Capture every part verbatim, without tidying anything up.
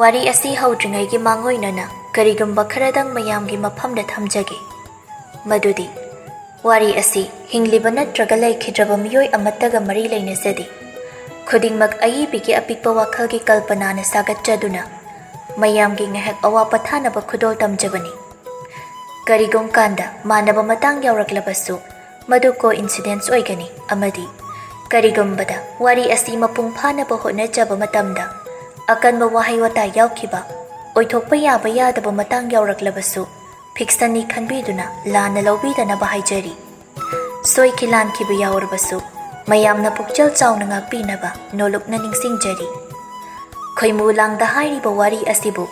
ꯋꯥꯔꯤ ꯑꯁꯤ ꯍꯧꯗ꯭ꯔꯤꯉꯩꯒꯤ ꯃꯥꯡꯑꯣꯏꯅꯅ ꯀꯔꯤꯒꯨꯝꯕ ꯈꯔꯗꯪ ꯃꯌꯥꯝꯒꯤ ꯃꯐꯝꯗ ꯊꯝꯖꯒꯦ꯫ ꯃꯗꯨꯗꯤ, ꯋꯥꯔꯤ ꯑꯁꯤ ꯍꯤꯡꯂꯤꯕ ꯅꯠꯇ꯭ꯔꯒ ꯂꯩꯈꯤꯗ꯭ꯔꯕ ꯃꯤꯑꯣꯏ ꯑꯃꯠꯇꯒ ꯃꯔꯤ ꯂꯩꯅꯖꯗꯦ꯫ ꯈꯨꯗꯤꯡꯃꯛ ꯑꯏꯕꯤꯒꯤ ꯑꯄꯤꯛꯄ ꯋꯥꯈꯜꯒꯤ ꯀꯜꯄꯅꯥꯅ ꯁꯥꯒꯠꯆꯗꯨꯅ ꯃꯌꯥꯝꯒꯤ ꯉꯥꯏꯍꯥꯛ ꯑꯋꯥ ꯄꯣꯊꯥꯅꯕ ꯈꯨꯗꯣꯜ ꯇꯝꯖꯕꯅꯤ꯫ ꯀꯔꯤꯒꯨꯝ ꯀꯥꯟꯗ ꯃꯥꯟꯅꯕ ꯃꯇꯥꯡ ꯌꯥꯎꯔꯛꯂꯕꯁꯨ, ꯃꯗꯨ coincidence ꯑꯣꯏꯒꯅꯤ, ꯑꯃꯗꯤ ꯀꯔꯤꯒꯨꯝꯕꯗ ꯋꯥꯔꯤ ꯑꯁꯤ ꯃꯄꯨꯡ ꯐꯥꯅꯕ ꯍꯣꯠꯅꯖꯕ ꯃꯇꯝꯗ ꯑꯀꯟꯕ ꯋꯥꯍꯩ ꯋꯥꯇꯥ ꯌꯥꯎꯈꯤꯕ, ꯑꯣꯏꯊꯣꯛꯄ ꯌꯥꯕ ꯌꯥꯗꯕ ꯃꯇꯥꯡ ꯌꯥꯎꯔꯛꯂꯕꯁꯨ, fictionꯅꯤ ꯈꯟꯕꯤꯗꯨꯅ ꯂꯥꯟꯅ ꯂꯧꯕꯤꯗꯅꯕ ꯍꯥꯏꯖꯔꯤ꯫ ꯁꯣꯏꯈꯤ ꯂꯥꯟꯈꯤꯕ ꯌꯥꯎꯔꯕꯁꯨ, ꯃꯌꯥꯝꯅ ꯄꯨꯛꯆꯦꯜ ꯆꯥꯎꯅ ꯉꯥꯛꯄꯤꯅꯕ ꯅꯣꯂꯨꯛꯅ ꯅꯤꯡꯁꯤꯡꯖꯔꯤ꯫ ꯈꯣꯏꯃꯨ ꯂꯥꯡꯗ ꯍꯥꯏꯔꯤꯕ ꯋꯥꯔꯤ ꯑꯁꯤꯕꯨ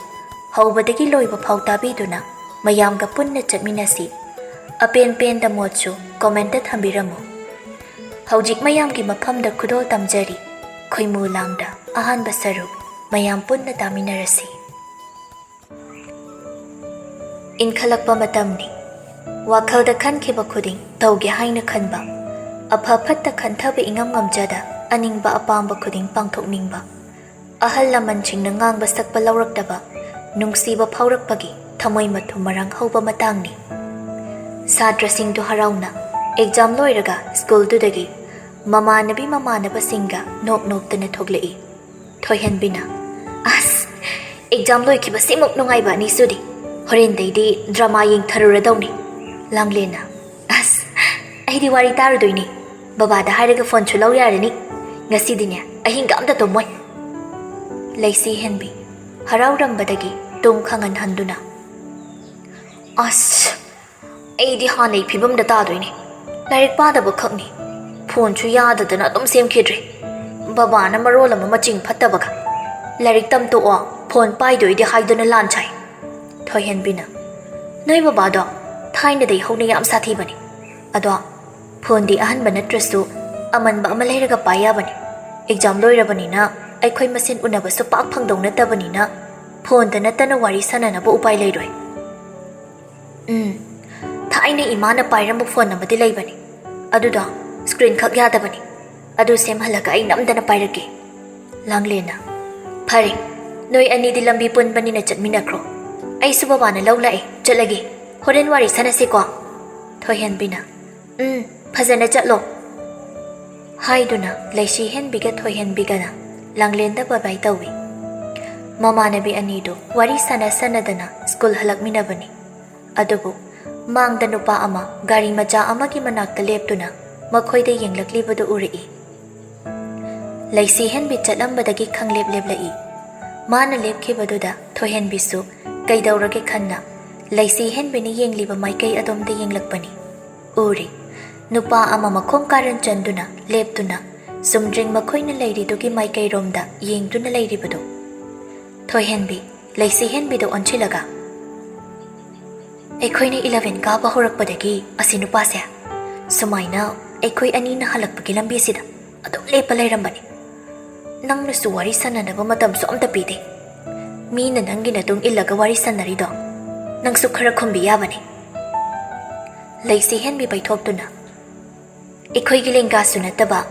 ꯍꯧꯕꯗꯒꯤ ꯂꯣꯏꯕ ꯐꯥꯎ ꯇꯥꯕꯤꯗꯨꯅ ꯃꯌꯥꯝꯒ ꯄꯨꯟꯅ ꯆꯠꯃꯤꯟꯅꯁꯤ꯫ ꯑꯄꯦꯟ ꯄꯦꯟꯗ ꯃꯣꯠꯁꯨ commentꯇ ꯊꯝꯕꯤꯔꯝꯃꯨ꯫ ꯍꯧꯖꯤꯛ ꯃꯌꯥꯝꯒꯤ ꯃꯐꯝꯗ ꯈꯨꯗꯣꯜ ꯇꯝꯖꯔꯤ꯫ ꯈꯣꯏꯃꯨ ꯂꯥꯡꯗ ꯑꯍꯥꯟꯕ ꯁꯔꯨꯛ ꯃꯌꯥꯝ ꯄꯨꯟꯅ ꯇꯥꯃꯤꯟꯅꯔꯁꯤ꯫ ꯏꯟꯈꯠꯂꯛꯄ ꯃꯇꯝꯅꯤ꯫ ꯋꯥꯈꯜꯗ ꯈꯟꯈꯤꯕ ꯈꯨꯗꯤꯡ ꯇꯧꯒꯦ ꯍꯥꯏꯅ ꯈꯟꯕ, ꯑꯐ ꯐꯠꯇ ꯈꯟꯊꯕ ꯏꯉꯝ ꯉꯝꯖꯗ ꯑꯅꯤꯡꯕ ꯑꯄꯥꯝꯕ ꯈꯨꯗꯤꯡ ꯄꯥꯡꯊꯣꯛꯅꯤꯡꯕ, ꯑꯍꯜ ꯂꯃꯟꯁꯤꯡꯅ ꯉꯥꯡꯕ ꯁꯛꯄ ꯂꯧꯔꯛꯇꯕ, ꯅꯨꯡꯁꯤꯕ ꯐꯥꯎꯔꯛꯄꯒꯤ ꯊꯃꯣꯏ ꯃꯊꯨꯝ ꯃꯔꯥꯡ ꯍꯧꯕ ꯃꯇꯥꯡꯅꯤ꯫ ꯁꯥꯇ꯭ꯔꯁꯤꯡꯗꯨ ꯍꯔꯥꯎꯅ exam ꯂꯣꯏꯔꯒ ꯁ꯭ꯀꯨꯜꯗꯨꯗꯒꯤ ꯃꯃꯥꯟꯅꯕꯤ ꯃꯃꯥꯟꯅꯕꯁꯤꯡꯒ ꯅꯣꯛ ꯅꯣꯛꯇꯅ ꯊꯣꯛꯂꯛꯏ꯫ ꯊꯣꯏꯍꯟꯕꯤꯅ, "ꯑꯁ, exam ꯂꯣꯏꯈꯤꯕꯁꯤꯃꯨꯛ ꯅꯨꯡꯉꯥꯏꯕ ꯑꯅꯤꯁꯨꯗꯤ꯫ ꯍꯣꯔꯦꯟꯗꯩꯗꯤ drama ꯌꯦꯡꯊꯔꯨꯔꯗꯧꯅꯤ꯫" ꯂꯥꯡꯂꯦꯟꯅ, "ꯑꯁ, ꯑꯩꯗꯤ ꯋꯥꯔꯤ ꯇꯥꯔꯨꯗꯣꯏꯅꯤ꯫ ꯕꯕꯥꯗ ꯍꯥꯏꯔꯒ phoneꯁꯨ ꯂꯧ ꯌꯥꯔꯅꯤ꯫ ꯉꯁꯤꯗꯤꯅꯦ, ꯑꯍꯤꯡꯒ ꯑꯝꯇ ꯇꯨꯝꯃꯣꯏ꯫" ꯂꯩꯁꯤ ꯍꯦꯟꯕꯤ, ꯍꯔꯥꯎꯔꯝꯕꯗꯒꯤ ꯇꯨꯝ ꯈꯪꯍꯟꯍꯟꯗꯨꯅ, "ꯑꯁ, ꯑꯩꯗꯤ ꯍꯥꯟꯅꯩ ꯐꯤꯕꯝꯗ ꯇꯥꯗꯣꯏꯅꯦ꯫ ꯂꯥꯏꯔꯤꯛ ꯄꯥꯗꯕ ꯈꯛꯅꯤ꯫ Phoneꯁꯨ ꯌꯥꯗꯗꯅ ꯑꯗꯨꯝ ꯁꯦꯝꯈꯤꯗ꯭ꯔꯦ꯫ ꯕꯕꯥꯅ ꯃꯔꯣꯜ ꯑꯃ ꯃꯆꯤꯡ ꯐꯠꯇꯕꯒ꯫ ꯂꯥꯏꯔꯤꯛ ꯇꯝꯇꯣꯛꯑꯣ, phone ꯄꯥꯏꯗꯣꯏꯗꯤ ꯍꯥꯏꯗꯨꯅ ꯂꯥꯟ ꯁꯥꯏ꯫" ꯊꯣꯏꯍꯦꯟꯕꯤꯅ, "ꯅꯣꯏ ꯕꯕꯥꯗꯣ ꯊꯥꯏꯅꯗꯩ ꯍꯧꯅ ꯌꯥꯝ ꯁꯥꯊꯤꯕꯅꯦ꯫ ꯑꯗꯣ phoneꯗꯤ ꯑꯍꯟꯕ ꯅꯠꯇ꯭ꯔꯁꯨ ꯑꯃꯟꯕ ꯑꯃ ꯂꯩꯔꯒ ꯄꯥꯏ ꯌꯥꯕꯅꯦ꯫ Exam ꯂꯣꯏꯔꯕꯅꯤꯅ ꯑꯩꯈꯣꯏ ꯃꯁꯦꯟ ꯎꯅꯕꯁꯨ ꯄꯥꯛ ꯐꯪꯗꯧ ꯅꯠꯇꯕꯅꯤꯅ phoneꯗ ꯅꯠꯇꯅ ꯋꯥꯔꯤ ꯁꯥꯟꯅꯅꯕ ꯎꯄꯥꯏ ꯂꯩꯔꯣꯏ꯫" "ꯎꯝ, ꯊꯥꯏꯅ ꯏꯃꯥꯅ ꯄꯥꯏꯔꯝꯕ phone ꯑꯃꯗꯤ ꯂꯩꯕꯅꯤ꯫ ꯑꯗꯨꯗꯣ screen ꯈꯛ ꯌꯥꯗꯕꯅꯤ꯫ ꯑꯗꯨ ꯁꯦꯝꯍꯜꯂꯒ ꯑꯩ ꯅꯝꯗꯅ ꯄꯥꯏꯔꯛꯀꯦ꯫" ꯂꯥꯡꯂꯦꯟꯅ, "ꯐꯔꯦ, "ꯅꯣꯏ ꯑꯅꯤꯗꯤ ꯂꯝꯕꯤ ꯄꯨꯟꯕꯅꯤꯅ ꯆꯠꯃꯤꯟꯅꯈ꯭ꯔꯣ꯫ ꯑꯩꯁꯨ ꯕꯕꯥꯅ ꯂꯧ ꯂꯥꯛꯑꯦ, ꯆꯠꯂꯒꯦ꯫ ꯍꯣꯔꯦꯟ ꯋꯥꯔꯤ ꯁꯥꯟꯅꯁꯤꯀꯣ?" ꯊꯣꯏꯍꯦꯟꯕꯤꯅ, "ꯎꯝ, ꯐꯖꯅ ꯆꯠꯂꯣ" ꯍꯥꯏꯗꯨꯅ ꯂꯩꯁꯤ ꯍꯦꯟꯕꯤꯒ ꯊꯣꯏꯍꯦꯟꯕꯤꯒꯅ ꯂꯥꯡꯂꯦꯟꯗ ꯕꯥꯏ ꯕꯥꯏ ꯇꯧꯏ꯫ ꯃꯃꯥꯟꯅꯕꯤ ꯑꯅꯤꯗꯨ ꯋꯥꯔꯤ ꯁꯥꯟꯅ ꯁꯥꯟꯅꯗꯅ ꯁ꯭ꯀꯨꯜ ꯍꯜꯂꯛꯃꯤꯟꯅꯕꯅꯤ꯫ ꯑꯗꯨꯕꯨ ꯃꯥꯡꯗ ꯅꯨꯄꯥ ꯑꯃ ꯒꯥꯔꯤ ꯃꯆꯥ ꯑꯃꯒꯤ ꯃꯅꯥꯛꯇ ꯂꯦꯞꯇꯨꯅ ꯃꯈꯣꯏꯗ ꯌꯦꯡꯂꯛꯂꯤꯕꯗꯨ ꯎꯔꯛꯏ꯫ ꯂꯩꯁꯤ ꯍꯦꯟꯕꯤ ꯆꯠꯂꯝꯕꯗꯒꯤ ꯈꯪꯂꯦꯞ ꯂꯦꯞꯂꯛꯏ꯫ ꯃꯥꯅ ꯂꯦꯞꯈꯤꯕꯗꯨꯗ ꯊꯣꯏꯍꯦꯟꯕꯤꯁꯨ ꯀꯩꯗꯧꯔꯒꯦ ꯈꯟꯅ ꯂꯩꯁꯤ ꯍꯦꯟꯕꯤꯅ ꯌꯦꯡꯂꯤꯕ ꯃꯥꯏꯀꯩ ꯑꯗꯣꯝꯗ ꯌꯦꯡꯂꯛꯄꯅꯤ꯫ ꯎꯔꯤ꯫ ꯅꯨꯄꯥ ꯑꯃ ꯃꯈꯣꯡ ꯀꯥꯔꯟ ꯆꯟꯗꯨꯅ ꯂꯦꯞꯇꯨꯅ ꯆꯨꯝꯗ꯭ꯔꯤꯡ ꯃꯈꯣꯏꯅ ꯂꯩꯔꯤꯗꯨꯒꯤ ꯃꯥꯏꯀꯩꯔꯣꯝꯗ ꯌꯦꯡꯗꯨꯅ ꯂꯩꯔꯤꯕꯗꯨ꯫ ꯊꯣꯏꯍꯦꯟꯕꯤ ꯂꯩꯁꯤ ꯍꯦꯟꯕꯤꯗ ꯑꯣꯟꯁꯤꯜꯂꯒ, "ꯑꯩꯈꯣꯏꯅ ꯏꯂꯚꯦꯟ ꯀꯥꯕ ꯍꯧꯔꯛꯄꯗꯒꯤ ꯑꯁꯤ ꯅꯨꯄꯥꯁꯦ ꯁꯨꯃꯥꯏꯅ ꯑꯩꯈꯣꯏ ꯑꯅꯤꯅ ꯍꯜꯂꯛꯄꯒꯤ ꯂꯝꯕꯤꯁꯤꯗ ꯑꯗꯨꯝ ꯂꯦꯞꯄ ꯂꯩꯔꯝꯕꯅꯤ꯫ ꯅꯪꯅꯁꯨ ꯋꯥꯔꯤ ꯁꯥꯟꯅꯅꯕ ꯃꯇꯝꯁꯨ ꯑꯝꯇ ꯄꯤꯗꯦ꯫ ꯃꯤꯅ ꯅꯪꯒꯤ ꯅꯇꯨꯡ ꯏꯜꯂꯒ ꯋꯥꯔꯤ ꯁꯥꯟꯅꯔꯤꯗꯣ ꯅꯪꯁꯨ ꯈꯔ ꯈꯨꯝꯕꯤ ꯌꯥꯕꯅꯤ꯫" ꯂꯩꯁꯤ ꯍꯦꯟꯕꯤ ꯄꯩꯊꯣꯛꯇꯨꯅ, "ꯑꯩꯈꯣꯏꯒꯤ ꯂꯦꯡꯒꯥꯁꯨ ꯅꯠꯇꯕ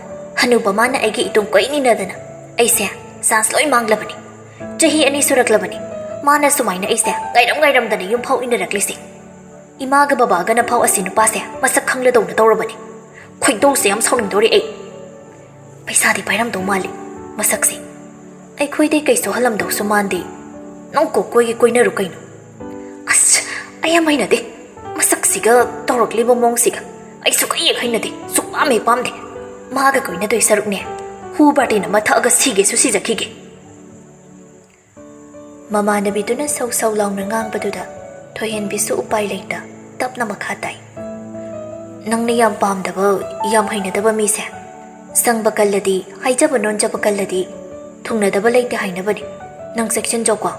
ꯍꯅꯨꯕ ꯃꯥꯅ ꯑꯩꯒꯤ ꯏꯇꯨꯡ ꯀꯣꯏ ꯏꯟꯅꯗꯅ ꯑꯩꯁꯦ ꯆꯥꯟꯁ ꯂꯣꯏ ꯃꯥꯡꯂꯕꯅꯤ꯫ ꯆꯍꯤ ꯑꯅꯤ ꯁꯨꯔꯛꯂꯕꯅꯤ ꯃꯥꯅ ꯁꯨꯃꯥꯏꯅ ꯑꯩꯁꯦ ꯉꯥꯏꯔꯝ ꯉꯥꯏꯔꯝꯗꯅ ꯌꯨꯝꯐꯥꯎ ꯏꯟꯅꯔꯛꯂꯤꯁꯦ꯫ ꯏꯃꯥꯒ ꯕꯕꯥꯒꯅ ꯐꯥꯎ ꯑꯁꯤ ꯅꯨꯄꯥꯁꯦ ꯃꯁꯛ ꯈꯪꯂꯗꯧꯅ ꯇꯧꯔꯕꯅꯤ꯫ ꯈꯣꯏꯗꯧꯁꯦ ꯌꯥꯝ ꯁꯥꯎꯅꯤꯡꯗꯧꯔꯦ ꯑꯩ꯫ ꯄꯩꯁꯥꯗꯤ ꯄꯥꯏꯔꯝꯗꯧ ꯃꯥꯜꯂꯤ ꯃꯁꯛꯁꯦ꯫ ꯑꯩꯈꯣꯏꯗꯩ ꯀꯩꯁꯨ ꯍꯜꯂꯝꯗꯧꯁꯨ ꯃꯥꯟꯗꯦ꯫ ꯅꯪ ꯀꯣꯛ ꯀꯣꯏꯒꯦ ꯀꯣꯏꯅꯔꯨ ꯀꯩꯅꯣ꯫" "ꯑꯁ, ꯑꯩ ꯌꯥꯝ ꯍꯩꯅꯗꯦ꯫ ꯃꯁꯛꯁꯤꯒ ꯇꯧꯔꯛꯂꯤꯕ ꯃꯑꯣꯡꯁꯤꯒ ꯑꯩ ꯁꯨꯛꯍꯩ ꯍꯦꯛ ꯍꯩꯅꯗꯦ꯫ ꯁꯨꯛꯄꯥꯝ ꯍꯦꯛ ꯄꯥꯝꯗꯦ꯫ ꯃꯥꯒ ꯀꯣꯏꯅꯗꯣꯏ ꯁꯔꯨꯛꯅꯦ, ꯍꯨ ꯕꯥꯔꯇꯤꯟ ꯑꯃ ꯊꯛꯑꯒ ꯁꯤꯒꯦꯁꯨ ꯁꯤꯖꯈꯤꯒꯦ꯫" ꯃꯃꯥꯟꯅꯕꯤꯗꯨꯅ ꯁꯧ ꯁꯧ ꯂꯥꯎꯅ ꯉꯥꯡꯕꯗꯨꯗ ꯊꯣꯏꯍꯦꯟꯕꯤꯁꯨ ꯎꯄꯥꯏ ꯂꯩꯇ ꯇꯞꯅ ꯃꯈꯥ ꯇꯥꯏ꯫ "ꯅꯪꯅ ꯌꯥꯝ ꯄꯥꯝꯗꯕ, ꯌꯥꯝ ꯍꯩꯅꯗꯕ ꯃꯤꯁꯦ ꯁꯪꯕ ꯀꯜꯂꯗꯤ, ꯍꯥꯏꯖꯕ ꯅꯣꯟꯖꯕ ꯀꯜꯂꯗꯤ ꯊꯨꯡꯅꯗꯕ ꯂꯩꯇꯦ ꯍꯥꯏꯅꯕꯅꯤ꯫ ꯅꯪ ꯆꯦꯛꯁꯤꯟꯖꯧꯀꯣ꯫"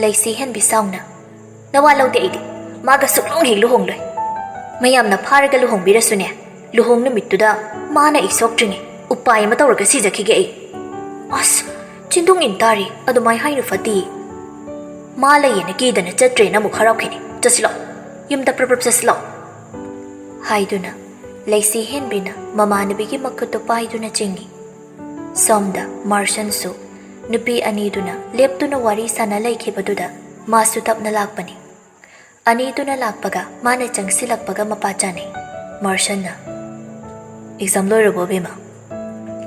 ꯂꯩꯁꯤ ꯍꯦꯟꯕꯤ ꯁꯥꯎꯅ, "ꯅꯋꯥ ꯂꯧꯗꯦ ꯑꯩꯗꯤ꯫ ꯃꯥꯒ ꯁꯨꯛꯂꯨꯍꯣꯡ ꯍꯦꯛ ꯂꯨꯍꯣꯡꯂꯣꯏ꯫ ꯃꯌꯥꯝꯅ ꯐꯥꯔꯒ ꯂꯨꯍꯣꯡꯕꯤꯔꯁꯨꯅꯦ, ꯂꯨꯍꯣꯡ ꯅꯨꯃꯤꯠꯇꯨꯗ ꯃꯥꯅ ꯑꯩ ꯁꯣꯛꯇ꯭ꯔꯤꯉꯩ ꯎꯄꯥꯏ ꯑꯃ ꯇꯧꯔꯒ ꯁꯤꯖꯈꯤꯒꯦ ꯑꯩ꯫" "ꯑꯁ, ꯆꯤꯟꯗꯨꯡ ꯏꯟ ꯇꯥꯔꯤ, ꯑꯗꯨꯃꯥꯏ ꯍꯥꯏꯅꯨ ꯐꯠꯇꯤ꯫ ꯃꯥ ꯂꯩꯌꯦꯅ ꯀꯤꯗꯅ ꯆꯠꯇ꯭ꯔꯦꯅ ꯑꯃꯨꯛ ꯍꯔꯥꯎꯈꯤꯅꯤ꯫ ꯆꯠꯁꯤꯜꯂꯣ, ꯌꯨꯝꯗ ꯄ꯭ꯔꯞ ꯄ꯭ꯔꯞ ꯆꯠꯁꯤꯜꯂꯣ" ꯍꯥꯏꯗꯨꯅ ꯂꯩꯁꯤ ꯍꯦꯟꯕꯤꯅ ꯃꯃꯥꯟꯅꯕꯤꯒꯤ ꯃꯈꯨꯠꯇꯨ ꯄꯥꯏꯗꯨꯅ ꯆꯤꯡꯏ꯫ ꯁꯣꯝꯗ ꯃꯥꯔꯁꯟꯁꯨ ꯅꯨꯄꯤ ꯑꯅꯤꯗꯨꯅ ꯂꯦꯞꯇꯨꯅ ꯋꯥꯔꯤ ꯁꯥꯟꯅ ꯂꯩꯈꯤꯕꯗꯨꯗ ꯃꯥꯁꯨ ꯇꯞꯅ ꯂꯥꯛꯄꯅꯤ꯫ ꯑꯅꯤꯗꯨꯅ ꯂꯥꯛꯄꯒ ꯃꯥꯅ ꯆꯪꯁꯤꯜꯂꯛꯄꯒ ꯃꯄꯥ ꯆꯥꯅꯩ꯫ ꯃꯥꯔꯁꯟꯅ, "ꯑꯦꯛꯖꯥꯝ ꯂꯣꯏꯔꯕꯣ, ꯕꯦꯝꯃ?"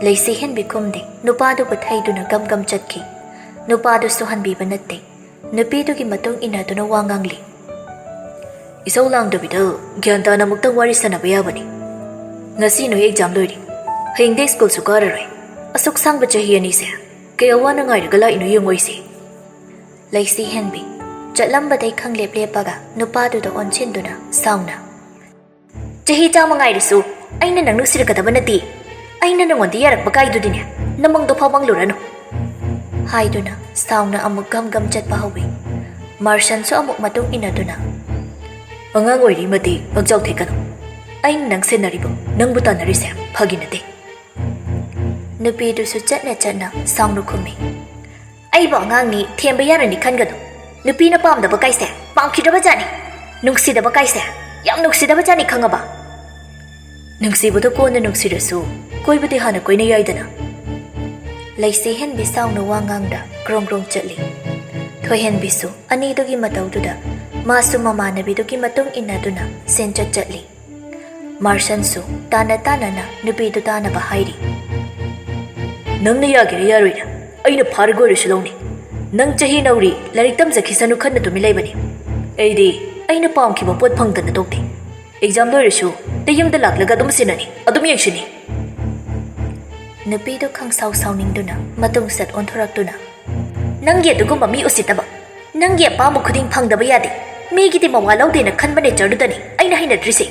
ꯂꯩꯁꯤ ꯍꯦꯟꯕꯤ ꯈꯨꯝꯗꯦ꯫ ꯅꯨꯄꯥꯗꯨꯕꯨ ꯊꯩꯗꯨꯅ ꯒꯝ ꯒꯝ ꯆꯠꯈꯤ꯫ ꯅꯨꯄꯥꯗꯨꯁꯨ ꯍꯟꯕꯤꯕ ꯅꯠꯇꯦ꯫ ꯅꯨꯄꯤꯗꯨꯒꯤ ꯃꯇꯨꯡ ꯏꯟꯅꯗꯨꯅ ꯋꯥ ꯉꯥꯡꯂꯤ꯫ "ꯏꯁꯧ ꯂꯥꯡꯗꯕꯤꯗ ꯒ꯭ꯌꯥꯟ ꯇꯥꯅ ꯑꯃꯨꯛꯇꯪ ꯋꯥꯔꯤ ꯁꯥꯟꯅꯕ ꯌꯥꯕꯅꯤ꯫ ꯉꯁꯤ ꯅꯣꯏ ꯑꯦꯛꯖꯥꯝ ꯂꯣꯏꯔꯦ꯫ ꯍꯌꯦꯡꯗꯩ ꯁ꯭ꯀꯨꯜꯁꯨ ꯀꯥꯔꯔꯣꯏ꯫ ꯑꯁꯨꯛ ꯁꯥꯡꯕ ꯆꯍꯤ ꯑꯅꯤꯁꯦ ꯀꯌꯥ ꯋꯥꯅ ꯉꯥꯏꯔꯒ ꯂꯥꯛꯏꯅꯣ ꯌꯦꯡꯉꯣ ꯑꯩꯁꯦ꯫" ꯂꯩꯁꯤ ꯍꯦꯟꯕꯤ ꯆꯠꯂꯝꯕꯗꯩ ꯈꯪꯂꯦꯞ ꯂꯦꯞꯄꯒ ꯅꯨꯄꯥꯗꯨꯗ ꯑꯣꯟꯁꯤꯟꯗꯨꯅ ꯁꯥꯎꯅ, "ꯆꯍꯤ ꯆꯥꯝꯃ ꯉꯥꯏꯔꯁꯨ ꯑꯩꯅ ꯅꯪ ꯅꯨꯡꯁꯤꯔꯛꯀꯗꯕ ꯅꯠꯇꯦ꯫ ꯑꯩꯅ ꯅꯉꯣꯟꯗ ꯌꯥꯔꯛꯄ ꯀꯥꯏꯗꯨꯗꯤꯅꯦ, ꯅꯃꯪꯗꯣ ꯐꯥꯎ ꯃꯪꯂꯨꯔꯅꯨ," ꯍꯥꯏꯗꯨꯅ ꯁꯥꯎꯅ ꯑꯃꯨꯛ ꯒꯝ ꯒꯝ ꯆꯠꯄ ꯍꯧꯏ꯫ ꯃꯥꯔꯁꯟꯁꯨ ꯑꯃꯨꯛ ꯃꯇꯨꯡ ꯏꯟꯅꯗꯨꯅ, "ꯑꯉꯥꯡ ꯑꯣꯏꯔꯤ ꯃꯇꯤꯛ ꯄꯪꯖꯥꯎ ꯊꯦꯛꯀꯅꯨ꯫ ꯑꯩꯅ ꯅꯪ ꯁꯦꯟꯅꯔꯤꯕ, ꯅꯪꯕꯨ ꯇꯥꯟꯅꯔꯤꯁꯦ ꯐꯥꯒꯤ ꯅꯠꯇꯦ꯫" ꯅꯨꯄꯤꯗꯨꯁꯨ ꯆꯠꯅ ꯆꯠꯅ ꯁꯥꯎꯅ ꯈꯨꯝꯃꯤ꯫ "ꯑꯩꯕꯨ ꯑꯉꯥꯡꯅꯤ ꯊꯦꯝꯕ ꯌꯥꯔꯅꯤ ꯈꯟꯒꯅꯨ꯫ ꯅꯨꯄꯤꯅ ꯄꯥꯝꯗꯕ ꯀꯥꯏꯁꯦ ꯄꯥꯝꯈꯤꯗ꯭ꯔꯕ ꯖꯥꯠꯅꯤ꯫ ꯅꯨꯡꯁꯤꯗꯕ ꯀꯥꯏꯁꯦ ꯌꯥꯝ ꯅꯨꯡꯁꯤꯗꯕ ꯖꯥꯠꯅꯤ, ꯈꯪꯉꯕ?" "ꯅꯨꯡꯁꯤꯕꯗꯣ ꯀꯣꯟꯅ ꯅꯨꯡꯁꯤꯔꯁꯨ ꯀꯣꯏꯕꯗꯤ ꯍꯥꯟꯅ ꯀꯣꯏꯅ ꯌꯥꯏꯗꯅ꯫" ꯂꯩꯁꯤ ꯍꯦꯟꯕꯤ ꯁꯥꯎꯅ ꯋꯥ ꯉꯥꯡꯗ ꯒ꯭ꯔꯣꯡ ꯒ꯭ꯔꯣꯡ ꯆꯠꯂꯤ꯫ ꯊꯣꯏꯍꯦꯟꯕꯤꯁꯨ ꯑꯅꯤꯗꯨꯒꯤ ꯃꯇꯧꯗꯨꯗ ꯃꯥꯁꯨ ꯃꯃꯥꯟꯅꯕꯤꯗꯨꯒꯤ ꯃꯇꯨꯡ ꯏꯟꯅꯗꯨꯅ ꯁꯦꯟꯆꯠ ꯆꯠꯂꯤ꯫ ꯃꯥꯔꯁꯟꯁꯨ ꯇꯥꯅ ꯇꯥꯅꯅ ꯅꯨꯄꯤꯗꯨ ꯇꯥꯅꯕ ꯍꯥꯏꯔꯤ꯫ "ꯅꯪꯅ ꯌꯥꯒꯦꯔꯥ ꯌꯥꯔꯣꯏꯔꯥ, ꯑꯩꯅ ꯐꯥꯔꯒ ꯑꯣꯏꯔꯁꯨ ꯂꯧꯅꯤ꯫ ꯅꯪ ꯆꯍꯤ ꯅꯧꯔꯤ, ꯂꯥꯏꯔꯤꯛ ꯇꯝꯖꯈꯤꯁꯅꯨ ꯈꯟꯅ ꯇꯨꯃꯤꯟ ꯂꯩꯕꯅꯤ꯫ ꯑꯩꯗꯤ ꯑꯩꯅ ꯄꯥꯝꯈꯤꯕ ꯄꯣꯠ ꯐꯪꯗꯅ ꯇꯣꯛꯇꯦ꯫ ꯑꯦꯛꯖꯥꯝ ꯂꯣꯏꯔꯁꯨ ꯅꯌꯨꯝꯗ ꯂꯥꯛꯂꯒ ꯑꯗꯨꯝ ꯁꯤꯟꯅꯅꯤ, ꯑꯗꯨꯝ ꯌꯦꯡꯁꯤꯟꯅꯤ꯫" ꯅꯨꯄꯤꯗꯨ ꯈꯪꯁꯥꯎ ꯁꯥꯎꯅꯤꯡꯗꯨꯅ ꯃꯇꯨꯡ ꯁꯠ ꯑꯣꯟꯊꯣꯔꯛꯇꯨꯅ, "ꯅꯪꯒꯤ ꯑꯗꯨꯒꯨꯝꯕ ꯃꯤ ꯎꯁꯤꯠꯇꯕ, ꯅꯪꯒꯤ ꯑꯄꯥꯝꯕ ꯈꯨꯗꯤꯡ ꯐꯪꯗꯕ ꯌꯥꯗꯦ, ꯃꯤꯒꯤꯗꯤ ꯃꯋꯥ ꯂꯧꯗꯦꯅ ꯈꯟꯕ ꯅꯦꯆꯔꯗꯨꯗꯅꯤ ꯑꯩꯅ ꯍꯩꯅꯗ꯭ꯔꯤꯁꯦ꯫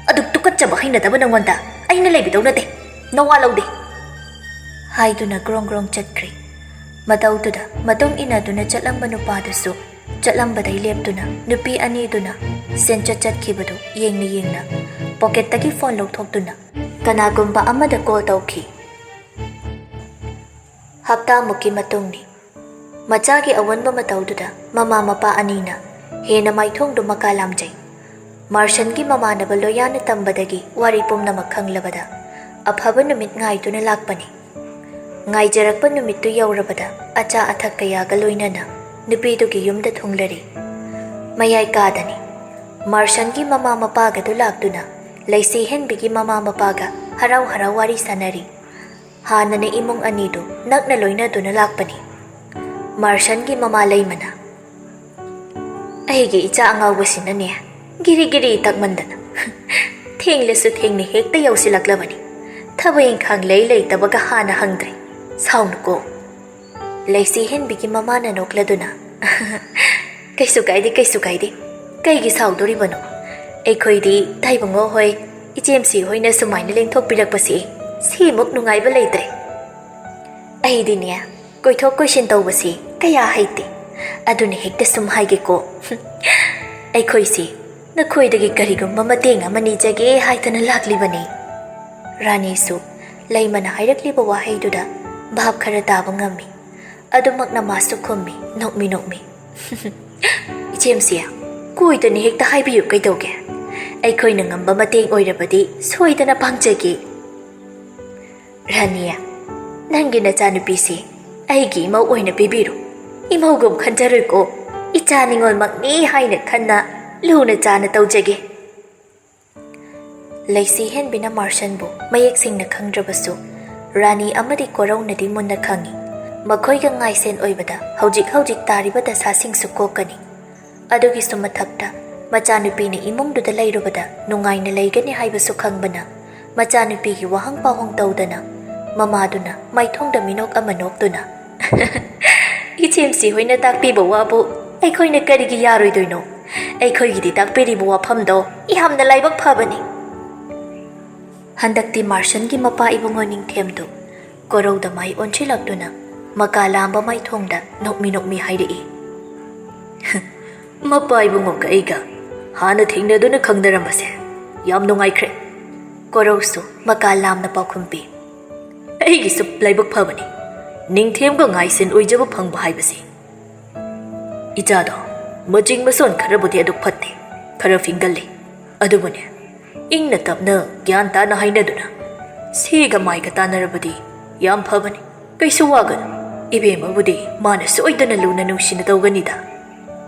ꯑꯗꯨꯛ ꯇꯨꯀꯠꯆꯕ ꯍꯩꯅꯗꯕ ꯅꯉꯣꯟꯗ ꯑꯩꯅ ꯂꯩꯕꯤꯗꯧ ꯅꯠꯇꯦ, ꯅꯋꯥ ꯂꯧꯗꯦ," ꯍꯥꯏꯗꯨꯅ ꯒ꯭ꯔꯣꯡ ꯒ꯭ꯔꯣꯡ ꯆꯠꯈ꯭ꯔꯦ꯫ ꯃꯇꯧꯗꯨꯗ ꯃꯇꯨꯡ ꯏꯟꯅꯗꯨꯅ ꯆꯠꯂꯝꯕ ꯅꯨꯄꯥꯗꯨꯁꯨ ꯆꯠꯂꯝꯕꯗꯩ ꯂꯦꯞꯇꯨꯅ ꯅꯨꯄꯤ ꯑꯅꯤꯗꯨꯅ ꯁꯦꯟꯆꯠ ꯆꯠꯈꯤꯕꯗꯨ ꯌꯦꯡꯅ ꯌꯦꯡꯅ ꯄꯣꯀꯦꯠꯇꯒꯤ ꯐꯣꯟ ꯂꯧꯊꯣꯛꯇꯨꯅ ꯀꯅꯥꯒꯨꯝꯕ ꯑꯃꯗ ꯀꯣꯜ ꯇꯧꯈꯤ꯫ ꯍꯞꯇꯥꯃꯨꯛꯀꯤ ꯃꯇꯨꯡꯅꯤ꯫ ꯃꯆꯥꯒꯤ ꯑꯑꯣꯟꯕ ꯃꯇꯧꯗꯨꯗ ꯃꯃꯥ ꯃꯄꯥ ꯑꯅꯤꯅ ꯍꯦꯟꯅ ꯃꯥꯏꯊꯣꯡꯗꯨ ꯃꯀꯥ ꯂꯥꯝꯖꯩ꯫ ꯃꯥꯔꯁꯟꯒꯤ ꯃꯃꯥꯟꯅꯕ ꯂꯣꯌꯥꯅ ꯇꯝꯕꯗꯒꯤ ꯋꯥꯔꯤ ꯄꯨꯝꯅꯃꯛ ꯈꯪꯂꯕꯗ ꯑꯐꯕ ꯅꯨꯃꯤꯠ ꯉꯥꯏꯗꯨꯅ ꯂꯥꯛꯄꯅꯤ꯫ ꯉꯥꯏꯖꯔꯛꯄ ꯅꯨꯃꯤꯠꯇꯨ ꯌꯧꯔꯕꯗ ꯑꯆꯥ ꯑꯊꯛ ꯀꯌꯥꯒ ꯂꯣꯏꯅꯅ ꯅꯨꯄꯤꯗꯨꯒꯤ ꯌꯨꯝꯗ ꯊꯨꯡꯂꯔꯤ꯫ ꯃꯌꯥꯏ ꯀꯥꯗꯅꯤ꯫ ꯃꯥꯔꯁꯟꯒꯤ ꯃꯃꯥ ꯃꯄꯥꯒꯗꯨ ꯂꯥꯛꯇꯨꯅ ꯂꯩꯁꯤ ꯍꯦꯟꯕꯤꯒꯤ ꯃꯃꯥ ꯃꯄꯥꯒ ꯍꯔꯥꯎ ꯍꯔꯥꯎ ꯋꯥꯔꯤ ꯁꯥꯟꯅꯔꯤ꯫ ꯍꯥꯟꯅꯅ ꯏꯃꯨꯡ ꯑꯅꯤꯗꯨ ꯅꯛꯅ ꯂꯣꯏꯅꯗꯨꯅ ꯂꯥꯛꯄꯅꯤ꯫ ꯃꯥꯔꯁꯟꯒꯤ ꯃꯃꯥ ꯂꯩꯃꯅ ꯑꯩꯒꯤ ꯏꯆꯥ ꯑꯉꯥꯎꯕꯁꯤꯅꯅꯦ, ꯒꯤꯔꯤ ꯒꯤꯔꯤ ꯇꯛꯃꯟꯗꯅ ꯊꯦꯡꯂꯁꯨ ꯊꯦꯡꯅ ꯍꯦꯛꯇ ꯌꯧꯁꯤꯜꯂꯛꯂꯕꯅꯤ꯫ ꯊꯕꯛ ꯏꯪꯈꯥꯡ ꯂꯩ ꯂꯩꯇꯕꯒ ꯍꯥꯟꯅ ꯍꯪꯗ꯭ꯔꯦ꯫ ꯁꯥꯎꯅꯨꯀꯣ꯫ ꯂꯩꯁꯤ ꯍꯦꯟꯕꯤꯒꯤ ꯃꯃꯥꯅ ꯅꯣꯛꯂꯗꯨꯅ, "ꯀꯩꯁꯨ ꯀꯥꯏꯗꯦ, ꯀꯩꯁꯨ ꯀꯥꯏꯗꯦ꯫ ꯀꯩꯒꯤ ꯁꯥꯎꯗꯣꯔꯤꯕꯅꯣ? ꯑꯩꯈꯣꯏꯗꯤ ꯇꯥꯏꯕꯪꯉꯣ ꯍꯣꯏ, ꯏꯆꯦꯝꯁꯤ ꯍꯣꯏꯅ ꯁꯨꯃꯥꯏꯅ ꯂꯦꯡꯊꯣꯛꯄꯤꯔꯛꯄꯁꯤ ꯁꯤꯃꯨꯛ ꯅꯨꯡꯉꯥꯏꯕ ꯂꯩꯇ꯭ꯔꯦ꯫ ꯑꯩꯗꯤꯅꯦ, ꯀꯣꯏꯊꯣꯛ ꯀꯣꯏꯁꯤꯟ ꯇꯧꯕꯁꯤ ꯀꯌꯥ ꯍꯩꯇꯦ꯫ ꯑꯗꯨꯅ ꯍꯦꯛꯇ ꯁꯨꯝ ꯍꯥꯏꯒꯦꯀꯣ꯫ ꯑꯩꯈꯣꯏꯁꯤ ꯅꯈꯣꯏꯗꯒꯤ ꯀꯔꯤꯒꯨꯝꯕ ꯃꯇꯦꯡ ꯑꯃ ꯅꯤꯖꯒꯦ ꯍꯥꯏꯗꯅ ꯂꯥꯛꯂꯤꯕꯅꯤ꯫" ꯔꯥꯅꯤꯁꯨ ꯂꯩꯃꯅ ꯍꯥꯏꯔꯛꯂꯤꯕ ꯋꯥꯍꯩꯗꯨꯗ ꯚꯥꯞ ꯈꯔ ꯇꯥꯕ ꯉꯝꯃꯤ꯫ ꯑꯗꯨꯃꯛꯅ ꯃꯥꯁꯨ ꯈꯨꯝꯃꯤ, ꯅꯣꯛꯃꯤ ꯅꯣꯛꯃꯤ꯫ "ꯏꯆꯦꯝꯁꯤ, ꯀꯣꯏꯗꯅ ꯍꯦꯛꯇ ꯍꯥꯏꯕꯤꯌꯨ ꯀꯩꯗꯧꯒꯦ? ꯑꯩꯈꯣꯏꯅ ꯉꯝꯕ ꯃꯇꯦꯡ ꯑꯣꯏꯔꯕꯗꯤ ꯁꯣꯏꯗꯅ ꯄꯥꯡꯖꯒꯦ꯫" "ꯔꯥꯅꯤ, ꯅꯪꯒꯤ ꯅꯆꯥꯅꯨꯄꯤꯁꯤ ꯑꯩꯒꯤ ꯏꯃꯧ ꯑꯣꯏꯅ ꯄꯤꯕꯤꯔꯣ꯫ ꯏꯃꯧꯒꯨꯝ ꯈꯟꯖꯔꯣꯏꯀꯣ, ꯏꯆꯥ ꯅꯤꯉꯣꯜꯃꯛꯅꯤ ꯍꯥꯏꯅ ꯈꯟꯅ ꯂꯨꯅ ꯆꯥꯅ ꯇꯧꯖꯒꯦ꯫" ꯂꯩꯁꯤ ꯍꯦꯟꯕꯤꯅ ꯃꯥꯔꯁꯟꯕꯨ ꯃꯌꯦꯛ ꯁꯦꯡꯅ ꯈꯪꯗ꯭ꯔꯕꯁꯨ, ꯔꯥꯅꯤ ꯑꯃꯗꯤ ꯀꯣꯔꯧꯅꯗꯤ ꯃꯨꯟꯅ ꯈꯪꯏ꯫ ꯃꯈꯣꯏꯒ ꯉꯥꯏꯁꯦꯟ ꯑꯣꯏꯕꯗ ꯍꯧꯖꯤꯛ ꯍꯧꯖꯤꯛ ꯇꯥꯔꯤꯕ ꯗꯁꯥꯁꯤꯡꯁꯨ ꯀꯣꯛꯀꯅꯤ꯫ ꯑꯗꯨꯒꯤꯁꯨ ꯃꯊꯛꯇ, ꯃꯆꯥꯅꯨꯄꯤꯅ ꯏꯃꯨꯡꯗꯨꯗ ꯂꯩꯔꯨꯕꯗ ꯅꯨꯡꯉꯥꯏꯅ ꯂꯩꯒꯅꯤ ꯍꯥꯏꯕꯁꯨ ꯈꯪꯕꯅ, ꯃꯆꯥꯅꯨꯄꯤꯒꯤ ꯋꯥꯍꯪ ꯄꯥꯎꯍꯪ ꯇꯧꯗꯅ, ꯃꯃꯥꯗꯨꯅ ꯃꯥꯏꯊꯣꯡꯗ ꯃꯤꯅꯣꯛ ꯑꯃ ꯅꯣꯛꯇꯨꯅ, "ꯏꯆꯦꯝꯁꯤ ꯍꯣꯏꯅ ꯇꯥꯛꯄꯤꯕ ꯋꯥꯕꯨ ꯑꯩꯈꯣꯏꯅ ꯀꯔꯤꯒꯤ ꯌꯥꯔꯣꯏꯗꯣꯏꯅꯣ? ꯑꯩꯈꯣꯏꯒꯤꯗꯤ ꯇꯥꯛꯄꯤꯔꯤꯕ ꯋꯥꯐꯝꯗꯣ ꯌꯥꯝꯅ ꯂꯥꯏꯕꯛ ꯐꯕꯅꯤ꯫" ꯍꯟꯗꯛꯇꯤ ꯃꯥꯔꯁꯟꯒꯤ ꯃꯄꯥ ꯏꯕꯨꯡꯉꯣ ꯅꯤꯡꯊꯦꯝꯗꯨ ꯀꯣꯔꯧꯗ ꯃꯥꯏ ꯑꯣꯟꯁꯤꯜꯂꯛꯇꯨꯅ ꯃꯀꯥ ꯂꯥꯝꯕ ꯃꯥꯏꯊꯣꯡꯗ ꯅꯣꯛꯃꯤ ꯅꯣꯛꯃꯤ ꯍꯥꯏꯔꯛꯏ, "ꯃꯄꯥ ꯏꯕꯨꯡꯉꯣꯒ ꯑꯩꯒ ꯍꯥꯟꯅ ꯊꯦꯡꯅꯗꯨꯅ ꯈꯪꯅꯔꯝꯕꯁꯦ ꯌꯥꯝ ꯅꯨꯡꯉꯥꯏꯈ꯭ꯔꯦ꯫" ꯀꯣꯔꯧꯁꯨ ꯃꯀꯥ ꯂꯥꯝꯅ ꯄꯥꯎꯈꯨꯝ ꯄꯤ, "ꯑꯩꯒꯤꯁꯨ ꯂꯥꯏꯕꯛ ꯐꯕꯅꯤ, ꯅꯤꯡꯊꯦꯝꯒ ꯉꯥꯏꯁꯦꯟ ꯑꯣꯏꯖꯕ ꯐꯪꯕ ꯍꯥꯏꯕꯁꯤ꯫" "ꯏꯆꯥꯗꯣ ꯃꯆꯤꯡ ꯃꯁꯣꯟ ꯈꯔꯕꯨꯗꯤ ꯑꯗꯨꯛ ꯐꯠꯇꯦ, ꯈꯔ ꯐꯤꯡꯒꯜꯂꯤ꯫ ꯑꯗꯨꯕꯨꯅꯦ, ꯏꯪꯅ ꯇꯞꯅ ꯒ꯭ꯌꯥꯟ ꯇꯥꯅ ꯍꯥꯏꯅꯗꯨꯅ ꯁꯤꯒ ꯃꯥꯏꯒ ꯇꯥꯟꯅꯔꯕꯗꯤ ꯌꯥꯝ ꯐꯕꯅꯤ꯫ "ꯀꯩꯁꯨ ꯋꯥꯒꯅꯨ, ꯏꯕꯦꯝꯃꯕꯨꯗꯤ ꯃꯥꯅ ꯁꯣꯏꯗꯅ ꯂꯨꯅ ꯅꯨꯡꯁꯤꯅ ꯇꯧꯒꯅꯤꯗ꯫"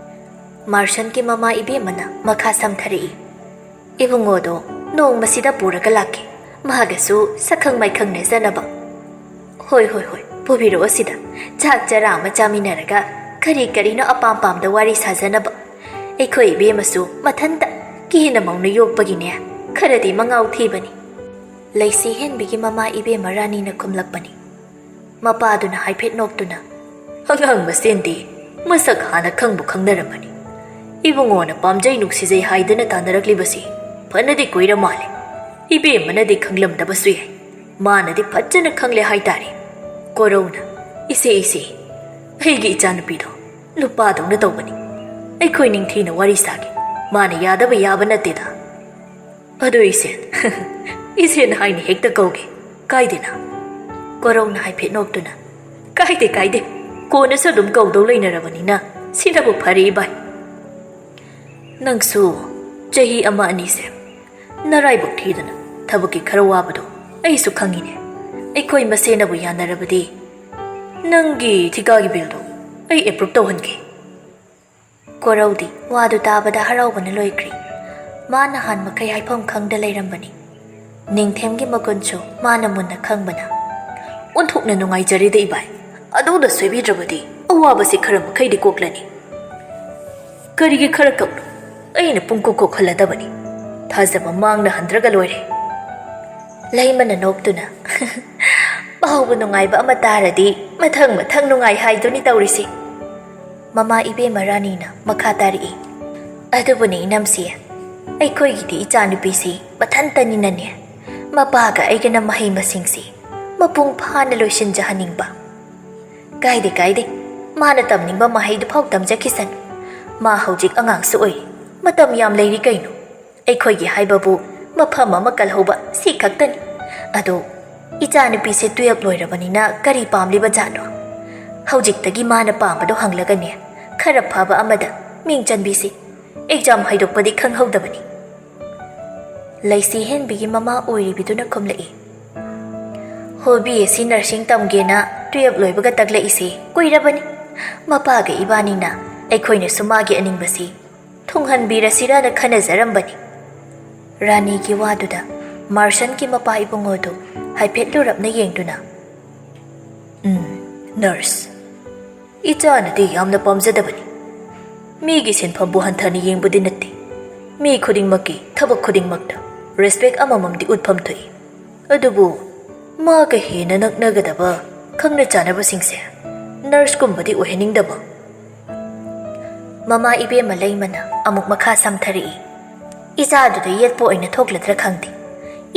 ꯃꯥꯔꯁꯟꯒꯤ ꯃꯃꯥ ꯏꯕꯦꯝꯃꯅ ꯃꯈꯥ ꯁꯝꯊꯔꯛꯏ꯫ "ꯏꯕꯨꯡꯉꯣꯗꯣ ꯅꯣꯡꯃꯁꯤꯗ ꯄꯨꯔꯒ ꯂꯥꯛꯀꯦ, ꯃꯥꯒꯁꯨ ꯁꯛꯈꯪ ꯃꯥꯏꯈꯪꯅꯖꯅꯕ꯫" "ꯍꯣꯏ, ꯍꯣꯏ, ꯍꯣꯏ, ꯄꯨꯕꯤꯔꯛꯑꯣ ꯁꯤꯗ꯫ ꯆꯥꯛ ꯆꯔꯥ ꯑꯃ ꯆꯥꯃꯤꯟꯅꯔꯒ ꯀꯔꯤ ꯀꯔꯤꯅꯣ ꯑꯄꯥꯝ ꯄꯥꯝꯗ ꯋꯥꯔꯤ ꯁꯥꯖꯅꯕ꯫ ꯑꯩꯈꯣꯏ ꯏꯕꯦꯝꯃꯁꯨ ꯃꯊꯟꯇ ꯀꯦꯅ ꯃꯧꯅ ꯌꯣꯛꯄꯒꯤꯅꯦ, ꯈꯔꯗꯤ ꯃꯉꯥꯎ ꯊꯤꯕꯅꯤ꯫" ꯂꯩꯁꯤ ꯍꯦꯟꯕꯤꯒꯤ ꯃꯃꯥ ꯏꯕꯦꯝꯃ ꯔꯥꯅꯤꯅ ꯈꯨꯝꯂꯛꯄꯅꯤ꯫ ꯃꯄꯥꯗꯨꯅ ꯍꯥꯏꯐꯦꯠ ꯅꯣꯛꯇꯨꯅ, "ꯑꯉꯥꯡ ꯃꯁꯦꯟꯗꯤ ꯃꯁꯛ ꯍꯥꯟꯅ ꯈꯪꯕꯨ ꯈꯪꯅꯔꯝꯃꯅꯤ꯫ ꯏꯕꯨꯡꯉꯣꯅ ꯄꯥꯝꯖꯩ ꯅꯨꯡꯁꯤꯖꯩ ꯍꯥꯏꯗꯨꯅ ꯇꯥꯟꯅꯔꯛꯂꯤꯕꯁꯤ ꯐꯅꯗꯤ ꯀꯨꯏꯔ ꯃꯥꯜꯂꯦ꯫ ꯏꯕꯦꯝꯃꯅꯗꯤ ꯈꯪꯂꯝꯗꯕꯁꯨ ꯌꯥꯏ, ꯃꯥꯅꯗꯤ ꯐꯖꯅ ꯈꯪꯂꯦ ꯍꯥꯏꯇꯥꯔꯦ꯫" ꯀꯣꯔꯧꯅ, "ꯏꯆꯦ, ꯏꯆꯦ, ꯑꯩꯒꯤ ꯏꯆꯥꯅꯨꯄꯤꯗꯣ ꯅꯨꯄꯥꯗꯧꯅ ꯇꯧꯕꯅꯤ꯫ ꯑꯩꯈꯣꯏ ꯅꯤꯡꯊꯤꯅ ꯋꯥꯔꯤ ꯁꯥꯒꯦ, ꯃꯥꯅ ꯌꯥꯗꯕ ꯌꯥꯕ ꯅꯠꯇꯦꯗ꯫" "ꯑꯗꯨ ꯏꯆꯦ, ꯏꯆꯦꯅ ꯍꯥꯏꯅ ꯍꯦꯛꯇ ꯀꯧꯒꯦ, ꯀꯥꯏꯗꯦꯅ?" ꯀꯣꯔꯧꯅ ꯍꯥꯏꯐꯦꯠ ꯅꯣꯛꯇꯨꯅ, "ꯀꯥꯏꯗꯦ, ꯀꯥꯏꯗꯦ, ꯀꯣꯟꯅꯁꯨ ꯑꯗꯨꯝ ꯀꯧꯗꯧ ꯂꯩꯅꯔꯕꯅꯤꯅ ꯁꯤꯅꯕꯨ ꯐꯔꯦ ꯏꯕꯥꯏ꯫ ꯅꯪꯁꯨ ꯆꯍꯤ ꯑꯃ ꯑꯅꯤꯁꯦ ꯅꯔꯥꯏꯕꯛ ꯊꯤꯗꯅ ꯊꯕꯛꯀꯤ ꯈꯔ ꯋꯥꯕꯗꯣ ꯑꯩꯁꯨ ꯈꯪꯉꯤꯅꯦ꯫ ꯑꯩꯈꯣꯏ ꯃꯁꯦꯟꯅꯕꯨ ꯌꯥꯅꯔꯕꯗꯤ ꯅꯪꯒꯤ ꯊꯤꯀꯥꯒꯤ ꯕꯤꯜꯗꯣ ꯑꯩ ꯑꯦꯄ꯭ꯔꯨꯞ ꯇꯧꯍꯟꯒꯦ꯫" ꯀꯣꯔꯧꯗꯤ ꯋꯥꯗꯨ ꯇꯥꯕꯗ ꯍꯔꯥꯎꯕꯅ ꯂꯣꯏꯈ꯭ꯔꯤ꯫ ꯃꯥ ꯅꯍꯥꯟ ꯃꯈꯩ ꯍꯥꯏꯐꯝ ꯈꯪꯗ ꯂꯩꯔꯝꯕꯅꯤ꯫ ꯅꯤꯡꯊꯦꯝꯒꯤ ꯃꯒꯨꯟꯁꯨ ꯃꯥꯅ ꯃꯨꯟꯅ ꯈꯪꯕꯅ, "ꯑꯣꯟꯊꯣꯛꯅ ꯅꯨꯡꯉꯥꯏꯖꯔꯦꯗ ꯏꯕꯥꯏ꯫ ꯑꯗꯨꯗ ꯁꯣꯏꯕꯤꯗ꯭ꯔꯕꯗꯤ ꯑꯋꯥꯕꯁꯤ ꯈꯔ ꯃꯈꯩꯗꯤ ꯀꯣꯛꯂꯅꯤ꯫" "ꯀꯔꯤꯒꯤ ꯈꯔ ꯀꯛꯅꯣ? ꯑꯩꯅ ꯄꯨꯡꯀꯣꯛ ꯀꯣꯛꯍꯜꯂꯗꯕꯅꯤ꯫ ꯊꯥꯖꯕ ꯃꯥꯡꯅ ꯍꯟꯗ꯭ꯔꯒ ꯂꯣꯏꯔꯦ꯫" ꯂꯩꯃꯅ ꯅꯣꯛꯇꯨꯅ, "ꯄꯥꯎꯕꯨ ꯅꯨꯡꯉꯥꯏꯕ ꯑꯃ ꯇꯥꯔꯗꯤ ꯃꯊꯪ ꯃꯊꯪ ꯅꯨꯡꯉꯥꯏ ꯍꯥꯏꯗꯨꯅꯤ ꯇꯧꯔꯤꯁꯤ꯫" ꯃꯃꯥ ꯏꯕꯦꯝꯃ ꯔꯥꯅꯤꯅ ꯃꯈꯥ ꯇꯥꯔꯛꯏ, "ꯑꯗꯨꯕꯨꯅꯦ ꯏꯅꯝꯁꯤ, ꯑꯩꯈꯣꯏꯒꯤꯗꯤ ꯏꯆꯥꯅꯨꯄꯤꯁꯤ ꯃꯊꯟꯇꯅꯤꯅꯅꯦ, ꯃꯄꯥꯒ ꯑꯩꯒꯅ ꯃꯍꯩ ꯃꯁꯤꯡꯁꯤ ꯃꯄꯨꯡ ꯐꯥꯅ ꯂꯣꯏꯁꯤꯟꯖꯍꯟꯅꯤꯡꯕ꯫" "ꯀꯥꯏꯗꯦ, ꯀꯥꯏꯗꯦ, ꯃꯥꯅ ꯇꯝꯅꯤꯡꯕ ꯃꯍꯩꯗꯨꯐꯥꯎ ꯇꯝꯖꯈꯤꯁꯅꯨ꯫ ꯃꯥ ꯍꯧꯖꯤꯛ ꯑꯉꯥꯡꯁꯨ ꯑꯣꯏꯔꯤ, ꯃꯇꯝ ꯌꯥꯝ ꯂꯩꯔꯤ ꯀꯩꯅꯣ꯫ ꯑꯩꯈꯣꯏꯒꯤ ꯍꯥꯏꯕꯕꯨ ꯃꯐꯝ ꯑꯃ ꯀꯜꯍꯧꯕ ꯁꯤ ꯈꯛꯇꯅꯤ꯫ ꯑꯗꯣ ꯏꯆꯥꯅꯨꯄꯤꯁꯦ ꯇꯨꯌꯦꯜꯞ ꯂꯣꯏꯔꯕꯅꯤꯅ ꯀꯔꯤ ꯄꯥꯝꯂꯤꯕ ꯖꯥꯠꯅꯣ? ꯍꯧꯖꯤꯛꯇꯒꯤ ꯃꯥꯅ ꯄꯥꯝꯕꯗꯣ ꯍꯪꯂꯒꯅꯦ, ꯈꯔ ꯐꯕ ꯑꯃꯗ ꯃꯤꯡ ꯆꯟꯕꯤꯁꯤ꯫ ꯑꯦꯛꯖꯥꯝ ꯍꯥꯏꯗꯣꯛꯄꯗꯤ ꯈꯪꯍꯧꯗꯕꯅꯤ꯫" ꯂꯩꯁꯤ ꯍꯦꯟꯕꯤꯒꯤ ꯃꯃꯥ ꯑꯣꯏꯔꯤꯕꯤꯗꯨꯅ ꯈꯨꯝꯂꯛꯏ, ꯍꯣꯕꯤ ꯑꯁꯤ ꯅꯔꯁꯤꯡ ꯇꯝꯒꯦꯅ ꯇꯨꯌꯦꯜꯞ ꯂꯣꯏꯕꯒ ꯇꯛꯂꯛꯏꯁꯤ ꯀꯨꯏꯔꯕꯅꯤ꯫ ꯃꯄꯥꯒ ꯏꯕꯥꯅꯤꯅ ꯑꯩꯈꯣꯏꯅꯁꯨ ꯃꯥꯒꯤ ꯑꯅꯤꯡꯕꯁꯤ ꯊꯨꯡꯍꯟꯕꯤꯔꯁꯤꯔꯅ ꯈꯟꯅꯖꯔꯝꯕꯅꯤ꯫ ꯔꯥꯅꯤꯒꯤ ꯋꯥꯗꯨꯗ ꯃꯥꯔꯁꯟꯒꯤ ꯃꯄꯥ ꯏꯕꯨꯡꯉꯣꯗꯨ ꯍꯥꯏꯐꯦꯠ ꯂꯨꯔꯞꯅ ꯌꯦꯡꯗꯨꯅ, "ꯎꯝ, ꯅꯔꯁ, ꯏꯆꯥꯅꯗꯤ ꯌꯥꯝꯅ ꯄꯥꯝꯖꯗꯕꯅꯤ꯫ ꯃꯤꯒꯤ ꯁꯤꯟꯐꯝꯕꯨ ꯍꯟꯊꯅ ꯌꯦꯡꯕꯗꯤ ꯅꯠꯇꯦ꯫ ꯃꯤ ꯈꯨꯗꯤꯡꯃꯛꯀꯤ ꯊꯕꯛ ꯈꯨꯗꯤꯡꯃꯛꯇ ꯔꯦꯁꯄꯦꯛ ꯑꯃꯃꯝꯗꯤ ꯎꯠꯐꯝ ꯊꯣꯛꯏ꯫ ꯑꯗꯨꯕꯨ ꯃꯥꯒ ꯍꯦꯟꯅ ꯅꯛꯅꯒꯗꯕ ꯈꯪꯅ ꯆꯥꯟꯅꯕꯁꯤꯡꯁꯦ ꯅꯔꯁꯀꯨꯝꯕꯗꯤ ꯑꯣꯏꯍꯟꯅꯤꯡꯗꯕ꯫" ꯃꯃꯥ ꯏꯕꯦꯝꯃ ꯂꯩꯃꯅ ꯑꯃꯨꯛ ꯃꯈꯥ ꯁꯝꯊꯔꯛꯏ, "ꯏꯆꯥꯗꯨꯗ ꯌꯦꯠꯄ ꯑꯣꯏꯅ ꯊꯣꯛꯂꯗ꯭ꯔꯥ ꯈꯪꯗꯦ꯫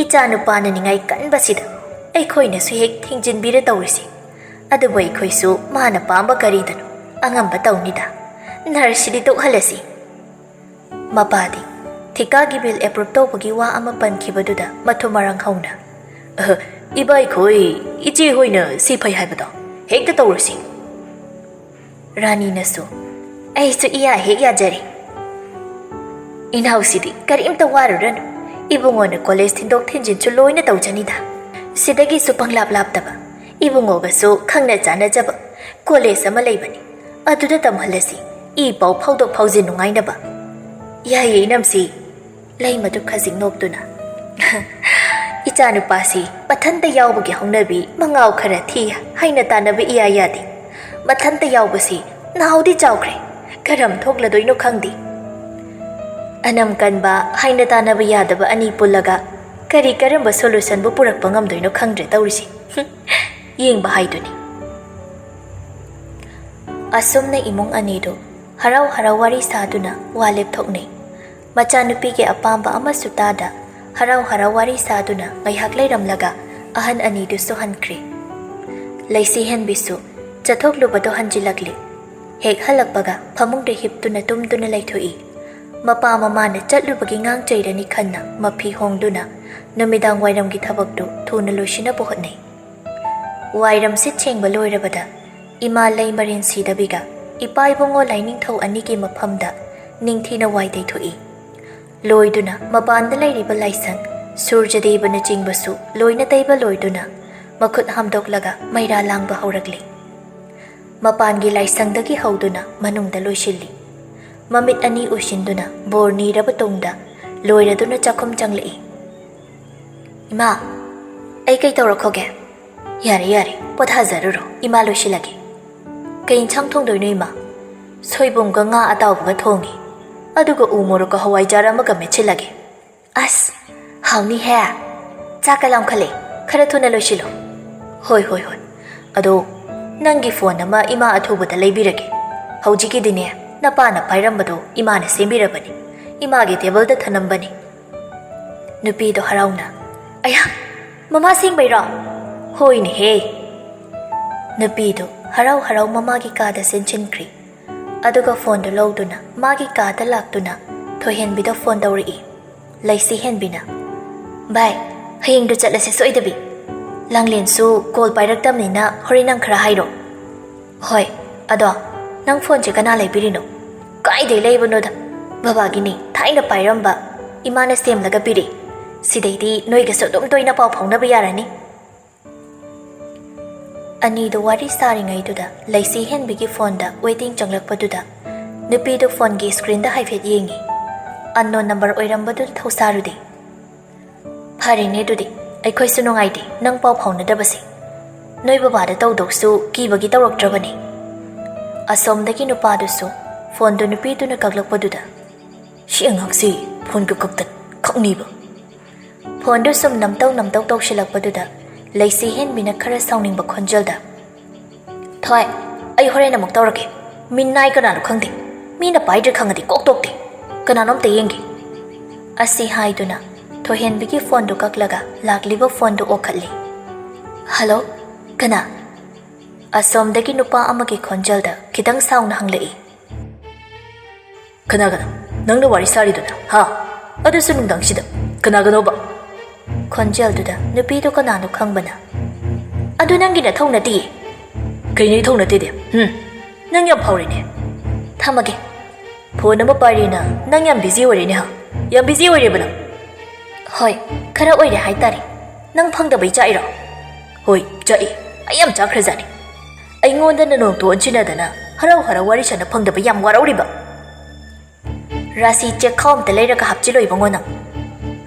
ꯏꯆꯥ ꯅꯨꯄꯥꯅ ꯅꯤꯡꯉꯥꯏ ꯀꯟꯕꯁꯤꯗ ꯑꯩꯈꯣꯏꯅꯁꯨ ꯍꯦꯛ ꯊꯤꯡꯖꯤꯟꯕꯤꯔ ꯇꯧꯔꯤꯁꯤ꯫ ꯑꯗꯨꯕꯨ ꯑꯩꯈꯣꯏꯁꯨ ꯃꯥꯅ ꯄꯥꯝꯕ ꯀꯔꯤꯗꯅꯣ ꯑꯉꯝꯕ ꯇꯧꯅꯤꯗ꯫ ꯅꯔꯁꯁꯤꯗꯤ ꯇꯣꯛꯍꯜꯂꯁꯤ꯫" ꯃꯄꯥꯗꯤ ꯊꯤꯀꯥꯒꯤ ꯕꯤꯜ ꯑꯦꯄ꯭ꯔꯨꯞ ꯇꯧꯕꯒꯤ ꯋꯥ ꯑꯃ ꯄꯟꯈꯤꯕꯗꯨꯗ ꯃꯊꯨꯝ ꯃꯔꯥꯡ ꯍꯧꯅ, "ꯑꯍ, ꯏꯕꯥꯏꯈꯣꯏ, ꯏꯆꯦ ꯍꯣꯏꯅ ꯁꯤ ꯐꯩ ꯍꯥꯏꯕꯗꯣ ꯍꯦꯛꯇ ꯇꯧꯔꯁꯤ꯫" ꯔꯥꯅꯤꯅꯁꯨ, "ꯑꯩꯁꯨ ꯏꯌꯥ ꯍꯦꯛ ꯌꯥꯖꯔꯦ꯫ ꯏꯅꯥꯎꯁꯤꯗꯤ ꯀꯔꯤꯝꯇ ꯋꯥꯔꯨꯔꯅꯨ꯫ ꯏꯕꯨꯡꯉꯣꯅ ꯀꯣꯂꯦꯖ ꯊꯤꯟꯗꯣꯛ ꯊꯤꯟꯖꯤꯟꯁꯨ ꯂꯣꯏꯅ ꯇꯧꯖꯅꯤꯗ꯫ ꯁꯤꯗꯒꯤꯁꯨ ꯄꯪꯂꯥꯞ ꯂꯥꯞꯇꯕ ꯏꯕꯨꯡꯉꯣꯒꯁꯨ ꯈꯪꯅ ꯆꯥꯟꯅꯖꯕ ꯀꯣꯂꯦꯖ ꯑꯃ ꯂꯩꯕꯅꯤ꯫ ꯑꯗꯨꯗ ꯇꯝꯍꯜꯂꯁꯤ, ꯏ ꯄꯥꯎ ꯐꯥꯎꯗꯣꯛ ꯐꯥꯎꯖꯤꯟ ꯅꯨꯡꯉꯥꯏꯅꯕ꯫" "ꯌꯥꯏꯌꯦ, ꯏꯅꯝꯁꯤ꯫" ꯂꯩꯃꯗꯨ ꯈꯖꯤꯛ ꯅꯣꯛꯇꯨꯅ, "ꯏꯆꯥꯅꯨꯄꯥꯁꯤ ꯃꯊꯟꯇ ꯌꯥꯎꯕꯒꯤ ꯍꯧꯅꯕꯤ ꯃꯉꯥꯎ ꯈꯔ ꯊꯤ ꯍꯥꯏꯅ ꯇꯥꯟꯅꯕ ꯏꯌꯥ ꯌꯥꯗꯦ꯫ ꯃꯊꯟꯇ ꯌꯥꯎꯕꯁꯤ ꯅꯥꯎꯗꯤ ꯆꯥꯎꯈ꯭ꯔꯦ, ꯀꯔꯝ ꯊꯣꯛꯂꯗꯣꯏꯅꯣ ꯈꯪꯗꯦ꯫" ꯑꯅꯝ ꯀꯟꯕ ꯍꯥꯏꯅ ꯇꯥꯟꯅꯕ ꯌꯥꯗꯕ ꯑꯅꯤ ꯄꯨꯜꯂꯒ ꯀꯔꯤ ꯀꯔꯝꯕ ꯁꯣꯂꯨꯁꯟꯕꯨ ꯄꯨꯔꯛꯄ ꯉꯝꯗꯣꯏꯅꯣ ꯈꯪꯗ꯭ꯔꯦ ꯇꯧꯔꯤꯁꯤ꯫ ꯌꯦꯡꯕ ꯍꯥꯏꯗꯨꯅꯤ꯫ ꯑꯁꯨꯝꯅ ꯏꯃꯨꯡ ꯑꯅꯤꯗꯨ ꯍꯔꯥꯎ ꯍꯔꯥꯎ ꯋꯥꯔꯤ ꯁꯥꯗꯨꯅ ꯋꯥ ꯂꯦꯞꯊꯣꯛꯅꯩ꯫ ꯃꯆꯥꯅꯨꯄꯤꯒꯤ ꯑꯄꯥꯝꯕ ꯑꯃꯁꯨ ꯇꯥꯗ ꯍꯔꯥꯎ ꯍꯔꯥꯎ ꯋꯥꯔꯤ ꯁꯥꯗꯨꯅ ꯉꯥꯏꯍꯥꯛ ꯂꯩꯔꯝꯂꯒ ꯑꯍꯟ ꯑꯅꯤꯗꯨꯁꯨ ꯍꯟꯈ꯭ꯔꯦ꯫ ꯂꯩꯁꯤꯍꯦꯟꯕꯤꯁꯨ ꯆꯠꯊꯣꯛꯂꯨꯕꯗꯣ ꯍꯟꯖꯤꯜꯂꯛꯂꯤ꯫ ꯍꯦꯛ ꯍꯜꯂꯛꯄꯒ ꯐꯃꯨꯡꯗ ꯍꯤꯞꯇꯨꯅ ꯇꯨꯝꯗꯨꯅ ꯂꯩꯊꯣꯛꯏ꯫ ꯃꯄꯥ ꯃꯃꯥꯅ ꯆꯠꯂꯨꯕꯒꯤ ꯉꯥꯡ ꯆꯩꯔꯅꯤ ꯈꯟꯅ ꯃꯐꯤ ꯍꯣꯡꯗꯨꯅ ꯅꯨꯃꯤꯗꯥꯡ ꯋꯥꯏꯔꯝꯒꯤ ꯊꯕꯛꯇꯨ ꯊꯨꯅ ꯂꯣꯏꯁꯤꯟꯅꯕ ꯍꯣꯠꯅꯩ꯫ ꯋꯥꯏꯔꯝ ꯁꯤꯠ ꯁꯦꯡꯕ ꯂꯣꯏꯔꯕꯗ ꯏꯃꯥ ꯂꯩꯃꯔꯦꯟ ꯁꯤꯗꯕꯤꯒ ꯏꯄꯥ ꯏꯕꯨꯡꯉꯣ ꯂꯥꯏꯅꯤꯡꯊꯧ ꯑꯅꯤꯒꯤ ꯃꯐꯝꯗ ꯅꯤꯡꯊꯤꯅ ꯋꯥꯏ ꯇꯩꯊꯣꯛꯏ꯫ ꯂꯣꯏꯗꯨꯅ ꯃꯄꯥꯟꯗ ꯂꯩꯔꯤꯕ ꯂꯥꯏꯁꯪ, ꯁꯨꯔꯖꯗꯦꯕꯅꯆꯤꯡꯕꯁꯨ ꯂꯣꯏꯅ ꯇꯩꯕ ꯂꯣꯏꯗꯨꯅ ꯃꯈꯨꯠ ꯍꯥꯝꯗꯣꯛꯂꯒ ꯃꯩꯔꯥ ꯂꯥꯡꯕ ꯍꯧꯔꯛꯂꯤ꯫ ꯃꯄꯥꯟꯒꯤ ꯂꯥꯏꯁꯪꯗꯒꯤ ꯍꯧꯗꯨꯅ ꯃꯅꯨꯡꯗ ꯂꯣꯏꯁꯤꯜꯂꯤ꯫ ꯃꯃꯤꯠ ꯑꯅꯤ ꯎꯏꯁꯤꯟꯗꯨꯅ ꯕꯣꯔ ꯅꯤꯔꯕ ꯇꯨꯡꯗ ꯂꯣꯏꯔꯗꯨꯅ ꯆꯥꯛꯈꯨꯝ ꯆꯪꯂꯛꯏ꯫ "ꯏꯃꯥ, ꯑꯩ ꯀꯩ ꯇꯧꯔꯛꯈꯣꯒꯦ?" "ꯌꯥꯔꯦ, ꯌꯥꯔꯦ, ꯄꯣꯊꯥꯖꯔꯨꯔꯣ, ꯏꯃꯥ ꯂꯣꯏꯁꯤꯜꯂꯒꯦ꯫" "ꯀꯩ ꯏꯟꯁꯥꯡ ꯊꯣꯡꯗꯣꯏꯅꯣ, ꯏꯃꯥ?" "ꯁꯣꯏꯕꯨꯝꯒ ꯉꯥ ꯑꯇꯥꯎꯕꯒ ꯊꯣꯡꯉꯤ, ꯑꯗꯨꯒ ꯎ ꯃꯣꯔꯣꯛꯀ ꯍꯋꯥꯏꯖꯥꯔ ꯑꯃꯒ ꯃꯦꯠꯁꯤꯜꯂꯒꯦ꯫" "ꯑꯁ, ꯍꯥꯎꯅꯤꯍꯦ! ꯆꯥꯛꯀ ꯂꯥꯝꯈꯠꯂꯦ, ꯈꯔ ꯊꯨꯅ ꯂꯣꯏꯁꯤꯜꯂꯣ꯫" "ꯍꯣꯏ, ꯍꯣꯏ, ꯍꯣꯏ꯫ ꯑꯗꯣ, ꯅꯪꯒꯤ ꯐꯣꯟ ꯑꯃ ꯏꯃꯥ ꯑꯊꯨꯕꯗ ꯂꯩꯕꯤꯔꯒꯦ꯫ ꯍꯧꯖꯤꯛꯀꯤꯗꯤꯅꯦ, ꯅꯄꯥꯅ ꯄꯥꯏꯔꯝꯕꯗꯣ ꯏꯃꯥꯅ ꯁꯦꯝꯕꯤꯔꯕꯅꯤ, ꯏꯃꯥꯒꯤ ꯇꯦꯕꯜꯗ ꯊꯅꯝꯕꯅꯤ꯫" ꯅꯨꯄꯤꯗꯣ ꯍꯔꯥꯎꯅ, "ꯑꯌꯥ, ꯃꯃꯥ ꯁꯦꯡꯕꯩꯔꯣ?" "ꯍꯣꯏꯅꯦꯍꯦ꯫" ꯅꯨꯄꯤꯗꯣ ꯍꯔꯥꯎ ꯍꯔꯥꯎ ꯃꯃꯥꯒꯤ ꯀꯥꯗ ꯆꯦꯟꯁꯤꯟꯈ꯭ꯔꯤ꯫ ꯑꯗꯨꯒ ꯐꯣꯟꯗꯨ ꯂꯧꯗꯨꯅ ꯃꯥꯒꯤ ꯀꯥꯗ ꯂꯥꯛꯇꯨꯅ ꯊꯣꯏꯍꯦꯟꯕꯤꯗ ꯐꯣꯟ ꯇꯧꯔꯛꯏ꯫ ꯂꯩꯁꯤ ꯍꯦꯟꯕꯤꯅ, "ꯚꯥꯏ, ꯍꯌꯦꯡꯗꯨ ꯆꯠꯂꯁꯦ ꯁꯣꯏꯗꯕꯤ꯫ ꯂꯥꯡꯂꯦꯟꯁꯨ ꯀꯣꯜ ꯄꯥꯏꯔꯛꯇꯕꯅꯤꯅ ꯍꯣꯔꯦꯟ ꯅꯪ ꯈꯔ ꯍꯥꯏꯔꯣ꯫" "ꯍꯣꯏ, ꯑꯗꯣ ꯅꯪ ꯐꯣꯟꯁꯦ ꯀꯅꯥ ꯂꯩꯕꯤꯔꯤꯅꯣ?" "ꯀꯥꯏꯗꯩ ꯂꯩꯕꯅꯣꯗ, ꯕꯕꯥꯒꯤꯅꯤ, ꯊꯥꯏꯅ ꯄꯥꯏꯔꯝꯕ, ꯏꯃꯥꯅ ꯁꯦꯝꯂꯒ ꯄꯤꯔꯛꯏ꯫ ꯁꯤꯗꯩꯗꯤ ꯅꯣꯏꯒꯁꯨ ꯑꯗꯨꯝ ꯇꯣꯏꯅ ꯄꯥꯎ ꯐꯥꯎꯅꯕ ꯌꯥꯔꯅꯤ꯫" ꯑꯅꯤꯗꯨ ꯋꯥꯔꯤ ꯁꯥꯔꯤꯉꯩꯗꯨꯗ ꯂꯩꯁꯤ ꯍꯦꯟꯕꯤꯒꯤ ꯐꯣꯟꯗ ꯋꯦꯇꯤꯡ ꯆꯪꯂꯛꯄꯗꯨꯗ ꯅꯨꯄꯤꯗꯨ ꯐꯣꯟꯒꯤ ꯁ꯭ꯀ꯭ꯔꯤꯟꯗ ꯍꯥꯏꯐꯦꯠ ꯌꯦꯡꯉꯤ꯫ ꯑꯟꯅꯣꯟ ꯅꯝꯕꯔ ꯑꯣꯏꯔꯝꯕꯗꯨꯗ ꯊꯧꯁꯥꯔꯨꯗꯦ꯫ "ꯐꯔꯦꯅꯦ, ꯑꯗꯨꯗꯤ ꯑꯩꯈꯣꯏꯁꯨ ꯅꯨꯡꯉꯥꯏꯇꯦ ꯅꯪ ꯄꯥꯎ ꯐꯥꯎꯅꯗꯕꯁꯦ꯫ ꯅꯣꯏ ꯕꯕꯥꯗ ꯇꯧꯗꯧꯁꯨ ꯀꯤꯕꯒꯤ ꯇꯧꯔꯛꯇ꯭ꯔꯕꯅꯤ꯫" ꯑꯁꯣꯝꯗꯒꯤ ꯅꯨꯄꯥꯗꯨꯁꯨ ꯐꯣꯟꯗꯨ ꯅꯨꯄꯤꯗꯨꯅ ꯀꯛꯂꯛꯄꯗꯨꯗ, "ꯁꯤ ꯑꯉꯥꯡꯁꯤ ꯐꯣꯟꯒ ꯀꯛꯇ ꯈꯛꯅꯤꯕ꯫" ꯐꯣꯟꯗꯨ ꯁꯨꯝ ꯅꯝꯇꯧ ꯅꯝꯇꯧ ꯇꯧꯁꯤꯜꯂꯛꯄꯗꯨꯗ ꯂꯩꯁꯤ ꯍꯦꯟꯕꯤꯅ ꯈꯔ ꯁꯥꯎꯅꯤꯡꯕ ꯈꯣꯟꯖꯦꯜꯗ, "ꯊꯣꯏ, ꯑꯩ ꯍꯣꯔꯦꯟ ꯑꯃꯨꯛ ꯇꯧꯔꯛꯀꯦ꯫ ꯃꯤ ꯅꯥꯏ ꯀꯅꯥꯅꯣ ꯈꯪꯗꯦ꯫ ꯃꯤꯅ ꯄꯥꯏꯗ꯭ꯔꯦ ꯈꯪꯉꯗꯤ ꯀꯣꯛ ꯇꯣꯛꯇꯦ꯫ ꯀꯅꯥꯅꯣ ꯑꯝꯇ ꯌꯦꯡꯒꯦ꯫" ꯑꯁꯤ ꯍꯥꯏꯗꯨꯅ ꯊꯣꯏꯍꯦꯟꯕꯤꯒꯤ ꯐꯣꯟꯗꯨ ꯀꯛꯂꯒ ꯂꯥꯛꯂꯤꯕ ꯐꯣꯟꯗꯨ ꯑꯣꯛꯈꯠꯂꯤ꯫ "ꯍꯜꯂꯣ, ꯀꯅꯥ?" ꯑꯁꯣꯝꯗꯒꯤ ꯅꯨꯄꯥ ꯑꯃꯒꯤ ꯈꯣꯟꯖꯦꯜꯗ ꯈꯤꯇꯪ ꯁꯥꯎꯅ ꯍꯪꯂꯛꯏ꯫ "ꯀꯅꯥꯒꯅꯣ ꯅꯪꯅ ꯋꯥꯔꯤ ꯁꯥꯔꯤꯗꯨꯅ, ꯍꯥ? ꯑꯗꯨꯁꯨ ꯅꯨꯡꯗꯥꯡꯁꯤꯗ ꯀꯅꯥꯒꯅꯣꯕ?" ꯈꯣꯟꯖꯦꯜꯗꯨꯗ ꯅꯨꯄꯤꯗꯨ ꯀꯅꯥꯅꯣ ꯈꯪꯕꯅ, "ꯑꯗꯨ ꯅꯪꯒꯤ ꯅꯊꯧ ꯅꯠꯇꯤꯌꯦ꯫" "ꯀꯩꯅꯣ ꯏꯊꯧ ꯅꯠꯇꯦꯗꯤ? ꯍꯨꯝ, ꯅꯪ ꯌꯥꯝ ꯐꯥꯎꯔꯦꯅꯦ꯫" "ꯊꯝꯃꯒꯦ꯫" "ꯐꯣꯟ ꯑꯃ ꯄꯥꯏꯔꯤꯅ ꯅꯪ ꯌꯥꯝ ꯕꯤꯖꯤ ꯑꯣꯏꯔꯦꯅꯦ, ꯍꯥ? ꯌꯥꯝ ꯕꯤꯖꯤ ꯑꯣꯏꯔꯦꯕ ꯅꯪ?" "ꯍꯣꯏ, ꯈꯔ ꯑꯣꯏꯔꯦ ꯍꯥꯏꯇꯥꯔꯦ꯫ ꯅꯪ ꯐꯪꯗꯕꯩ ꯆꯥꯛꯏꯔꯣ?" ꯍꯣꯏ, ꯆꯥꯛꯏ꯫ ꯑꯩ ꯌꯥꯝ ꯆꯥꯈ꯭ꯔꯖꯥꯠꯅꯤ꯫ ꯑꯩꯉꯣꯟꯗ ꯅꯅꯣꯡꯇꯣ ꯑꯣꯟꯁꯤꯟꯅꯗꯅ ꯍꯔꯥꯎ ꯍꯔꯥꯎ ꯋꯥꯔꯤ ꯁꯥꯟꯅ ꯐꯪꯗꯕ ꯌꯥꯝ ꯋꯥꯔꯧꯔꯤꯕ꯫ ꯔꯥꯁꯤ ꯆꯦꯛꯈꯥꯎ ꯑꯝꯇ ꯂꯩꯔꯒ ꯍꯥꯞꯆꯤꯜꯂꯣ ꯏꯕꯨꯡꯉꯣ ꯅꯪ꯫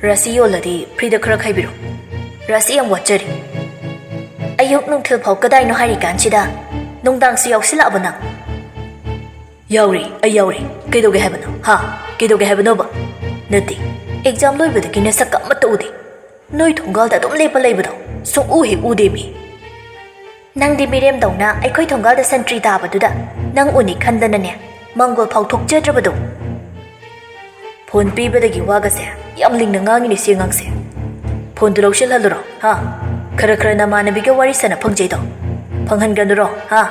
ꯔꯥꯁꯤ ꯌꯣꯜꯂꯗꯤ ꯐ꯭ꯔꯤꯗ ꯈꯔ ꯈꯥꯏꯕꯤꯔꯣ꯫ ꯔꯥꯁꯤ ꯌꯥꯝ ꯋꯥꯠꯆꯔꯤ꯫ ꯑꯌꯨꯛ ꯅꯨꯡꯊꯤꯜ ꯐꯥꯎ ꯀꯗꯥꯏꯅꯣ ꯍꯥꯏꯔꯤꯀꯥꯟꯁꯤꯗ ꯅꯨꯡꯗꯥꯡꯁꯨ ꯌꯥꯎꯁꯤꯜꯂꯛꯑꯕ ꯅꯪ? ꯌꯥꯎꯔꯤ, ꯑꯩ ꯌꯥꯎꯔꯤ꯫ ꯀꯩꯗꯧꯒꯦ ꯍꯥꯏꯕꯅꯣ? ꯍꯥ? ꯀꯩꯗꯧꯒꯦ ꯍꯥꯏꯕꯅꯣꯕ? ꯅꯠꯇꯦ, ꯑꯦꯛꯖꯥꯝ ꯂꯣꯏꯕꯗꯒꯤ ꯅꯁꯛꯀ ꯑꯃꯠꯇ ꯎꯗꯦ꯫ ꯅꯣꯏ ꯊꯣꯡꯒꯥꯜꯗ ꯑꯗꯨꯝ ꯂꯦꯞꯄ ꯂꯩꯕꯗꯣ ꯁꯨꯡꯎ ꯍꯦꯛ ꯎꯗꯦ ꯃꯤ꯫ ꯅꯪꯗꯤ ꯃꯤꯔꯦꯝꯗꯧꯅ ꯑꯩꯈꯣꯏ ꯊꯣꯡꯒꯥꯜꯗ ꯁꯟꯇ꯭ꯔꯤ ꯇꯥꯕꯗꯨꯗ ꯅꯪ ꯎꯅꯤ ꯈꯟꯗꯅꯅꯦ, ꯃꯪꯒꯣꯜ ꯐꯥꯎ ꯊꯣꯛꯆꯗ꯭ꯔꯕꯗꯣ꯫ ꯐꯣꯟ ꯄꯤꯕꯗꯒꯤ ꯋꯥꯒꯁꯦ ꯌꯥꯝ ꯂꯤꯡꯅ ꯉꯥꯡꯉꯤꯅꯦ ꯁꯤ ꯑꯉꯥꯡꯁꯦ꯫ ꯐꯣꯟꯗꯨ ꯂꯧꯁꯤꯜꯍꯜꯂꯨꯔꯣ, ꯍꯥ? ꯈꯔ ꯈꯔ ꯅꯃꯥꯟꯅꯕꯤꯒ ꯋꯥꯔꯤ ꯁꯥꯟꯅ ꯐꯪꯖꯩꯗꯣ ꯐꯪꯍꯟꯒꯅꯨꯔꯣ, ꯍꯥ?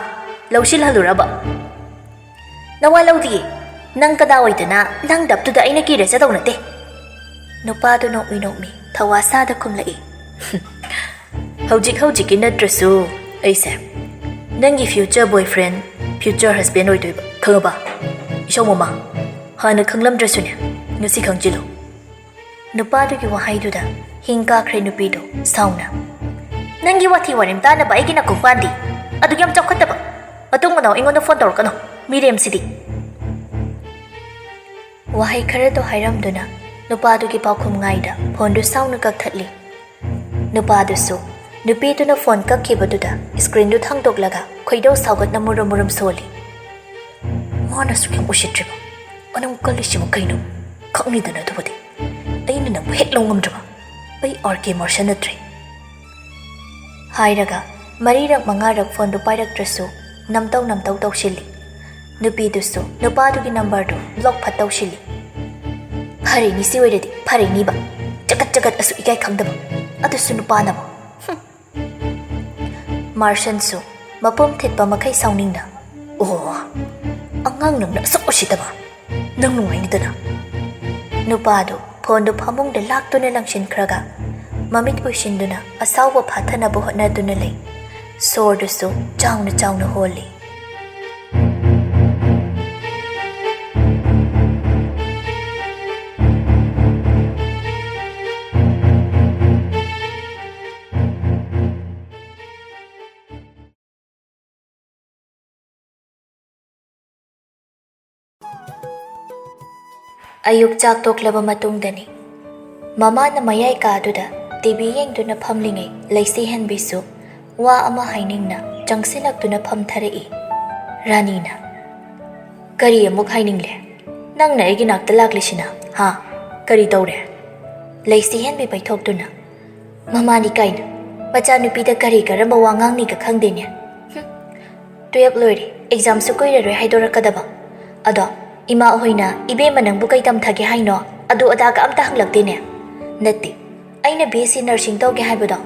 ꯂꯧꯁꯤꯜꯍꯜꯂꯨꯔꯕ? ꯅꯋꯥ ꯂꯧꯗꯤꯌꯦ꯫ ꯅꯪ ꯀꯅꯥ ꯑꯣꯏꯗꯅ ꯅꯪ ꯗꯞꯇꯨꯗ ꯑꯩꯅ ꯀꯤꯔꯖꯗꯧ ꯅꯠꯇꯦ꯫ ꯅꯨꯄꯥꯗꯨ ꯅꯣꯛꯃꯤ ꯅꯣꯛꯃꯤ ꯊꯋꯥ ꯁꯥꯗ ꯈꯨꯝꯂꯛꯏ꯫ ꯍꯧꯖꯤꯛ ꯍꯧꯖꯤꯛꯀꯤ ꯅꯠꯇ꯭ꯔꯁꯨ ꯑꯩꯁꯦ ꯅꯪꯒꯤ future boyfriend, future husband ꯑꯣꯏꯗꯣꯏꯕ, ꯈꯪꯉꯕ? ꯏꯁꯧ ꯃꯃꯥ, ꯍꯥꯟꯅ ꯈꯪꯂꯝꯗ꯭ꯔꯁꯨꯅꯦ, ꯉꯁꯤ ꯈꯪꯖꯤꯜꯂꯨ꯫ ꯅꯨꯄꯥꯗꯨꯒꯤ ꯋꯥꯍꯩꯗꯨꯗ ꯍꯤꯡ ꯀꯥꯈ꯭ꯔꯦ ꯅꯨꯄꯤꯗꯨ ꯁꯥꯎꯅ꯫ ꯅꯪꯒꯤ ꯋꯥꯊꯤ ꯋꯥꯔꯦꯝ ꯇꯥꯅꯕ ꯑꯩꯒꯤ ꯅꯥꯀꯣꯡ ꯄꯥꯟꯗꯤ꯫ ꯑꯗꯨꯛ ꯌꯥꯝ ꯆꯥꯎꯈꯠꯇꯕ ꯃꯇꯨꯡ ꯃꯅꯥꯎ ꯑꯩꯉꯣꯟꯗ ꯐꯣꯟ ꯇꯧꯔꯛꯀꯅꯨ, ꯃꯤꯔꯦꯝꯁꯤꯗꯤ꯫ ꯋꯥꯍꯩ ꯈꯔꯗꯣ ꯍꯥꯏꯔꯝꯗꯨꯅ ꯅꯨꯄꯥꯗꯨꯒꯤ ꯄꯥꯎꯈꯨꯝ ꯉꯥꯏꯗ ꯐꯣꯟꯗꯨ ꯁꯥꯎꯅ ꯀꯛꯊꯠꯂꯤ꯫ ꯅꯨꯄꯥꯗꯨꯁꯨ ꯅꯨꯄꯤꯗꯨꯅ ꯐꯣꯟ ꯀꯛꯈꯤꯕꯗꯨꯗ ꯁ꯭ꯀ꯭ꯔꯤꯟꯗꯨ ꯊꯥꯡꯗꯣꯛꯂꯒ ꯈꯣꯏꯗꯧ ꯁꯥꯎꯒꯠꯅ ꯃꯨꯔꯨꯝ ꯃꯨꯔꯨꯝ ꯁꯣꯜꯂꯤ꯫ ꯃꯥꯅ ꯑꯁꯨꯛ ꯌꯥꯝ ꯎꯁꯤꯠꯇ꯭ꯔꯤꯕ? ꯃꯅꯨꯡ ꯀꯜꯂꯤꯁꯤꯕꯨ ꯀꯩꯅꯣ? ꯈꯪꯉꯤꯗꯅ ꯑꯗꯨꯕꯨꯗꯤ꯫ ꯑꯩꯅ ꯅꯪꯕꯨ ꯍꯦꯛ ꯂꯧ ꯉꯝꯗ꯭ꯔꯕ? ꯑꯩ ꯑꯥꯔ ꯀꯦ ꯃꯥꯔꯁꯟ ꯅꯠꯇ꯭ꯔꯦ꯫ ꯍꯥꯏꯔꯒ ꯃꯔꯤꯔꯛ ꯃꯉꯥꯔꯛ ꯐꯣꯟꯗꯨ ꯄꯥꯏꯔꯛꯇ꯭ꯔꯁꯨ ꯅꯝꯇꯧ ꯅꯝꯇꯧ ꯇꯧꯁꯤꯜꯂꯤ꯫ ꯅꯨꯄꯤꯗꯨꯁꯨ ꯅꯨꯄꯥꯗꯨꯒꯤ ꯅꯝꯕꯔꯗꯨ ꯕ꯭ꯂꯣꯛ ꯐꯠ ꯇꯧꯁꯤꯜꯂꯤ꯫ ꯐꯔꯦꯅꯤ, ꯁꯤ ꯑꯣꯏꯔꯗꯤ ꯐꯔꯦꯅꯤꯕ꯫ ꯆꯒꯠ ꯆꯒꯠ ꯑꯁꯨꯛ ꯏꯀꯥꯏ ꯈꯪꯗꯕ꯫ ꯑꯗꯨꯁꯨ ꯅꯨꯄꯥꯅꯕ꯫ ꯍꯨꯝ꯫ ꯃꯥꯔꯁꯟꯁꯨ ꯃꯄꯨꯝ ꯊꯤꯠꯄ ꯃꯈꯩ ꯁꯥꯎꯅꯤꯡꯅ, "ꯑꯣ, ꯑꯉꯥꯡ ꯅꯪꯅ ꯑꯁꯨꯛ ꯎꯁꯤꯠꯇꯕ? ꯅꯪ ꯅꯨꯡꯉꯥꯏꯅꯤꯗꯅ?" ꯅꯨꯄꯥꯗꯨ ꯐꯣꯟꯗꯨ ꯐꯃꯨꯡꯗ ꯂꯥꯛꯇꯨꯅ ꯂꯪꯁꯤꯟꯈ꯭ꯔꯒ ꯃꯃꯤꯠ ꯎꯏꯁꯤꯟꯗꯨꯅ ꯑꯁꯥꯎꯕ ꯐꯥꯊꯅꯕ ꯍꯣꯠꯅꯗꯨꯅ ꯂꯩ꯫ ꯁꯣꯔꯗꯨꯁꯨ ꯆꯥꯎꯅ ꯆꯥꯎꯅ ꯍꯣꯜꯂꯤ꯫ ꯑꯌꯨꯛ ꯆꯥꯛ ꯇꯣꯛꯂꯕ ꯃꯇꯨꯡꯗꯅꯤ꯫ ꯃꯃꯥꯅ ꯃꯌꯥꯏ ꯀꯥꯗꯨꯗ ꯇꯤ ꯚꯤ ꯌꯦꯡꯗꯨꯅ ꯐꯝꯂꯤꯉꯩ, ꯂꯩꯁꯤ ꯍꯦꯟꯕꯤꯁꯨ ꯋꯥ ꯑꯃ ꯍꯥꯏꯅꯤꯡꯅ ꯆꯪꯁꯤꯜꯂꯛꯇꯨꯅ ꯐꯝꯊꯔꯛꯏ꯫ ꯔꯥꯅꯤꯅ, "ꯀꯔꯤ ꯑꯃꯨꯛ ꯍꯥꯏꯅꯤꯡꯂꯦ? ꯅꯪꯅ ꯑꯩꯒꯤ ꯅꯥꯛꯇ ꯂꯥꯛꯂꯤꯁꯤꯅ, ꯍꯥ? ꯀꯔꯤ ꯇꯧꯔꯦ?" ꯂꯩꯁꯤ ꯍꯦꯟꯕꯤ ꯄꯩꯊꯣꯛꯇꯨꯅ, "ꯃꯃꯥꯅꯤ ꯀꯥꯏꯅ, ꯃꯆꯥꯅꯨꯄꯤꯗ ꯀꯔꯤ ꯀꯔꯝꯕ ꯋꯥ ꯉꯥꯡꯅꯤꯒ ꯈꯪꯗꯦꯅꯦ꯫ ꯍꯨꯝ, ꯇꯨꯌꯦꯜꯞ ꯂꯣꯏꯔꯦ, ꯑꯦꯛꯖꯥꯝꯁꯨ ꯀꯨꯏꯔꯔꯣꯏ ꯍꯥꯏꯗꯣꯔꯛꯀꯗꯕ꯫ ꯑꯗꯣ ꯏꯃꯥ ꯍꯣꯏꯅ, 'ꯏꯕꯦꯝꯃ ꯅꯪꯕꯨ ꯀꯩ ꯇꯝꯊꯒꯦ ꯍꯥꯏꯅꯣ?' ꯑꯗꯨ ꯑꯗꯥꯒ ꯑꯝꯇ ꯍꯪꯂꯛꯇꯦꯅꯦ꯫ ꯅꯠꯇꯦ, ꯑꯩꯅ ꯕꯤ ꯑꯦꯁ ꯁꯤ ꯅꯔꯁꯤꯡ ꯇꯧꯒꯦ ꯍꯥꯏꯕꯗꯣ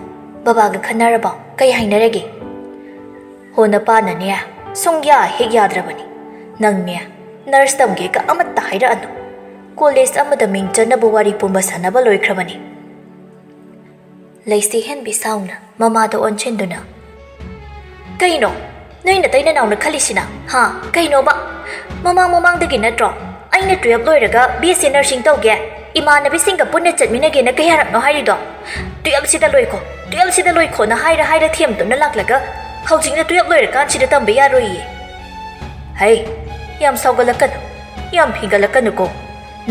ꯕꯕꯥꯒ ꯈꯟꯅꯔꯕꯣ? ꯀꯩ ꯍꯥꯏꯅꯔꯒꯦ?" "ꯍꯣ, ꯅꯄꯥꯅꯅꯦ ꯁꯨꯡꯌꯥ ꯍꯦꯛ ꯌꯥꯗ꯭ꯔꯕꯅꯤ꯫ ꯅꯪꯅꯦ ꯅꯔꯁ ꯇꯝꯒꯦꯒ ꯑꯃꯠꯇ ꯍꯥꯏꯔꯛꯑꯅꯨ꯫ ꯀꯣꯂꯦꯖ ꯑꯃꯗ ꯃꯤꯡ ꯆꯟꯅꯕ ꯋꯥꯔꯤ ꯄꯨꯝꯕ ꯁꯥꯟꯅꯕ ꯂꯣꯏꯈ꯭ꯔꯕꯅꯤ꯫" ꯂꯩꯁꯤ ꯍꯦꯟꯕꯤ ꯁꯥꯎꯅ ꯃꯃꯥꯗ ꯑꯣꯟꯁꯤꯟꯗꯨꯅ, "ꯀꯩꯅꯣ? ꯅꯣꯏ ꯅꯇꯩ ꯅꯅꯥꯎꯅ ꯈꯜꯂꯤꯁꯤꯅ, ꯍꯥ? ꯀꯩꯅꯣꯕ? ꯃꯃꯥꯡ ꯃꯃꯥꯡꯗꯒꯤ ꯅꯠꯇ꯭ꯔꯣ ꯑꯩꯅ ꯇꯨꯌꯦꯜꯞ ꯂꯣꯏꯔꯒ ꯕꯤ ꯑꯦꯁ ꯁꯤ ꯅꯔꯁꯤꯡ ꯇꯧꯒꯦ, ꯏꯃꯥꯟꯅꯕꯤꯁꯤꯡꯒ ꯄꯨꯟꯅ ꯆꯠꯃꯤꯟꯅꯒꯦꯅ ꯀꯌꯥꯔꯛꯅꯣ ꯍꯥꯏꯔꯤꯗꯣ? ꯇꯨꯌꯦꯜꯞꯁꯤꯗ ꯂꯣꯏꯈꯣ, ꯇꯨꯌꯦꯜꯞꯁꯤꯗ ꯂꯣꯏꯈꯣꯅ ꯍꯥꯏꯔ ꯍꯥꯏꯔ ꯊꯦꯝꯗꯨꯅ ꯂꯥꯛꯂꯒ ꯍꯧꯖꯤꯛꯅ ꯇꯨꯌꯦꯜꯞ ꯂꯣꯏꯔꯀꯥꯟꯁꯤꯗ ꯇꯝꯕ ꯌꯥꯔꯣꯏꯌꯦ꯫" "ꯍꯩ, ꯌꯥꯝ ꯁꯥꯎꯒꯠꯂꯛꯀꯅꯨ, ꯌꯥꯝ ꯐꯤꯡꯒꯠꯂꯛꯀꯅꯨꯀꯣ꯫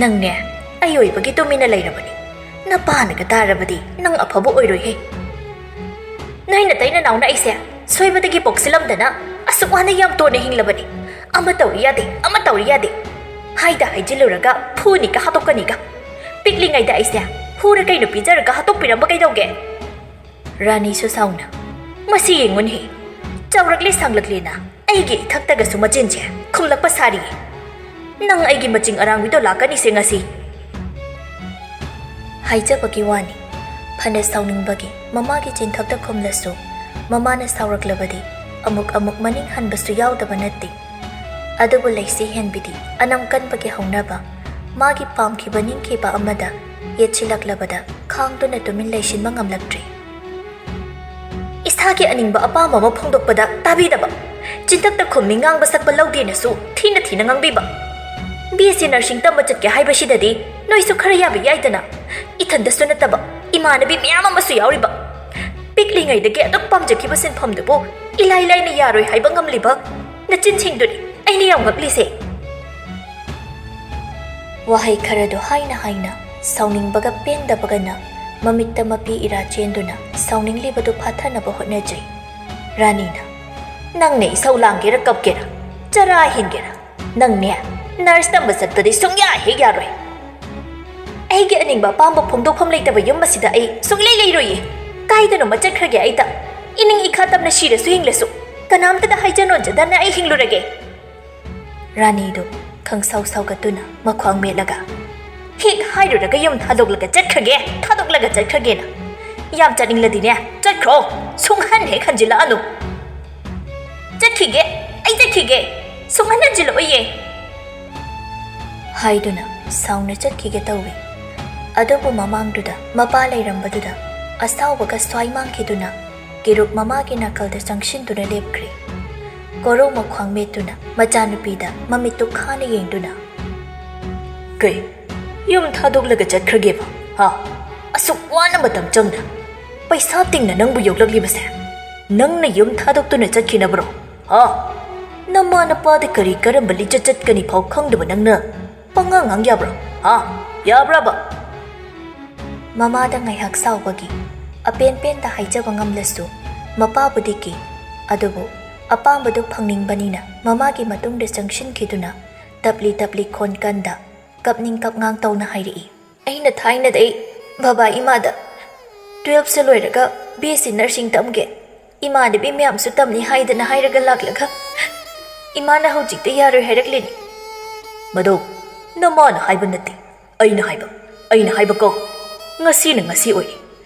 ꯅꯪꯅꯦ ꯑꯩ ꯑꯣꯏꯕꯒꯤ ꯇꯨꯃꯤꯟꯅ ꯂꯩꯔꯕꯅꯤ꯫ ꯅꯄꯥꯅꯒ ꯇꯥꯔꯕꯗꯤ ꯅꯪ ꯑꯐꯕ ꯑꯣꯏꯔꯣꯏꯍꯦ꯫" "ꯅꯣꯏ ꯅꯇꯩ ꯅꯅꯥꯎꯅ ꯑꯩꯁꯦ ꯁꯣꯏꯕꯗꯒꯤ ꯄꯣꯛꯁꯤꯜꯂꯝꯗꯅ ꯑꯁꯨꯛ ꯋꯥꯅ ꯌꯥꯝ ꯇꯣꯟꯅ ꯍꯤꯡꯂꯕꯅꯤ꯫ ꯑꯃ ꯇꯧꯔꯤ ꯌꯥꯗꯦ, ꯑꯃ ꯇꯧꯔꯤ ꯌꯥꯗꯦ ꯍꯥꯏꯗ ꯍꯥꯏꯖꯤꯜꯂꯨꯔꯒ ꯐꯨꯅꯤꯒ ꯍꯥꯠꯇꯣꯛꯀꯅꯤꯒ꯫ ꯄꯤꯛꯂꯤꯉꯩꯗ ꯑꯩꯁꯦ ꯍꯨꯔ ꯀꯩꯅꯣ ꯄꯤꯖꯔꯒ ꯍꯥꯠꯇꯣꯛꯄꯤꯔꯝꯕ ꯀꯩꯗꯧꯒꯦ?" ꯔꯥꯅꯤꯁꯨ ꯁꯥꯎꯅ, "ꯃꯁꯤ ꯌꯦꯡꯉꯨꯅꯦꯍꯦ, ꯆꯥꯎꯔꯛꯂꯦ ꯁꯥꯡꯂꯛꯂꯦꯅ ꯑꯩꯒꯤ ꯏꯊꯛꯇꯒꯁꯨ ꯃꯆꯤꯟꯁꯦ ꯈꯨꯝꯂꯛꯄ ꯁꯥꯔꯤꯌꯦ꯫ ꯅꯪ ꯑꯩꯒꯤ ꯃꯆꯤꯡ ꯑꯔꯥꯡꯕꯤꯗꯣ ꯂꯥꯛꯀꯅꯤꯁꯦ ꯉꯁꯤ꯫" ꯍꯥꯏꯖꯕꯒꯤ ꯋꯥꯅꯤ, ꯐꯅ ꯁꯥꯎꯅꯤꯡꯕꯒꯤ ꯃꯃꯥꯒꯤ ꯆꯤꯟꯊꯛꯇ ꯈꯨꯝꯂꯁꯨ, ꯃꯃꯥꯅ ꯁꯥꯎꯔꯛꯂꯕꯗꯤ ꯑꯃꯨꯛ ꯑꯃꯨꯛ ꯃꯅꯤꯡ ꯍꯟꯕꯁꯨ ꯌꯥꯎꯗꯕ ꯅꯠꯇꯦ꯫ ꯑꯗꯨꯕꯨ ꯂꯩꯁꯤ ꯍꯦꯟꯕꯤꯗꯤ ꯑꯅꯝ ꯀꯟꯕꯒꯤ ꯍꯧꯅꯕ, ꯃꯥꯒꯤ ꯄꯥꯝꯈꯤꯕ ꯅꯤꯡꯈꯤꯕ ꯑꯃꯗ ꯌꯦꯠꯁꯤꯜꯂꯛꯂꯕꯗ ꯈꯥꯡꯗꯨꯅ ꯇꯨꯃꯤꯟ ꯂꯩꯁꯤꯟꯕ ꯉꯝꯂꯛꯇ꯭ꯔꯦ꯫ "ꯏꯁꯥꯒꯤ ꯑꯅꯤꯡꯕ ꯑꯄꯥꯝꯕ ꯑꯃ ꯐꯣꯡꯗꯣꯛꯄꯗ ꯇꯥꯕꯤꯗꯕ, ꯆꯤꯟꯊꯛꯇ ꯈꯨꯝꯃꯤ ꯉꯥꯡꯕ ꯁꯛꯄ ꯂꯧꯗꯦꯅꯁꯨ ꯊꯤꯅ ꯊꯤꯅ ꯉꯥꯡꯕꯤꯕ꯫ ꯕꯤ ꯑꯦꯁ ꯁꯤ ꯅꯔꯁꯤꯡ ꯇꯝꯕ ꯆꯠꯀꯦ ꯍꯥꯏꯕꯁꯤꯗꯗꯤ ꯅꯣꯏꯁꯨ ꯈꯔ ꯌꯥꯕ ꯌꯥꯏꯗꯅ꯫ ꯏꯊꯟꯗꯁꯨ ꯅꯠꯇꯕ ꯏꯃꯥꯟꯅꯕꯤ ꯃꯌꯥꯝ ꯑꯃꯁꯨ ꯌꯥꯎꯔꯤꯕ꯫ ꯄꯤꯛꯂꯤꯉꯩꯗꯒꯤ ꯑꯗꯨꯛ ꯄꯥꯝꯖꯈꯤꯕ ꯁꯤꯟꯐꯝꯗꯨꯕꯨ ꯏꯂꯥꯏ ꯂꯥꯏꯅ ꯌꯥꯔꯣꯏ ꯍꯥꯏꯕ ꯉꯝꯂꯤꯕ ꯅꯆꯤꯟꯁꯤꯡꯗꯨꯅꯤ ꯑꯩꯅ ꯌꯥꯝ ꯉꯛꯂꯤꯁꯦ꯫" ꯋꯥꯍꯩ ꯈꯔꯗꯨ ꯍꯥꯏꯅ ꯍꯥꯏꯅ ꯁꯥꯎꯅꯤꯡꯕꯒ ꯄꯦꯟꯗꯕꯒꯅ ꯃꯃꯤꯠꯇ ꯃꯄꯤ ꯏꯔꯥ ꯆꯦꯟꯗꯨꯅ ꯁꯥꯎꯅꯤꯡꯂꯤꯕꯗꯨ ꯐꯥꯊꯅꯕ ꯍꯣꯠꯅꯖꯩ꯫ ꯔꯥꯅꯤꯅ, "ꯅꯪꯅꯦ ꯏꯁꯧ ꯂꯥꯡꯒꯦꯔꯥ ꯀꯞꯀꯦꯔꯥ, ꯆꯔꯥ ꯍꯦꯟꯒꯦꯔꯥ, ꯅꯪꯅꯦ ꯅꯔꯁ ꯇꯝꯕ ꯆꯠꯄꯗꯤ ꯁꯨꯡꯌꯥ ꯍꯦꯛ ꯌꯥꯔꯣꯏ꯫ ꯑꯩꯒꯤ ꯑꯅꯤꯡꯕ ꯑꯄꯥꯝꯕ ꯐꯣꯡꯗꯣꯛꯐꯝ ꯂꯩꯇꯕ ꯌꯨꯝ ꯑꯁꯤꯗ ꯑꯩ ꯁꯨꯡꯂꯩ ꯂꯩꯔꯣꯏꯌꯦ꯫ ꯀꯥꯏꯗꯅꯣꯃ ꯆꯠꯈ꯭ꯔꯒꯦ ꯑꯩꯇ꯫ ꯏꯅꯤꯡ ꯏꯈꯥ ꯇꯝꯅ ꯁꯤꯔꯁꯨ ꯍꯤꯡꯂꯁꯨ ꯀꯅꯥꯝꯇꯗ ꯍꯥꯏꯖ ꯅꯣꯟꯖꯗꯅ ꯑꯩ ꯍꯤꯡꯂꯨꯔꯒꯦ꯫" ꯔꯥꯅꯤꯗꯨ ꯈꯪꯁꯥꯎ ꯁꯥꯎꯒꯠꯇꯨꯅ ꯃꯈ꯭ꯋꯥꯡ ꯃꯦꯠꯂꯒ, "ꯍꯦꯛ ꯍꯥꯏꯔꯨꯔꯒ ꯌꯨꯝ ꯊꯥꯗꯣꯛꯂꯒ ꯆꯠꯈ꯭ꯔꯒꯦ, ꯊꯥꯗꯣꯛꯂꯒ ꯆꯠꯈ꯭ꯔꯒꯦꯅ꯫ ꯌꯥꯝ ꯆꯠꯅꯤꯡꯂꯗꯤꯅꯦ, ꯆꯠꯈ꯭ꯔꯣ꯫ ꯁꯨꯡꯍꯟ ꯍꯦꯛ ꯍꯟꯖꯤꯜꯂꯛꯑꯅꯨ꯫" "ꯆꯠꯈꯤꯒꯦ, ꯑꯩ ꯆꯠꯈꯤꯒꯦ꯫ ꯁꯨꯡꯍꯟ ꯍꯟꯖꯤꯜꯂꯛꯑꯣꯏꯌꯦ꯫" ꯍꯥꯏꯗꯨꯅ ꯁꯥꯎꯅ ꯆꯠꯈꯤꯒꯦ ꯇꯧꯏ꯫ ꯑꯗꯨꯕꯨ ꯃꯃꯥꯡꯗꯨꯗ ꯃꯄꯥ ꯂꯩꯔꯝꯕꯗꯨꯗ ꯑꯁꯥꯎꯕꯒ ꯁ꯭ꯋꯥꯏ ꯃꯥꯡꯈꯤꯗꯨꯅ ꯀꯤꯔꯨꯛ ꯃꯃꯥꯒꯤ ꯅꯥꯀꯜꯗ ꯆꯪꯁꯤꯟꯗꯨꯅ ꯂꯦꯞꯈ꯭ꯔꯦ꯫ ꯀꯣꯔꯧ ꯃꯈ꯭ꯋꯥꯡ ꯃꯦꯠꯇꯨꯅ ꯃꯆꯥꯅꯨꯄꯤꯗ ꯃꯃꯤꯠꯇꯨ ꯈꯥꯅ ꯌꯦꯡꯗꯨꯅ, "ꯀꯩ? ꯌꯨꯝ ꯊꯥꯗꯣꯛꯂꯒ ꯆꯠꯈ꯭ꯔꯒꯦꯕ? ꯍꯥ? ꯑꯁꯨꯛ ꯋꯥꯅ ꯃꯇꯝ ꯆꯪꯅ, ꯄꯩꯁꯥ ꯇꯤꯡꯅ ꯅꯪꯕꯨ ꯌꯣꯛꯂꯛꯂꯤꯕꯁꯦ ꯅꯪꯅ ꯌꯨꯝ ꯊꯥꯗꯣꯛꯇꯨꯅ ꯆꯠꯈꯤꯅꯕ꯭ꯔꯣ? ꯍꯥ? ꯅꯃꯥ ꯅꯄꯥꯗ ꯀꯔꯤ ꯀꯔꯝꯕ ꯂꯤꯆꯠ ꯆꯠꯀꯅꯤ ꯐꯥꯎ ꯈꯪꯗꯕ ꯅꯪꯅ ꯄꯉꯥꯡ ꯉꯥꯡ ꯌꯥꯕ꯭ꯔꯣ? ꯍꯥ? ꯌꯥꯕ꯭ꯔꯕ?" ꯃꯃꯥꯗ ꯉꯥꯏꯍꯥꯛ ꯁꯥꯎꯕꯒꯤ ꯑꯄꯦꯟ ꯄꯦꯟꯗ ꯍꯥꯏꯖꯕ ꯉꯝꯂꯁꯨ, ꯃꯄꯥꯕꯨꯗꯤ ꯀꯤ꯫ ꯑꯗꯨꯕꯨ ꯑꯄꯥꯝꯕꯗꯨ ꯐꯪꯅꯤꯡꯕꯅꯤꯅ ꯃꯃꯥꯒꯤ ꯃꯇꯨꯡꯗ ꯆꯪꯁꯤꯟꯈꯤꯗꯨꯅ ꯇꯞꯂꯤ ꯇꯞꯂꯤ ꯈꯣꯟ ꯀꯟꯗ ꯀꯞꯅꯤꯡ ꯀꯞꯉꯥꯡ ꯇꯧꯅ ꯍꯥꯏꯔꯛꯏ꯫ "ꯑꯩꯅ ꯊꯥꯏꯅꯗꯩ ꯕꯕꯥ ꯏꯃꯥꯗ ꯇꯨꯌꯦꯜꯞꯁꯦ ꯂꯣꯏꯔꯒ ꯕꯤ ꯑꯦꯁ ꯁꯤ ꯅꯔꯁꯤꯡ ꯇꯝꯒꯦ, ꯏꯃꯥꯟꯅꯕꯤ ꯃꯌꯥꯝꯁꯨ ꯇꯝꯅꯤ ꯍꯥꯏꯗꯅ ꯍꯥꯏꯔꯒ ꯂꯥꯛꯂꯒ ꯏꯃꯥꯅ ꯍꯧꯖꯤꯛꯇ ꯌꯥꯔꯣꯏ ꯍꯥꯏꯔꯛꯂꯤꯅꯤ꯫" "ꯃꯗꯣ ꯅꯃꯥꯅ ꯍꯥꯏꯕ ꯅꯠꯇꯦ, ꯑꯩꯅ ꯍꯥꯏꯕ, ꯑꯩꯅ ꯍꯥꯏꯕ ꯀꯣ꯫ ꯉꯁꯤꯅ ꯉꯁꯤ ꯑꯣꯏꯔꯦ꯫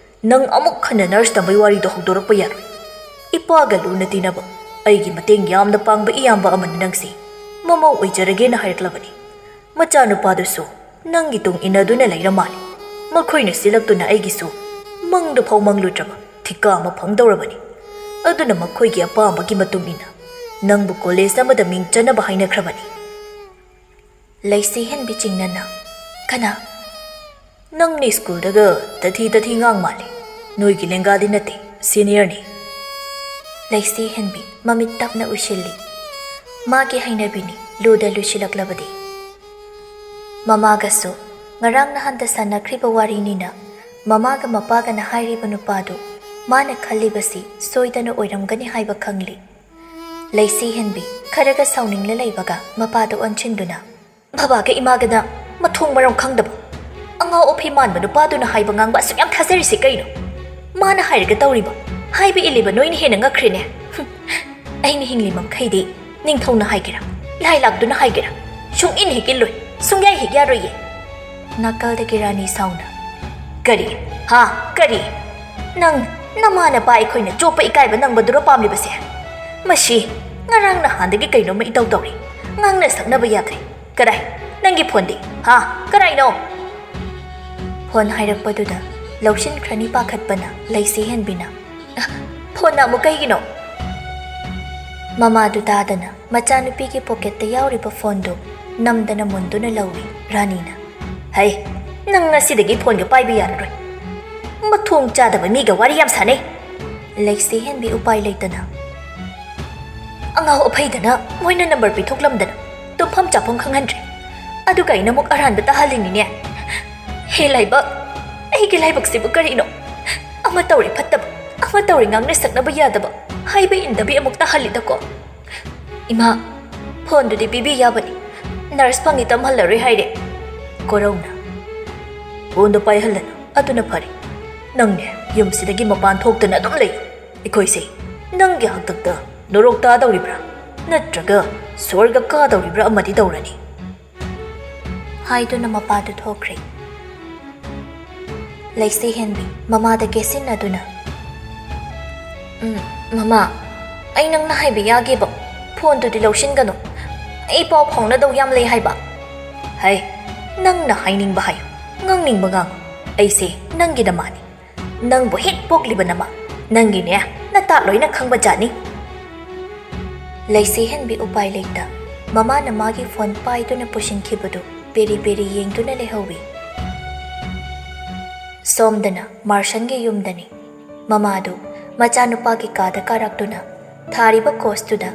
ꯅꯪ ꯑꯃꯨꯛ ꯍꯟꯅ ꯅꯔꯁ ꯇꯝꯕꯩ ꯋꯥꯔꯤꯗꯣ ꯍꯧꯗꯣꯔꯛꯄ ꯌꯥꯔꯣꯏ꯫ ꯏꯄꯥꯒ ꯂꯨꯅ ꯇꯤꯟꯅꯕ, ꯑꯩꯒꯤ ꯃꯇꯦꯡ ꯌꯥꯝꯅ ꯄꯥꯡꯕ ꯏꯌꯥꯝꯕ ꯑꯃꯅ ꯅꯪꯁꯤ ꯃꯃꯧ ꯑꯣꯏꯖꯔꯒꯦꯅ ꯍꯥꯏꯔꯛꯂꯕꯅꯤ꯫ ꯃꯆꯥꯅꯨꯄꯥꯗꯨꯁꯨ ꯅꯪꯒꯤ ꯇꯨꯡ ꯏꯟꯅꯗꯨꯅ ꯂꯩꯔ ꯃꯥꯜꯂꯦ꯫ ꯃꯈꯣꯏꯅ ꯁꯤꯜꯂꯛꯇꯨꯅ ꯑꯩꯒꯤꯁꯨ ꯃꯪꯗ ꯐꯥꯎ ꯃꯪꯂꯨꯗ꯭ꯔꯕ ꯊꯤꯀꯥ ꯑꯃ ꯐꯪꯗꯧꯔꯕꯅꯤ꯫ ꯑꯗꯨꯅ ꯃꯈꯣꯏꯒꯤ ꯑꯄꯥꯝꯕꯒꯤ ꯃꯇꯨꯡ ꯏꯟꯅ ꯅꯪꯕꯨ ꯀꯣꯂꯦꯖ ꯑꯃꯗ ꯃꯤꯡ ꯆꯟꯅꯕ ꯍꯥꯏꯅꯈ꯭ꯔꯕꯅꯤ꯫" ꯂꯩꯁꯤ ꯍꯦꯟꯕꯤ ꯆꯤꯡꯅꯅ, "ꯀꯅꯥ?" "ꯅꯪꯅꯤ ꯁ꯭ꯀꯨꯜꯗꯒ ꯇꯊꯤ ꯇꯊꯤ ꯉꯥꯡ ꯃꯥꯜꯂꯦ꯫ ꯅꯣꯏꯒꯤ ꯂꯦꯡꯒꯥꯗꯤ ꯅꯠꯇꯦ, ꯁꯤꯅꯤꯌꯔꯅꯤ꯫" ꯂꯩꯁꯤ ꯍꯦꯟꯕꯤ ꯃꯃꯤꯠ ꯇꯞꯅ ꯎꯏꯁꯤꯜꯂꯤ꯫ ꯃꯥꯒꯤ ꯍꯩꯅꯕꯤꯅꯤ ꯂꯨꯗ ꯂꯨꯁꯤꯜꯂꯛꯂꯕꯗꯤ꯫ ꯃꯃꯥꯒꯁꯨ ꯉꯔꯥꯡ ꯅꯍꯥꯟꯗ ꯁꯥꯟꯅꯈ꯭ꯔꯤꯕ ꯋꯥꯔꯤꯅꯤꯅ, ꯃꯃꯥꯒ ꯃꯄꯥꯒꯅ ꯍꯥꯏꯔꯤꯕ ꯅꯨꯄꯥꯗꯨ ꯃꯥꯅ ꯈꯜꯂꯤꯕꯁꯤ ꯁꯣꯏꯗꯅ ꯑꯣꯏꯔꯝꯒꯅꯤ ꯍꯥꯏꯕ ꯈꯪꯂꯤ꯫ ꯂꯩꯁꯤ ꯍꯦꯟꯕꯤ ꯈꯔꯒ ꯁꯥꯎꯅꯤꯡꯂ ꯂꯩꯕꯒ ꯃꯄꯥꯗ ꯑꯣꯟꯁꯤꯟꯗꯨꯅ, "ꯕꯕꯥꯒ ꯏꯃꯥꯒꯅ ꯃꯊꯣꯡ ꯃꯔꯝ ꯈꯪꯗꯕ, ꯑꯉꯥꯎ ꯑꯐꯩ ꯃꯥꯟꯕ ꯅꯨꯄꯥꯗꯨꯅ ꯍꯥꯏꯕ ꯉꯥꯡꯕ ꯑꯁꯨꯛ ꯌꯥꯝ ꯊꯥꯖꯔꯤꯁꯤ ꯀꯩꯅꯣ? ꯃꯥꯅ ꯍꯥꯏꯔꯒ ꯇꯧꯔꯤꯕ, ꯍꯥꯏꯕ ꯏꯜꯂꯤꯕ ꯅꯣꯏꯅ ꯍꯦꯟꯅ ꯉꯛꯈ꯭ꯔꯦꯅꯦ꯫ ꯍꯨꯝ, ꯑꯩꯅ ꯍꯤꯡꯂꯤ ꯃꯈꯩꯗꯤ ꯅꯤꯡꯊꯧꯅ ꯍꯥꯏꯒꯦꯔꯥ, ꯂꯥꯏ ꯂꯥꯛꯇꯨꯅ ꯍꯥꯏꯒꯦꯔꯥ, ꯁꯨꯡ ꯏꯟ ꯍꯦꯛ ꯏꯜꯂꯣꯏ, ꯁꯨꯡꯌꯥ ꯍꯦꯛ ꯌꯥꯔꯣꯏꯌꯦ꯫" ꯅꯥꯀꯜꯗꯒꯤ ꯔꯥꯅꯤ ꯁꯥꯎꯅ, "ꯀꯔꯤ? ꯍꯥ? ꯀꯔꯤ? ꯅꯪ ꯅꯃꯥ ꯅꯄꯥ ꯑꯩꯈꯣꯏꯅ ꯆꯣꯞꯄ ꯏꯀꯥꯏꯕ ꯅꯪꯕꯗꯨꯔꯣ ꯄꯥꯝꯂꯤꯕꯁꯦ? ꯃꯁꯤ ꯉꯔꯥꯡ ꯅꯍꯥꯟꯗꯒꯤ ꯀꯩꯅꯣꯝꯃ ꯏꯇꯧ ꯇꯧꯔꯤ꯫ ꯉꯥꯡꯅ ꯁꯛꯅꯕ ꯌꯥꯗ꯭ꯔꯦ꯫ ꯀꯗꯥꯏ? ꯅꯪꯒꯤ ꯐꯣꯟꯗꯤ? ꯍꯥ? ꯀꯗꯥꯏꯅꯣ?" ꯐꯣꯟ ꯍꯥꯏꯔꯛꯄꯗꯨꯗ ꯂꯧꯁꯤꯟꯈ꯭ꯔꯅꯤ ꯄꯥꯈꯠꯄꯅ ꯂꯩꯁꯤ ꯍꯦꯟꯕꯤꯅ, "ꯑ, ꯐꯣꯟꯅ ꯑꯃꯨꯛ ꯀꯩꯒꯤꯅꯣ?" ꯃꯃꯥꯗꯨ ꯇꯥꯗꯅ ꯃꯆꯥꯅꯨꯄꯤꯒꯤ ꯄꯣꯀꯦꯠꯇ ꯌꯥꯎꯔꯤꯕ ꯐꯣꯟꯗꯨ ꯅꯝꯗꯅ ꯃꯨꯟꯗꯨꯅ ꯂꯧꯏ ꯔꯥꯅꯤꯅ꯫ "ꯍꯩ, ꯅꯪ ꯉꯁꯤꯗꯒꯤ ꯐꯣꯟꯒ ꯄꯥꯏꯕ ꯌꯥꯔꯔꯣꯏ꯫ ꯃꯊꯣꯡ ꯆꯥꯗꯕ ꯃꯤꯒ ꯋꯥꯔꯤ ꯌꯥꯝ ꯁꯥꯟꯅꯩ꯫" ꯂꯩꯁꯤ ꯍꯦꯟꯕꯤ ꯎꯄꯥꯏ ꯂꯩꯇꯅ, "ꯑꯉꯥꯎ ꯑꯐꯩꯗꯅ ꯃꯣꯏꯅ ꯅꯝꯕꯔ ꯄꯤꯊꯣꯛꯂꯝꯗꯅ ꯇꯨꯝꯐꯝ ꯆꯥꯐꯝ ꯈꯪꯍꯟꯗ꯭ꯔꯦ꯫ ꯑꯗꯨꯒ ꯑꯩꯅ ꯑꯃꯨꯛ ꯑꯔꯥꯟꯕ ꯇꯥꯍꯜꯂꯤꯅꯤꯅꯦ꯫ ꯍꯦ ꯂꯥꯏꯕꯛ, ꯑꯩꯒꯤ ꯂꯥꯏꯕꯛꯁꯤꯕꯨ ꯀꯔꯤꯅꯣ? ꯑꯃ ꯇꯧꯔꯤ ꯐꯠꯇꯕ, ꯑꯃ ꯇꯧꯔꯤ ꯉꯥꯡꯅ ꯁꯛꯅꯕ ꯌꯥꯗꯕ, ꯍꯥꯏꯕ ꯏꯟꯗꯕꯤ ꯑꯃꯨꯛ ꯇꯥꯍꯜꯂꯤꯗꯀꯣ꯫ ꯏꯃꯥ, ꯐꯣꯟꯗꯨꯗꯤ ꯄꯤꯕꯤ ꯌꯥꯕꯅꯤ꯫ ꯅꯔꯁ ꯐꯪꯉꯤ ꯇꯝꯍꯜꯂꯔꯣꯏ ꯍꯥꯏꯔꯦ꯫" ꯀꯣꯔꯧꯅ, "ꯐꯣꯟꯗꯣ ꯄꯥꯏꯍꯜꯂꯅꯨ, ꯑꯗꯨꯅ ꯐꯔꯦ꯫ ꯅꯪꯅꯦ ꯌꯨꯝꯁꯤꯗꯒꯤ ꯃꯄꯥꯟ ꯊꯣꯛꯇꯅ ꯑꯗꯨꯝ ꯂꯩ꯫ ꯑꯩꯈꯣꯏꯁꯦ ꯅꯪꯒꯤ ꯍꯥꯛꯇꯛꯇ ꯅꯣꯔꯣꯛ ꯇꯥꯗꯧꯔꯤꯕ꯭ꯔꯥ, ꯅꯠꯇ꯭ꯔꯒ ꯁ꯭ꯋꯔꯒ ꯀꯥꯗꯧꯔꯤꯕ꯭ꯔꯥ ꯑꯃꯗꯤ ꯇꯧꯔꯅꯤ꯫" ꯍꯥꯏꯗꯨꯅ ꯃꯄꯥꯗꯨ ꯊꯣꯛꯈ꯭ꯔꯦ꯫ ꯂꯩꯁꯤ ꯍꯦꯟꯕꯤ ꯃꯃꯥꯗ ꯀꯦꯁꯤꯟꯅꯗꯨꯅ, "ꯎꯝ, ꯃꯃꯥ, ꯑꯩ ꯅꯪꯅ ꯍꯥꯏꯕ ꯌꯥꯒꯦꯕ, ꯐꯣꯟꯗꯨꯗꯤ ꯂꯧꯁꯤꯟꯒꯅꯨ꯫ ꯑꯩ ꯄꯥꯎ ꯐꯥꯎꯅꯗꯧ ꯌꯥꯝ ꯂꯩ ꯍꯥꯏꯕ꯫" "ꯍꯩ, ꯅꯪꯅ ꯍꯥꯏꯅꯤꯡꯕ ꯍꯥꯏꯌꯨ, ꯉꯥꯡꯅꯤꯡꯕ ꯉꯥꯡꯉꯨ꯫ ꯑꯩꯁꯦ ꯅꯪꯒꯤ ꯅꯃꯥꯅꯤ꯫ ꯅꯪꯕꯨ ꯍꯦꯛ ꯄꯣꯛꯂꯤꯕ ꯅꯃꯥ, ꯅꯪꯒꯤꯅꯦ ꯅꯇꯥ ꯂꯣꯏꯅ ꯈꯪꯕ ꯖꯥꯠꯅꯤ꯫" ꯂꯩꯁꯤ ꯍꯦꯟꯕꯤ ꯎꯄꯥꯏ ꯂꯩꯇ ꯃꯃꯥꯅ ꯃꯥꯒꯤ ꯐꯣꯟ ꯄꯥꯏꯗꯨꯅ ꯄꯨꯁꯤꯟꯈꯤꯕꯗꯨ ꯄꯦꯔꯤ ꯄꯦꯔꯤ ꯌꯦꯡꯗꯨꯅ ꯂꯩꯍꯧꯏ꯫ ꯁꯣꯝꯗꯅ ꯃꯥꯔꯁꯟꯒꯤ ꯌꯨꯝꯗꯅꯤ꯫ ꯃꯃꯥꯗꯨ ꯃꯆꯥꯅꯨꯄꯥꯒꯤ ꯀꯥꯗ ꯀꯥꯔꯛꯇꯨꯅ ꯊꯥꯔꯤꯕ ꯀꯣꯁꯇꯨꯗ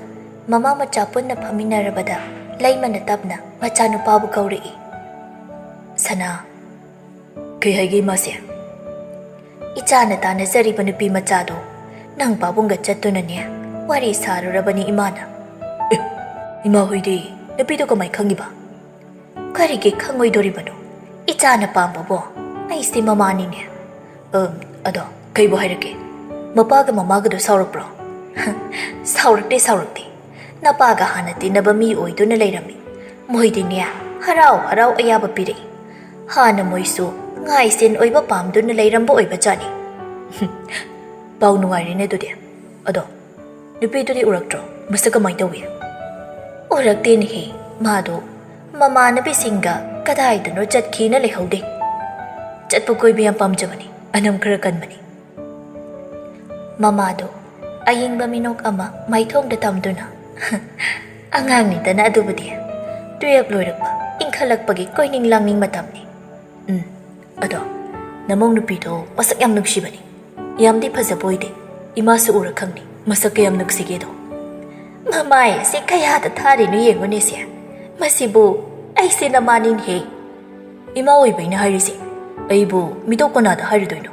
ꯃꯃꯥ ꯃꯆꯥ ꯄꯨꯟꯅ ꯐꯝꯃꯤꯟꯅꯔꯕꯗ ꯂꯩꯃꯅ ꯇꯞꯅ ꯃꯆꯥꯅꯨꯄꯥꯕꯨ ꯀꯧꯔꯛꯏ꯫ ꯁꯅꯥ, ꯀꯩ ꯍꯥꯏꯒꯦ ꯏꯃꯥꯁꯦ? ꯏꯆꯥꯅ ꯇꯥꯟꯅꯖꯔꯤꯕ ꯅꯨꯄꯤ ꯃꯆꯥꯗꯣ ꯅꯪ ꯄꯥꯕꯨꯡꯒ ꯆꯠꯇꯨꯅꯅꯦ ꯋꯥꯔꯤ ꯁꯥꯔꯨꯔꯕꯅꯤ ꯏꯃꯥꯅ꯫ ꯑꯦ, ꯏꯃꯥ ꯍꯣꯏꯗꯤ ꯅꯨꯄꯤꯗꯣ ꯀꯃꯥꯏ ꯈꯪꯉꯤꯕ? ꯀꯔꯤꯒꯤ ꯈꯪꯉꯣꯏꯗꯣꯔꯤꯕꯅꯣ? ꯏꯆꯥꯅ ꯄꯥꯝꯕꯕꯣ? ꯑꯩꯁꯦ ꯃꯃꯥꯅꯤꯅꯦ꯫ ꯑꯝ, ꯑꯗꯣ ꯀꯩꯕꯨ ꯍꯥꯏꯔꯛꯀꯦ? ꯃꯄꯥꯒ ꯃꯃꯥꯒꯗꯣ ꯁꯥꯎꯔꯛꯄ꯭ꯔꯣ? ꯁꯥꯎꯔꯛꯇꯦ, ꯁꯥꯎꯔꯛꯇꯦ꯫ ꯅꯄꯥꯒ ꯍꯥꯟꯅ ꯇꯤꯟꯅꯕ ꯃꯤ ꯑꯣꯏꯗꯨꯅ ꯂꯩꯔꯝꯃꯤ꯫ ꯃꯣꯏꯗꯤꯅꯦ, ꯍꯔꯥꯎ ꯍꯔꯥꯎ ꯑꯌꯥꯕ ꯄꯤꯔꯛꯏ꯫ ꯍꯥꯟꯅ ꯃꯣꯏꯁꯨ ꯉꯥꯏꯁꯦꯟ ꯑꯣꯏꯕ ꯄꯥꯝꯗꯨꯅ ꯂꯩꯔꯝꯕ ꯑꯣꯏꯕꯖꯥꯠꯅꯤ꯫ ꯄꯥꯎ ꯅꯨꯡꯉꯥꯏꯔꯦꯅꯦ ꯑꯗꯨꯗꯤ꯫ ꯑꯗꯣ ꯅꯨꯄꯤꯗꯨꯗꯤ ꯎꯔꯛꯇ꯭ꯔꯣ? ꯃꯁꯛ ꯀꯃꯥꯏ ꯇꯧꯏ? ꯎꯔꯛꯇꯦꯅꯦꯍꯦ꯫ ꯃꯥꯗꯣ ꯃꯃꯥꯟꯅꯕꯤꯁꯤꯡꯒ ꯀꯗꯥꯏꯗꯅꯣ ꯆꯠꯈꯤꯅ ꯂꯩꯍꯧꯗꯦ꯫ ꯆꯠꯄ ꯀꯣꯏꯕ ꯌꯥꯝ ꯄꯥꯝꯖꯕꯅꯤ, ꯑꯅꯝ ꯈꯔ ꯀꯟꯕꯅꯤ꯫ ꯃꯃꯥꯗꯣ ꯑꯌꯤꯡꯕ ꯃꯤꯅꯣꯛ ꯑꯃ ꯃꯥꯏꯊꯣꯡꯗ ꯇꯝꯗꯨꯅ, "ꯑꯉꯥꯡꯅꯤꯗꯅ ꯑꯗꯨꯕꯨꯗꯤ꯫ ꯇꯨꯌꯦꯜꯞ ꯂꯣꯏꯔꯛꯄ, ꯏꯟꯈꯠꯂꯛꯄꯒꯤ ꯀꯣꯏꯅꯤꯡ ꯂꯥꯡꯅꯤꯡ ꯃꯇꯝꯅꯤ꯫ ꯎꯝ, ꯑꯗꯣ ꯅꯃꯧ ꯅꯨꯄꯤꯗꯣ ꯃꯁꯛ ꯌꯥꯝ ꯅꯨꯡꯁꯤꯕꯅꯤ꯫ ꯌꯥꯝꯗꯤ ꯐꯖꯕ ꯑꯣꯏꯗꯦ꯫ ꯏꯃꯥꯁꯨ ꯎꯔ ꯈꯪꯅꯤ ꯃꯁꯛ ꯀꯌꯥꯝ ꯅꯨꯡꯁꯤꯒꯦꯗꯣ꯫ ꯃꯃꯥꯏ ꯑꯁꯤ ꯀꯌꯥꯗ ꯊꯥꯔꯤꯅꯣ ꯌꯦꯡꯉꯨꯅꯦ ꯁꯦ꯫ ꯃꯁꯤꯕꯨ ꯑꯩꯁꯦ ꯅꯃꯥꯅꯤꯅꯦꯍꯦ꯫ ꯏꯃꯥ ꯑꯣꯏꯕꯩꯅ ꯍꯥꯏꯔꯤꯁꯦ꯫ ꯑꯩꯕꯨ ꯃꯤꯇꯣꯞ ꯀꯅꯥꯗ ꯍꯥꯏꯔꯨꯗꯣꯏꯅꯣ?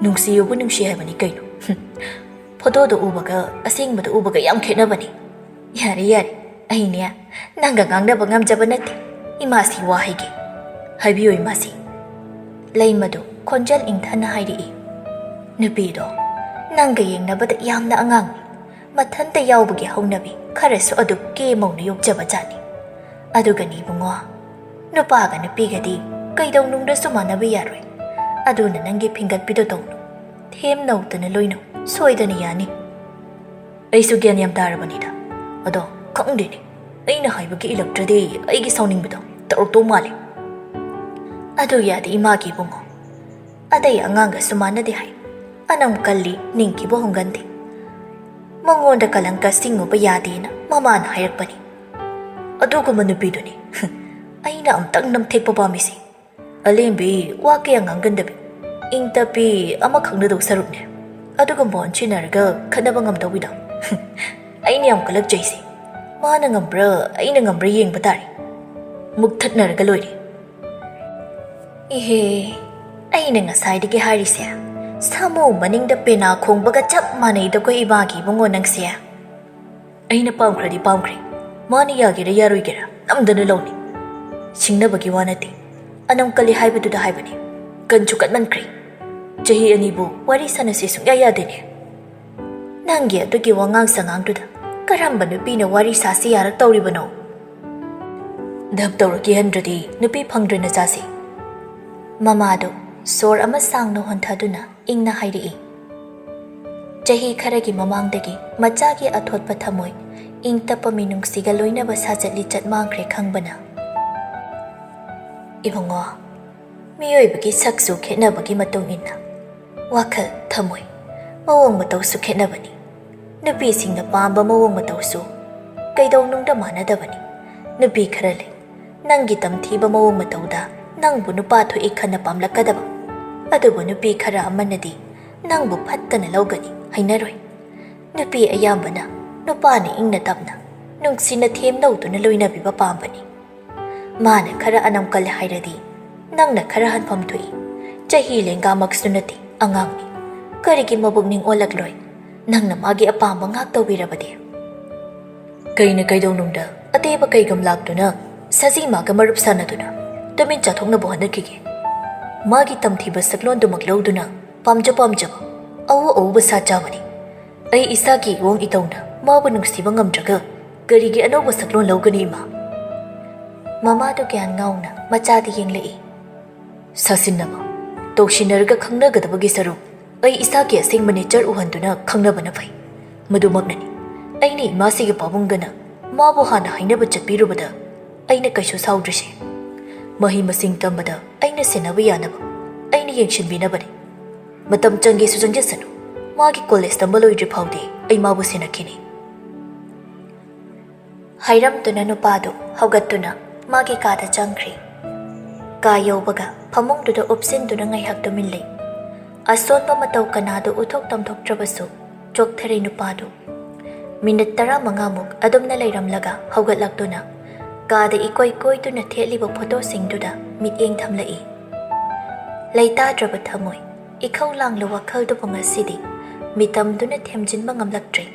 ꯅꯨꯡꯁꯤꯌꯨꯕꯨ ꯅꯨꯡꯁꯤ ꯍꯥꯏꯕꯅꯤ ꯀꯩꯅꯣ꯫ ꯐꯣꯇꯣꯗ ꯎꯕꯒ ꯑꯁꯦꯡꯕꯗ ꯎꯕꯒ ꯌꯥꯝ ꯈꯦꯠꯅꯕꯅꯤ꯫ ꯌꯥꯔꯦ, ꯌꯥꯔꯦ꯫ ꯑꯩꯅꯦ ꯅꯪꯒ ꯉꯥꯡꯅꯕ ꯉꯝꯖꯕ ꯅꯠꯇꯦ꯫ ꯏꯃꯥꯁꯤ ꯋꯥ ꯍꯥꯏꯒꯦ꯫ ꯍꯥꯏꯕꯤꯌꯨ ꯏꯃꯥꯁꯤ꯫ ꯂꯩꯃꯗꯨ ꯈꯣꯟꯖꯦꯜ ꯏꯪꯊꯅ ꯍꯥꯏꯔꯛꯏ꯫ ꯅꯨꯄꯤꯗꯣ ꯅꯪꯒ ꯌꯦꯡꯅꯕꯗ ꯌꯥꯝꯅ ꯑꯉꯥꯡꯅꯤ꯫ ꯃꯊꯟꯇ ꯌꯥꯎꯕꯒꯤ ꯍꯧꯅꯕꯤ ꯈꯔꯁꯨ ꯑꯗꯨꯛꯀꯤ ꯃꯧꯅ ꯌꯣꯛꯆꯕ ꯖꯥꯠꯅꯤ꯫ ꯑꯗꯨꯒꯅꯤ ꯏꯕꯨꯡꯉꯣ, ꯅꯨꯄꯥꯒ ꯅꯨꯄꯤꯒꯗꯤ ꯀꯩꯗꯧꯅꯨꯡꯗꯁꯨ ꯃꯥꯟꯅꯕ ꯌꯥꯔꯣꯏ꯫ ꯑꯗꯨꯅ ꯅꯪꯒꯤ ꯐꯤꯡꯒꯠꯄꯤꯗꯣ ꯇꯧꯅꯨ꯫ ꯊꯦꯝ ꯅꯧꯗꯅ ꯂꯣꯏꯅꯧ, ꯁꯣꯏꯗꯅ ꯌꯥꯅꯤ꯫ ꯑꯩꯁꯨ ꯒ꯭ꯌꯥꯟ ꯌꯥꯝ ꯇꯥꯔꯕꯅꯤꯗ꯫ ꯑꯗꯣ ꯈꯪꯗꯦꯅꯦ, ꯑꯩꯅ ꯍꯥꯏꯕꯒꯤ ꯏꯜꯂꯛꯇ꯭ꯔꯗꯤ ꯑꯩꯒꯤ ꯁꯥꯎꯅꯤꯡꯕꯗꯣ ꯇꯧꯔꯛꯇꯧ ꯃꯥꯜꯂꯦ꯫ ꯑꯗꯨ ꯌꯥꯗꯦ ꯏꯃꯥꯒꯤ ꯏꯕꯨꯡꯉꯣ꯫ ꯑꯇꯩ ꯑꯉꯥꯡꯒꯁꯨ ꯃꯥꯟꯅꯗꯦ ꯍꯥꯏ꯫ ꯑꯅꯝ ꯀꯜꯂꯤ, ꯅꯤꯡꯊꯤꯕ ꯍꯣꯡꯒꯟꯗꯦ꯫ ꯃꯉꯣꯟꯗ ꯀꯂꯪꯀ ꯁꯤꯡꯉꯨꯕ ꯌꯥꯗꯦꯅ ꯃꯃꯥꯅ ꯍꯥꯏꯔꯛꯄꯅꯤ꯫ ꯑꯗꯨꯒꯨꯝꯕ ꯅꯨꯄꯤꯗꯨꯅꯤ ꯑꯩꯅ ꯑꯝꯇꯪ ꯅꯝꯊꯦꯛꯄ ꯄꯥꯝꯃꯤꯁꯦ꯫ ꯑꯂꯦꯝꯕꯤ ꯋꯥ ꯀꯌꯥ ꯉꯥꯡꯒꯟꯗꯕꯤ, ꯏꯪ ꯇꯞꯄꯤ ꯑꯃ ꯈꯪꯅꯗꯧ ꯁꯔꯨꯛꯅꯦ꯫ ꯑꯗꯨꯒꯨꯝꯕ ꯑꯣꯟꯁꯤꯟꯅꯔꯒ ꯈꯠꯅꯕ ꯉꯝꯗꯧꯕꯤꯗꯣ꯫ ꯑꯩꯅ ꯌꯥꯝ ꯀꯜꯂꯛꯆꯩꯁꯦ꯫ ꯃꯥꯅ ꯉꯝꯕ꯭ꯔꯥ ꯑꯩꯅ ꯉꯝꯕ꯭ꯔꯥ ꯌꯦꯡꯕ ꯇꯥꯔꯦ꯫ ꯃꯨꯛꯊꯠꯅꯔꯒ ꯂꯣꯏꯔꯦ꯫ ꯏꯍꯦ, ꯑꯩꯅ ꯉꯁꯥꯏꯗꯒꯤ ꯍꯥꯏꯔꯤꯁꯦ, ꯁꯥꯃꯨ ꯃꯅꯤꯡꯗ ꯄꯦꯅꯥ ꯈꯣꯡꯕꯒ ꯆꯞ ꯃꯥꯟꯅꯩꯗꯀꯣ ꯏꯃꯥꯒꯤ ꯏꯕꯨꯡꯉꯣ ꯅꯪꯁꯦ꯫ ꯑꯩꯅ ꯄꯥꯝꯈ꯭ꯔꯗꯤ ꯄꯥꯝꯈ꯭ꯔꯦ, ꯃꯥꯅ ꯌꯥꯒꯦꯔꯥ ꯌꯥꯔꯣꯏꯒꯦꯔꯥ ꯅꯝꯗꯅ ꯂꯧꯅꯤ꯫ ꯁꯤꯡꯅꯕꯒꯤ ꯋꯥ ꯅꯠꯇꯦ, ꯑꯅꯝ ꯀꯜꯂꯤ ꯍꯥꯏꯕꯗꯨꯗ ꯍꯥꯏꯕꯅꯤ꯫ ꯀꯟꯁꯨ ꯀꯟꯃꯟꯈ꯭ꯔꯦ꯫ ꯆꯍꯤ ꯑꯅꯤꯕꯨ ꯋꯥꯔꯤ ꯁꯥꯟꯅꯁꯤ ꯁꯨꯡꯌꯥ ꯌꯥꯗꯦꯅꯦ꯫ ꯅꯪꯒꯤ ꯑꯗꯨꯒꯤ ꯋꯥꯉꯥꯡ ꯁꯉꯥꯡꯗꯨꯗ ꯀꯔꯝꯕ ꯅꯨꯄꯤꯅ ꯋꯥꯔꯤ ꯁꯥꯁꯤ ꯌꯥꯔꯛꯇꯧꯔꯤꯕꯅꯣ? ꯙꯞ ꯇꯧꯔ ꯀꯤꯍꯟꯗ꯭ꯔꯗꯤ ꯅꯨꯄꯤ ꯐꯪꯗ꯭ꯔꯦ ꯅꯆꯥꯁꯦ꯫ ꯃꯃꯥꯗꯨ ꯁꯣꯔ ꯑꯃ ꯁꯥꯡꯅ ꯍꯣꯟꯊꯗꯨꯅ ꯏꯪꯅ ꯍꯥꯏꯔꯛꯏ꯫ ꯆꯍꯤ ꯈꯔꯒꯤ ꯃꯃꯥꯡꯗꯒꯤ ꯃꯆꯥꯒꯤ ꯑꯊꯣꯠꯄ ꯊꯃꯣꯏ, ꯏꯪ ꯇꯞꯄ ꯃꯤꯅꯨꯡꯁꯤꯒ ꯂꯣꯏꯅꯕ ꯁꯥꯖꯠ ꯂꯤꯆꯠ ꯃꯥꯡꯈ꯭ꯔꯦ ꯈꯪꯕꯅ꯫ ꯏꯕꯨꯡꯉꯣ, ꯃꯤꯑꯣꯏꯕꯒꯤ ꯁꯛꯁꯨ ꯈꯦꯠꯅꯕꯒꯤ ꯃꯇꯨꯡ ꯏꯟꯅ ꯋꯥꯈꯜ, ꯊꯃꯣꯏ, ꯃꯑꯣꯡ ꯃꯇꯧꯁꯨ ꯈꯦꯠꯅꯕꯅꯤ꯫ ꯅꯨꯄꯤꯁꯤꯡꯅ ꯄꯥꯝꯕ ꯃꯑꯣꯡ ꯃꯇꯧꯁꯨ ꯀꯩꯗꯧꯅꯨꯡꯗ ꯃꯥꯟꯅꯗꯕꯅꯤ꯫ ꯅꯨꯄꯤ ꯈꯔ ꯂꯩ, ꯅꯪꯒꯤ ꯇꯝꯊꯤꯕ ꯃꯑꯣꯡ ꯃꯇꯧꯗ ꯅꯪꯕꯨ ꯅꯨꯄꯥ ꯊꯣꯛꯏ ꯈꯟꯅ ꯄꯥꯝꯂꯛꯀꯗꯕ, ꯑꯗꯨꯕꯨ ꯅꯨꯄꯤ ꯈꯔ ꯑꯃꯅꯗꯤ ꯅꯪꯕꯨ ꯐꯠꯇꯅ ꯂꯧꯒꯅꯤ, ꯍꯩꯅꯔꯣꯏ꯫ ꯅꯨꯄꯤ ꯑꯌꯥꯝꯕꯅ ꯅꯨꯄꯥꯅ ꯏꯪꯅ ꯇꯞꯅ, ꯅꯨꯡꯁꯤꯅ ꯊꯦꯝ ꯂꯧꯗꯨꯅ ꯂꯣꯏꯅꯕꯤꯕ ꯄꯥꯝꯕꯅꯤ꯫ ꯃꯥꯅ ꯈꯔ ꯑꯅꯝ ꯀꯜꯂꯦ ꯍꯥꯏꯔꯗꯤ ꯅꯪꯅ ꯈꯔ ꯍꯟꯐꯝ ꯊꯣꯛꯏ꯫ ꯆꯍꯤ ꯂꯦꯡꯒꯥꯃꯛꯁꯨ ꯅꯠꯇꯦ, ꯑꯉꯥꯡꯅꯤ꯫ ꯀꯔꯤꯒꯤ ꯃꯕꯨꯛꯅꯤꯡ ꯑꯣꯜꯂꯛꯂꯣꯏ? ꯅꯪꯅ ꯃꯥꯒꯤ ꯑꯄꯥꯝꯕ ꯉꯥꯛ ꯇꯧꯕꯤꯔꯕꯗꯤ? ꯀꯩꯅ ꯀꯩꯗꯧꯅꯨꯡꯗ ꯑꯇꯦꯕ ꯀꯩꯒꯝ ꯂꯥꯛꯇꯨꯅ ꯁꯖꯤ ꯃꯥꯒ ꯃꯔꯨꯞ ꯁꯥꯟꯅꯗꯨꯅ ꯇꯨꯃꯤꯟ ꯆꯥꯊꯣꯛꯅꯕ ꯍꯣꯠꯅꯈꯤꯒꯦ? ꯃꯥꯒꯤ ꯇꯝꯊꯤꯕ ꯁꯛꯂꯣꯟꯗꯨꯃꯛ ꯂꯧꯗꯨꯅ ꯄꯥꯝꯖ ꯄꯥꯝꯖꯕ, ꯑꯎ ꯑꯎꯕ ꯁꯥ ꯆꯥꯕꯅꯤ꯫ ꯑꯩ ꯏꯁꯥꯒꯤ ꯏꯋꯣꯡ ꯏꯇꯧꯅ ꯃꯥꯕꯨ ꯅꯨꯡꯁꯤꯕ ꯉꯝꯗ꯭ꯔꯒ ꯀꯔꯤꯒꯤ ꯑꯅꯧꯕ ꯁꯛꯂꯣꯟ ꯂꯧꯒꯅꯤ, ꯏꯃꯥ? ꯃꯃꯥꯗꯨ ꯒ꯭ꯌꯥꯟ ꯉꯥꯎꯅ ꯃꯆꯥꯗ ꯌꯦꯡꯂꯛꯏ꯫ ꯁꯥꯁꯤꯟꯅꯕ, ꯇꯧꯁꯤꯟꯅꯔꯒ ꯈꯪꯅꯒꯗꯕꯒꯤ ꯁꯔꯨꯛ, ꯑꯩ ꯏꯁꯥꯒꯤ ꯑꯁꯦꯡꯕ ꯅꯦꯆꯔ ꯎꯍꯟꯗꯨꯅ ꯈꯪꯅꯕꯅ ꯐꯩ꯫ ꯃꯗꯨꯃꯛꯅꯅꯤ ꯑꯩꯅ ꯏꯃꯥꯁꯤꯒꯤ ꯄꯥꯕꯨꯡꯒꯅ ꯃꯥꯕꯨ ꯍꯥꯟꯅ ꯍꯥꯏꯅꯕ ꯆꯠꯄꯤꯔꯨꯕꯗ ꯑꯩꯅ ꯀꯩꯁꯨ ꯁꯥꯎꯗ꯭ꯔꯤꯁꯦ꯫ ꯃꯍꯩ ꯃꯁꯤꯡ ꯇꯝꯕꯗ ꯑꯩꯅ ꯁꯦꯟꯅꯕ ꯌꯥꯅꯕ, ꯑꯩꯅ ꯌꯦꯡꯁꯤꯟꯕꯤꯅꯕꯅꯤ꯫ ꯃꯇꯝ ꯆꯪꯒꯦꯁꯨ ꯆꯪꯖꯁꯅꯨ, ꯃꯥꯒꯤ ꯀꯣꯂꯦꯖ ꯇꯝꯕ ꯂꯣꯏꯗ꯭ꯔꯤ ꯐꯥꯎꯗꯤ ꯑꯩ ꯃꯥꯕꯨ ꯁꯦꯟꯅꯈꯤꯅꯤ꯫ ꯍꯥꯏꯔꯝꯗꯨꯅ ꯅꯨꯄꯥꯗꯨ ꯍꯧꯒꯠꯇꯨꯅ ꯃꯥꯒꯤ ꯀꯥꯗ ꯆꯪꯈ꯭ꯔꯤ꯫ ꯀꯥ ꯌꯧꯕꯒ ꯐꯃꯨꯡꯗꯨꯗ ꯎꯞꯁꯤꯟꯗꯨꯅ ꯉꯥꯏꯍꯥꯛ ꯇꯨꯃꯤꯟ ꯂꯩ꯫ ꯑꯁꯣꯟꯕ ꯃꯇꯧ ꯀꯅꯥꯗ ꯎꯠꯊꯣꯛ ꯇꯝꯊꯣꯛꯇ꯭ꯔꯕꯁꯨ ꯆꯣꯛꯊꯔꯦ ꯅꯨꯄꯥꯗꯨ꯫ ꯃꯤꯅꯤꯠ ꯇꯔꯥꯃꯉꯥꯃꯨꯛ ꯑꯗꯨꯝꯅ ꯂꯩꯔꯝꯂꯒ ꯍꯧꯒꯠꯂꯛꯇꯨꯅ ꯀꯥꯗ ꯏꯀꯣꯏ ꯀꯣꯏꯗꯨꯅ ꯊꯦꯠꯂꯤꯕ ꯐꯣꯇꯣꯁꯤꯡꯗꯨꯗ ꯃꯤꯠꯌꯦꯡ ꯊꯝꯂꯛꯏ꯫ ꯂꯩꯇꯥꯗ꯭ꯔꯕ ꯊꯃꯣꯏ, ꯏꯈꯧ ꯂꯥꯡꯂ ꯋꯥꯈꯜꯗꯨꯕꯨ ꯉꯁꯤꯗꯤ ꯃꯤꯇꯝꯗꯨꯅ ꯊꯦꯝꯖꯤꯟꯕ ꯉꯝꯂꯛꯇ꯭ꯔꯦ꯫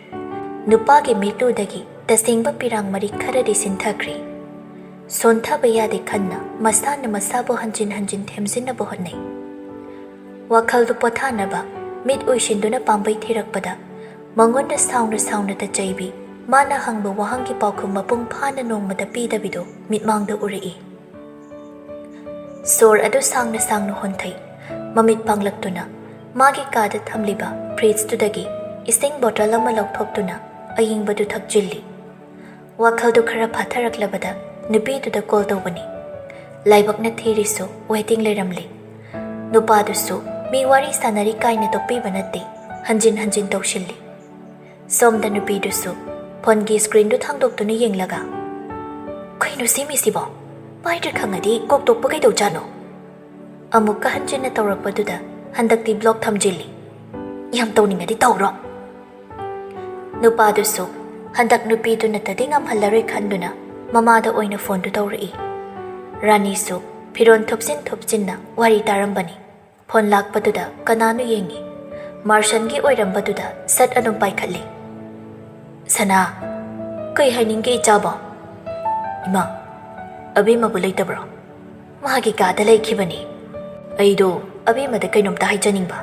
ꯅꯨꯄꯥꯒꯤ ꯃꯤꯠꯂꯨꯗꯒꯤ ꯇꯁꯦꯡꯕ ꯄꯤꯔꯥꯡ ꯃꯔꯤ ꯈꯔꯗꯤ ꯁꯤꯟꯊꯈ꯭ꯔꯦ꯫ ꯁꯣꯟꯊꯕ ꯌꯥꯗꯦ ꯈꯟꯅ ꯃꯁꯥꯅ ꯃꯁꯥꯕꯨ ꯍꯟꯖꯤꯟ ꯍꯟꯖꯤꯟ ꯊꯦꯝꯖꯤꯟꯅꯕ ꯍꯣꯠꯅꯩ꯫ ꯋꯥꯈꯜꯗꯨ ꯄꯣꯊꯥꯅꯕ ꯃꯤꯠ ꯎꯏꯁꯤꯟꯗꯨꯅ ꯄꯥꯝꯕꯩ ꯊꯤꯔꯛꯄꯗ, ꯃꯉꯣꯟꯗ ꯁꯥꯎꯅ ꯁꯥꯎꯅ ꯇꯆꯩꯕꯤ, ꯃꯥꯅ ꯍꯪꯕ ꯋꯥꯍꯪꯒꯤ ꯄꯥꯎꯈꯨꯝ ꯃꯄꯨꯡ ꯐꯥꯅ ꯅꯣꯡꯃꯗ ꯄꯤꯗꯕꯤꯗꯨ ꯃꯤꯠꯃꯥꯡꯗ ꯎꯔꯛꯏ꯫ ꯁꯣꯔ ꯑꯗꯨ ꯁꯥꯡꯅ ꯁꯥꯡꯅ ꯍꯣꯟꯊꯩ꯫ ꯃꯃꯤꯠ ꯄꯥꯡꯂꯛꯇꯨꯅ ꯃꯥꯒꯤ ꯀꯥꯗ ꯊꯝꯂꯤꯕ ꯐ꯭ꯔꯤꯖꯇꯨꯗꯒꯤ ꯏꯁꯤꯡ ꯕꯣꯇꯜ ꯑꯃ ꯂꯧꯊꯣꯛꯇꯨꯅ ꯑꯌꯤꯡꯕꯗꯨ ꯊꯛꯆꯤꯜꯂꯤ꯫ ꯋꯥꯈꯜꯗꯨ ꯈꯔ ꯐꯥꯊꯔꯛꯂꯕꯗ ꯅꯨꯄꯤꯗꯨꯗ ꯀꯣꯜ ꯇꯧꯕꯅꯤ꯫ ꯂꯥꯏꯕꯛꯅ ꯊꯤꯔꯤꯁꯨ ꯋꯦꯇꯤꯡ ꯂꯩꯔꯝꯂꯤ꯫ ꯅꯨꯄꯥꯗꯨꯁꯨ ꯃꯤ ꯋꯥꯔꯤ ꯁꯥꯟꯅꯔꯤ ꯀꯥꯏꯅ ꯇꯣꯛꯄꯤꯕ ꯅꯠꯇꯦ, ꯍꯟꯖꯤꯟ ꯍꯟꯖꯤꯟ ꯇꯧꯁꯤꯜꯂꯤ꯫ ꯁꯣꯝꯗ ꯅꯨꯄꯤꯗꯨꯁꯨ ꯐꯣꯟꯒꯤ ꯁ꯭ꯀ꯭ꯔꯤꯟꯗꯨ ꯊꯥꯡꯗꯣꯛꯇꯨꯅ ꯌꯦꯡꯂꯒ, "ꯀꯩꯅꯣ ꯁꯤ ꯃꯤꯁꯤꯕꯣ? ꯄꯥꯏꯗ꯭ꯔꯦ ꯈꯪꯉꯗꯤ ꯀꯣꯛ ꯇꯣꯛꯄ ꯀꯩꯗꯧꯖꯥꯠꯅꯣ?" ꯑꯃꯨꯛꯀ ꯍꯟꯖꯤꯟꯅ ꯇꯧꯔꯛꯄꯗꯨꯗ ꯍꯟꯗꯛꯇꯤ ꯕ꯭ꯂꯣꯛ ꯊꯝꯖꯤꯜꯂꯤ꯫ "ꯌꯥꯝ ꯇꯧꯅꯤꯡꯉꯗꯤ ꯇꯧꯔꯣ꯫" ꯅꯨꯄꯥꯗꯨꯁꯨ ꯍꯟꯗꯛ ꯅꯨꯄꯤꯗꯨꯅꯇꯗꯤ ꯉꯝꯍꯜꯂꯔꯣꯏ ꯈꯟꯗꯨꯅ ꯃꯃꯥꯗ ꯑꯣꯏꯅ ꯐꯣꯟꯗꯨ ꯇꯧꯔꯛꯏ꯫ ꯔꯥꯅꯤꯁꯨ ꯐꯤꯔꯣꯜ ꯊꯨꯞꯆꯤꯟ ꯊꯨꯞꯆꯤꯟꯅ ꯋꯥꯔꯤ ꯇꯥꯔꯝꯕꯅꯤ꯫ ꯐꯣꯟ ꯂꯥꯛꯄꯗꯨꯗ ꯀꯅꯥꯅꯣ ꯌꯦꯡꯉꯤ꯫ ꯃꯥꯔꯁꯟꯒꯤ ꯑꯣꯏꯔꯝꯕꯗꯨꯗ ꯁꯠ ꯑꯗꯨꯝ ꯄꯥꯏꯈꯠꯂꯤ꯫ "ꯁꯅꯥ, ꯀꯩ ꯍꯥꯏꯅꯤꯡꯒꯦ ꯏꯆꯥꯕꯣ?" "ꯏꯃꯥ, ꯑꯕꯦꯝꯃꯕꯨ ꯂꯩꯇꯕ꯭ꯔꯣ?" "ꯃꯥꯒꯤ ꯀꯥꯗ ꯂꯩꯈꯤꯕꯅꯤ꯫ ꯑꯩꯗꯣ ꯑꯕꯦꯝꯃꯗ ꯀꯩꯅꯣꯝꯇ ꯍꯥꯏꯖꯅꯤꯡꯕ꯫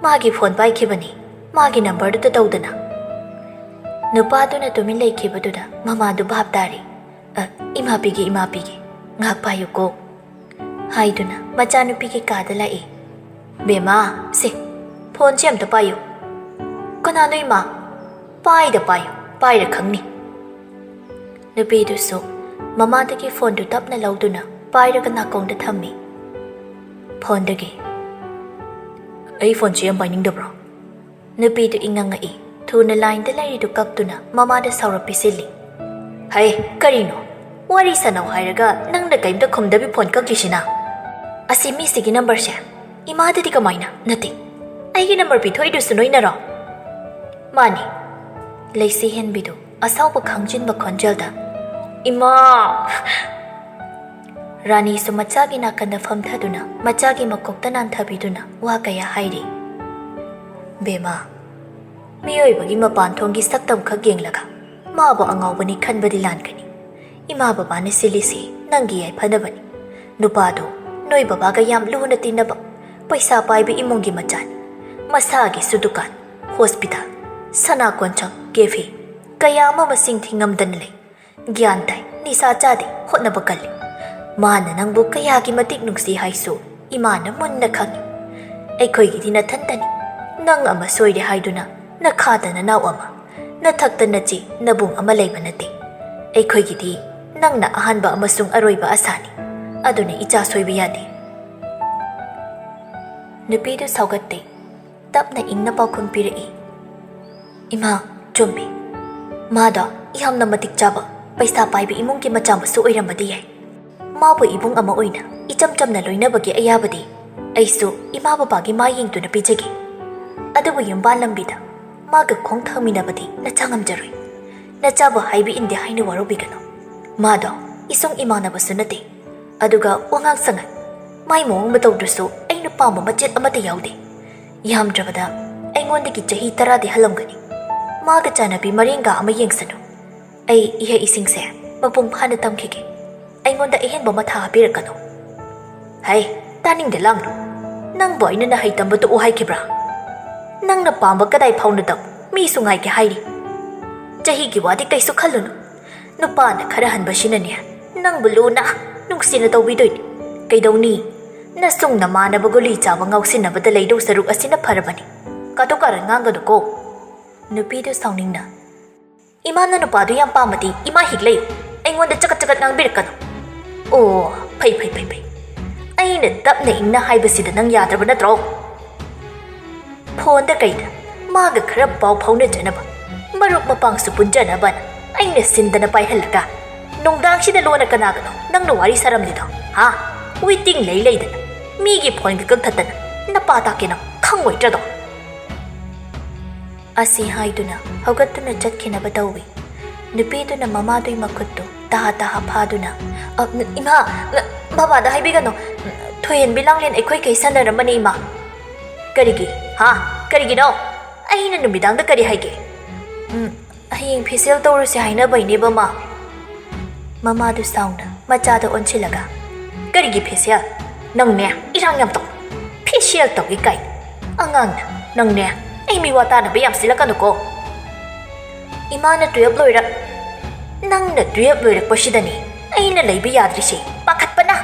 ꯃꯥꯒꯤ ꯐꯣꯟ ꯄꯥꯏꯈꯤꯕꯅꯤ, ꯃꯥꯒꯤ ꯅꯝꯕꯔꯗꯨꯗ ꯇꯧꯗꯅ꯫" ꯅꯨꯄꯥꯗꯨꯅ ꯇꯨꯃꯤꯟ ꯂꯩꯈꯤꯕꯗꯨꯗ ꯃꯃꯥꯗꯨ ꯚꯥꯞ ꯇꯥꯔꯤ꯫ "ꯑ, ꯏꯃꯥ ꯄꯤꯒꯦ, ꯏꯃꯥ ꯄꯤꯒꯦ, ꯉꯥꯏꯍꯥꯛ ꯄꯥꯏꯌꯨꯀꯣ," ꯍꯥꯏꯗꯨꯅ ꯃꯆꯥꯅꯨꯄꯤꯒꯤ ꯀꯥꯗ ꯂꯥꯛꯏ꯫ "ꯕꯦꯝꯃ, ꯁꯦ, ꯐꯣꯟꯁꯦ ꯑꯝꯇ ꯄꯥꯏꯌꯨ꯫" "ꯀꯅꯥꯅꯣ ꯏꯃꯥ?" "ꯄꯥꯏꯗ ꯄꯥꯏꯌꯨ, ꯄꯥꯏꯔ ꯈꯪꯅꯤ꯫" ꯅꯨꯄꯤꯗꯨꯁꯨ ꯃꯃꯥꯗꯒꯤ ꯐꯣꯟꯗꯨ ꯇꯞꯅ ꯂꯧꯗꯨꯅ ꯄꯥꯏꯔꯒ ꯅꯥꯀꯣꯡꯗ ꯊꯝꯃꯤ꯫ ꯐꯣꯟꯗꯒꯤ, "ꯑꯩ ꯐꯣꯟꯁꯦ ꯌꯥꯝ ꯄꯥꯏꯅꯤꯡꯗꯕ꯭ꯔꯣ?" ꯅꯨꯄꯤꯗꯨ ꯏꯉꯛ ꯉꯛꯏ꯫ ꯊꯨꯅ ꯂꯥꯏꯟꯗ ꯂꯩꯔꯤꯗꯨ ꯀꯛꯇꯨꯅ ꯃꯃꯥꯗ ꯁꯥꯎꯔꯞ ꯄꯤꯁꯤꯜꯂꯤ꯫ "ꯍꯩ, ꯀꯔꯤꯅꯣ? ꯋꯥꯔꯤ ꯁꯥꯟꯅꯧ ꯍꯥꯏꯔꯒ ꯅꯪꯅ ꯀꯩꯝꯇ ꯈꯨꯝꯗꯕꯤ ꯐꯣꯟ ꯀꯛꯂꯤꯁꯤꯅ?" "ꯑꯁꯤ ꯃꯤꯁꯤꯒꯤ ꯅꯝꯕꯔꯁꯦ ꯏꯃꯥꯗꯗꯤ ꯀꯃꯥꯏꯅ? ꯅꯠꯇꯦ, ꯑꯩꯒꯤ ꯅꯝꯕꯔ ꯄꯤꯊꯣꯛꯏꯗꯨꯁꯨ ꯅꯣꯏꯅꯔꯣ?" "ꯃꯥꯅꯤ꯫" ꯂꯩꯁꯤ ꯍꯦꯟꯕꯤꯗꯨ ꯑꯁꯥꯎꯕ ꯈꯪꯖꯤꯟꯕ ꯈꯣꯟꯖꯦꯜꯗ, "ꯏꯃꯥ!" ꯔꯥꯅꯤꯁꯨ ꯃꯆꯥꯒꯤ ꯅꯥꯀꯟꯗ ꯐꯝꯊꯗꯨꯅ ꯃꯆꯥꯒꯤ ꯃꯀꯣꯛꯇ ꯅꯥꯟꯊꯕꯤꯗꯨꯅ ꯋꯥ ꯀꯌꯥ ꯍꯥꯏꯔꯤ꯫ "ꯕꯦꯃꯥ, ꯃꯤꯑꯣꯏꯕꯒꯤ ꯃꯄꯥꯟ ꯊꯣꯡꯒꯤ ꯁꯛꯇꯝ ꯈꯛ ꯌꯦꯡꯂꯒ ꯃꯥꯕꯨ ꯑꯉꯥꯎꯕꯅꯤ ꯈꯟꯕꯗꯤ ꯂꯥꯟꯒꯅꯤ꯫ ꯏꯃꯥ ꯕꯕꯥꯅ ꯁꯤꯜꯂꯤꯁꯤ ꯅꯪꯒꯤ ꯌꯥꯏꯐꯅꯕꯅꯤ꯫ ꯅꯨꯄꯥꯗꯨ ꯅꯣꯏ ꯕꯕꯥꯒ ꯌꯥꯝ ꯂꯨꯅ ꯇꯤꯟꯅꯕ, ꯄꯩꯁꯥ ꯄꯥꯏꯕ ꯏꯃꯨꯡꯒꯤ ꯃꯆꯥꯅꯤ꯫ ꯃꯁꯥꯒꯤꯁꯨ ꯗꯨꯀꯥꯟ, ꯍꯣꯁꯄꯤꯇꯥꯜ, ꯁꯅꯥ ꯀꯣꯟꯆꯪ, ꯀꯦꯐꯦ ꯀꯌꯥ ꯑꯃ ꯃꯁꯤꯡ ꯊꯤꯉꯝꯗꯅ ꯂꯩ꯫ ꯒ꯭ꯌꯥꯟ ꯇꯥꯏ, ꯅꯤꯁꯥ ꯆꯥꯗꯦ, ꯍꯣꯠꯅꯕ ꯀꯜꯂꯤ꯫ ꯃꯥꯅ ꯅꯪꯕꯨ ꯀꯌꯥꯒꯤ ꯃꯇꯤꯛ ꯅꯨꯡꯁꯤ ꯍꯥꯏꯁꯨ ꯏꯃꯥꯅ ꯃꯨꯟꯅ ꯈꯪꯏ꯫ ꯑꯩꯈꯣꯏꯒꯤꯗꯤ ꯅꯊꯟꯇꯅꯤ꯫ ꯅꯪ ꯑꯃ ꯁꯣꯏꯔꯦ ꯍꯥꯏꯗꯨꯅ ꯅꯈꯥꯗ ꯅꯅꯥꯎ ꯑꯃ, ꯅꯊꯛꯇ ꯅꯆꯦ, ꯅꯕꯨꯡ ꯑꯃ ꯂꯩꯕ ꯅꯠꯇꯦ꯫ ꯑꯩꯈꯣꯏꯒꯤꯗꯤ ꯅꯪꯅ ꯑꯍꯥꯟꯕ ꯑꯃꯁꯨꯡ ꯑꯔꯣꯏꯕ ꯑꯁꯥꯅꯤ꯫ ꯑꯗꯨꯅ ꯏꯆꯥ ꯁꯣꯏꯕ ꯌꯥꯗꯦ꯫" ꯅꯨꯄꯤꯗꯨ ꯁꯥꯎꯒꯠꯇꯦ꯫ ꯇꯞꯅ ꯏꯪꯅ ꯄꯥꯎꯈꯨꯝ ꯄꯤꯔꯛꯏ꯫ "ꯏꯃꯥ, ꯆꯨꯝꯃꯤ꯫ ꯃꯥꯗꯣ ꯌꯥꯝꯅ ꯃꯇꯤꯛ ꯆꯥꯕ, ꯄꯩꯁꯥ ꯄꯥꯏꯕ ꯏꯃꯨꯡꯒꯤ ꯃꯆꯥ ꯃꯁꯨ ꯑꯣꯏꯔꯝꯕꯗꯤ ꯌꯥꯏ꯫ ꯃꯥꯕꯨ ꯏꯕꯨꯡ ꯑꯃ ꯑꯣꯏꯅ ꯏꯆꯝ ꯆꯝꯅ ꯂꯣꯏꯅꯕꯒꯤ ꯑꯌꯥꯕꯗꯤ ꯑꯩꯁꯨ ꯏꯃꯥ ꯕꯕꯥꯒꯤ ꯃꯥ ꯌꯦꯡꯗꯨꯅ ꯄꯤꯖꯒꯦ꯫ ꯑꯗꯨꯕꯨ ꯌꯨꯝꯕꯥꯟ ꯂꯝꯕꯤꯗ ꯃꯥꯒ ꯈꯣꯡ ꯊꯥꯡꯃꯤꯟꯅꯕꯗꯤ ꯅꯆꯥ ꯉꯝꯖꯔꯣꯏ꯫ ꯅꯆꯥꯕꯨ ꯍꯥꯏꯕ ꯏꯟꯗꯦ ꯍꯥꯏꯅ ꯋꯥꯔꯧꯕꯤꯒꯅꯨ꯫ ꯃꯥꯗꯣ ꯏꯁꯨꯡ ꯏꯃꯥꯟꯅꯕꯁꯨ ꯅꯠꯇꯦ꯫ ꯑꯗꯨꯒ ꯋꯥꯉꯥꯡ ꯁꯉꯥꯡ, ꯃꯥꯏ ꯃꯑꯣꯡ ꯃꯇꯧꯗꯨꯁꯨ ꯑꯩꯅ ꯄꯥꯝꯕ ꯃꯆꯦꯠ ꯑꯃꯠꯇ ꯌꯥꯎꯗꯦ꯫ ꯌꯥꯝꯗ꯭ꯔꯕꯗ ꯑꯩꯉꯣꯟꯗꯒꯤ ꯆꯍꯤ ꯇꯔꯥꯗꯤ ꯍꯜꯂꯝꯒꯅꯤ꯫ ꯃꯥꯒ ꯆꯥꯟꯅꯕꯤ ꯃꯔꯦꯡꯒ ꯑꯃ ꯌꯦꯡꯁꯅꯨ꯫ ꯑꯩ ꯏꯍꯩ ꯏꯁꯤꯡꯁꯦ ꯃꯄꯨꯡ ꯐꯥꯅ ꯇꯝꯈꯤꯒꯦ꯫ ꯑꯩꯉꯣꯟꯗ ꯑꯍꯦꯟꯕ ꯃꯊꯥ ꯍꯥꯞꯄꯤꯔꯛꯀꯅꯨ꯫" "ꯍꯩ, ꯇꯥꯅꯤꯡꯗꯦ, ꯂꯥꯡꯅꯨ꯫ ꯅꯪꯕꯨ ꯑꯩꯅ ꯅꯍꯩ ꯇꯝꯕ ꯇꯣꯛꯎ ꯍꯥꯏꯈꯤꯕ꯭ꯔꯥ? ꯅꯪꯅ ꯄꯥꯝꯕ ꯀꯗꯥꯏ ꯐꯥꯎꯅ ꯇꯝ, ꯃꯤꯁꯨ ꯉꯥꯏꯒꯦ ꯍꯥꯏꯔꯤ꯫ ꯆꯍꯤꯒꯤ ꯋꯥꯗꯤ ꯀꯩꯁꯨ ꯈꯜꯂꯨꯅꯨ꯫ ꯅꯨꯄꯥꯅ ꯈꯔ ꯍꯟꯕꯁꯤꯅꯅꯦ, ꯅꯪꯕꯨ ꯂꯨꯅ, ꯅꯨꯡꯁꯤꯅ ꯇꯧꯕꯤꯗꯣꯏꯅꯤ꯫ ꯀꯩꯗꯧꯅꯤ? ꯅꯁꯨꯡ ꯅꯃꯥꯟꯅꯕ ꯒꯨꯂꯤ ꯆꯥꯕ ꯉꯥꯎꯁꯤꯟꯅꯕꯗ ꯂꯩꯗꯧ ꯁꯔꯨꯛ ꯑꯁꯤꯅ ꯐꯔꯕꯅꯤ꯫ ꯀꯥꯇꯨ ꯀꯥꯔꯟ ꯉꯥꯡꯒꯅꯨꯀꯣ꯫" ꯅꯨꯄꯤꯗꯨ ꯁꯥꯎꯅꯤꯡꯅ, "ꯏꯃꯥꯅ ꯅꯨꯄꯥꯗꯨ ꯌꯥꯝ ꯄꯥꯝꯃꯗꯤ ꯏꯃꯥ ꯍꯤꯛ ꯂꯩꯌꯨ꯫ ꯑꯩꯉꯣꯟꯗ ꯆꯒꯠ ꯆꯒꯠ ꯉꯥꯡꯕꯤꯔꯛꯀꯅꯨ꯫" "ꯑꯣ, ꯐꯩ, ꯐꯩ, ꯐꯩ, ꯐꯩ꯫ ꯑꯩꯅ ꯇꯞꯅ ꯏꯪꯅ ꯍꯥꯏꯕꯁꯤꯗ ꯅꯪ ꯌꯥꯗ꯭ꯔꯕ ꯅꯠꯇ꯭ꯔꯣ? ꯐꯣꯟꯗ ꯀꯩꯗ ꯃꯥꯒ ꯈꯔ ꯄꯥꯎ ꯐꯥꯎꯅꯖꯅꯕ, ꯃꯔꯨꯞ ꯃꯄꯥꯡꯁꯨ ꯄꯨꯟꯖꯅꯕꯅ ꯑꯩꯅ ꯁꯤꯟꯗꯅ ꯄꯥꯏꯍꯜꯂꯒ, ꯅꯨꯡꯗꯥꯡꯁꯤꯗ ꯂꯣꯟꯅ ꯀꯅꯥꯒꯅꯣ ꯅꯪꯅ ꯋꯥꯔꯤ ꯁꯥꯔꯝꯂꯤꯗꯣ? ꯍꯥ? ꯋꯦꯇꯤꯡ ꯂꯩ ꯂꯩꯗꯅ ꯃꯤꯒꯤ ꯐꯣꯟꯒ ꯀꯛꯊꯠꯇꯅ ꯅꯄꯥ ꯇꯥꯛꯀꯦ ꯅꯪ, ꯈꯪꯉꯣꯏꯗ꯭ꯔꯗꯣ?" ꯑꯁꯤ ꯍꯥꯏꯗꯨꯅ ꯍꯧꯒꯠꯇꯨꯅ ꯆꯠꯈꯤꯅꯕ ꯇꯧꯏ꯫ ꯅꯨꯄꯤꯗꯨꯅ ꯃꯃꯥꯗꯨꯒꯤ ꯃꯈꯨꯠꯇꯨ ꯇꯍꯥ ꯇꯍꯥ ꯐꯥꯗꯨꯅ, "ꯑ, ꯏꯃꯥ, ꯃ-, ꯕꯕꯥꯗ ꯍꯥꯏꯕꯤꯒꯅꯨ꯫ ꯊꯣꯏꯍꯦꯟꯕꯤ ꯂꯥꯡꯂꯦꯟ ꯑꯩꯈꯣꯏ ꯀꯩ ꯁꯥꯟꯅꯔꯝꯕꯅꯤ, ꯏꯃꯥ꯫" "ꯀꯔꯤꯒꯤ? ꯍꯥ? ꯀꯔꯤꯒꯤꯅꯣ? ꯑꯩꯅ ꯅꯨꯃꯤꯗꯥꯡꯗ ꯀꯔꯤ ꯍꯥꯏꯒꯦ?" "ꯎꯝ, ꯍꯌꯦꯡ ꯐꯦꯁꯤꯌꯦꯜ ꯇꯧꯔꯨꯁꯦ ꯍꯥꯏꯅꯕꯩꯅꯦꯕ, ꯃꯥ꯫" ꯃꯃꯥꯗꯨ ꯁꯥꯎꯅ ꯃꯆꯥꯗ ꯑꯣꯟꯁꯤꯜꯂꯒ, "ꯀꯔꯤꯒꯤ ꯐꯦꯁꯤꯌꯦꯜ? ꯅꯪꯅꯦ, ꯏꯔꯥꯡ ꯌꯥꯝ ꯇꯧ꯫ ꯐꯦꯁꯤꯌꯦꯜ ꯇꯧꯏ ꯀꯥꯏ꯫ ꯑꯉꯥꯡꯅ, ꯅꯪꯅꯦ, ꯑꯩ ꯃꯤꯋꯥ ꯇꯥꯅꯕ ꯌꯥꯝ ꯁꯤꯜꯂꯛꯀꯅꯨꯀꯣ꯫ ꯏꯃꯥꯅ ꯇꯨꯌꯦꯜꯞ ꯂꯣꯏꯔꯛ-, ꯅꯪꯅ ꯇꯨꯌꯦꯜꯞ ꯂꯣꯏꯔꯛꯄꯁꯤꯗꯅꯤ ꯑꯩꯅ ꯂꯩꯕ ꯌꯥꯗ꯭ꯔꯤꯁꯦ, ꯄꯥꯈꯠꯄꯅ꯫"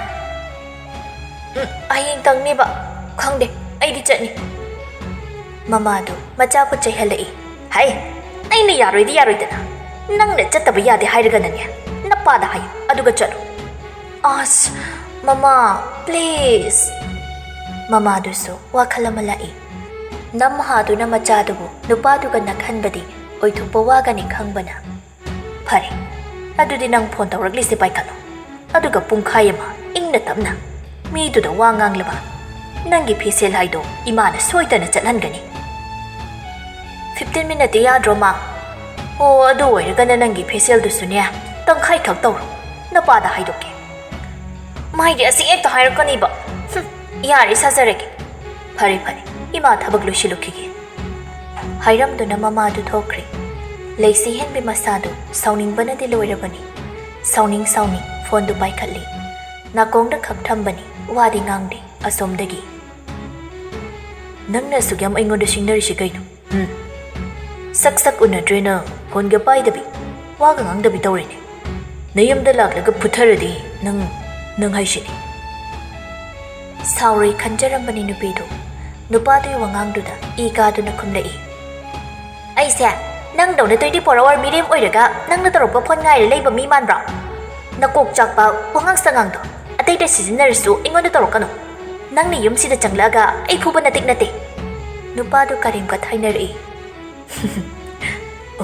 "ꯎꯝ, ꯍꯌꯦꯡ ꯇꯪꯅꯦꯕ꯫ ꯈꯪꯗꯦ, ꯑꯩꯗꯤ ꯆꯠꯅꯤ꯫" ꯃꯃꯥꯗꯨ ꯃꯆꯥꯕꯨ ꯆꯩꯍꯜꯂꯛꯏ꯫ "ꯍꯩ, ꯑꯩꯅ ꯌꯥꯔꯣꯏꯗꯤ ꯌꯥꯔꯣꯏꯗꯅ꯫ ꯅꯪꯅ ꯆꯠꯇꯕ ꯌꯥꯗꯦ ꯍꯥꯏꯔꯒꯅꯅꯦ, ꯅꯄꯥꯗ ꯍꯥꯏꯌꯨ, ꯑꯗꯨꯒ ꯆꯠꯂꯨ꯫" "ꯑꯁ, ꯃꯃꯥ, please꯫" ꯃꯃꯥꯗꯨꯁꯨ ꯋꯥꯈꯜ ꯑꯃ ꯂꯥꯛꯏ꯫ ꯅꯝꯍꯥꯗꯨꯅ ꯃꯆꯥꯗꯨꯕꯨ ꯅꯨꯄꯥꯗꯨꯒ ꯅꯛꯍꯟꯕꯗꯤ ꯑꯣꯏꯊꯣꯛꯄ ꯋꯥꯒꯅꯤ ꯈꯪꯕꯅ, "ꯐꯔꯦ, ꯑꯗꯨꯗꯤ ꯅꯪ ꯐꯣꯟ ꯇꯧꯔꯛꯂꯤꯁꯦ ꯄꯥꯏꯈꯠꯂꯣ꯫ ꯑꯗꯨꯒ ꯄꯨꯡꯈꯥꯏ ꯑꯃ ꯏꯪꯅ ꯇꯞꯅ ꯃꯤꯗꯨꯗ ꯋꯥ ꯉꯥꯡꯂꯕ ꯅꯪꯒꯤ ꯐꯦꯁꯤꯌꯦꯜ ꯍꯥꯏꯗꯣ ꯏꯃꯥꯅ ꯁꯣꯏꯗꯅ ꯆꯠꯍꯟꯒꯅꯤ꯫" "ꯐꯤꯐꯇꯤꯟ ꯃꯤꯅꯠꯇꯤ ꯌꯥꯗ꯭ꯔꯣ, ꯃꯥ?" "ꯑꯣ, ꯑꯗꯨ ꯑꯣꯏꯔꯒꯅ ꯅꯪꯒꯤ ꯐꯦꯁꯤꯌꯦꯜꯗꯨꯁꯨꯅꯦ, ꯇꯪꯈꯥꯏꯈꯛ ꯇꯧꯔꯣ꯫ ꯅꯄꯥꯗ ꯍꯥꯏꯗꯣꯛꯀꯦ꯫" "ꯃꯥꯏꯗꯤ ꯑꯁꯤ ꯍꯦꯛꯇ ꯍꯥꯏꯔꯛꯀꯅꯤꯕ꯫ ꯍꯨꯝ, ꯌꯥꯔꯦ, ꯁꯥꯖꯔꯒꯦ꯫" "ꯐꯔꯦ, ꯐꯔꯦ, ꯏꯃꯥ ꯊꯕꯛ ꯂꯣꯏꯁꯤꯜꯂꯨꯈꯤꯒꯦ꯫" ꯍꯥꯏꯔꯝꯗꯨꯅ ꯃꯃꯥꯗꯨ ꯊꯣꯛꯈ꯭ꯔꯦ꯫ ꯂꯩꯁꯤ ꯍꯦꯟꯕꯤ ꯃꯁꯥꯗꯨ ꯁꯥꯎꯅꯤꯡꯕꯅꯗꯤ ꯂꯣꯏꯔꯕꯅꯤ꯫ ꯁꯥꯎꯅꯤꯡ ꯁꯥꯎꯅꯤꯡ ꯐꯣꯟꯗꯨ ꯄꯥꯏꯈꯠꯂꯤ꯫ ꯅꯥꯀꯣꯡꯗ ꯈꯛ ꯊꯝꯕꯅꯤ, ꯋꯥꯗꯤ ꯉꯥꯡꯗꯦ꯫ ꯑꯁꯣꯝꯗꯒꯤ, "ꯅꯪꯅ ꯑꯁꯨꯛ ꯌꯥꯝ ꯑꯩꯉꯣꯟꯗ ꯁꯤꯡꯅꯔꯤꯁꯤ ꯀꯩꯅꯣ? ꯎꯝ? ꯁꯛ ꯁꯛ ꯎꯅꯗ꯭ꯔꯦꯅ ꯐꯣꯟꯒ ꯄꯥꯏꯗꯕꯤ, ꯋꯥꯒ ꯉꯥꯡꯗꯕꯤ ꯇꯧꯔꯦꯅꯦ꯫ ꯅꯌꯨꯝꯗ ꯂꯥꯛꯂꯒ ꯐꯨꯊꯔꯗꯤ ꯅꯪ, ꯅꯪ ꯍꯥꯏꯁꯤꯅꯤ꯫" ꯁꯥꯎꯔꯣꯏ ꯈꯟꯖꯔꯝꯕꯅꯤ ꯅꯨꯄꯤꯗꯨ꯫ ꯅꯨꯄꯥꯗꯨꯒꯤ ꯋꯥꯉꯥꯡꯗꯨꯗ ꯏ ꯀꯥꯗꯨꯅ ꯈꯨꯝꯂꯛꯏ꯫ "ꯑꯩꯁꯦ ꯅꯪꯗꯧꯅ twenty four hour ꯃꯤꯔꯦꯝ ꯑꯣꯏꯔꯒ ꯅꯪꯅ ꯇꯧꯔꯛꯄ ꯐꯣꯟ ꯉꯥꯏꯔ ꯂꯩꯕ ꯃꯤ ꯃꯥꯟꯕ꯭ꯔꯣ? ꯅꯀꯣꯛ ꯆꯥꯛꯄ ꯋꯥꯉꯥꯡ ꯁꯉꯥꯡꯗꯣ ꯑꯇꯩꯗ ꯁꯤꯖꯤꯟꯅꯔꯁꯨ ꯑꯩꯉꯣꯟꯗ ꯇꯧꯔꯛꯀꯅꯨ꯫ ꯅꯪꯅ ꯌꯨꯝꯁꯤꯗ ꯆꯪꯂꯛꯑꯒ ꯑꯩ ꯐꯨꯕ ꯅꯇꯤꯛ ꯅꯠꯇꯦ꯫" ꯅꯨꯄꯥꯗꯨ ꯀꯔꯦꯝ ꯀꯊꯥꯏꯅꯔꯛꯏ꯫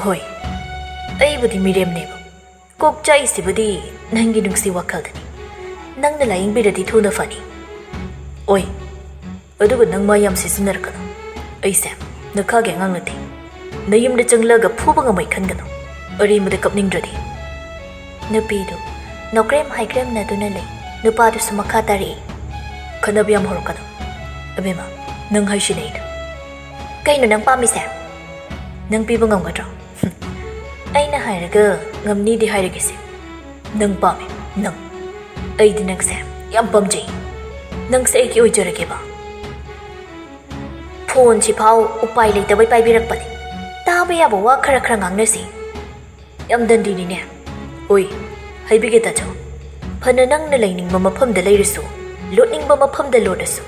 "ꯍꯣꯏ, ꯑꯩꯕꯨꯗꯤ ꯃꯤꯔꯦꯝꯅꯦꯕ꯫ ꯀꯣꯛ ꯆꯥꯛꯏꯁꯤꯕꯨꯗꯤ ꯅꯪꯒꯤ ꯅꯨꯡꯁꯤ ꯋꯥꯈꯜꯗꯅꯤ꯫ ꯅꯪꯅ ꯂꯥꯌꯦꯡꯕꯤꯔꯗꯤ ꯊꯨꯅ ꯐꯅꯤ꯫ ꯑꯣꯏ, ꯑꯗꯨꯒ ꯅꯪ ꯃꯥ ꯌꯥꯝ ꯁꯤꯖꯤꯟꯅꯔꯛꯀꯅꯨ꯫ ꯑꯩꯁꯦ ꯅꯈꯥꯒꯤ ꯑꯉꯥꯡ ꯅꯠꯇꯦ꯫ ꯅꯌꯨꯝꯗ ꯆꯪꯂꯒ ꯐꯨꯕ ꯉꯝꯃꯣꯏ ꯈꯟꯒꯅꯨ꯫ ꯑꯔꯦꯝꯕꯗ ꯀꯞꯅꯤꯡꯗ꯭ꯔꯗꯤ꯫ ꯅꯨꯄꯤꯗꯨ ꯅꯣꯀ꯭ꯔꯦꯝ ꯍꯥꯏꯀ꯭ꯔꯦꯝꯅꯗꯨꯅ ꯂꯩ꯫ ꯅꯨꯄꯥꯗꯨꯁꯨ ꯃꯈꯥ ꯇꯥꯔꯛꯏ, "ꯈꯠꯅꯕ ꯌꯥꯝ ꯍꯧꯔꯛꯀꯅꯨ꯫ ꯑꯕꯦꯝꯃ, ꯅꯪ ꯍꯥꯏꯁꯤꯅꯦ ꯑꯩꯅ꯫ ꯀꯩꯅꯣ ꯅꯪ ꯄꯥꯝꯃꯤꯁꯦ? ꯅꯪ ꯄꯤꯕ ꯉꯝꯒꯗ꯭ꯔꯣ?" "ꯍꯨꯝ, ꯑꯩꯅ ꯍꯥꯏꯔꯒ ꯉꯝꯅꯤꯗꯤ ꯍꯥꯏꯔꯒꯦꯁꯦ꯫ ꯅꯪ ꯄꯥꯝꯃꯦ, ꯅꯪ꯫ ꯑꯩꯗꯤ ꯅꯪꯁꯦ ꯌꯥꯝ ꯄꯥꯝꯖꯩ꯫ ꯅꯪꯁꯦ ꯑꯩꯒꯤ ꯑꯣꯏꯖꯔꯒꯦꯕ꯫" ꯐꯣꯟꯁꯤꯐꯥꯎ ꯎꯄꯥꯏ ꯂꯩꯇꯕꯩ ꯄꯥꯏꯕꯤꯔꯛꯄꯅꯦ꯫ ꯇꯥꯕ ꯌꯥꯕ ꯋꯥ ꯈꯔ ꯈꯔ ꯉꯥꯡꯅꯁꯤ꯫ ꯌꯥꯝ ꯗꯟꯗꯤꯅꯤꯅꯦ꯫ ꯍꯣꯏ, ꯍꯥꯏꯕꯤꯒꯦ ꯇꯥꯆꯧ꯫ ꯐꯅ ꯅꯪꯅ ꯂꯩꯅꯤꯡꯕ ꯃꯐꯝꯗ ꯂꯩꯔꯁꯨ, ꯂꯣꯠꯅꯤꯡꯕ ꯃꯐꯝꯗ ꯂꯣꯠꯂꯁꯨ,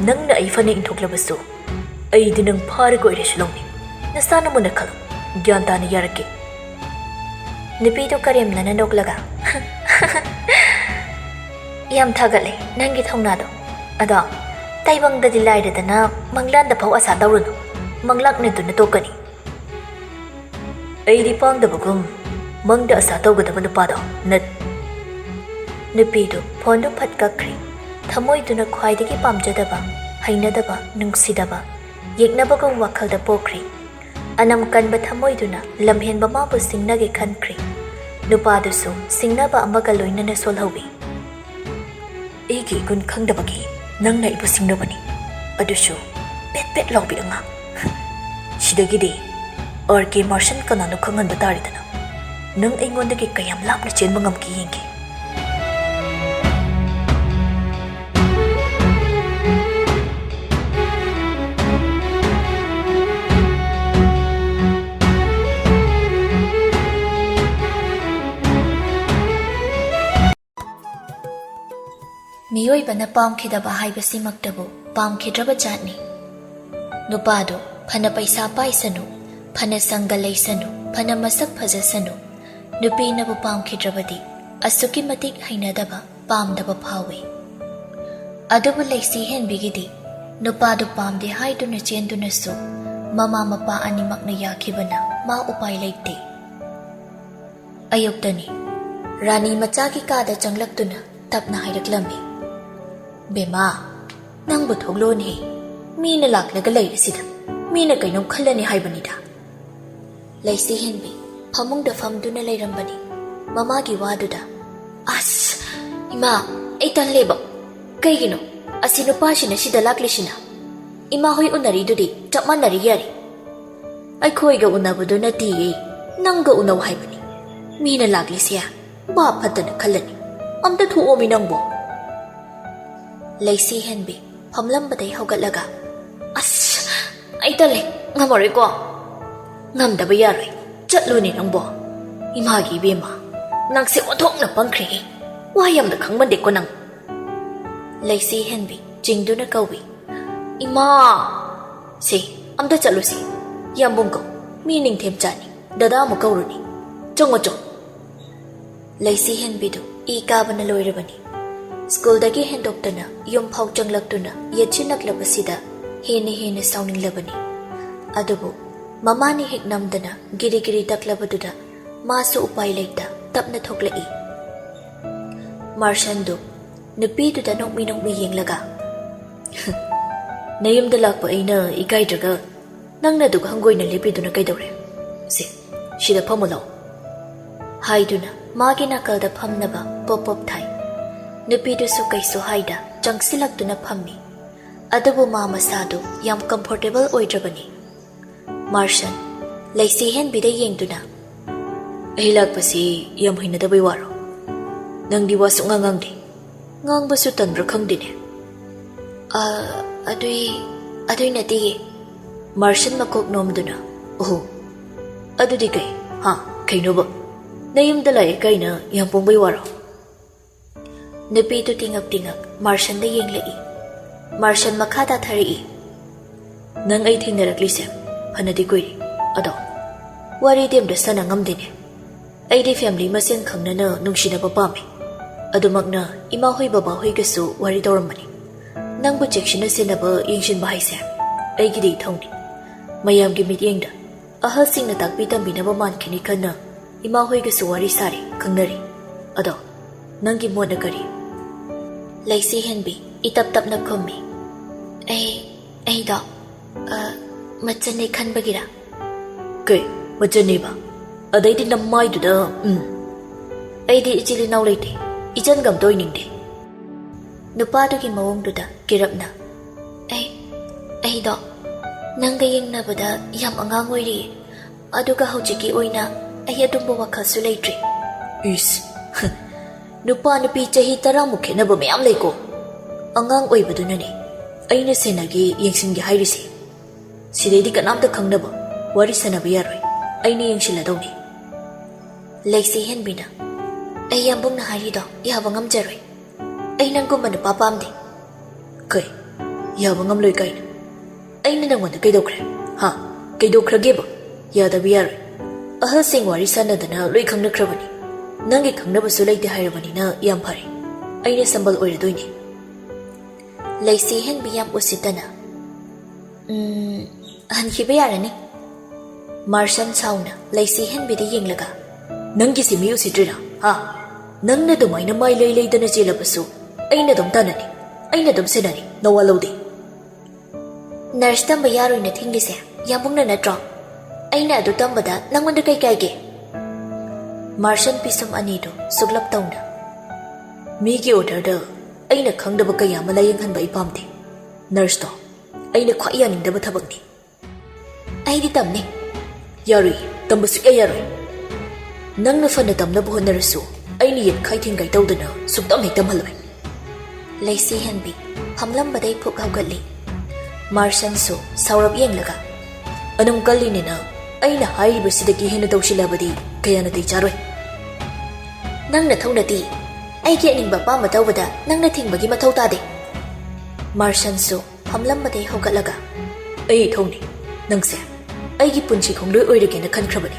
ꯅꯪꯅ ꯑꯩ ꯐꯅ ꯏꯟꯊꯣꯛꯂꯕꯁꯨ, ꯑꯩꯗꯤ ꯅꯪ ꯐꯥꯔꯒ ꯑꯣꯏꯔꯁꯨ ꯂꯧꯅꯤ꯫ ꯅꯁꯥꯅ ꯃꯨꯟꯅ ꯈꯜꯂꯣ꯫ ꯒ꯭ꯌꯥꯟ ꯇꯥꯅ ꯌꯥꯔꯛꯀꯦ꯫ ꯅꯨꯄꯤꯗꯨ ꯀꯔꯦꯝꯅꯅ ꯅꯣꯛꯂꯒ, "ꯌꯥꯝ ꯊꯥꯒꯠꯂꯦ ꯅꯪꯒꯤ ꯊꯧꯅꯥꯗꯣ꯫ ꯑꯗꯣ ꯇꯥꯏꯕꯪꯗꯗꯤ ꯂꯥꯏꯔꯗꯅ ꯃꯪꯂꯥꯟꯗ ꯐꯥꯎ ꯑꯁꯥ ꯇꯧꯔꯨꯅꯨ꯫ ꯃꯪꯂꯥꯛꯅꯗꯨꯅ ꯇꯣꯛꯀꯅꯤ꯫" "ꯑꯩꯗꯤ ꯄꯥꯡꯗꯕꯒꯨꯝ ꯃꯪꯗ ꯑꯁꯥ ꯇꯧꯒꯗꯕ ꯅꯨꯄꯥꯗꯣ ꯅꯠ-" ꯅꯨꯄꯤꯗꯨ ꯐꯣꯟꯗꯨ ꯐꯠ ꯀꯛꯈ꯭ꯔꯦ꯫ ꯊꯃꯣꯏꯗꯨꯅ ꯈ꯭ꯋꯥꯏꯗꯒꯤ ꯄꯥꯝꯖꯗꯕ, ꯍꯩꯅꯗꯕ, ꯅꯨꯡꯁꯤꯗꯕ, ꯌꯦꯛꯅꯕꯒꯨꯝ ꯋꯥꯈꯜꯗ ꯄꯣꯛꯈ꯭ꯔꯦ꯫ ꯑꯅꯝ ꯀꯟꯕ ꯊꯃꯣꯏꯗꯨꯅ ꯂꯝꯍꯦꯟꯕ ꯃꯥꯕꯨ ꯁꯤꯡꯅꯒꯦ ꯈꯟꯈ꯭ꯔꯦ꯫ ꯅꯨꯄꯥꯗꯨꯁꯨ ꯁꯤꯡꯅꯕ ꯑꯃꯒ ꯂꯣꯏꯅꯅ ꯁꯣꯜꯍꯧꯏ꯫ "ꯑꯩꯒꯤ ꯏꯒꯨꯟ ꯈꯪꯗꯕꯒꯤ ꯅꯪꯅ ꯑꯩꯕꯨ ꯁꯤꯡꯅꯕꯅꯤ꯫ ꯑꯗꯨꯁꯨ ꯄꯦꯠ ꯄꯦꯠ ꯂꯥꯎꯕꯤ ꯑꯉꯥꯡ꯫ ꯁꯤꯗꯒꯤꯗꯤ ꯑꯥꯔ ꯀꯦ ꯃꯥꯔꯁꯟ ꯀꯅꯥꯅꯣ ꯈꯪꯍꯟꯕ ꯇꯥꯔꯦꯗꯅ꯫ ꯅꯪ ꯑꯩꯉꯣꯟꯗꯒꯤ ꯀꯌꯥꯝ ꯂꯥꯞꯅ ꯆꯦꯟꯕ ꯉꯝꯒꯦ ꯌꯦꯡꯒꯦ꯫" ꯃꯤꯑꯣꯏꯕꯅ ꯄꯥꯝꯈꯤꯗꯕ ꯍꯥꯏꯕꯁꯤꯃꯛꯇꯕꯨ ꯄꯥꯝꯈꯤꯗ꯭ꯔꯕ ꯖꯥꯠꯅꯤ꯫ ꯅꯨꯄꯥꯗꯨ ꯐꯅ ꯄꯩꯁꯥ ꯄꯥꯏꯁꯅꯨ, ꯐꯅ ꯁꯪꯒ ꯂꯩꯁꯅꯨ, ꯐꯅ ꯃꯁꯛ ꯐꯖꯁꯅꯨ, ꯅꯨꯄꯤꯅꯕꯨ ꯄꯥꯝꯈꯤꯗ꯭ꯔꯕꯗꯤ ꯑꯁꯨꯛꯀꯤ ꯃꯇꯤꯛ ꯍꯩꯅꯗꯕ, ꯄꯥꯝꯗꯕ ꯐꯥꯎꯏ꯫ ꯑꯗꯨꯕꯨ ꯂꯩꯁꯤ ꯍꯦꯟꯕꯤꯒꯤꯗꯤ ꯅꯨꯄꯥꯗꯨ ꯄꯥꯝꯗꯦ ꯍꯥꯏꯗꯨꯅ ꯆꯦꯟꯗꯨꯅꯁꯨ ꯃꯃꯥ ꯃꯄꯥ ꯑꯅꯤꯃꯛꯅ ꯌꯥꯈꯤꯕꯅ ꯃꯥ ꯎꯄꯥꯏ ꯂꯩꯇꯦ꯫ ꯑꯌꯨꯛꯇꯅꯤ꯫ ꯔꯥꯅꯤ ꯃꯆꯥꯒꯤ ꯀꯥꯗ ꯆꯪꯂꯛꯇꯨꯅ ꯇꯞꯅ ꯍꯥꯏꯔꯛꯂꯝꯃꯤ, "ꯕꯦꯃꯥ, ꯅꯪꯕꯨ ꯊꯣꯛꯂꯣꯅꯦ꯫ ꯃꯤꯅ ꯂꯥꯛꯂꯒ ꯂꯩꯔꯤꯁꯤꯗ ꯃꯤꯅ ꯀꯩꯅꯣꯝ ꯈꯜꯂꯅꯤ ꯍꯥꯏꯕꯅꯤꯗ꯫" ꯂꯩꯁꯤ ꯍꯦꯟꯕꯤ ꯐꯃꯨꯡꯗ ꯐꯝꯗꯨꯅ ꯂꯩꯔꯝꯕꯅꯤ꯫ ꯃꯃꯥꯒꯤ ꯋꯥꯗꯨꯗ, "ꯑꯁ, ꯏꯃꯥ, ꯑꯩ ꯇꯜꯂꯦꯕ꯫ ꯀꯩꯒꯤꯅꯣ ꯑꯁꯤ ꯅꯨꯄꯥꯁꯤꯅ ꯁꯤꯗ ꯂꯥꯛꯂꯤꯁꯤꯅ? ꯏꯃꯥ ꯍꯣꯏ ꯎꯅꯔꯤꯗꯨꯗꯤ ꯆꯞ ꯃꯥꯟꯅꯔꯤ ꯌꯥꯔꯦ꯫ ꯑꯩꯈꯣꯏꯒ ꯎꯅꯕꯗꯨ ꯅꯠꯇꯤꯌꯦ, ꯅꯪꯒ ꯎꯅꯧ ꯍꯥꯏꯕꯅꯤ꯫ ꯃꯤꯅ ꯂꯥꯛꯂꯤꯁꯦ ꯚꯥꯞ ꯐꯠꯇꯅ ꯈꯜꯂꯅꯤ꯫ ꯑꯝꯇ ꯊꯣꯛꯑꯣꯃꯤ ꯅꯪꯕꯣ꯫" ꯂꯩꯁꯤ ꯍꯦꯟꯕꯤ ꯐꯝꯂꯝꯕꯗꯩ ꯍꯧꯒꯠꯂꯒ, "ꯑꯁ, ꯑꯩ ꯇꯜꯂꯦ, ꯉꯝꯃꯔꯣꯏꯀꯣ꯫" "ꯉꯝꯗꯕ ꯌꯥꯔꯣꯏ, ꯆꯠꯂꯨꯅꯦ ꯅꯪꯕꯣ꯫" "ꯏꯃꯥꯒꯤ ꯏꯕꯦꯝꯃ, ꯅꯪꯁꯦ ꯑꯣꯟꯊꯣꯛꯅ ꯄꯪꯈ꯭ꯔꯦꯍꯦ, ꯋꯥ ꯌꯥꯝꯅ ꯈꯪꯃꯟꯗꯦꯀꯣ ꯅꯪ꯫" ꯂꯩꯁꯤ ꯍꯦꯟꯕꯤ ꯆꯤꯡꯗꯨꯅ ꯀꯧꯏ, "ꯏꯃꯥ!" "ꯁꯦ, ꯑꯝꯇ ꯆꯠꯂꯨꯁꯤ, ꯌꯥꯝꯕꯨꯡ ꯀꯧ, ꯃꯤ ꯅꯤꯡꯊꯦꯝ ꯆꯥꯅꯤ, ꯗꯗꯥ ꯑꯃꯨꯛ ꯀꯧꯔꯨꯅꯤ, ꯆꯪꯉꯣ ꯆꯣ꯫" ꯂꯩꯁꯤ ꯍꯦꯟꯕꯤꯗꯨ ꯏ ꯀꯥꯕꯅ ꯂꯣꯏꯔꯕꯅꯤ꯫ ꯁ꯭ꯀꯨꯜꯗꯒꯤ ꯍꯦꯟꯗꯣꯛꯇꯅ ꯌꯨꯝ ꯐꯥꯎ ꯆꯪꯂꯛꯇꯨꯅ ꯌꯦꯠꯁꯤꯜꯂꯛꯂꯕꯁꯤꯗ ꯍꯦꯟꯅ ꯍꯦꯟꯅ ꯁꯥꯎꯅꯤꯡꯂꯕꯅꯤ꯫ ꯑꯗꯨꯕꯨ ꯃꯃꯥꯅ ꯍꯦꯛ ꯅꯝꯗꯅ ꯒꯤꯔꯤ ꯒꯤꯔꯤ ꯇꯛꯂꯕꯗꯨꯗ ꯃꯥꯁꯨ ꯎꯄꯥꯏ ꯂꯩꯇ ꯇꯞꯅ ꯊꯣꯛꯂꯛꯏ꯫ ꯃꯥꯔꯁꯟꯗꯨ ꯅꯨꯄꯤꯗꯨꯗ ꯅꯣꯛꯃꯤ ꯅꯣꯛꯃꯤ ꯌꯦꯡꯂꯒ, "ꯅꯌꯨꯝꯗ ꯂꯥꯛꯄ ꯑꯩꯅ ꯏꯀꯥꯏꯗ꯭ꯔꯒ ꯅꯪꯅ ꯑꯗꯨꯛ ꯍꯪꯒꯣꯏꯅ ꯂꯦꯞꯄꯤꯗꯨꯅ ꯀꯩꯗꯧꯔꯦ? ꯁꯦ, ꯁꯤꯗ ꯐꯝꯃꯨ ꯂꯥꯎ," ꯍꯥꯏꯗꯨꯅ ꯃꯥꯒꯤ ꯅꯥꯀꯜꯗ ꯐꯝꯅꯕ ꯄꯣꯞ ꯄꯣꯞ ꯊꯥꯏ꯫ ꯅꯨꯄꯤꯗꯨꯁꯨ ꯀꯩꯁꯨ ꯍꯥꯏꯗ ꯆꯪꯁꯤꯜꯂꯛꯇꯨꯅ ꯐꯝꯃꯤ꯫ ꯑꯗꯨꯕꯨ ꯃꯥ ꯃꯁꯥꯗꯨ ꯌꯥꯝ ꯀꯝꯐꯣꯔꯇꯦꯕꯜ ꯑꯣꯏꯗ꯭ꯔꯕꯅꯤ꯫ ꯃꯥꯔꯁꯟ, ꯂꯩꯁꯤ ꯍꯦꯟꯕꯤꯗ ꯌꯦꯡꯗꯨꯅ, "ꯑꯩ ꯂꯥꯛꯄꯁꯤ ꯌꯥꯝ ꯍꯩꯅꯗꯕꯩ ꯋꯥꯔꯣ? ꯅꯪꯗꯤ ꯋꯥ ꯁꯨꯛꯉꯥꯡ ꯉꯥꯡꯗꯦ꯫ ꯉꯥꯡꯕꯁꯨ ꯇꯟꯕ꯭ꯔꯥ ꯈꯪꯗꯦꯅꯦ꯫" "ꯑ, ꯑꯗꯨꯏ, ꯑꯗꯨꯏ ꯅꯠꯇꯤꯌꯦ꯫" ꯃꯥꯔꯁꯟ ꯃꯀꯣꯛ ꯅꯣꯝꯗꯨꯅ, "ꯑꯣꯍꯣ, ꯑꯗꯨꯗꯤ ꯀꯩ? ꯍꯥ? ꯀꯩꯅꯣꯕ? ꯅꯌꯨꯝꯗ ꯂꯥꯛꯑꯦ ꯀꯥꯏꯅ ꯌꯥꯝ ꯄꯣꯡꯕꯩ ꯋꯥꯔꯣ?" ꯅꯨꯄꯤꯗꯨ ꯇꯤꯉꯛ ꯇꯤꯉꯛ ꯃꯥꯔꯁꯟꯗ ꯌꯦꯡꯂꯛꯏ꯫ ꯃꯥꯔꯁꯟ ꯃꯈꯥ ꯇꯥꯊꯔꯛꯏ꯫ "ꯅꯪ ꯑꯩ ꯊꯦꯡꯅꯔꯛꯂꯤꯁꯦ ꯐꯅꯗꯤ ꯀꯨꯏꯔꯦ꯫ ꯑꯗꯣ ꯋꯥꯔꯤꯗꯤ ꯑꯝꯇ ꯁꯥꯟꯅ ꯉꯝꯗꯦꯅꯦ꯫ ꯑꯩꯗꯤ ꯐꯦꯃꯤꯂꯤ ꯃꯁꯦꯟ ꯈꯪꯅꯅ ꯅꯨꯡꯁꯤꯅꯕ ꯄꯥꯝꯃꯤ꯫ ꯑꯗꯨꯃꯛꯅ ꯏꯃꯥꯍꯣꯏ ꯕꯕꯥꯍꯣꯏꯒꯁꯨ ꯋꯥꯔꯤ ꯇꯧꯔꯝꯕꯅꯤ꯫ ꯅꯪꯕꯨ ꯆꯦꯛꯁꯤꯟꯅ ꯁꯦꯟꯅꯕ ꯌꯦꯡꯁꯤꯟꯕ ꯍꯥꯏꯁꯦ ꯑꯩꯒꯤꯗꯤ ꯏꯊꯧꯅꯤ꯫ ꯃꯌꯥꯝꯒꯤ ꯃꯤꯠꯌꯦꯡꯗ ꯑꯍꯜꯁꯤꯡꯅ ꯇꯥꯛꯄꯤ ꯇꯝꯕꯤꯅꯕ ꯃꯥꯟꯈꯤꯅꯤ ꯈꯟꯅ ꯏꯃꯥꯍꯣꯏꯒꯁꯨ ꯋꯥꯔꯤ ꯁꯥꯔꯤ, ꯈꯪꯅꯔꯤ꯫ ꯑꯗꯣ ꯅꯪꯒꯤ ꯃꯣꯠꯅ ꯀꯔꯤ?" ꯂꯩꯁꯤ ꯍꯦꯟꯕꯤ ꯏꯇꯞ ꯇꯞꯅ ꯈꯨꯝꯃꯤ꯫ "ꯑꯩ, ꯑꯩꯗꯣ, ꯑ, ꯃꯆꯟꯅꯦ ꯈꯟꯕꯒꯤꯔ?" "ꯀꯩ ꯃꯆꯟꯅꯦꯕ? ꯑꯗꯩꯗꯤ ꯅꯃꯥꯏꯗꯨꯗ, ꯎꯝ꯫ ꯑꯩꯗꯤ ꯏꯆꯤꯜ ꯏꯅꯥꯎ ꯂꯩꯇꯦ꯫ ꯏꯆꯟꯒ ꯑꯝꯇ ꯑꯣꯏꯅꯤꯡꯗꯦ꯫ ꯅꯨꯄꯥꯗꯨꯒꯤ ꯃꯑꯣꯡꯗꯨꯗ ꯀꯤꯔꯞꯅ, "ꯑꯩ, ꯑꯩꯗꯣ ꯅꯪꯒ ꯌꯦꯡꯅꯕꯗ ꯌꯥꯝ ꯑꯉꯥꯡ ꯑꯣꯏꯔꯤꯌꯦ꯫ ꯑꯗꯨꯒ ꯍꯧꯖꯤꯛꯀꯤ ꯑꯣꯏꯅ ꯑꯩ ꯑꯗꯨꯝꯕ ꯋꯥꯈꯜꯁꯨ ꯂꯩꯇ꯭ꯔꯤ꯫" ꯏꯁ, ꯅꯨꯄꯥ ꯅꯨꯄꯤ ꯆꯍꯤ ꯇꯔꯥꯃꯨꯛ ꯈꯦꯠꯅꯕ ꯃꯌꯥꯝ ꯂꯩꯀꯣ꯫ ꯑꯉꯥꯡ ꯑꯣꯏꯕꯗꯨꯅꯅꯦ ꯑꯩꯅ ꯁꯦꯟꯅꯒꯦ, ꯌꯦꯡꯁꯤꯟꯒꯦ ꯍꯥꯏꯔꯤꯁꯦ꯫ ꯁꯤꯗꯩꯗꯤ ꯀꯅꯥꯝꯇ ꯈꯪꯅꯕ, ꯋꯥꯔꯤ ꯁꯥꯟꯅꯕ ꯌꯥꯔꯣꯏ꯫ ꯑꯩꯅ ꯌꯦꯡꯁꯤꯜꯂꯗꯧꯅꯤ꯫ ꯂꯩꯁꯤ ꯍꯦꯟꯕꯤꯅ, "ꯑꯩ ꯌꯥꯝꯕꯨꯡꯅ ꯍꯥꯏꯔꯤꯗꯣ ꯌꯥꯕ ꯉꯝꯖꯔꯣꯏ꯫ ꯑꯩ ꯅꯪꯒꯨꯝꯕ ꯅꯨꯄꯥ ꯄꯥꯝꯗꯦ꯫" "ꯀꯩ? ꯌꯥꯕ ꯉꯝꯂꯣꯏ ꯀꯥꯏꯅ? ꯑꯩꯅ ꯅꯪꯉꯣꯟꯗ ꯀꯩꯗꯧꯈ꯭ꯔꯦ? ꯍꯥ? ꯀꯩꯗꯧꯈ꯭ꯔꯒꯦꯕ? ꯌꯥꯗꯕ ꯌꯥꯔꯣꯏ꯫ ꯑꯍꯜꯁꯤꯡ ꯋꯥꯔꯤ ꯁꯥꯟꯅꯗꯅ ꯂꯣꯏ ꯈꯪꯅꯈ꯭ꯔꯕꯅꯤ꯫ ꯅꯪꯒꯤ ꯈꯪꯅꯕꯁꯨ ꯂꯩꯇꯦ ꯍꯥꯏꯔꯕꯅꯤꯅ ꯌꯥꯝ ꯐꯔꯦ꯫ ꯑꯩꯅ ꯁꯝꯕꯜ ꯑꯣꯏꯔꯗꯣꯏꯅꯦ꯫" ꯂꯩꯁꯤ ꯍꯦꯟꯕꯤ ꯌꯥꯝ ꯎꯁꯤꯠꯇꯅ, "ꯎꯝ, ꯍꯟꯈꯤꯕ ꯌꯥꯔꯅꯤ꯫" ꯃꯥꯔꯁꯟ ꯁꯥꯎꯅ ꯂꯩꯁꯤ ꯍꯦꯟꯕꯤꯗ ꯌꯦꯡꯂꯒ, "ꯅꯪꯒꯤꯁꯤ ꯃꯤ ꯎꯁꯤꯠꯇ꯭ꯔꯤꯔꯥ? ꯍꯥ? ꯅꯪꯅ ꯑꯗꯨꯃꯥꯏꯅ ꯃꯥꯏ ꯂꯩ ꯂꯩꯗꯅ ꯆꯦꯜꯂꯕꯁꯨ ꯑꯩꯅ ꯑꯗꯨꯝ ꯇꯥꯟꯅꯅꯤ, ꯑꯩꯅ ꯑꯗꯨꯝ ꯁꯦꯟꯅꯅꯤ, ꯅꯋꯥ ꯂꯧꯗꯦ꯫" "ꯅꯔꯁ ꯇꯝꯕ ꯌꯥꯔꯣꯏꯅ ꯊꯤꯡꯒꯤꯁꯦ ꯌꯥꯝꯕꯨꯡꯅ ꯅꯠꯇ꯭ꯔꯣ? ꯑꯩꯅ ꯑꯗꯨ ꯇꯝꯕꯗ ꯅꯪꯉꯣꯟꯗ ꯀꯩ ꯀꯥꯏꯒꯦ?" ꯃꯥꯔꯁꯟ ꯄꯤꯁꯨꯝ ꯑꯅꯤꯗꯨ ꯁꯨꯛꯂꯞ ꯇꯧꯅ, "ꯃꯤꯒꯤ ꯑꯣꯔꯗꯔꯗ ꯑꯩꯅ ꯈꯪꯗꯕ ꯀꯌꯥ ꯑꯃ ꯂꯥꯌꯦꯡꯍꯟꯕ ꯑꯩ ꯄꯥꯝꯗꯦ꯫ ꯅꯔꯁꯇꯣ ꯑꯩꯅ ꯈ꯭ꯋꯥꯏ ꯌꯥꯅꯤꯡꯗꯕ ꯊꯕꯛꯅꯤ꯫" "ꯑꯩꯗꯤ ꯇꯝꯅꯤ꯫" "ꯌꯥꯔꯣꯏ, ꯇꯝꯕ ꯁꯨꯛꯌꯥ ꯌꯥꯔꯣꯏ꯫ ꯅꯪꯅ ꯐꯅ ꯇꯝꯅꯕ ꯍꯣꯠꯅꯔꯁꯨ ꯑꯩꯅ ꯌꯦꯠꯈꯥꯏ ꯊꯤꯡꯒꯥꯏ ꯇꯧꯗꯅ ꯁꯨꯛꯇꯝ ꯍꯦꯛ ꯇꯝꯍꯜꯂꯣꯏ꯫" ꯂꯩꯁꯤ ꯍꯦꯟꯕꯤ ꯐꯝꯂꯝꯕꯗꯩ ꯐꯨꯛ ꯍꯧꯒꯠꯂꯤ꯫ ꯃꯥꯔꯁꯟꯁꯨ ꯁꯥꯎꯔꯞ ꯌꯦꯡꯂꯒ, "ꯑꯗꯨꯝ ꯀꯜꯂꯤꯅꯤꯅ ꯑꯩꯅ ꯍꯥꯏꯔꯤꯕꯁꯤꯗꯒꯤ ꯍꯦꯟꯅ ꯇꯧꯁꯤꯜꯂꯕꯗꯤ ꯀꯌꯥ ꯅꯥꯇꯩ ꯆꯥꯔꯣꯏ꯫" "ꯅꯪ ꯅꯊꯧ ꯅꯠꯇꯤ꯫ ꯑꯩꯒꯤ ꯑꯅꯤꯡꯕ ꯑꯄꯥꯝꯕ ꯇꯧꯕꯗ ꯅꯪꯅ ꯊꯤꯡꯕꯒꯤ ꯃꯊꯧ ꯇꯥꯗꯦ꯫" ꯃꯥꯔꯁꯟꯁꯨ ꯐꯝꯂꯝꯕꯗꯩ ꯍꯧꯒꯠꯂꯒ, "ꯑꯩ ꯏꯊꯧꯅꯤ꯫ ꯅꯪꯁꯦ ꯑꯩꯒꯤ ꯄꯨꯟꯁꯤ ꯈꯣꯡꯂꯣꯏ ꯑꯣꯏꯔꯒꯦꯅ ꯈꯟꯈ꯭ꯔꯕꯅꯤ꯫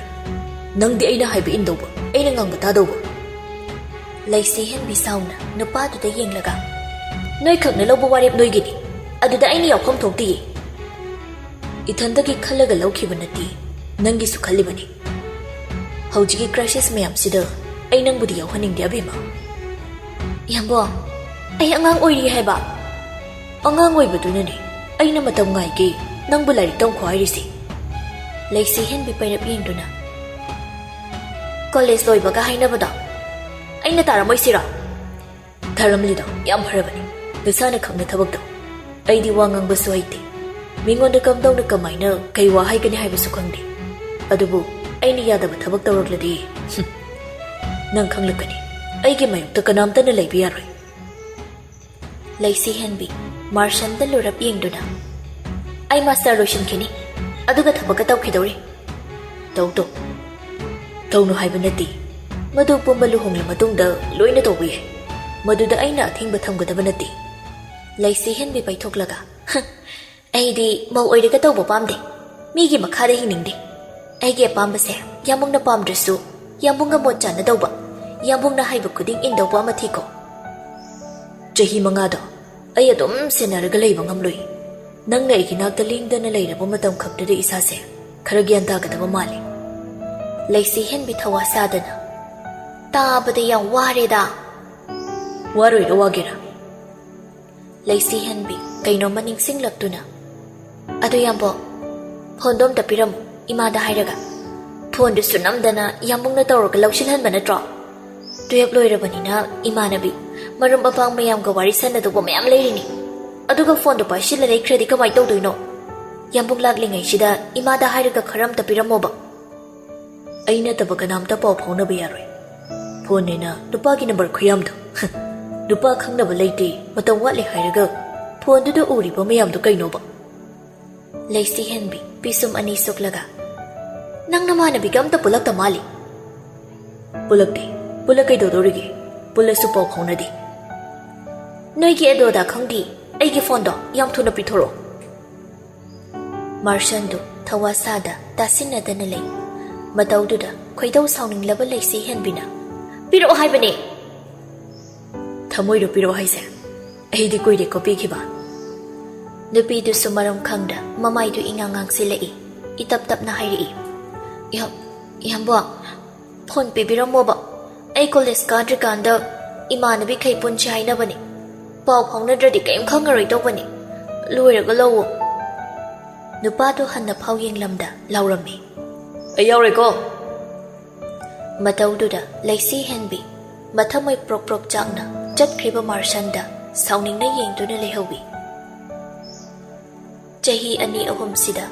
ꯅꯪꯗꯤ ꯑꯩꯅ ꯍꯥꯏꯕ ꯏꯟꯗꯧꯕ, ꯑꯩꯅ ꯉꯥꯡꯕ ꯇꯥꯗꯧꯕ꯫" ꯂꯩꯁꯤ ꯍꯦꯟꯕꯤ ꯁꯥꯎꯅ ꯅꯨꯄꯥꯗꯨꯗ ꯌꯦꯡꯂꯒ, "ꯅꯣꯏꯈꯛꯅ ꯂꯧꯕ ꯋꯥꯔꯦꯞ ꯅꯣꯏꯒꯤꯅꯤ꯫ ꯑꯗꯨꯗ ꯑꯩꯅ ꯌꯥꯎꯐꯝ ꯊꯣꯛꯇꯤꯌꯦ꯫ ꯏꯊꯟꯗꯒꯤ ꯈꯜꯂꯒ ꯂꯧꯈꯤꯕ ꯅꯠꯇꯦ, ꯅꯪꯒꯤꯁꯨ ꯈꯜꯂꯤꯕꯅꯤ꯫ ꯍꯧꯖꯤꯛꯀꯤ ꯀ꯭ꯔꯥꯏꯁꯤꯁ ꯃꯌꯥꯝꯁꯤꯗ ꯑꯩ ꯅꯪꯕꯨꯗꯤ ꯌꯥꯎꯍꯟꯅꯤꯡꯗꯦ, ꯑꯕꯦꯝꯃ꯫" "ꯌꯥꯝꯕꯣ, ꯑꯩ ꯑꯉꯥꯡ ꯑꯣꯏꯔꯤ ꯍꯥꯏꯕ꯫" "ꯑꯉꯥꯡ ꯑꯣꯏꯕꯗꯨꯅꯅꯦ ꯑꯩꯅ ꯃꯇꯝ ꯉꯥꯏꯒꯦ ꯅꯪꯕꯨ ꯂꯥꯏꯔꯤꯛ ꯇꯝꯈꯣ ꯍꯥꯏꯔꯤꯁꯦ꯫" ꯂꯩꯁꯤ ꯍꯦꯟꯕꯤ ꯄꯩꯔꯞ ꯌꯦꯡꯗꯨꯅ, ꯀꯣꯂꯦꯖ ꯂꯣꯏꯕꯒ ꯍꯥꯏꯅꯕꯗꯣ ꯑꯩꯅ ꯇꯥꯔꯝꯃꯣꯏꯁꯤꯔꯣ? ꯇꯥꯔꯝꯂꯤꯗꯣ ꯌꯥꯝ ꯐꯔꯕꯅꯤ, ꯅꯁꯥꯅ ꯈꯪꯅ ꯊꯕꯛꯇꯣ꯫ ꯑꯩꯗꯤ ꯋꯥ ꯉꯥꯡꯕꯁꯨ ꯍꯩꯇꯦ, ꯃꯤꯉꯣꯟꯗ ꯀꯝꯗꯧꯅ ꯀꯃꯥꯏꯅ ꯀꯩ ꯋꯥ ꯍꯥꯏꯒꯅꯤ ꯍꯥꯏꯕꯁꯨ ꯈꯪꯗꯦ꯫ ꯑꯗꯨꯕꯨ ꯑꯩꯅ ꯌꯥꯗꯕ ꯊꯕꯛ ꯇꯧꯔꯛꯂꯗꯤ, ꯍꯨꯝ, ꯅꯪ ꯈꯪꯂꯛꯀꯅꯤ꯫ ꯑꯩꯒꯤ ꯃꯥꯌꯣꯛꯇ ꯀꯅꯥꯝꯇꯅ ꯂꯩꯕ ꯌꯥꯔꯣꯏ꯫ ꯂꯩꯁꯤ ꯍꯦꯟꯕꯤ ꯃꯥꯔꯁꯟꯗ ꯂꯨꯔꯞ ꯌꯦꯡꯗꯨꯅ, "ꯑꯩ ꯃꯥꯁꯇꯔ ꯂꯣꯏꯁꯤꯟꯈꯤꯅꯤ, ꯑꯗꯨꯒ ꯊꯕꯛꯀ ꯇꯧꯈꯤꯗꯧꯔꯤ꯫" "ꯇꯧ ꯇꯧ, ꯇꯧꯅꯨ ꯍꯥꯏꯕ ꯅꯠꯇꯦ꯫ ꯃꯗꯨ ꯄꯨꯝꯕ ꯂꯨꯍꯣꯡꯂ ꯃꯇꯨꯡꯗ ꯂꯣꯏꯅ ꯇꯧꯕ ꯌꯥꯏ꯫ ꯃꯗꯨꯗ ꯑꯩꯅ ꯑꯊꯤꯡꯕ ꯊꯝꯒꯗꯕ ꯅꯠꯇꯦ꯫" ꯂꯩꯁꯤ ꯍꯦꯟꯕꯤ ꯄꯩꯊꯣꯛꯂꯒ, "ꯍ, ꯑꯩꯗꯤ ꯃꯧ ꯑꯣꯏꯔꯒ ꯇꯧꯕ ꯄꯥꯝꯗꯦ꯫ ꯃꯤꯒꯤ ꯃꯈꯥꯗ ꯍꯤꯡꯅꯤꯡꯗꯦ꯫ ꯑꯩꯒꯤ ꯑꯄꯥꯝꯕꯁꯦ ꯌꯥꯝꯕꯨꯡꯅ ꯄꯥꯝꯗ꯭ꯔꯁꯨ ꯌꯥꯝꯕꯨꯡꯒ ꯃꯣꯠ ꯆꯥꯅꯗꯧꯕ, ꯌꯥꯝꯕꯨꯡꯅ ꯍꯥꯏꯕ ꯈꯨꯗꯤꯡ ꯏꯟꯗꯧꯕ ꯑꯃ ꯊꯤꯀꯣ꯫" "ꯆꯍꯤ ꯃꯉꯥꯗꯣ ꯑꯩ ꯑꯗꯨꯝ ꯁꯦꯟꯅꯔꯒ ꯂꯩꯕ ꯉꯝꯂꯣꯏ꯫ ꯅꯪꯅ ꯑꯩꯒꯤ ꯅꯥꯛꯇ ꯂꯦꯡꯗꯅ ꯂꯩꯔꯕ ꯃꯇꯝ ꯈꯛꯇꯗ ꯏꯁꯥꯁꯦ ꯈꯔ ꯒ꯭ꯌꯥꯟ ꯇꯥꯒꯗꯕ ꯃꯥꯜꯂꯤ꯫" ꯂꯩꯁꯤ ꯍꯦꯟꯕꯤ ꯊꯋꯥ ꯁꯥꯗꯅ, "ꯇꯥꯕꯗ ꯌꯥꯝ ꯋꯥꯔꯦꯗ꯫" "ꯋꯥꯔꯣꯏꯔ ꯋꯥꯒꯦꯔꯥ?" ꯂꯩꯁꯤ ꯍꯦꯟꯕꯤ ꯀꯩꯅꯣꯝꯃ ꯅꯤꯡꯁꯤꯡꯂꯛꯇꯨꯅ, "ꯑꯗꯨ ꯌꯥꯝꯕꯣ, ꯐꯣꯟꯗꯣ ꯑꯝꯇ ꯄꯤꯔꯝꯃꯨ, ꯏꯃꯥꯗ ꯍꯥꯏꯔꯒ꯫" "ꯐꯣꯟꯗꯨꯁꯨ ꯅꯝꯗꯅ ꯌꯥꯝꯕꯨꯡꯅ ꯇꯧꯔꯒ ꯂꯧꯁꯤꯜꯍꯟꯕ ꯅꯠꯇ꯭ꯔꯣ? ꯇꯨꯌꯦꯜꯞ ꯂꯣꯏꯔꯕꯅꯤꯅ ꯏꯃꯥꯟꯅꯕꯤ, ꯃꯔꯨꯞ ꯃꯄꯥꯡ ꯃꯌꯥꯝꯒ ꯋꯥꯔꯤ ꯁꯥꯟꯅꯗꯧꯕ ꯃꯌꯥꯝ ꯂꯩꯔꯤꯅꯤ꯫ ꯑꯗꯨꯒ ꯐꯣꯟꯗꯣ ꯄꯥꯏꯁꯤꯜꯂ ꯂꯩꯈ꯭ꯔꯗꯤ ꯀꯃꯥꯏꯅ ꯇꯧꯗꯣꯏꯅꯣ? ꯌꯥꯝꯕꯨꯡ ꯂꯥꯛꯂꯤꯉꯩꯁꯤꯗ ꯏꯃꯥꯗ ꯍꯥꯏꯔꯒ ꯈꯔ ꯑꯝꯇ ꯄꯤꯔꯝꯃꯣꯕ꯫" "ꯑꯩ ꯅꯠꯇꯕ ꯀꯅꯥꯝꯇ ꯄꯥꯎ ꯐꯥꯎꯅꯕ ꯌꯥꯔꯣꯏ꯫ ꯐꯣꯟꯅꯦꯅ ꯅꯨꯄꯥꯒꯤ ꯅꯝꯕꯔ ꯈꯨꯌꯥꯝꯗꯣ꯫ ꯍ, ꯅꯨꯄꯥ ꯈꯪꯅꯕ ꯂꯩꯇꯦ, ꯃꯇꯝ ꯋꯥꯠꯂꯤ ꯍꯥꯏꯔꯒ ꯐꯣꯟꯗꯨꯗ ꯎꯔꯤꯕ ꯃꯌꯥꯝꯗꯣ ꯀꯩꯅꯣꯕ?" ꯂꯩꯁꯤ ꯍꯦꯟꯕꯤ ꯄꯤꯁꯨꯝ ꯑꯅꯤ ꯁꯨꯛꯂꯒ, "ꯅꯪ ꯅꯃꯥꯟꯅꯕꯤꯒ ꯑꯝꯇ ꯄꯨꯜꯂꯛꯇ ꯃꯥꯜꯂꯤ꯫" "ꯄꯨꯜꯂꯛꯇꯦ꯫ ꯄꯨꯜꯂ ꯀꯩꯗꯧꯗꯧꯔꯤꯒꯦ? ꯄꯨꯜꯂꯁꯨ ꯄꯥꯎ ꯐꯥꯎꯅꯗꯦ꯫" "ꯅꯣꯏꯒꯤ ꯑꯗꯣꯗ ꯈꯪꯗꯦ, ꯑꯩꯒꯤ ꯐꯣꯟꯗꯣ ꯌꯥꯝ ꯊꯨꯅ ꯄꯤꯊꯣꯔꯛꯑꯣ꯫" ꯃꯥꯔꯁꯟꯗꯨ ꯊꯋꯥ ꯁꯥꯗ ꯇꯥꯁꯤꯟꯅꯗꯅ ꯂꯩ꯫ ꯃꯇꯧꯗꯨꯗ ꯈꯣꯏꯗꯧ ꯁꯥꯎꯅꯤꯡꯂꯕ ꯂꯩꯁꯤ ꯍꯦꯟꯕꯤꯅ, "ꯄꯤꯔꯛꯑꯣ ꯍꯥꯏꯕꯅꯦ!" "ꯊꯃꯣꯏꯗꯣ ꯄꯤꯔꯛꯑꯣ ꯍꯥꯏꯁꯦ? ꯑꯩꯗꯤ ꯀꯨꯏꯔꯦꯀꯣ ꯄꯤꯈꯤꯕ꯫" ꯅꯨꯄꯤꯗꯨꯁꯨ ꯃꯔꯝ ꯈꯪꯗ ꯃꯃꯥꯏꯗꯨ ꯏꯉꯥꯡ ꯉꯥꯡꯁꯤꯜꯂꯛꯏ꯫ ꯏꯇꯞ ꯇꯞꯅ ꯍꯥꯏꯔꯛꯏ, "ꯏꯌꯥꯝ-, ꯏꯌꯥꯝꯕ, ꯐꯣꯟ ꯄꯤꯕꯤꯔꯝꯃꯣꯕ꯫ ꯑꯩ ꯀꯣꯂꯦꯖ ꯀꯥꯗ꯭ꯔꯤꯀꯥꯟꯗ ꯏꯃꯥꯟꯅꯕꯤꯈꯩ ꯄꯨꯟꯁꯤ ꯍꯥꯏꯅꯕꯅꯤ꯫ ꯄꯥꯎ ꯐꯥꯎꯅꯗ꯭ꯔꯗꯤ ꯀꯔꯤꯝ ꯈꯪꯉꯔꯣꯏ ꯇꯧꯕꯅꯤ꯫ ꯂꯣꯏꯔꯒ ꯂꯧꯋꯣ꯫" ꯅꯨꯄꯥꯗꯨ ꯍꯟꯅ ꯐꯥꯎ ꯌꯦꯡꯂꯝꯗ ꯂꯥꯎꯔꯝꯃꯤ, "ꯑꯩ ꯌꯥꯎꯔꯦꯀꯣ!" ꯃꯇꯧꯗꯨꯗ ꯂꯩꯁꯤ ꯍꯦꯟꯕꯤ ꯃꯊꯃꯣꯏ ꯄ꯭ꯔꯣꯛ ꯄ꯭ꯔꯣꯛ ꯆꯥꯛꯅ ꯆꯠꯈ꯭ꯔꯤꯕ ꯃꯥꯔꯁꯟꯗ ꯁꯥꯎꯅꯤꯡꯅ ꯌꯦꯡꯗꯨꯅ ꯂꯩꯍꯧꯏ꯫ ꯆꯍꯤ ꯑꯅꯤ ꯑꯍꯨꯝꯁꯤꯗ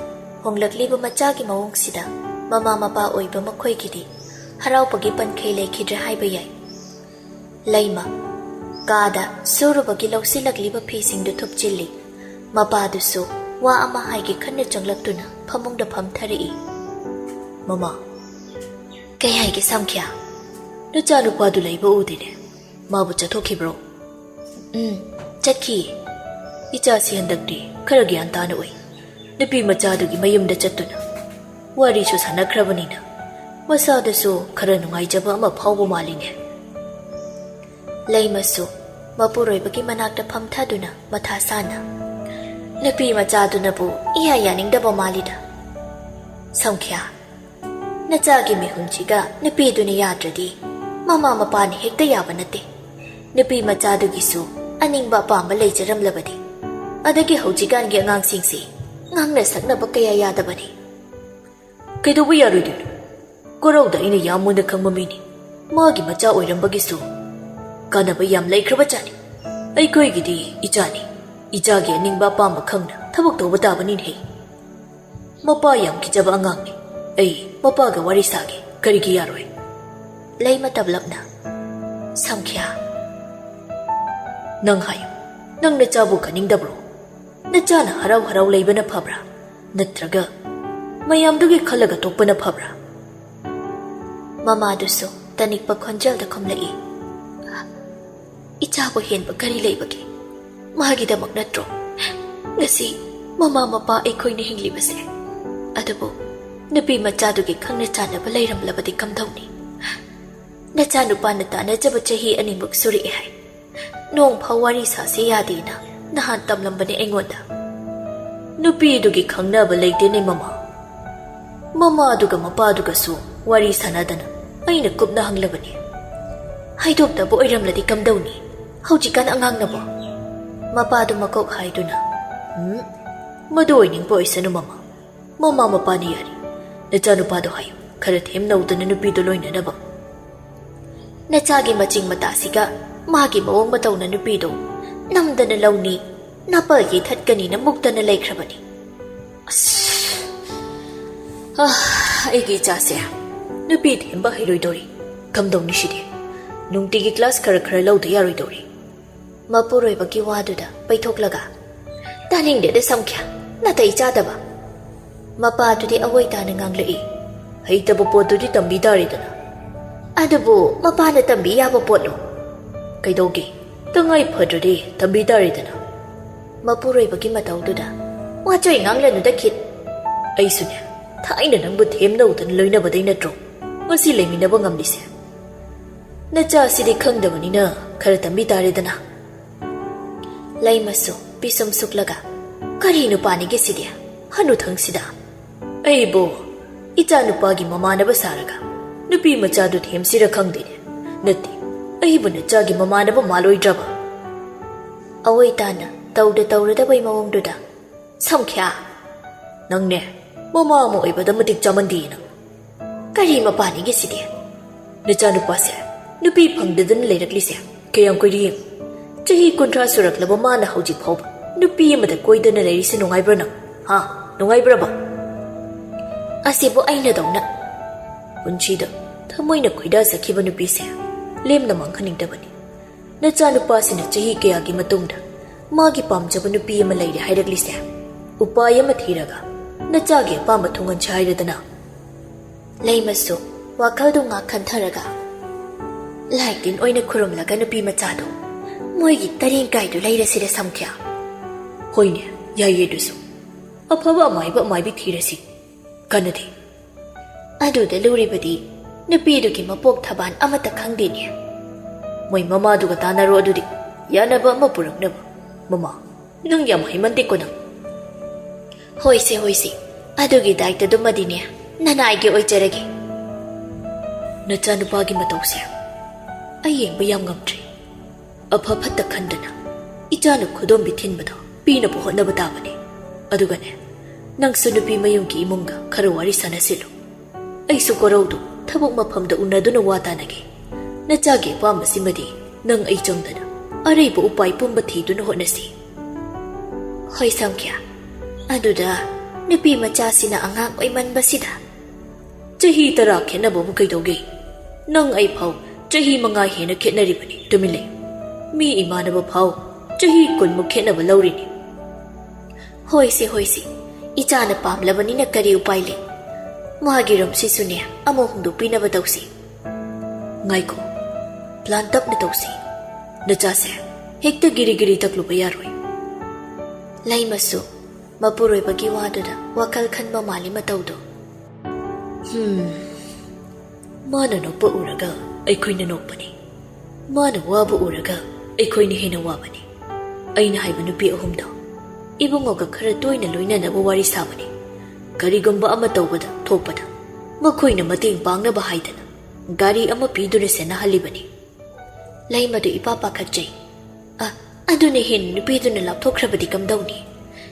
ꯍꯣꯡꯂꯛꯂꯤꯕ ꯃꯆꯥꯒꯤ ꯃꯑꯣꯡꯁꯤꯗ ꯃꯃꯥ ꯃꯄꯥ ꯑꯣꯏꯕ ꯃꯈꯣꯏꯒꯤꯗꯤ ꯍꯔꯥꯎꯕꯒꯤ ꯄꯟꯈꯩ ꯂꯩꯈꯤꯗ꯭ꯔꯦ ꯍꯥꯏꯕ ꯌꯥꯏ꯫ ꯂꯩꯃ ꯀꯥꯗ ꯁꯨꯔꯨꯕꯒꯤ ꯂꯧꯁꯤꯜꯂꯛꯂꯤꯕ ꯐꯤꯁꯤꯡꯗꯨ ꯊꯨꯞꯆꯤꯜꯂꯤ꯫ ꯃꯄꯥꯗꯨꯁꯨ ꯋꯥ ꯑꯃ ꯍꯥꯏꯒꯦ ꯈꯟꯅ ꯆꯪꯂꯛꯇꯨꯅ ꯐꯃꯨꯡꯗ ꯐꯝꯊꯔꯛꯏ꯫ "ꯃꯃꯥ, ꯀꯩ ꯍꯥꯏꯒꯦ ꯁꯝꯈ꯭ꯌꯥ? ꯅꯆꯥꯅꯨꯄꯥꯗꯨ ꯂꯩꯕ ꯎꯗꯦꯅꯦ꯫ ꯃꯥꯕꯨ ꯆꯠꯊꯣꯛꯈꯤꯕ꯭ꯔꯣ?" "ꯎꯝ, ꯆꯠꯈꯤꯌꯦ꯫ ꯏꯆꯥꯁꯤ ꯍꯟꯗꯛꯇꯤ ꯈꯔ ꯒ꯭ꯌꯥꯟ ꯇꯥꯅ ꯎꯏ꯫ ꯅꯨꯄꯤ ꯃꯆꯥꯗꯨꯒꯤ ꯃꯌꯨꯝꯗ ꯆꯠꯇꯨꯅ ꯋꯥꯔꯤꯁꯨ ꯁꯥꯟꯅꯈ꯭ꯔꯕꯅꯤꯅ ꯃꯁꯥꯗꯁꯨ ꯈꯔ ꯅꯨꯡꯉꯥꯏꯖꯕ ꯑꯃ ꯐꯥꯎꯕ ꯃꯥꯜꯂꯤꯅꯦ꯫" ꯂꯩꯃꯁꯨ ꯃꯄꯨꯔꯣꯏꯕꯒꯤ ꯃꯅꯥꯛꯇ ꯐꯝꯊꯗꯨꯅ ꯃꯊꯥ ꯁꯥꯅ, "ꯅꯨꯄꯤ ꯃꯆꯥꯗꯨꯅꯕꯨ ꯏꯌꯥ ꯌꯥꯅꯤꯡꯗꯕ ꯃꯥꯜꯂꯤꯗ꯫ ꯁꯝꯈ꯭ꯌꯥ, ꯅꯆꯥꯒꯤ ꯃꯤꯍꯨꯟꯁꯤꯒ ꯅꯨꯄꯤꯗꯨꯅ ꯌꯥꯗ꯭ꯔꯗꯤ ꯃꯃꯥ ꯃꯄꯥꯅ ꯍꯦꯛꯇ ꯌꯥꯕ ꯅꯠꯇꯦ꯫ ꯅꯨꯄꯤ ꯃꯆꯥꯗꯨꯒꯤꯁꯨ ꯑꯅꯤꯡꯕ ꯑꯄꯥꯝꯕ ꯂꯩꯖꯔꯝꯂꯕꯗꯤ꯫ ꯑꯗꯒꯤ ꯍꯧꯖꯤꯛꯀꯥꯟꯒꯤ ꯑꯉꯥꯡꯁꯤꯡꯁꯤ ꯉꯥꯡꯅ ꯁꯛꯅꯕ ꯀꯌꯥ ꯌꯥꯗꯕꯅꯤ꯫" "ꯀꯩꯗꯧꯕ ꯌꯥꯔꯣꯏꯗꯣꯏꯅꯣ? ꯀꯣꯔꯧꯗ ꯑꯩꯅ ꯌꯥꯝ ꯃꯨꯟꯅ ꯈꯪꯕ ꯃꯤꯅꯤ꯫ ꯃꯥꯒꯤ ꯃꯆꯥ ꯑꯣꯏꯔꯝꯕꯒꯤꯁꯨ ꯀꯥꯟꯅꯕ ꯌꯥꯝ ꯂꯩꯈ꯭ꯔꯕ ꯖꯥꯠꯅꯤ꯫ ꯑꯩꯈꯣꯏꯒꯤꯗꯤ ꯏꯆꯥꯅꯤ꯫ ꯏꯆꯥꯒꯤ ꯑꯅꯤꯡꯕ ꯑꯄꯥꯝꯕ ꯈꯪꯅ ꯊꯕꯛ ꯇꯧꯕ ꯇꯥꯕꯅꯤꯅꯦꯍꯦ꯫ ꯃꯄꯥ ꯌꯥꯝ ꯀꯤꯖꯕ ꯑꯉꯥꯡꯅꯤ꯫ ꯑꯩ ꯃꯄꯥꯒ ꯋꯥꯔꯤ ꯁꯥꯒꯦ꯫ ꯀꯔꯤꯒꯤ ꯌꯥꯔꯣꯏ?" ꯂꯩꯃ ꯇꯞꯂꯞꯅ, "ꯁꯝꯈ꯭ꯌꯥ, ꯅꯪ ꯍꯥꯏꯌꯨ, ꯅꯪ ꯅꯆꯥꯕꯨ ꯀꯟꯅꯤꯡꯗꯕ꯭ꯔꯣ? ꯅꯆꯥꯅ ꯍꯔꯥꯎ ꯍꯔꯥꯎ ꯂꯩꯕꯅ ꯐꯕ꯭ꯔꯥ? ꯅꯠꯇ꯭ꯔꯒ ꯃꯌꯥꯝꯗꯨꯒꯤ ꯈꯜꯂꯒ ꯇꯣꯛꯄꯅ ꯐꯕ꯭ꯔꯥ?" ꯃꯃꯥꯗꯨꯁꯨ ꯇꯅꯤꯛꯄ ꯈꯣꯟꯖꯦꯜꯗ ꯈꯨꯝꯂꯛꯏ, "ꯏꯆꯥꯕꯨ ꯍꯦꯟꯕ ꯀꯔꯤ ꯂꯩꯕꯒꯦ? ꯃꯥꯒꯤꯗꯃꯛ ꯅꯠꯇ꯭ꯔꯣ ꯉꯁꯤ ꯃꯃꯥ ꯃꯄꯥ ꯑꯩꯈꯣꯏꯅ ꯍꯤꯡꯂꯤꯕꯁꯦ? ꯑꯗꯨꯕꯨ ꯅꯨꯄꯤ ꯃꯆꯥꯗꯨꯒꯤ ꯈꯪꯅ ꯆꯥꯟꯅꯕ ꯂꯩꯔꯝꯂꯕꯗꯤ ꯀꯝꯗꯧꯅꯤ? ꯅꯆꯥꯅꯨꯄꯥꯅ ꯇꯥꯟꯅꯖꯕ ꯆꯍꯤ ꯑꯅꯤꯃꯨꯛ ꯁꯨꯔꯛꯑꯦ ꯍꯥꯏ꯫ ꯅꯣꯡ ꯐꯥꯎ ꯋꯥꯔꯤ ꯁꯥꯁꯦ ꯌꯥꯗꯦꯅ ꯅꯍꯥꯟ ꯇꯝꯂꯝꯕꯅꯦ ꯑꯩꯉꯣꯟꯗ꯫ ꯅꯨꯄꯤꯗꯨꯒꯤ ꯈꯪꯅꯕ ꯂꯩꯇꯦꯅꯦ ꯃꯃꯥ꯫ ꯃꯃꯥꯗꯨꯒ ꯃꯄꯥꯗꯨꯒꯁꯨ ꯋꯥꯔꯤ ꯁꯥꯟꯅꯗꯅ ꯑꯩꯅ ꯀꯨꯞꯅ ꯍꯪꯂꯕꯅꯤ꯫ ꯍꯥꯏꯗꯣꯛꯇꯕ ꯑꯣꯏꯔꯝꯂꯗꯤ ꯀꯝꯗꯧꯅꯤ ꯍꯧꯖꯤꯛꯀꯥꯟ ꯑꯉꯥꯡꯅꯕꯣ?" ꯃꯄꯥꯗꯨ ꯃꯀꯣꯛ ꯍꯥꯏꯗꯨꯅ, "ꯎꯝ, ꯃꯗꯨ ꯑꯣꯏꯅꯤꯡꯕ ꯑꯣꯏꯁꯅꯨ ꯃꯃꯥ꯫ ꯃꯃꯥ ꯃꯄꯥꯅ ꯌꯥꯔꯤ꯫ ꯅꯆꯥꯅꯨꯄꯥꯗꯣ ꯍꯥꯏꯌꯨ, ꯈꯔ ꯊꯦꯝꯅꯧꯗꯅ ꯅꯨꯄꯤꯗꯣ ꯂꯣꯏꯅꯅꯕ꯫ ꯅꯆꯥꯒꯤ ꯃꯆꯤꯡ ꯃꯇꯥꯁꯤꯒ ꯃꯥꯒꯤ ꯃꯑꯣꯡ ꯃꯇꯧꯅ ꯅꯨꯄꯤꯗꯣ ꯅꯝꯗꯅ ꯂꯧꯅꯤ, ꯅꯥꯄꯜ ꯌꯩꯊꯠꯀꯅꯤꯅ ꯃꯨꯛꯇꯅ ꯂꯩꯈ꯭ꯔꯕꯅꯤ꯫ ꯑꯁ, ꯑꯥ, ꯑꯩꯒꯤ ꯏꯆꯥꯁꯦ ꯅꯨꯄꯤ ꯊꯦꯝꯕ ꯍꯩꯔꯣꯏꯗꯧꯔꯤ꯫ ꯀꯝꯗꯧꯅꯤ ꯁꯤꯗꯤ? ꯅꯨꯡꯇꯤꯒꯤ ꯀ꯭ꯂꯥꯁ ꯈꯔ ꯈꯔ ꯂꯧꯗ ꯌꯥꯔꯣꯏꯗꯧꯔꯤ꯫ ꯃꯄꯨꯔꯣꯏꯕꯒꯤ ꯋꯥꯗꯨꯗ ꯄꯩꯊꯣꯛꯂꯒ, "ꯇꯥꯅꯤꯡꯗꯦꯗ ꯁꯝꯈ꯭ꯌꯥ, ꯅꯥꯇꯩ ꯆꯥꯗꯕ!" ꯃꯄꯥꯗꯨꯗꯤ ꯑꯋꯣꯏ ꯇꯥꯅ ꯉꯥꯡꯂꯛꯏ꯫ "ꯍꯩꯇꯕ ꯄꯣꯠꯇꯨꯗꯤ ꯇꯝꯕꯤ ꯇꯥꯔꯦꯗꯅ꯫" "ꯑꯗꯨꯕꯨ ꯃꯄꯥꯅ ꯇꯝꯕꯤ ꯌꯥꯕ ꯄꯣꯠꯂꯣ?" "ꯀꯩꯗꯧꯒꯦ? ꯇꯉꯥꯏ ꯐꯗ꯭ꯔꯗꯤ ꯇꯝꯕꯤ ꯇꯥꯔꯦꯗꯅ꯫" ꯃꯄꯨꯔꯣꯏꯕꯒꯤ ꯃꯇꯧꯗꯨꯗ, "ꯋꯥꯆꯣꯏ ꯉꯥꯡꯂꯅꯨꯗ ꯈꯤꯠ꯫ ꯑꯩꯁꯨꯅꯦ, ꯊꯥꯏꯅ ꯅꯪꯕꯨ ꯊꯦꯝꯅꯧꯗꯅ ꯂꯣꯏꯅꯕꯗꯩ ꯅꯠꯇ꯭ꯔꯣ ꯉꯁꯤ ꯂꯩꯃꯤꯟꯅꯕ ꯉꯝꯂꯤꯁꯦ? ꯅꯆꯥꯁꯤꯗꯤ ꯈꯪꯗꯕꯅꯤꯅ ꯈꯔ ꯇꯝꯕꯤ ꯇꯥꯔꯦꯗꯅ꯫" ꯂꯩꯃꯁꯨ ꯄꯤꯁꯨꯝ ꯁꯨꯛꯂꯒ, "ꯀꯔꯤ ꯅꯨꯄꯥꯅꯤꯒꯦ ꯁꯤꯗꯤ? ꯍꯅꯨꯊꯪꯁꯤꯗ ꯑꯩꯕꯨ ꯏꯆꯥ ꯅꯨꯄꯥꯒꯤ ꯃꯃꯥꯟꯅꯕ ꯁꯥꯔꯒ ꯅꯨꯄꯤ ꯃꯆꯥꯗꯨ ꯊꯦꯝꯁꯤꯔ ꯈꯪꯗꯦꯅꯦ꯫ ꯅꯠꯇꯦ, ꯑꯩꯕꯨ ꯅꯆꯥꯒꯤ ꯃꯃꯥꯟꯅꯕ ꯃꯥꯜꯂꯣꯏꯗ꯭ꯔꯕ?" ꯑꯋꯣꯏ ꯇꯥꯅ ꯇꯧꯗ ꯇꯧꯔꯗꯕꯩ ꯃꯑꯣꯡꯗꯨꯗ, "ꯁꯝꯈ꯭ꯌꯥ, ꯅꯪꯅꯦ ꯃꯃꯥ ꯑꯃ ꯑꯣꯏꯕꯗ ꯃꯇꯤꯛ ꯆꯥꯃꯟꯗꯦ ꯅꯪ꯫ ꯀꯔꯤ ꯃꯄꯥꯅꯤꯒꯦ ꯁꯤꯗꯤ? ꯅꯆꯥꯅꯨꯄꯥꯁꯦ ꯅꯨꯄꯤ ꯐꯪꯗꯗꯅ ꯂꯩꯔꯛꯂꯤꯁꯦ ꯀꯌꯥꯝ ꯀꯨꯏꯔꯦ ꯌꯦꯡꯉꯨ꯫ ꯆꯍꯤ ꯀꯨꯟꯊ꯭ꯔꯥ ꯁꯨꯔꯛꯂꯕ ꯃꯥꯅ ꯍꯧꯖꯤꯛ ꯐꯥꯎꯕ ꯅꯨꯄꯤ ꯑꯃꯗ ꯀꯣꯏꯗꯅ ꯂꯩꯔꯤꯁꯦ ꯅꯨꯡꯉꯥꯏꯕ꯭ꯔꯥ ꯅꯪ? ꯍꯥ? ꯅꯨꯡꯉꯥꯏꯕ꯭ꯔꯕ? ꯑꯁꯤꯕꯨ ꯑꯩꯅꯗꯧꯅ ꯄꯨꯟꯁꯤꯗ ꯊꯃꯣꯏꯅ ꯈꯣꯏꯗꯥꯖꯈꯤꯕ ꯅꯨꯄꯤꯁꯦ ꯂꯦꯝꯅ ꯃꯥꯡꯍꯟꯅꯤꯡꯗꯕꯅꯤ꯫ ꯅꯆꯥꯅꯨꯄꯥꯁꯤꯅ ꯆꯍꯤ ꯀꯌꯥꯒꯤ ꯃꯇꯨꯡꯗ ꯃꯥꯒꯤ ꯄꯥꯝꯖꯕ ꯅꯨꯄꯤ ꯑꯃ ꯂꯩꯔꯦ ꯍꯥꯏꯔꯛꯂꯤꯁꯦ ꯎꯄꯥꯏ ꯑꯃ ꯊꯤꯔꯒ ꯅꯆꯥꯒꯤ ꯑꯄꯥꯝꯕ ꯊꯨꯡꯍꯟꯁꯦ ꯍꯥꯏꯔꯗꯅ?" ꯂꯩꯃꯁꯨ ꯋꯥꯈꯜꯗꯨ ꯉꯥꯛ ꯈꯟꯊꯔꯒ, "ꯂꯥꯏ ꯇꯤꯟ ꯑꯣꯏꯅ ꯈꯨꯔꯨꯝꯂꯒ ꯅꯨꯄꯤ ꯃꯆꯥꯗꯣ ꯃꯣꯏꯒꯤ ꯇꯔꯦꯡ ꯀꯥꯏꯗꯨ ꯂꯩꯔꯁꯤꯔ ꯁꯝꯈ꯭ꯌꯥ?" "ꯍꯣꯏꯅꯦ, ꯌꯥꯏꯌꯦ ꯑꯗꯨꯁꯨ꯫ ꯑꯐꯕ ꯑꯃꯥꯏꯕ ꯑꯃꯥꯏꯕꯤ ꯊꯤꯔꯁꯤ꯫ ꯀꯥꯟꯅꯗꯦ꯫ ꯑꯗꯨꯗ ꯂꯨꯔꯤꯕꯗꯤ ꯅꯨꯄꯤꯗꯨꯒꯤ ꯃꯄꯣꯛ ꯊꯕꯥꯟ ꯑꯃꯠꯇ ꯈꯪꯗꯦꯅꯦ꯫" "ꯃꯣꯏ ꯃꯃꯥꯗꯨꯒ ꯇꯥꯟꯅꯔꯣ ꯑꯗꯨꯗꯤ, ꯌꯥꯅꯕ ꯑꯃ ꯄꯨꯔꯛꯅꯕ꯫ ꯃꯃꯥ, ꯅꯪ ꯌꯥꯝ ꯍꯩꯃꯟꯗꯦꯀꯣ ꯅꯪ꯫" "ꯍꯣꯏꯁꯦ, ꯍꯣꯏꯁꯦ, ꯑꯗꯨꯒꯤ ꯗꯥꯏꯇꯗꯨꯃꯗꯤꯅꯦ ꯅꯅꯥꯏꯒꯤ ꯑꯣꯏꯖꯔꯒꯦ꯫" "ꯅꯆꯥꯅꯨꯄꯥꯒꯤ ꯃꯇꯧꯁꯦ ꯑꯩ ꯌꯦꯡꯕ ꯌꯥꯝ ꯉꯝꯗ꯭ꯔꯦ꯫ ꯑꯐ ꯐꯠꯇ ꯈꯟꯗꯅ ꯏꯆꯥꯅ ꯈꯨꯗꯣꯝꯕꯤ ꯊꯤꯟꯕꯗꯣ ꯄꯤꯅꯕ ꯍꯣꯠꯅꯕ ꯇꯥꯕꯅꯤ꯫ ꯑꯗꯨꯒꯅꯦ, ꯅꯪꯁꯨ ꯅꯨꯄꯤ ꯃꯌꯨꯝꯒꯤ ꯏꯃꯨꯡꯒ ꯈꯔ ꯋꯥꯔꯤ ꯁꯥꯟꯅꯁꯤꯜꯂꯨ꯫ ꯑꯩꯁꯨ ꯀꯣꯔꯧꯗꯨ ꯊꯕꯛ ꯃꯐꯝꯗ ꯎꯅꯗꯨꯅ ꯋꯥ ꯇꯥꯅꯒꯦ꯫ ꯅꯆꯥꯒꯤ ꯑꯄꯥꯝꯕꯁꯤꯃꯗꯤ ꯅꯪ ꯑꯩ ꯆꯪꯗꯅ ꯑꯔꯩꯕ ꯎꯄꯥꯏ ꯄꯨꯝꯕ ꯊꯤꯗꯨꯅ ꯍꯣꯠꯅꯁꯤ꯫ ꯍꯣꯏ ꯁꯝꯈ꯭ꯌꯥ, ꯑꯗꯨꯗ ꯅꯨꯄꯤ ꯃꯆꯥꯁꯤꯅ ꯑꯉꯥꯡ ꯑꯣꯏꯃꯟꯕꯁꯤꯗ꯫ ꯆꯍꯤ ꯇꯔꯥ ꯈꯦꯠꯅꯕꯕꯨ ꯀꯩꯗꯧꯒꯦ? ꯅꯪ ꯑꯩ ꯐꯥꯎ ꯆꯍꯤ ꯃꯉꯥ ꯍꯦꯟꯅ ꯈꯦꯠꯅꯔꯤꯕꯅꯤ꯫ ꯇꯨꯃꯤꯟ ꯂꯩ꯫ ꯃꯤ ꯏꯃꯥꯟꯅꯕ ꯐꯥꯎ ꯆꯍꯤ ꯀꯨꯟꯃꯨꯛ ꯈꯦꯠꯅꯕ ꯂꯧꯔꯤꯅꯤ꯫ ꯍꯣꯏꯁꯦ, ꯍꯣꯏꯁꯦ, ꯏꯆꯥꯅ ꯄꯥꯝꯂꯕꯅꯤꯅ ꯀꯔꯤ ꯎꯄꯥꯏ ꯂꯩ? ꯃꯥꯒꯤ ꯔꯨꯝꯁꯤꯁꯨꯅꯦ ꯑꯃ ꯍꯣꯡꯗꯣꯛꯄꯤꯅꯕ ꯇꯧꯁꯤ꯫ ꯉꯥꯏꯈꯣ, ꯄ꯭ꯂꯥꯟ ꯇꯞꯅ ꯇꯧꯁꯤ꯫ ꯅꯆꯥꯁꯦ ꯍꯦꯛꯇ ꯒꯤꯔꯤ ꯒꯤꯔꯤ ꯇꯛꯂꯨꯕ ꯌꯥꯔꯣꯏ꯫ ꯂꯩꯃꯁꯨ ꯃꯄꯨꯔꯣꯏꯕꯒꯤ ꯋꯥꯗꯨꯗ ꯋꯥꯈꯜ ꯈꯟꯕ ꯃꯥꯜꯂꯤ ꯃꯇꯧꯗꯣ꯫ ꯍꯝ, ꯃꯥꯅ ꯅꯣꯛꯄ ꯎꯔꯒ ꯑꯩꯈꯣꯏꯅ ꯅꯣꯛꯄꯅꯤ, ꯃꯥꯅ ꯋꯥꯕ ꯎꯔꯒ ꯑꯩꯈꯣꯏꯅ ꯍꯦꯟꯅ ꯋꯥꯕꯅꯤ꯫ ꯑꯩꯅ ꯍꯥꯏꯕ ꯅꯨꯄꯤ ꯑꯍꯨꯝꯗꯣ ꯏꯕꯨꯡꯉꯣꯒ ꯈꯔ ꯇꯣꯏꯅ ꯂꯣꯏꯅꯅꯕ ꯋꯥꯔꯤ ꯁꯥꯕꯅꯤ꯫ ꯀꯔꯤꯒꯨꯝꯕ ꯑꯃ ꯇꯧꯕꯗ ꯊꯣꯛꯄꯗ ꯃꯈꯣꯏꯅ ꯃꯇꯦꯡ ꯄꯥꯡꯅꯕ ꯍꯥꯏꯗꯅ ꯒꯥꯔꯤ ꯑꯃ ꯄꯤꯗꯨꯅ ꯁꯦꯟꯅꯍꯜꯂꯤꯕꯅꯤ꯫ ꯂꯩꯃꯗꯨ ꯏꯄꯥ ꯄꯥꯈꯠꯆꯩ꯫ ꯑ, ꯑꯗꯨꯅ ꯍꯦꯟꯅ ꯅꯨꯄꯤꯗꯨꯅ ꯂꯥꯞꯊꯣꯛꯈ꯭ꯔꯕꯗꯤ ꯀꯝꯗꯧꯅꯤ?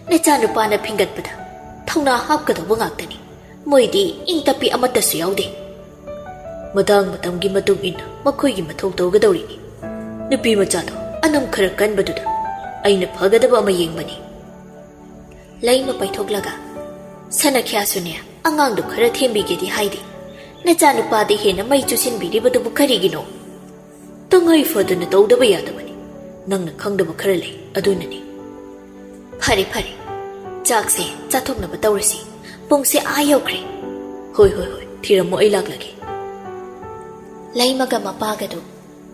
ꯅꯆꯥꯅꯨꯄꯥꯅ ꯐꯤꯡꯒꯠꯄꯗ ꯊꯧꯅꯥ ꯍꯥꯞꯀꯗꯧꯕ ꯉꯥꯛꯇꯅꯤ꯫ ꯃꯣꯏꯗꯤ ꯏꯪ ꯇꯞꯄꯤ ꯑꯃꯠꯇꯁꯨ ꯌꯥꯎꯗꯦ꯫ ꯃꯇꯥꯡ ꯃꯇꯝꯒꯤ ꯃꯇꯨꯡ ꯏꯟꯅ ꯃꯈꯣꯏꯒꯤ ꯃꯊꯧ ꯇꯧꯒꯗꯧꯔꯤꯅꯤ꯫ ꯅꯨꯄꯤ ꯃꯆꯥꯗꯣ ꯑꯅꯝ ꯈꯔ ꯀꯟꯕꯗꯨꯗ ꯑꯩꯅ ꯐꯒꯗꯕ ꯑꯃ ꯌꯦꯡꯕꯅꯤ꯫ ꯂꯩꯃ ꯄꯩꯊꯣꯛꯂꯒ, "ꯁꯅꯈ꯭ꯌꯥꯁꯨꯅꯦ, ꯑꯉꯥꯡꯗꯨ ꯈꯔ ꯊꯦꯝꯕꯤꯒꯦꯗꯤ ꯍꯥꯏꯗꯦ꯫ ꯅꯆꯥꯅꯨꯄꯥꯗ ꯍꯦꯟꯅ ꯃꯩ ꯆꯨꯁꯤꯟꯕꯤꯔꯤꯕꯗꯨꯕꯨ ꯀꯔꯤꯒꯤꯅꯣ?" "ꯇꯉꯥꯏ ꯐꯗꯅ ꯇꯧꯗꯕ ꯌꯥꯗꯕꯅꯤ꯫ ꯅꯪꯅ ꯈꯪꯗꯕ ꯈꯔ ꯂꯩ, ꯑꯗꯨꯅꯅꯤ꯫" "ꯐꯔꯦ, ꯐꯔꯦ, ꯆꯥꯛꯁꯦ ꯆꯥꯊꯣꯛꯅꯕ ꯇꯧꯔꯁꯤ꯫ ꯄꯨꯡꯁꯦ ꯑꯥ ꯌꯧꯈ꯭ꯔꯦ꯫" "ꯍꯣꯏ, ꯍꯣꯏ, ꯍꯣꯏ, ꯊꯤꯔꯝꯃꯣ, ꯑꯩ ꯂꯥꯛꯂꯒꯦ꯫" ꯂꯩꯃꯒ ꯃꯄꯥꯒꯗꯨ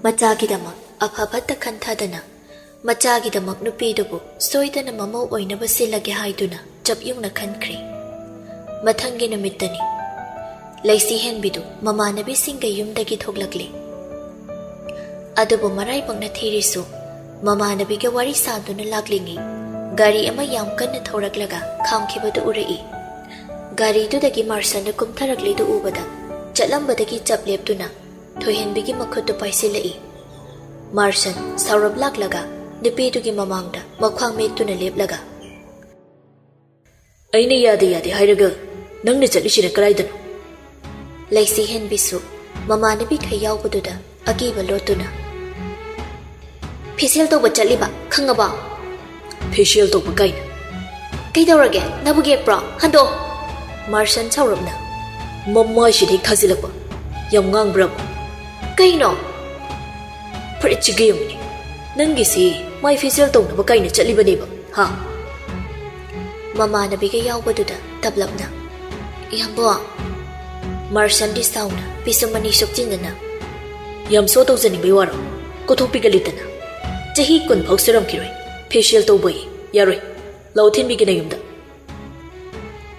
ꯃꯆꯥꯒꯤꯗꯃꯛ ꯑꯐ ꯐꯠꯇ ꯈꯟꯊꯗꯅ, ꯃꯆꯥꯒꯤꯗꯃꯛ ꯅꯨꯄꯤꯗꯨꯕꯨ ꯁꯣꯏꯗꯅ ꯃꯃꯧ ꯑꯣꯏꯅꯕ ꯁꯤꯜꯂꯒꯦ ꯍꯥꯏꯗꯨꯅ ꯆꯞ ꯌꯨꯡꯅ ꯈꯟꯈ꯭ꯔꯦ꯫ ꯃꯊꯪꯒꯤ ꯅꯨꯃꯤꯠꯇꯅꯤ꯫ ꯂꯩꯁꯤ ꯍꯦꯟꯕꯤꯗꯨ ꯃꯃꯥꯟꯅꯕꯤꯁꯤꯡꯒ ꯌꯨꯝꯗꯒꯤ ꯊꯣꯛꯂꯛꯂꯦ꯫ ꯑꯗꯨꯕꯨ ꯃꯔꯥꯏꯕꯛꯅ ꯊꯤꯔꯤꯁꯨ, ꯃꯃꯥꯟꯅꯕꯤꯒ ꯋꯥꯔꯤ ꯁꯥꯗꯨꯅ ꯂꯥꯛꯂꯤꯉꯩ ꯒꯥꯔꯤ ꯑꯃ ꯌꯥꯝ ꯀꯟꯅ ꯊꯧꯔꯛꯂꯒ ꯈꯥꯝꯈꯤꯕꯗꯨ ꯎꯔꯛꯏ꯫ ꯒꯥꯔꯤꯗꯨꯗꯒꯤ ꯃꯥꯔꯁꯟꯗ ꯀꯨꯝꯊꯔꯛꯂꯤꯗꯨ ꯎꯕꯗ, ꯆꯠꯂꯝꯕꯗꯒꯤ ꯆꯞ ꯂꯦꯞꯇꯨꯅ ꯊꯣꯏꯍꯦꯟꯕꯤꯒꯤ ꯃꯈꯨꯠꯇꯨ ꯄꯥꯏꯁꯤꯜꯂꯛꯏ꯫ ꯃꯥꯔꯁꯟ ꯁꯥꯎꯔꯞ ꯂꯥꯛꯂꯒ ꯅꯨꯄꯤꯗꯨꯒꯤ ꯃꯃꯥꯡꯗ ꯃꯈ꯭ꯋꯥꯡ ꯃꯦꯠꯇꯨꯅ ꯂꯦꯞꯂꯒ, "ꯑꯩꯅ ꯌꯥꯗꯦ ꯌꯥꯗꯦ ꯍꯥꯏꯔꯒ ꯅꯪꯅ ꯆꯠꯂꯤꯁꯤꯅ ꯀꯗꯥꯏꯗꯅꯣ?" ꯂꯩꯁꯤ ꯍꯦꯟꯕꯤꯁꯨ ꯃꯃꯥꯟꯅꯕꯤꯈꯩ ꯌꯥꯎꯕꯗꯨꯗ ꯑꯀꯤꯕ ꯂꯣꯠꯇꯨꯅ, "ꯐꯦꯁꯤꯌꯦꯜ ꯇꯧꯕ ꯆꯠꯂꯤꯕ, ꯈꯪꯉꯕ?" "ꯐꯦꯁꯤꯌꯦꯜ ꯇꯧꯕ ꯀꯥꯏꯅ?" "ꯀꯩꯗꯧꯔꯒꯦ? ꯅꯕꯨꯛ ꯌꯦꯛꯄ꯭ꯔꯣ? ꯍꯟꯗꯣꯛꯑꯣ!" ꯃꯥꯔꯁꯟ ꯁꯥꯎꯔꯞꯅ, "ꯃꯃꯥꯏꯁꯤꯗ ꯍꯦꯛ ꯊꯥꯖꯤꯜꯂꯛꯄ꯫ ꯌꯥꯝ ꯉꯥꯡꯕ꯭ꯔꯕ?" "ꯀꯩꯅꯣ?" "ꯐꯨꯔꯤꯠꯁꯤꯒ ꯌꯦꯡꯉꯨꯅꯦ꯫ ꯅꯪꯒꯤꯁꯤ ꯃꯥꯏ ꯐꯦꯁꯤꯌꯦꯜ ꯇꯧꯅꯕ ꯀꯥꯏꯅ ꯆꯠꯂꯤꯕꯅꯦꯕ, ꯍꯥ?" ꯃꯃꯥꯟꯅꯕꯤꯒ ꯌꯥꯎꯕꯗꯨꯗ ꯇꯞꯂꯞꯅ, "ꯏꯌꯥꯝꯕꯣ!" ꯃꯥꯔꯁꯟꯗꯤ ꯁꯥꯎꯅ ꯄꯤꯁꯨꯝ ꯑꯅꯤ ꯁꯨꯞꯆꯤꯟꯗꯅ, "ꯌꯥꯝ ꯁꯣ ꯇꯧꯖꯅꯤꯡꯕꯩ ꯋꯥꯔꯣ? ꯀꯣꯊꯣꯛꯄꯤꯒ ꯂꯤꯠꯇꯅ꯫ ꯆꯍꯤ ꯀꯨꯟ ꯐꯥꯎ ꯁꯨꯔꯝꯈꯤꯔꯣꯏ꯫ ꯐꯦꯁꯤꯌꯦꯜ ꯇꯧꯕꯌꯦ꯫ ꯌꯥꯔꯣꯏ꯫ ꯂꯥꯛꯑꯣ, ꯊꯤꯟꯕꯤꯒꯦ ꯅꯌꯨꯝꯗ꯫"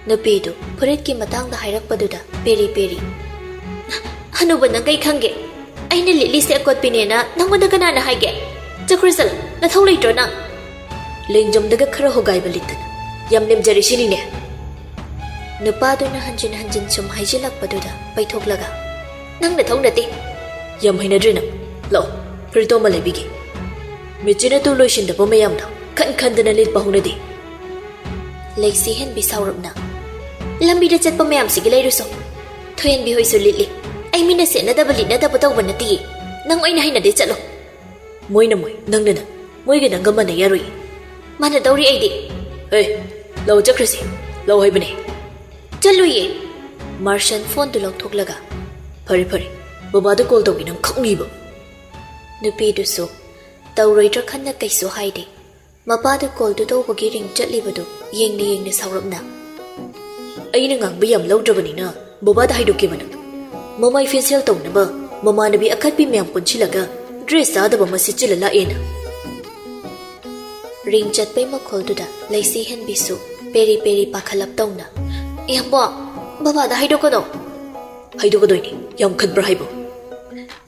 ꯅꯨꯄꯤꯗꯨ ꯐꯨꯔꯤꯠꯀꯤ ꯃꯇꯥꯡꯗ ꯍꯥꯏꯔꯛꯄꯗꯨꯗ ꯄꯦꯔꯤ ꯄꯦꯔꯤ, "ꯍꯅꯨꯕ, ꯅꯪ ꯀꯩ ꯈꯪꯒꯦ? ꯑꯩꯅ ꯂꯤꯠꯂꯤꯁꯦ ꯑꯀꯣꯠꯄꯤꯅꯦꯅ ꯅꯪꯉꯣꯟꯗ ꯀꯅꯥꯅ ꯍꯥꯏꯒꯦ? ꯆꯠꯈ꯭ꯔꯣ ꯆꯠꯂꯣ, ꯅꯊꯧ ꯂꯩꯇ꯭ꯔꯣ ꯅꯪ?" "ꯂꯦꯡꯖꯝꯗꯒ ꯈꯔ ꯍꯣꯒꯥꯏꯕ ꯂꯤꯠꯇꯅ ꯌꯥꯝ ꯂꯦꯝꯖꯔꯤꯁꯤꯅꯤꯅꯦ?" ꯅꯨꯄꯥꯗꯨꯅ ꯍꯟꯖꯤꯟ ꯍꯟꯖꯤꯟ ꯁꯨꯝ ꯍꯥꯏꯖꯤꯜꯂꯛꯄꯗꯨꯗ ꯄꯩꯊꯣꯛꯂꯒ, "ꯅꯪ ꯅꯊꯧ ꯅꯠꯇꯦ꯫" "ꯌꯥꯝ ꯍꯩꯅꯗ꯭ꯔꯦ ꯅꯪ꯫ ꯂꯥꯛꯑꯣ, ꯐꯨꯔꯤꯠꯇꯣ ꯑꯃ ꯂꯩꯕꯤꯒꯦ꯫ ꯃꯦꯆꯤꯟ ꯑꯗꯨ ꯂꯣꯏꯁꯤꯟꯗꯕ ꯃꯌꯥꯝꯗꯣ ꯈꯟ ꯈꯟꯗꯅ ꯂꯤꯠꯄ ꯍꯧꯅꯗꯦ꯫" ꯂꯩꯁꯤ ꯍꯦꯟꯕꯤ ꯁꯥꯎꯔꯞꯅ, "ꯂꯝꯕꯤꯗ ꯆꯠꯄ ꯃꯌꯥꯝꯁꯤꯒꯤ ꯂꯩꯔꯨꯁꯣ꯫ ꯊꯣꯏꯍꯦꯟꯕꯤ ꯍꯣꯏꯁꯨ ꯂꯤꯠꯂꯤ꯫ ꯑꯩ ꯃꯤꯅ ꯁꯦꯠꯅꯗꯕ ꯂꯤꯠꯅꯗꯕ ꯇꯧꯕ ꯅꯠꯇꯤꯌꯦ꯫ ꯅꯪ ꯑꯣꯏꯅ ꯍꯩꯅꯗꯦ, ꯆꯠꯂꯣ꯫" "ꯃꯣꯏꯅ ꯃꯣꯏ, ꯅꯪꯅ ꯅꯪ꯫ ꯃꯣꯏꯒ ꯅꯪꯒ ꯃꯥꯟꯅ ꯌꯥꯔꯣꯏ꯫" "ꯃꯥꯟꯅꯗꯧꯔꯤ ꯑꯩꯗꯤ꯫" "ꯑꯦ, ꯂꯧ ꯆꯠꯈ꯭ꯔꯁꯤ꯫ ꯂꯧ ꯍꯥꯏꯕꯅꯦ꯫" "ꯆꯠꯂꯨꯏꯌꯦ꯫" ꯃꯥꯔꯁꯟ ꯐꯣꯟꯗꯨ ꯂꯧꯊꯣꯛꯂꯒ, "ꯐꯔꯦ, ꯐꯔꯦ꯫ ꯕꯕꯥꯗ ꯀꯣꯜ ꯇꯧꯒꯦ, ꯅꯪ ꯈꯪꯉꯤꯕ꯫" ꯅꯨꯄꯤꯗꯨꯁꯨ ꯇꯧꯔꯣꯏꯗ꯭ꯔꯥ ꯈꯟꯅ ꯀꯩꯁꯨ ꯍꯥꯏꯗꯦ꯫ ꯃꯄꯥꯗ ꯀꯣꯜꯗꯨ ꯇꯧꯕꯒꯤ ꯔꯤꯡ ꯆꯠꯂꯤꯕꯗꯨ ꯌꯦꯡꯅ ꯌꯦꯡꯅ ꯁꯥꯎꯔꯞꯅ, "ꯑꯩꯅ ꯉꯥꯡꯕ ꯌꯥꯝ ꯂꯧꯗ꯭ꯔꯕꯅꯤꯅ ꯕꯕꯥꯗ ꯍꯥꯏꯗꯣꯛꯀꯦꯕ ꯅꯪ꯫ ꯃꯃꯥꯏ ꯐꯦꯁꯤꯌꯦꯜ ꯇꯧꯅꯕ ꯃꯃꯥꯟꯅꯕꯤ ꯑꯈꯠꯄꯤ ꯃꯌꯥꯝ ꯄꯨꯟꯁꯤꯜꯂꯒ ꯗ꯭ꯔꯦꯁ ꯆꯥꯗꯕ ꯑꯃ ꯁꯦꯠꯆꯤꯜꯂ ꯂꯥꯛꯑꯦꯅ꯫" ꯔꯤꯡ ꯆꯠꯄꯩ ꯃꯈꯣꯜꯗꯨꯗ ꯂꯩꯁꯤ ꯍꯦꯟꯕꯤꯁꯨ ꯄꯦꯔꯤ ꯄꯦꯔꯤ ꯄꯥꯈꯠꯂꯞ ꯇꯧꯅ, "ꯏꯌꯥꯝꯕꯣ, ꯕꯕꯥꯗ ꯍꯥꯏꯗꯣꯛꯀꯅꯣ꯫" "ꯍꯥꯏꯗꯣꯛꯀꯗꯣꯏꯅꯤ, ꯌꯥꯝ ꯈꯠꯄ꯭ꯔꯥ ꯍꯥꯏꯕꯣ?"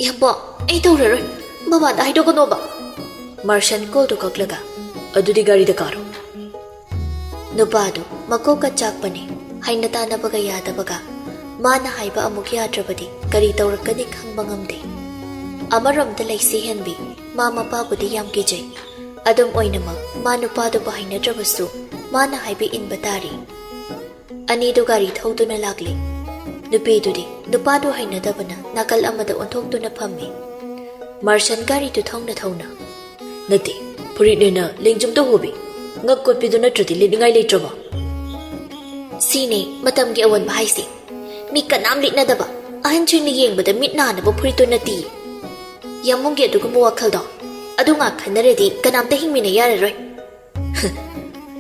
"ꯏꯌꯥꯝꯕꯣ, ꯑꯩ ꯇꯧꯔꯔꯣꯏ, ꯕꯕꯥꯗ ꯍꯥꯏꯗꯣꯛꯀꯅꯣꯕ꯫" ꯃꯥꯔꯁꯟ ꯀꯣꯜꯗꯨ ꯀꯛꯂꯒ, "ꯑꯗꯨꯗꯤ ꯒꯥꯔꯤꯗ ꯀꯥꯔꯣ꯫" ꯅꯨꯄꯥꯗꯨ ꯃꯀꯣꯛꯀ ꯆꯥꯛꯄꯅꯤ, ꯍꯥꯏꯅ ꯇꯥꯅꯕꯒ ꯌꯥꯗꯕꯒ꯫ ꯃꯥꯅ ꯍꯥꯏꯕ ꯑꯃꯨꯛ ꯌꯥꯗ꯭ꯔꯕꯗꯤ ꯀꯔꯤ ꯇꯧꯔꯛꯀꯅꯤ ꯈꯪꯕ ꯉꯝꯗꯦ꯫ ꯑꯃꯔꯣꯝꯗ ꯂꯩꯁꯤ ꯍꯦꯟꯕꯤ, ꯃꯥ ꯃꯄꯥꯕꯨꯗꯤ ꯌꯥꯝ ꯀꯤꯖꯩ꯫ ꯑꯗꯨꯝ ꯑꯣꯏꯅꯃꯛ, ꯃꯥ ꯅꯨꯄꯥꯗꯨꯕꯨ ꯍꯩꯅꯗ꯭ꯔꯕꯁꯨ ꯃꯥꯅ ꯍꯥꯏꯕ ꯏꯟꯕ ꯇꯥꯔꯤ꯫ ꯑꯅꯤꯗꯨ ꯒꯥꯔꯤ ꯊꯧꯗꯨꯅ ꯂꯥꯛꯂꯤ꯫ ꯅꯨꯄꯤꯗꯨꯗꯤ ꯅꯨꯄꯥꯗꯨ ꯍꯩꯅꯗꯕꯅ ꯅꯥꯀꯜ ꯑꯃꯗ ꯑꯣꯟꯊꯣꯛꯇꯨꯅ ꯐꯝꯃꯤ꯫ ꯃꯥꯔꯁꯟ ꯒꯥꯔꯤꯗꯨ ꯊꯧꯅ ꯊꯧꯅ, "ꯅꯠꯇꯦ, ꯐꯨꯔꯤꯠꯅꯦꯅ ꯂꯦꯡꯖꯨꯝꯗ ꯍꯣꯕꯤ, ꯉꯛ ꯀꯣꯠꯄꯤꯗꯨ ꯅꯠꯇ꯭ꯔꯗꯤ ꯂꯤꯠꯅꯤꯡꯉꯥꯏ ꯂꯩꯇ꯭ꯔꯕꯣ?" "ꯁꯤꯅꯦ ꯃꯇꯝꯒꯤ ꯑꯑꯣꯟꯕ ꯍꯥꯏꯁꯦ꯫ ꯃꯤ ꯀꯅꯥꯝ ꯂꯤꯠꯅꯗꯕ, ꯑꯍꯟꯁꯤꯡꯅ ꯌꯦꯡꯕꯗ ꯃꯤꯠ ꯅꯥꯅꯕ ꯐꯨꯔꯤꯠꯇꯨ ꯅꯠꯇꯤꯌꯦ꯫ ꯌꯥꯝꯕꯨꯡꯒꯤ ꯑꯗꯨꯒꯨꯝꯕ ꯋꯥꯈꯜꯗꯣ, ꯑꯗꯨ ꯉꯥꯛ ꯈꯟꯅꯔꯗꯤ ꯀꯅꯥꯝꯇ ꯍꯤꯡꯃꯤꯟꯅ ꯌꯥꯔꯔꯣꯏ꯫"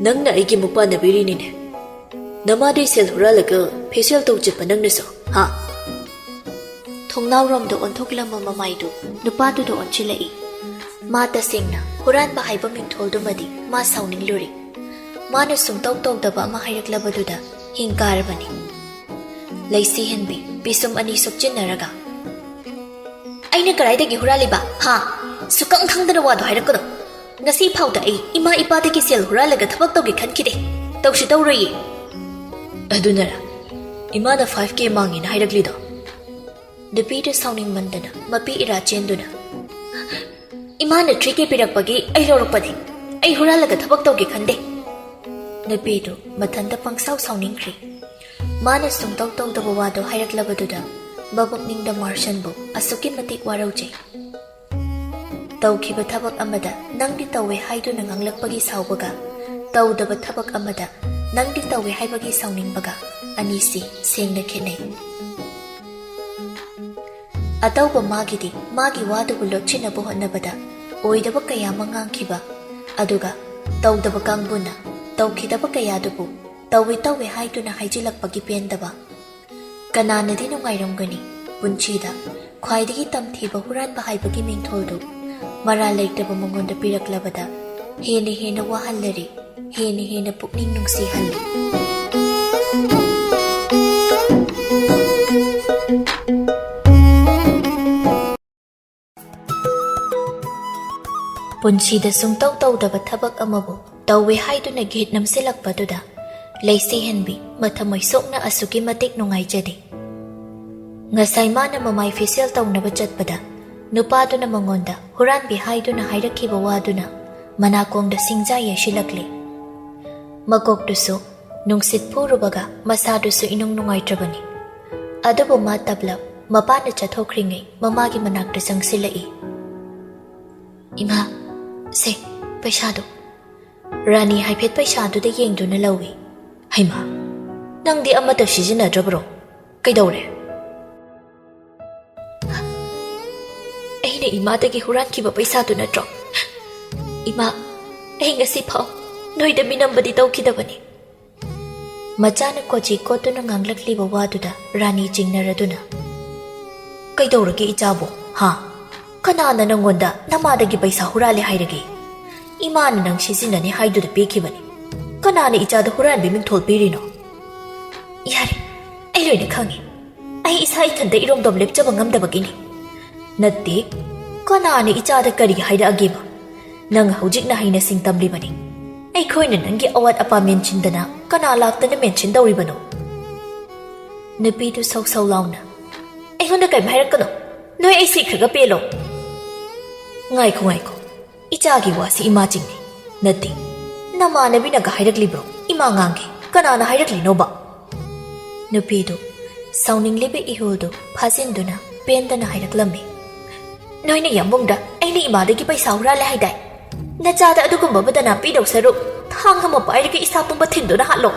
"ꯅꯪꯅ ꯑꯩꯒꯤ ꯃꯨꯛ ꯄꯥꯟꯅꯕꯤꯔꯤꯅꯤꯅꯦ꯫ ꯅꯃꯥꯗꯩ ꯁꯦꯜ ꯍꯨꯔꯥꯜꯂꯒ ꯐꯦꯁꯤꯌꯦꯜ ꯇꯧ ꯆꯠꯄ ꯅꯪꯅꯁꯨ, ꯍꯥ?" ꯊꯣꯡꯅꯥꯎꯔꯣꯝꯗ ꯑꯣꯟꯊꯣꯛꯂꯝꯕ ꯃꯃꯥꯏꯗꯨ ꯅꯨꯄꯥꯗꯨꯗ ꯑꯣꯟꯁꯤꯜꯂꯛꯏ꯫ ꯃꯥ ꯇꯁꯦꯡꯅ ꯍꯨꯔꯥꯟꯕ ꯍꯥꯏꯕ ꯃꯤꯡꯊꯣꯜꯗꯨꯃꯗꯤ ꯃꯥ ꯁꯥꯎꯅꯤꯡꯂꯨꯔꯦ꯫ ꯃꯥꯅ ꯁꯨꯡꯇꯧ ꯇꯧꯗꯕ ꯑꯃ ꯍꯥꯏꯔꯛꯂꯕꯗꯨꯗ ꯍꯤꯡ ꯀꯥꯔꯕꯅꯤ꯫ ꯂꯩꯁꯤ ꯍꯦꯟꯕꯤ ꯄꯤꯁꯨꯝ ꯑꯅꯤ ꯁꯨꯞꯆꯤꯟꯅꯔꯒ, "ꯑꯩꯅ ꯀꯗꯥꯏꯗꯒꯤ ꯍꯨꯔꯥꯜꯂꯤꯕ, ꯍꯥ? ꯁꯨꯛꯈꯪ ꯈꯪꯗꯅ ꯋꯥꯗꯣ ꯍꯥꯏꯔꯛꯀꯅꯨ꯫ ꯉꯁꯤ ꯐꯥꯎꯗ ꯑꯩ ꯏꯃꯥ ꯏꯄꯥꯗꯒꯤ ꯁꯦꯜ ꯍꯨꯔꯥꯜꯂꯒ ꯊꯕꯛ ꯇꯧꯒꯦ ꯈꯟꯈꯤꯗꯦ꯫ ꯇꯧꯁꯨ ꯇꯧꯔꯣꯏꯌꯦ꯫" "ꯑꯗꯨꯅꯔ ꯏꯃꯥꯅ ꯐꯥꯏꯚ ꯀꯦ ꯃꯥꯡꯉꯦꯅ ꯍꯥꯏꯔꯛꯂꯤꯗꯣ?" ꯅꯨꯄꯤꯗꯨ ꯁꯥꯎꯅꯤꯡꯃꯟꯗꯅ ꯃꯄꯤ ꯏꯔꯥ ꯆꯦꯟꯗꯨꯅ, "ꯏꯃꯥꯅ ꯊ꯭ꯔꯤ ꯀꯦ ꯄꯤꯔꯛꯄꯒꯤ ꯑꯩ ꯂꯧꯔꯛꯄꯅꯦ꯫ ꯑꯩ ꯍꯨꯔꯥꯜꯂꯒ ꯊꯕꯛ ꯇꯧꯒꯦ ꯈꯟꯗꯦ꯫" ꯅꯨꯄꯤꯗꯨ ꯃꯊꯟꯇ ꯄꯪꯁꯥꯎ ꯁꯥꯎꯅꯤꯡꯈ꯭ꯔꯦ꯫ ꯃꯥꯅ ꯁꯨꯡꯇꯧ ꯇꯧꯗꯕ ꯋꯥꯗꯣ ꯍꯥꯏꯔꯛꯂꯕꯗꯨꯗ ꯃꯄꯨꯛꯅꯤꯡꯗ ꯃꯥꯔꯁꯟꯕꯨ ꯑꯁꯨꯛꯀꯤ ꯃꯇꯤꯛ ꯋꯥꯔꯧꯖꯩ꯫ ꯇꯧꯈꯤꯕ ꯊꯕꯛ ꯑꯃꯗ ꯅꯪꯗꯤ ꯇꯧꯋꯦ ꯍꯥꯏꯗꯨꯅ ꯉꯥꯡꯂꯛꯄꯒꯤ ꯁꯥꯎꯕꯒ, ꯇꯧꯗꯕ ꯊꯕꯛ ꯑꯃꯗ ꯅꯪꯗꯤ ꯇꯧꯋꯦ ꯍꯥꯏꯕꯒꯤ ꯁꯥꯎꯅꯤꯡꯕꯒ, ꯑꯅꯤꯁꯤ ꯁꯦꯡꯅ ꯈꯦꯠꯅꯩ꯫ ꯑꯇꯧꯕ ꯃꯥꯒꯤꯗꯤ ꯃꯥꯒꯤ ꯋꯥꯗꯨꯕꯨ ꯂꯣꯠꯁꯤꯟꯅꯕ ꯍꯣꯠꯅꯕꯗ ꯑꯣꯏꯗꯕ ꯀꯌꯥ ꯑꯃ ꯉꯥꯡꯈꯤꯕ, ꯑꯗꯨꯒ ꯇꯧꯗꯕ ꯀꯥꯡꯕꯨꯅ ꯇꯧꯈꯤꯗꯕ ꯀꯌꯥꯗꯨꯕꯨ ꯇꯧꯏ ꯇꯧꯏ ꯍꯥꯏꯗꯨꯅ ꯍꯥꯏꯖꯤꯜꯂꯛꯄꯒꯤ ꯄꯦꯟꯗꯕ꯫ ꯀꯅꯥꯅꯗꯤ ꯅꯨꯡꯉꯥꯏꯔꯝꯒꯅꯤ ꯄꯨꯟꯁꯤꯗ ꯈ꯭ꯋꯥꯏꯗꯒꯤ ꯇꯝꯊꯤꯕ ꯍꯨꯔꯥꯟꯕ ꯍꯥꯏꯕꯒꯤ ꯃꯤꯡꯊꯣꯜꯗꯨ ꯃꯔꯥꯜ ꯂꯩꯇꯕ ꯃꯉꯣꯟꯗ ꯄꯤꯔꯛꯂꯕꯗ ꯍꯦꯟꯅ ꯍꯦꯟꯅ ꯋꯥꯍꯜꯂꯔꯤ, ꯍꯦꯟꯅ ꯍꯦꯟꯅ ꯄꯨꯛꯅꯤꯡ ꯅꯨꯡꯁꯤꯍꯜꯂꯤ꯫ ꯄꯨꯟꯁꯤꯗ ꯁꯨꯡꯇꯧ ꯇꯧꯗꯕ ꯊꯕꯛ ꯑꯃꯕꯨ ꯇꯧꯋꯦ ꯍꯥꯏꯗꯨꯅ ꯒꯤꯠ ꯅꯝꯁꯤꯜꯂꯛꯄꯗꯨꯗ ꯂꯩꯁꯤ ꯍꯦꯟꯕꯤ ꯃꯊꯃꯣꯏ ꯁꯣꯛꯅ ꯑꯁꯨꯛꯀꯤ ꯃꯇꯤꯛ ꯅꯨꯡꯉꯥꯏꯖꯗꯦ꯫ ꯉꯁꯥꯏ ꯃꯥꯅ ꯃꯃꯥꯏ ꯐꯦꯁꯤꯌꯦꯜ ꯇꯧꯅꯕ ꯆꯠꯄꯗ ꯅꯨꯄꯥꯗꯨꯅ ꯃꯉꯣꯟꯗ ꯍꯨꯔꯥꯟꯕꯤ ꯍꯥꯏꯗꯨꯅ ꯍꯥꯏꯔꯛꯈꯤꯕ ꯋꯥꯗꯨꯅ ꯃꯅꯥꯀꯣꯡꯗ ꯁꯤꯡꯖꯥ ꯌꯩꯁꯤꯜꯂꯛꯂꯦ꯫ ꯃꯀꯣꯛꯇꯨꯁꯨ ꯅꯨꯡꯁꯤꯠ ꯐꯨꯔꯨꯕꯒ ꯃꯁꯥꯗꯨꯁꯨ ꯏꯅꯨꯡ ꯅꯨꯡꯉꯥꯏꯇ꯭ꯔꯕꯅꯤ꯫ ꯑꯗꯨꯕꯨ ꯃꯥ ꯇꯞꯂꯞ ꯃꯄꯥꯅ ꯆꯠꯊꯣꯛꯈ꯭ꯔꯤꯉꯩ ꯃꯃꯥꯒꯤ ꯃꯅꯥꯛꯇ ꯆꯪꯁꯤꯜꯂꯛꯏ꯫ "ꯏꯃꯥ, ꯁꯦ, ꯄꯩꯁꯥꯗꯣ꯫" ꯔꯥꯅꯤ ꯍꯥꯏꯐꯦꯠ ꯄꯩꯁꯥꯗꯨꯗ ꯌꯦꯡꯗꯨꯅ ꯂꯧꯏ꯫ "ꯍꯩꯃꯥ, ꯅꯪꯗꯤ ꯑꯃꯠꯇ ꯁꯤꯖꯤꯟꯅꯗ꯭ꯔꯕ꯭ꯔꯣ? ꯀꯩꯗꯧꯔꯦ?" "ꯑꯩꯅ ꯏꯃꯥꯗꯒꯤ ꯍꯨꯔꯥꯟꯈꯤꯕ ꯄꯩꯁꯥꯗꯨ ꯅꯠꯇ꯭ꯔꯣ? ꯏꯃꯥ, ꯑꯩ ꯉꯁꯤ ꯐꯥꯎ ꯅꯣꯏꯗ ꯃꯤꯅꯝꯕꯗꯤ ꯇꯧꯈꯤꯗꯕꯅꯤ꯫" ꯃꯆꯥꯅ ꯀꯣꯆꯤ ꯀꯣꯠꯇꯨꯅ ꯉꯥꯡꯂꯛꯂꯤꯕ ꯋꯥꯗꯨꯗ ꯔꯥꯅꯤ ꯆꯤꯡꯅꯔꯗꯨꯅ, "ꯀꯩꯗꯧꯔꯒꯦ ꯏꯆꯥꯕꯨ? ꯍꯥ? ꯀꯅꯥꯅ ꯅꯪꯉꯣꯟꯗ ꯅꯃꯥꯗꯒꯤ ꯄꯩꯁꯥ ꯍꯨꯔꯥꯜꯂꯦ ꯍꯥꯏꯔꯒꯦ? ꯏꯃꯥꯅ ꯅꯪ ꯁꯤꯖꯤꯟꯅꯅꯤ ꯍꯥꯏꯗꯨꯗ ꯄꯤꯈꯤꯕꯅꯤ꯫ ꯀꯅꯥꯅ ꯏꯆꯥꯗ ꯍꯨꯔꯥꯟꯕꯤ ꯃꯤꯡꯊꯣꯜ ꯄꯤꯔꯤꯅꯣ?" "ꯌꯥꯔꯦ, ꯑꯩ ꯂꯣꯏꯅ ꯈꯪꯉꯤ꯫ ꯑꯩ ꯏꯁꯥ ꯏꯊꯟꯇ ꯏꯔꯣꯝꯗꯣꯝ ꯂꯦꯞꯆꯕ ꯉꯝꯗꯕꯒꯤꯅꯤ꯫ ꯅꯠꯇꯦ, ꯀꯅꯥꯅ ꯏꯆꯥꯗ ꯀꯔꯤ ꯍꯥꯏꯔꯛꯑꯒꯦꯕ? ꯅꯪ ꯍꯧꯖꯤꯛꯅ ꯍꯩꯅ ꯁꯤꯡ ꯇꯝꯂꯤꯕꯅꯤ꯫ ꯑꯩꯈꯣꯏꯅ ꯅꯪꯒꯤ ꯑꯋꯥꯠ ꯑꯄꯥ ꯃꯦꯟꯁꯤꯟꯗꯅ ꯀꯅꯥ ꯂꯥꯛꯇꯅ ꯃꯦꯟꯁꯤꯟ ꯇꯧꯔꯤꯕꯅꯣ?" ꯅꯨꯄꯤꯗꯨ ꯁꯧ ꯁꯧ ꯂꯥꯎꯅ, "ꯑꯩꯉꯣꯟꯗ ꯀꯔꯤꯝ ꯍꯥꯏꯔꯛꯀꯅꯨ꯫ ꯅꯣꯏ ꯑꯩ ꯁꯤꯈ꯭ꯔꯒ ꯄꯦꯜꯂꯣ꯫" "ꯉꯥꯏꯈꯣ, ꯉꯥꯏꯈꯣ꯫ ꯏꯆꯥꯒꯤ ꯋꯥꯁꯤ ꯏꯃꯥ ꯆꯤꯡꯅꯩ꯫ ꯅꯠꯇꯦ, ꯅꯃꯥꯟꯅꯕꯤꯅꯒ ꯍꯥꯏꯔꯛꯂꯤꯕ꯭ꯔꯣ? ꯏꯃꯥ ꯉꯥꯡꯒꯦ꯫ ꯀꯅꯥꯅ ꯍꯥꯏꯔꯛꯂꯤꯅꯣꯕ?" ꯅꯨꯄꯤꯗꯨ ꯁꯥꯎꯅꯤꯡꯂꯤꯕ ꯏꯍꯨꯜꯗꯨ ꯐꯥꯖꯤꯟꯗꯨꯅ ꯄꯦꯟꯗꯅ ꯍꯥꯏꯔꯛꯂꯝꯃꯤ꯫ "ꯅꯣꯏꯅ ꯌꯥꯝꯕꯨꯡꯗ ꯑꯩꯅ ꯏꯃꯥꯗꯒꯤ ꯄꯩꯁꯥ ꯍꯨꯔꯥꯜꯂꯦ ꯍꯥꯏꯗꯥꯏ? ꯅꯆꯥꯗ ꯑꯗꯨꯒꯨꯝꯕ ꯕꯗꯅꯥꯝ ꯄꯤꯗꯧ ꯁꯔꯨꯛ ꯊꯥꯡ ꯑꯃ ꯄꯥꯏꯔꯒ ꯏꯁꯥ ꯄꯨꯝꯕ ꯊꯤꯟꯗꯨꯅ ꯍꯥꯠꯂꯣ꯫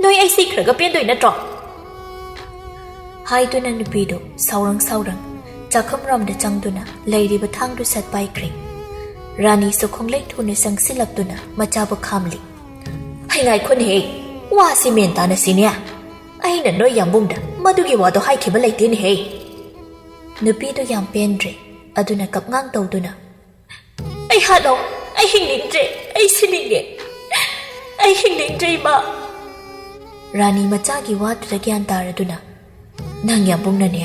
ꯅꯣꯏ ꯑꯩ ꯁꯤꯈ꯭ꯔꯒ ꯄꯦꯟꯗꯣꯏ ꯅꯠꯇ꯭ꯔꯣ?" ꯍꯥꯏꯗꯨꯅ ꯅꯨꯄꯤꯗꯨ ꯁꯥꯎꯔꯪ ꯁꯥꯎꯔꯪ ꯆꯥꯛꯈꯨꯝꯔꯣꯝꯗ ꯆꯪꯗꯨꯅ ꯂꯩꯔꯤꯕ ꯊꯥꯡꯗꯨ ꯁꯠ ꯄꯥꯏꯈ꯭ꯔꯦ꯫ ꯔꯥꯅꯤꯁꯨ ꯈꯣꯡꯂꯩ ꯊꯨꯅ ꯆꯪꯁꯤꯜꯂꯛꯇꯨꯅ ꯃꯆꯥꯕꯨ ꯈꯥꯝꯂꯤ꯫ "ꯍꯩ, ꯉꯥꯏꯈꯣꯅꯦꯍꯦ, ꯋꯥꯁꯤ ꯃꯦꯟ ꯇꯥꯅꯁꯤꯅꯦ꯫ ꯑꯩꯅ ꯅꯣꯏ ꯌꯥꯝꯕꯨꯡꯗ ꯃꯗꯨꯒꯤ ꯋꯥꯗꯣ ꯍꯥꯏꯈꯤꯕ ꯂꯩꯇꯦꯅꯦꯍꯦ꯫" ꯅꯨꯄꯤꯗꯨ ꯌꯥꯝ ꯄꯦꯟꯗ꯭ꯔꯦ꯫ ꯑꯗꯨꯅ ꯀꯞꯉꯥꯡ ꯇꯧꯗꯨꯅ, "ꯑꯩ ꯍꯥꯠꯂꯣ, ꯑꯩ ꯍꯤꯡꯅꯤꯡꯗ꯭ꯔꯦ, ꯑꯩ ꯁꯤꯅꯤꯡꯉꯦ, ꯑꯩ ꯍꯤꯡꯅꯤꯡꯗ꯭ꯔꯦ, ꯏꯃꯥ꯫" ꯔꯥꯅꯤ ꯃꯆꯥꯒꯤ ꯋꯥꯗꯨꯗ ꯒ꯭ꯌꯥꯟ ꯇꯥꯔꯗꯨꯅ, "ꯅꯪ ꯌꯥꯝꯕꯨꯡꯅꯅꯦ,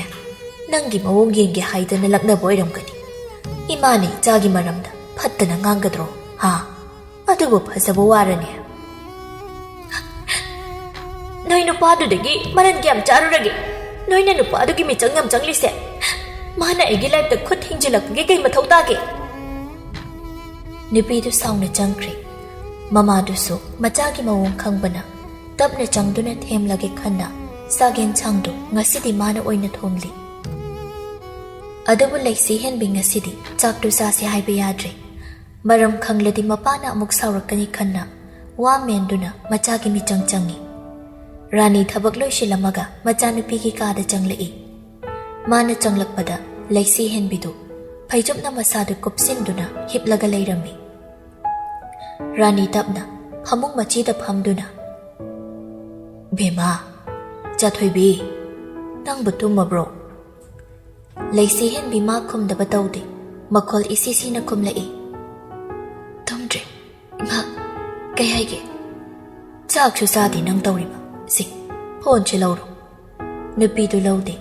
ꯅꯪꯒꯤ ꯃꯑꯣꯡ ꯌꯦꯡꯒꯦ ꯍꯥꯏꯗꯅ ꯂꯛꯅꯕ ꯑꯣꯏꯔꯝꯒꯅꯤ꯫ ꯏꯃꯥꯅ ꯏꯆꯥꯒꯤ ꯃꯔꯝꯗ ꯐꯠꯇꯅ ꯉꯥꯡꯒꯗ꯭ꯔꯣ, ꯍꯥ? ꯑꯗꯨꯕꯨ ꯐꯖꯕ ꯋꯥꯔꯅꯦ꯫ ꯅꯣꯏ ꯅꯨꯄꯥꯗꯨꯗꯒꯤ ꯃꯔꯟ ꯀꯌꯥꯝ ꯆꯥꯔꯨꯔꯒꯦ? ꯅꯣꯏꯅ ꯅꯨꯄꯥꯗꯨꯒꯤ ꯃꯤꯆꯪ ꯌꯥꯝ ꯆꯪꯂꯤꯁꯦ? ꯃꯥꯅ ꯑꯩꯒꯤ ꯂꯥꯏꯐꯇ ꯈꯨꯠ ꯊꯤꯡꯖꯤꯜꯂꯛꯄꯒꯤ ꯀꯩ ꯃꯊꯧ ꯇꯥꯒꯦ?" ꯅꯨꯄꯤꯗꯨ ꯁꯥꯎꯅ ꯆꯪꯈ꯭ꯔꯦ꯫ ꯃꯃꯥꯗꯨꯁꯨ ꯃꯆꯥꯒꯤ ꯃꯑꯣꯡ ꯈꯪꯕꯅ ꯇꯞꯅ ꯆꯪꯗꯨꯅ ꯊꯦꯝꯂꯒꯦ ꯈꯟꯅ ꯆꯥꯛ ꯌꯦꯟꯁꯥꯡꯗꯨ ꯉꯁꯤꯗꯤ ꯃꯥꯅ ꯑꯣꯏꯅ ꯊꯣꯡꯂꯤ꯫ ꯑꯗꯨꯕꯨ ꯂꯩꯁꯤ ꯍꯦꯟꯕꯤ ꯉꯁꯤꯗꯤ ꯆꯥꯛꯇꯨ ꯆꯥꯁꯦ ꯍꯥꯏꯕ ꯌꯥꯗ꯭ꯔꯦ꯫ ꯃꯔꯝ ꯈꯪꯂꯗꯤ ꯃꯄꯥꯅ ꯑꯃꯨꯛ ꯁꯥꯎꯔꯛꯀꯅꯤ ꯈꯟꯅ ꯋꯥ ꯃꯦꯟꯗꯨꯅ ꯃꯆꯥꯒꯤ ꯃꯤꯆꯪ ꯆꯪꯏ꯫ ꯔꯥꯅꯤ ꯊꯕꯛ ꯂꯣꯏꯁꯤꯜꯂꯝꯃꯒ ꯃꯆꯥꯅꯨꯄꯤꯒꯤ ꯀꯥꯗ ꯆꯪꯂꯛꯏ꯫ ꯃꯥꯅ ꯆꯪꯂꯛꯄꯗ ꯂꯩꯁꯤ ꯍꯦꯟꯕꯤꯗꯨ ꯐꯩꯖꯨꯞꯅ ꯃꯁꯥꯗꯨ ꯀꯨꯞꯁꯤꯟꯗꯨꯅ ꯍꯤꯞꯂꯒ ꯂꯩꯔꯝꯃꯤ꯫ ꯔꯥꯅꯤ ꯇꯞꯅ ꯐꯃꯨꯡ ꯃꯆꯤꯗ ꯐꯝꯗꯨꯅ, "ꯕꯦꯃꯥ, ꯆꯥꯊꯣꯏꯕꯤ, ꯅꯪꯕꯨ ꯇꯨꯝꯃꯕ꯭ꯔꯣ?" ꯂꯩꯁꯤ ꯍꯦꯟꯕꯤ ꯃꯥ ꯈꯨꯝꯗꯕ ꯇꯧꯗꯦ꯫ ꯃꯈꯣꯜ ꯏꯁꯤ ꯁꯤꯅ ꯈꯨꯝꯂꯛꯏ, "ꯇꯨꯝꯗ꯭ꯔꯤ꯫ ꯏꯃꯥ, ꯀꯩ ꯍꯥꯏꯒꯦ?" "ꯆꯥꯛꯁꯨ ꯆꯥꯗꯦ ꯅꯪ ꯇꯧꯔꯤꯕ꯫ ꯁꯤ, ꯐꯣꯟꯁꯤ ꯂꯧꯔꯣ꯫" ꯅꯨꯄꯤꯗꯨ ꯂꯧꯗꯦ꯫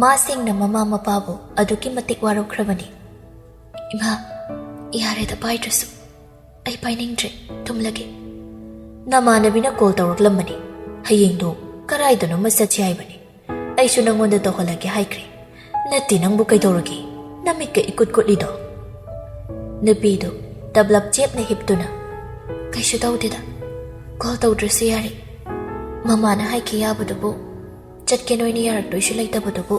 ꯃꯥ ꯁꯦꯡꯅ ꯃꯃꯥ ꯃꯄꯥꯕꯨ ꯑꯗꯨꯛꯀꯤ ꯃꯇꯤꯛ ꯋꯥꯔꯧꯈ꯭ꯔꯕꯅꯤ꯫ "ꯏꯃꯥ, ꯌꯥꯔꯦꯗ ꯄꯥꯏꯗ꯭ꯔꯁꯨ꯫ ꯑꯩ ꯄꯥꯏꯅꯤꯡꯗ꯭ꯔꯦ, ꯇꯨꯝꯂꯒꯦ꯫" "ꯅꯃꯥꯟꯅꯕꯤꯅ ꯀꯣꯜ ꯇꯧꯔꯛꯂꯝꯕꯅꯤ꯫ ꯍꯌꯦꯡꯗꯣ ꯀꯔꯥꯏꯗꯅꯣꯃ ꯆꯠꯁꯤ ꯍꯥꯏꯕꯅꯤ꯫ ꯑꯩꯁꯨ ꯅꯪꯉꯣꯟꯗ ꯇꯧꯍꯜꯂꯒꯦ ꯍꯥꯏꯈ꯭ꯔꯦ꯫ ꯅꯠꯇꯦ, ꯅꯪꯕꯨ ꯀꯩꯗꯧꯔꯒꯦ? ꯅꯃꯤꯠꯀ ꯏꯀꯨꯠ ꯀꯨꯠꯂꯤꯗꯣ?" ꯅꯨꯄꯤꯗꯨ ꯇꯞꯂꯞ ꯆꯦꯞꯅ ꯍꯤꯞꯇꯨꯅ, "ꯀꯩꯁꯨ ꯇꯧꯗꯦꯗ꯫ ꯀꯣꯜ ꯇꯧꯗ꯭ꯔꯁꯨ ꯌꯥꯔꯦ꯫ ꯃꯃꯥꯅ ꯍꯥꯏꯈꯤ ꯌꯥꯕꯗꯨꯕꯨ, ꯆꯠꯀꯦ ꯅꯣꯏꯅ ꯌꯥꯔꯛꯇꯣꯏꯁꯨ ꯂꯩꯇꯕꯗꯨꯕꯨ꯫"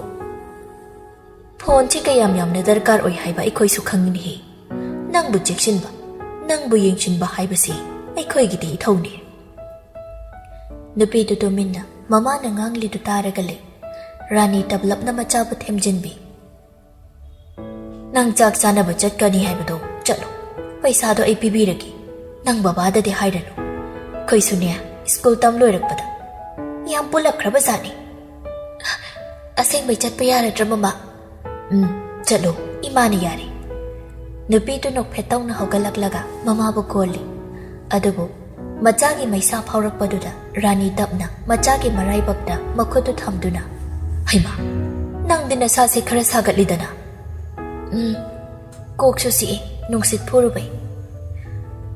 "ꯐꯣꯟꯁꯤ ꯀꯌꯥꯝ ꯌꯥꯝꯅ ꯗꯔꯀꯥꯔ ꯑꯣꯏ ꯍꯥꯏꯕ ꯑꯩꯈꯣꯏꯁꯨ ꯈꯪꯉꯤꯅꯦꯍꯦ꯫ ꯅꯪꯕꯨ ꯆꯦꯛꯁꯤꯟꯕ, ꯅꯪꯕꯨ ꯌꯦꯡꯁꯤꯟꯕ ꯍꯥꯏꯕꯁꯤ ꯑꯩꯈꯣꯏꯒꯤꯗꯤ ꯏꯊꯧꯅꯤ꯫" ꯅꯨꯄꯤꯗꯨ ꯇꯨꯃꯤꯟꯅ ꯃꯃꯥꯅ ꯉꯥꯡꯂꯤꯗꯨ ꯇꯥꯔꯒ ꯂꯩ꯫ ꯔꯥꯅꯤ ꯇꯞꯂꯞꯅ ꯃꯆꯥꯕꯨ ꯊꯦꯝꯖꯤꯟꯕꯤ꯫ "ꯅꯪ ꯆꯥꯛ ꯆꯥꯅꯕ ꯆꯠꯀꯅꯤ ꯍꯥꯏꯕꯗꯣ ꯆꯠꯂꯣ꯫ ꯄꯩꯁꯥꯗꯣ ꯑꯩ ꯄꯤꯕꯤꯔꯒꯦ꯫ ꯅꯪ ꯕꯕꯥꯗꯗꯤ ꯍꯥꯏꯔꯅꯨ꯫ ꯑꯩꯈꯣꯏꯁꯨꯅꯦ, ꯁ꯭ꯀꯨꯜ ꯇꯝ ꯂꯣꯏꯔꯛꯄꯗ ꯌꯥꯝ ꯄꯨꯜꯂꯛꯈ꯭ꯔꯕ ꯖꯥꯠꯅꯤ꯫" "ꯑꯁꯦꯡꯕꯩ ꯆꯠꯄ ꯌꯥꯔꯗ꯭ꯔꯥ, ꯃꯃꯥ?" "ꯎꯝ, ꯆꯠꯂꯣ, ꯏꯃꯥꯅ ꯌꯥꯔꯦ꯫" ꯅꯨꯄꯤꯗꯨ ꯅꯣꯛꯐꯦꯠ ꯇꯧꯅ ꯍꯧꯒꯠꯂꯛꯂꯒ ꯃꯃꯥꯕꯨ ꯀꯣꯜꯂꯤ꯫ ꯑꯗꯨꯕꯨ ꯃꯆꯥꯒꯤ ꯃꯩꯁꯥ ꯐꯥꯎꯔꯛꯄꯗꯨꯗ ꯔꯥꯅꯤ ꯇꯞꯅ ꯃꯆꯥꯒꯤ ꯃꯔꯥꯏꯕꯛꯇ ꯃꯈꯨꯠꯇꯨ ꯊꯝꯗꯨꯅ, "ꯍꯩꯃꯥ, ꯅꯪꯗꯤ ꯅꯁꯥꯁꯦ ꯈꯔ ꯁꯥꯒꯠꯂꯤꯗꯅ?" "ꯎꯝ, ꯀꯣꯛꯁꯨ ꯆꯤꯛꯏ, ꯅꯨꯡꯁꯤꯠ ꯐꯨꯔꯨꯕꯩ꯫"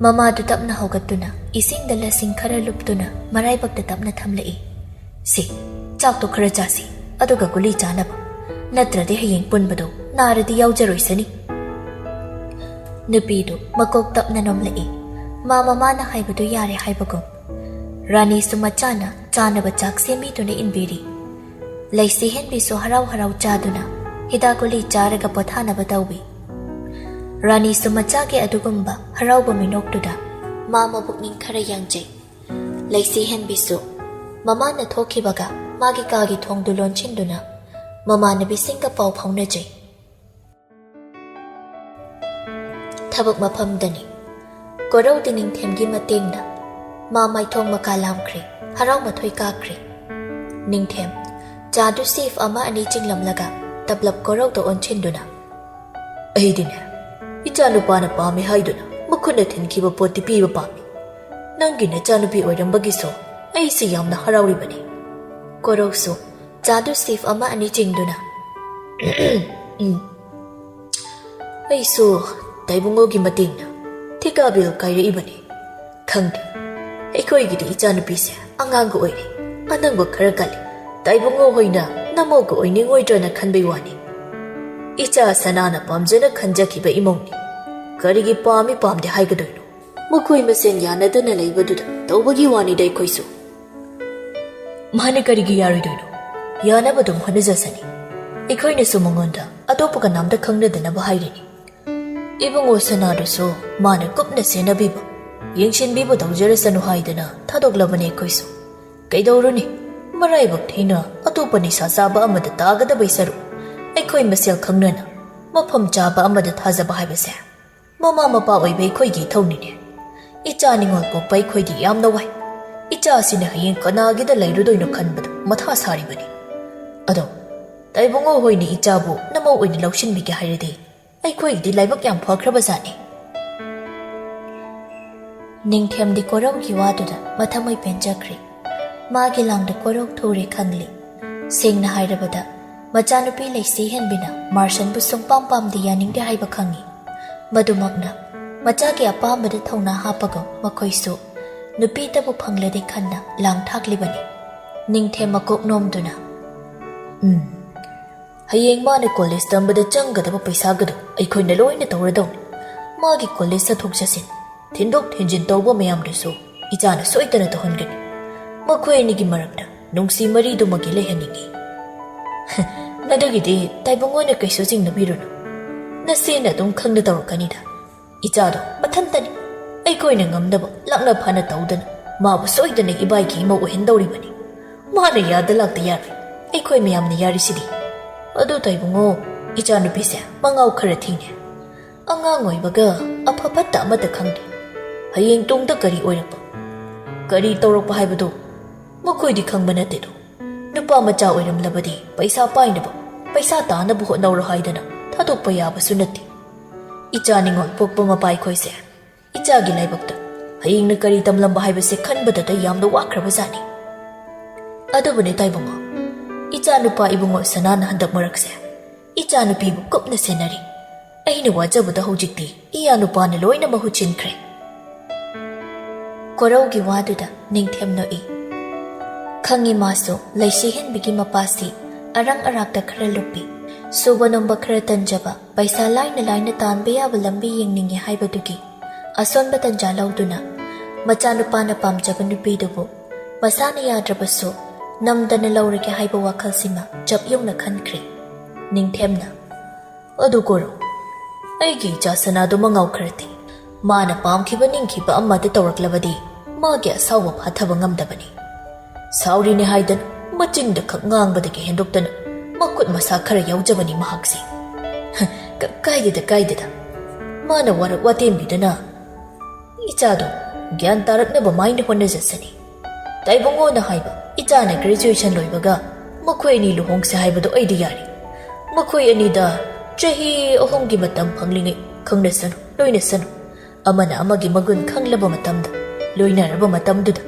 ꯃꯃꯥꯗꯨ ꯇꯞꯅ ꯍꯧꯒꯠꯇꯨꯅ ꯏꯁꯤꯡꯗ ꯂꯁꯤꯡ ꯈꯔ ꯂꯨꯞꯇꯨꯅ ꯃꯔꯥꯏꯕꯛꯇ ꯇꯞꯅ ꯊꯝꯂꯛꯏ꯫ "ꯁꯤ, ꯆꯥꯛꯇꯣ ꯈꯔ ꯆꯥꯁꯤ, ꯑꯗꯨꯒ ꯒꯨꯂꯤ ꯆꯥꯅꯕ꯫ ꯅꯠꯇ꯭ꯔꯗꯤ ꯍꯌꯦꯡ ꯄꯨꯟꯕꯗꯣ ꯅꯥꯔꯗꯤ ꯌꯥꯎꯖꯔꯣꯏꯁꯅꯤ꯫" ꯅꯨꯄꯤꯗꯨ ꯃꯀꯣꯛ ꯇꯞꯅ ꯅꯣꯝꯂꯛꯏ꯫ ꯃꯥ ꯃꯃꯥꯅ ꯍꯥꯏꯕꯗꯨ ꯌꯥꯔꯦ ꯍꯥꯏꯕꯒꯨꯝ꯫ ꯔꯥꯅꯤꯁꯨ ꯃꯆꯥꯅ ꯆꯥꯅꯕ ꯆꯥꯛ ꯁꯦꯝꯕꯤꯗꯨꯅ ꯏꯟꯕꯤꯔꯤ꯫ ꯂꯩꯁꯤ ꯍꯦꯟꯕꯤꯁꯨ ꯍꯔꯥꯎ ꯍꯔꯥꯎ ꯆꯥꯗꯨꯅ ꯍꯤꯗꯥꯛ ꯒꯨꯂꯤ ꯆꯥꯔꯒ ꯄꯣꯊꯥꯅꯕ ꯇꯧꯏ꯫ ꯔꯥꯅꯤꯁꯨ ꯃꯆꯥꯒꯤ ꯑꯗꯨꯒꯨꯝꯕ ꯍꯔꯥꯎꯕ ꯃꯤꯅꯣꯛꯇꯨꯗ ꯃꯥ ꯃꯕꯨꯛꯅꯤꯡ ꯈꯔ ꯌꯥꯡꯖꯩ꯫ ꯂꯩꯁꯤ ꯍꯦꯟꯕꯤꯁꯨ ꯃꯃꯥꯅ ꯊꯣꯛꯈꯤꯕꯒ ꯃꯥꯒꯤ ꯀꯥꯒꯤ ꯊꯣꯡꯗꯨ ꯂꯣꯟꯁꯤꯟꯗꯨꯅ ꯃꯃꯥꯟꯅꯕꯤꯁꯤꯡꯒ ꯄꯥꯎ ꯐꯥꯎꯅꯖꯩ꯫ ꯊꯕꯛ ꯃꯐꯝꯗꯅꯤ꯫ ꯀꯣꯔꯧꯗꯤ ꯅꯤꯡꯊꯦꯝꯒꯤ ꯃꯇꯦꯡꯅ ꯃꯥ ꯃꯥꯏꯊꯣꯡ ꯃꯀꯥ ꯂꯥꯝꯈ꯭ꯔꯦ, ꯍꯔꯥꯎ ꯃꯊꯣꯏ ꯀꯥꯈ꯭ꯔꯦ꯫ ꯅꯤꯡꯊꯦꯝ ꯆꯥꯗꯨ ꯁꯤꯐ ꯑꯃ ꯑꯅꯤ ꯆꯤꯡꯂꯝꯂꯒ ꯇꯞꯂꯞ ꯀꯣꯔꯧꯗ ꯑꯣꯟꯁꯤꯟꯗꯨꯅ, "ꯑꯩꯗꯤꯅꯦ, ꯏꯆꯥꯅꯨꯄꯥꯅ ꯄꯥꯝꯃꯤ ꯍꯥꯏꯗꯨꯅ ꯃꯈꯨꯠꯅ ꯊꯤꯟꯈꯤꯕ ꯄꯣꯠꯇꯤ ꯄꯤꯕ ꯄꯥꯝꯃꯤ꯫ ꯅꯪꯒꯤ ꯅꯆꯥꯅꯨꯄꯤ ꯑꯣꯏꯔꯝꯕꯒꯤꯁꯨ ꯑꯩꯁꯤ ꯌꯥꯝꯅ ꯍꯔꯥꯎꯔꯤꯕꯅꯤ꯫" ꯀꯣꯔꯧꯁꯨ ꯆꯥꯗꯨ ꯁꯤꯐ ꯑꯃ ꯑꯅꯤ ꯆꯤꯡꯗꯨꯅ, "ꯎꯝ, ꯑꯩꯁꯨ ꯇꯥꯏꯕꯨꯡꯉꯣꯒꯤ ꯃꯇꯦꯡꯅ ꯊꯤꯀꯥ ꯕꯤꯜ ꯀꯥꯏꯔꯛꯏꯕꯅꯤ꯫ ꯈꯪꯗꯦ, ꯑꯩꯈꯣꯏꯒꯤꯗꯤ ꯏꯆꯥꯅꯨꯄꯤꯁꯦ ꯑꯉꯥꯡꯒ ꯑꯣꯏꯔꯤ, ꯑꯅꯪꯕ ꯈꯔ ꯀꯜꯂꯤ꯫ ꯇꯥꯏꯕꯨꯡꯉꯣ ꯍꯣꯏꯅ ꯅꯃꯧꯒ ꯑꯣꯏꯅꯤꯡꯉꯣꯏꯗ꯭ꯔꯅ ꯈꯟꯕꯩ ꯋꯥꯅꯤ꯫ ꯏꯆꯥ ꯁꯅꯥꯅ ꯄꯥꯝꯖꯅ ꯈꯟꯖꯈꯤꯕ ꯏꯃꯧꯅꯤ꯫ ꯀꯔꯤꯒꯤ ꯄꯥꯝꯃꯤ ꯄꯥꯝꯗꯦ ꯍꯥꯏꯒꯗꯣꯏꯅꯣ? ꯃꯈꯣꯏ ꯃꯁꯦꯟ ꯌꯥꯅꯗꯅ ꯂꯩꯕꯗꯨꯗ ꯇꯧꯕꯒꯤ ꯋꯥꯅꯤꯗ ꯑꯩꯈꯣꯏꯁꯨ꯫" "ꯃꯥꯅ ꯀꯔꯤꯒꯤ ꯌꯥꯔꯣꯏꯗꯣꯏꯅꯣ? ꯌꯥꯅꯕ ꯑꯗꯨꯝ ꯍꯣꯠꯅꯖꯁꯅꯤ꯫ ꯑꯩꯈꯣꯏꯅꯁꯨ ꯃꯉꯣꯟꯗ ꯑꯇꯣꯞꯄ ꯀꯅꯥꯝꯇ ꯈꯪꯅꯗꯅꯕ ꯍꯥꯏꯔꯤꯅꯤ꯫ ꯏꯕꯨꯡꯉꯣ ꯁꯅꯥꯗꯨꯁꯨ ꯃꯥꯅ ꯀꯨꯞꯅ ꯁꯦꯟꯅꯕꯤꯕ, ꯌꯦꯡꯁꯤꯟꯕꯤꯕ ꯇꯧꯖꯔꯁꯅꯨ ꯍꯥꯏꯗꯅ ꯊꯥꯗꯣꯛꯂꯕꯅꯤ ꯑꯩꯈꯣꯏꯁꯨ꯫ ꯀꯩꯗꯧꯔꯨꯅꯤ, ꯃꯔꯥꯏꯕꯛ ꯊꯤꯅ ꯑꯇꯣꯞꯄ ꯅꯤꯁꯥ ꯆꯥꯕ ꯑꯃꯗ ꯇꯥꯒꯗꯕꯩ ꯁꯔꯨꯛ ꯑꯩꯈꯣꯏ ꯃꯁꯦꯜ ꯈꯪꯅꯅ ꯃꯐꯝ ꯆꯥꯕ ꯑꯃꯗ ꯊꯥꯖꯕ ꯍꯥꯏꯕꯁꯦ ꯃꯃꯥ ꯃꯄꯥ ꯑꯣꯏꯕ ꯑꯩꯈꯣꯏꯒꯤ ꯏꯊꯧꯅꯤꯅꯦ꯫ ꯏꯆꯥ ꯅꯤꯉꯣꯜ ꯄꯣꯛꯄ ꯑꯩꯈꯣꯏꯗꯤ ꯌꯥꯝꯅ ꯋꯥꯏ꯫ ꯏꯆꯥꯁꯤꯅ ꯍꯌꯦꯡ ꯀꯅꯥꯒꯤꯗ ꯂꯩꯔꯨꯗꯣꯏꯅꯣ ꯈꯟꯕꯗ ꯃꯊꯥ ꯁꯥꯔꯤꯕꯅꯤ꯫ ꯑꯗꯣ ꯇꯥꯏꯕꯨꯡꯉꯣ ꯍꯣꯏꯅ ꯏꯆꯥꯕꯨ ꯅꯃꯧ ꯑꯣꯏꯅ ꯂꯧꯁꯤꯟꯕꯤꯒꯦ ꯍꯥꯏꯔꯗꯤ ꯑꯩꯈꯣꯏꯒꯤꯗꯤ ꯂꯥꯏꯕꯛ ꯌꯥꯝ ꯐꯈ꯭ꯔꯕꯖꯥꯠꯅꯤ꯫" ꯅꯤꯡꯊꯦꯝꯗꯤ ꯀꯣꯔꯧꯒꯤ ꯋꯥꯗꯨꯗ ꯃꯊꯃꯣꯏ ꯄꯦꯟꯖꯈ꯭ꯔꯦ꯫ ꯃꯥꯒꯤ ꯂꯥꯡꯗ ꯀꯣꯔꯧ ꯊꯨꯔꯦ ꯈꯪꯂꯤ꯫ ꯁꯦꯡꯅ ꯍꯥꯏꯔꯕꯗ, ꯃꯆꯥꯅꯨꯄꯤ ꯂꯩꯁꯤ ꯍꯦꯟꯕꯤꯅ ꯃꯥꯔꯁꯟꯕꯨ ꯁꯨꯡꯄꯥꯝ ꯄꯥꯝꯗꯦ, ꯌꯥꯅꯤꯡꯗꯦ ꯍꯥꯏꯕ ꯈꯪꯏ꯫ ꯃꯗꯨꯃꯛꯅ ꯃꯆꯥꯒꯤ ꯑꯄꯥꯝꯕꯗ ꯊꯧꯅꯥ ꯍꯥꯞꯄꯒ ꯃꯈꯣꯏꯁꯨ ꯅꯨꯄꯤꯇꯕꯨ ꯐꯪꯂꯗꯤ ꯈꯟꯅ ꯂꯥꯡ ꯊꯥꯛꯂꯤꯕꯅꯤ꯫ ꯅꯤꯡꯊꯦꯝ ꯃꯀꯣꯛ ꯅꯣꯝꯗꯨꯅ, "ꯎꯝ, ꯍꯌꯦꯡ ꯃꯥꯅ ꯀꯣꯂꯦꯖ ꯇꯝꯕꯗ ꯆꯪꯒꯗꯕ ꯄꯩꯁꯥꯒꯗꯣ ꯑꯩꯈꯣꯏꯅ ꯂꯣꯏꯅ ꯇꯧꯔꯗꯧꯅꯤ꯫ ꯃꯥꯒꯤ ꯀꯣꯂꯦꯖ ꯆꯠꯊꯣꯛ ꯆꯠꯁꯤꯟ, ꯊꯤꯟꯗꯣꯛ ꯊꯤꯟꯖꯤꯟ ꯇꯧꯕ ꯃꯌꯥꯝꯗꯨꯁꯨ ꯏꯆꯥꯅ ꯁꯣꯏꯗꯅ ꯇꯧꯍꯟꯒꯅꯤ꯫ ꯃꯈꯣꯏ ꯑꯅꯤꯒꯤ ꯃꯔꯛꯇ ꯅꯨꯡꯁꯤ ꯃꯔꯤꯗꯨꯃꯛꯀꯤ ꯂꯩꯍꯟꯅꯤꯡꯏ꯫ ꯃꯗꯨꯒꯤꯗꯤ ꯇꯥꯏꯕꯪꯉꯣꯅ ꯀꯩꯁꯨ ꯆꯤꯡꯅꯕꯤꯔꯨꯅꯨ꯫ ꯅꯆꯦꯅ ꯑꯗꯨꯝ ꯈꯪꯅ ꯇꯧꯔꯛꯀꯅꯤꯗ꯫ ꯏꯆꯥꯗꯣ ꯃꯊꯟꯇꯅꯤ꯫ ꯑꯩꯈꯣꯏꯅ ꯉꯝꯅꯕ ꯂꯥꯛꯅ ꯐꯅ ꯇꯧꯗꯅ ꯃꯥꯕꯨ ꯁꯣꯏꯗꯅ ꯏꯕꯥꯏꯒꯤ ꯏꯃꯧ ꯑꯣꯏꯍꯟꯗꯧꯔꯤꯕꯅꯤ꯫ ꯃꯥꯅ ꯌꯥꯗ ꯂꯥꯛꯇ ꯌꯥꯔꯣꯏ꯫ ꯑꯩꯈꯣꯏ ꯃꯌꯥꯝꯅ ꯌꯥꯔꯤꯁꯤꯗꯤ꯫ ꯑꯗꯨ ꯇꯥꯏꯕꯨꯡꯉꯣ, ꯏꯆꯥꯅꯨꯄꯤꯁꯦ ꯃꯉꯥꯎ ꯈꯔ ꯊꯤꯅꯦ꯫ ꯑꯉꯥꯡ ꯑꯣꯏꯕꯒ ꯑꯐ ꯐꯠꯇ ꯑꯃꯠꯇ ꯈꯪꯗꯦ꯫ ꯍꯌꯦꯡ ꯇꯨꯡꯗ ꯀꯔꯤ ꯑꯣꯏꯔꯛꯄ, ꯀꯔꯤ ꯇꯧꯔꯛꯄ ꯍꯥꯏꯕꯗꯨ ꯃꯈꯣꯏꯗꯤ ꯈꯪꯕ ꯅꯠꯇꯦꯗꯣ꯫ ꯅꯨꯄꯥ ꯃꯆꯥ ꯑꯣꯏꯔꯝꯂꯕꯗꯤ ꯄꯩꯁꯥ ꯄꯥꯏꯅꯕ, ꯄꯩꯁꯥ ꯇꯥꯅꯕ ꯍꯣꯠꯅꯧꯔꯣ ꯍꯥꯏꯗꯅ ꯊꯥꯗꯣꯛꯄ ꯌꯥꯕꯁꯨ ꯅꯠꯇꯦ꯫ ꯏꯆꯥ ꯅꯤꯉꯣꯜ ꯄꯣꯛꯄ ꯃꯄꯥ ꯑꯩꯈꯣꯏꯁꯦ ꯏꯆꯥꯒꯤ ꯂꯥꯏꯕꯛꯇ ꯍꯌꯦꯡꯅ ꯀꯔꯤ ꯇꯝꯂꯝꯕ ꯍꯥꯏꯕꯁꯦ ꯈꯟꯕꯗꯇ ꯌꯥꯝꯅ ꯋꯥꯈ꯭ꯔꯕꯖꯥꯠꯅꯤ꯫ ꯑꯗꯨꯕꯨꯅꯦ ꯇꯥꯏꯕꯨꯡꯉꯣ, ꯏꯆꯥ ꯅꯨꯄꯥ ꯏꯕꯨꯡꯉꯣ ꯁꯅꯥꯅ ꯍꯟꯗꯛ ꯃꯔꯛꯁꯦ ꯏꯆꯥ ꯅꯨꯄꯤꯕꯨ ꯀꯨꯞꯅ ꯁꯦꯟꯅꯔꯤ꯫ ꯑꯩꯅ ꯋꯥꯖꯕꯗ ꯍꯧꯖꯤꯛꯇꯤ ꯏꯌꯥ ꯅꯨꯄꯥꯅ ꯂꯣꯏꯅ ꯃꯍꯨꯠ ꯁꯤꯟꯈ꯭ꯔꯦ꯫ ꯀꯣꯔꯧꯒꯤ ꯋꯥꯗꯨꯗ ꯅꯤꯡꯊꯦꯝ ꯅꯣꯛꯏ꯫ ꯈꯪꯉꯤ ꯃꯥꯁꯨ ꯂꯩꯁꯤ ꯍꯦꯟꯕꯤꯒꯤ ꯃꯄꯥꯁꯤ ꯑꯔꯪ ꯑꯔꯥꯛꯇ ꯈꯔ ꯂꯨꯞꯄꯤ, ꯁꯨꯕ ꯅꯣꯝꯕ ꯈꯔ ꯇꯟꯖꯕ, ꯄꯩꯁꯥ ꯂꯥꯏꯅ ꯂꯥꯏꯅ ꯇꯥꯟꯕ ꯌꯥꯕ ꯂꯝꯕꯤ ꯌꯦꯡꯅꯤꯡꯉꯤ ꯍꯥꯏꯕꯗꯨꯒꯤ ꯑꯁꯣꯟꯕ ꯇꯟꯖꯥ ꯂꯧꯗꯨꯅ ꯃꯆꯥꯅꯨꯄꯥꯅ ꯄꯥꯝꯖꯕ ꯅꯨꯄꯤꯗꯨꯕꯨ ꯃꯁꯥꯅ ꯌꯥꯗ꯭ꯔꯕꯁꯨ ꯅꯝꯗꯅ ꯂꯧꯔꯒꯦ ꯍꯥꯏꯕ ꯋꯥꯈꯜꯁꯤꯃ ꯆꯞ ꯌꯨꯡꯅ ꯈꯟꯈ꯭ꯔꯦ ꯅꯤꯡꯊꯦꯝꯅ꯫ ꯑꯗꯨ ꯀꯣꯔꯧ, ꯑꯩꯒꯤ ꯏꯆꯥ ꯁꯅꯥꯗꯨ ꯃꯉꯥꯎ ꯈꯔ ꯊꯤ꯫ ꯃꯥꯅ ꯄꯥꯝꯈꯤꯕ ꯅꯤꯡꯈꯤꯕ ꯑꯃꯗ ꯇꯧꯔꯛꯂꯕꯗꯤ ꯃꯥꯒꯤ ꯑꯁꯥꯎꯕ ꯐꯥꯊꯕ ꯉꯝꯗꯕꯅꯤ꯫ ꯁꯥꯎꯔꯤꯅꯦ ꯍꯥꯏꯗꯅ ꯃꯆꯤꯟꯗ ꯈꯛ ꯉꯥꯡꯕꯗꯒꯤ ꯍꯦꯟꯗꯣꯛꯇꯅ ꯃꯈꯨꯠ ꯃꯁꯥ ꯈꯔ ꯌꯥꯎꯖꯕꯅꯤ ꯃꯍꯥꯛꯁꯦ꯫ ꯍ, ꯀ-, ꯀꯥꯏꯗꯦꯗ, ꯀꯥꯏꯗꯦꯗ꯫ ꯃꯥꯅ ꯋꯥꯔꯛ ꯋꯥꯇꯦꯝꯕꯤꯗꯨꯅ ꯏꯆꯥꯗꯣ ꯒ꯭ꯌꯥꯟ ꯇꯥꯔꯛꯅꯕ ꯃꯥꯏꯅ ꯍꯣꯠꯅꯖꯁꯅꯤ꯫ ꯇꯥꯏꯕꯨꯡꯉꯣꯅ ꯍꯥꯏꯕ ꯏꯆꯥꯅ graduation ꯂꯣꯏꯕꯒ ꯃꯈꯣꯏ ꯑꯅꯤ ꯂꯨꯍꯣꯡꯁꯦ ꯍꯥꯏꯕꯗꯣ ꯑꯩꯗꯤ ꯌꯥꯔꯤ꯫ ꯃꯈꯣꯏ ꯑꯅꯤꯗ ꯆꯍꯤ ꯑꯍꯨꯝꯒꯤ ꯃꯇꯝ ꯐꯪꯂꯤꯉꯩ ꯈꯪꯅꯁꯅꯨ, ꯂꯣꯏꯅꯁꯅꯨ꯫ ꯑꯃꯅ ꯑꯃꯒꯤ ꯃꯒꯨꯟ ꯈꯪꯂꯕ ꯃꯇꯝꯗ, ꯂꯣꯏꯅꯔꯕ ꯃꯇꯝꯗꯨꯗ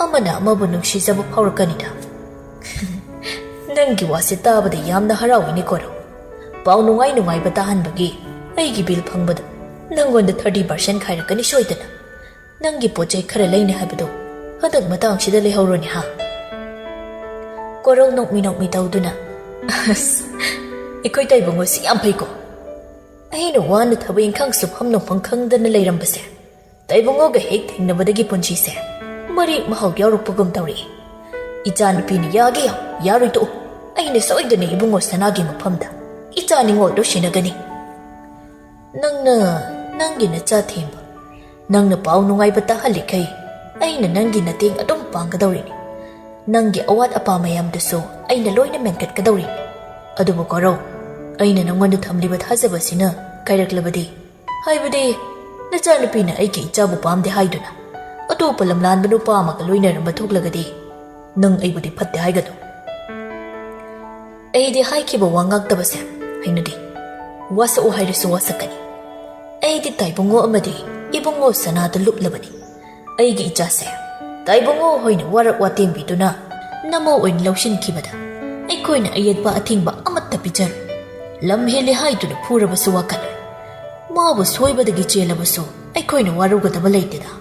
ꯑꯃꯅ ꯑꯃꯕꯨ ꯅꯨꯡꯁꯤꯖꯕ ꯐꯥꯎꯔꯛꯀꯅꯤꯗ꯫ ꯅꯪꯒꯤ ꯋꯥꯁꯦ ꯇꯥꯕꯗ ꯌꯥꯝꯅ ꯍꯔꯥꯎꯏꯅꯦ ꯀꯣꯔꯧ꯫ ꯄꯥꯎ ꯅꯨꯡꯉꯥꯏ ꯅꯨꯡꯉꯥꯏꯕ ꯇꯥꯍꯟꯕꯒꯤ ꯑꯩꯒꯤ bill ꯐꯪꯕꯗ ꯅꯪꯉꯣꯟꯗ thirty percent ꯈꯥꯏꯔꯛꯀꯅꯤ ꯁꯣꯏꯗꯅ꯫ ꯅꯪꯒꯤ ꯄꯣꯠ ꯆꯩ ꯈꯔ ꯂꯩꯅꯤ ꯍꯥꯏꯕꯗꯣ ꯍꯟꯗꯛ ꯃꯇꯥꯡꯁꯤꯗ ꯂꯩꯍꯧꯔꯣꯅꯦ ꯍꯥ꯫ ꯀꯣꯔꯧ ꯅꯣꯛꯃꯤ ꯅꯣꯛꯃꯤ ꯇꯧꯗꯨꯅ, "ꯑꯁ, ꯑꯩꯈꯣꯏ ꯇꯥꯏꯕꯨꯡꯉꯣꯁꯤ ꯌꯥꯝ ꯐꯩꯀꯣ꯫ ꯑꯩꯅ ꯋꯥꯅ ꯊꯕꯛ ꯏꯪꯈꯥꯡ ꯁꯨꯐꯝ ꯅꯣꯝꯐꯝ ꯈꯪꯗꯅ ꯂꯩꯔꯝꯕꯁꯦ ꯇꯥꯏꯕꯨꯡꯉꯣꯒ ꯍꯦꯛ ꯊꯦꯡꯅꯕꯗꯒꯤ ꯄꯨꯟꯁꯤꯁꯦ ꯋꯥꯔꯤ ꯃꯍꯥꯎ ꯌꯥꯎꯔꯛꯄꯒꯨꯝ ꯇꯧꯔꯛꯏ꯫ ꯏꯆꯥꯅꯨꯄꯤꯅ ꯌꯥꯒꯦ ꯌꯥꯎ, ꯌꯥꯔꯣꯏ ꯇꯣꯛꯎ꯫ ꯑꯩꯅ ꯁꯣꯏꯗꯅ ꯏꯕꯨꯡꯉꯣ ꯁꯅꯥꯒꯤ ꯃꯐꯝꯗ ꯏꯆꯥ ꯅꯤꯉꯣꯜꯗꯣ ꯁꯤꯟꯅꯒꯅꯤ꯫ ꯅꯪꯅ ꯅꯪꯒꯤ ꯅꯆꯥ ꯊꯦꯝꯕ, ꯅꯪꯅ ꯄꯥꯎ ꯅꯨꯡꯉꯥꯏꯕ ꯇꯥꯍꯜꯂꯤꯈꯩ ꯑꯩꯅ ꯅꯪꯒꯤ ꯃꯇꯦꯡ ꯑꯗꯨꯝ ꯄꯥꯡꯒꯗꯧꯔꯤꯅꯤ꯫ ꯅꯪꯒꯤ ꯑꯋꯥꯠ ꯑꯄꯥ ꯃꯌꯥꯝꯗꯨꯁꯨ ꯑꯩꯅ ꯂꯣꯏꯅ ꯃꯦꯟꯈꯠꯀꯗꯧꯔꯤꯅꯤ꯫ ꯑꯗꯨꯕꯨ ꯀꯣꯔꯧ, ꯑꯩꯅ ꯅꯪꯉꯣꯟꯗ ꯊꯝꯂꯤꯕ ꯊꯥꯖꯕꯁꯤꯅ ꯀꯥꯏꯔꯛꯂꯕꯗꯤ, ꯍꯥꯏꯕꯗꯤ ꯅꯆꯥꯅꯨꯄꯤꯅ ꯑꯩꯒꯤ ꯏꯆꯥꯕꯨ ꯄꯥꯝꯗꯦ ꯍꯥꯏꯗꯨꯅ ꯑꯇꯣꯞꯄ ꯂꯝꯂꯥꯟꯕ ꯅꯨꯄꯥ ꯑꯃꯒ ꯂꯣꯏꯅꯔꯝꯕ ꯊꯣꯛꯂꯒꯗꯤ ꯅꯪ ꯑꯩꯕꯨꯗꯤ ꯐꯠꯇꯦ ꯍꯥꯏꯒꯅꯨ꯫ ꯑꯩꯗꯤ ꯍꯥꯏꯈꯤꯕ ꯋꯥ ꯉꯥꯛꯇꯕꯁꯦ ꯍꯩꯅꯗꯦ꯫ ꯋꯥꯁꯛꯎ ꯍꯥꯏꯔꯁꯨ ꯋꯥꯁꯛꯀꯅꯤ꯫ ꯑꯩꯗꯤ ꯇꯥꯏꯕꯨꯡꯉꯣ ꯑꯃꯗꯤ ꯏꯕꯨꯡꯉꯣ ꯁꯅꯥꯗ ꯂꯨꯞꯂꯕꯅꯤ꯫ ꯑꯩꯒꯤ ꯏꯆꯥꯁꯦ ꯇꯥꯏꯕꯨꯡꯉꯣ ꯍꯣꯏꯅ ꯋꯥꯔꯛ ꯋꯥꯇꯦꯝꯕꯤꯗꯨꯅ ꯅꯃꯧ ꯑꯣꯏꯅ ꯂꯧꯁꯤꯟꯈꯤꯕꯗ ꯑꯩꯈꯣꯏꯅ ꯑꯌꯦꯠꯄ ꯑꯊꯤꯡꯕ ꯑꯃꯠꯇ ꯄꯤꯖꯔꯣꯏ꯫ ꯂꯝ ꯍꯦꯜꯂꯦ ꯍꯥꯏꯗꯨꯅ ꯐꯨꯔꯕꯁꯨ ꯋꯥꯀꯠꯂꯣꯏ꯫ ꯃꯥꯕꯨ ꯁꯣꯏꯕꯗꯒꯤ ꯆꯦꯜꯂꯕꯁꯨ ꯑꯩꯈꯣꯏꯅ ꯋꯥꯔꯧꯒꯗꯕ ꯂꯩꯇꯦꯗ꯫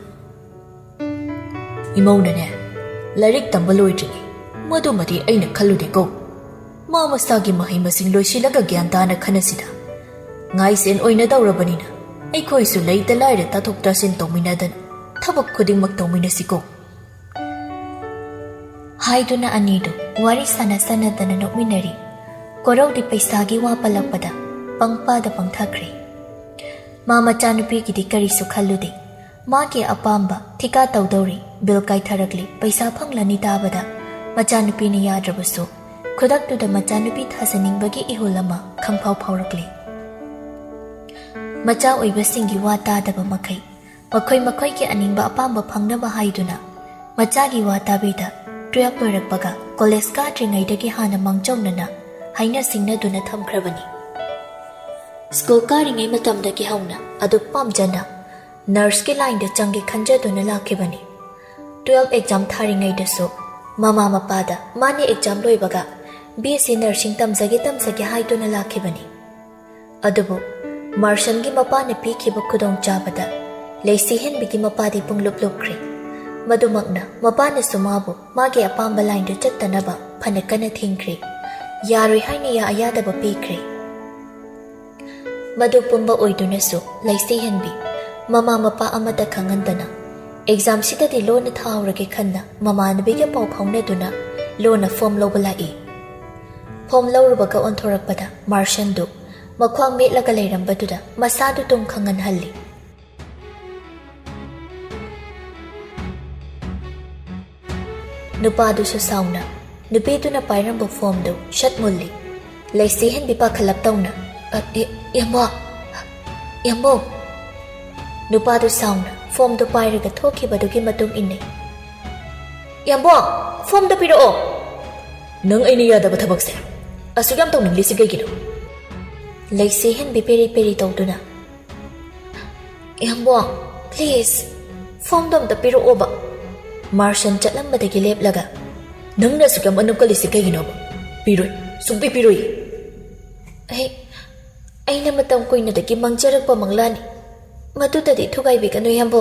ꯏꯃꯧꯅꯅꯦ, ꯂꯥꯏꯔꯤꯛ ꯇꯝꯕ ꯂꯣꯏꯗ꯭ꯔꯤꯉꯩ ꯃꯗꯨꯃꯗꯤ ꯑꯩꯅ ꯈꯜꯂꯨꯗꯦꯀꯣ꯫ ꯃꯥ ꯃꯁꯥꯒꯤ ꯃꯍꯩ ꯃꯁꯤꯡ ꯂꯣꯏꯁꯤꯜꯂꯒ ꯒ꯭ꯌꯥꯟ ꯇꯥꯅ ꯈꯟꯅꯁꯤꯗ꯫ ꯉꯥꯏꯁꯦꯟ ꯑꯣꯏꯅꯗꯧꯔꯕꯅꯤꯅ ꯑꯩꯈꯣꯏꯁꯨ ꯂꯩꯇ ꯂꯥꯏꯔ ꯇꯥꯊꯣꯛ ꯇꯥꯁꯤꯟ ꯇꯧꯃꯤꯟꯅꯗꯅ ꯊꯕꯛ ꯈꯨꯗꯤꯡꯃꯛ ꯇꯧꯃꯤꯟꯅꯁꯤꯀꯣ꯫ ꯍꯥꯏꯗꯨꯅ ꯑꯅꯤꯗꯨ ꯋꯥꯔꯤ ꯁꯥꯟꯅ ꯁꯥꯟꯅꯗꯅ ꯅꯣꯛꯃꯤꯟꯅꯔꯤ꯫ ꯀꯣꯔꯧꯗꯤ ꯄꯩꯁꯥꯒꯤ ꯋꯥ ꯄꯜꯂꯛꯄꯗ ꯄꯪꯄꯥꯗ ꯄꯪꯊꯈ꯭ꯔꯦ꯫ ꯃꯥ ꯃꯆꯥꯅꯨꯄꯤꯒꯤꯗꯤ ꯀꯔꯤꯁꯨ ꯈꯜꯂꯨꯗꯦ꯫ ꯃꯥꯒꯤ ꯑꯄꯥꯝꯕ ꯊꯤꯀꯥ ꯇꯧꯗꯧꯔꯤ, ꯕꯤꯜ ꯀꯥꯏꯊꯔꯛꯂꯤ, ꯄꯩꯁꯥ ꯐꯪꯂꯅꯤ ꯇꯥꯕꯗ ꯃꯆꯥꯅꯨꯄꯤꯅ ꯌꯥꯗ꯭ꯔꯕꯁꯨ ꯈꯨꯗꯛꯇꯨꯗ ꯃꯆꯥꯅꯨꯄꯤ ꯊꯥꯖꯅꯤꯡꯕꯒꯤ ꯏꯍꯨꯜ ꯑꯃ ꯈꯪꯐꯥꯎ ꯐꯥꯎꯔꯛꯂꯤ꯫ ꯃꯆꯥ ꯑꯣꯏꯕꯁꯤꯡꯒꯤ ꯋꯥ ꯇꯥꯗꯕ ꯃꯈꯩ ꯃꯈꯣꯏ ꯃꯈꯣꯏꯒꯤ ꯑꯅꯤꯡꯕ ꯑꯄꯥꯝꯕ ꯐꯪꯅꯕ ꯍꯥꯏꯗꯨꯅ ꯃꯆꯥꯒꯤ ꯋꯥ ꯇꯥꯕꯤꯗ ꯇꯨꯌꯦꯜꯐ ꯂꯣꯏꯔꯛꯄꯒ ꯀꯣꯂꯦꯖ ꯀꯥꯗ꯭ꯔꯤꯉꯩꯗꯒꯤ ꯍꯥꯟꯅ ꯃꯥꯡꯖꯧꯅꯅ ꯍꯥꯏꯅ ꯁꯤꯡꯅꯗꯨꯅ ꯊꯝꯈ꯭ꯔꯕꯅꯤ꯫ ꯁ꯭ꯀꯨꯜ ꯀꯥꯔꯤꯉꯩ ꯃꯇꯝꯗꯒꯤ ꯍꯧꯅ ꯑꯗꯨꯛ ꯄꯥꯝꯖꯅ ꯅꯔꯁꯀꯤ ꯂꯥꯏꯟꯗ ꯆꯪꯒꯦ ꯈꯟꯖꯗꯨꯅ ꯂꯥꯛꯈꯤꯕꯅꯤ꯫ ꯇꯨꯌꯦꯜꯐ ꯑꯦꯛꯖꯥꯝ ꯊꯥꯔꯤꯉꯩꯗꯁꯨ ꯃꯃꯥ ꯃꯄꯥꯗ ꯃꯥꯅ ꯑꯦꯛꯖꯥꯝ ꯂꯣꯏꯕꯒ ꯕꯤ ꯑꯦꯁ ꯁꯤ ꯅꯔꯁꯤꯡ ꯇꯝꯖꯒꯦ ꯇꯝꯖꯒꯦ ꯍꯥꯏꯗꯨꯅ ꯂꯥꯛꯈꯤꯕꯅꯤ꯫ ꯑꯗꯨꯕꯨ ꯃꯥꯔꯁꯟꯒꯤ ꯃꯄꯥꯅ ꯄꯤꯈꯤꯕ ꯈꯨꯗꯣꯡꯆꯥꯕꯗ ꯂꯩꯁꯤꯍꯦꯟꯕꯤꯒꯤ ꯃꯄꯥꯗꯤ ꯄꯨꯡꯂꯨꯞ ꯂꯨꯞꯈ꯭ꯔꯦ꯫ ꯃꯗꯨꯃꯛꯅ ꯃꯄꯥꯅꯁꯨ ꯃꯥꯕꯨ ꯃꯥꯒꯤ ꯑꯄꯥꯝꯕ ꯂꯥꯏꯟꯗ ꯆꯠꯇꯅꯕ ꯐꯅ ꯀꯟꯅ ꯊꯤꯡꯈ꯭ꯔꯦ꯫ ꯌꯥꯔꯣꯏ ꯍꯥꯏꯅ ꯌꯥ ꯑꯌꯥꯗꯕ ꯄꯤꯈ꯭ꯔꯦ꯫ ꯃꯗꯨ ꯄꯨꯝꯕ ꯑꯣꯏꯗꯨꯅꯁꯨ ꯂꯩꯁꯤꯍꯦꯟꯕꯤ ꯃꯃꯥ ꯃꯄꯥ ꯑꯃꯠꯇ ꯈꯪꯍꯟꯗꯅ ꯑꯦꯛꯖꯥꯝꯁꯤꯗꯗꯤ ꯂꯣꯟꯅ ꯊꯥꯍꯧꯔꯒꯦ ꯈꯟꯅ ꯃꯃꯥꯟꯅꯕꯤꯒ ꯄꯥꯎ ꯐꯥꯎꯅꯗꯨꯅ ꯂꯣꯟꯅ ꯐꯣꯝ ꯂꯧꯕ ꯂꯥꯛꯏ꯫ ꯐꯣꯝ ꯂꯧꯔꯨꯕꯒ ꯑꯣꯟꯊꯣꯔꯛꯄꯗ ꯃꯥꯔꯁꯟꯗꯨ ꯃꯈ꯭ꯋꯥꯡ ꯃꯦꯠꯂꯒ ꯂꯩꯔꯝꯕꯗꯨꯗ ꯃꯁꯥꯗꯨ ꯇꯨꯝ ꯈꯪꯍꯟꯍꯜꯂꯤ꯫ ꯅꯨꯄꯥꯗꯨꯁꯨ ꯁꯥꯎꯅ ꯅꯨꯄꯤꯗꯨꯅ ꯄꯥꯏꯔꯝꯕ ꯐꯣꯝꯗꯨ ꯁꯠ ꯃꯨꯜꯂꯤ꯫ ꯂꯩꯁꯤꯍꯟꯕꯤ ꯄꯥꯈꯠꯂꯞ ꯇꯧꯅ, "ꯑ, ꯏ-, ꯏꯌꯥꯝꯕ, ꯏꯌꯥꯝꯕ!" ꯅꯨꯄꯥꯗꯨ ꯁꯥꯎꯅ ꯐꯣꯝꯗꯨ ꯄꯥꯏꯔꯒ ꯊꯣꯛꯈꯤꯕꯗꯨꯒꯤ ꯃꯇꯨꯡ ꯏꯟꯅꯩ꯫ "ꯏꯌꯥꯝꯕ, ꯐꯣꯝꯗꯨ ꯄꯤꯔꯛꯑꯣ!" "ꯅꯪ ꯑꯩꯅ ꯌꯥꯗꯕ ꯊꯕꯛꯁꯦ ꯑꯁꯨꯛ ꯌꯥꯝ ꯇꯧꯅꯤꯡꯂꯤꯁꯤ ꯀꯩꯒꯤꯅꯣ?" ꯂꯩꯁꯤꯍꯟꯕꯤ ꯄꯦꯔꯤ ꯄꯦꯔꯤ ꯇꯧꯗꯨꯅ, "ꯏꯌꯥꯝꯕ, please, ꯐꯣꯝꯗꯣ ꯑꯝꯇ ꯄꯤꯔꯛꯑꯣꯕ꯫" ꯃꯥꯔꯁꯟ ꯆꯠꯂꯝꯕꯗꯒꯤ ꯂꯦꯞꯂꯒ, "ꯅꯪꯅ ꯑꯁꯨꯛ ꯌꯥꯝ ꯑꯅꯨꯞ ꯀꯜꯂꯤꯁꯤ ꯀꯩꯒꯤꯅꯣꯕ? ꯄꯤꯔꯣꯏ, ꯁꯨꯡꯄꯤ ꯄꯤꯔꯣꯏ꯫" "ꯑꯩ, ꯑꯩꯅ ꯃꯇꯝ ꯀꯨꯏꯅꯗꯒꯤ ꯃꯪꯖꯔꯛꯄ ꯃꯪꯂꯥꯟꯅꯤ꯫ ꯃꯗꯨꯗꯗꯤ ꯊꯨꯒꯥꯏꯕꯤꯒꯅꯨ, ꯏꯌꯥꯝꯕ꯫"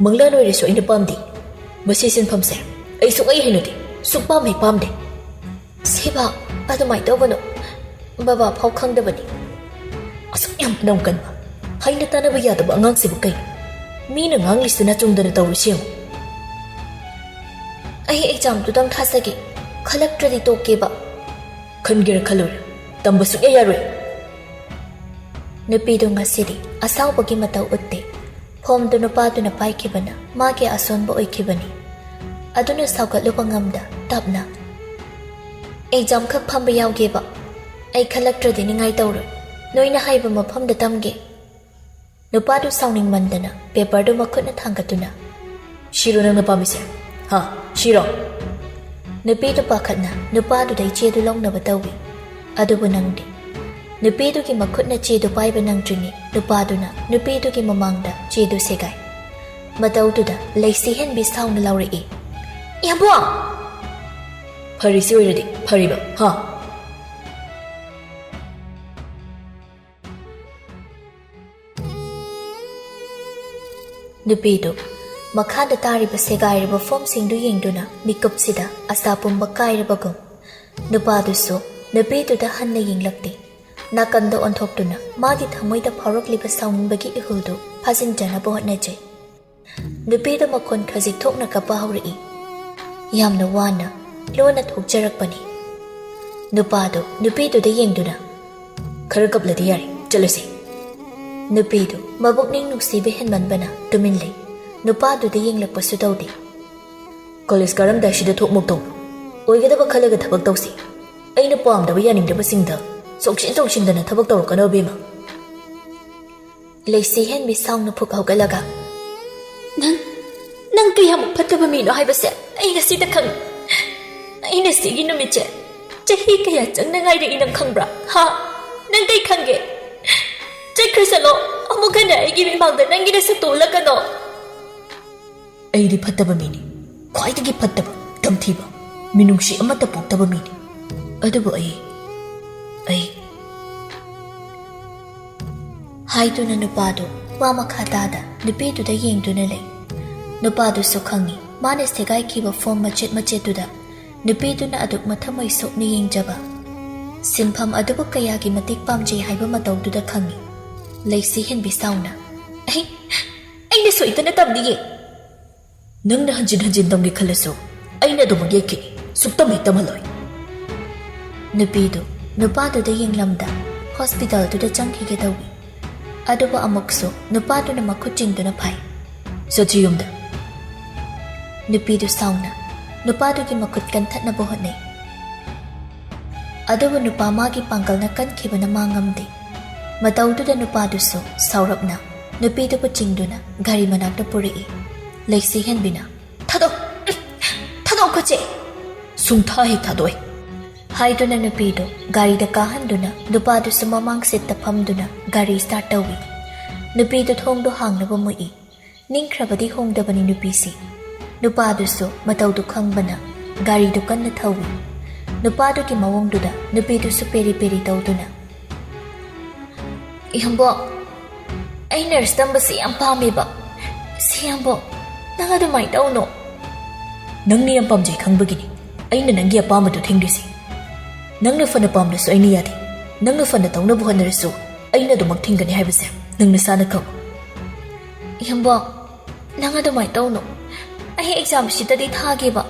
"ꯃꯪꯂꯥꯟ ꯑꯣꯏꯔꯁꯨ ꯑꯩꯅ ꯄꯥꯝꯗꯦ꯫ ꯃꯁꯤ ꯁꯤꯟꯐꯝꯁꯦ ꯑꯩ ꯁꯨꯡꯍꯩ ꯍꯩꯅꯗꯦ, ꯁꯨꯡꯄꯥꯝ ꯍꯦꯛ ꯄꯥꯝꯗꯦ꯫" "ꯁꯤꯕ, ꯑꯗꯨꯃꯥꯏꯅ ꯇꯧꯒꯅꯨ꯫ ꯕꯕꯥ ꯐꯥꯎ ꯈꯪꯗꯕꯅꯤ꯫" "ꯑꯁꯨꯛ ꯌꯥꯝ ꯅꯝ ꯀꯟꯕ, ꯍꯩꯅ ꯇꯥꯟꯅꯕ ꯌꯥꯗꯕ ꯑꯉꯥꯡꯁꯤꯕꯨ ꯀꯩꯅꯣ? ꯃꯤꯅ ꯉꯥꯡꯂꯤꯁꯤꯅ ꯆꯨꯝꯗꯅ ꯇꯧꯔꯤꯁꯤ ꯌꯦꯡꯉꯨ꯫" "ꯑꯩ ꯑꯦꯛꯖꯥꯝꯗꯨꯗꯪ ꯊꯥꯖꯒꯦ, ꯈꯜꯂꯛꯇ꯭ꯔꯗꯤ ꯇꯣꯛꯀꯦꯕ꯫" "ꯈꯟꯒꯦꯔꯥ ꯈꯜꯂꯣꯏꯔꯥ, ꯇꯝꯕ ꯁꯨꯛꯌꯥ ꯌꯥꯔꯣꯏ꯫" ꯅꯨꯄꯤꯗꯨ ꯉꯁꯤꯗꯤ ꯑꯁꯥꯎꯕꯒꯤ ꯃꯇꯧ ꯎꯠꯇꯦ꯫ ꯐꯣꯝꯗꯨ ꯅꯨꯄꯥꯗꯨꯅ ꯄꯥꯏꯈꯤꯕꯅ ꯃꯥꯒꯤ ꯑꯁꯣꯟꯕ ꯑꯣꯏꯈꯤꯕꯅꯤ꯫ ꯑꯗꯨꯅ ꯁꯥꯎꯒꯠꯂꯨꯕ ꯉꯝꯗ ꯇꯞꯅ, "ꯑꯦꯛꯖꯥꯝ ꯈꯛ ꯐꯝꯕ ꯌꯥꯎꯒꯦꯕ꯫ ꯑꯩ ꯈꯜꯂꯛꯇ꯭ꯔꯗꯤ ꯅꯤꯡꯉꯥꯏ ꯇꯧꯔꯣꯏ꯫ ꯅꯣꯏꯅ ꯍꯥꯏꯕ ꯃꯐꯝꯗ ꯇꯝꯒꯦ꯫" ꯅꯨꯄꯥꯗꯨ ꯁꯥꯎꯅꯤꯡꯃꯟꯗꯅ ꯄꯦꯄꯔꯗꯨ ꯃꯈꯨꯠꯅ ꯊꯥꯡꯒꯠꯇꯨꯅ, "ꯁꯤꯔꯣ ꯅꯪꯅ ꯄꯥꯝꯃꯤꯁꯦ? ꯍꯥ, ꯁꯤꯔꯣ?" ꯅꯨꯄꯤꯗꯨ ꯄꯥꯈꯠꯅ ꯅꯨꯄꯥꯗꯨꯗꯩ ꯆꯦꯗꯨ ꯂꯧꯅꯕ ꯇꯧꯏ꯫ ꯑꯗꯨꯕꯨ ꯅꯪꯗꯦ꯫ ꯅꯨꯄꯤꯗꯨꯒꯤ ꯃꯈꯨꯠꯅ ꯆꯦꯗꯨ ꯄꯥꯏꯕ ꯅꯪꯗ꯭ꯔꯤꯉꯩ ꯅꯨꯄꯥꯗꯨꯅ ꯅꯨꯄꯤꯗꯨꯒꯤ ꯃꯃꯥꯡꯗ ꯆꯦꯗꯨ ꯁꯦꯒꯥꯏ꯫ ꯃꯇꯧꯗꯨꯗ ꯂꯩꯁꯤꯍꯦꯟꯕꯤ ꯁꯥꯎꯅ ꯂꯥꯎꯔꯛꯏ, "ꯏꯌꯥꯝꯕ!" "ꯐꯔꯤꯁꯤ ꯑꯣꯏꯔꯗꯤ ꯐꯔꯤꯕ, ꯍꯥ?" ꯅꯨꯄꯤꯗꯨ ꯃꯈꯥꯗ ꯇꯥꯔꯤꯕ ꯁꯦꯒꯥꯏꯔꯕ ꯐꯣꯝꯁꯤꯡꯗꯨ ꯌꯦꯡꯗꯨꯅ ꯃꯤꯀꯨꯞꯁꯤꯗ ꯑꯁꯥ ꯄꯨꯝꯕ ꯀꯥꯏꯔꯕꯒꯨꯝ꯫ ꯅꯨꯄꯥꯗꯨꯁꯨ ꯅꯨꯄꯤꯗꯨꯗ ꯍꯟꯅ ꯌꯦꯡꯂꯛꯇꯦ꯫ ꯅꯥꯀꯟꯗ ꯑꯣꯟꯊꯣꯛꯇꯨꯅ ꯃꯥꯒꯤ ꯊꯃꯣꯏꯗ ꯐꯥꯎꯔꯛꯂꯤꯕ ꯁꯥꯎꯅꯤꯡꯕꯒꯤ ꯏꯍꯨꯜꯗꯨ ꯐꯥꯖꯤꯟꯖꯅꯕ ꯍꯣꯠꯅꯖꯩ꯫ ꯅꯨꯄꯤꯗꯨ ꯃꯈꯣꯟ ꯈꯖꯤꯛ ꯊꯣꯛꯅ ꯀꯞꯄ ꯍꯧꯔꯛꯏ꯫ ꯌꯥꯝꯅ ꯋꯥꯅ, ꯂꯣꯟꯅ ꯊꯣꯛꯆꯔꯛꯄꯅꯤ꯫ ꯅꯨꯄꯥꯗꯨ ꯅꯨꯄꯤꯗꯨꯗ ꯌꯦꯡꯗꯨꯅ, "ꯈꯔ ꯀꯞꯂꯗꯤ ꯌꯥꯔꯦ, ꯆꯠꯂꯁꯤ꯫" ꯅꯨꯄꯤꯗꯨ ꯃꯕꯨꯛꯅꯤꯡ ꯅꯨꯡꯁꯤꯕ ꯍꯦꯟꯃꯟꯕꯅ ꯇꯨꯃꯤꯟ ꯂꯩ꯫ ꯅꯨꯄꯥꯗꯨꯗ ꯌꯦꯡꯂꯛꯄꯁꯨ ꯇꯧꯗꯦ꯫ "ꯀꯣꯂꯦꯖ ꯀꯥꯔꯝꯗꯥꯏꯁꯤꯗ ꯊꯣꯛ ꯃꯣꯛ ꯇꯧꯅꯨ꯫ ꯑꯣꯏꯒꯗꯕ ꯈꯜꯂꯒ ꯊꯕꯛ ꯇꯧꯁꯤ꯫ ꯑꯩꯅ ꯄꯥꯝꯗꯕ ꯌꯥꯅꯤꯡꯗꯕꯁꯤꯡꯗ ꯆꯣꯡꯁꯤꯟ ꯆꯣꯡꯁꯤꯟꯗꯅ ꯊꯕꯛ ꯇꯧꯔꯛꯀꯅꯣ, ꯑꯕꯦꯝꯃ꯫" ꯂꯩꯁꯤ ꯍꯦꯟꯕꯤ ꯁꯥꯎꯅ ꯐꯨꯛ ꯍꯧꯒꯠꯂꯒ, "ꯅꯪ, ꯅꯪ ꯀꯌꯥꯃꯨꯛ ꯐꯠꯇꯕ ꯃꯤꯅꯣ ꯍꯥꯏꯕꯁꯦ ꯑꯩ ꯉꯁꯤꯗ ꯈꯪꯉꯤ꯫ ꯑꯩꯅ ꯁꯤꯒꯤ ꯅꯨꯃꯤꯠꯁꯦ ꯆꯍꯤ ꯀꯌꯥ ꯆꯪꯅ ꯉꯥꯏꯔꯛꯏ, ꯅꯪ ꯈꯪꯕ꯭ꯔꯥ? ꯍꯥ? ꯅꯪ ꯀꯩ ꯈꯪꯒꯦ? ꯆꯠꯈ꯭ꯔꯁꯅꯣ, ꯑꯃꯨꯛ ꯍꯟꯅ ꯑꯩꯒꯤ ꯃꯤꯃꯥꯡꯗ ꯅꯪꯒꯤ ꯅꯁꯛꯇꯣ ꯎꯠꯂꯛꯀꯅꯣ꯫" ꯑꯩꯗꯤ ꯐꯠꯇꯕ ꯃꯤꯅꯤ, ꯈ꯭ꯋꯥꯏꯗꯒꯤ ꯐꯠꯇꯕ, ꯇꯝꯊꯤꯕ, ꯃꯤꯅꯨꯡꯁꯤ ꯑꯃꯠꯇ ꯄꯣꯛꯇꯕ ꯃꯤꯅꯤ꯫ ꯑꯗꯨꯕꯨ ꯑꯩ, ꯑꯩ ꯍꯥꯏꯗꯨꯅ ꯅꯨꯄꯥꯗꯨ ꯋꯥ ꯃꯈꯥ ꯇꯥꯗ ꯅꯨꯄꯤꯗꯨꯗ ꯌꯦꯡꯗꯨꯅ ꯂꯩ꯫ ꯅꯨꯄꯥꯗꯨꯁꯨ ꯈꯪꯏ, ꯃꯥꯅ ꯁꯦꯒꯥꯏꯈꯤꯕ ꯐꯣꯝ ꯃꯆꯦꯠ ꯃꯆꯦꯠꯇꯨꯗ ꯅꯨꯄꯤꯗꯨꯅ ꯑꯗꯨꯛ ꯃꯊꯃꯣꯏ ꯁꯣꯛꯅ ꯌꯦꯡꯖꯕ, ꯁꯤꯟꯐꯝ ꯑꯗꯨꯕꯨ ꯀꯌꯥꯒꯤ ꯃꯇꯤꯛ ꯄꯥꯝꯖꯩ ꯍꯥꯏꯕ ꯃꯇꯧꯗꯨꯗ ꯈꯪꯏ꯫ ꯂꯩꯁꯤ ꯍꯦꯟꯕꯤ ꯁꯥꯎꯅ, "ꯑꯩ, ꯑꯩꯅ ꯁꯣꯏꯗꯅ ꯇꯝꯅꯤꯌꯦ꯫" "ꯅꯪꯅ ꯍꯟꯖꯤꯟ ꯍꯟꯖꯤꯟ ꯇꯝꯒꯦ ꯈꯜꯂꯁꯨ ꯑꯩꯅ ꯑꯗꯨꯃꯛ ꯌꯦꯛꯈꯤꯅꯤ, ꯁꯨꯛꯇꯝ ꯍꯦꯛ ꯇꯝꯍꯜꯂꯣꯏ꯫" ꯅꯨꯄꯤꯗꯨ ꯅꯨꯄꯥꯗꯨꯗ ꯌꯦꯡꯂꯝꯗ ꯍꯣꯁꯄꯤꯇꯥꯜꯗꯨꯗ ꯆꯪꯈꯤꯒꯦ ꯇꯧꯏ꯫ ꯑꯗꯨꯕꯨ ꯑꯃꯨꯛꯁꯨ ꯅꯨꯄꯥꯗꯨꯅ ꯃꯈꯨꯠ ꯆꯤꯡꯗꯨꯅ ꯐꯥꯏ꯫ "ꯆꯠꯁꯤ ꯌꯨꯝꯗ꯫" ꯅꯨꯄꯤꯗꯨ ꯁꯥꯎꯅ ꯅꯨꯄꯥꯗꯨꯒꯤ ꯃꯈꯨꯠ ꯀꯟꯊꯠꯅꯕ ꯍꯣꯠꯅꯩ꯫ ꯑꯗꯨꯕꯨ ꯅꯨꯄꯥ ꯃꯥꯒꯤ ꯄꯥꯡꯒꯜꯅ ꯀꯟꯈꯤꯕꯅ ꯃꯥ ꯉꯝꯗꯦ꯫ ꯃꯇꯧꯗꯨꯗ ꯅꯨꯄꯥꯗꯨꯁꯨ ꯁꯥꯎꯔꯞꯅ ꯅꯨꯄꯤꯗꯨꯕꯨ ꯆꯤꯡꯗꯨꯅ ꯒꯥꯔꯤ ꯃꯅꯥꯛꯇ ꯄꯨꯔꯛꯏ꯫ ꯂꯩꯁꯤ ꯍꯦꯟꯕꯤꯅ, "ꯊꯥꯗꯣꯛ, ꯊꯥꯗꯣꯛꯈꯣ ꯆꯦ!" "ꯁꯨꯡꯊꯥ ꯍꯦꯛ ꯊꯥꯗꯣꯛꯑꯣꯏ!" ꯍꯥꯏꯗꯨꯅ ꯅꯨꯄꯤꯗꯨ ꯒꯥꯔꯤꯗ ꯀꯥꯍꯟꯗꯨꯅ ꯅꯨꯄꯥꯗꯨꯁꯨ ꯃꯃꯥꯡ ꯁꯤꯠꯇ ꯐꯝꯗꯨꯅ ꯒꯥꯔꯤ ꯁ꯭ꯇꯥꯔꯠ ꯇꯧꯏ꯫ ꯅꯨꯄꯤꯗꯨ ꯊꯣꯡꯗꯨ ꯍꯥꯡꯅꯕ ꯃꯨꯛꯏ꯫ ꯅꯤꯡꯈ꯭ꯔꯕꯗꯤ ꯍꯣꯡꯗꯕꯅꯤ ꯅꯨꯄꯤꯁꯤ꯫ ꯅꯨꯄꯥꯗꯨꯁꯨ ꯃꯇꯧꯗꯨ ꯈꯪꯕꯅ ꯒꯥꯔꯤꯗꯨ ꯀꯟꯅ ꯊꯧꯏ꯫ ꯅꯨꯄꯥꯗꯨꯒꯤ ꯃꯑꯣꯡꯗꯨꯗ ꯅꯨꯄꯤꯗꯨꯁꯨ ꯄꯦꯔꯤ ꯄꯦꯔꯤ ꯇꯧꯗꯨꯅ, "ꯏꯌꯥꯝꯕꯣ, ꯑꯩ ꯅꯔꯁ ꯇꯝꯕꯁꯤ ꯌꯥꯝ ꯄꯥꯝꯃꯦꯕ꯫ ꯁꯤ ꯏꯌꯥꯝꯕꯣ, ꯅꯪ ꯑꯗꯨꯃꯥꯏꯅ ꯇꯧꯅꯣ꯫" "ꯅꯪꯅ ꯌꯥꯝ ꯄꯥꯝꯖꯩ ꯈꯪꯕꯒꯤꯅꯤ ꯑꯩꯅ ꯅꯪꯒꯤ ꯑꯄꯥꯝꯕꯗꯨ ꯊꯤꯡꯂꯤꯁꯤ꯫ ꯅꯪꯅ ꯐꯅ ꯄꯥꯝꯂꯁꯨ ꯑꯩꯅ ꯌꯥꯗꯦ꯫ ꯅꯪꯅ ꯐꯅ ꯇꯧꯅꯕ ꯍꯣꯠꯅꯔꯁꯨ ꯑꯩꯅ ꯑꯗꯨꯃꯛ ꯊꯤꯡꯒꯅꯤ ꯍꯥꯏꯕꯁꯦ ꯅꯪ ꯅꯁꯥꯅ ꯈꯪꯉꯨ꯫" "ꯏꯌꯥꯝꯕꯣ, ꯅꯪ ꯑꯗꯨꯃꯥꯏꯅ ꯇꯧꯅꯨ꯫ ꯑꯩ ꯑꯦꯛꯖꯥꯝꯁꯤꯗꯗꯤ ꯊꯥꯒꯦꯕ꯫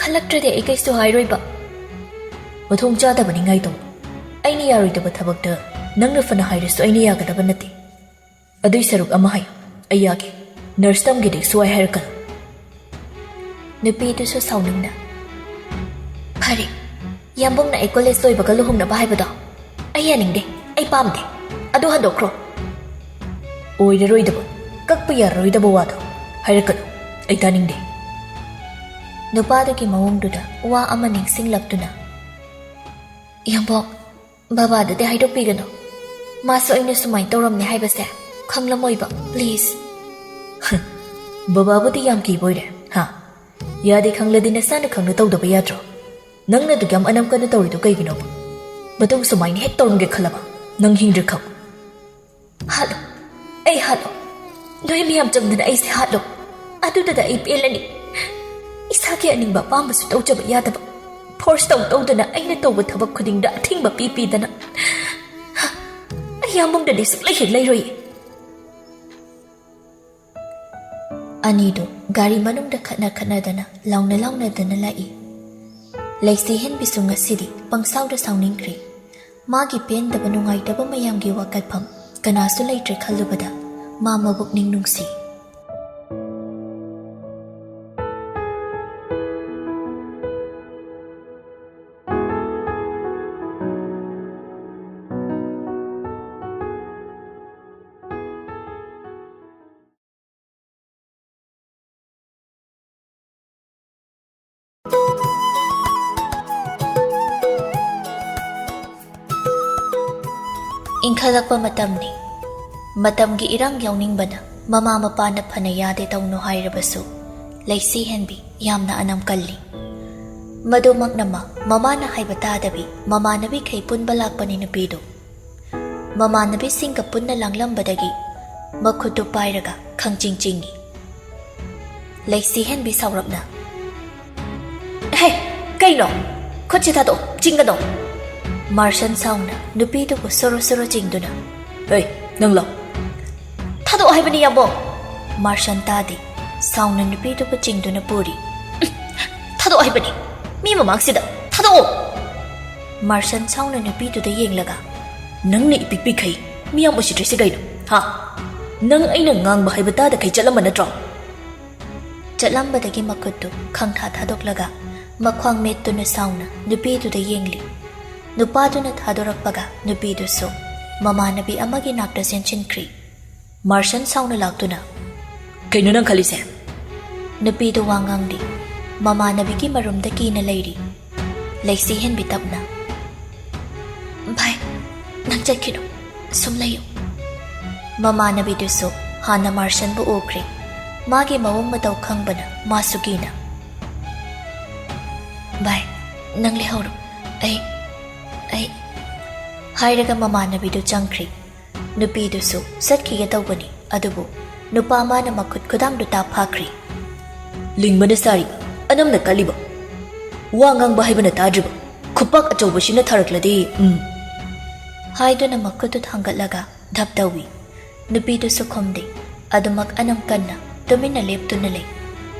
ꯈꯜꯂꯛꯇ꯭ꯔꯗꯤ ꯑꯩ ꯀꯩꯁꯨ ꯍꯥꯏꯔꯣꯏꯕ꯫ ꯃꯊꯣꯡ ꯆꯥꯗꯕꯅꯤ ꯉꯥꯏꯇꯣꯝ꯫ ꯑꯩꯅ ꯌꯥꯔꯣꯏꯗꯕ ꯊꯕꯛꯇ ꯅꯪꯅ ꯐꯅ ꯍꯥꯏꯔꯁꯨ ꯑꯩꯅ ꯌꯥꯒꯗꯕ ꯅꯠꯇꯦ꯫ ꯑꯗꯨꯏ ꯁꯔꯨꯛ ꯑꯃ ꯍꯥꯏ, ꯑꯩ ꯌꯥꯒꯦ꯫ ꯅꯔꯁ ꯇꯝꯒꯦꯗꯤ ꯁꯨꯍꯥꯏ ꯍꯥꯏꯔꯛꯀꯅꯨ꯫ ꯅꯨꯄꯤꯗꯨꯁꯨ ꯁꯥꯎꯅꯤꯡꯅ, "ꯐꯔꯦ, ꯌꯥꯝꯕꯨꯡꯅ ꯑꯩ ꯀꯣꯂꯦꯖ ꯂꯣꯏꯕꯒ ꯂꯨꯍꯣꯡꯅꯕ ꯍꯥꯏꯕꯗꯣ ꯑꯩ ꯌꯥꯅꯤꯡꯗꯦ, ꯑꯩ ꯄꯥꯝꯗꯦ꯫ ꯑꯗꯨ ꯍꯟꯗꯣꯛꯈ꯭ꯔꯣ꯫" ꯑꯣꯏꯔꯔꯣꯏꯗꯕ, ꯀꯛꯄ ꯌꯥꯔꯔꯣꯏꯗꯕ ꯋꯥꯗꯣ ꯍꯥꯏꯔꯛꯀꯅꯨ, ꯑꯩ ꯇꯥꯅꯤꯡꯗꯦ꯫ ꯅꯨꯄꯥꯗꯨꯒꯤ ꯃꯑꯣꯡꯗꯨꯗ ꯋꯥ ꯑꯃ ꯅꯤꯡꯁꯤꯡꯂꯛꯇꯨꯅ, "ꯌꯥꯝꯕꯨꯡ, ꯕꯕꯥꯗꯗꯤ ꯍꯥꯏꯗꯣꯛꯄꯤꯒꯅꯨ꯫ ꯃꯥꯁꯨ ꯑꯩꯅ ꯁꯨꯃꯥꯏꯅ ꯇꯧꯔꯝꯅꯦ ꯍꯥꯏꯕꯁꯦ ꯈꯪꯂꯝꯃꯣꯏꯕ, please꯫" "ꯕꯕꯥꯕꯨꯗꯤ ꯌꯥꯝ ꯀꯤꯕ ꯑꯣꯏꯔꯦ, ꯍꯥ? ꯌꯥꯗꯦ ꯈꯪꯂꯗꯤ ꯅꯁꯥꯅ ꯈꯪꯅ ꯇꯧꯗꯕ ꯌꯥꯗ꯭ꯔꯣ? ꯅꯪꯅ ꯑꯗꯨꯛ ꯌꯥꯝ ꯑꯅꯝ ꯀꯟꯅ ꯇꯧꯔꯤꯗꯣ ꯀꯩꯒꯤꯅꯣꯕ? ꯃꯇꯨꯡ ꯁꯨꯃꯥꯏꯅ ꯍꯦꯛ ꯇꯧꯔꯝꯒꯦ ꯈꯜꯂꯕ ꯅꯪ ꯍꯤꯡꯗ꯭ꯔꯤ ꯈꯪ꯫" "ꯍꯥꯠꯂꯣ, ꯑꯩ ꯍꯥꯠꯂꯣ꯫ ꯅꯣꯏ ꯃꯌꯥꯝ ꯆꯪꯗꯅ ꯑꯩꯁꯦ ꯍꯥꯠꯂꯣ꯫ ꯑꯗꯨꯗꯨꯗ ꯑꯩ ꯄꯦꯜꯂꯅꯤ꯫ ꯏꯁꯥꯒꯤ ꯑꯅꯤꯡꯕ ꯑꯄꯥꯝꯕꯁꯨ ꯇꯧꯖꯕ ꯌꯥꯗꯕ꯫ ꯐꯣꯔꯁ ꯇꯧ ꯇꯧꯗꯅ ꯑꯩꯅ ꯇꯧꯕ ꯊꯕꯛ ꯈꯨꯗꯤꯡꯗ ꯑꯊꯤꯡꯕ ꯄꯤ ꯄꯤꯗꯅ꯫ ꯑꯩ ꯌꯥꯝꯕꯨꯡꯗꯗꯤ ꯁꯨꯛꯂꯩ ꯍꯦꯛ ꯂꯩꯔꯣꯏꯌꯦ꯫" ꯑꯅꯤꯗꯨ ꯒꯥꯔꯤ ꯃꯅꯨꯡꯗ ꯈꯠꯅ ꯈꯠꯅꯗꯅ, ꯂꯥꯎꯅ ꯂꯥꯎꯅꯗꯅ ꯂꯥꯛꯏ꯫ ꯂꯩꯁꯤ ꯍꯦꯟꯕꯤꯁꯨ ꯉꯁꯤꯗꯤ ꯄꯪꯁꯥꯎꯗ ꯁꯥꯎꯅꯤꯡꯈ꯭ꯔꯦ꯫ ꯃꯥꯒꯤ ꯄꯦꯟꯗꯕ ꯅꯨꯡꯉꯥꯏꯇꯕ ꯃꯌꯥꯝꯒꯤ ꯋꯥꯀꯠꯐꯝ ꯀꯅꯥꯁꯨ ꯂꯩꯇ꯭ꯔꯦ ꯈꯜꯂꯨꯕꯗ ꯃꯥ ꯃꯕꯨꯛꯅꯤꯡ ꯅꯨꯡꯁꯤ꯫ ꯏꯟꯈꯠꯂꯛꯄ ꯃꯇꯝꯅꯤ꯫ ꯃꯇꯝꯒꯤ ꯏꯔꯥꯡ ꯌꯥꯎꯅꯤꯡꯕꯅ ꯃꯃꯥ ꯃꯄꯥꯅ ꯐꯅ ꯌꯥꯗꯦ ꯇꯧꯅꯨ ꯍꯥꯏꯔꯕꯁꯨ, ꯂꯩꯁꯤ ꯍꯦꯟꯕꯤ ꯌꯥꯝꯅ ꯑꯅꯝ ꯀꯜꯂꯤ꯫ ꯃꯗꯨꯃꯛꯅ ꯃꯥ ꯃꯃꯥꯅ ꯍꯥꯏꯕ ꯇꯥꯗꯕꯤ ꯃꯃꯥꯟꯅꯕꯤꯈꯩ ꯄꯨꯟꯕ ꯂꯥꯛꯄꯅꯤ ꯅꯨꯄꯤꯗꯨ꯫ ꯃꯃꯥꯟꯅꯕꯤꯁꯤꯡꯒ ꯄꯨꯟꯅ ꯂꯥꯡꯂꯝꯕꯗꯒꯤ ꯃꯈꯨꯠꯇꯨ ꯄꯥꯏꯔꯒ ꯈꯪꯆꯤꯡ ꯆꯤꯡꯏ꯫ ꯂꯩꯁꯤ ꯍꯦꯟꯕꯤ ꯁꯥꯎꯔꯞꯅ, "ꯍꯦ, ꯀꯩꯅꯣ? ꯈꯨꯠꯁꯤ ꯊꯥꯗꯣꯛꯑꯣ, ꯆꯤꯡꯒꯅꯣ!" ꯃꯥꯔꯁꯟ ꯁꯥꯎꯅ ꯅꯨꯄꯤꯗꯨꯕꯨ ꯁꯣꯔꯣ ꯁꯣꯔꯣ ꯆꯤꯡꯗꯨꯅ, "ꯍꯦ, ꯅꯪ ꯂꯥꯎ!" "ꯊꯥꯗꯣꯛꯑꯣ ꯍꯥꯏꯕꯅꯤ, ꯌꯥꯝꯕꯣ!" ꯃꯥꯔꯁꯟ ꯇꯥꯗꯦ꯫ ꯁꯥꯎꯅ ꯅꯨꯄꯤꯗꯨꯕꯨ ꯆꯤꯡꯗꯨꯅ ꯄꯨꯔꯤ꯫ "ꯊꯥꯗꯣꯛꯑꯣ ꯍꯥꯏꯕꯅꯤ, ꯃꯤ ꯃꯃꯥꯡꯁꯤꯗ ꯊꯥꯗꯣꯛꯑꯣ!" ꯃꯥꯔꯁꯟ ꯁꯥꯎꯅ ꯅꯨꯄꯤꯗꯨꯗ ꯌꯦꯡꯂꯒ, "ꯅꯪꯅ ꯏꯄꯤꯛ ꯄꯤꯛꯈꯩ ꯃꯤꯌꯥꯝ ꯎꯁꯤꯠꯇ꯭ꯔꯤꯁꯤ ꯀꯩꯅꯣ? ꯍꯥ? ꯅꯪ ꯑꯩꯅ ꯉꯥꯡꯕ ꯍꯥꯏꯕ ꯇꯥꯗꯈꯩ ꯆꯠꯂꯝꯕ ꯅꯠꯇ꯭ꯔꯣ?" ꯆꯠꯂꯝꯕꯗꯒꯤ ꯃꯈꯨꯠꯇꯨ ꯈꯪꯊꯥ ꯊꯥꯗꯣꯛꯂꯒ ꯃꯈ꯭ꯋꯥꯡ ꯃꯦꯠꯇꯨꯅ ꯁꯥꯎꯅ ꯅꯨꯄꯤꯗꯨꯗ ꯌꯦꯡꯂꯤ꯫ ꯅꯨꯄꯥꯗꯨꯅ ꯊꯥꯗꯣꯔꯛꯄꯒ ꯅꯨꯄꯤꯗꯨꯁꯨ ꯃꯃꯥꯟꯅꯕꯤ ꯑꯃꯒꯤ ꯅꯥꯛꯇ ꯆꯦꯟꯁꯤꯟꯈ꯭ꯔꯤ꯫ ꯃꯥꯔꯁꯟ ꯁꯥꯎꯅ ꯂꯥꯛꯇꯨꯅ, "ꯀꯩꯅꯣ ꯅꯪ ꯈꯜꯂꯤꯁꯦ?" ꯅꯨꯄꯤꯗꯨ ꯋꯥ ꯉꯥꯡꯗꯦ꯫ ꯃꯃꯥꯟꯅꯕꯤꯒꯤ ꯃꯔꯨꯝꯗ ꯀꯤꯅ ꯂꯩꯔꯤ꯫ ꯂꯩꯁꯤ ꯍꯦꯟꯕꯤ ꯇꯞꯅ, "ꯚꯥꯏ, ꯅꯪ ꯆꯠꯈꯤꯅꯨ, ꯁꯨꯝ ꯂꯩꯌꯨ꯫" ꯃꯃꯥꯟꯅꯕꯤꯗꯨꯁꯨ ꯍꯥꯟꯅ ꯃꯥꯔꯁꯟꯕꯨ ꯎꯈ꯭ꯔꯦ꯫ ꯃꯥꯒꯤ ꯃꯑꯣꯡ ꯃꯇꯧ ꯈꯪꯕꯅ ꯃꯥꯁꯨ ꯀꯤꯅ, "ꯚꯥꯏ, ꯅꯪ ꯂꯩꯍꯧꯔꯣ, ꯑꯩ, ꯑꯩ," ꯍꯥꯏꯔꯒ ꯃꯃꯥꯟꯅꯕꯤꯗꯨ ꯆꯪꯈ꯭ꯔꯦ꯫ ꯅꯨꯄꯤꯗꯨꯁꯨ ꯆꯠꯈꯤꯒꯦ ꯇꯧꯕꯅꯤ, ꯑꯗꯨꯕꯨ ꯅꯨꯄꯥ ꯑꯃꯅ ꯃꯈꯨꯠ ꯈꯨꯗꯥꯡꯗꯨ ꯇꯥꯞ ꯐꯥꯈ꯭ꯔꯦ꯫ "ꯂꯤꯡꯕꯅ ꯁꯥꯔꯤꯕ, ꯑꯅꯝꯅ ꯀꯜꯂꯤꯕ, ꯋꯥ ꯉꯥꯡꯕ ꯍꯥꯏꯕꯅ ꯇꯥꯗ꯭ꯔꯤꯕ, ꯈꯨꯄꯥꯛ ꯑꯆꯧꯕꯁꯤꯅ ꯊꯥꯔꯛꯂꯗꯤ, ꯎꯝ," ꯍꯥꯏꯗꯨꯅ ꯃꯈꯨꯠꯇꯨ ꯊꯥꯡꯒꯠꯂꯒ ꯙꯞ ꯇꯧꯏ꯫ ꯅꯨꯄꯤꯗꯨꯁꯨ ꯈꯨꯝꯗꯦ꯫ ꯑꯗꯨꯃꯛ ꯑꯅꯝ ꯀꯟꯅ ꯇꯨꯃꯤꯟꯅ ꯂꯦꯞꯇꯨꯅ ꯂꯩ꯫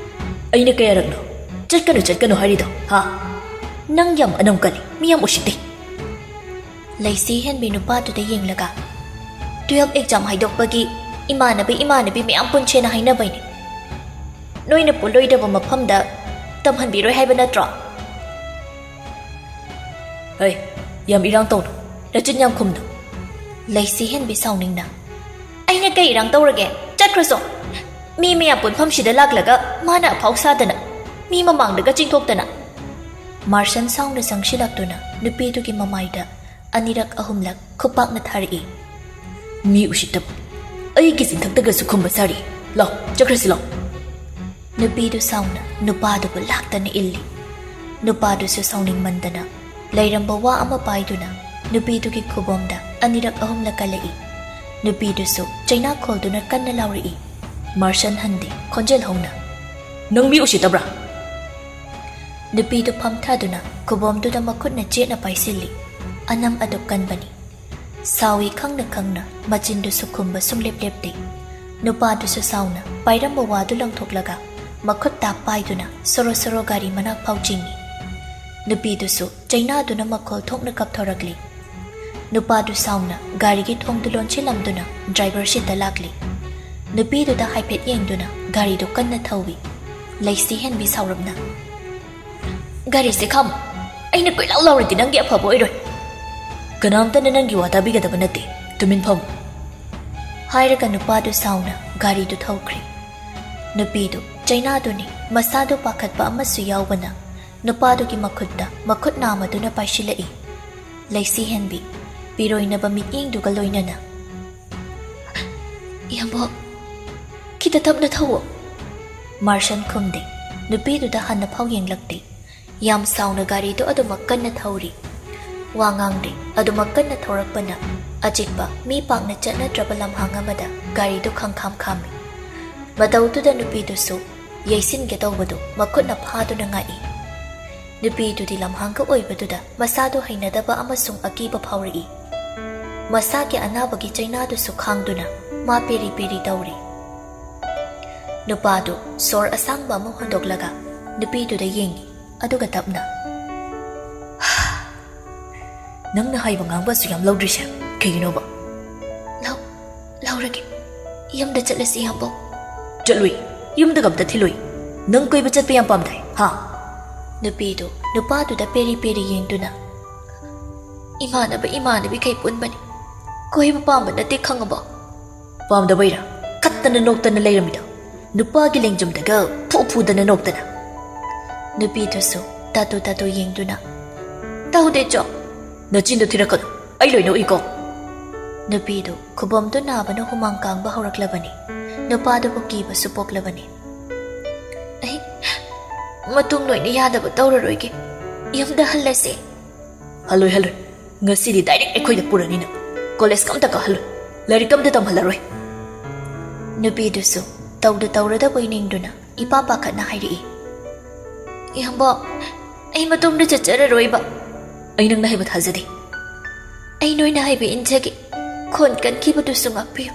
"ꯑꯩꯅ ꯀꯌꯥꯔꯛꯅꯣ ꯆꯠꯀꯅꯨ, ꯆꯠꯀꯅꯨ ꯍꯥꯏꯔꯤꯗꯣ, ꯍꯥ? ꯅꯪ ꯌꯥꯝ ꯑꯅꯝ ꯀꯜꯂꯤ, ꯃꯤ ꯌꯥꯝ ꯎꯁꯤꯠꯇꯦ꯫" ꯂꯩꯁꯤ ꯍꯦꯟꯕꯤ ꯅꯨꯄꯥꯗꯨꯗ ꯌꯦꯡꯂꯒ, "ꯇꯨꯌꯦꯜꯐ ꯑꯦꯛꯖꯥꯝ ꯍꯥꯏꯗꯣꯛꯄꯒꯤ ꯏꯃꯥꯟꯅꯕꯤ, ꯏꯃꯥꯟꯅꯕꯤ ꯃꯌꯥꯝ ꯄꯨꯟꯁꯦꯅ ꯍꯥꯏꯅꯕꯩꯅꯦ꯫ ꯅꯣꯏꯅ ꯄꯨꯜꯂꯣꯏꯗꯕ ꯃꯐꯝꯗ ꯇꯝꯍꯟꯕꯤꯔꯣꯏ ꯍꯥꯏꯕ ꯅꯠꯇ꯭ꯔꯣ?" "ꯍꯩ, ꯌꯥꯝ ꯏꯔꯥꯡ ꯇꯧꯅꯨ, ꯅꯆꯤꯟ ꯌꯥꯝ ꯈꯨꯝꯅꯨ꯫" ꯂꯩꯁꯤ ꯍꯦꯟꯕꯤ ꯁꯥꯎꯅꯤꯡꯅ, "ꯑꯩꯅ ꯀꯩ ꯏꯔꯥꯡ ꯇꯧꯔꯒꯦ? ꯆꯠꯈ꯭ꯔꯁꯨ꯫ ꯃꯤ ꯃꯌꯥꯝ ꯄꯨꯟꯐꯝꯁꯤꯗ ꯂꯥꯛꯂꯒ ꯃꯥꯅ ꯑꯐꯥꯎ ꯁꯥꯗꯅ, ꯃꯤ ꯃꯃꯥꯡꯗꯒ ꯆꯤꯡꯊꯣꯛꯇꯅ꯫" ꯃꯥꯔꯁꯟ ꯁꯥꯎꯅ ꯆꯪꯁꯤꯜꯂꯛꯇꯨꯅ ꯅꯨꯄꯤꯗꯨꯒꯤ ꯃꯃꯥꯏꯗ ꯑꯅꯤꯔꯛ ꯑꯍꯨꯝꯂꯛ ꯈꯨꯄꯥꯛꯅ ꯊꯥꯔꯛꯏ꯫ "ꯃꯤ ꯎꯁꯤꯠꯇꯕ, ꯑꯩꯒꯤ ꯆꯤꯟꯊꯛꯇꯒꯁꯨ ꯈꯨꯝꯕ ꯁꯥꯔꯤ꯫ ꯂꯥꯎ, ꯆꯠꯈ꯭ꯔꯁꯤ ꯂꯥꯎ꯫" ꯅꯨꯄꯤꯗꯨ ꯁꯥꯎꯅ ꯅꯨꯄꯥꯗꯨꯕꯨ ꯂꯥꯛꯇꯅ ꯏꯜꯂꯤ꯫ ꯅꯨꯄꯥꯗꯨꯁꯨ ꯁꯥꯎꯅꯤꯡꯃꯟꯗꯅ ꯂꯩꯔꯝꯕ ꯋꯥ ꯑꯃ ꯄꯥꯏꯗꯨꯅ ꯅꯨꯄꯤꯗꯨꯒꯤ ꯈꯨꯕꯣꯝꯗ ꯑꯅꯤꯔꯛ ꯑꯍꯨꯝꯂꯛ ꯀꯜꯂꯛꯏ꯫ ꯅꯨꯄꯤꯗꯨꯁꯨ ꯆꯩꯅꯥ ꯈꯣꯜꯗꯨꯅ ꯀꯟꯅ ꯂꯥꯎꯔꯛꯏ꯫ ꯃꯥꯔꯁꯟ ꯍꯟꯗꯦ, ꯈꯣꯟꯖꯦꯜ ꯍꯧꯅ, "ꯅꯪ ꯃꯤ ꯎꯁꯤꯠꯇꯕ꯭ꯔꯥ?" ꯅꯨꯄꯤꯗꯨ ꯐꯝꯊꯗꯨꯅ ꯈꯨꯕꯣꯝꯗꯨꯗ ꯃꯈꯨꯠꯅ ꯆꯦꯠꯅ ꯄꯥꯏꯁꯤꯜꯂꯤ꯫ ꯑꯅꯝ ꯑꯗꯨ ꯀꯟꯕꯅꯤ꯫ ꯁꯥꯎꯏ ꯈꯪꯅ ꯈꯪꯅ ꯃꯆꯤꯟꯗꯨꯁꯨ ꯈꯨꯝꯕ ꯁꯨꯡꯂꯦꯞ ꯂꯦꯞꯇꯦ꯫ ꯅꯨꯄꯥꯗꯨꯁꯨ ꯁꯥꯎꯅ ꯄꯥꯏꯔꯝꯕ ꯋꯥꯗꯨ ꯂꯪꯊꯣꯛꯂꯒ ꯃꯈꯨꯠ ꯇꯥꯞ ꯄꯥꯏꯗꯨꯅ ꯁꯣꯔꯣ ꯁꯣꯔꯣ ꯒꯥꯔꯤ ꯃꯅꯥꯛ ꯐꯥꯎ ꯆꯤꯡꯏ꯫ ꯅꯨꯄꯤꯗꯨꯁꯨ ꯆꯩꯅꯥꯗꯨꯅ ꯃꯈꯣꯜ ꯊꯣꯛꯅ ꯀꯞꯊꯣꯔꯛꯂꯤ꯫ ꯅꯨꯄꯥꯗꯨ ꯁꯥꯎꯅ ꯒꯥꯔꯤꯒꯤ ꯊꯣꯡꯗꯨ ꯂꯣꯟꯁꯤꯜꯂꯝꯗꯨꯅ ꯗ꯭ꯔꯥꯏꯚꯔ ꯁꯤꯠꯇ ꯂꯥꯛꯂꯤ꯫ ꯅꯨꯄꯤꯗꯨꯗ ꯍꯥꯏꯐꯦꯠ ꯌꯦꯡꯗꯨꯅ ꯒꯥꯔꯤꯗꯨ ꯀꯟꯅ ꯊꯧꯏ꯫ ꯂꯩꯁꯤ ꯍꯦꯟꯕꯤ ꯁꯥꯎꯔꯞꯅ, "ꯒꯥꯔꯤꯁꯦ ꯈꯥꯝꯃꯨ꯫ ꯑꯩꯅ ꯀꯣꯏꯂꯥꯎ ꯂꯥꯎꯔꯗꯤ ꯅꯪꯒꯤ ꯑꯐꯕ ꯑꯣꯏꯔꯣꯏ꯫ ꯀꯅꯥꯝꯇꯅ ꯅꯪꯒꯤ ꯋꯥ ꯇꯥꯕꯤꯒꯗꯕ ꯅꯠꯇꯦ꯫ ꯇꯨꯃꯤꯟ ꯐꯝꯃꯨ," ꯍꯥꯏꯔꯒ ꯅꯨꯄꯥꯗꯨ ꯁꯥꯎꯅ ꯒꯥꯔꯤꯗꯨ ꯊꯧꯈ꯭ꯔꯦ꯫ ꯅꯨꯄꯤꯗꯨ ꯆꯩꯅꯥꯗꯨꯅꯤ, ꯃꯁꯥꯗꯨ ꯄꯥꯈꯠꯄ ꯑꯃꯁꯨ ꯌꯥꯎꯕꯅ ꯅꯨꯄꯥꯗꯨꯒꯤ ꯃꯈꯨꯠꯇ ꯃꯈꯨꯠ ꯅꯥꯝꯃꯗꯨꯅ ꯄꯥꯏꯁꯤꯜꯂꯛꯏ꯫ ꯂꯩꯁꯤ ꯍꯦꯟꯕꯤ ꯄꯤꯔꯣꯏꯅꯕ ꯃꯤꯠꯌꯦꯡꯗꯨꯒ ꯂꯣꯏꯅꯅ, "ꯏꯌꯥꯝꯕ, ꯈꯤꯇ ꯇꯞꯅ ꯊꯧꯋꯣ," ꯃꯥꯔꯁꯟ ꯈꯨꯝꯗꯦ꯫ ꯅꯨꯄꯤꯗꯨꯗ ꯍꯟꯅ ꯐꯥꯎ ꯌꯦꯡꯂꯛꯇꯦ꯫ ꯌꯥꯝ ꯁꯥꯎꯅ ꯒꯥꯔꯤꯗꯨ ꯑꯗꯨꯃꯛ ꯀꯟꯅ ꯊꯧꯔꯤ꯫ ꯋꯥ ꯉꯥꯡꯗꯦ꯫ ꯑꯗꯨꯃꯛ ꯀꯟꯅ ꯊꯧꯔꯛꯄꯅ ꯑꯆꯤꯛꯄ, ꯃꯤ ꯄꯥꯛꯅ ꯆꯠꯅꯗ꯭ꯔꯕ ꯂꯝꯍꯥꯡ ꯑꯃꯗ ꯒꯥꯔꯤꯗꯨ ꯈꯪꯈꯥꯝ ꯈꯥꯝꯃꯤ꯫ ꯃꯇꯧꯗꯨꯗ ꯅꯨꯄꯤꯗꯨꯁꯨ ꯌꯩꯁꯤꯟꯒꯦ ꯇꯧꯕꯗꯨ ꯃꯈꯨꯠꯅ ꯐꯥꯗꯨꯅ ꯉꯥꯛꯏ꯫ ꯅꯨꯄꯤꯗꯨꯗꯤ ꯂꯝꯍꯥꯡꯒ ꯑꯣꯏꯕꯗꯨꯗ ꯃꯁꯥꯗꯨ ꯍꯩꯅꯗꯕ ꯑꯃꯁꯨꯡ ꯑꯀꯤꯕ ꯐꯥꯎꯔꯛꯏ꯫ ꯃꯁꯥꯒꯤ ꯑꯅꯥꯕꯒꯤ ꯆꯩꯅꯥꯗꯨꯁꯨ ꯈꯥꯡꯗꯨꯅ ꯃꯥ ꯄꯦꯔꯤ ꯄꯦꯔꯤ ꯇꯧꯔꯤ꯫ ꯅꯨꯄꯥꯗꯨ ꯁꯣꯔ ꯑꯁꯥꯡꯕ ꯑꯃ ꯍꯣꯟꯗꯣꯛꯂꯒ ꯅꯨꯄꯤꯗꯨꯗ ꯌꯦꯡꯉꯤ, ꯑꯗꯨꯒ ꯇꯞꯅ, "ꯅꯪꯅ ꯍꯥꯏꯕ ꯉꯥꯡꯕ ꯑꯁꯨꯛ ꯌꯥꯝ ꯂꯧꯗ꯭ꯔꯤꯁꯦ ꯀꯩꯒꯤꯅꯣꯕ?" "ꯂꯧ-, ꯂꯧꯔꯒꯦ꯫ ꯌꯨꯝꯗ ꯆꯠꯂꯁꯤ, ꯏꯌꯥꯝꯕ꯫" "ꯆꯠꯂꯨꯏ꯫ ꯌꯨꯝꯗꯒ ꯑꯝꯇ ꯊꯤꯜꯂꯨꯏ꯫ ꯅꯪ ꯀꯣꯏꯕ ꯆꯠꯄ ꯌꯥꯝ ꯄꯥꯝꯗꯥꯏ, ꯍꯥ?" ꯅꯨꯄꯤꯗꯨ ꯅꯨꯄꯥꯗꯨꯗ ꯄꯦꯔꯤ ꯄꯦꯔꯤ ꯌꯦꯡꯗꯨꯅ, "ꯏꯃꯥꯟꯅꯕ ꯏꯃꯥꯟꯅꯕꯤꯈꯩ ꯄꯨꯟꯕꯅꯤ꯫ ꯀꯣꯏꯕ ꯄꯥꯝꯕ ꯅꯠꯇꯦ, ꯈꯪꯉꯕꯣ?" "ꯄꯥꯝꯗꯕꯩꯔꯥ ꯈꯠꯇꯅ ꯅꯣꯛꯇꯅ ꯂꯩꯔꯝꯃꯤꯗꯣ? ꯅꯨꯄꯥꯒꯤ ꯂꯦꯡꯖꯨꯝꯗꯒ ꯐꯨ ꯐꯨꯗꯅ ꯅꯣꯛꯇꯅ?" ꯅꯨꯄꯤꯗꯨꯁꯨ ꯇꯥꯇꯨ ꯇꯥꯇꯨ ꯌꯦꯡꯗꯨꯅ, "ꯇꯧꯗꯦ, ꯆꯣ꯫" "ꯅꯆꯤꯟꯗꯣ ꯊꯤꯔꯛꯀꯅꯨ, ꯑꯩ ꯂꯣꯏꯅ ꯎꯏꯀꯣ꯫" ꯅꯨꯄꯤꯗꯨ ꯈꯨꯕꯣꯝꯗꯨ ꯅꯥꯕꯅ ꯍꯨꯃꯥꯡ ꯀꯥꯡꯕ ꯍꯧꯔꯛꯂꯕꯅꯤ꯫ ꯅꯨꯄꯥꯗꯨꯕꯨ ꯀꯤꯕꯁꯨ ꯄꯣꯛꯂꯕꯅꯤ꯫ "ꯑꯩ ꯃꯇꯨꯡ ꯂꯣꯏꯅ ꯌꯥꯗꯕ ꯇꯧꯔꯔꯣꯏꯒꯦ꯫ ꯌꯨꯝꯗ ꯍꯜꯂꯁꯦ꯫" "ꯍꯜꯂꯣꯏ, ꯍꯜꯂꯣꯏ꯫ ꯉꯁꯤꯗꯤ ꯗꯥꯏꯔꯦꯛ ꯑꯩꯈꯣꯏꯗ ꯄꯨꯔꯅꯤ ꯅꯪ꯫ ꯀꯣꯂꯦꯖꯀ ꯑꯝꯇ ꯀꯥꯍꯜꯂꯣꯏ꯫ ꯂꯥꯏꯔꯤꯛꯀ ꯑꯝꯇ ꯇꯝꯍꯜꯂꯔꯣꯏ꯫" ꯅꯨꯄꯤꯗꯨꯁꯨ ꯇꯧꯗ ꯇꯧꯔꯗꯕꯣꯏ ꯅꯤꯡꯗꯨꯅ ꯏꯄꯥ ꯄꯥꯈꯠꯅ ꯍꯥꯏꯔꯛꯏ, "ꯏꯌꯥꯝꯕ, ꯑꯩ ꯃꯇꯣꯝꯗ ꯆꯠꯆꯔꯔꯣꯏꯕ꯫" "ꯑꯩ ꯅꯪꯅ ꯍꯥꯏꯕ ꯊꯥꯖꯗꯦ꯫" "ꯑꯩ ꯅꯣꯏꯅ ꯍꯥꯏꯕ ꯏꯟꯖꯒꯦ꯫ ꯈꯣꯟ ꯀꯟꯈꯤꯕꯗꯨꯁꯨ ꯉꯥꯛꯄꯤꯌꯨ꯫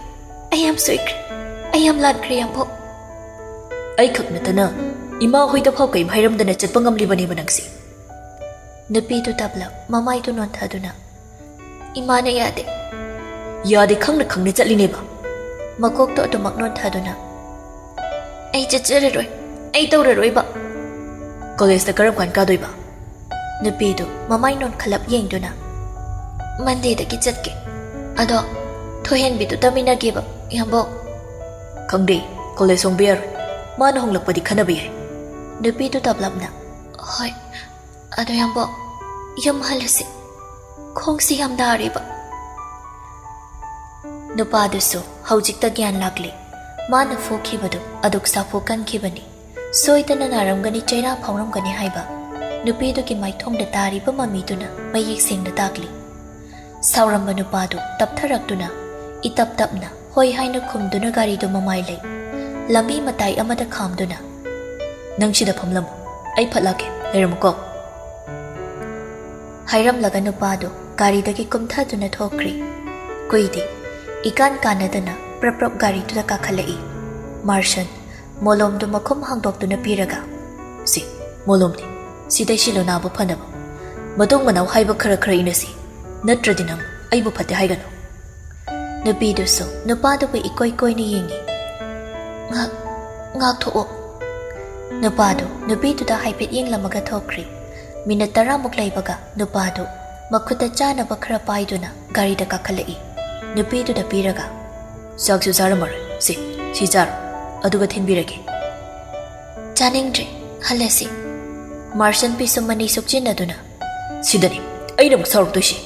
ꯑꯩ ꯌꯥꯝ ꯁꯣꯏꯈ꯭ꯔꯦ꯫" ꯑꯩ ꯌꯥꯝ ꯂꯥꯟꯈ꯭ꯔꯦ, ꯌꯥꯝꯕꯣꯛ꯫ ꯑꯩ ꯈꯛ ꯅꯠꯇꯅ ꯏꯃꯥ ꯍꯣꯏꯗ ꯐꯥꯎ ꯀꯔꯤꯝ ꯍꯥꯏꯔꯝꯗꯅ ꯆꯠꯄ ꯉꯝꯂꯤꯕꯅꯦꯕ ꯅꯪꯁꯦ꯫ ꯅꯨꯄꯤꯗꯨ ꯇꯞꯂꯞ ꯃꯃꯥꯏꯗꯨ ꯅꯣꯟꯊꯗꯨꯅ, "ꯏꯃꯥꯅ ꯌꯥꯗꯦ꯫" "ꯌꯥꯗꯦ ꯈꯪꯅ ꯈꯪꯅ ꯆꯠꯂꯤꯅꯦꯕ?" ꯃꯀꯣꯛꯇꯣ ꯑꯗꯨꯃꯛ ꯅꯣꯟꯊꯗꯨꯅ, "ꯑꯩ ꯆꯠꯆꯔꯔꯣꯏ, ꯑꯩ ꯇꯧꯔꯔꯣꯏꯕ꯫" "ꯀꯣꯂꯦꯖꯇ ꯀꯔꯝ ꯀꯥꯟ ꯀꯥꯗꯣꯏꯕ?" ꯅꯨꯄꯤꯗꯨ ꯃꯃꯥꯏ ꯅꯣꯟꯈꯠꯂꯞ ꯌꯦꯡꯗꯨꯅ, "ꯃꯟꯗꯦꯗꯒꯤ ꯆꯠꯀꯦ꯫ ꯑꯗꯣ ꯊꯣꯏꯍꯦꯟꯕꯤꯗꯨ ꯇꯝꯃꯤꯟꯅꯒꯦꯕ, ꯌꯥꯝꯕꯣꯛ꯫" "ꯈꯪꯗꯦ, ꯀꯣꯂꯦꯖ ꯍꯣꯡꯕ ꯌꯥꯔꯣꯏ꯫ ꯃꯥꯅ ꯍꯣꯡꯂꯛꯄꯗꯤ ꯈꯟꯅꯕ ꯌꯥꯏ꯫" ꯅꯨꯄꯤꯗꯨ ꯇꯞꯂꯞꯅ, "ꯍꯣꯏ, ꯑꯗꯣ ꯌꯥꯝꯕꯣꯛ, ꯌꯨꯝ ꯍꯜꯂꯁꯤ꯫ ꯈꯣꯡꯁꯤ ꯌꯥꯝ ꯅꯥꯔꯤꯕ꯫" ꯅꯨꯄꯥꯗꯨꯁꯨ ꯍꯧꯖꯤꯛꯇ ꯒ꯭ꯌꯥꯟ ꯂꯥꯛꯂꯤ꯫ ꯃꯥꯅ ꯐꯨꯈꯤꯕꯗꯨ ꯑꯗꯨꯛ ꯁꯥꯐꯨ ꯀꯟꯈꯤꯕꯅꯤ꯫ ꯁꯣꯏꯗꯅ ꯅꯥꯔꯝꯒꯅꯤ, ꯆꯩꯔꯥ ꯐꯥꯎꯔꯝꯒꯅꯤ ꯍꯥꯏꯕ ꯅꯨꯄꯤꯗꯨꯒꯤ ꯃꯥꯏꯊꯣꯡꯗ ꯇꯥꯔꯤꯕ ꯃꯃꯤꯗꯨꯅ ꯃꯌꯦꯛ ꯁꯦꯡꯅ ꯇꯥꯛꯂꯤ꯫ ꯁꯥꯎꯔꯝꯕ ꯅꯨꯄꯥꯗꯨ ꯇꯞꯊꯔꯛꯇꯨꯅ ꯏꯇꯞ ꯇꯞꯅ ꯍꯣꯏ ꯍꯥꯏꯅ ꯈꯨꯝꯗꯨꯅ ꯒꯥꯔꯤꯗꯨ ꯃꯃꯥꯏ ꯂꯩ ꯂꯝꯕꯤ ꯃꯇꯥꯏ ꯑꯃꯗ ꯈꯥꯝꯗꯨꯅ, "ꯅꯪ ꯁꯤꯗ ꯐꯝꯂꯝꯃꯨ, ꯑꯩ ꯐꯠ ꯂꯥꯛꯀꯦ, ꯂꯩꯔꯝꯃꯨꯀꯣ꯫" ꯍꯥꯏꯔꯝꯂꯒ ꯅꯨꯄꯥꯗꯨ ꯒꯥꯔꯤꯗꯒꯤ ꯀꯨꯝꯊꯗꯨꯅ ꯊꯣꯛꯈ꯭ꯔꯦ꯫ ꯀꯨꯏꯗꯦ, ꯏꯀꯥꯟ ꯀꯥꯟꯅꯗꯅ ꯄ꯭ꯔꯞ ꯄ꯭ꯔꯞ ꯒꯥꯔꯤꯗꯨꯗ ꯀꯥꯈꯠꯂꯛꯏ꯫ ꯃꯥꯔꯁꯟ ꯃꯣꯂꯣꯝꯗꯨ ꯃꯈꯨꯝ ꯍꯥꯡꯗꯣꯛꯇꯨꯅ ꯄꯤꯔꯒ, "ꯁꯤ ꯃꯣꯂꯣꯝꯅꯤ, ꯁꯤ ꯇꯩꯁꯤꯜꯂꯨ ꯅꯥꯕ ꯐꯅꯕ꯫ ꯃꯇꯨꯡ ꯃꯅꯥꯎ ꯍꯥꯏꯕ ꯈꯔ ꯈꯔ ꯏꯟꯅꯁꯤ, ꯅꯠꯇ꯭ꯔꯗꯤ ꯅꯪ ꯑꯩꯕꯨ ꯐꯠꯇꯦ ꯍꯥꯏꯒꯅꯨ꯫" ꯅꯨꯄꯤꯗꯨꯁꯨ ꯅꯨꯄꯥꯗꯨꯕꯨ ꯏꯀꯣꯏ ꯀꯣꯏꯅ ꯌꯦꯡꯉꯤ꯫ "ꯉꯥꯛ-, ꯉꯥꯛꯊꯣꯛꯑꯣ꯫" ꯅꯨꯄꯥꯗꯨ ꯅꯨꯄꯤꯗꯨꯗ ꯍꯥꯏꯐꯦꯠ ꯌꯦꯡꯂꯝꯃꯒ ꯊꯣꯛꯈ꯭ꯔꯦ꯫ ꯃꯤꯅꯠ ꯇꯔꯥꯃꯨꯛ ꯂꯩꯕꯒ ꯅꯨꯄꯥꯗꯨ ꯃꯈꯨꯠꯇ ꯆꯥꯅꯕ ꯈꯔ ꯄꯥꯏꯗꯨꯅ ꯒꯥꯔꯤꯗ ꯀꯥꯈꯠꯂꯛꯏ꯫ ꯅꯨꯄꯤꯗꯨꯗ ꯄꯤꯔꯒ, "ꯆꯥꯛꯁꯨ ꯆꯥꯔꯝꯃꯔꯣꯏ, ꯁꯤ, ꯁꯤ ꯆꯥꯔꯣ, ꯑꯗꯨꯒ ꯊꯤꯟꯕꯤꯔꯒꯦ꯫" "ꯆꯥꯅꯤꯡꯗ꯭ꯔꯦ, ꯍꯜꯂꯁꯤ꯫" ꯃꯥꯔꯁꯟ ꯄꯤꯁꯨꯝ ꯑꯅꯤ ꯁꯨꯛꯆꯤꯟꯅꯗꯨꯅ, "ꯁꯤꯗꯅꯤ ꯑꯩꯅ ꯑꯃꯨꯛ ꯁꯥꯎꯔꯛꯇꯣꯏꯁꯤ꯫"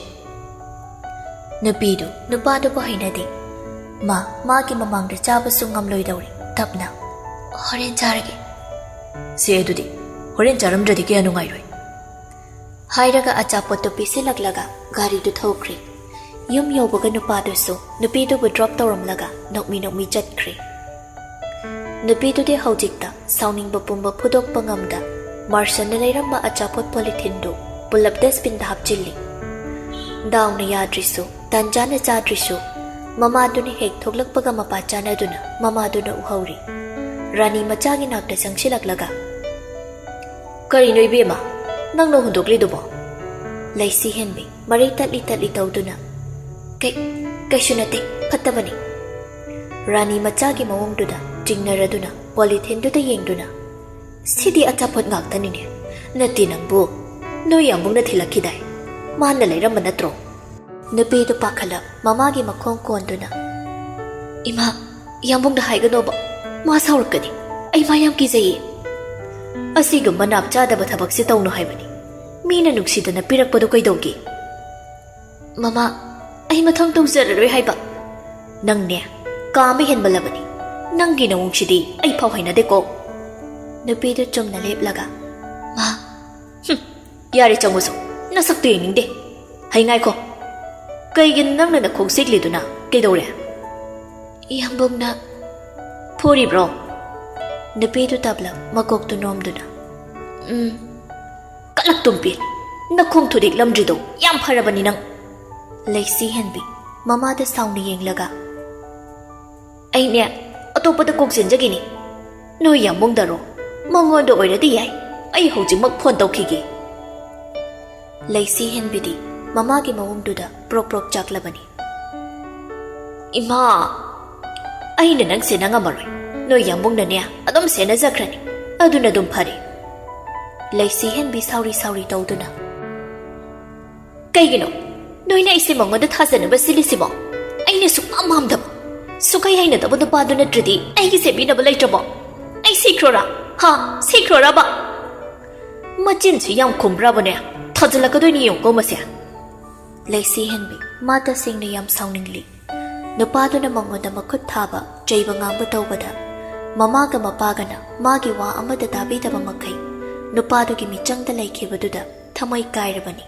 ꯅꯨꯄꯤꯗꯨ ꯅꯨꯄꯥꯗꯨꯕꯨ ꯍꯩꯅꯗꯦ꯫ ꯃꯥ ꯃꯥꯒꯤ ꯃꯃꯥꯡꯗ ꯆꯥꯕꯁꯨ ꯉꯝꯂꯣꯏꯗꯧꯔꯤ꯫ ꯇꯞꯅ, "ꯍꯣꯔꯦꯟ ꯆꯥꯔꯒꯦ꯫" "ꯁꯦ ꯑꯗꯨꯗꯤ, ꯍꯣꯔꯦꯟ ꯆꯥꯔꯝꯗ꯭ꯔꯗꯤ ꯀꯌꯥ ꯅꯨꯡꯉꯥꯏꯔꯣꯏ꯫" ꯍꯥꯏꯔꯒ ꯑꯆꯥꯄꯣꯠꯇꯨ ꯄꯤꯁꯤꯜꯂꯛꯂꯒ ꯒꯥꯔꯤꯗꯨ ꯊꯧꯈ꯭ꯔꯦ꯫ ꯌꯨꯝ ꯌꯧꯕꯒ ꯅꯨꯄꯥꯗꯨꯁꯨ ꯅꯨꯄꯤꯗꯨꯕꯨ ꯗ꯭ꯔꯣꯞ ꯇꯧꯔꯝꯂꯒ ꯅꯣꯛꯃꯤ ꯅꯣꯛꯃꯤ ꯆꯠꯈ꯭ꯔꯦ꯫ ꯅꯨꯄꯤꯗꯨꯗꯤ ꯍꯧꯖꯤꯛꯇ ꯁꯥꯎꯅꯤꯡꯕ ꯄꯨꯝꯕ ꯐꯨꯗꯣꯛꯄ ꯉꯝꯗ ꯃꯥꯔꯁꯟꯅ ꯂꯩꯔꯝꯕ ꯑꯆꯥꯄꯣꯠ ꯄꯣꯂꯤꯊꯤꯟꯗꯨ ꯄꯨꯂꯞ ꯗꯁꯕꯤꯟꯗ ꯍꯥꯞꯆꯤꯜꯂꯤ꯫ ꯗꯥꯎꯅ ꯌꯥꯗ꯭ꯔꯤꯁꯨ, ꯇꯥꯟꯖꯥꯅ ꯆꯥꯗ꯭ꯔꯤꯁꯨ, ꯃꯃꯥꯗꯨꯅ ꯍꯦꯛ ꯊꯣꯛꯂꯛꯄꯒ ꯃꯄꯥ ꯆꯥꯟꯅꯗꯨꯅ ꯃꯃꯥꯗꯨꯅ ꯎꯍꯧꯔꯤ꯫ ꯔꯥꯅꯤ ꯃꯆꯥꯒꯤ ꯅꯥꯛꯇ ꯆꯪꯁꯤꯜꯂꯛꯂꯒ, "ꯀꯔꯤꯅꯣ ꯏꯕꯦꯝꯃ, ꯅꯪꯅ ꯍꯨꯟꯗꯣꯛꯂꯤꯗꯨꯕꯣ?" ꯂꯩꯁꯤ ꯍꯦꯟꯕꯤ ꯃꯔꯩ ꯇꯠꯂꯤ ꯇꯠꯂꯤ ꯇꯧꯗꯨꯅ, "ꯀꯩ, ꯀꯩꯁꯨ ꯅꯠꯇꯦ, ꯐꯠꯇꯕꯅꯤ꯫" ꯔꯥꯅꯤ ꯃꯆꯥꯒꯤ ꯃꯑꯣꯡꯗꯨꯗ ꯆꯤꯡꯅꯔꯗꯨꯅ ꯄꯣꯂꯤꯊꯤꯟꯗꯨꯗ ꯌꯦꯡꯗꯨꯅ, "ꯁꯤꯗꯤ ꯑꯆꯥꯄꯣꯠ ꯉꯥꯛꯇꯅꯤꯅꯦ꯫ ꯅꯠꯇꯦ ꯅꯪꯕꯨ, ꯅꯣꯏ ꯌꯥꯝꯕꯨꯡꯅ ꯊꯤꯜꯂꯛꯈꯤꯗꯥꯏ? ꯃꯥꯅ ꯂꯩꯔꯝꯕ ꯅꯠꯇ꯭ꯔꯣ?" ꯅꯨꯄꯤꯗꯨ ꯄꯥꯈꯠꯂ ꯃꯃꯥꯒꯤ ꯃꯈꯣꯡ ꯀꯣꯟꯗꯨꯅ, "ꯏꯃꯥ, ꯌꯥꯝꯕꯨꯡꯗ ꯍꯥꯏꯒꯅꯣꯕ, ꯃꯥ ꯁꯥꯎꯔꯛꯀꯅꯤ꯫ ꯑꯩ ꯃꯥ ꯌꯥꯝ ꯀꯤꯖꯩꯌꯦ꯫ ꯑꯁꯤꯒꯨꯝꯕ ꯅꯥꯞ ꯆꯥꯗꯕ ꯊꯕꯛꯁꯦ ꯇꯧꯅꯨ ꯍꯥꯏꯕꯅꯤ꯫ ꯃꯤꯅ ꯅꯨꯡꯁꯤꯗꯅ ꯄꯤꯔꯛꯄꯗꯣ ꯀꯩꯗꯧꯒꯦ?" "ꯃꯃꯥ, ꯑꯩ ꯃꯊꯪ ꯇꯧꯖꯔꯔꯣꯏ ꯍꯥꯏꯕ꯫" "ꯅꯪꯅꯦ, ꯀꯥ ꯑꯃ ꯍꯦꯟꯃꯜꯂꯕꯅꯤ꯫ ꯅꯪꯒꯤ ꯅꯑꯣꯡꯁꯤꯗꯤ ꯑꯩ ꯐꯥꯎ ꯍꯩꯅꯗꯦꯀꯣ꯫" ꯅꯨꯄꯤꯗꯨ ꯆꯨꯝꯅ ꯂꯦꯞꯂꯒ, "ꯃꯥ꯫" "ꯍꯨꯝ, ꯌꯥꯔꯦ, ꯆꯪꯉꯨꯁꯨ꯫ ꯅꯁꯛꯇꯨ ꯌꯦꯡꯅꯤꯡꯗꯦ꯫ ꯍꯩ, ꯉꯥꯏꯈꯣ꯫ ꯀꯩꯒꯤꯅꯣ ꯅꯪꯅ ꯅꯈꯣꯡ ꯁꯦꯛꯂꯤꯗꯨꯅ? ꯀꯩꯗꯧꯔꯦ?" "ꯏꯌꯥꯝꯕꯨꯡꯅ꯫" "ꯐꯨꯔꯤꯕ꯭ꯔꯣ?" ꯅꯨꯄꯤꯗꯨ ꯇꯞꯂ ꯃꯀꯣꯛꯇꯨ ꯅꯣꯝꯗꯨꯅ, "ꯎꯝ꯫" "ꯀꯂꯛ ꯇꯨꯝꯕꯤ, ꯅꯈꯣꯡ ꯊꯨꯗꯦꯛꯂꯝꯗ꯭ꯔꯤꯗꯣ ꯌꯥꯝ ꯐꯔꯕꯅꯤ ꯅꯪ꯫" ꯂꯩꯁꯤ ꯍꯦꯟꯕꯤ ꯃꯃꯥꯗ ꯁꯥꯎꯅ ꯌꯦꯡꯂꯒ, "ꯑꯩꯅꯦ ꯑꯇꯣꯞꯄꯗ ꯀꯣꯛ ꯆꯦꯟꯖꯒꯤꯅꯤ꯫ ꯅꯣꯏ ꯌꯥꯝꯕꯨꯡꯗꯔꯣ? ꯃꯉꯣꯟꯗ ꯑꯣꯏꯔꯗꯤ ꯌꯥꯏ꯫ ꯑꯩ ꯍꯧꯖꯤꯛꯃꯛ ꯐꯣꯟ ꯇꯧꯈꯤꯒꯦ꯫" ꯂꯩꯁꯤ ꯍꯦꯟꯕꯤꯗꯤ ꯃꯃꯥꯒꯤ ꯃꯑꯣꯡꯗꯨꯗ ꯄ꯭ꯔꯣꯛ ꯄ꯭ꯔꯣꯛ ꯆꯥꯛꯂꯕꯅꯤ꯫ "ꯏꯃꯥ, ꯑꯩꯅ ꯅꯪ ꯁꯦꯟꯅ ꯉꯝꯃꯔꯣꯏ꯫ ꯅꯣꯏ ꯌꯥꯝꯕꯨꯡꯅꯅꯦ ꯑꯗꯨꯝ ꯁꯦꯟꯅꯖꯈ꯭ꯔꯅꯤ꯫ ꯑꯗꯨꯅ ꯑꯗꯨꯝ ꯐꯔꯦ꯫" ꯂꯩꯁꯤ ꯍꯦꯟꯕꯤ ꯁꯥꯎꯔꯤ ꯁꯥꯎꯔꯤ ꯇꯧꯗꯨꯅ, "ꯀꯩꯒꯤꯅꯣ ꯅꯣꯏꯅ ꯑꯩꯁꯦ ꯃꯉꯣꯟꯗ ꯊꯥꯖꯅꯕ ꯁꯤꯜꯂꯤꯁꯤꯕꯣ? ꯑꯩꯅ ꯁꯨꯛꯄꯥꯝ ꯄꯥꯝꯗꯕ, ꯁꯨꯛꯍꯩ ꯍꯩꯅꯗꯕ ꯅꯨꯄꯥꯗꯨ ꯅꯠꯇ꯭ꯔꯗꯤ ꯑꯩꯒꯤ ꯁꯦꯝꯕꯤꯅꯕ ꯂꯩꯇ꯭ꯔꯕꯣ? ꯑꯩ ꯁꯤꯈ꯭ꯔꯣꯔꯥ? ꯍꯥ? ꯁꯤꯈ꯭ꯔꯣꯔꯕ? ꯃꯆꯤꯟꯁꯤ ꯌꯥꯝ ꯈꯨꯝꯕ꯭ꯔꯕꯅꯦ? ꯊꯥꯖꯤꯜꯂꯛꯀꯗꯣꯏꯅꯤ ꯌꯦꯡꯉꯨꯀꯣ ꯃꯁꯦ꯫" ꯂꯩꯁꯤ ꯍꯦꯟꯕꯤ ꯃꯥ ꯇꯁꯦꯡꯅ ꯌꯥꯝ ꯁꯥꯎꯅꯤꯡꯂꯤ꯫ ꯅꯨꯄꯥꯗꯨꯅ ꯃꯉꯣꯟꯗ ꯃꯈꯨꯠ ꯊꯥꯕ, ꯆꯩꯕ ꯉꯥꯡꯕ ꯇꯧꯕꯗ, ꯃꯃꯥꯒ ꯃꯄꯥꯒꯅ ꯃꯥꯒꯤ ꯋꯥ ꯑꯃꯠꯇ ꯇꯥꯕꯤꯗꯕ ꯃꯈꯩ ꯅꯨꯄꯥꯗꯨꯒꯤ ꯃꯤꯆꯪꯗ ꯂꯩꯈꯤꯕꯗꯨꯗ ꯊꯃꯣꯏ ꯀꯥꯏꯔꯕꯅꯤ꯫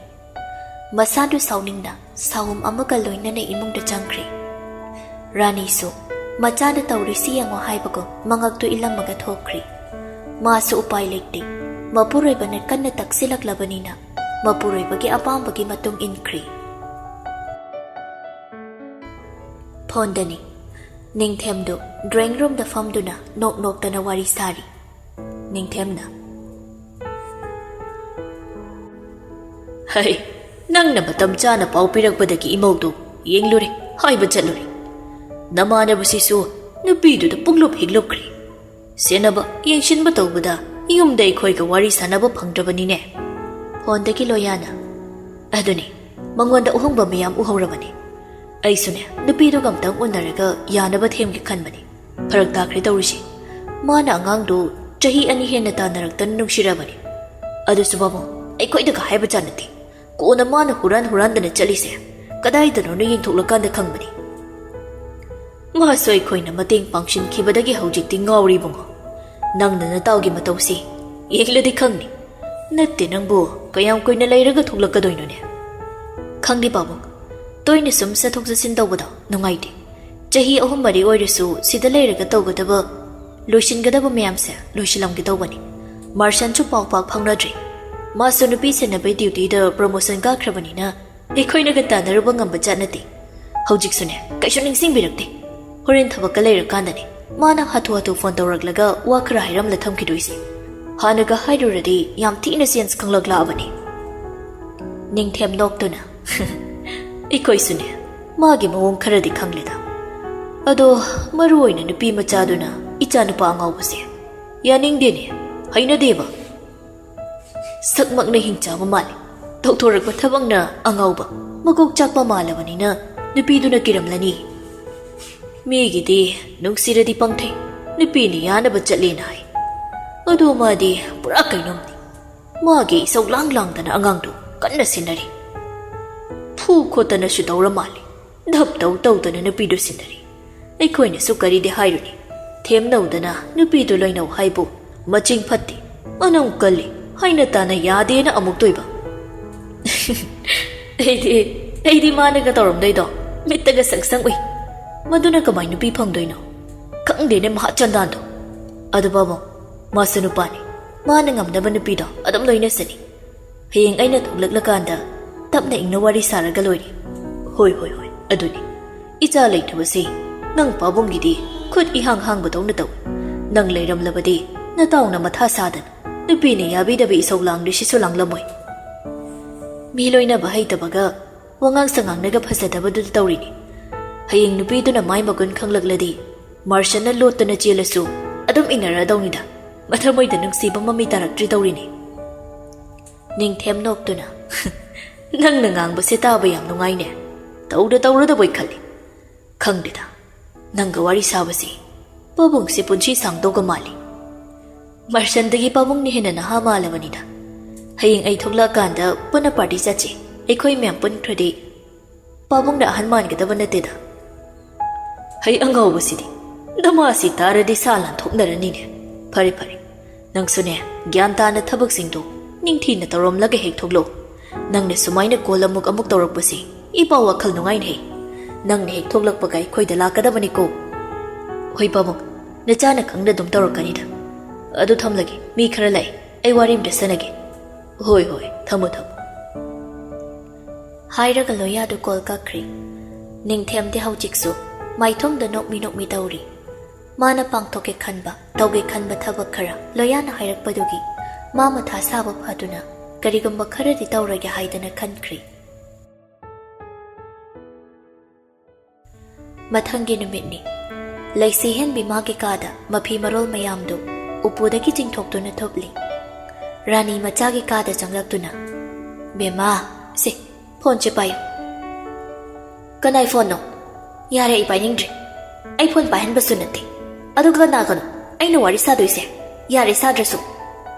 ꯃꯁꯥꯗꯨ ꯁꯥꯎꯅꯤꯡꯅ ꯁꯥꯎꯝ ꯑꯃꯒ ꯂꯣꯏꯅꯅ ꯏꯃꯨꯡꯗ ꯆꯪꯈ꯭ꯔꯦ꯫ ꯔꯥꯅꯤꯁꯨ ꯃꯆꯥꯅ ꯇꯧꯔꯤꯁꯤ ꯌꯦꯡꯉꯣ ꯍꯥꯏꯕꯒꯨꯝ ꯃꯉꯛꯇꯨ ꯏꯜꯂꯝꯃꯒ ꯊꯣꯛꯈ꯭ꯔꯦ꯫ ꯃꯥꯁꯨ ꯎꯄꯥꯏ ꯂꯩꯇꯦ꯫ ꯃꯄꯨꯔꯣꯏꯕꯅ ꯀꯟꯅ ꯇꯛꯁꯤꯜꯂꯛꯂꯕꯅꯤꯅ ꯃꯄꯨꯔꯣꯏꯕꯒꯤ ꯑꯄꯥꯝꯕꯒꯤ ꯃꯇꯨꯡ ꯏꯟꯈ꯭ꯔꯦ꯫ ꯐꯣꯟꯗꯅꯤ꯫ ꯅꯤꯡꯊꯦꯝꯗꯨ ꯗ꯭ꯔꯣꯌꯤꯡ ꯔꯨꯝꯗ ꯐꯝꯗꯨꯅ ꯅꯣꯛ ꯅꯣꯛꯇꯅ ꯋꯥꯔꯤ ꯁꯥꯔꯤ꯫ ꯅꯤꯡꯊꯦꯝꯅ, "ꯍꯩ, ꯅꯪꯅ ꯃꯇꯝ ꯆꯥꯅ ꯄꯥꯎ ꯄꯤꯔꯛꯄꯗꯒꯤ ꯏꯃꯧꯗꯨ ꯌꯦꯡꯂꯨꯔꯦ, ꯍꯥꯏꯕ ꯆꯠꯂꯨꯔꯦ꯫ ꯅꯃꯥꯟꯅꯕꯁꯤꯁꯨ ꯅꯨꯄꯤꯗꯨꯗ ꯄꯨꯡꯂꯨꯞ ꯍꯤꯛꯂꯨꯞꯈ꯭ꯔꯦ꯫ ꯁꯦꯟꯅꯕ, ꯌꯦꯡꯁꯤꯟꯕ ꯇꯧꯕꯗ ꯌꯨꯝꯗ ꯑꯩꯈꯣꯏꯒ ꯋꯥꯔꯤ ꯁꯥꯟꯅꯕ ꯐꯪꯗ꯭ꯔꯕꯅꯤꯅꯦ꯫" ꯐꯣꯟꯗꯒꯤ ꯂꯣꯌꯥꯅ, "ꯑꯗꯨꯅꯤ, ꯃꯉꯣꯟꯗ ꯑꯍꯣꯡꯕ ꯃꯌꯥꯝ ꯎꯍꯧꯔꯕꯅꯤ꯫ ꯑꯩꯁꯨꯅꯦ, ꯅꯨꯄꯤꯗꯨꯒ ꯑꯝꯇꯪ ꯎꯅꯔꯒ ꯌꯥꯅꯕ ꯊꯦꯝꯒꯦ ꯈꯟꯕꯅꯤ꯫ ꯐꯔꯛ ꯇꯥꯈ꯭ꯔꯦ ꯇꯧꯔꯤꯁꯦ꯫ ꯃꯥꯅ ꯑꯉꯥꯡꯗꯨ ꯆꯍꯤ ꯑꯅꯤ ꯍꯦꯟꯅ ꯇꯥꯟꯅꯔꯛꯇꯅ ꯅꯨꯡꯁꯤꯔꯕꯅꯤ꯫ ꯑꯗꯨꯁꯨ ꯄꯥꯕꯨꯡ, ꯑꯩꯈꯣꯏꯗꯒ ꯍꯥꯏꯕ ꯖꯥꯠ ꯅꯠꯇꯦ꯫ ꯀꯣꯟꯅ ꯃꯥꯅ ꯍꯨꯔꯥꯟ ꯍꯨꯔꯥꯟꯗꯅ ꯆꯠꯂꯤꯁꯦ ꯀꯗꯥꯏꯗꯅꯣꯅ ꯌꯦꯡꯊꯣꯛꯂꯀꯥꯟꯗ ꯈꯪꯕꯅꯤ꯫ ꯃꯥꯁꯨ ꯑꯩꯈꯣꯏꯅ ꯃꯇꯦꯡ ꯄꯥꯡꯁꯤꯟꯈꯤꯕꯗꯒꯤ ꯍꯧꯖꯤꯛꯇꯤ ꯉꯥꯎꯔꯤ ꯏꯕꯨꯡꯉꯣ꯫ ꯅꯪꯅ ꯅꯇꯥꯎꯒꯤ ꯃꯇꯧꯁꯤ ꯌꯦꯡꯂꯗꯤ ꯈꯪꯅꯤ꯫ ꯅꯠꯇꯦ ꯅꯪꯕꯨ, ꯀꯌꯥꯝ ꯀꯨꯏꯅ ꯂꯩꯔꯒ ꯊꯣꯛꯂꯛꯀꯗꯣꯏꯅꯣꯅꯦ?" "ꯈꯪꯗꯦ ꯄꯥꯕꯨꯡ, ꯇꯣꯏꯅ ꯁꯨꯝ ꯆꯠꯊꯣꯛ ꯆꯠꯁꯤꯟ ꯇꯧꯕꯗꯣ ꯅꯨꯡꯉꯥꯏꯇꯦ꯫ ꯆꯍꯤ ꯑꯍꯨꯝ ꯃꯔꯤ ꯑꯣꯏꯔꯁꯨ ꯁꯤꯗ ꯂꯩꯔꯒ ꯇꯧꯒꯗꯕ, ꯂꯣꯏꯁꯤꯟꯒꯗꯕ ꯃꯌꯥꯝꯁꯦ ꯂꯣꯏꯁꯤꯜꯂꯝꯒꯦ ꯇꯧꯕꯅꯤ꯫ ꯃꯥꯔꯁꯟꯁꯨ ꯄꯥꯎ ꯄꯥꯛ ꯐꯥꯎꯅꯗ꯭ꯔꯤ꯫ ꯃꯥꯁꯨ ꯅꯨꯄꯤ ꯁꯦꯟꯅꯕꯩ ꯗ꯭ꯌꯨꯇꯤꯗ ꯄ꯭ꯔꯣꯃꯣꯁꯟ ꯀꯥꯈ꯭ꯔꯕꯅꯤꯅ ꯑꯩꯈꯣꯏꯅꯒ ꯇꯥꯟꯅꯔꯨꯕ ꯉꯝꯕ ꯖꯥꯠ ꯅꯠꯇꯦ꯫ ꯍꯧꯖꯤꯛꯁꯨꯅꯦ, ꯀꯩꯁꯨ ꯅꯤꯡꯁꯤꯡꯕꯤꯔꯛꯇꯦ꯫ ꯍꯣꯔꯦꯟ ꯊꯕꯛꯀ ꯂꯩꯔꯀꯥꯟꯗꯅꯦ ꯃꯥꯅ ꯍꯥꯊꯨ ꯍꯥꯊꯨ ꯐꯣꯟ ꯇꯧꯔꯛꯂꯒ ꯋꯥ ꯈꯔ ꯍꯥꯏꯔꯝꯂ ꯊꯝꯈꯤꯗꯣꯏꯁꯦ꯫ ꯍꯥꯟꯅꯒ ꯍꯥꯏꯔꯨꯔꯗꯤ ꯌꯥꯝ ꯊꯤꯅ ꯆꯦꯟꯖ ꯈꯪꯂꯛꯂꯛꯑꯕꯅꯤ꯫" ꯅꯤꯡꯊꯦꯝ ꯅꯣꯛꯇꯨꯅ, "ꯑꯩꯈꯣꯏꯁꯨꯅꯦ, ꯃꯥꯒꯤ ꯃꯑꯣꯡ ꯈꯔꯗꯤ ꯈꯪꯂꯦꯗ꯫ ꯑꯗꯣ ꯃꯔꯨ ꯑꯣꯏꯅ ꯅꯨꯄꯤ ꯃꯆꯥꯗꯨꯅ ꯏꯆꯥ ꯅꯨꯄꯥ ꯑꯉꯥꯎꯕꯁꯦ ꯌꯥꯅꯤꯡꯗꯦꯅꯦ, ꯍꯩꯅꯗꯦꯕ꯫ ꯁꯛꯃꯛꯅ ꯍꯤꯡꯆꯥꯕ ꯃꯥꯜꯂꯤ꯫ ꯇꯧꯊꯣꯔꯛꯄ ꯊꯕꯛꯅ ꯑꯉꯥꯎꯕ, ꯃꯀꯣꯛ ꯆꯥꯛꯄ ꯃꯥꯜꯂꯕꯅꯤꯅ ꯅꯨꯄꯤꯗꯨꯅ ꯀꯤꯔꯝꯂꯅꯤ꯫ ꯃꯤꯒꯤꯗꯤ ꯅꯨꯡꯁꯤꯔꯗꯤ ꯄꯪꯊꯩ, ꯅꯨꯄꯤꯅ ꯌꯥꯅꯕ ꯆꯠꯂꯦꯅ ꯍꯥꯏ꯫ ꯑꯗꯣ ꯃꯥꯗꯤ ꯄꯨꯔꯥ ꯀꯩꯅꯣꯝꯅꯤ꯫ ꯃꯥꯒꯤ ꯏꯁꯧ ꯂꯥꯡ ꯂꯥꯡꯗꯅ ꯑꯉꯥꯡꯗꯨ ꯀꯟꯅ ꯁꯤꯟꯅꯔꯤ꯫ ꯐꯨ ꯈꯣꯠꯇꯅꯁꯨ ꯇꯧꯔ ꯃꯥꯜꯂꯤ꯫ ꯙꯞ ꯇꯧ ꯇꯧꯗꯅ ꯅꯨꯄꯤꯗꯨ ꯁꯤꯟꯅꯔꯤ꯫ ꯑꯩꯈꯣꯏꯅꯁꯨ ꯀꯔꯤꯗꯤ ꯍꯥꯏꯔꯨꯅꯤ꯫ ꯊꯦꯝꯅꯧꯗꯅ ꯅꯨꯄꯤꯗꯨ ꯂꯣꯏꯅꯧ ꯍꯥꯏꯕꯨ ꯃꯆꯤꯡ ꯐꯠꯇꯦ, ꯑꯅꯧ ꯀꯜꯂꯤ, ꯍꯥꯏꯅ ꯇꯥꯅ ꯌꯥꯗꯦꯅ ꯑꯃꯨꯛ ꯇꯣꯏꯕ꯫ ꯑꯩꯗꯤ, ꯑꯩꯗꯤ ꯃꯥꯅꯒ ꯇꯧꯔꯝꯗꯣꯏꯗꯣ ꯃꯤꯠꯇꯒ ꯁꯪ ꯁꯪ ꯎꯏ꯫ ꯃꯗꯨꯅ ꯀꯃꯥꯏ ꯅꯨꯄꯤ ꯐꯪꯗꯣꯏꯅꯣ? ꯈꯪꯗꯦꯅꯦ ꯃꯍꯥ ꯆꯟꯗꯥꯟꯗꯣ꯫ ꯑꯗꯨ ꯄꯥꯕꯨꯡ, ꯃꯥꯁꯨ ꯅꯨꯄꯥꯅꯤ꯫ ꯃꯥꯅ ꯉꯝꯅꯕ ꯅꯨꯄꯤꯗꯣ ꯑꯗꯨꯝ ꯂꯣꯏꯅꯁꯅꯤ꯫ ꯍꯌꯦꯡ ꯑꯩꯅ ꯊꯣꯛꯂꯛꯂꯀꯥꯟꯗ ꯇꯞꯅ ꯏꯪꯅ ꯋꯥꯔꯤ ꯁꯥꯔꯒ ꯂꯣꯏꯔꯦ꯫ ꯍꯣꯏ, ꯍꯣꯏ, ꯍꯣꯏ, ꯑꯗꯨꯅꯤ꯫ "ꯏꯆꯥ ꯂꯩꯇꯕꯁꯤ ꯅꯪ ꯄꯥꯕꯨꯡꯒꯤꯗꯤ ꯈꯨꯠ ꯏꯍꯥꯡ ꯍꯥꯡꯕꯗꯧꯅ ꯇꯧꯏ꯫ ꯅꯪ ꯂꯩꯔꯝꯂꯕꯗꯤ ꯅꯇꯥꯎꯅ ꯃꯊꯥ ꯁꯥꯗꯅ ꯅꯨꯄꯤꯅ ꯌꯥꯕꯤꯗꯕ ꯏꯁꯧ ꯂꯥꯡꯗ꯭ꯔꯤꯁꯤꯁꯨ ꯂꯥꯡꯂꯝꯃꯣꯏ꯫ ꯃꯤ ꯂꯣꯏꯅꯕ ꯍꯩꯇꯕꯒ ꯋꯥꯉꯥꯡ ꯁꯉꯥꯡꯅꯒ ꯐꯖꯗꯕꯗꯨꯗ ꯇꯧꯔꯤꯅꯤ꯫ ꯍꯌꯦꯡ ꯅꯨꯄꯤꯗꯨꯅ ꯃꯥꯏ ꯃꯒꯨꯟ ꯈꯪꯂꯛꯂꯗꯤ ꯃꯥꯔꯁꯟꯅ ꯂꯣꯠꯇꯅ ꯆꯦꯜꯂꯁꯨ ꯑꯗꯨꯝ ꯏꯟꯅꯔꯗꯧꯅꯤꯗ꯫ ꯃꯊꯃꯣꯏꯗ ꯅꯨꯡꯁꯤꯕ ꯃꯃꯤ ꯇꯥꯔꯛꯇ꯭ꯔꯤ ꯇꯧꯔꯤꯅꯤ꯫" ꯅꯤꯡꯊꯦꯝ ꯅꯣꯛꯇꯨꯅ, "ꯅꯪꯅ ꯉꯥꯡꯕꯁꯦ ꯇꯥꯕ ꯌꯥꯝ ꯅꯨꯡꯉꯥꯏꯅꯦ꯫ ꯇꯧꯗ ꯇꯧꯔꯗꯕꯣꯏ ꯈꯜꯂꯤ꯫ ꯈꯪꯗꯦꯗ, ꯅꯪꯒ ꯋꯥꯔꯤ ꯁꯥꯕꯁꯤ ꯄꯥꯕꯨꯡꯁꯦ ꯄꯨꯟꯁꯤ ꯁꯥꯡꯗꯧꯒ ꯃꯥꯜꯂꯤ꯫ ꯃꯥꯔꯁꯟꯗꯒꯤ ꯄꯥꯕꯨꯡꯅ ꯍꯦꯟꯅ ꯅꯍꯥ ꯃꯥꯜꯂꯕꯅꯤꯗ꯫ ꯍꯌꯦꯡ ꯑꯩ ꯊꯣꯛꯂꯛꯑꯀꯥꯟꯗ ꯄꯨꯟꯅ ꯄꯥꯔꯇꯤ ꯆꯠꯁꯤ꯫ ꯑꯩꯈꯣꯏ ꯃꯌꯥꯝ ꯄꯨꯟꯈ꯭ꯔꯗꯤ ꯄꯥꯕꯨꯡꯅ ꯑꯍꯟ ꯃꯥꯟꯒꯗꯕ ꯅꯠꯇꯦꯗ꯫" "ꯍꯩ ꯑꯉꯧꯕꯁꯤꯗꯤ, ꯅꯃꯥꯁꯤ ꯇꯥꯔꯗꯤ ꯁꯥ ꯂꯥꯟꯊꯣꯛꯅꯔꯅꯤꯅꯦ꯫ ꯐꯔꯦ, ꯐꯔꯦ, ꯅꯪꯁꯨꯅꯦ, ꯒ꯭ꯌꯥꯟ ꯇꯥꯅ ꯊꯕꯛꯁꯤꯡꯗꯣ ꯅꯤꯡꯊꯤꯅ ꯇꯧꯔꯝꯂꯒ ꯍꯦꯛ ꯊꯣꯛꯂꯛꯑꯣ꯫ ꯅꯪꯅ ꯁꯨꯃꯥꯏꯅ ꯀꯣꯜ ꯑꯃꯨꯛ ꯑꯃꯨꯛ ꯇꯧꯔꯛꯄꯁꯤ ꯏꯄꯥ ꯋꯥꯈꯜ ꯅꯨꯡꯉꯥꯏꯅꯦ꯫ ꯅꯪꯅ ꯍꯦꯛ ꯊꯣꯛꯂꯛꯄꯒ ꯑꯩꯈꯣꯏꯗ ꯂꯥꯛꯀꯗꯕꯅꯤꯀꯣ꯫" "ꯍꯣꯏ ꯄꯥꯕꯨꯡ, ꯅꯆꯥꯅ ꯈꯪꯅ ꯑꯗꯨꯝ ꯇꯧꯔꯛꯀꯅꯤꯗ꯫ ꯑꯗꯨ ꯊꯝꯂꯒꯦ, ꯃꯤ ꯈꯔ ꯂꯥꯛꯑꯦ, ꯑꯩ ꯋꯥꯔꯤ ꯑꯝꯇ ꯁꯥꯟꯅꯒꯦ꯫" "ꯍꯣꯏ, ꯍꯣꯏ, ꯊꯝꯃꯣ, ꯊꯝꯃꯣ꯫" ꯍꯥꯏꯔꯒ ꯂꯣꯌꯥꯗꯨ ꯀꯣꯜ ꯀꯛꯈ꯭ꯔꯦ꯫ ꯅꯤꯡꯊꯦꯝꯗꯤ ꯍꯧꯖꯤꯛꯁꯨ ꯃꯥꯏꯊꯣꯡꯗ ꯅꯣꯛꯃꯤ ꯅꯣꯛꯃꯤ ꯇꯧꯔꯤ꯫ ꯃꯥꯅ ꯄꯥꯡꯊꯣꯛꯀꯦ ꯈꯟꯕ, ꯇꯧꯒꯦ ꯈꯟꯕ ꯊꯕꯛ ꯈꯔ ꯂꯣꯌꯥꯅ ꯍꯥꯏꯔꯛꯄꯗꯨꯒꯤ ꯃꯥ ꯃꯊꯥ ꯁꯥꯕ ꯐꯗꯨꯅ ꯀꯔꯤꯒꯨꯝꯕ ꯈꯔꯗꯤ ꯇꯧꯔꯒꯦ ꯍꯥꯏꯗꯅ ꯈꯟꯈ꯭ꯔꯦ꯫ ꯃꯊꯪꯒꯤ ꯅꯨꯃꯤꯠꯅꯤ꯫ ꯂꯩꯁꯤ ꯍꯦꯟꯕꯤ ꯃꯥꯒꯤ ꯀꯥꯗ ꯃꯐꯤ ꯃꯔꯣꯜ ꯃꯌꯥꯝꯗꯨ ꯎꯄꯨꯗꯒꯤ ꯆꯤꯡꯊꯣꯛꯇꯨꯅ ꯊꯨꯞꯂꯤ꯫ ꯔꯥꯅꯤ ꯃꯆꯥꯒꯤ ꯀꯥꯗ ꯆꯪꯂꯛꯇꯨꯅ, "ꯕꯦꯝꯃ, ꯁꯦ, ꯐꯣꯟꯁꯦ ꯄꯥꯏꯌꯨ꯫" "ꯀꯅꯥꯏ ꯐꯣꯟꯅꯣ? ꯌꯥꯔꯦ, ꯑꯩ ꯄꯥꯏꯅꯤꯡꯗ꯭ꯔꯦ꯫ ꯑꯩ ꯐꯣꯟ ꯄꯥꯏꯍꯟꯕꯁꯨ ꯅꯠꯇꯦ꯫ ꯑꯗꯨꯒ ꯀꯅꯥꯒꯅꯣ ꯑꯩꯅ ꯋꯥꯔꯤ ꯁꯥꯗꯣꯏꯁꯦ? ꯌꯥꯔꯦ, ꯁꯥꯗ꯭ꯔꯁꯨ꯫"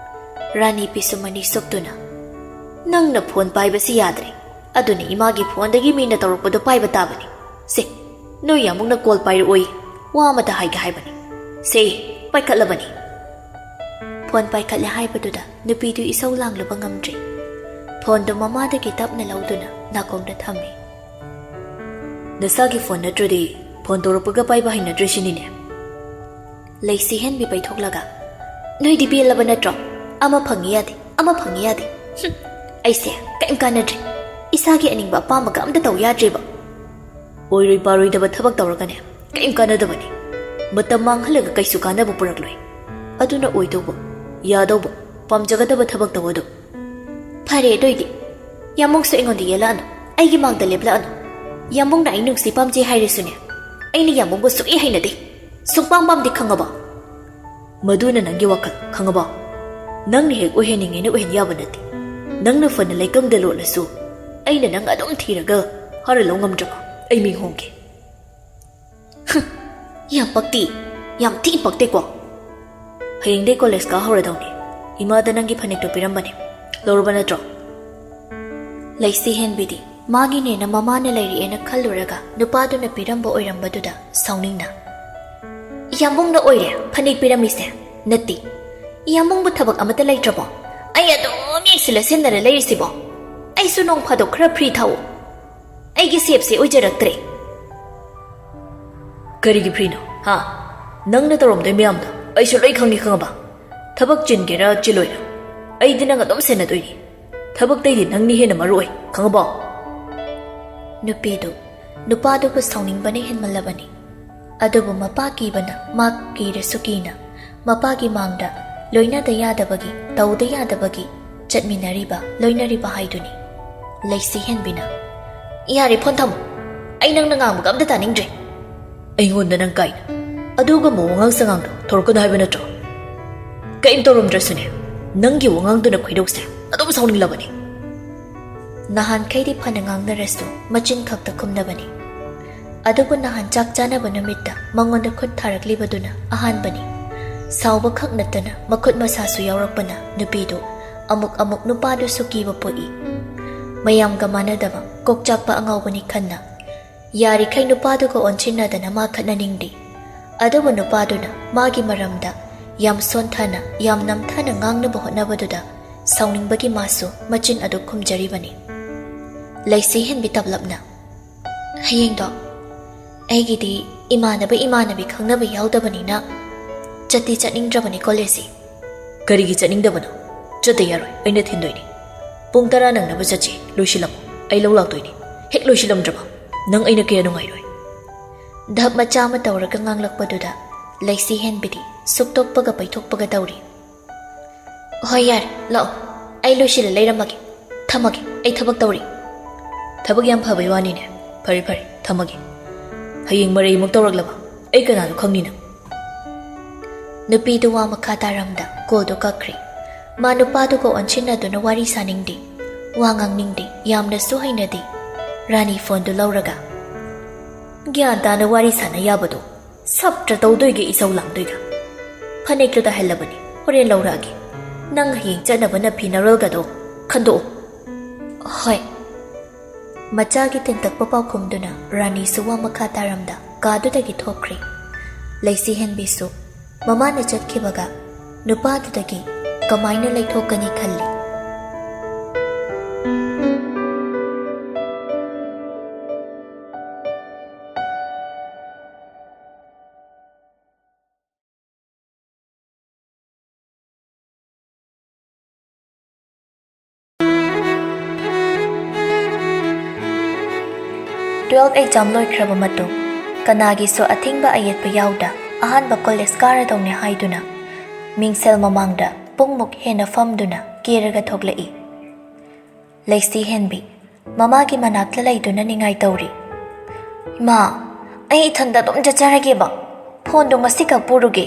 ꯔꯥꯅꯤ ꯄꯤꯁꯨꯝ ꯑꯅꯤ ꯁꯨꯞꯇꯨꯅ, "ꯅꯪꯅ ꯐꯣꯟ ꯄꯥꯏꯕꯁꯤ ꯌꯥꯗ꯭ꯔꯦ꯫ ꯑꯗꯨꯅ ꯏꯃꯥꯒꯤ ꯐꯣꯟꯗꯒꯤ ꯃꯤꯅ ꯇꯧꯔꯛꯄꯗꯣ ꯄꯥꯏꯕ ꯇꯥꯕꯅꯤ꯫ ꯁꯦ, ꯅꯣꯏ ꯌꯥꯃꯨꯛꯅ ꯀꯣꯜ ꯄꯥꯏꯔꯛꯑꯣꯏ꯫ ꯋꯥ ꯑꯃꯇ ꯍꯥꯏꯒꯦ ꯍꯥꯏꯕꯅꯤ꯫ ꯁꯦ, ꯄꯥꯏꯈꯠꯂꯕꯅꯤ꯫" ꯐꯣꯟ ꯄꯥꯏꯈꯠꯂꯦ ꯍꯥꯏꯕꯗꯨꯗ ꯅꯨꯄꯤꯗꯨ ꯏꯁꯧ ꯂꯥꯡꯂꯨꯕ ꯉꯝꯗ꯭ꯔꯦ꯫ ꯐꯣꯟꯗꯨ ꯃꯃꯥꯗꯒꯤ ꯇꯞꯅ ꯂꯧꯗꯨꯅ ꯅꯥꯀꯣꯡꯗ ꯊꯝꯃꯤ꯫ "ꯅꯁꯥꯒꯤ ꯐꯣꯟ ꯅꯠꯇ꯭ꯔꯗꯤ ꯐꯣꯟ ꯇꯧꯔꯛꯄꯒ ꯄꯥꯏꯕ ꯍꯩꯅꯗ꯭ꯔꯤꯁꯤꯅꯤꯅꯦ?" ꯂꯩꯁꯤ ꯍꯦꯟꯕꯤ ꯄꯩꯊꯣꯛꯂꯒ, "ꯅꯣꯏꯗꯤ ꯄꯦꯜꯂꯕ ꯅꯠꯇ꯭ꯔꯣ? ꯑꯃ ꯐꯪꯉꯤ ꯌꯥꯗꯦ, ꯑꯃ ꯐꯪꯉꯤ ꯌꯥꯗꯦ꯫ ꯍꯨꯝ, ꯑꯩꯁꯦ ꯀꯔꯤꯝ ꯀꯥꯟꯅꯗ꯭ꯔꯦ꯫ ꯏꯁꯥꯒꯤ ꯑꯅꯤꯡꯕ ꯑꯄꯥꯝꯕꯒ ꯑꯝꯇ ꯇꯧ ꯌꯥꯗ꯭ꯔꯦꯕ꯫" ꯑꯣꯏꯔꯣꯏ ꯄꯥꯔꯣꯏꯗꯕ ꯊꯕꯛ ꯇꯧꯔꯒꯅꯦ, ꯀꯔꯤꯝ ꯀꯥꯟꯅꯗꯕꯅꯤ꯫ ꯃꯇꯝ ꯃꯥꯡꯍꯜꯂꯒ ꯀꯩꯁꯨ ꯀꯥꯟꯅꯕ ꯄꯨꯔꯛꯂꯣꯏ꯫ ꯑꯗꯨꯅ ꯑꯣꯏꯗꯧꯕ, ꯌꯥꯗꯧꯕ, ꯄꯥꯝꯖꯒꯗꯕ ꯊꯕꯛ ꯇꯧ ꯑꯗꯨꯝ꯫ ꯐꯔꯦ, ꯑꯗꯨꯏꯗꯤ ꯌꯥꯝꯕꯨꯡꯁꯨ ꯑꯩꯉꯣꯟꯗ ꯌꯦꯜꯂꯛꯑꯅꯨ, ꯑꯩꯒꯤ ꯃꯥꯡꯗ ꯂꯦꯞꯂꯛꯑꯅꯨ꯫ ꯌꯥꯝꯕꯨꯡꯅ ꯑꯩ ꯅꯨꯡꯁꯤ ꯄꯥꯝꯖꯩ ꯍꯥꯏꯔꯁꯨꯅꯦ, ꯑꯩꯅ ꯌꯥꯝꯕꯨꯡꯕꯨ ꯁꯨꯛꯍꯩ ꯍꯩꯅꯗꯦ꯫ ꯁꯨꯡꯄꯥꯝ ꯄꯥꯝꯗꯦ, ꯈꯪꯉꯕꯣ? ꯃꯗꯨꯅ ꯅꯪꯒꯤ ꯋꯥꯈꯜ, ꯈꯪꯉꯕꯣ? ꯅꯪꯅ ꯍꯦꯛ ꯑꯣꯏꯍꯟꯅꯤꯡꯉꯦꯅ ꯑꯣꯏꯍꯟ ꯌꯥꯕ ꯅꯠꯇꯦ꯫ ꯅꯪꯅ ꯐꯅ ꯂꯩꯀꯪꯗ ꯂꯣꯠꯂꯁꯨ, ꯑꯩꯅ ꯅꯪ ꯑꯗꯨꯝ ꯊꯤꯔꯒ ꯍꯥꯔ ꯂꯧ ꯉꯝꯗ꯭ꯔꯕ? ꯑꯩ ꯃꯤꯡ ꯍꯣꯡꯒꯦ꯫ ꯍꯨꯝ, ꯌꯥꯝ ꯄꯛꯇꯤ, ꯌꯥꯝ ꯊꯤ ꯄꯛꯇꯦꯀꯣ꯫ ꯍꯌꯦꯡꯗꯩ ꯀꯣꯂꯦꯖ ꯀꯥ ꯍꯧꯔꯗꯧꯅꯤ꯫ ꯏꯃꯥꯗ ꯅꯪꯒꯤ ꯐꯅꯦꯛꯇꯣ ꯄꯤꯔꯝꯕꯅꯦ, ꯂꯧꯔꯕ ꯅꯠꯇ꯭ꯔꯣ? ꯂꯩꯁꯤ ꯍꯦꯟꯕꯤꯗꯤ ꯃꯥꯒꯤꯅꯦꯅ ꯃꯃꯥꯅ ꯂꯩꯔꯛꯑꯦꯅ ꯈꯜꯂꯨꯔꯒ ꯅꯨꯄꯥꯗꯨꯅ ꯄꯤꯔꯝꯕ ꯑꯣꯏꯔꯝꯕꯗꯨꯗ ꯁꯥꯎꯅꯤꯡꯅ, "ꯌꯥꯝꯕꯨꯡꯅ ꯑꯣꯏꯔꯦ ꯐꯅꯦꯛ ꯄꯤꯔꯝꯃꯤꯁꯦ, ꯅꯠꯇꯦ꯫ ꯌꯥꯝꯕꯨꯡꯕꯨ ꯊꯕꯛ ꯑꯃꯠꯇ ꯂꯩꯇ꯭ꯔꯕꯣ? ꯑꯩ ꯑꯗꯨꯝ ꯌꯦꯡꯁꯤꯜꯂ ꯁꯤꯟꯅꯔ ꯂꯩꯔꯤꯁꯤꯕꯣ? ꯑꯩꯁꯨ ꯅꯣꯡ ꯐꯥꯗꯣꯛ ꯈꯔ ꯐ꯭ꯔꯤ ꯊꯥꯎꯑꯣ꯫ ꯑꯩꯒꯤ ꯁꯦꯞꯁꯦ ꯑꯣꯏꯖꯔꯛꯇ꯭ꯔꯦ꯫" "ꯀꯔꯤꯒꯤ ꯐ꯭ꯔꯤꯅꯣ, ꯍꯥ? ꯅꯪꯅ ꯇꯧꯔꯝꯗꯣꯏ ꯃꯌꯥꯝꯗꯣ ꯑꯩꯁꯨ ꯂꯣꯏ ꯈꯪꯉꯤ, ꯈꯪꯉꯕ? ꯊꯕꯛ ꯆꯤꯟꯒꯦꯔꯥ ꯆꯤꯜꯂꯣꯏꯔꯥ, ꯑꯩꯗꯤ ꯅꯪ ꯑꯗꯨꯝ ꯁꯦꯟꯅꯗꯣꯏꯅꯤ꯫ ꯊꯕꯛꯇꯩꯗꯤ ꯅꯪꯅ ꯍꯦꯟꯅ ꯃꯔꯨ ꯑꯣꯏ, ꯈꯪꯉꯕꯣ?" ꯅꯨꯄꯤꯗꯨ ꯅꯨꯄꯥꯗꯨꯕꯨ ꯁꯥꯎꯅꯤꯡꯕꯅ ꯍꯦꯟꯃꯜꯂꯕꯅꯤ꯫ ꯑꯗꯨꯕꯨ ꯃꯄꯥ ꯀꯤꯕꯅ ꯃꯥ ꯀꯤꯔꯁꯨ ꯀꯤꯅ ꯃꯄꯥꯒꯤ ꯃꯥꯡꯗ ꯂꯣꯏꯅꯗ ꯌꯥꯗꯕꯒꯤ, ꯇꯧꯗ ꯌꯥꯗꯕꯒꯤ ꯆꯠꯃꯤꯟꯅꯔꯤꯕ, ꯂꯣꯏꯅꯔꯤꯕ ꯍꯥꯏꯗꯨꯅꯤ꯫ ꯂꯩꯁꯤ ꯍꯦꯟꯕꯤꯅ, "ꯌꯥꯔꯦ, ꯐꯣꯟ ꯊꯝꯃꯨ꯫ ꯑꯩ ꯅꯪꯅ ꯉꯥꯡꯕꯒ ꯑꯝꯇ ꯇꯥꯅꯤꯡꯗ꯭ꯔꯦ꯫" "ꯑꯩꯉꯣꯟꯗ ꯅꯪ ꯀꯥꯏꯅ ꯑꯗꯨꯒꯨꯝꯕ ꯋꯥꯉꯥꯡ ꯁꯉꯥꯡꯗꯣ ꯇꯧꯔꯛꯀꯅꯨ ꯍꯥꯏꯕ ꯅꯠꯇ꯭ꯔꯣ? ꯀꯔꯤꯝ ꯇꯧꯔꯝꯗ꯭ꯔꯁꯨꯅꯦ, ꯅꯪꯒꯤ ꯋꯥꯉꯥꯡꯗꯨꯅ ꯈꯣꯏꯗꯧꯁꯦ ꯑꯗꯨꯝ ꯁꯥꯎꯅꯤꯡꯂꯕꯅꯤ꯫" ꯅꯍꯥꯟꯈꯩꯗꯤ ꯐꯅ ꯉꯥꯡꯅꯔꯁꯨ ꯃꯆꯤꯟ ꯈꯛꯇ ꯈꯨꯝꯅꯕꯅꯤ꯫ ꯑꯗꯨꯕꯨ ꯅꯍꯥꯟ ꯆꯥꯛ ꯆꯥꯅꯕ ꯅꯨꯃꯤꯠꯇ ꯃꯉꯣꯟꯗ ꯈꯨꯠ ꯊꯥꯔꯛꯂꯤꯕꯗꯨꯅ ꯑꯍꯥꯟꯕꯅꯤ꯫ ꯁꯥꯎꯕ ꯈꯛ ꯅꯠꯇꯅ ꯃꯈꯨꯠ ꯃꯁꯥꯁꯨ ꯌꯥꯎꯔꯛꯄꯅ ꯅꯨꯄꯤꯗꯨ ꯑꯃꯨꯛ ꯑꯃꯨꯛ ꯅꯨꯄꯥꯗꯨꯁꯨ ꯀꯤꯕ ꯄꯣꯛꯏ꯫ ꯃꯌꯥꯝꯒ ꯃꯥꯟꯅꯗꯕ ꯀꯣꯛꯆꯥꯛꯄ ꯑꯉꯥꯎꯕꯅꯤ ꯈꯟꯅ ꯌꯥꯔꯤꯈꯩ ꯅꯨꯄꯥꯗꯨꯒ ꯑꯣꯟꯁꯤꯟꯅꯗꯅ ꯃꯥ ꯈꯠꯅꯅꯤꯡꯗꯦ꯫ ꯑꯗꯨꯕꯨ ꯅꯨꯄꯥꯗꯨꯅ ꯃꯥꯒꯤ ꯃꯔꯝꯗ ꯌꯥꯝ ꯁꯣꯟꯊꯅ, ꯌꯥꯝ ꯅꯝꯊꯅ ꯉꯥꯡꯅꯕ ꯍꯣꯠꯅꯕꯗꯨꯗ ꯁꯥꯎꯅꯤꯡꯕꯒꯤ ꯃꯥꯁꯨ ꯃꯆꯤꯟ ꯑꯗꯨ ꯈꯨꯝꯖꯔꯤꯕꯅꯤ꯫ ꯂꯩꯁꯤ ꯍꯦꯟꯕꯤ ꯇꯞꯂꯞꯅ, "ꯍꯌꯦꯡꯗꯣ ꯑꯩꯒꯤꯗꯤ ꯏꯃꯥꯟꯅꯕ ꯏꯃꯥꯟꯅꯕꯤ ꯈꯪꯅꯕ ꯌꯥꯎꯗꯕꯅꯤꯅ ꯆꯠꯇꯤ ꯆꯠꯅꯤꯡꯗ꯭ꯔꯕꯅꯤ ꯀꯣꯂꯦꯖꯁꯤ꯫" "ꯀꯔꯤꯒꯤ ꯆꯠꯅꯤꯡꯗꯕꯅꯣ? ꯆꯠꯇ ꯌꯥꯔꯣꯏ, ꯑꯩꯅ ꯊꯤꯟꯗꯣꯏꯅꯤ꯫ ꯄꯨꯡ ꯇꯔꯥ ꯅꯪꯅꯕ ꯆꯠꯁꯤ, ꯂꯣꯏꯁꯤꯜꯂꯝꯃꯣ, ꯑꯩ ꯂꯧ ꯂꯥꯛꯇꯣꯏꯅꯤ꯫ ꯍꯦꯛ ꯂꯣꯏꯁꯤꯜꯂꯝꯗ꯭ꯔꯕ?" "ꯅꯪ ꯑꯩꯅ ꯀꯌꯥ ꯅꯨꯡꯉꯥꯏꯔꯣꯏ?" ꯙꯞ ꯃꯆꯥ ꯑꯃ ꯇꯧꯔꯒ ꯉꯥꯡꯂꯛꯄꯗꯨꯗ ꯂꯩꯁꯤ ꯍꯦꯟꯕꯤꯗꯤ ꯁꯨꯛꯇꯣꯛꯄꯒ ꯄꯩꯊꯣꯛꯄꯒ ꯇꯧꯔꯤ꯫ "ꯍꯣꯏ, ꯌꯥꯔꯦ, ꯂꯥꯛꯑꯣ, ꯑꯩ ꯂꯣꯏꯁꯤꯜꯂ ꯂꯩꯔꯝꯃꯒꯦ꯫ ꯊꯝꯃꯒꯦ, ꯑꯩ ꯊꯕꯛ ꯇꯧꯔꯤ꯫" "ꯊꯕꯛ ꯌꯥꯝ ꯐꯕꯩ ꯋꯥꯅꯤꯅꯦ꯫ ꯐꯔꯦ, ꯐꯔꯦ, ꯊꯝꯃꯒꯦ꯫ ꯍꯌꯦꯡ ꯃꯔꯩ ꯑꯃꯨꯛ ꯇꯧꯔꯛꯂꯕ ꯑꯩ ꯀꯅꯥꯅꯣ ꯈꯪꯅꯤ ꯅꯪ?" ꯅꯨꯄꯤꯗꯨ ꯋꯥ ꯃꯈꯥ ꯇꯥꯔꯝꯗ ꯀꯣꯜꯗꯨ ꯀꯛꯈ꯭ꯔꯦ꯫ ꯃꯥ ꯅꯨꯄꯥꯗꯨꯒ ꯑꯣꯟꯁꯤꯟꯅꯗꯨꯅ ꯋꯥꯔꯤ ꯁꯥꯅꯤꯡꯗꯦ, ꯋꯥ ꯉꯥꯡꯅꯤꯡꯗꯦ, ꯌꯥꯝꯅꯁꯨ ꯍꯩꯅꯗꯦ꯫ ꯔꯥꯅꯤ ꯐꯣꯟꯗꯨ ꯂꯧꯔꯒ, "ꯒ꯭ꯌꯥꯟ ꯇꯥꯅ ꯋꯥꯔꯤ ꯁꯥꯟꯅ ꯌꯥꯕꯗꯣ ꯁꯞꯇ꯭ꯔ ꯇꯧꯗꯣꯏꯒꯦ, ꯏꯁꯧ ꯂꯥꯡꯗꯣꯏꯒ? ꯐꯅꯦꯛꯇꯨ ꯇꯥꯍꯜꯂꯕꯅꯤ, ꯍꯣꯔꯦꯟ ꯂꯧꯔꯛꯑꯒꯦ꯫ ꯅꯪ ꯍꯌꯦꯡ ꯆꯠꯅꯕ ꯅꯐꯤ ꯅꯔꯣꯜꯒꯗꯣ ꯈꯟꯗꯣꯛꯑꯣ꯫" "ꯍꯣꯏ꯫" ꯃꯆꯥꯒꯤ ꯇꯦꯟꯇꯛꯄ ꯄꯥꯎꯈꯨꯝꯗꯨꯅ ꯔꯥꯅꯤꯁꯨ ꯋꯥ ꯃꯈꯥ ꯇꯥꯔꯝꯗ ꯀꯥꯗꯨꯗꯒꯤ ꯊꯣꯛꯈ꯭ꯔꯦ꯫ ꯂꯩꯁꯤ ꯍꯦꯟꯕꯤꯁꯨ ꯃꯃꯥꯅ ꯆꯠꯈꯤꯕꯒ ꯅꯨꯄꯥꯗꯨꯗꯒꯤ ꯀꯃꯥꯏꯅ ꯂꯩꯊꯣꯛꯀꯅꯤ ꯈꯜꯂꯤ꯫ Twelve exam ꯂꯣꯏꯈ꯭ꯔꯕ ꯃꯇꯨꯡ, ꯀꯅꯥꯒꯤꯁꯨ ꯑꯊꯤꯡꯕ ꯑꯌꯦꯠꯄ ꯌꯥꯎꯗ ꯑꯍꯥꯟꯕ ꯀꯣꯂꯦꯖ ꯀꯥꯔꯗꯧꯅꯦ ꯍꯥꯏꯗꯨꯅ ꯃꯤꯡꯁꯦꯜ ꯃꯃꯥꯡꯗ ꯄꯨꯡꯃꯨꯛ ꯍꯦꯟꯅ ꯐꯝꯗꯨꯅ ꯀꯦꯔꯒ ꯊꯣꯛꯂꯛꯏ꯫ ꯂꯩꯁꯤ ꯍꯦꯟꯕꯤ ꯃꯃꯥꯒꯤ ꯃꯅꯥꯛꯇ ꯂꯩꯗꯨꯅ ꯅꯤꯡꯉꯥꯏ ꯇꯧꯔꯤ꯫ "ꯏꯃꯥ, ꯑꯩ ꯏꯊꯟꯗ ꯑꯗꯨꯝ ꯆꯠꯆꯔꯒꯦꯕ꯫ ꯐꯣꯟꯗꯣ ꯉꯁꯤꯈꯛ ꯄꯨꯔꯨꯒꯦ꯫"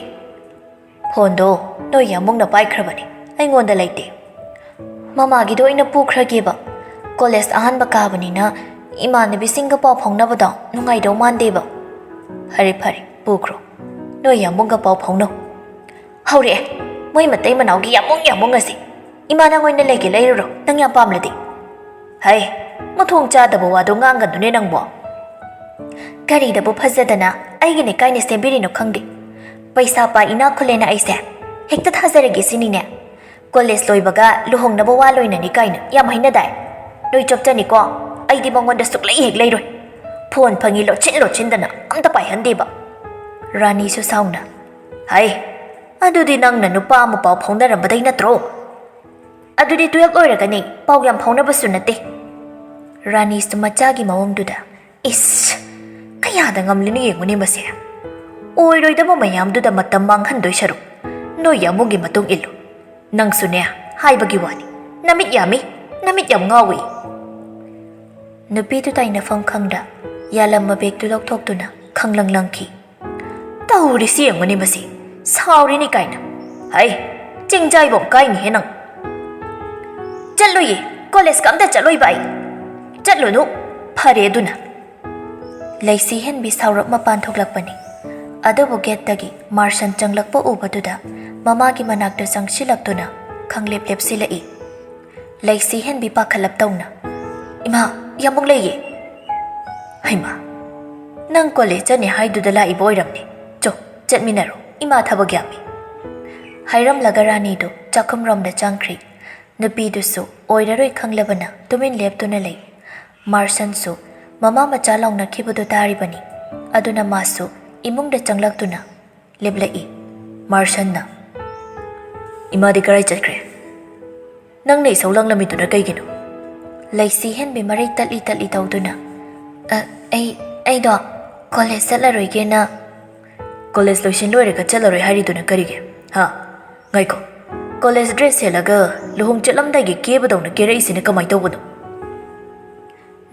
"ꯐꯣꯟꯗꯣ ꯅꯣꯏ ꯌꯥꯝꯕꯨꯡꯅ ꯄꯥꯏꯈ꯭ꯔꯕꯅꯤ, ꯑꯩꯉꯣꯟꯗ ꯂꯩꯇꯦ꯫" "ꯃꯃꯥꯒꯤꯗꯣ ꯑꯣꯏꯅ ꯄꯨꯈ꯭ꯔꯒꯦꯕ꯫ ꯀꯣꯂꯦꯖ ꯑꯍꯥꯟꯕ ꯀꯥꯕꯅꯤꯅ ꯏꯃꯥꯟꯅꯕꯤꯁꯤꯡꯒ ꯄꯥꯎ ꯐꯥꯎꯅꯕꯗꯣ ꯅꯨꯡꯉꯥꯏꯗꯧ ꯃꯥꯟꯗꯦꯕ꯫" "ꯐꯔꯦ, ꯐꯔꯦ, ꯄꯨꯈ꯭ꯔꯣ꯫ ꯅꯣꯏ ꯌꯥꯝꯕꯨꯡꯒ ꯄꯥꯎ ꯐꯥꯎꯅꯧ꯫" "ꯍꯧꯔꯛꯑꯦ, ꯃꯣꯏ ꯃꯇꯩ ꯃꯅꯥꯎꯒꯤ ꯌꯥꯝꯕꯨꯡ ꯌꯥꯝꯕꯨꯡ ꯑꯁꯤ꯫ ꯏꯃꯥ, ꯅꯪ ꯑꯣꯏꯅ ꯂꯩꯒꯦ ꯂꯩꯔꯨꯔꯣ, ꯅꯪ ꯌꯥꯝ ꯄꯥꯝꯂꯗꯤ꯫" "ꯍꯩ, ꯃꯊꯣꯡ ꯆꯥꯗꯕ ꯋꯥꯗꯣ ꯉꯥꯡꯒꯅꯨꯅꯦ ꯅꯪꯕꯣ꯫ ꯀꯔꯤꯗꯕꯨ ꯐꯖꯗꯅ ꯑꯩꯒꯤꯅꯦ ꯀꯥꯏꯅ ꯁꯦꯝꯕꯤꯔꯤꯅꯣ ꯈꯪꯗꯦ꯫ ꯄꯩꯁꯥ ꯄꯥꯏ ꯏꯅꯥꯛ ꯈꯨꯜꯂꯦꯅ ꯑꯩꯁꯦ ꯍꯦꯛꯇ ꯊꯥꯖꯔꯒꯦ ꯁꯤꯅꯤꯅꯦ꯫ ꯀꯣꯂꯦꯖ ꯂꯣꯏꯕꯒ ꯂꯨꯍꯣꯡꯅꯕ ꯋꯥ ꯂꯣꯏꯅꯅꯤ ꯀꯥꯏꯅ ꯌꯥꯝ ꯍꯥꯏꯅꯗꯥꯏ? ꯅꯣꯏ ꯆꯣꯞꯆꯅꯤꯀꯣ, ꯑꯩꯗꯤ ꯃꯉꯣꯟꯗ ꯁꯨꯛꯂꯩ ꯍꯦꯛ ꯂꯩꯔꯣꯏ꯫ ꯐꯣꯟ ꯐꯪꯉꯤ ꯂꯣꯠꯁꯤꯟ ꯂꯣꯠꯁꯤꯟꯗꯅ ꯑꯝꯇ ꯄꯥꯏꯍꯟꯗꯦꯕ꯫" ꯔꯥꯅꯤꯁꯨ ꯁꯥꯎꯅ, "ꯍꯩ, ꯑꯗꯨꯗꯤ ꯅꯪꯅ ꯅꯨꯄꯥ ꯑꯃ ꯄꯥꯎ ꯐꯥꯎꯅꯔꯝꯕꯗꯩ ꯅꯠꯇ꯭ꯔꯣ? ꯑꯗꯨꯗꯤ twelve ꯂꯣꯏꯔꯒꯅꯤ, ꯄꯥꯎ ꯌꯥꯝ ꯐꯥꯎꯅꯕꯁꯨ ꯅꯠꯇꯦ꯫" ꯔꯥꯅꯤꯁꯨ ꯃꯆꯥꯒꯤ ꯃꯑꯣꯡꯗꯨꯗ ꯏꯁ, ꯀꯌꯥꯗ ꯉꯝꯂꯤꯅꯣ ꯌꯦꯡꯉꯨꯅꯦ ꯃꯁꯦ꯫ ꯑꯣꯏꯔꯣꯏꯗꯕ ꯃꯌꯥꯝꯗꯨꯗ ꯃꯇꯝ ꯃꯥꯡꯍꯟꯗꯣꯏ ꯁꯔꯨꯛ, ꯅꯣꯏ ꯌꯥꯝꯕꯨꯡꯒꯤ ꯃꯇꯨꯡ ꯏꯜꯂꯨ꯫ ꯅꯪꯁꯨꯅꯦ, ꯍꯥꯏꯕꯒꯤ ꯋꯥꯅꯤ, ꯅꯃꯤꯠ ꯌꯥꯝꯃꯤ, ꯅꯃꯤꯠ ꯌꯥꯝ ꯉꯥꯎꯏ꯫ ꯅꯨꯄꯤꯗꯨ ꯇꯥꯏꯅꯐꯝ ꯈꯪꯗ ꯌꯥꯂꯝꯕ ꯕꯦꯒꯇꯨ ꯂꯧꯊꯣꯛꯇꯨꯅ ꯈꯪꯂꯪ ꯂꯪꯈꯤ꯫ ꯇꯧꯔꯤꯁꯤ ꯌꯦꯡꯉꯨꯅꯦ ꯃꯁꯤ, ꯁꯥꯎꯔꯤꯅꯤ ꯀꯥꯏꯅ꯫ ꯍꯩ, ꯆꯤꯡꯖꯥꯏꯕꯣꯝ ꯀꯥꯏꯅꯤꯍꯦ ꯅꯪ꯫ ꯆꯠꯂꯣꯏꯌꯦ, ꯀꯣꯂꯦꯖꯀ ꯑꯝꯇ ꯆꯠꯂꯣꯏꯕ ꯑꯩ꯫ ꯆꯠꯂꯨꯅꯨ, ꯐꯔꯦ ꯑꯗꯨꯅ꯫ ꯂꯩꯁꯤ ꯍꯦꯟꯕꯤ ꯁꯥꯎꯔꯞ ꯃꯄꯥꯟ ꯊꯣꯛꯂꯛꯄꯅꯤ꯫ ꯑꯗꯨꯕꯨ ꯒꯦꯠꯇꯒꯤ ꯃꯥꯔꯁꯟ ꯆꯪꯂꯛꯄ ꯎꯕꯗꯨꯗ ꯃꯃꯥꯒꯤ ꯃꯅꯥꯛꯇ ꯆꯪꯁꯤꯜꯂꯛꯇꯨꯅ ꯈꯪꯂꯦꯞ ꯂꯦꯞꯁꯤꯜꯂꯛꯏ꯫ ꯂꯩꯁꯤ ꯍꯦꯟꯕꯤ ꯄꯥꯈꯠꯂꯞ ꯇꯧꯅ, "ꯏꯃꯥ, ꯌꯥꯝꯕꯨꯡ ꯂꯩꯌꯦ꯫" "ꯍꯩꯃꯥ, ꯅꯪ ꯀꯣꯂꯦꯖ ꯆꯠꯅꯤ ꯍꯥꯏꯗꯨꯗ ꯂꯥꯛꯏꯕ ꯑꯣꯏꯔꯝꯅꯤ꯫ ꯆꯣ, ꯆꯠꯃꯤꯟꯅꯔꯣ, ꯏꯃꯥ ꯊꯕꯛ ꯌꯥꯝꯃꯤ꯫" ꯍꯥꯏꯔꯝꯂꯒ ꯔꯥꯅꯤꯗꯨ ꯆꯥꯛꯈꯨꯝꯔꯣꯝꯗ ꯆꯪꯈ꯭ꯔꯤ꯫ ꯅꯨꯄꯤꯗꯨꯁꯨ ꯑꯣꯏꯔꯔꯣꯏ ꯈꯪꯂꯕꯅ ꯇꯨꯃꯤꯟ ꯂꯦꯞꯇꯨꯅ ꯂꯩ꯫ ꯃꯥꯔꯁꯟꯁꯨ ꯃꯃꯥ ꯃꯆꯥ ꯂꯥꯎꯅꯈꯤꯕꯗꯨ ꯇꯥꯔꯤꯕꯅꯤ꯫ ꯑꯗꯨꯅ ꯃꯥꯁꯨ ꯏꯃꯨꯡꯗ ꯆꯪꯂꯛꯇꯨꯅ ꯂꯦꯞꯂꯛꯏ꯫ ꯃꯥꯔꯁꯟꯅ, "ꯏꯃꯥꯗꯤ ꯀꯔꯥꯏ ꯆꯠꯈ꯭ꯔꯦ? ꯅꯪꯅ ꯏꯁꯧ ꯂꯥꯡꯂꯝꯃꯤꯗꯨꯅ ꯀꯩꯒꯤꯅꯣ?" ꯂꯩꯁꯤ ꯍꯦꯟꯕꯤ ꯃꯔꯩ ꯇꯠꯂꯤ ꯇꯠꯂꯤ ꯇꯧꯗꯨꯅ, "ꯑ, ꯑꯩ, ꯑꯩꯗꯣ ꯀꯣꯂꯦꯖ ꯆꯠꯂꯔꯣꯏꯒꯦꯅ꯫" "ꯀꯣꯂꯦꯖ ꯂꯣꯏꯁꯤꯟ ꯂꯣꯏꯔꯒ ꯆꯠꯂꯔꯣꯏ ꯍꯥꯏꯔꯤꯗꯨꯅ ꯀꯔꯤꯒꯤ? ꯍꯥ? ꯉꯥꯏꯈꯣ, ꯀꯣꯂꯦꯖ ꯗ꯭ꯔꯦꯁ ꯁꯦꯠꯂꯒ ꯂꯨꯍꯣꯡ ꯆꯠꯂꯝꯗꯥꯏꯒꯤ ꯀꯦꯕꯗꯧꯅ ꯀꯦꯔꯛꯏꯁꯤꯅ ꯀꯃꯥꯏ ꯇꯧꯕꯅꯣ?"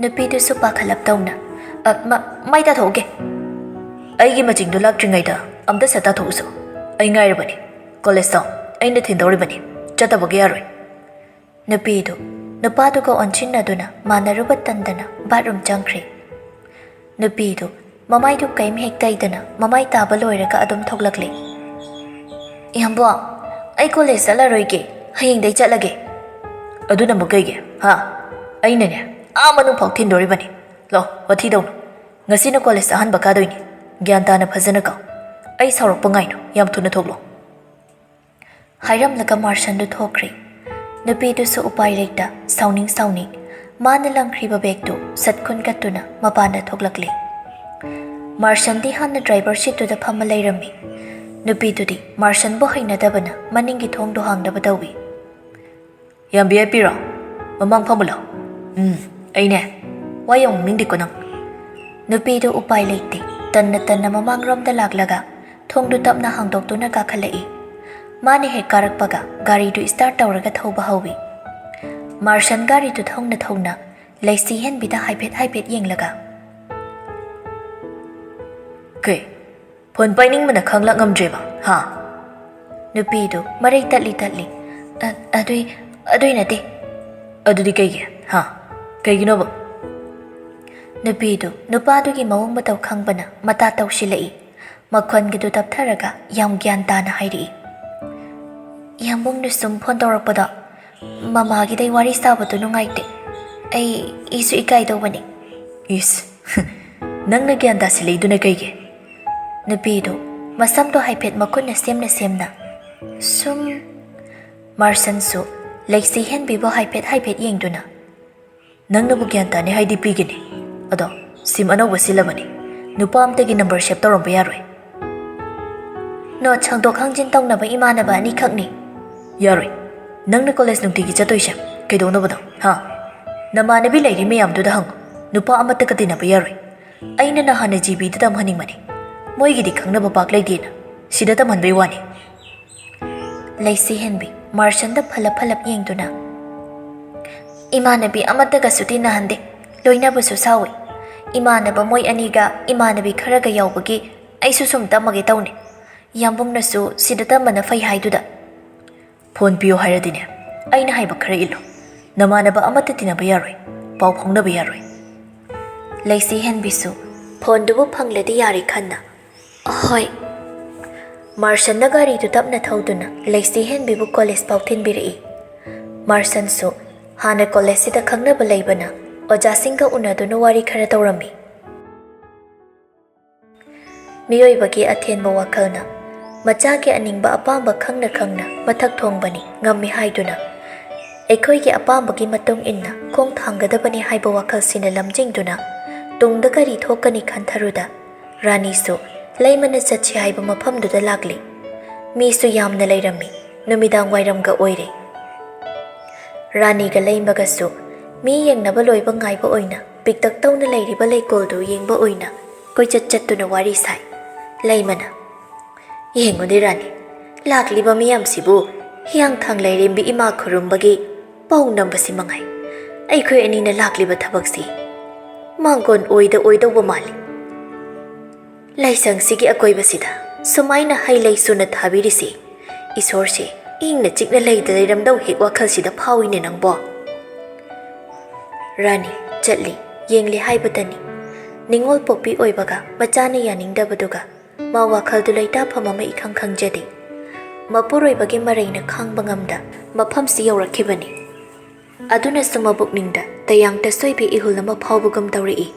ꯅꯨꯄꯤꯗꯨꯁꯨ ꯄꯥꯈꯠꯂꯞ ꯇꯧꯅ, "ꯑ, ꯃ-, ꯃꯥꯏ ꯇꯥꯊꯣꯛꯎꯒꯦ꯫" "ꯑꯩꯒꯤ ꯃꯆꯤꯡꯗꯣ ꯂꯥꯛꯇ꯭ꯔꯤꯉꯩꯗ ꯑꯝꯇ ꯁꯠ ꯇꯥꯊꯣꯛꯎꯁꯣ꯫ ꯑꯩ ꯉꯥꯏꯔꯕꯅꯤ꯫ ꯀꯣꯂꯦꯖꯇꯣ ꯑꯩꯅ ꯊꯤꯟꯗꯧꯔꯤꯕꯅꯤ꯫ ꯆꯠꯇꯕꯒ ꯌꯥꯔꯣꯏ꯫" ꯅꯨꯄꯤꯗꯨ ꯅꯨꯄꯥꯗꯨꯒ ꯑꯣꯟꯁꯤꯟꯅꯗꯨꯅ ꯃꯥꯟꯅꯔꯨꯕ ꯇꯟꯗꯅ ꯕꯥꯠꯔꯨꯝ ꯆꯪꯈ꯭ꯔꯦ꯫ ꯅꯨꯄꯤꯗꯨ ꯃꯃꯥꯏꯗꯨ ꯀꯩꯝ ꯍꯦꯛ ꯇꯩꯗꯅ ꯃꯃꯥꯏ ꯇꯥꯕ ꯂꯣꯏꯔꯒ ꯑꯗꯨꯝ ꯊꯣꯛꯂꯛꯂꯦ꯫ "ꯏꯌꯥꯝꯕꯣ, ꯑꯩ ꯀꯣꯂꯦꯖ ꯆꯠꯂꯔꯣꯏꯒꯦ, ꯍꯌꯦꯡꯗꯩ ꯆꯠꯂꯒꯦ꯫" "ꯑꯗꯨꯅ ꯑꯃꯨꯛ ꯀꯩꯒꯤ? ꯍꯥ? ꯑꯩꯅꯅꯦ, ꯑꯥ ꯃꯅꯨꯡ ꯐꯥꯎ ꯊꯤꯟꯗꯣꯔꯤꯕꯅꯤ꯫ ꯂꯣ, ꯋꯥꯊꯤ ꯇꯧꯅꯨ꯫ ꯉꯁꯤꯅ ꯀꯣꯂꯦꯖ ꯑꯍꯥꯟꯕ ꯀꯥꯗꯣꯏꯅꯤ꯫ ꯒ꯭ꯌꯥꯟ ꯇꯥꯅ ꯐꯖꯅ ꯀꯥꯎ꯫ ꯑꯩ ꯁꯥꯎꯔꯛꯄ ꯉꯥꯏꯅꯨ, ꯌꯥꯝ ꯊꯨꯅ ꯊꯣꯛꯂꯣ꯫" ꯍꯥꯏꯔꯝꯂꯒ ꯃꯥꯔꯁꯟꯗꯨ ꯊꯣꯛꯈ꯭ꯔꯦ꯫ ꯅꯨꯄꯤꯗꯨꯁꯨ ꯎꯄꯥꯏ ꯂꯩꯇ ꯁꯥꯎꯅꯤꯡ ꯁꯥꯎꯅꯤꯡ ꯃꯥꯅ ꯂꯪꯈ꯭ꯔꯤꯕ ꯕꯦꯒꯇꯨ ꯁꯠ ꯈꯨꯟꯒꯠꯇꯨꯅ ꯃꯄꯥꯟꯗ ꯊꯣꯛꯂꯛꯂꯦ꯫ ꯃꯥꯔꯁꯟꯗꯤ ꯍꯥꯟꯅ ꯗ꯭ꯔꯥꯏꯚꯔ ꯁꯤꯠꯇꯨꯗ ꯐꯝꯃ ꯂꯩꯔꯝꯃꯤ꯫ ꯅꯨꯄꯤꯗꯨꯗꯤ ꯃꯥꯔꯁꯟꯕꯨ ꯍꯩꯅꯗꯕꯅ ꯃꯅꯤꯡꯒꯤ ꯊꯣꯡꯗꯣ ꯍꯥꯡꯗꯕ ꯇꯧꯏ꯫ "ꯌꯥꯝ ꯚꯤ ꯑꯥꯏ ꯄꯤꯔꯣ? ꯃꯃꯥꯡ ꯐꯝꯃꯨ ꯂꯥꯎ꯫" "ꯎꯝ, ꯑꯩꯅꯦ꯫ ꯋꯥ ꯌꯥꯝ ꯉꯥꯡꯅꯤꯡꯗꯦꯀꯣ ꯅꯪ꯫" ꯅꯨꯄꯤꯗꯨ ꯎꯄꯥꯏ ꯂꯩꯇꯦ꯫ ꯇꯟꯅ ꯇꯟꯅ ꯃꯃꯥꯡꯔꯣꯝꯗ ꯂꯥꯛꯂꯒ ꯊꯣꯡꯗꯨ ꯇꯞꯅ ꯍꯥꯡꯗꯣꯛꯇꯨꯅ ꯀꯥꯈꯠꯂꯛꯏ꯫ ꯃꯥꯅ ꯍꯦꯛ ꯀꯥꯔꯛꯄꯒ ꯒꯥꯔꯤꯗꯨ start ꯇꯧꯔꯒ ꯊꯧꯕ ꯍꯧꯏ꯫ ꯃꯥꯔꯁꯟ ꯒꯥꯔꯤꯗꯨ ꯊꯧꯅ ꯊꯧꯅ ꯂꯩꯁꯤ ꯍꯦꯟꯕꯤꯗ ꯍꯥꯏꯐꯦꯠ ꯍꯥꯏꯐꯦꯠ ꯌꯦꯡꯂꯒ, "ꯀꯩ? ꯐꯣꯟ ꯄꯥꯏꯅꯤꯡꯕꯅ ꯈꯪꯂꯛ ꯉꯝꯗ꯭ꯔꯦꯕ, ꯍꯥ?" ꯅꯨꯄꯤꯗꯨ ꯃꯔꯩ ꯇꯠꯂꯤ ꯇꯠꯂꯤ, "ꯑ-, ꯑꯗꯨꯏ, ꯑꯗꯨꯏ ꯅꯠꯇꯦ꯫" "ꯑꯗꯨꯗꯤ ꯀꯩꯒꯤ, ꯍꯥ? ꯀꯩꯒꯤꯅꯣꯕ?" ꯅꯨꯄꯤꯗꯨ ꯅꯨꯄꯥꯗꯨꯒꯤ ꯃꯑꯣꯡ ꯃꯇꯧ ꯈꯪꯕꯅ ꯃꯇꯥ ꯇꯧꯁꯤꯜꯂꯛꯏ꯫ ꯃꯈꯣꯟꯒꯤꯗꯨ ꯇꯞꯊꯔꯒ ꯌꯥꯝ ꯒ꯭ꯌꯥꯟ ꯇꯥꯅ ꯍꯥꯏꯔꯛꯏ, "ꯌꯥꯝꯕꯨꯡꯅ ꯁꯨꯝ ꯐꯣꯟ ꯇꯧꯔꯛꯄꯗꯣ, ꯃꯃꯥꯒꯤꯗꯩ ꯋꯥꯔꯤ ꯁꯥꯕꯗꯣ ꯅꯨꯡꯉꯥꯏꯇꯦ꯫ ꯑꯩ, ꯑꯩꯁꯨ ꯏꯀꯥꯏꯗꯧꯕꯅꯤ꯫" "ꯏꯁ, ꯅꯪꯅ ꯒ꯭ꯌꯥꯟ ꯇꯥꯁꯤꯜꯂꯛꯏꯗꯨꯅ ꯀꯩꯒꯤ?" ꯅꯨꯄꯤꯗꯨ ꯃꯁꯝꯗꯣ ꯍꯥꯏꯐꯦꯠ ꯃꯈꯨꯠꯅ ꯁꯦꯝꯅ ꯁꯦꯝꯅ, "ꯁꯨꯝ꯫" ꯃꯥꯔꯁꯟꯁꯨ ꯂꯩꯁꯤ ꯍꯦꯟꯕꯤꯕꯨ ꯍꯥꯏꯐꯦꯠ ꯍꯥꯏꯐꯦꯠ ꯌꯦꯡꯗꯨꯅ, "ꯅꯪꯅꯕꯨ ꯒ꯭ꯌꯥꯟ ꯇꯥꯅꯤ ꯍꯥꯏꯗꯤ ꯄꯤꯒꯅꯤ꯫ ꯑꯗꯣ ꯁꯤꯝ ꯑꯅꯧꯕ ꯁꯤꯜꯂꯕꯅꯤ꯫ ꯅꯨꯄꯥ ꯑꯝꯇꯒꯤ ꯅꯝꯕꯔ ꯁꯦꯞ ꯇꯧꯔꯝꯕ ꯌꯥꯔꯣꯏ꯫" "ꯅꯣꯠꯁ ꯍꯪꯗꯣꯛ ꯍꯪꯖꯤꯟ ꯇꯧꯅꯕ ꯏꯃꯥꯟꯅꯕ ꯑꯅꯤꯈꯛꯅꯤ꯫" "ꯌꯥꯔꯣꯏ꯫ ꯅꯪꯅ ꯀꯣꯂꯦꯖ ꯅꯨꯡꯇꯤꯒꯤ ꯆꯠꯇꯣꯏꯁꯦ ꯀꯩꯗꯧꯅꯕꯅꯣ, ꯍꯥ? ꯅꯃꯥꯟꯅꯕꯤ ꯂꯩꯔꯤ ꯃꯌꯥꯝꯗꯨꯗ ꯍꯪꯉꯨ꯫ ꯅꯨꯄꯥ ꯑꯃꯠꯇꯒ ꯇꯤꯟꯅꯕ ꯌꯥꯔꯣꯏ꯫ ꯑꯩꯅ ꯅꯍꯥꯟꯅ ꯖꯤ ꯕꯤꯗ ꯇꯝꯍꯟꯅꯤꯡꯕꯅꯤ꯫ ꯃꯣꯏꯒꯤꯗꯤ ꯈꯪꯅꯕ ꯄꯥꯛ ꯂꯩꯇꯦꯅ ꯁꯤꯗ ꯇꯝꯍꯟꯕꯩ ꯋꯥꯅꯤ꯫" ꯂꯩꯁꯤ ꯍꯦꯟꯕꯤ ꯃꯥꯔꯁꯟꯗ ꯐꯂꯞ ꯐꯂꯞ ꯌꯦꯡꯗꯨꯅ, "ꯏꯃꯥꯟꯅꯕꯤ ꯑꯃꯠꯇꯒꯁꯨ ꯇꯤꯟꯅꯍꯟꯗꯦ꯫ ꯂꯣꯏꯅꯕꯁꯨ ꯁꯥꯎꯏ꯫ ꯏꯃꯥꯟꯅꯕ ꯃꯣꯏ ꯑꯅꯤꯒ ꯏꯃꯥꯟꯅꯕꯤ ꯈꯔꯒ ꯌꯥꯎꯕꯒꯤ ꯑꯩꯁꯨ ꯁꯨꯝ ꯇꯝꯃꯒꯦ ꯇꯧꯅꯤ꯫ ꯌꯥꯝꯕꯨꯡꯅꯁꯨ ꯁꯤꯗ ꯇꯝꯕꯅ ꯐꯩ ꯍꯥꯏꯗꯨꯗ꯫" "ꯐꯣꯟ ꯄꯤꯌꯣ ꯍꯥꯏꯔꯗꯤꯅꯦ, ꯑꯩꯅ ꯍꯥꯏꯕ ꯈꯔ ꯏꯜꯂꯣ꯫ ꯅꯃꯥꯟꯅꯕ ꯑꯃꯠꯇ ꯇꯤꯟꯅꯕ ꯌꯥꯔꯣꯏ, ꯄꯥꯎ ꯐꯥꯎꯅꯕ ꯌꯥꯔꯣꯏ꯫" ꯂꯩꯁꯤ ꯍꯦꯟꯕꯤꯁꯨ ꯐꯣꯟꯗꯨꯕꯨ ꯐꯪꯂꯗꯤ ꯌꯥꯔꯦ ꯈꯟꯅ, "ꯍꯣꯏ꯫" ꯃꯥꯔꯁꯟꯅ ꯒꯥꯔꯤꯗꯨ ꯇꯞꯅ ꯊꯧꯗꯨꯅ ꯂꯩꯁꯤ ꯍꯦꯟꯕꯤꯕꯨ ꯀꯣꯂꯦꯖ ꯐꯥꯎ ꯊꯤꯟꯕꯤꯔꯛꯏ꯫ ꯃꯥꯔꯁꯟꯁꯨ ꯍꯥꯟꯅ ꯀꯣꯂꯦꯖꯁꯤꯗ ꯈꯪꯅꯕ ꯂꯩꯕꯅ ꯑꯣꯖꯥꯁꯤꯡꯒ ꯎꯅꯗꯨꯅ ꯋꯥꯔꯤ ꯈꯔ ꯇꯧꯔꯝꯃꯤ꯫ ꯃꯤꯑꯣꯏꯕꯒꯤ ꯑꯊꯦꯟꯕ ꯋꯥꯈꯜꯅ ꯃꯆꯥꯒꯤ ꯑꯅꯤꯡꯕ ꯑꯄꯥꯝꯕ ꯈꯪꯅ ꯈꯪꯅ ꯃꯊꯛ ꯊꯣꯡꯕꯅꯤ ꯉꯝꯃꯤ ꯍꯥꯏꯗꯨꯅ, ꯑꯩꯈꯣꯏꯒꯤ ꯑꯄꯥꯝꯕꯒꯤ ꯃꯇꯨꯡ ꯏꯟꯅ ꯈꯣꯡ ꯊꯥꯡꯒꯗꯕꯅꯤ ꯍꯥꯏꯕ ꯋꯥꯈꯜꯁꯤꯅ ꯂꯝꯖꯤꯡꯗꯨꯅ ꯇꯨꯡꯗ ꯀꯔꯤ ꯊꯣꯛꯀꯅꯤ ꯈꯟꯊꯔꯨꯗ, ꯔꯥꯅꯤꯁꯨ ꯂꯩꯃꯅ ꯆꯠꯁꯤ ꯍꯥꯏꯕ ꯃꯐꯝꯗꯨꯗ ꯂꯥꯛꯂꯤ꯫ ꯃꯤꯁꯨ ꯌꯥꯝꯅ ꯂꯩꯔꯝꯃꯤ꯫ ꯅꯨꯃꯤꯗꯥꯡ ꯋꯥꯏꯔꯝꯒ ꯑꯣꯏꯔꯦ꯫ ꯔꯥꯅꯤꯒ ꯂꯩꯃꯒꯁꯨ ꯃꯤ ꯌꯦꯡꯅꯕ ꯂꯣꯏꯕ ꯉꯥꯏꯕ ꯑꯣꯏꯅ ꯄꯤꯛꯇꯛ ꯇꯧꯅ ꯂꯩꯔꯤꯕ ꯂꯩꯀꯣꯜꯗꯨ ꯌꯦꯡꯕ ꯑꯣꯏꯅ ꯀꯣꯏꯆꯠ ꯆꯠꯇꯨꯅ ꯋꯥꯔꯤ ꯁꯥꯏ꯫ ꯂꯩꯃꯅ, "ꯌꯦꯡꯉꯨꯅꯦ ꯔꯥꯅꯤ, ꯂꯥꯛꯂꯤꯕ ꯃꯤꯌꯥꯝꯁꯤꯕꯨ ꯍꯤꯌꯥꯡꯊꯥꯡ ꯂꯥꯏꯔꯦꯝꯕꯤ ꯏꯃꯥ ꯈꯨꯔꯨꯝꯕꯒꯤ ꯄꯥꯎ ꯅꯝꯕꯁꯤ ꯃꯉꯥꯏ꯫ ꯑꯩꯈꯣꯏ ꯑꯅꯤꯅ ꯂꯥꯛꯂꯤꯕ ꯊꯕꯛꯁꯤ ꯃꯥꯡꯒꯣꯟ ꯑꯣꯏꯗ ꯑꯣꯏꯗꯧꯕ ꯃꯥꯜꯂꯤ꯫ ꯂꯥꯏꯁꯪꯁꯤꯒꯤ ꯑꯀꯣꯏꯕꯁꯤꯗ ꯁꯨꯃꯥꯏꯅ ꯍꯩ ꯂꯩ ꯁꯨꯅ ꯊꯥꯕꯤꯔꯤꯁꯤ, ꯏꯁꯣꯔꯁꯦ ꯏꯪꯅ ꯆꯤꯛꯅ ꯂꯩꯗ ꯂꯩꯔꯝꯗꯧ ꯍꯦꯛ ꯋꯥꯈꯜꯁꯤꯗ ꯐꯥꯎꯏꯅꯦ ꯅꯪꯕꯣ꯫" ꯔꯥꯅꯤ ꯆꯠꯂꯤ, ꯌꯦꯡꯂꯤ ꯍꯥꯏꯕꯇꯅꯤ꯫ ꯅꯤꯉꯣꯜ ꯄꯣꯛꯄꯤ ꯑꯣꯏꯕꯒ ꯃꯆꯥꯅ ꯌꯥꯅꯤꯡꯗꯕꯗꯨꯒ ꯃꯥ ꯋꯥꯈꯜꯗꯨ ꯂꯩꯇꯥꯐꯝ ꯑꯃ ꯏꯈꯪ ꯈꯪꯖꯗꯦ꯫ ꯃꯄꯨꯔꯣꯏꯕꯒꯤ ꯃꯔꯩꯅ ꯈꯥꯡꯕ ꯉꯝꯗ ꯃꯐꯝꯁꯤ ꯌꯧꯔꯛꯈꯤꯕꯅꯤ꯫ ꯑꯗꯨꯅꯁꯨ ꯃꯕꯨꯛꯅꯤꯡꯗ ꯇꯌꯥꯡ ꯇꯁꯣꯏꯕꯤ ꯏꯍꯨꯜ ꯑꯃ ꯐꯥꯎꯕꯒꯨꯝ ꯇꯧꯔꯛꯏ꯫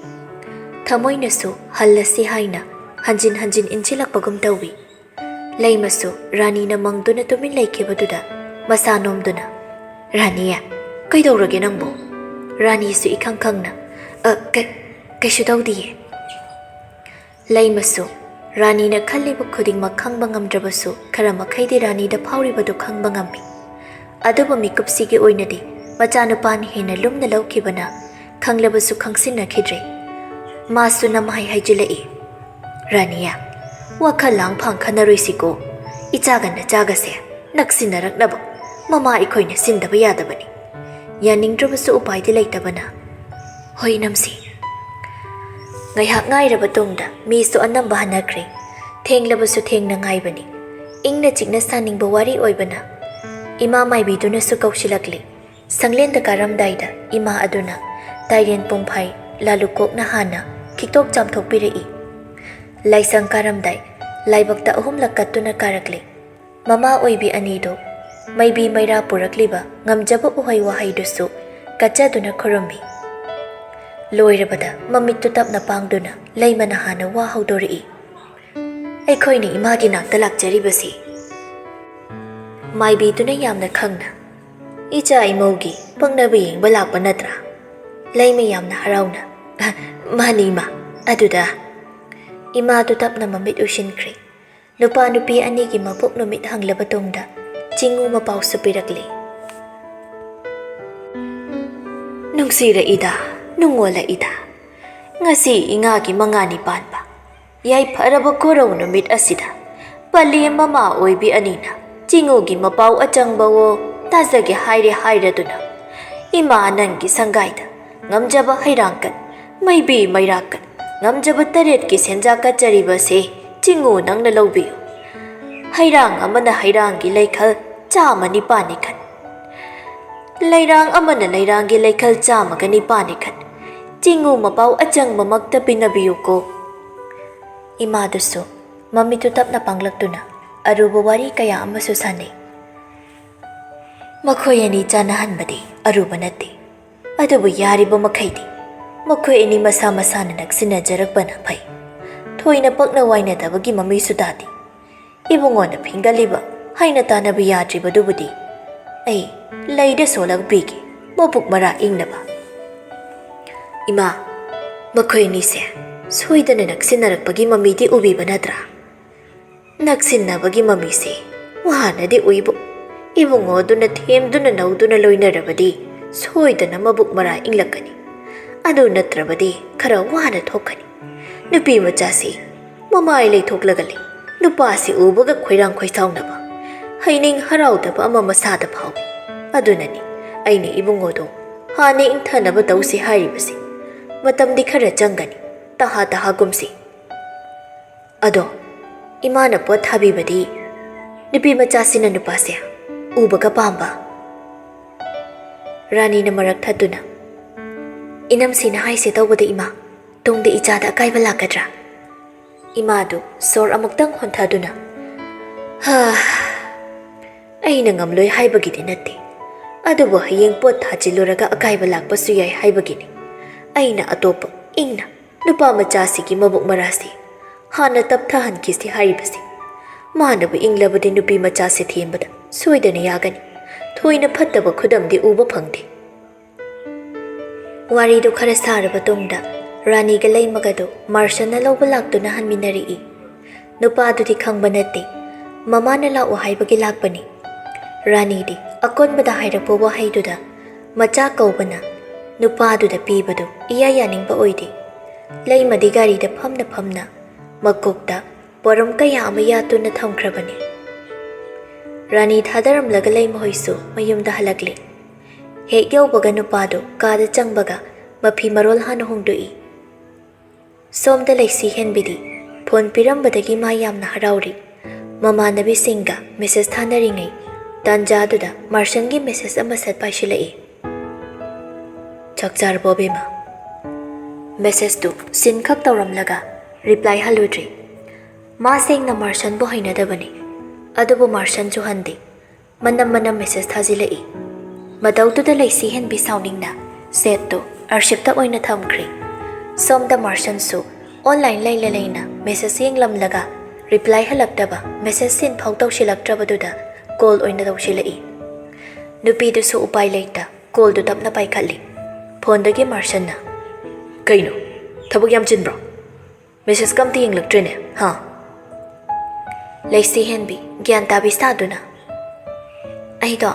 ꯊꯃꯣꯏꯅꯁꯨ ꯍꯜꯂꯁꯤ ꯍꯥꯏꯅ ꯍꯟꯖꯤꯟ ꯍꯟꯖꯤꯟ ꯏꯟꯁꯤꯜꯂꯛꯄꯒꯨꯝ ꯇꯧꯏ꯫ ꯂꯩꯃꯁꯨ ꯔꯥꯅꯤꯅ ꯃꯪꯗꯨꯅ ꯇꯨꯃꯤꯟ ꯂꯩꯈꯤꯕꯗꯨꯗ ꯃꯁꯥ ꯅꯣꯝꯗꯨꯅ, "ꯔꯥꯅꯤ, ꯀꯩꯗꯧꯔꯒꯦ ꯅꯪꯕꯨ?" ꯔꯥꯅꯤꯁꯨ ꯏꯈꯪ ꯈꯪꯅ, "ꯑ, ꯀꯩ-, ꯀꯩꯁꯨ ꯇꯧꯗꯤꯌꯦ꯫" ꯂꯩꯃꯁꯨ ꯔꯥꯅꯤꯅ ꯈꯜꯂꯤꯕ ꯈꯨꯗꯤꯡꯃꯛ ꯈꯪꯕ ꯉꯝꯗ꯭ꯔꯕꯁꯨ ꯈꯔ ꯃꯈꯩꯗꯤ ꯔꯥꯅꯤꯗ ꯐꯥꯎꯔꯤꯕꯗꯨ ꯈꯪꯕ ꯉꯝꯃꯤ꯫ ꯑꯗꯨꯕꯨ ꯃꯤꯀꯨꯞꯁꯤꯒꯤ ꯑꯣꯏꯅꯗꯤ ꯃꯆꯥꯅꯨꯄꯥꯅ ꯍꯦꯟꯅ ꯂꯨꯝꯅ ꯂꯧꯈꯤꯕꯅ ꯈꯪꯂꯕꯁꯨ ꯈꯪꯁꯤꯟꯅꯈꯤꯗ꯭ꯔꯦ꯫ ꯃꯥꯁꯨ ꯅꯝꯍꯥꯏ ꯍꯥꯏꯖꯤꯜꯂꯛꯏ, "ꯔꯥꯅꯤꯌꯥ, ꯋꯥꯈꯜ ꯂꯥꯡ ꯐꯥꯡ ꯈꯟꯅꯔꯣꯏꯁꯤꯀꯣ꯫ ꯏꯆꯥꯒ ꯅꯆꯥꯒꯁꯦ ꯅꯛꯁꯤꯟꯅꯔꯛꯅꯕ ꯃꯃꯥ ꯑꯩꯈꯣꯏꯅ ꯁꯤꯟꯗꯕ ꯌꯥꯗꯕꯅꯤ꯫" ꯌꯥꯅꯤꯡꯗ꯭ꯔꯕꯁꯨ ꯎꯄꯥꯏꯗꯤ ꯂꯩꯇꯕꯅ, "ꯍꯣꯏ, ꯅꯝꯁꯤ꯫" ꯉꯥꯏꯍꯥꯛ ꯉꯥꯏꯔꯕ ꯇꯨꯡꯗ ꯃꯤꯁꯨ ꯑꯅꯝꯕ ꯍꯟꯅꯈ꯭ꯔꯦ꯫ ꯊꯦꯡꯂꯕꯁꯨ ꯊꯦꯡꯅ ꯉꯥꯏꯕꯅꯤ꯫ ꯏꯪꯅ ꯆꯤꯛꯅ ꯁꯥꯅꯤꯡꯕ ꯋꯥꯔꯤ ꯑꯣꯏꯕꯅ, ꯏꯃꯥ ꯃꯥꯏꯕꯤꯗꯨꯅꯁꯨ ꯀꯧꯁꯤꯜꯂꯛꯂꯤ꯫ ꯁꯪꯂꯦꯟꯗ ꯀꯥꯔꯝꯗꯥꯏꯗ ꯏꯃꯥ ꯑꯗꯨꯅ ꯇꯥꯏꯔꯦꯟ ꯄꯨꯡꯐꯥꯏ ꯂꯥꯂꯨꯀꯣꯛꯅ ꯍꯥꯟꯅ ꯈꯤꯛꯇꯣꯛ ꯆꯥꯝꯊꯣꯛꯄꯤꯔꯛꯏ꯫ ꯂꯥꯏꯁꯪ ꯀꯥꯔꯝꯗꯥꯏ ꯂꯥꯏꯕꯛꯇ ꯑꯍꯨꯝꯂꯛ ꯀꯠꯇꯨꯅ ꯀꯥꯔꯛꯂꯤ꯫ ꯃꯃꯥ ꯑꯣꯏꯕꯤ ꯑꯅꯤꯗꯨ ꯃꯩꯕꯤ ꯃꯩꯔꯥ ꯄꯨꯔꯛꯂꯤꯕ ꯉꯝꯖꯕ ꯎꯍꯩ ꯋꯥꯍꯩꯗꯨꯁꯨ ꯀꯠꯆꯗꯨꯅ ꯈꯨꯔꯨꯝꯃꯤ꯫ ꯂꯣꯏꯔꯕꯗ ꯃꯃꯤꯠꯇꯨ ꯇꯞꯅ ꯄꯥꯡꯗꯨꯅ ꯂꯩꯃꯅ ꯍꯥꯟꯅ ꯋꯥ ꯍꯧꯗꯣꯔꯛꯏ, "ꯑꯩꯈꯣꯏꯅ ꯏꯃꯥꯒꯤ ꯅꯥꯛꯇ ꯂꯥꯛꯆꯔꯤꯕꯁꯤ꯫" ꯃꯥꯏꯕꯤꯗꯨꯅ ꯌꯥꯝꯅ ꯈꯪꯅ, "ꯏꯆꯥ ꯏꯃꯧꯒꯤ ꯄꯛꯅꯕ ꯌꯦꯡꯕ ꯂꯥꯛꯄ ꯅꯠꯇ꯭ꯔꯥ?" ꯂꯩꯃ ꯌꯥꯝꯅ ꯍꯔꯥꯎꯅ, "ꯑ, ꯃꯥꯅꯤ ꯏꯃꯥ꯫ ꯑꯗꯨꯗ꯫" ꯏꯃꯥꯗꯨ ꯇꯞꯅ ꯃꯃꯤꯠ ꯎꯏꯁꯤꯟꯈ꯭ꯔꯦ꯫ ꯅꯨꯄꯥ ꯅꯨꯄꯤ ꯑꯅꯤꯒꯤ ꯃꯄꯣꯛ ꯅꯨꯃꯤꯠ ꯍꯪꯂꯕ ꯇꯨꯡꯗ ꯆꯤꯡꯉꯨ ꯃꯄꯥꯎꯁꯨ ꯄꯤꯔꯛꯂꯤ꯫ "ꯅꯨꯡꯁꯤꯔꯛꯏꯗ, ꯅꯨꯡꯉꯣꯜꯂꯛꯏꯗ꯫ ꯉꯁꯤ ꯏꯉꯥꯒꯤ ꯃꯉꯥꯅꯤ ꯄꯥꯟꯕ ꯌꯥꯏꯐꯔꯕ ꯈꯨꯔꯧ ꯅꯨꯃꯤꯠ ꯑꯁꯤꯗ ꯄꯂꯦꯝ ꯃꯃꯥ ꯑꯣꯏꯕꯤ ꯑꯅꯤꯅ ꯆꯤꯡꯉꯨꯒꯤ ꯃꯄꯥꯎ ꯑꯆꯪꯕꯋꯣ ꯇꯥꯖꯒꯦ ꯍꯥꯏꯔꯦ ꯍꯥꯏꯔꯗꯨꯅ, ꯏꯃꯥ ꯅꯪꯒꯤ ꯁꯪꯒꯥꯏꯗ ꯉꯝꯖꯕ ꯍꯩꯔꯥꯡꯀꯠ, ꯃꯩꯕꯤ ꯃꯩꯔꯥꯀꯠ, ꯉꯝꯖꯕ ꯇꯔꯦꯠꯀꯤ ꯁꯦꯟꯖꯥ ꯀꯠꯆꯔꯤꯕꯁꯦ ꯆꯤꯡꯉꯨ ꯅꯪꯅ ꯂꯧꯕꯤꯌꯨ꯫ ꯍꯩꯔꯥꯡ ꯑꯃꯅ ꯍꯩꯔꯥꯡꯒꯤ ꯂꯩꯈꯜ ꯆꯥꯝꯃ ꯅꯤꯄꯥꯟꯅꯤ ꯈꯟ꯫ ꯂꯩꯔꯥꯡ ꯑꯃꯅ ꯂꯩꯔꯥꯡꯒꯤ ꯂꯩꯈꯜ ꯆꯥꯝꯃꯒ ꯅꯤꯄꯥꯟꯅꯤ ꯈꯟ꯫ ꯆꯤꯡꯉꯨ ꯃꯄꯥꯎ ꯑꯆꯪꯕꯃꯛꯇ ꯄꯤꯅꯕꯤꯌꯨꯀꯣ꯫ ꯏꯃꯥꯗꯨꯁꯨ ꯃꯃꯤꯠꯇꯨ ꯇꯞꯅ ꯄꯥꯡꯂꯛꯇꯨꯅ ꯑꯔꯨꯕ ꯋꯥꯔꯤ ꯀꯌꯥ ꯑꯃꯁꯨ ꯁꯥꯟꯅꯩ꯫ ꯃꯈꯣꯏ ꯑꯅꯤ ꯆꯥꯟꯅꯍꯟꯕꯗꯤ ꯑꯔꯨꯕ ꯅꯠꯇꯦ꯫ ꯑꯗꯨꯕꯨ ꯌꯥꯔꯤꯕ ꯃꯈꯩꯗꯤ ꯃꯈꯣꯏ ꯑꯅꯤ ꯃꯁꯥ ꯃꯁꯥꯅ ꯅꯛꯁꯤꯟꯅꯖꯔꯛꯄꯅ ꯐꯩ꯫ ꯊꯣꯏꯅ ꯄꯛꯅ ꯋꯥꯏꯅꯗꯕꯒꯤ ꯃꯃꯤꯁꯨ ꯇꯥꯗꯦ꯫ ꯏꯕꯨꯡꯉꯣꯅ ꯐꯤꯡꯒꯜꯂꯤꯕ ꯍꯥꯏꯅ ꯇꯥꯟꯅꯕ ꯌꯥꯗ꯭ꯔꯤꯕꯗꯨꯕꯨꯗꯤ ꯑꯩ ꯂꯩꯗ ꯁꯣꯜꯂꯛꯄꯤꯒꯦ, ꯃꯕꯨꯛ ꯃꯔꯥ ꯏꯪꯅꯕ꯫ ꯏꯃꯥ, ꯃꯈꯣꯏ ꯑꯅꯤꯁꯦ ꯁꯣꯏꯗꯅ ꯅꯛꯁꯤꯟꯅꯔꯛꯄꯒꯤ ꯃꯃꯤꯗꯤ ꯎꯕꯤꯕ ꯅꯠꯇ꯭ꯔꯥ? ꯅꯛꯁꯤꯟꯅꯕꯒꯤ ꯃꯃꯤꯁꯦ ꯋꯥꯅꯗꯤ ꯎꯏꯕꯨ, ꯏꯕꯨꯡꯉꯣ ꯑꯗꯨꯅ ꯊꯦꯝꯗꯨꯅ ꯅꯧꯗꯨꯅ ꯂꯣꯏꯅꯔꯕꯗꯤ ꯁꯣꯏꯗꯅ ꯃꯕꯨꯛ ꯃꯔꯥ ꯏꯪꯂꯛꯀꯅꯤ꯫ ꯑꯗꯨ ꯅꯠꯇ꯭ꯔꯕꯗꯤ ꯈꯔ ꯋꯥꯅ ꯊꯣꯛꯀꯅꯤ꯫ ꯅꯨꯄꯤ ꯃꯆꯥꯁꯤ ꯃꯃꯥꯏ ꯂꯩꯊꯣꯛꯂꯒ ꯂꯩ꯫ ꯅꯨꯄꯥꯁꯤ ꯎꯕꯒ ꯈꯣꯏꯔꯥꯡ ꯈꯣꯏꯁꯥꯎꯅꯕ, ꯍꯩꯅꯤꯡ ꯍꯔꯥꯎꯗꯕ ꯑꯃ ꯃꯁꯥꯗ ꯐꯥꯎꯏ꯫ ꯑꯗꯨꯅꯅꯤ ꯑꯩꯅ ꯏꯕꯨꯡꯉꯣꯗꯣ ꯍꯥꯟꯅ ꯏꯪꯊꯅꯕ ꯇꯧꯁꯤ ꯍꯥꯏꯔꯤꯕꯁꯦ꯫ ꯃꯇꯝꯗꯤ ꯈꯔ ꯆꯪꯒꯅꯤ꯫ ꯇꯍꯥ ꯇꯍꯥꯒꯨꯝꯁꯤ꯫ ꯑꯗꯣ ꯏꯃꯥꯅ ꯄꯣꯠ ꯊꯥꯕꯤꯕꯗꯤ ꯅꯨꯄꯤ ꯃꯆꯥꯁꯤꯅ ꯅꯨꯄꯥꯁꯦ ꯎꯕꯒ ꯄꯥꯝꯕ? ꯔꯥꯅꯤꯅ ꯃꯔꯛ ꯊꯠꯇꯨꯅ, "ꯏꯅꯝꯁꯤꯅ ꯍꯥꯏꯁꯦ ꯇꯧꯕꯗ ꯏꯃꯥ, ꯇꯨꯡꯗ ꯏꯆꯥꯗ ꯑꯀꯥꯏꯕ ꯂꯥꯛꯀꯗ꯭ꯔꯥ?" ꯏꯃꯥꯗꯨ ꯁꯣꯔ ꯑꯃꯨꯛꯇꯪ ꯍꯣꯟꯊꯗꯨꯅ, "ꯍꯥ, ꯑꯩꯅ ꯉꯝꯂꯣꯏ ꯍꯥꯏꯕꯒꯤꯗꯤ ꯅꯠꯇꯦ, ꯑꯗꯨꯕꯨ ꯍꯌꯦꯡ ꯄꯣꯠ ꯊꯥꯖꯤꯜꯂꯨꯔꯒ ꯑꯀꯥꯏꯕ ꯂꯥꯛꯄꯁꯨ ꯌꯥꯏ ꯍꯥꯏꯕꯒꯤꯅꯤ꯫ ꯑꯩꯅ ꯑꯇꯣꯞꯄ ꯏꯪꯅ ꯅꯨꯄꯥ ꯃꯆꯥꯁꯤꯒꯤ ꯃꯕꯨꯛ ꯃꯔꯥꯁꯤ ꯍꯥꯟꯅ ꯇꯞꯊꯍꯟꯈꯤꯁꯤ ꯍꯥꯏꯔꯤꯕꯁꯤ꯫ ꯃꯥꯅꯕꯨ ꯏꯪꯂꯕꯗꯤ ꯅꯨꯄꯤ ꯃꯆꯥꯁꯤ ꯊꯦꯝꯕꯗ ꯁꯣꯏꯗꯅ ꯌꯥꯒꯅꯤ꯫ ꯊꯣꯏꯅ ꯐꯠꯇꯕ ꯈꯨꯗꯝꯗꯤ ꯎꯕ ꯐꯪꯗꯦ꯫" ꯋꯥꯔꯤꯗꯨ ꯈꯔ ꯁꯥꯔꯕ ꯇꯨꯡꯗ ꯔꯥꯅꯤꯒ ꯂꯩꯃꯒꯗꯨ ꯃꯥꯔꯁꯟꯅ ꯂꯧꯕ ꯂꯥꯛꯇꯨꯅ ꯍꯟꯃꯤꯟꯅꯔꯛꯏ꯫ ꯅꯨꯄꯥꯗꯨꯗꯤ ꯈꯪꯕ ꯅꯠꯇꯦ, ꯃꯃꯥꯅ ꯂꯥꯛꯑꯣ ꯍꯥꯏꯕꯒꯤ ꯂꯥꯛꯄꯅꯤ꯫ ꯔꯥꯅꯤꯗꯤ ꯑꯀꯣꯟꯕꯗ ꯍꯥꯏꯔꯛꯄ ꯋꯥꯍꯩꯗꯨꯗ ꯃꯆꯥ ꯀꯧꯕꯅ ꯅꯨꯄꯥꯗꯨꯗ ꯄꯤꯕꯗꯨ ꯏꯌꯥ ꯌꯥꯅꯤꯡꯕ ꯑꯣꯏꯗꯦ꯫ ꯂꯩꯃꯗꯤ ꯒꯥꯔꯤꯗ ꯐꯝꯅ ꯐꯝꯅ ꯃꯀꯣꯛꯇ ꯄꯣꯔꯝ ꯀꯌꯥ ꯑꯃ ꯌꯥꯠꯇꯨꯅ ꯊꯝꯈ꯭ꯔꯕꯅꯤ꯫ ꯔꯥꯅꯤ ꯊꯥꯗꯔꯝꯂꯒ ꯂꯩꯃꯍꯣꯏꯁꯨ ꯃꯌꯨꯝꯗ ꯍꯜꯂꯛꯂꯦ꯫ ꯍꯦꯛ ꯌꯧꯕꯒ ꯅꯨꯄꯥꯗꯨ ꯀꯥꯗ ꯆꯪꯕꯒ ꯃꯐꯤ ꯃꯔꯣꯜ ꯍꯥꯟꯅ ꯍꯣꯡꯗꯣꯛꯏ꯫ ꯁꯣꯝꯗ ꯂꯩꯁꯤ ꯍꯦꯟꯕꯤꯗꯤ ꯐꯣꯟ ꯄꯤꯔꯝꯕꯗꯒꯤ ꯃꯥ ꯌꯥꯝꯅ ꯍꯔꯥꯎꯔꯤ꯫ ꯃꯃꯥꯟꯅꯕꯤꯁꯤꯡꯒ ꯃꯦꯁꯦꯖ ꯊꯥꯅꯔꯤꯉꯩ ꯇꯥꯟꯖꯥꯗꯨꯗ ꯃꯥꯔꯁꯟꯒꯤ ꯃꯦꯁꯦꯖ ꯑꯃ ꯁꯠ ꯄꯥꯏꯁꯤꯜꯂꯛꯏ꯫ "ꯆꯥꯛ ꯆꯥꯔꯕꯣ ꯑꯕꯦꯝꯃ?" ꯃꯦꯁꯦꯖꯇꯨ ꯁꯤꯟ ꯈꯛ ꯇꯧꯔꯝꯂꯒ ꯔꯤꯄ꯭ꯂꯥꯏ ꯍꯜꯂꯨꯗ꯭ꯔꯤ꯫ ꯃꯥ ꯁꯦꯡꯅ ꯃꯥꯔꯁꯟꯕꯨ ꯍꯩꯅꯗꯕꯅꯤ, ꯑꯗꯨꯕꯨ ꯃꯥꯔꯁꯟꯁꯨ ꯍꯟꯗꯦ꯫ ꯃꯅꯝ ꯃꯅꯝ ꯃꯦꯁꯦꯖ ꯊꯥꯖꯤꯜꯂꯛꯏ꯫ ꯃꯇꯧꯗꯨꯗ ꯂꯩꯁꯤ ꯍꯦꯟꯕꯤ ꯁꯥꯎꯅꯤꯡꯅ ꯁꯦꯠꯇꯨ ꯑꯔꯁꯤꯞꯇ ꯑꯣꯏꯅ ꯊꯝꯈ꯭ꯔꯦ꯫ ꯁꯣꯝꯗ ꯃꯥꯔꯁꯟꯁꯨ ꯑꯣꯟꯂꯥꯏꯟ ꯂꯩꯅ ꯂꯩꯅ ꯃꯦꯁꯦꯖ ꯌꯦꯡꯂꯝꯂꯒ ꯔꯤꯄ꯭ꯂꯥꯏ ꯍꯜꯂꯛꯇꯕ, ꯃꯦꯁꯦꯖ ꯁꯤꯟ ꯐꯥꯎ ꯇꯧꯁꯤꯜꯂꯛꯇ꯭ꯔꯕꯗꯨꯗ ꯀꯣꯜ ꯑꯣꯏꯅ ꯇꯧꯁꯤꯜꯂꯛꯏ꯫ ꯅꯨꯄꯤꯗꯨꯁꯨ ꯎꯄꯥꯏ ꯂꯩꯇ ꯀꯣꯜꯗꯨ ꯇꯞꯅ ꯄꯥꯏꯈꯠꯂꯤ꯫ ꯐꯣꯟꯗꯒꯤ ꯃꯥꯔꯁꯟꯅ, "ꯀꯩꯅꯣ? ꯊꯕꯛ ꯌꯥꯝ ꯆꯤꯟꯕ꯭ꯔꯣ? ꯃꯦꯁꯦꯖꯀ ꯑꯝꯇ ꯌꯦꯡꯂꯛꯇ꯭ꯔꯦꯅꯦ, ꯍꯥ?" ꯂꯩꯁꯤ ꯍꯦꯟꯕꯤ ꯒ꯭ꯌꯥꯟ ꯇꯥꯕꯤ ꯁꯥꯗꯨꯅ, "ꯑꯩꯗꯣ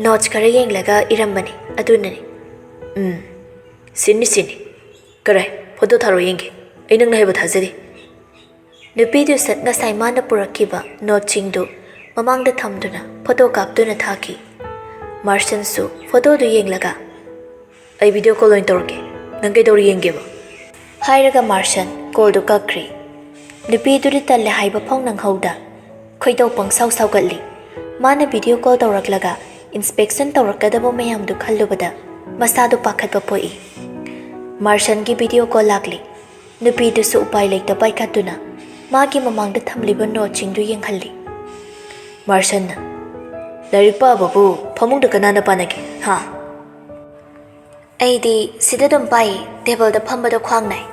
ꯅꯣꯠꯁ ꯈꯔ ꯌꯦꯡꯂꯒ ꯏꯔꯝꯕꯅꯤ, ꯑꯗꯨꯅꯅꯤ꯫" "ꯎꯝ, ꯁꯤꯟꯅꯤ ꯁꯤꯟꯅꯤ꯫ ꯀꯔꯥꯏ, ꯐꯣꯇꯣ ꯊꯥꯔꯣ ꯌꯦꯡꯒꯦ꯫ ꯑꯩ ꯅꯪꯅ ꯍꯥꯏꯕ ꯊꯥꯖꯗꯦ꯫" ꯅꯨꯄꯤꯗꯨ ꯁꯠ ꯉꯁꯥꯏ ꯃꯥꯅ ꯄꯨꯔꯛꯈꯤꯕ ꯅꯣꯠꯁꯤꯡꯗꯨ ꯃꯃꯥꯡꯗ ꯊꯝꯗꯨꯅ ꯐꯣꯇꯣ ꯀꯥꯞꯇꯨꯅ ꯊꯥꯈꯤ꯫ ꯃꯥꯔꯁꯟꯁꯨ ꯐꯣꯇꯣꯗꯨ ꯌꯦꯡꯂꯒ, "ꯑꯩ ꯚꯤꯗꯤꯑꯣ ꯀꯣꯜ ꯑꯣꯏꯅ ꯇꯧꯔꯛꯀꯦ, ꯅꯪ ꯀꯩꯗꯧꯔꯤ ꯌꯦꯡꯒꯦꯕ꯫" ꯍꯥꯏꯔꯒ ꯃꯥꯔꯁꯟ ꯀꯣꯜꯗꯨ ꯀꯛꯈ꯭ꯔꯦ꯫ ꯅꯨꯄꯤꯗꯨꯗꯤ ꯇꯜꯂꯦ ꯍꯥꯏꯕ ꯐꯥꯎ ꯅꯪꯍꯧꯗ ꯈꯣꯏꯗꯧ ꯄꯪꯁꯥꯎ ꯁꯥꯎꯒꯠꯂꯤ꯫ ꯃꯥꯅ ꯚꯤꯗꯤꯑꯣ ꯀꯣꯜ ꯇꯧꯔꯛꯂꯒ ꯏꯟꯁꯄꯦꯛꯁꯟ ꯇꯧꯔꯛꯀꯗꯕ ꯃꯌꯥꯝꯗꯨ ꯈꯜꯂꯨꯕꯗ ꯃꯁꯥꯗꯨ ꯄꯥꯈꯠꯄ ꯄꯣꯛꯏ꯫ ꯃꯥꯔꯁꯟꯒꯤ ꯚꯤꯗꯤꯑꯣ ꯀꯣꯜ ꯂꯥꯛꯂꯤ꯫ ꯅꯨꯄꯤꯗꯨꯁꯨ ꯎꯄꯥꯏ ꯂꯩꯇ ꯄꯥꯏꯈꯠꯇꯨꯅ ꯃꯥꯒꯤ ꯃꯃꯥꯡꯗ ꯊꯝꯂꯤꯕ ꯅꯣꯠꯁꯤꯡꯗꯨ ꯌꯦꯡꯍꯜꯂꯤ꯫ ꯃꯥꯔꯁꯟꯅ, "ꯂꯥꯏꯔꯤꯛ ꯄꯥꯕꯕꯨ ꯐꯃꯨꯡꯗ ꯀꯅꯥꯅ ꯄꯥꯅꯒꯦ, ꯍꯥ?" "ꯑꯩꯗꯤ ꯁꯤꯗ ꯑꯗꯨꯝ ꯄꯥꯏꯌꯦ, ꯇꯦꯕꯜꯗ ꯐꯝꯕꯗꯣ ꯈ꯭ꯋꯥꯡ ꯅꯥꯏ꯫"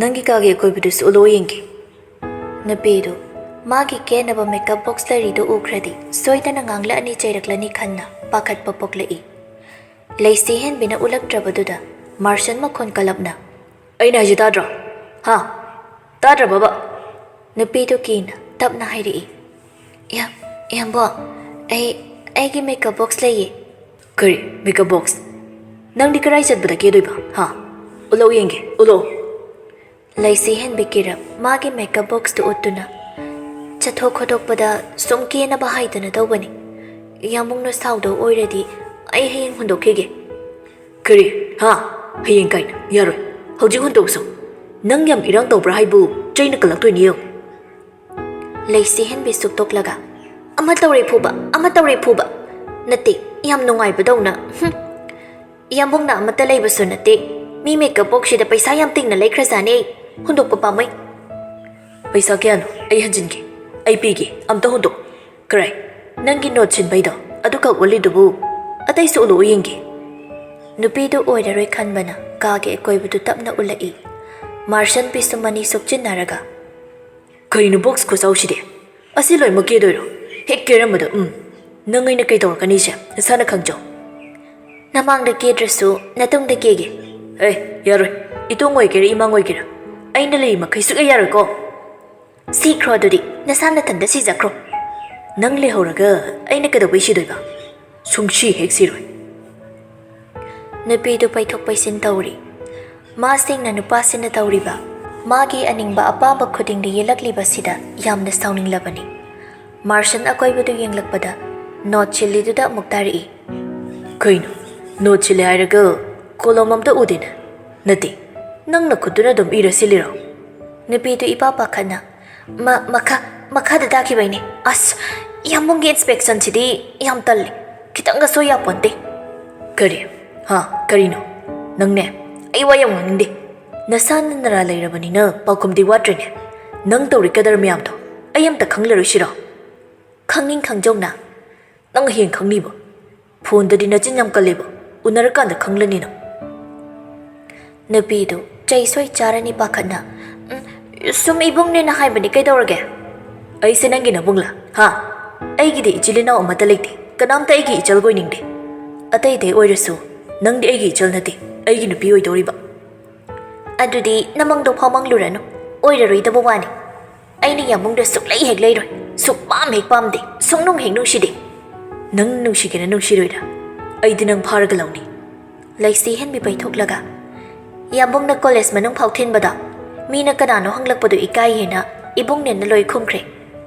"ꯅꯪꯒꯤ ꯀꯥꯒꯤ ꯑꯀꯣꯏꯕꯗꯨꯁꯨ ꯎꯠꯂꯛꯑꯣ ꯌꯦꯡꯒꯦ꯫" ꯅꯨꯄꯤꯗꯨ ꯃꯥꯒꯤ ꯀꯦꯅꯕ ꯃꯦꯀꯞ ꯕꯣꯛꯁ ꯂꯩꯔꯤꯗꯨ ꯎꯈ꯭ꯔꯗꯤ ꯁꯣꯏꯗꯅ ꯉꯥꯡꯂꯛꯑꯅꯤ, ꯆꯩꯔꯛꯂꯅꯤ ꯈꯟꯅ ꯄꯥꯈꯠꯄ ꯄꯣꯛꯂꯛꯏ꯫ ꯂꯩꯁꯤ ꯍꯦꯟꯕꯤꯅ ꯎꯠꯂꯛꯇ꯭ꯔꯕꯗꯨꯗ ꯃꯥꯔꯁꯟ ꯃꯈꯣꯟ ꯀꯜꯂꯞꯅ, "ꯑꯩꯅ ꯍꯥꯏꯁꯤ ꯇꯥꯗ꯭ꯔꯣ? ꯍꯥ? ꯇꯥꯗ꯭ꯔꯕꯕ?" ꯅꯨꯄꯤꯗꯨ ꯀꯤꯅ ꯇꯞꯅ ꯍꯥꯏꯔꯛꯏ, "ꯏꯌꯥ-, ꯏꯌꯥꯝꯕꯣ, ꯑꯩ, ꯑꯩꯒꯤ ꯃꯦꯀꯞ ꯕꯣꯛꯁ ꯂꯩꯌꯦ꯫" "ꯀꯔꯤ ꯃꯦꯀꯞ ꯕꯣꯛꯁ? ꯅꯪꯗꯤ ꯀꯔꯥꯏ ꯆꯠꯄꯗ ꯀꯦꯗꯣꯏꯕ? ꯍꯥ? ꯎꯠꯂꯛꯎ ꯌꯦꯡꯒꯦ, ꯎꯠꯂꯛꯑꯣ꯫ ꯂꯩꯁꯤ ꯍꯦꯟꯕꯤ ꯀꯤꯔꯞ ꯃꯥꯒꯤ ꯃꯦꯀꯞ ꯕꯣꯛꯁꯇꯨ ꯎꯠꯇꯨꯅ, "ꯆꯠꯊꯣꯛ ꯈꯣꯠꯇꯣꯛꯄꯗ ꯁꯨꯝ ꯀꯦꯅꯕ ꯍꯥꯏꯗꯅ ꯇꯧꯕꯅꯤ꯫ ꯌꯥꯝꯕꯨꯡꯅ ꯁꯥꯎꯗꯧ ꯑꯣꯏꯔꯗꯤ ꯑꯩ ꯍꯌꯦꯡ ꯍꯨꯟꯗꯣꯛꯈꯤꯒꯦ꯫" "ꯀꯔꯤ? ꯍꯥ? ꯍꯌꯦꯡ ꯀꯥꯏꯅ? ꯌꯥꯔꯣꯏ꯫ ꯍꯧꯖꯤꯛ ꯍꯨꯟꯗꯣꯛꯁꯣ꯫ ꯅꯪ ꯌꯥꯝ ꯏꯔꯥꯡ ꯇꯧꯕ꯭ꯔꯥ ꯍꯥꯏꯕꯨ ꯆꯩꯅ ꯀꯜꯂꯛꯇꯣꯏꯅꯤ ꯌꯦꯡꯉꯨ꯫" ꯂꯩꯁꯤ ꯍꯦꯟꯕꯤ ꯁꯨꯛꯇꯣꯛꯂꯒ, "ꯑꯃ ꯇꯧꯔꯦ ꯐꯨꯕ, ꯑꯃ ꯇꯧꯔꯦ ꯐꯨꯕ꯫ ꯅꯠꯇꯦ, ꯌꯥꯝ ꯅꯨꯡꯉꯥꯏꯕꯗꯧꯅ꯫ ꯍꯨꯝ꯫ ꯌꯥꯝꯕꯨꯡꯅ ꯑꯃꯠꯇ ꯂꯩꯕꯁꯨ ꯅꯠꯇꯦ꯫ ꯃꯤ ꯃꯦꯀꯞ ꯕꯣꯛꯁꯁꯤꯗ ꯄꯩꯁꯥ ꯌꯥꯝ ꯇꯤꯡꯅ ꯂꯩꯈ꯭ꯔꯖꯥꯠꯅꯦ꯫ ꯍꯨꯟꯗꯣꯛꯄ ꯄꯥꯝꯃꯨꯏ꯫" "ꯄꯩꯁꯥ ꯀꯌꯥꯅꯣ? ꯑꯩ ꯍꯟꯖꯤꯟꯒꯦ꯫ ꯑꯩ ꯄꯤꯒꯦ꯫ ꯑꯝꯇ ꯍꯨꯟꯗꯣꯛ꯫ ꯀꯔꯥꯏ? ꯅꯪꯒꯤ ꯅꯣꯠ ꯁꯤꯟꯕꯩꯗꯣ? ꯑꯗꯨꯈꯛ ꯎꯠꯂꯤꯗꯨꯕꯨ? ꯑꯇꯩꯁꯨ ꯎꯠꯂꯛꯑꯣ ꯌꯦꯡꯒꯦ꯫" ꯅꯨꯄꯤꯗꯨ ꯑꯣꯏꯔꯔꯣꯏ ꯈꯟꯕꯅ ꯀꯥꯒꯤ ꯑꯀꯣꯏꯕꯗꯨ ꯇꯞꯅ ꯎꯠꯂꯛꯏ꯫ ꯃꯥꯔꯁꯟ ꯄꯤꯁꯨꯝ ꯑꯅꯤ ꯁꯨꯛꯆꯤꯟꯅꯔꯒ, "ꯀꯩꯅꯣ ꯕꯣꯛꯁ ꯈꯨꯆꯥꯎꯁꯤꯗꯤ? ꯑꯁꯤ ꯂꯣꯏꯃꯛ ꯀꯦꯗꯣꯏꯔꯣ? ꯍꯦꯛ ꯀꯦꯔꯝꯕꯗ, ꯎꯝ꯫ ꯅꯪ ꯑꯩꯅ ꯀꯩ ꯇꯧꯔꯛꯀꯅꯤꯁꯦ ꯅꯁꯥꯅ ꯈꯪꯖꯧ꯫" "ꯅꯃꯥꯡꯗ ꯀꯦꯗ꯭ꯔꯁꯨ ꯅꯇꯨꯡꯗ ꯀꯦꯒꯦ꯫" "ꯑꯦ, ꯌꯥꯔꯣꯏ꯫ ꯏꯇꯣꯡ ꯑꯣꯏꯒꯦꯔꯥ ꯏꯃꯥꯡ ꯑꯣꯏꯒꯦꯔꯥ, ꯑꯩꯅ ꯂꯩꯔꯤ ꯃꯈꯩ ꯁꯨꯛꯌꯥ ꯌꯥꯔꯣꯏꯀꯣ꯫" "ꯁꯤꯈ꯭ꯔꯣ ꯑꯗꯨꯗꯤ, ꯅꯁꯥ ꯅꯊꯟꯗ ꯁꯤꯖꯈ꯭ꯔꯣ꯫" "ꯅꯪ ꯂꯩꯍꯧꯔꯒ ꯑꯩꯅ ꯀꯩꯗꯧꯕꯩ ꯁꯤꯗꯣꯏꯕ? ꯁꯨꯡꯁꯤ ꯍꯦꯛ ꯁꯤꯔꯣꯏ꯫" ꯅꯨꯄꯤꯗꯨ ꯄꯩꯊꯣꯛ ꯄꯩꯁꯤꯟ ꯇꯧꯔꯤ꯫ ꯃꯥꯁꯤꯡꯅ ꯅꯨꯄꯥꯁꯤꯅ ꯇꯧꯔꯤꯕ, ꯃꯥꯒꯤ ꯑꯅꯤꯡꯕ ꯑꯄꯥꯝꯕ ꯈꯨꯗꯤꯡꯗ ꯌꯦꯜꯂꯛꯂꯤꯕꯁꯤꯗ ꯌꯥꯝꯅ ꯁꯥꯎꯅꯤꯡꯂꯕꯅꯤ꯫ ꯃꯥꯔꯁꯟ ꯑꯀꯣꯏꯕꯗꯨ ꯌꯦꯡꯂꯛꯄꯗ ꯅꯣꯠ ꯁꯤꯜꯂꯤꯗꯨꯗ ꯑꯃꯨꯛ ꯇꯥꯔꯛꯏ꯫ "ꯀꯩꯅꯣ? ꯅꯣꯠ ꯁꯤꯜꯂꯦ ꯍꯥꯏꯔꯒ ꯀꯣꯂꯣꯝ ꯑꯝꯇ ꯎꯗꯦꯅꯦ꯫ ꯅꯠꯇꯦ, ꯅꯪ ꯅꯈꯨꯠꯇꯨꯅ ꯑꯗꯨꯝ ꯏꯔ ꯁꯤꯜꯂꯤꯔꯣ?" ꯅꯨꯄꯤꯗꯨ ꯏꯄꯥ ꯄꯥꯈꯠꯅ, "ꯃ-, ꯃꯈꯥ, ꯃꯈꯥꯗ ꯇꯥꯈꯤꯕꯩꯅꯦ꯫ ꯑꯁ, ꯌꯥꯝꯕꯨꯡꯒꯤ ꯏꯟꯁꯄꯦꯛꯁꯟꯁꯤꯗꯤ ꯌꯥꯝ ꯇꯜꯂꯤ꯫ ꯈꯤꯇꯪꯒ ꯁꯣꯏ ꯌꯥꯄꯣꯟꯇꯦ꯫" "ꯀꯔꯤ? ꯍꯥ? ꯀꯔꯤꯅꯣ? ꯅꯪꯅꯦ, ꯑꯩ ꯋꯥ ꯌꯥꯝ ꯉꯥꯡꯅꯤꯡꯗꯦ꯫ ꯅꯁꯥꯅ ꯅꯔꯥ ꯂꯩꯔꯕꯅꯤꯅ ꯄꯥꯎꯈꯨꯝꯗꯤ ꯋꯥꯠꯇ꯭ꯔꯦꯅꯦ꯫ ꯅꯪ ꯇꯧꯔꯤ ꯀꯗꯔ ꯃꯌꯥꯝꯗꯣ ꯑꯩ ꯑꯝꯇ ꯈꯪꯂꯔꯣꯏꯁꯤꯔꯣ?" ꯈꯪꯅꯤꯡ ꯈꯪꯖꯧꯅ, "ꯅꯪ ꯍꯌꯦꯡ ꯈꯪꯅꯤꯕ꯫ ꯐꯣꯟꯗꯗꯤ ꯅꯆꯤꯟ ꯌꯥꯝ ꯀꯜꯂꯦꯕ꯫ ꯎꯅꯔꯀꯥꯟꯗ ꯈꯪꯂꯅꯤ ꯅꯪ꯫" ꯅꯨꯄꯤꯗꯨ ꯆꯩ ꯁꯣꯏ ꯆꯥꯔꯅꯤ ꯄꯥꯈꯠꯅ, "ꯎꯝ, ꯁꯨꯝ ꯏꯕꯨꯡꯅꯦꯅ ꯍꯥꯏꯕꯅꯤ, ꯀꯩꯗꯧꯔꯒꯦ?" "ꯑꯩꯁꯦ ꯅꯪꯒꯤ ꯅꯕꯨꯡꯂꯥ? ꯍꯥ? ꯑꯩꯒꯤꯗꯤ ꯏꯆꯤꯜ ꯏꯅꯥꯎ ꯑꯃꯠꯇ ꯂꯩꯇꯦ꯫ ꯀꯅꯥꯝꯇ ꯑꯩꯒꯤ ꯏꯆꯜ ꯑꯣꯏꯅꯤꯡꯗꯦ꯫ ꯑꯇꯩ ꯑꯇꯩ ꯑꯣꯏꯔꯁꯨ ꯅꯪꯗꯤ ꯑꯩꯒꯤ ꯏꯆꯜ ꯅꯠꯇꯦ, ꯑꯩꯒꯤ ꯅꯨꯄꯤ ꯑꯣꯏꯗꯧꯔꯤꯕ꯫" "ꯑꯗꯨꯗꯤ ꯅꯃꯪꯗꯣ ꯐꯥꯎꯃꯪꯂꯨꯔꯅꯨ, ꯑꯣꯏꯔꯔꯣꯏꯗꯕ ꯋꯥꯅꯤ꯫ ꯑꯩꯅ ꯌꯥꯝꯕꯨꯡꯗ ꯁꯨꯛꯂꯩ ꯍꯦꯛ ꯂꯩꯔꯣꯏ, ꯁꯨꯛꯄꯥꯝ ꯍꯦꯛ ꯄꯥꯝꯗꯦ, ꯁꯨꯛꯅꯨꯡ ꯍꯦꯛ ꯅꯨꯡꯁꯤꯗꯦ꯫" "ꯅꯪ ꯅꯨꯡꯁꯤꯒꯦꯔꯥ ꯅꯨꯡꯁꯤꯔꯣꯏꯔꯥ, ꯑꯩꯗꯤ ꯅꯪ ꯐꯥꯔꯒ ꯂꯧꯅꯤ꯫ ꯂꯩꯁꯤ ꯍꯦꯟꯕꯤ ꯄꯩꯊꯣꯛꯂꯒ, "ꯌꯥꯝꯕꯨꯡꯅ ꯀꯣꯂꯦꯖ ꯃꯅꯨꯡ ꯐꯥꯎ ꯊꯤꯟꯕꯗ ꯃꯤꯅ ꯀꯅꯥꯅꯣ ꯍꯪꯂꯛꯄꯗꯨ ꯏꯀꯥꯏ ꯍꯥꯏꯅ ꯏꯕꯨꯡꯅꯦꯅ ꯂꯣꯏ ꯈꯨꯝꯈ꯭ꯔꯦ꯫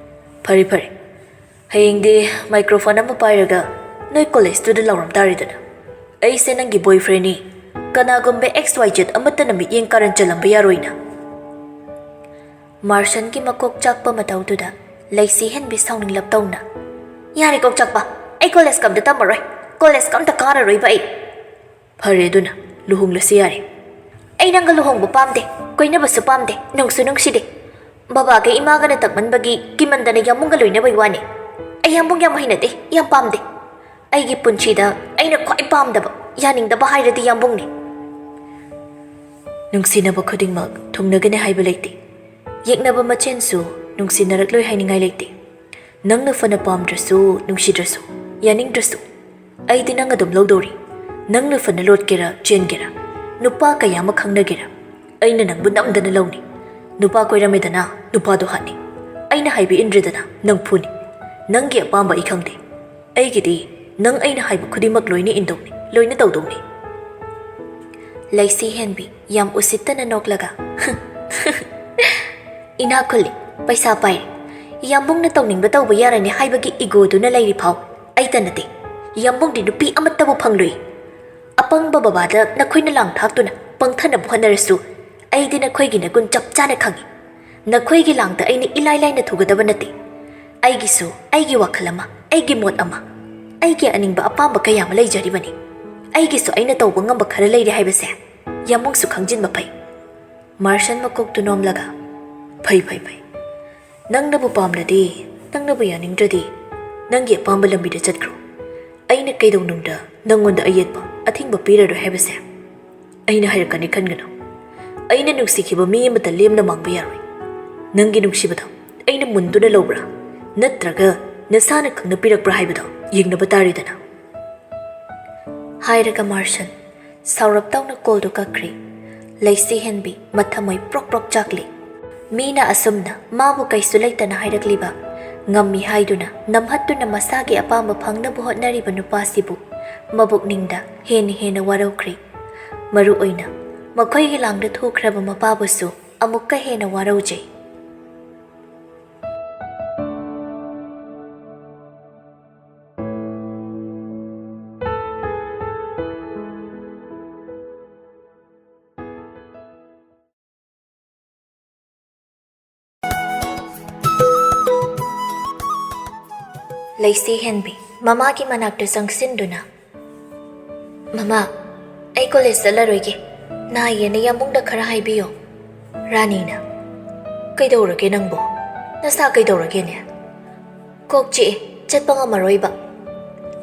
ꯐꯔꯦ ꯐꯔꯦ, ꯍꯌꯦꯡꯗꯤ ꯃꯥꯏꯀ꯭ꯔꯣꯐꯣꯟ ꯑꯃ ꯄꯥꯏꯔꯒ ꯅꯣꯏ ꯀꯣꯂꯦꯖꯇꯨꯗ ꯂꯥꯎꯔꯝ ꯇꯥꯔꯦꯗꯅ, 'ꯑꯩꯁꯦ ꯅꯪꯒꯤ ꯕꯣꯏꯐ꯭ꯔꯦꯟꯅꯤ, ꯀꯅꯥꯒꯨꯝꯕ ꯑꯦꯛꯁ ꯋꯥꯏ ꯖꯦꯠ ꯑꯃꯠꯇꯅ ꯃꯤꯠꯌꯦꯡ ꯀꯥꯔꯟ ꯆꯜꯂꯝꯕ ꯌꯥꯔꯣꯏꯅ.'" ꯃꯥꯔꯁꯟꯒꯤ ꯃꯀꯣꯛ ꯆꯥꯛꯄ ꯃꯇꯧꯗꯨꯗ ꯂꯩꯁꯤ ꯍꯦꯟꯕꯤ ꯁꯥꯎꯅꯤꯡꯂꯞ ꯇꯧꯅ, "ꯌꯥꯔꯦ ꯀꯣꯛ ꯆꯥꯛꯄ, ꯑꯩ ꯀꯣꯂꯦꯖ ꯀꯝꯇ ꯇꯝꯃꯔꯣꯏ, ꯀꯣꯂꯦꯖ ꯀꯝꯇ ꯀꯥꯔꯔꯣꯏꯕ ꯑꯩ꯫ ꯐꯔꯦ ꯑꯗꯨꯅ, ꯂꯨꯍꯣꯡꯂꯁꯤ ꯌꯥꯔꯦ꯫ ꯑꯩ ꯅꯪꯒ ꯂꯨꯍꯣꯡꯕ ꯄꯥꯝꯗꯦ, ꯀꯣꯏꯅꯕꯁꯨ ꯄꯥꯝꯗꯦ, ꯅꯨꯡꯁꯨ ꯅꯨꯡꯁꯤꯗꯦ꯫ ꯕꯕꯥꯒ ꯏꯃꯥꯒꯅ ꯇꯛꯃꯟꯕꯒꯤ ꯀꯤꯃꯟꯗꯅ ꯌꯥꯝꯕꯨꯡꯒ ꯂꯣꯏꯅꯕꯩ ꯋꯥꯅꯤ꯫ ꯑꯩ ꯌꯥꯝꯕꯨꯡ ꯌꯥꯝ ꯍꯩꯅꯗꯦ, ꯌꯥꯝ ꯄꯥꯝꯗꯦ꯫ ꯑꯩꯒꯤ ꯄꯨꯟꯁꯤꯗ ꯑꯩꯅ ꯈ꯭ꯋꯥꯏ ꯄꯥꯝꯗꯕ, ꯌꯥꯅꯤꯡꯗꯕ ꯍꯥꯏꯔꯗꯤ ꯌꯥꯝꯕꯨꯡꯅꯤ꯫ ꯅꯨꯡꯁꯤꯅꯕ ꯈꯨꯗꯤꯡꯃꯛ ꯊꯨꯡꯅꯒꯅꯤ ꯍꯥꯏꯕ ꯂꯩꯇꯦ꯫ ꯌꯦꯛꯅꯕ ꯃꯆꯦꯟꯁꯨ ꯅꯨꯡꯁꯤꯅꯔꯛꯂꯣꯏ ꯍꯥꯏꯅꯤꯡꯉꯥꯏ ꯂꯩꯇꯦ꯫ ꯅꯪꯅ ꯐꯅ ꯄꯥꯝꯗ꯭ꯔꯁꯨ, ꯅꯨꯡꯁꯤꯗ꯭ꯔꯁꯨ, ꯌꯥꯅꯤꯡꯗ꯭ꯔꯁꯨ, ꯑꯩꯗꯤ ꯅꯪ ꯑꯗꯨꯝ ꯂꯧꯗꯧꯔꯤ꯫ ꯅꯪꯅ ꯐꯅ ꯂꯣꯠꯀꯦꯔꯥ, ꯆꯦꯟꯒꯦꯔꯥ, ꯅꯨꯄꯥ ꯀꯌꯥ ꯑꯃ ꯈꯪꯅꯒꯦꯔꯥ, ꯑꯩꯅ ꯅꯪꯕꯨ ꯅꯝꯗꯅ ꯂꯧꯅꯤ꯫ ꯅꯨꯄꯥ ꯀꯣꯏꯔꯝꯃꯦꯗꯅ, ꯅꯨꯄꯥꯗꯣ ꯍꯥꯠꯅꯤ꯫ ꯑꯩꯅ ꯍꯥꯏꯕ ꯏꯟꯗ꯭ꯔꯦꯗꯅ, ꯅꯪ ꯐꯨꯅꯤ꯫ ꯅꯪꯒꯤ ꯑꯄꯥꯝꯕ ꯑꯩ ꯈꯪꯗꯦ꯫ ꯑꯩꯒꯤꯗꯤ ꯅꯪ ꯑꯩꯅ ꯍꯥꯏꯕ ꯈꯨꯗꯤꯡꯃꯛ ꯂꯣꯏꯅ ꯏꯟꯗꯧꯅꯤ, ꯂꯣꯏꯅ ꯇꯧꯗꯧꯅꯤ꯫ ꯂꯩꯁꯤ ꯍꯦꯟꯕꯤ ꯌꯥꯝ ꯎꯁꯤꯠꯇꯅ ꯅꯣꯛꯂꯒ, "ꯏꯅꯥꯛ ꯈꯨꯜꯂꯤ, ꯄꯩꯁꯥ ꯄꯥꯏꯔꯦ, ꯌꯥꯝꯕꯨꯡꯅ ꯇꯧꯅꯤꯡꯕ ꯇꯧꯕ ꯌꯥꯔꯅꯤ ꯍꯥꯏꯕꯒꯤ ꯏꯒꯣꯗꯨꯅ ꯂꯩꯔꯤ ꯐꯥꯎ ꯑꯩꯇ ꯅꯠꯇꯦ꯫ ꯌꯥꯝꯕꯨꯡꯗꯤ ꯅꯨꯄꯤ ꯑꯃꯠꯇꯕꯨ ꯐꯪꯂꯣꯏ꯫ ꯑꯄꯪꯕ ꯕꯕꯥꯗ ꯅꯈꯣꯏꯅ ꯂꯥꯡ ꯊꯥꯛꯇꯨꯅ ꯄꯪꯊꯅꯕ ꯍꯣꯠꯅꯔꯁꯨ, ꯑꯩꯗꯤ ꯅꯈꯣꯏꯒꯤ ꯅꯒꯨꯟ ꯆꯞ ꯆꯥꯅ ꯈꯪꯏ꯫ ꯅꯈꯣꯏꯒꯤ ꯂꯥꯡꯗ ꯑꯩꯅ ꯏꯂꯥꯏ ꯂꯥꯏꯅ ꯊꯨꯒꯗꯕ ꯅꯠꯇꯦ꯫ ꯑꯩꯒꯤꯁꯨ ꯑꯩꯒꯤ ꯋꯥꯈꯜ ꯑꯃ, ꯑꯩꯒꯤ ꯃꯣꯠ ꯑꯃ, ꯑꯩꯒꯤ ꯑꯅꯤꯡꯕ ꯑꯄꯥꯝꯕ ꯀꯌꯥ ꯑꯃ ꯂꯩꯖꯔꯤꯕꯅꯤ꯫ ꯑꯩꯒꯤꯁꯨ ꯑꯩꯅ ꯇꯧꯕ ꯉꯝꯕ ꯈꯔ ꯂꯩꯔꯦ ꯍꯥꯏꯕꯁꯦ ꯌꯥꯝꯕꯨꯡꯁꯨ ꯈꯪꯖꯤꯟꯕ ꯐꯩ꯫" ꯃꯥꯔꯁꯟ ꯃꯀꯣꯛꯇꯨ ꯅꯣꯝꯂꯒ, "ꯐꯩ, ꯐꯩ, ꯐꯩ꯫ ꯅꯪꯅꯕꯨ ꯄꯥꯝꯂꯗꯤ, ꯅꯪꯅꯕꯨ ꯌꯥꯅꯤꯡꯗ꯭ꯔꯗꯤ, ꯅꯪꯒꯤ ꯑꯄꯥꯝꯕ ꯂꯝꯕꯤꯗ ꯆꯠꯈ꯭ꯔꯣ꯫ ꯑꯩꯅ ꯀꯩꯗꯧꯅꯨꯡꯗ ꯅꯪꯉꯣꯟꯗ ꯑꯌꯦꯠꯄ, ꯑꯊꯤꯡꯕ ꯄꯤꯔꯔꯣꯏ ꯍꯥꯏꯕꯁꯦ ꯑꯩꯅ ꯍꯥꯏꯔꯛꯀꯅꯤ ꯈꯟꯒꯅꯨ꯫ ꯑꯩꯅ ꯅꯨꯡꯁꯤꯈꯤꯕ ꯃꯤ ꯑꯃꯇ ꯂꯦꯝꯅ ꯃꯥꯡꯕ ꯌꯥꯔꯣꯏ꯫ ꯅꯪꯒꯤ ꯅꯨꯡꯁꯤꯕꯗꯣ ꯑꯩꯅ ꯃꯨꯟꯗꯨꯅ ꯂꯧꯕ꯭ꯔꯥ? ꯅꯠꯇ꯭ꯔꯒ ꯅꯁꯥꯅ ꯈꯪꯅ ꯄꯤꯔꯛꯄ꯭ꯔꯥ ꯍꯥꯏꯕꯗꯣ ꯌꯦꯡꯅꯕ ꯇꯥꯔꯦꯗꯅ꯫" ꯍꯥꯏꯔꯒ ꯃꯥꯔꯁꯟ ꯁꯥꯎꯔꯞ ꯇꯧꯅ ꯀꯣꯜꯗꯨ ꯀꯛꯈ꯭ꯔꯦ꯫ ꯂꯩꯁꯤ ꯍꯦꯟꯕꯤ ꯃꯊꯃꯣꯏ ꯄ꯭ꯔꯣꯛ ꯄ꯭ꯔꯣꯛ ꯆꯥꯛꯂꯤ꯫ ꯃꯤꯅ ꯑꯁꯨꯝꯅ ꯃꯥꯕꯨ ꯀꯩꯁꯨ ꯂꯩꯇꯅ ꯍꯥꯏꯔꯛꯂꯤꯕ, ꯉꯝꯃꯤ ꯍꯥꯏꯗꯨꯅ ꯅꯝꯍꯠꯇꯨꯅ ꯃꯁꯥꯒꯤ ꯑꯄꯥꯝꯕ ꯐꯪꯅꯕ ꯍꯣꯠꯅꯔꯤꯕ ꯅꯨꯄꯥꯁꯤꯕꯨ ꯃꯕꯨꯛꯅꯤꯡꯗ ꯍꯦꯟꯅ ꯍꯦꯟꯅ ꯋꯥꯔꯧꯈ꯭ꯔꯦ꯫ ꯃꯔꯨ ꯑꯣꯏꯅ ꯃꯈꯣꯏꯒꯤ ꯂꯥꯡꯗ ꯊꯣꯛꯈ꯭ꯔꯕ ꯃꯄꯥꯕꯨꯁꯨ ꯑꯃꯨꯛꯀ ꯍꯦꯟꯅ ꯋꯥꯔꯧꯖꯩ꯫ ꯂꯩꯁꯤ ꯍꯦꯟꯕꯤ ꯃꯃꯥꯒꯤ ꯃꯅꯥꯛꯇ ꯆꯪꯁꯤꯟꯗꯨꯅ, "ꯃꯃꯥ, ꯑꯩ ꯀꯣꯂꯦꯖ ꯆꯠꯂꯔꯣꯏꯒꯦ꯫ ꯅꯥꯏꯌꯦꯅ ꯌꯥꯝꯕꯨꯡꯗ ꯈꯔ ꯍꯥꯏꯕꯤꯌꯣ꯫" ꯔꯥꯅꯤꯅ, "ꯀꯩꯗꯧꯔꯒꯦ ꯅꯪꯕꯣ? ꯅꯁꯥ ꯀꯩꯗꯧꯔꯒꯦꯅꯦ?" "ꯀꯣꯛ ꯆꯤꯛꯑꯦ, ꯆꯠꯄ ꯉꯝꯃꯔꯣꯏꯕ꯫"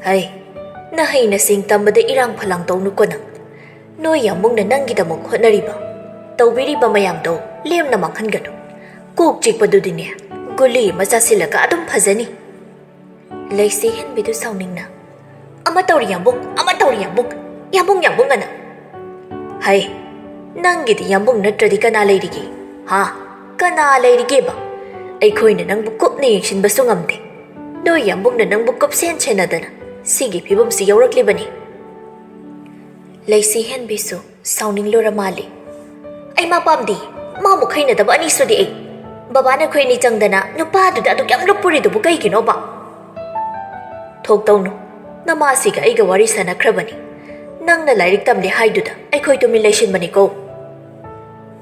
"ꯍꯩ, ꯅꯍꯩ ꯅꯁꯤꯡ ꯇꯝꯕꯗ ꯏꯔꯥꯡ ꯐꯂꯥꯡ ꯇꯧꯅꯨꯀꯣ ꯅꯪ꯫ ꯅꯣꯏ ꯌꯥꯝꯕꯨꯡꯅ ꯅꯪꯒꯤꯗꯃꯛ ꯍꯣꯠꯅꯔꯤꯕ, ꯇꯧꯕꯤꯔꯤꯕ ꯃꯌꯥꯝꯗꯣ ꯂꯦꯝꯅ ꯃꯥꯡꯍꯟꯒꯅꯨ꯫ ꯀꯣꯛ ꯆꯤꯛꯄꯗꯨꯗꯤꯅꯦ, ꯒꯨꯂꯤ ꯑꯃ ꯆꯥꯁꯤꯜꯂꯒ ꯑꯗꯨꯝ ꯐꯖꯅꯤ꯫" ꯂꯩꯁꯤ ꯍꯦꯟꯕꯤꯗꯨ ꯁꯥꯎꯅꯤꯡꯅ, "ꯑꯃ ꯇꯧꯔꯤ ꯌꯥꯝꯕꯨꯡ, ꯑꯃ ꯇꯧꯔꯤ ꯌꯥꯝꯕꯨꯡ, ꯌꯥꯝꯕꯨꯡ, ꯌꯥꯝꯕꯨꯡ ꯑꯅ꯫" "ꯍꯩ, ꯅꯪꯒꯤꯗꯤ ꯌꯥꯝꯕꯨꯡ ꯅꯠꯇ꯭ꯔꯗꯤ ꯀꯅꯥ ꯂꯩꯔꯤꯒꯦ? ꯍꯥ? ꯀꯅꯥ ꯂꯩꯔꯤꯒꯦꯕ? ꯑꯩꯈꯣꯏꯅ ꯅꯪꯕꯨ ꯀꯨꯞꯅ ꯌꯦꯡꯁꯤꯟꯕꯁꯨ ꯉꯝꯗꯦ꯫ ꯅꯣꯏ ꯌꯥꯝꯕꯨꯡꯅ ꯅꯪꯕꯨ ꯀꯨꯞꯁꯦꯟ ꯁꯦꯟꯅꯗꯅ ꯁꯤꯒꯤ ꯐꯤꯕꯝꯁꯤ ꯌꯧꯔꯛꯂꯤꯕꯅꯤ꯫" ꯂꯩꯁꯤ ꯍꯦꯟꯕꯤꯁꯨ ꯁꯥꯎꯅꯤꯡꯂꯨꯔ ꯃꯥꯜꯂꯤ꯫ "ꯑꯩ ꯃꯥ ꯄꯥꯝꯗꯦ꯫ ꯃꯥꯃꯨꯛ ꯍꯩꯅꯗꯕ ꯑꯅꯤ ꯁꯨꯗꯦ ꯑꯩ꯫ ꯕꯕꯥꯅ ꯑꯩꯈꯣꯏ ꯑꯅꯤ ꯆꯪꯗꯅ ꯅꯨꯄꯥꯗꯨꯗ ꯑꯗꯨꯛ ꯌꯥꯝ ꯂꯨꯞꯄꯨꯔꯤꯗꯨꯕꯨ ꯀꯩꯒꯤꯅꯣꯕ?" "ꯊꯣꯛꯇꯧꯅꯨ꯫ ꯅꯃꯥꯁꯤꯒ ꯑꯩꯒ ꯋꯥꯔꯤ ꯁꯥꯟꯅꯈ꯭ꯔꯕꯅꯤ꯫ ꯅꯪꯅ ꯂꯥꯏꯔꯤꯛ ꯇꯝꯂꯦ ꯍꯥꯏꯗꯨꯗ ꯑꯩꯈꯣꯏ ꯇꯨꯃꯤꯟ ꯂꯩꯁꯤꯟꯕꯅꯤꯀꯣ꯫"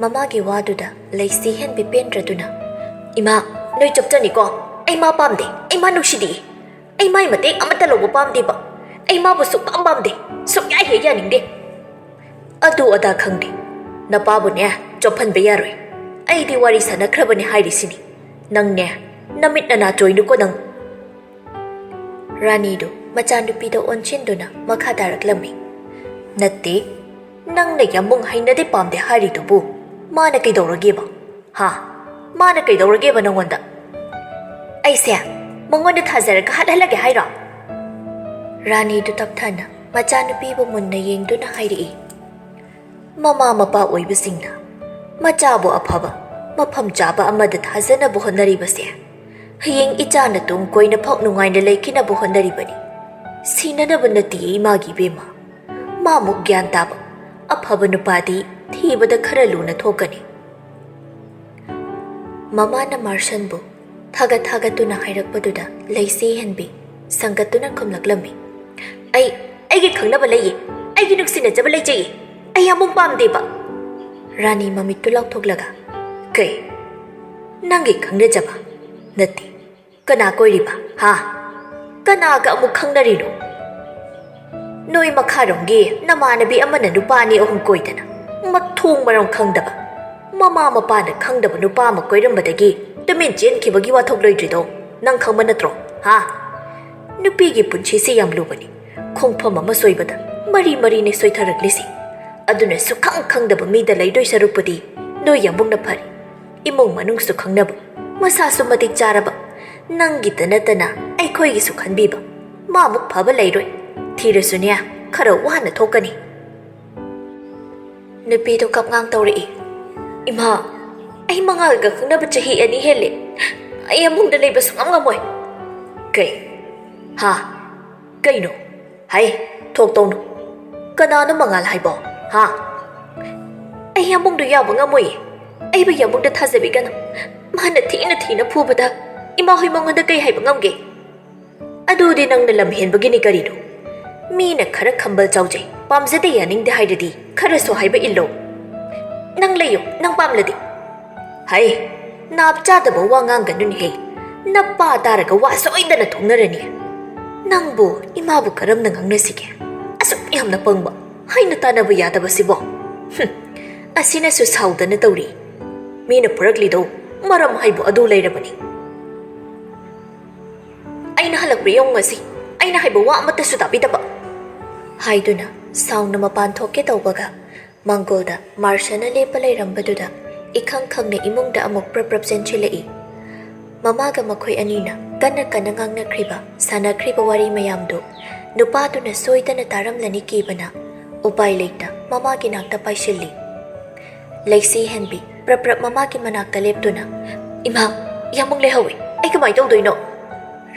ꯃꯃꯥꯒꯤ ꯋꯥꯗꯨꯗ ꯂꯩꯁꯤ ꯍꯦꯟꯕꯤ ꯄꯦꯟꯗ꯭ꯔꯗꯨꯅ, "ꯏꯃꯥ, ꯅꯣꯏ ꯆꯞꯆꯅꯤꯀꯣ꯫ ꯑꯩ ꯃꯥ ꯄꯥꯝꯗꯦ꯫ ꯑꯩ ꯃꯥ ꯅꯨꯡꯁꯤꯗꯦ꯫ ꯑꯩ ꯃꯥꯏ ꯃꯇꯦꯡ ꯑꯃꯠꯇ ꯂꯧꯕ ꯄꯥꯝꯗꯦꯕ꯫ ꯑꯩ ꯃꯥꯕꯨ ꯁꯨꯛꯄꯥꯝ ꯄꯥꯝꯗꯦ꯫ ꯁꯨꯛꯌꯥ ꯍꯦꯛ ꯌꯥꯅꯤꯡꯗꯦ꯫" "ꯑꯗꯨ ꯑꯗꯥ ꯈꯪꯗꯦ꯫ ꯅꯄꯥꯕꯨꯅꯦ ꯆꯣꯞꯍꯟꯕ ꯌꯥꯔꯣꯏ꯫ ꯑꯩꯗꯤ ꯋꯥꯔꯤ ꯁꯥꯟꯅꯈ꯭ꯔꯕꯅꯦ ꯍꯥꯏꯔꯤꯁꯤꯅꯤ꯫ ꯅꯪꯅꯦ, ꯅꯃꯤꯠ ꯅꯅꯥ ꯆꯣꯏꯅꯨꯀꯣ ꯅꯪ꯫" ꯔꯥꯅꯤꯗꯨ ꯃꯆꯥꯅꯨꯄꯤꯗ ꯑꯣꯟꯁꯤꯟꯗꯨꯅ ꯃꯈꯥ ꯇꯥꯔꯛꯂꯝꯃꯤ꯫ "ꯅꯠꯇꯦ, ꯅꯪꯅ ꯌꯥꯝꯕꯨꯡ ꯍꯩꯅꯗꯦ ꯄꯥꯝꯗꯦ ꯍꯥꯏꯔꯤꯗꯨꯕꯨ ꯃꯥꯅ ꯀꯩꯗꯧꯔꯒꯦꯕ? ꯍꯥ? ꯃꯥꯅ ꯀꯩꯗꯧꯔꯒꯦꯕ ꯅꯪꯉꯣꯟꯗ?" "ꯑꯩꯁꯦ ꯃꯉꯣꯟꯗ ꯊꯥꯖꯔꯒ ꯍꯥꯠꯍꯜꯂꯒꯦ ꯍꯥꯏꯔꯣ?" ꯔꯥꯅꯤꯗꯨ ꯇꯞꯊꯅ ꯃꯆꯥꯅꯨꯄꯤꯕꯨ ꯃꯨꯟꯅ ꯌꯦꯡꯗꯨꯅ ꯍꯥꯏꯔꯛꯏ꯫ ꯃꯃꯥ ꯃꯄꯥ ꯑꯣꯏꯕꯁꯤꯡꯅ ꯃꯆꯥꯕꯨ ꯑꯐꯕ, ꯃꯐꯝ ꯆꯥꯕ ꯑꯃꯗ ꯊꯥꯖꯅꯕ ꯍꯣꯠꯅꯔꯤꯕꯁꯦ, ꯍꯌꯦꯡ ꯏꯆꯥꯅ ꯇꯨꯡ ꯀꯣꯏꯅ ꯐꯥꯎ ꯅꯨꯡꯉꯥꯏꯅ ꯂꯩꯈꯤꯅꯕ ꯍꯣꯠꯅꯔꯤꯕꯅꯤ꯫ ꯁꯤꯅꯅꯕ ꯅꯠꯇꯤꯌꯦ ꯏꯃꯥꯒꯤ ꯏꯕꯦꯝꯃ꯫ ꯃꯥꯃꯨꯛ ꯒ꯭ꯌꯥꯟ ꯇꯥꯕ ꯑꯐꯕ ꯅꯨꯄꯥꯗꯤ ꯊꯤꯕꯗ ꯈꯔ ꯂꯨꯅ ꯊꯣꯛꯀꯅꯤ꯫ ꯃꯃꯥꯅ ꯃꯥꯔꯁꯟꯕꯨ ꯊꯥꯒꯠ ꯊꯥꯒꯠꯇꯨꯅ ꯍꯥꯏꯔꯛꯄꯗꯨꯗ ꯂꯩꯁꯤ ꯍꯦꯟꯕꯤ ꯁꯪꯒꯠꯇꯨꯅ ꯈꯨꯝꯂꯛꯂꯝꯃꯤ꯫ "ꯑꯩ, ꯑꯩꯒꯤ ꯈꯪꯅꯕ ꯂꯩꯌꯦ꯫ ꯑꯩꯒꯤ ꯅꯨꯡꯁꯤꯅꯖꯕ ꯂꯩꯖꯩꯌꯦ꯫ ꯑꯩ ꯑꯃꯨꯛ ꯄꯥꯝꯗꯦꯕ!" ꯔꯥꯅꯤ ꯃꯃꯤꯠꯇꯨ ꯂꯥꯎꯊꯣꯛꯂꯒ, "ꯀꯩ? ꯅꯪꯒꯤ ꯈꯪꯅꯖꯕ? ꯅꯠꯇꯦ, ꯀꯅꯥ ꯀꯣꯏꯔꯤꯕ? ꯍꯥ? ꯀꯅꯥꯒ ꯑꯃꯨꯛ ꯈꯪꯅꯔꯤꯅꯣ? ꯅꯣꯏ ꯃꯈꯥꯔꯣꯝꯒꯤ ꯅꯃꯥꯟꯅꯕꯤ ꯑꯃꯅ ꯅꯨꯄꯥ ꯑꯅꯤ ꯑꯍꯨꯝ ꯀꯣꯏꯗꯅ, ꯃꯊꯣꯡ ꯃꯔꯝ ꯈꯪꯗꯕ, ꯃꯃꯥ ꯃꯄꯥꯅ ꯈꯪꯗꯕ ꯅꯨꯄꯥ ꯑꯃ ꯀꯣꯏꯔꯝꯕꯗꯒꯤ ꯇꯨꯃꯤꯟ ꯆꯦꯟꯈꯤꯕꯒꯤ ꯋꯥꯊꯣꯛ ꯂꯣꯏꯗ꯭ꯔꯤꯗꯣ ꯅꯪ ꯈꯪꯕ ꯅꯠꯇ꯭ꯔꯣ? ꯍꯥ? ꯅꯨꯄꯤꯒꯤ ꯄꯨꯟꯁꯤꯁꯦ ꯌꯥꯝ ꯂꯨꯕꯅꯤ꯫ ꯈꯣꯡꯐꯝ ꯑꯃ ꯁꯣꯏꯕꯗ ꯃꯔꯤ ꯃꯔꯤꯅꯦ ꯁꯣꯏꯊꯔꯛꯂꯤꯁꯤ꯫ ꯑꯗꯨꯅ ꯁꯨꯈꯪ ꯈꯪꯗꯕ ꯃꯤꯗ ꯂꯩꯗꯣꯏ ꯁꯔꯨꯛꯄꯨꯗꯤ ꯅꯣꯏ ꯌꯥꯝꯕꯨꯡꯅ ꯐꯔꯦ꯫ ꯏꯃꯨꯡ ꯃꯅꯨꯡꯁꯨ ꯈꯪꯅꯕ, ꯃꯁꯥꯁꯨ ꯃꯇꯤꯛ ꯆꯥꯔꯕ, ꯅꯪꯒꯤꯇ ꯅꯠꯇꯅ ꯑꯩꯈꯣꯏꯒꯤꯁꯨ ꯈꯟꯕꯤꯕ꯫ ꯃꯥꯃꯨꯛ ꯐꯕ ꯂꯩꯔꯣꯏ꯫ ꯊꯤꯔꯁꯨꯅꯦ, ꯈꯔ ꯋꯥꯅ ꯊꯣꯛꯀꯅꯤ꯫" ꯅꯨꯄꯤꯗꯣ ꯀꯞꯉꯥꯡ ꯇꯧꯔꯛꯏ꯫ "ꯏꯃꯥ, ꯑꯩ ꯃꯉꯥꯜꯒ ꯈꯪꯅꯕ ꯆꯍꯤ ꯑꯅꯤ ꯍꯦꯜꯂꯦ꯫ ꯑꯩ ꯌꯥꯝꯕꯨꯡꯗ ꯂꯩꯕ ꯁꯨꯡꯉꯝ ꯉꯝꯃꯣꯏ꯫" "ꯀꯩ? ꯍꯥ? ꯀꯩꯅꯣ? ꯍꯩ, ꯊꯣꯛ ꯇꯧꯅꯨ꯫ ꯀꯅꯥꯅꯣ ꯃꯉꯥꯜ ꯍꯥꯏꯕꯣ? ꯍꯥ? ꯑꯩ ꯌꯥꯝꯕꯨꯡꯗꯣ ꯌꯥꯕ ꯉꯝꯃꯣꯏꯌꯦ꯫ ꯑꯩꯕꯨ ꯌꯥꯝꯕꯨꯡꯗ ꯊꯥꯖꯕꯤꯒꯅꯨ꯫ ꯃꯥꯅ ꯊꯤꯅ ꯊꯤꯅ ꯐꯨꯕꯗ ꯏꯃꯥ ꯍꯣꯏ ꯃꯉꯣꯟꯗ ꯀꯩ ꯍꯥꯏꯕ ꯉꯝꯒꯦ?" "ꯑꯗꯨꯗꯤ ꯅꯪꯅ ꯂꯝ ꯍꯦꯟꯕꯒꯤꯅꯤ ꯀꯔꯤꯅꯣ? ꯃꯤꯅ ꯈꯔ ꯈꯝꯕꯜ ꯆꯥꯎꯖꯩ, ꯄꯥꯝꯖꯗꯦ ꯌꯥꯅꯤꯡꯗꯦ ꯍꯥꯏꯔꯗꯤ ꯈꯔꯁꯨ ꯍꯥꯏꯕ ꯏꯜꯂꯣ꯫ ꯅꯪ ꯂꯩꯌꯨ, ꯅꯪ ꯄꯥꯝꯂꯗꯤ꯫" "ꯍꯩ, ꯅꯥꯞ ꯆꯥꯗꯕ ꯋꯥ ꯉꯥꯡꯒꯅꯨꯅꯦꯍꯦ꯫ ꯅꯄꯥ ꯇꯥꯔꯒ ꯋꯥ ꯁꯣꯏꯗꯅ ꯊꯣꯛꯅꯔꯅꯤ꯫ ꯅꯪꯕꯨ ꯏꯃꯥꯕꯨ ꯀꯔꯝꯅ ꯉꯥꯡꯅꯁꯤꯒꯦ? ꯑꯁꯨꯛ ꯌꯥꯝꯅ ꯄꯪꯕ, ꯍꯥꯏꯅ ꯇꯥꯅꯕ ꯌꯥꯗꯕꯁꯤꯕꯣ? ꯍꯨꯝ, ꯑꯁꯤꯅꯁꯨ ꯁꯥꯎꯗꯅ ꯇꯧꯔꯤ꯫ ꯃꯤꯅ ꯐꯨꯔꯛꯂꯤꯗꯣ ꯃꯔꯝ ꯍꯥꯏꯕꯨ ꯑꯗꯨ ꯂꯩꯔꯕꯅꯤ꯫ ꯑꯩꯅ ꯍꯜꯂꯛꯄ ꯌꯦꯡꯉꯨ ꯉꯁꯤ꯫ ꯑꯩꯅ ꯍꯥꯏꯕ ꯋꯥ ꯑꯃꯠꯇꯁꯨ ꯇꯥꯕꯤꯗꯕ꯫" ꯍꯥꯏꯗꯨꯅ ꯁꯥꯎꯅ ꯃꯄꯥꯟ ꯊꯣꯛꯀꯦ ꯇꯧꯕꯒ, ꯃꯥꯡꯒꯣꯜꯗ ꯃꯥꯔꯁꯅ ꯂꯦꯞꯄ ꯂꯩꯔꯝꯕꯗꯨꯗ ꯏꯈꯪ ꯈꯪꯅ ꯏꯃꯨꯡꯗ ꯑꯃꯨꯛ ꯄ꯭ꯔꯞ ꯄ꯭ꯔꯞ ꯆꯦꯟꯁꯤꯜꯂꯛꯏ꯫ ꯃꯃꯥꯒ ꯃꯈꯣꯏ ꯑꯅꯤꯅ ꯀꯟꯅ ꯀꯟꯅ ꯉꯥꯡꯅꯈ꯭ꯔꯤꯕ, ꯁꯥꯟꯅꯈ꯭ꯔꯤꯕ ꯋꯥꯔꯤ ꯃꯌꯥꯝꯗꯨ ꯅꯨꯄꯥꯗꯨꯅ ꯁꯣꯏꯗꯅ ꯇꯥꯔꯝꯂꯅꯤ ꯀꯤꯕꯅ ꯎꯄꯥꯏ ꯂꯩꯇ ꯃꯃꯥꯒꯤ ꯅꯥꯛꯇ ꯄꯥꯏꯁꯤꯜꯂꯤ꯫ ꯂꯩꯁꯤ ꯍꯦꯟꯕꯤ ꯄ꯭ꯔꯞ ꯄ꯭ꯔꯞ ꯃꯃꯥꯒꯤ ꯃꯅꯥꯛꯇ ꯂꯦꯞꯇꯨꯅ, "ꯏꯃꯥ, ꯌꯥꯝꯕꯨꯡ ꯂꯩꯍꯧꯋꯤ꯫ ꯑꯩ ꯀꯃꯥꯏ ꯇꯧꯗꯣꯏꯅꯣ?"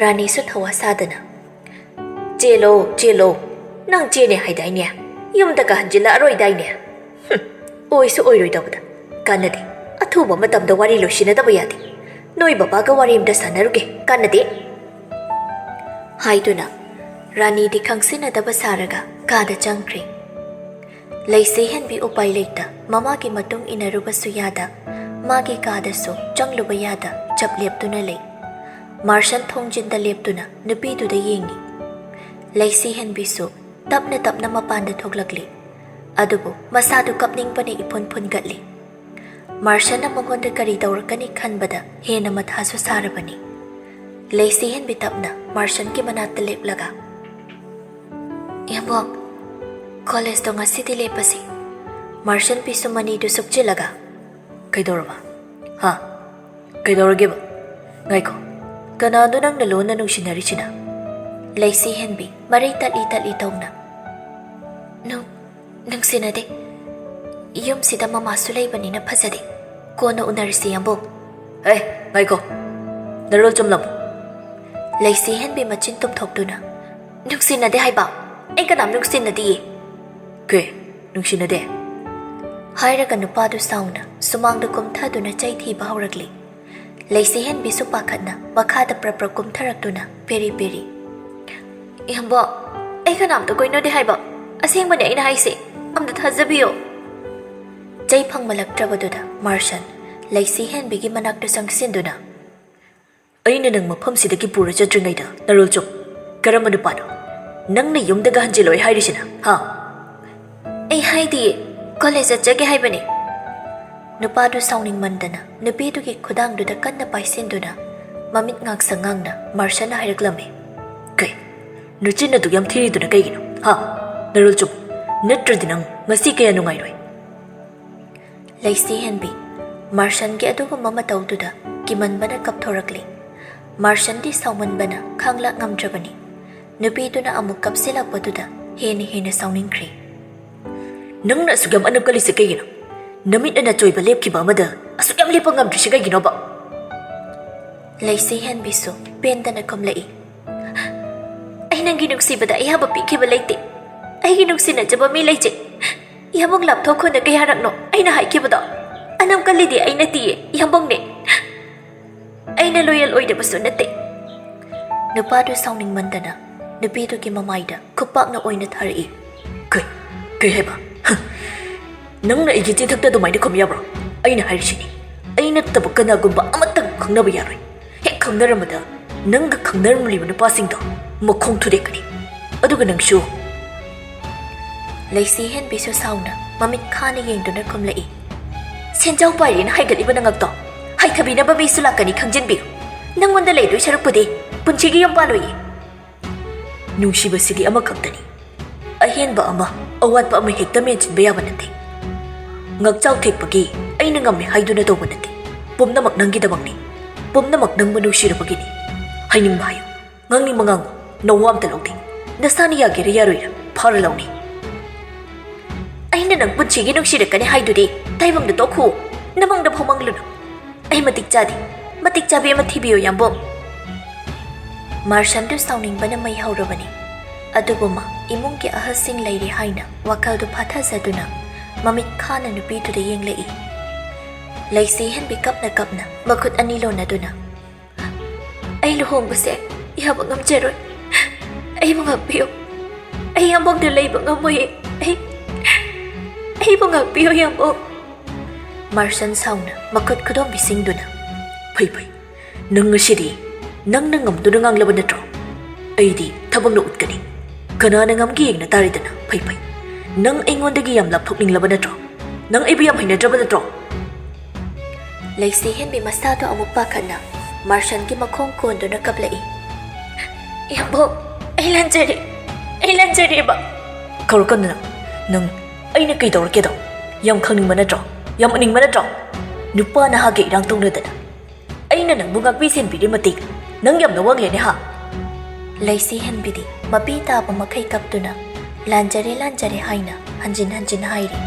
ꯔꯥꯅꯤꯁꯨ ꯊꯧꯋꯥ ꯁꯥꯗꯅ, ꯆꯦꯜꯂꯣ, ꯆꯦꯜꯂꯣ꯫ ꯅꯪ ꯆꯦꯅꯦ ꯍꯥꯏꯗꯥꯏꯅꯦ? ꯌꯨꯝꯗꯒ ꯍꯟꯖꯤꯜꯂꯛꯑꯔꯣꯏꯗꯥꯏꯅꯦ? ꯍꯨꯝ, ꯑꯣꯏꯁꯨ ꯑꯣꯏꯔꯣꯏꯗꯧꯕꯗ꯫ ꯀꯥꯟꯅꯗꯦ꯫ ꯑꯊꯨꯕ ꯃꯇꯝꯗ ꯋꯥꯔꯤ ꯂꯣꯏꯁꯤꯟꯅꯗꯕ ꯌꯥꯗꯦ꯫ ꯅꯣꯏ ꯕꯕꯥꯒ ꯋꯥꯔꯤ ꯑꯝꯇ ꯁꯥꯟꯅꯔꯨꯒꯦ꯫ ꯀꯥꯟꯅꯗꯦ꯫ ꯍꯥꯏꯗꯨꯅ ꯔꯥꯅꯤꯗꯤ ꯈꯪꯁꯤꯟꯅꯗꯕ ꯁꯥꯔꯒ ꯀꯥꯗ ꯆꯪꯈ꯭ꯔꯦ꯫ ꯂꯩꯁꯤꯍꯦꯟꯕꯤ ꯎꯄꯥꯏ ꯂꯩꯇ ꯃꯃꯥꯒꯤ ꯃꯇꯨꯡ ꯏꯟꯅꯔꯨꯕꯁꯨ ꯌꯥꯗ, ꯃꯥꯒꯤ ꯀꯥꯗꯁꯨ ꯆꯪꯂꯨꯕ ꯌꯥꯗ ꯆꯞ ꯂꯦꯞꯇꯨꯅ ꯂꯩ꯫ ꯃꯥꯔꯁꯟ ꯊꯣꯡꯖꯤꯟꯗ ꯂꯦꯞꯇꯨꯅ ꯅꯨꯄꯤꯗꯨꯗ ꯌꯦꯡꯉꯤ꯫ ꯂꯩꯁꯤꯍꯦꯟꯕꯤꯁꯨ ꯇꯞꯅ ꯇꯞꯅ ꯃꯄꯥꯟꯗ ꯊꯣꯛꯂꯛꯂꯤ꯫ ꯑꯗꯨꯕꯨ ꯃꯁꯥꯗꯨ ꯀꯞꯅꯤꯡꯕꯅ ꯏꯐꯨꯟ ꯐꯨꯟꯒꯠꯂꯤ꯫ ꯃꯥꯔꯁꯟꯅ ꯃꯉꯣꯟꯗ ꯀꯔꯤ ꯇꯧꯔꯛꯀꯅꯤ ꯈꯟꯕꯗ ꯍꯦꯟꯅ ꯃꯊꯥꯁꯨ ꯁꯥꯔꯕꯅꯤ꯫ ꯂꯩꯁꯤꯍꯦꯟꯕꯤ ꯇꯞꯅ ꯃꯥꯔꯁꯟꯒꯤ ꯃꯅꯥꯛꯇ ꯂꯦꯞꯂꯒ, "ꯌꯥꯝꯕꯣꯛ, ꯀꯣꯂꯦꯖꯇꯣ ꯉꯁꯤꯗꯤ ꯂꯦꯞꯄꯁꯤ꯫" ꯃꯥꯔꯁꯟꯕꯤꯁꯨ ꯃꯅꯤꯗꯨ ꯁꯨꯞꯆꯤꯜꯂꯒ, "ꯀꯩꯗꯧꯔꯕ? ꯍꯥ? ꯀꯩꯗꯧꯔꯒꯦꯕ? ꯉꯥꯏꯈꯣ, ꯀꯅꯥꯅꯣ ꯅꯪꯅ ꯂꯣꯟꯅ ꯅꯨꯡꯁꯤꯅꯔꯤꯁꯤꯅ?" ꯂꯩꯁꯤꯍꯦꯟꯕꯤ ꯃꯔꯩ ꯇꯠꯂꯤ ꯇꯠꯂꯤ ꯇꯧꯅ, "ꯅꯨꯡ-, ꯅꯨꯡꯁꯤꯅꯗꯦ꯫ ꯌꯨꯝꯁꯤꯗ ꯃꯃꯥꯁꯨ ꯂꯩꯕꯅꯤꯅ ꯐꯖꯗꯦ꯫ ꯀꯣꯟꯅ ꯎꯅꯔꯁꯤ, ꯌꯥꯝꯕꯣꯛ꯫" "ꯍꯦ, ꯉꯥꯏꯈꯣ꯫ ꯅꯔꯣꯜ ꯆꯨꯝꯂꯕꯣ?" ꯂꯩꯁꯤꯍꯦꯟꯕꯤ ꯃꯆꯤꯟ ꯇꯨꯝꯊꯣꯛꯇꯨꯅ, "ꯅꯨꯡꯁꯤꯅꯗꯦ ꯍꯥꯏꯕ꯫ ꯑꯩ ꯀꯅꯥꯝ ꯅꯨꯡꯁꯤꯅꯗꯤꯌꯦ꯫" "ꯀꯦ, ꯅꯨꯡꯁꯤꯅꯗꯦ?" ꯍꯥꯏꯔꯒ ꯅꯨꯄꯥꯗꯨ ꯁꯥꯎꯅ ꯁꯨꯃꯥꯡꯗ ꯀꯨꯝꯊꯗꯨꯅ ꯆꯩ ꯊꯤꯕ ꯍꯧꯔꯛꯂꯤ꯫ ꯂꯩꯁꯤꯍꯦꯟꯕꯤꯁꯨ ꯄꯥꯈꯠꯅ ꯃꯈꯥꯗ ꯄ꯭ꯔꯞ ꯄ꯭ꯔꯞ ꯀꯨꯝꯊꯔꯛꯇꯨꯅ ꯄꯦꯔꯤ ꯄꯦꯔꯤ, "ꯏꯌꯥꯝꯕ, ꯑꯩ ꯀꯅꯥꯝꯇ ꯀꯣꯏꯅꯗꯦ ꯍꯥꯏꯕ꯫ ꯑꯁꯦꯡꯕꯅꯦ ꯑꯩꯅ ꯍꯥꯏꯁꯦ꯫ ꯑꯝꯇ ꯊꯥꯖꯕꯤꯌꯣ꯫" ꯆꯩ ꯐꯪꯃꯜꯂꯛꯇ꯭ꯔꯕꯗꯨꯗ ꯃꯥꯔꯁꯟ ꯂꯩꯁꯤꯍꯦꯟꯕꯤꯒꯤ ꯃꯅꯥꯛꯇ ꯆꯪꯁꯤꯟꯗꯨꯅ, "ꯑꯩꯅ ꯅꯪ ꯃꯐꯝꯁꯤꯗꯒꯤ ꯄꯨꯔ ꯆꯠꯇ꯭ꯔꯤꯉꯩꯗ ꯅꯔꯣꯜ ꯆꯨꯝ꯫ ꯀꯔꯝꯕ ꯅꯨꯄꯥꯅꯣ ꯅꯪꯅ ꯌꯨꯝꯗꯒ ꯍꯟꯖꯤꯜꯂꯣꯏ ꯍꯥꯏꯔꯤꯁꯤꯅ, ꯍꯥ?" "ꯑꯩ ꯍꯥꯏꯗꯤꯌꯦ, ꯀꯣꯂꯦꯖ ꯆꯠꯆꯒꯦ ꯍꯥꯏꯕꯅꯦ꯫" ꯅꯨꯄꯥꯗꯨ ꯁꯥꯎꯅꯤꯡꯃꯟꯗꯅ ꯅꯨꯄꯤꯗꯨꯒꯤ ꯈꯨꯗꯥꯡꯗꯨꯗ ꯀꯟꯅ ꯄꯥꯏꯁꯤꯟꯗꯨꯅ ꯃꯃꯤꯠ ꯉꯥꯡꯁꯪ ꯉꯥꯡꯅ ꯃꯥꯔꯁꯟꯅ ꯍꯥꯏꯔꯛꯂꯝꯃꯤ꯫ "ꯀꯩ? ꯅꯆꯤꯟ ꯑꯗꯨꯛ ꯌꯥꯝ ꯊꯤꯔꯤꯗꯨꯅ ꯀꯩꯒꯤꯅꯣ, ꯍꯥ? ꯅꯔꯣꯜ ꯆꯨꯝ꯫ ꯅꯠꯇ꯭ꯔꯗꯤ ꯅꯪ ꯉꯁꯤ ꯀꯌꯥ ꯅꯨꯡꯉꯥꯏꯔꯣꯏ?" ꯂꯩꯁꯤꯍꯦꯟꯕꯤ ꯃꯥꯔꯁꯟꯒꯤ ꯑꯗꯨꯒꯨꯝꯕ ꯃꯇꯧꯗꯨꯗ ꯀꯤꯃꯟꯕꯅ ꯀꯞꯊꯣꯔꯛꯂꯤ꯫ ꯃꯥꯔꯁꯟꯗꯤ ꯁꯥꯎꯃꯟꯕꯅ ꯈꯥꯡꯂꯥꯛ ꯉꯝꯗ꯭ꯔꯕꯅꯤ꯫ ꯅꯨꯄꯤꯗꯨꯅ ꯑꯃꯨꯛ ꯀꯞꯁꯤꯜꯂꯛꯄꯗꯨꯗ ꯍꯦꯟꯅ ꯍꯦꯟꯅ ꯁꯥꯎꯅꯤꯡꯈ꯭ꯔꯦ꯫ "ꯅꯪꯅ ꯑꯁꯨꯛ ꯌꯥꯝ ꯑꯅꯞ ꯀꯜꯂꯤꯁꯦ ꯀꯩꯒꯤꯅꯣ? ꯅꯃꯤꯠꯅ ꯅꯆꯣꯏꯕ ꯂꯦꯞꯈꯤꯕ ꯑꯃꯗ ꯑꯁꯨꯛ ꯌꯥꯝ ꯂꯦꯞꯄ ꯉꯝꯗ꯭ꯔꯤꯁꯦ ꯀꯩꯒꯤꯅꯣꯕ?" ꯂꯩꯁꯤꯍꯦꯟꯕꯤꯁꯨ ꯄꯦꯟꯗꯅ ꯈꯨꯝꯂꯛꯏ꯫ "ꯑꯩ ꯅꯪꯒꯤ ꯅꯨꯡꯁꯤꯕꯗ ꯑꯌꯥꯕ ꯄꯤꯈꯤꯕ ꯂꯩꯇꯦ꯫ ꯑꯩꯒꯤ ꯅꯨꯡꯁꯤꯅꯖꯕ ꯃꯤ ꯂꯩꯖꯩ꯫ ꯏꯌꯥꯝꯕꯨꯡ ꯂꯥꯞꯊꯣꯛꯈꯣꯅ ꯀꯌꯥꯔꯛꯅꯣ ꯑꯩꯅ ꯍꯥꯏꯈꯤꯕꯗꯣ? ꯑꯅꯝ ꯀꯜꯂꯤꯗꯤ ꯑꯩ ꯅꯠꯇꯤꯌꯦ, ꯏꯌꯥꯝꯕꯨꯡꯅꯦ꯫ ꯑꯩꯅ ꯂꯣꯌꯦꯜ ꯑꯣꯏꯗꯕꯁꯨ ꯅꯠꯇꯦ꯫ ꯅꯨꯄꯥꯗꯨ ꯁꯥꯎꯅꯤꯡꯃꯟꯗꯅ ꯅꯨꯄꯤꯗꯨꯒꯤ ꯃꯃꯥꯏꯗ ꯈꯨꯄꯥꯛꯅ ꯑꯣꯏꯅ ꯊꯥꯔꯛꯏ꯫ ꯀꯩ? ꯀꯩ ꯍꯥꯏꯕ? ꯍ! ꯅꯪꯅ ꯑꯩꯒꯤ ꯆꯤꯟꯊꯛꯇ ꯑꯗꯨꯃꯥꯏꯅ ꯈꯨꯝ ꯌꯥꯕ꯭ꯔꯣ? ꯑꯩꯅ ꯍꯥꯏꯔꯤꯁꯤꯅꯤ, ꯑꯩ ꯅꯠꯇꯕ ꯀꯅꯥꯒꯨꯝꯕ ꯑꯃꯠꯇ ꯈꯪꯅꯕ ꯌꯥꯔꯣꯏ꯫ ꯍꯦꯛ ꯈꯪꯅꯔꯝꯕꯗ ꯅꯪꯒ ꯈꯪꯅꯔꯝꯂꯤꯕ ꯅꯨꯄꯥꯁꯤꯡꯗꯣ ꯃꯈꯣꯡ ꯊꯨꯗꯦꯛꯀꯅꯤ꯫ ꯑꯗꯨꯒ ꯅꯪꯁꯨ꯫ ꯂꯩꯁꯤ ꯍꯦꯟꯕꯤꯁꯨ ꯁꯥꯎꯅ ꯃꯃꯤꯠ ꯈꯥꯅ ꯌꯦꯡꯗꯨꯅ ꯈꯨꯝꯂꯛꯏ꯫ ꯁꯦꯟꯖꯥꯎ ꯄꯥꯏꯔꯦꯅ ꯍꯥꯏꯒꯠꯂꯤꯕ ꯅꯉꯛꯇꯣ ꯍꯥꯏꯊꯕꯤꯅꯕ ꯃꯤꯁꯨ ꯂꯥꯛꯀꯅꯤ, ꯈꯪꯖꯤꯟꯕꯤꯌꯨ꯫ ꯅꯪꯉꯣꯟꯗ ꯂꯩꯗꯣꯏ ꯁꯔꯨꯛꯄꯨꯗꯤ ꯄꯨꯟꯁꯤꯒꯤ ꯌꯨꯝ ꯄꯥꯜꯂꯣꯏꯌꯦ꯫ ꯅꯨꯡꯁꯤꯕꯁꯤꯗꯤ ꯑꯃꯈꯛꯇꯅꯤ꯫ ꯑꯍꯦꯟꯕ ꯑꯃ, ꯑꯋꯥꯠꯄ ꯑꯃ ꯍꯦꯛꯇ ꯃꯦꯟꯁꯤꯟꯕ ꯌꯥꯕ ꯅꯠꯇꯦ꯫ ꯉꯛꯆꯥꯎ ꯊꯦꯛꯄꯒꯤ ꯑꯩꯅ ꯉꯝꯃꯦ ꯍꯥꯏꯗꯨꯅ ꯇꯧꯕ ꯅꯠꯇꯦ꯫ ꯄꯨꯝꯅꯃꯛ ꯅꯪꯒꯤꯗꯃꯛꯅꯤ꯫ ꯄꯨꯝꯅꯃꯛ ꯅꯪꯕꯨ ꯅꯨꯡꯁꯤꯔꯨꯕꯒꯤꯅꯤ꯫ ꯍꯥꯏꯅꯤꯡꯕ ꯍꯥꯏꯌꯨ꯫ ꯉꯥꯡꯅꯤꯡꯕ ꯉꯥꯡꯉꯨ꯫ ꯅꯋꯥ ꯑꯝꯇ ꯂꯧꯗꯦ꯫ ꯅꯁꯥꯅ ꯌꯥꯒꯦꯔꯥ ꯌꯥꯔꯣꯏꯔꯥ ꯐꯥꯔ ꯂꯧꯅꯤ꯫ ꯑꯩꯅ ꯅꯪ ꯄꯨꯟꯁꯤꯒꯤ ꯅꯨꯡꯁꯤꯔꯛꯀꯅꯤ ꯍꯥꯏꯗꯨꯗꯤ ꯇꯥꯏꯕꯪꯗ ꯇꯣꯛꯈꯨ꯫ ꯅꯃꯪꯗ ꯐꯥꯎ ꯃꯪꯂꯨꯅꯨ꯫ ꯑꯩ ꯃꯇꯤꯛ ꯆꯥꯗꯦ꯫ ꯃꯇꯤꯛ ꯆꯥꯕꯤ ꯑꯃ ꯊꯤꯕꯤꯌꯨ, ꯌꯥꯝꯕꯨꯡ꯫ ꯃꯥꯔꯁꯟꯗꯨ ꯁꯥꯎꯅꯤꯡꯕꯅ ꯃꯩ ꯍꯧꯔꯕꯅꯤ꯫ ꯑꯗꯨꯕꯨ ꯃꯥ ꯏꯃꯨꯡꯒꯤ ꯑꯍꯜꯁꯤꯡ ꯂꯩꯔꯤ ꯍꯥꯏꯅ ꯋꯥꯈꯜꯗꯨ ꯐꯥꯊꯖꯗꯨꯅ ꯃꯃꯤꯠ ꯈꯥꯅ ꯅꯨꯄꯤꯗꯨꯗ ꯌꯦꯡꯂꯛꯏ꯫ ꯂꯩꯁꯤ ꯍꯦꯟꯕꯤ ꯀꯞꯅ ꯀꯞꯅ ꯃꯈꯨꯠ ꯑꯅꯤ ꯂꯣꯟꯅꯗꯨꯅ, "ꯑꯩ ꯂꯨꯍꯣꯡꯕꯁꯦ ꯌꯥꯕ ꯉꯝꯖꯔꯣꯏ꯫ ꯑꯩꯕꯨ ꯉꯥꯛꯄꯤꯌꯨ꯫ ꯑꯩ ꯌꯥꯝꯕꯨꯡꯗ ꯂꯩꯕ ꯉꯝꯃꯣꯏꯌꯦ꯫ ꯑꯩ, ꯑꯩꯕꯨ ꯉꯥꯛꯄꯤꯌꯨ, ꯌꯥꯝꯕꯨꯡ꯫" ꯃꯥꯔꯁꯟ ꯁꯥꯎꯅ ꯃꯈꯨꯠ ꯈꯨꯗꯣꯝꯕꯤꯁꯤꯡꯗꯨꯅ, "ꯐꯩ, ꯐꯩ꯫ ꯅꯪ ꯉꯁꯤꯗꯤ ꯅꯪꯅ ꯉꯝꯗꯨꯅ ꯉꯥꯡꯂꯕ ꯅꯠꯇ꯭ꯔꯣ? ꯑꯩꯗꯤ ꯊꯕꯛꯅ ꯎꯠꯀꯅꯤ꯫ ꯀꯅꯥꯅ ꯉꯝꯒꯦ ꯌꯦꯡꯅ ꯇꯥꯔꯦꯗꯅ꯫ ꯐꯩ, ꯐꯩ꯫ ꯅꯪ ꯑꯩꯉꯣꯟꯗꯒꯤ ꯌꯥꯝ ꯂꯥꯞꯊꯣꯛꯅꯤꯡꯂꯕ ꯅꯠꯇ꯭ꯔꯣ? ꯅꯪ ꯑꯩꯕꯨ ꯌꯥꯝ ꯍꯩꯅꯗ꯭ꯔꯕ ꯅꯠꯇ꯭ꯔꯣ?" ꯂꯩꯁꯤ ꯍꯦꯟꯕꯤ ꯃꯁꯥꯗꯣ ꯑꯃꯨꯛ ꯄꯥꯈꯠꯅ ꯃꯥꯔꯁꯟꯒꯤ ꯃꯈꯣꯡ ꯀꯣꯟꯗꯨꯅ ꯀꯞꯂꯛꯏ꯫ "ꯌꯥꯝꯕꯨꯡ, ꯑꯩ ꯂꯥꯟꯖꯔꯦ꯫ ꯑꯩ ꯂꯥꯟꯖꯔꯦꯕ꯫" "ꯀꯧꯔꯛꯀꯅꯨ ꯅꯪ꯫ ꯅꯪ ꯑꯩꯅ ꯀꯩ ꯇꯧꯔꯛꯀꯦꯗꯣ ꯌꯥꯝ ꯈꯪꯅꯤꯡꯕ ꯅꯠꯇ꯭ꯔꯣ? ꯌꯥꯝ ꯎꯅꯤꯡꯕ ꯅꯠꯇ꯭ꯔꯣ? ꯅꯨꯄꯥ ꯅꯍꯥꯒꯤ ꯏꯔꯥꯡ ꯇꯧꯅꯗꯅ ꯑꯩꯅ ꯅꯪꯕꯨ ꯉꯥꯛꯄꯤ ꯁꯦꯟꯕꯤꯔꯤ ꯃꯇꯤꯛ ꯅꯪ ꯌꯥꯝꯅ ꯋꯥꯡꯂꯦꯅꯦ, ꯍꯥ?" ꯂꯩꯁꯤ ꯍꯦꯟꯕꯤꯗꯤ ꯃꯄꯤ ꯇꯥꯕ ꯃꯈꯩ ꯀꯞꯇꯨꯅ, "ꯂꯥꯟꯖꯔꯦ, ꯂꯥꯟꯖꯔꯦ" ꯍꯥꯏꯅ ꯍꯟꯖꯤꯟ ꯍꯟꯖꯤꯟ ꯍꯥꯏꯔꯤ꯫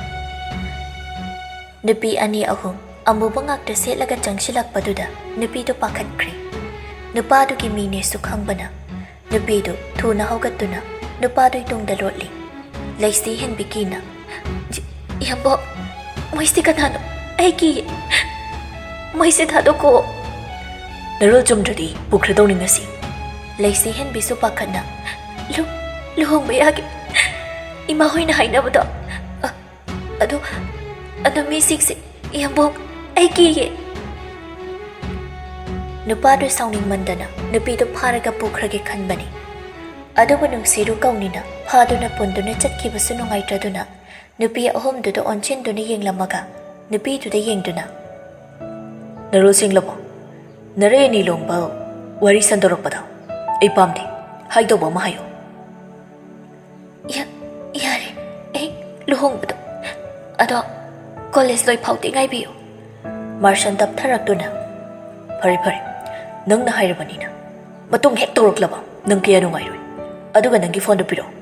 ꯅꯨꯄꯤ ꯑꯅꯤ ꯑꯍꯨꯝ ꯑꯃꯨꯕ ꯉꯥꯛꯇ ꯁꯦꯠꯂꯒ ꯆꯪꯁꯤꯜꯂꯛꯄꯗꯨꯗ ꯅꯨꯄꯤꯗꯨ ꯄꯥꯈꯠꯈ꯭ꯔꯦ꯫ ꯅꯨꯄꯥꯗꯨꯒꯤ ꯃꯤꯅꯦꯁꯨ ꯈꯪꯕꯅ ꯅꯨꯄꯤꯗꯨ ꯊꯨꯅ ꯍꯧꯒꯠꯇꯨꯅ ꯅꯨꯄꯥꯗꯨꯒꯤ ꯇꯨꯡꯗ ꯂꯣꯠꯂꯤ꯫ ꯂꯩꯁꯤ ꯍꯦꯟꯕꯤ ꯀꯤꯅ, "ꯏ-, ꯏꯌꯥꯝꯕꯣꯛ, ꯃꯣꯏꯁꯤ ꯀꯅꯥꯅꯣ? ꯑꯩ ꯀꯤꯌꯦ꯫ ꯃꯣꯏꯁꯤ ꯊꯥꯗꯣꯛꯀꯣ꯫" "ꯅꯔꯣꯜ ꯆꯨꯝꯗ꯭ꯔꯗꯤ ꯄꯨꯈ꯭ꯔꯗꯧꯅꯤ ꯉꯁꯤ꯫" ꯂꯩꯁꯤ ꯍꯦꯟꯕꯤꯁꯨ ꯄꯥꯈꯠꯅ, "ꯂꯨ-, ꯂꯨꯍꯣꯡꯕ ꯌꯥꯒꯦ꯫ ꯏꯃꯥ ꯍꯣꯏꯅ ꯍꯥꯏꯅꯕꯗꯣ꯫ ꯑ-, ꯑꯗꯨ, ꯑꯗꯨ ꯃꯤꯁꯤꯡꯁꯦ, ꯏꯌꯥꯝꯕꯣꯛ, ꯑꯩ ꯀꯤꯌꯦ꯫" ꯅꯨꯄꯥꯗꯨ ꯁꯥꯎꯅꯤꯡꯃꯟꯗꯅ ꯅꯨꯄꯤꯗꯨ ꯐꯥꯔꯒ ꯄꯨꯈ꯭ꯔꯒꯦ ꯈꯟꯕꯅꯤ꯫ ꯑꯗꯨꯕꯨ ꯅꯨꯡꯁꯤꯔꯨ ꯀꯧꯅꯤꯅ ꯐꯥꯗꯨꯅ ꯄꯨꯟꯗꯨꯅ ꯆꯠꯈꯤꯕꯁꯨ ꯅꯨꯡꯉꯥꯏꯇ꯭ꯔꯗꯨꯅ ꯅꯨꯄꯤ ꯑꯍꯨꯝꯗꯨꯗ ꯑꯣꯟꯁꯤꯟꯗꯨꯅ ꯌꯦꯡꯂꯝꯃꯒ ꯅꯨꯄꯤꯗꯨꯗ ꯌꯦꯡꯗꯨꯅ, "ꯅꯔꯣꯜ ꯁꯦꯡꯂꯕꯣ? ꯅꯔꯩ ꯑꯅꯤ ꯂꯣꯡꯕ ꯋꯥꯔꯤ ꯁꯟꯗꯣꯔꯛꯄꯗꯣ ꯑꯩ ꯄꯥꯝꯗꯦ꯫ ꯍꯥꯏꯗꯧꯕ ꯑꯃ ꯍꯥꯏꯌꯨ꯫" "ꯌꯥ-, ꯌꯥꯔꯦ꯫ ꯑꯩ ꯂꯨꯍꯣꯡꯕꯗꯣ, ꯑꯗꯣ ꯀꯣꯂꯦꯖ ꯂꯣꯏ ꯐꯥꯎꯗꯤ ꯉꯥꯏꯕꯤꯌꯨ꯫" ꯃꯥꯔꯁꯟ ꯇꯞꯊꯔꯛꯇꯨꯅ, "ꯐꯔꯦ, ꯐꯔꯦ, ꯅꯪꯅ ꯍꯥꯏꯔꯕꯅꯤꯅ꯫ ꯃꯇꯨꯡ ꯍꯦꯛ ꯇꯧꯔꯛꯂꯕ ꯅꯪ ꯀꯌꯥ ꯅꯨꯡꯉꯥꯏꯔꯣꯏ꯫ ꯑꯗꯨꯒ ꯅꯪꯒꯤ ꯐꯣꯟꯗꯣ ꯄꯤꯔꯛꯑꯣ꯫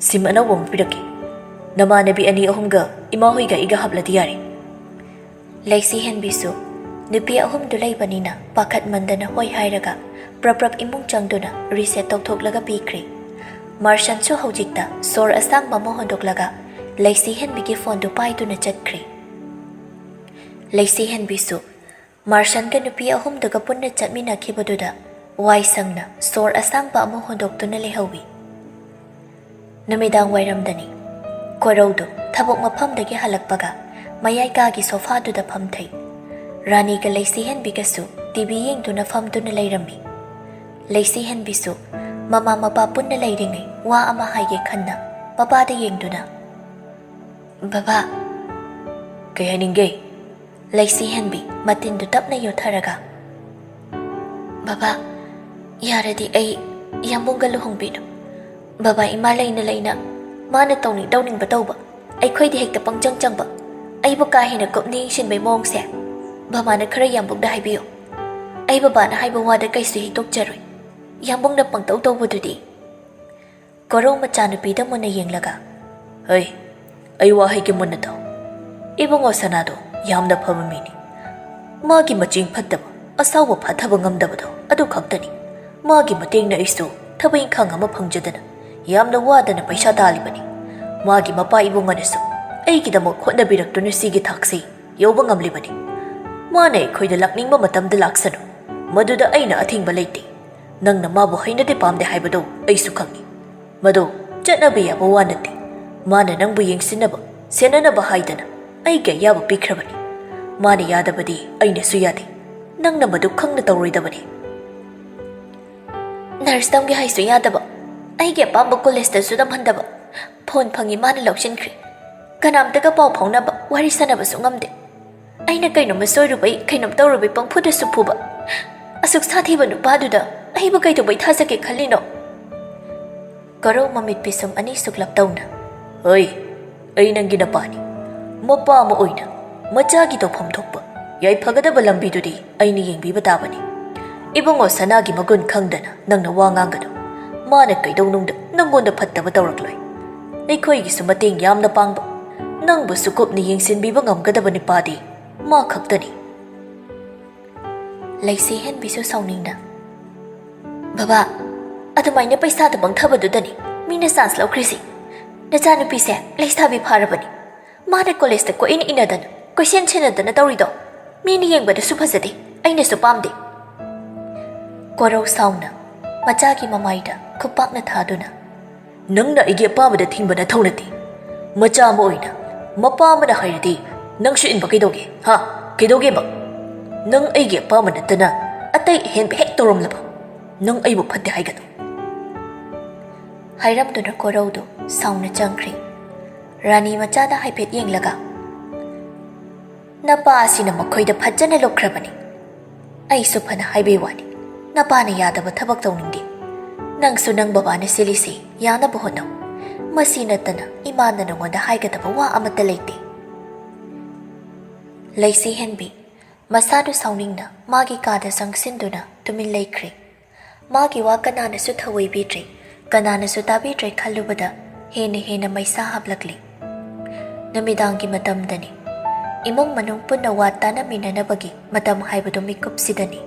ꯁꯤꯝ ꯑꯅꯧꯕ ꯑꯃ ꯄꯤꯔꯛꯀꯦ꯫ ꯅꯃꯥꯟꯅꯕꯤ ꯑꯅꯤ ꯑꯍꯨꯝꯒ ꯏꯃꯥ ꯍꯣꯏꯒ ꯑꯩꯒ ꯍꯥꯞꯂꯗꯤ ꯌꯥꯔꯦ꯫" ꯂꯩꯁꯤ ꯍꯦꯟꯕꯤꯁꯨ ꯅꯨꯄꯤ ꯑꯍꯨꯝꯗꯨ ꯂꯩꯕꯅꯤꯅ ꯄꯥꯈꯠꯃꯟꯗꯅ ꯍꯣꯏ ꯍꯥꯏꯔꯒ ꯄ꯭ꯔꯞ ꯄ꯭ꯔꯞ ꯏꯃꯨꯡ ꯆꯪꯗꯨꯅ ꯔꯤꯁꯦꯠ ꯇꯧꯊꯣꯛꯂꯒ ꯄꯤꯈ꯭ꯔꯦ꯫ ꯃꯥꯔꯁꯟꯁꯨ ꯍꯧꯖꯤꯛꯇ ꯁꯣꯔ ꯑꯁꯥꯡꯕ ꯑꯃ ꯍꯣꯟꯗꯣꯛꯂꯒ ꯂꯩꯁꯤ ꯍꯦꯟꯕꯤꯒꯤ ꯐꯣꯟꯗꯨ ꯄꯥꯏꯗꯨꯅ ꯆꯠꯈ꯭ꯔꯦ꯫ ꯂꯩꯁꯤ ꯍꯦꯟꯕꯤꯁꯨ ꯃꯥꯔꯁꯟꯒ ꯅꯨꯄꯤ ꯑꯍꯨꯝꯗꯨꯒ ꯄꯨꯟꯅ ꯆꯠꯃꯤꯟꯅꯈꯤꯕꯗꯨꯗ ꯋꯥꯏ ꯁꯪꯅ ꯁꯣꯔ ꯑꯁꯥꯡꯕ ꯑꯃ ꯍꯣꯟꯗꯣꯛꯇꯨꯅ ꯂꯩꯍꯧꯏ꯫ ꯅꯨꯃꯤꯗꯥꯡ ꯋꯥꯏꯔꯝꯗꯅꯤ꯫ ꯀꯣꯔꯧꯗꯨ ꯊꯕꯛ ꯃꯐꯝꯗꯒꯤ ꯍꯜꯂꯛꯄꯒ ꯃꯌꯥꯏ ꯀꯥꯒꯤ ꯁꯣꯐꯥꯗꯨꯗ ꯐꯝꯊꯩ꯫ ꯔꯥꯅꯤꯒ ꯂꯩꯁꯤ ꯍꯦꯟꯕꯤꯒꯁꯨ ꯇꯤ ꯚꯤ ꯌꯦꯡꯗꯨꯅ ꯐꯝꯗꯨꯅ ꯂꯩꯔꯝꯃꯤ꯫ ꯂꯩꯁꯤ ꯍꯦꯟꯕꯤꯁꯨ ꯃꯃꯥ ꯃꯄꯥ ꯄꯨꯟꯅ ꯂꯩꯔꯤꯉꯩ ꯋꯥ ꯑꯃ ꯍꯥꯏꯒꯦ ꯈꯟꯅ ꯃꯄꯥꯗ ꯌꯦꯡꯗꯨꯅ, "ꯕꯕꯥ꯫" "ꯀꯩ ꯍꯥꯏꯅꯤꯡꯒꯦ?" ꯂꯩꯁꯤ ꯍꯦꯟꯕꯤ ꯃꯇꯤꯟꯗꯨ ꯇꯞꯅ ꯌꯣꯠꯊꯔꯒ, "ꯕꯕꯥ, ꯌꯥꯔꯗꯤ ꯑꯩ ꯌꯥꯝꯕꯨꯡꯒ ꯂꯨꯍꯣꯡꯕꯤꯅꯨ꯫ ꯕꯕꯥ ꯏꯃꯥ ꯂꯩꯅ ꯂꯩꯅ ꯃꯥꯅ ꯇꯧꯅꯤꯡ ꯇꯧꯅꯤꯡꯕ ꯇꯧꯕ, ꯑꯩꯈꯣꯏꯗꯤ ꯍꯦꯛꯇ ꯄꯪꯆꯪ ꯆꯪꯕ, ꯑꯩꯕꯨ ꯀꯥ ꯍꯦꯟꯅ ꯀꯨꯞꯅ ꯌꯦꯡꯁꯤꯟꯕꯩ ꯃꯑꯣꯡꯁꯦ ꯕꯕꯥꯅ ꯈꯔ ꯌꯥꯝꯕꯨꯡꯗ ꯍꯥꯏꯕꯤꯌꯨ꯫ ꯑꯩ ꯕꯕꯥꯅ ꯍꯥꯏꯕ ꯋꯥꯗ ꯀꯩꯁꯨ ꯍꯤꯛꯇꯣꯛꯆꯔꯣꯏ꯫ ꯌꯥꯝꯕꯨꯡꯅ ꯄꯪꯇꯧ ꯇꯧꯕꯗꯨꯗꯤ꯫" ꯀꯣꯔꯧ ꯃꯆꯥꯅꯨꯄꯤꯗ ꯃꯨꯟꯅ ꯌꯦꯡꯂꯒ, "ꯍꯩ, ꯑꯩ ꯋꯥ ꯍꯥꯏꯒꯦ ꯃꯨꯟꯅ ꯇꯥꯎ꯫ ꯏꯕꯨꯡꯉꯣ ꯁꯅꯥꯗꯣ ꯌꯥꯝꯅ ꯐꯕ ꯃꯤꯅꯤ꯫ ꯃꯥꯒꯤ ꯃꯆꯤꯡ ꯐꯠꯇꯕ, ꯑꯁꯥꯎꯕ ꯐꯥꯊꯕ ꯉꯝꯗꯕꯗꯣ ꯑꯗꯨ ꯈꯛꯇꯅꯤ꯫ ꯃꯥꯒꯤ ꯃꯇꯦꯡꯅ ꯑꯩꯁꯨ ꯊꯕꯛ ꯏꯪꯈꯥꯡ ꯑꯃ ꯐꯪꯖꯗꯅ ꯌꯥꯝꯅ ꯋꯥꯗꯅ ꯄꯩꯁꯥ ꯇꯥꯜꯂꯤꯕꯅꯤ꯫ ꯃꯥꯒꯤ ꯃꯄꯥ ꯏꯕꯨꯡ ꯑꯗꯨꯁꯨ ꯑꯩꯒꯤꯗꯃꯛ ꯍꯣꯠꯅꯕꯤꯔꯛꯇꯨꯅ ꯁꯤꯒꯤ ꯊꯥꯛꯁꯤ ꯌꯧꯕ ꯉꯝꯂꯤꯕꯅꯤ꯫ ꯃꯥꯅ ꯑꯩꯈꯣꯏꯗ ꯂꯥꯛꯅꯤꯡꯕ ꯃꯇꯝꯗ ꯂꯥꯛꯁꯅꯨ, ꯃꯗꯨꯗ ꯑꯩꯅ ꯑꯊꯤꯡꯕ ꯂꯩꯇꯦ꯫ ꯅꯪꯅ ꯃꯥꯕꯨ ꯍꯩꯅꯗꯦ ꯄꯥꯝꯗꯦ ꯍꯥꯏꯕꯗꯨ ꯑꯩꯁꯨ ꯈꯪꯏ꯫ ꯃꯗꯨ ꯆꯠꯅꯕ ꯌꯥꯕ ꯋꯥ ꯅꯠꯇꯦ꯫ ꯃꯥꯅ ꯅꯪꯕꯨ ꯌꯦꯡꯁꯤꯟꯅꯕ, ꯁꯦꯟꯅꯅꯕ ꯍꯥꯏꯗꯅ ꯑꯩꯒꯤ ꯑꯌꯥꯕ ꯄꯤꯈ꯭ꯔꯕꯅꯤ꯫ ꯃꯥꯅ ꯌꯥꯗꯕꯗꯤ ꯑꯩꯅꯁꯨ ꯌꯥꯗꯦ꯫ ꯅꯪꯅ ꯃꯗꯨ ꯈꯪꯅ ꯇꯧꯔꯣꯏꯗꯕꯅꯤ꯫ ꯅꯔꯁ ꯇꯝꯒꯦ ꯍꯥꯏꯁꯨ ꯌꯥꯗꯕ, ꯑꯩꯒꯤ ꯑꯄꯥꯝꯕ ꯀꯣꯂꯦꯖꯇꯁꯨ ꯇꯝꯍꯟꯗꯕ, ꯐꯣꯟ ꯐꯪꯉꯤ ꯃꯥꯅ ꯂꯧꯁꯤꯟꯈ꯭ꯔꯦ꯫ ꯀꯅꯥꯝꯇꯒ ꯄꯥꯎ ꯐꯥꯎꯅꯕ, ꯋꯥꯔꯤ ꯁꯥꯟꯅꯕꯁꯨ ꯉꯝꯗꯦ꯫ ꯑꯩꯅ ꯀꯩꯅꯣꯝꯃ ꯁꯣꯏꯔꯨꯕꯩ, ꯀꯩꯅꯣꯝ ꯇꯧꯔꯨꯕꯩ ꯄꯪꯐꯨꯗꯁꯨ ꯐꯨꯕ꯫ ꯑꯁꯨꯛ ꯁꯥꯊꯤꯕ ꯅꯨꯄꯥꯗꯨꯗ ꯑꯩꯕꯨ ꯀꯩꯗꯧꯕꯩ ꯊꯥꯖꯒꯦ ꯈꯜꯂꯤꯅꯣ? ꯀꯣꯔꯧ ꯃꯃꯤꯠ ꯄꯤꯁꯨꯝ ꯑꯅꯤ ꯁꯨꯛꯂꯞ ꯇꯧꯅ, ꯍꯣꯏ, ꯑꯩ ꯅꯪꯒꯤ ꯅꯄꯥꯅꯤ꯫ ꯃꯄꯥ ꯑꯃ ꯑꯣꯏꯅ ꯃꯆꯥꯒꯤ ꯇꯧꯐꯝ ꯊꯣꯛꯄ ꯌꯥꯏꯐꯒꯗꯕ ꯂꯝꯕꯤꯗꯨꯗꯤ ꯑꯩꯅ ꯌꯦꯡꯕꯤꯕ ꯇꯥꯕꯅꯤ꯫ ꯏꯕꯨꯡꯉꯣ ꯁꯅꯥꯒꯤ ꯃꯒꯨꯟ ꯈꯪꯗꯅ ꯅꯪꯅ ꯋꯥ ꯉꯥꯡꯒꯅꯨ꯫ ꯃꯥꯅ ꯀꯩꯗꯧꯅꯨꯡꯗ ꯅꯪꯉꯣꯟꯗ ꯐꯠꯇꯕ ꯇꯧꯔꯛꯂꯣꯏ꯫ ꯑꯩꯈꯣꯏꯒꯤꯁꯨ ꯃꯇꯦꯡ ꯌꯥꯝꯅ ꯄꯥꯡꯕ, ꯅꯪꯕꯨꯁꯨ ꯀꯨꯞꯅ ꯌꯦꯡꯁꯤꯟꯕꯤꯕ ꯉꯝꯒꯗꯕ ꯅꯨꯄꯥꯗꯤ ꯃꯥ ꯈꯛꯇꯅꯤ꯫ ꯂꯩꯁꯤ ꯍꯦꯟꯕꯤꯁꯨ ꯁꯥꯎꯅꯤꯡꯅ, ꯕꯕꯥ, ꯑꯗꯨꯃꯥꯏꯅ ꯄꯩꯁꯥꯗ ꯄꯪꯊꯕꯗꯨꯗꯅꯤ ꯃꯤꯅ ꯆꯥꯟꯁ ꯂꯧꯈ꯭ꯔꯤꯁꯤ꯫ ꯅꯆꯥꯅꯨꯄꯤꯁꯦ ꯂꯩꯁꯥꯕꯤ ꯐꯥꯔꯕꯅꯤ꯫ ꯃꯥꯅ ꯀꯣꯂꯦꯖꯇ ꯀꯣꯏꯏꯟ ꯏꯟꯅꯗꯅ, ꯀꯣꯏꯁꯦꯟ ꯁꯦꯟꯅꯗꯅ ꯇꯧꯔꯤꯗꯣ ꯃꯤꯅ ꯌꯦꯡꯕꯗꯁꯨ ꯐꯖꯗꯦ, ꯑꯩꯅꯁꯨ ꯄꯥꯝꯗꯦ꯫ ꯀꯣꯔꯧ ꯁꯥꯎꯅ ꯃꯆꯥꯒꯤ ꯃꯃꯥꯏꯗ ꯈꯨꯄꯥꯛꯅ ꯊꯥꯗꯨꯅ, ꯅꯪꯅ ꯑꯩꯒꯤ ꯑꯄꯥꯝꯕꯗ ꯊꯤꯡꯕ ꯅꯊꯧ ꯅꯠꯇꯦ꯫ ꯃꯆꯥ ꯑꯃ ꯑꯣꯏꯅ ꯃꯄꯥ ꯑꯃꯅ ꯍꯥꯏꯔꯗꯤ ꯅꯪꯁꯨ ꯏꯟꯕ ꯀꯩꯗꯧꯒꯦ? ꯍꯥ? ꯀꯩꯗꯧꯒꯦꯕ? ꯅꯪ ꯑꯩꯒꯤ ꯑꯄꯥꯝꯕ ꯅꯠꯇꯅ ꯑꯇꯩ ꯑꯍꯦꯟꯕ ꯍꯦꯛ ꯇꯧꯔꯝꯂꯕ ꯅꯪ ꯑꯩꯕꯨ ꯐꯠꯇꯦ ꯍꯥꯏꯒꯅꯨ꯫ ꯍꯥꯏꯔꯝꯗꯨꯅ ꯀꯣꯔꯧꯗꯨ ꯁꯥꯎꯅ ꯆꯪꯈ꯭ꯔꯦ꯫ ꯔꯥꯅꯤ ꯃꯆꯥꯗ ꯍꯥꯏꯐꯦꯠ ꯌꯦꯡꯂꯒ, ꯅꯄꯥ ꯑꯁꯤꯅ ꯃꯈꯣꯏꯗ ꯐꯖꯅ ꯂꯨꯞꯈ꯭ꯔꯕꯅꯤ꯫ ꯑꯩꯁꯨ ꯐꯅ ꯍꯥꯏꯕꯩ ꯋꯥꯅꯤ, ꯅꯄꯥꯅ ꯌꯥꯗꯕ ꯊꯕꯛ ꯇꯧꯅꯤꯡꯗꯦ꯫ ꯅꯪꯁꯨ ꯅꯪ ꯕꯕꯥꯅ ꯁꯤꯜꯂꯤꯁꯤ ꯌꯥꯅꯕ ꯍꯣꯠꯅꯧ꯫ ꯃꯁꯤ ꯅꯠꯇꯅ ꯏꯃꯥꯅ ꯅꯉꯣꯟꯗ ꯍꯥꯏꯒꯗꯕ ꯋꯥ ꯑꯃꯠꯇ ꯂꯩꯇꯦ꯫ ꯂꯩꯁꯤ ꯍꯦꯟꯕꯤ ꯃꯁꯥꯗꯨ ꯁꯥꯎꯅꯤꯡꯅ ꯃꯥꯒꯤ ꯀꯥꯗ ꯆꯪꯁꯤꯟꯗꯨꯅ ꯇꯨꯃꯤꯟ ꯂꯩꯈ꯭ꯔꯦ꯫ ꯃꯥꯒꯤ ꯋꯥ ꯀꯅꯥꯅꯁꯨ ꯊꯧꯑꯣꯏꯕꯤꯗ꯭ꯔꯦ, ꯀꯅꯥꯅꯁꯨ ꯇꯥꯕꯤꯗ꯭ꯔꯦ ꯈꯜꯂꯨꯕꯗ ꯍꯦꯟꯅ ꯍꯦꯟꯅ ꯃꯩꯁꯥ ꯍꯥꯞꯂꯛꯂꯤ꯫ ꯅꯨꯃꯤꯗꯥꯡꯒꯤ ꯃꯇꯝꯗꯅꯤ꯫ ꯏꯃꯨꯡ ꯃꯅꯨꯡ ꯄꯨꯟꯅ ꯋꯥ ꯇꯥꯅꯃꯤꯟꯅꯅꯕꯒꯤ ꯃꯇꯝ ꯍꯥꯏꯕꯗꯨ ꯃꯤꯀꯨꯞꯁꯤꯗꯅꯤ꯫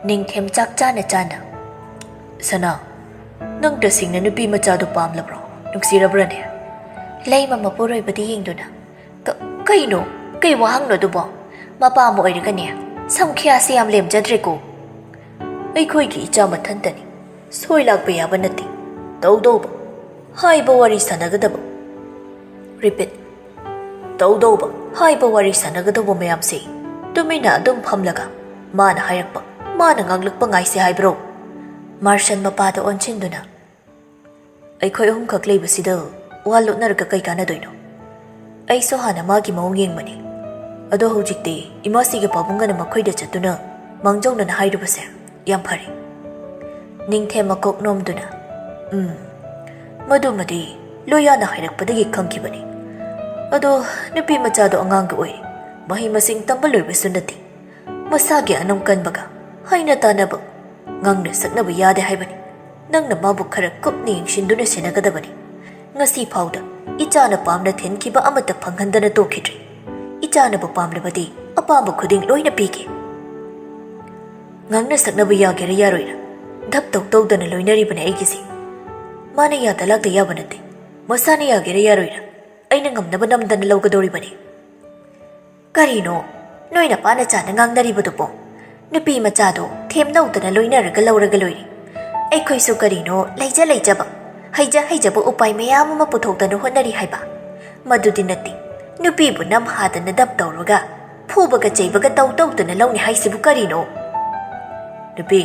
ꯅꯤꯡꯊꯦꯝ ꯆꯥꯛ ꯆꯥꯅ ꯆꯥꯅ ꯁꯅꯥ, ꯅꯪ ꯇꯁꯦꯡꯅ ꯅꯨꯄꯤ ꯃꯆꯥꯗꯨ ꯄꯥꯝꯂꯕ꯭ꯔꯣ? ꯅꯨꯡꯁꯤꯔꯕ꯭ꯔꯅꯦ? ꯂꯩꯃ ꯃꯄꯨꯔꯣꯏꯕꯗ ꯌꯦꯡꯗꯨꯅ, "ꯀ-, ꯀꯩꯅꯣ? ꯀꯩ ꯋꯥꯍꯪꯅꯣ ꯑꯗꯨꯕꯣ? ꯃꯄꯥ ꯑꯃ ꯑꯣꯏꯔꯒꯅꯦ, ꯁꯝꯈꯤꯌꯥꯁꯦ ꯌꯥꯝ ꯂꯦꯝꯖꯗ꯭ꯔꯦꯀꯣ꯫ ꯑꯩꯈꯣꯏꯒꯤ ꯏꯆꯥ ꯃꯊꯟꯇꯅꯤ꯫ ꯁꯣꯏ ꯂꯥꯛꯄ ꯌꯥꯕ ꯅꯠꯇꯦ꯫ ꯇꯧꯗꯧꯕ, ꯍꯥꯏꯕ ꯋꯥꯔꯤ ꯁꯥꯟꯅꯒꯗꯕ"꯫ Repeat. "ꯇꯧꯗꯧꯕ, ꯍꯥꯏꯕ ꯋꯥꯔꯤ ꯁꯥꯟꯅꯒꯗꯧꯕ ꯃꯌꯥꯝꯁꯦ ꯇꯨꯃꯤꯟꯅ ꯑꯗꯨꯝ ꯐꯝꯂꯒ ꯃꯥꯅ ꯍꯥꯏꯔꯛꯄ, ꯃꯥꯅ ꯉꯥꯡꯂꯛꯄ ꯉꯥꯏꯁꯦ ꯍꯥꯏꯕ꯭ꯔꯣ?" ꯃꯥꯔꯁꯟ ꯃꯄꯥꯗ ꯑꯣꯟꯁꯤꯟꯗꯨꯅ, "ꯑꯩꯈꯣꯏ ꯑꯍꯨꯝꯈꯛ ꯂꯩꯕꯁꯤꯗ ꯋꯥ ꯂꯣꯠꯅꯔꯒ ꯀꯩ ꯀꯥꯟꯅꯗꯣꯏꯅꯣ? ꯑꯩꯁꯨ ꯍꯥꯟꯅ ꯃꯥꯒꯤ ꯃꯑꯣꯡ ꯌꯦꯡꯕꯅꯤ꯫ ꯑꯗꯣ ꯍꯧꯖꯤꯛꯇꯤ ꯏꯃꯥꯁꯤꯒ ꯄꯥꯕꯨꯡꯒꯅ ꯃꯈꯣꯏꯗ ꯆꯠꯇꯨꯅ ꯃꯥꯡꯖꯧꯅꯅ ꯍꯥꯏꯔꯨꯕꯁꯦ ꯌꯥꯝ ꯐꯔꯦ"꯫ ꯅꯤꯡꯊꯦꯝ ꯃꯀꯣꯛ ꯅꯣꯝꯗꯨꯅ, "ꯎꯝ, ꯃꯗꯨꯃꯗꯤ ꯂꯣꯌꯥꯅ ꯍꯥꯏꯔꯛꯄꯗꯒꯤ ꯈꯪꯈꯤꯕꯅꯤ꯫ ꯑꯗꯣ ꯅꯨꯄꯤ ꯃꯆꯥꯗꯣ ꯑꯉꯥꯡꯒ ꯑꯣꯏꯔꯤ, ꯃꯍꯩ ꯃꯁꯤꯡ ꯇꯝꯕ ꯂꯣꯏꯕꯁꯨ ꯅꯠꯇꯦ꯫ ꯃꯁꯥꯒꯤ ꯑꯅꯝ ꯀꯟꯕꯒ ꯍꯩꯅ ꯇꯥꯅꯕ ꯉꯥꯡꯅ ꯁꯛꯅꯕ ꯌꯥꯗꯦ ꯍꯥꯏꯕꯅꯤ꯫ ꯅꯪꯅ ꯃꯥꯕꯨ ꯈꯔ ꯀꯨꯞꯅ ꯌꯦꯡꯁꯤꯟꯗꯨꯅ ꯁꯦꯟꯅꯒꯗꯕꯅꯤ꯫ ꯉꯁꯤ ꯐꯥꯎꯗ ꯏꯆꯥꯅ ꯄꯥꯝꯅ ꯊꯤꯟꯈꯤꯕ ꯑꯃꯠꯇ ꯐꯪꯍꯟꯗꯅ ꯇꯣꯛꯈꯤꯗ꯭ꯔꯤ꯫ ꯏꯆꯥꯅꯕꯨ ꯄꯥꯝꯂꯕꯗꯤ ꯑꯄꯥꯝꯕ ꯈꯨꯗꯤꯡ ꯂꯣꯏꯅ ꯄꯤꯒꯦ꯫ ꯉꯥꯡꯅ ꯁꯛꯅꯕ ꯌꯥꯒꯦꯔꯥ ꯌꯥꯔꯣꯏꯔꯥ, ꯙꯞ ꯇꯧ ꯇꯧꯗꯅ ꯂꯣꯏꯅꯔꯤꯕꯅꯦ ꯑꯩꯒꯤꯁꯦ꯫ ꯃꯥꯅ ꯌꯥꯗ ꯂꯥꯛꯇ ꯌꯥꯕ ꯅꯠꯇꯦ꯫ ꯃꯁꯥꯅ ꯌꯥꯒꯦꯔꯥ ꯌꯥꯔꯣꯏꯔꯥ, ꯑꯩꯅ ꯉꯝꯅꯕ ꯅꯝꯗꯅ ꯂꯧꯒꯗꯧꯔꯤꯕꯅꯤ"꯫ "ꯀꯔꯤꯅꯣ ꯅꯣꯏ ꯅꯄꯥ ꯅꯆꯥꯅ ꯉꯥꯡꯅꯔꯤꯕꯗꯨꯕꯣ? ꯅꯨꯄꯤ ꯃꯆꯥꯗꯣ ꯊꯦꯝꯅꯧꯗꯅ ꯂꯣꯏꯅꯔꯒ ꯂꯧꯔꯒ ꯂꯣꯏꯔꯦ꯫ ꯑꯩꯈꯣꯏꯁꯨ ꯀꯔꯤꯅꯣ ꯂꯩꯖ ꯂꯩꯖꯕ, ꯍꯩꯖ ꯍꯩꯖꯕ ꯎꯄꯥꯏ ꯃꯌꯥꯝ ꯑꯃ ꯄꯨꯊꯣꯛꯇꯅ ꯍꯣꯠꯅꯔꯤ ꯍꯥꯏꯕ꯫ ꯃꯗꯨꯗꯤ ꯅꯠꯇꯦ, ꯅꯨꯄꯤꯕꯨ ꯅꯝꯍꯥꯗꯅ ꯙꯞ ꯇꯧꯔꯒ ꯐꯨꯕꯒ ꯆꯩꯕꯒ ꯇꯧ ꯇꯧꯗꯅ ꯂꯧꯅꯤ ꯍꯥꯏꯁꯤꯕꯨ ꯀꯔꯤꯅꯣ?" "ꯅꯨꯄꯤ,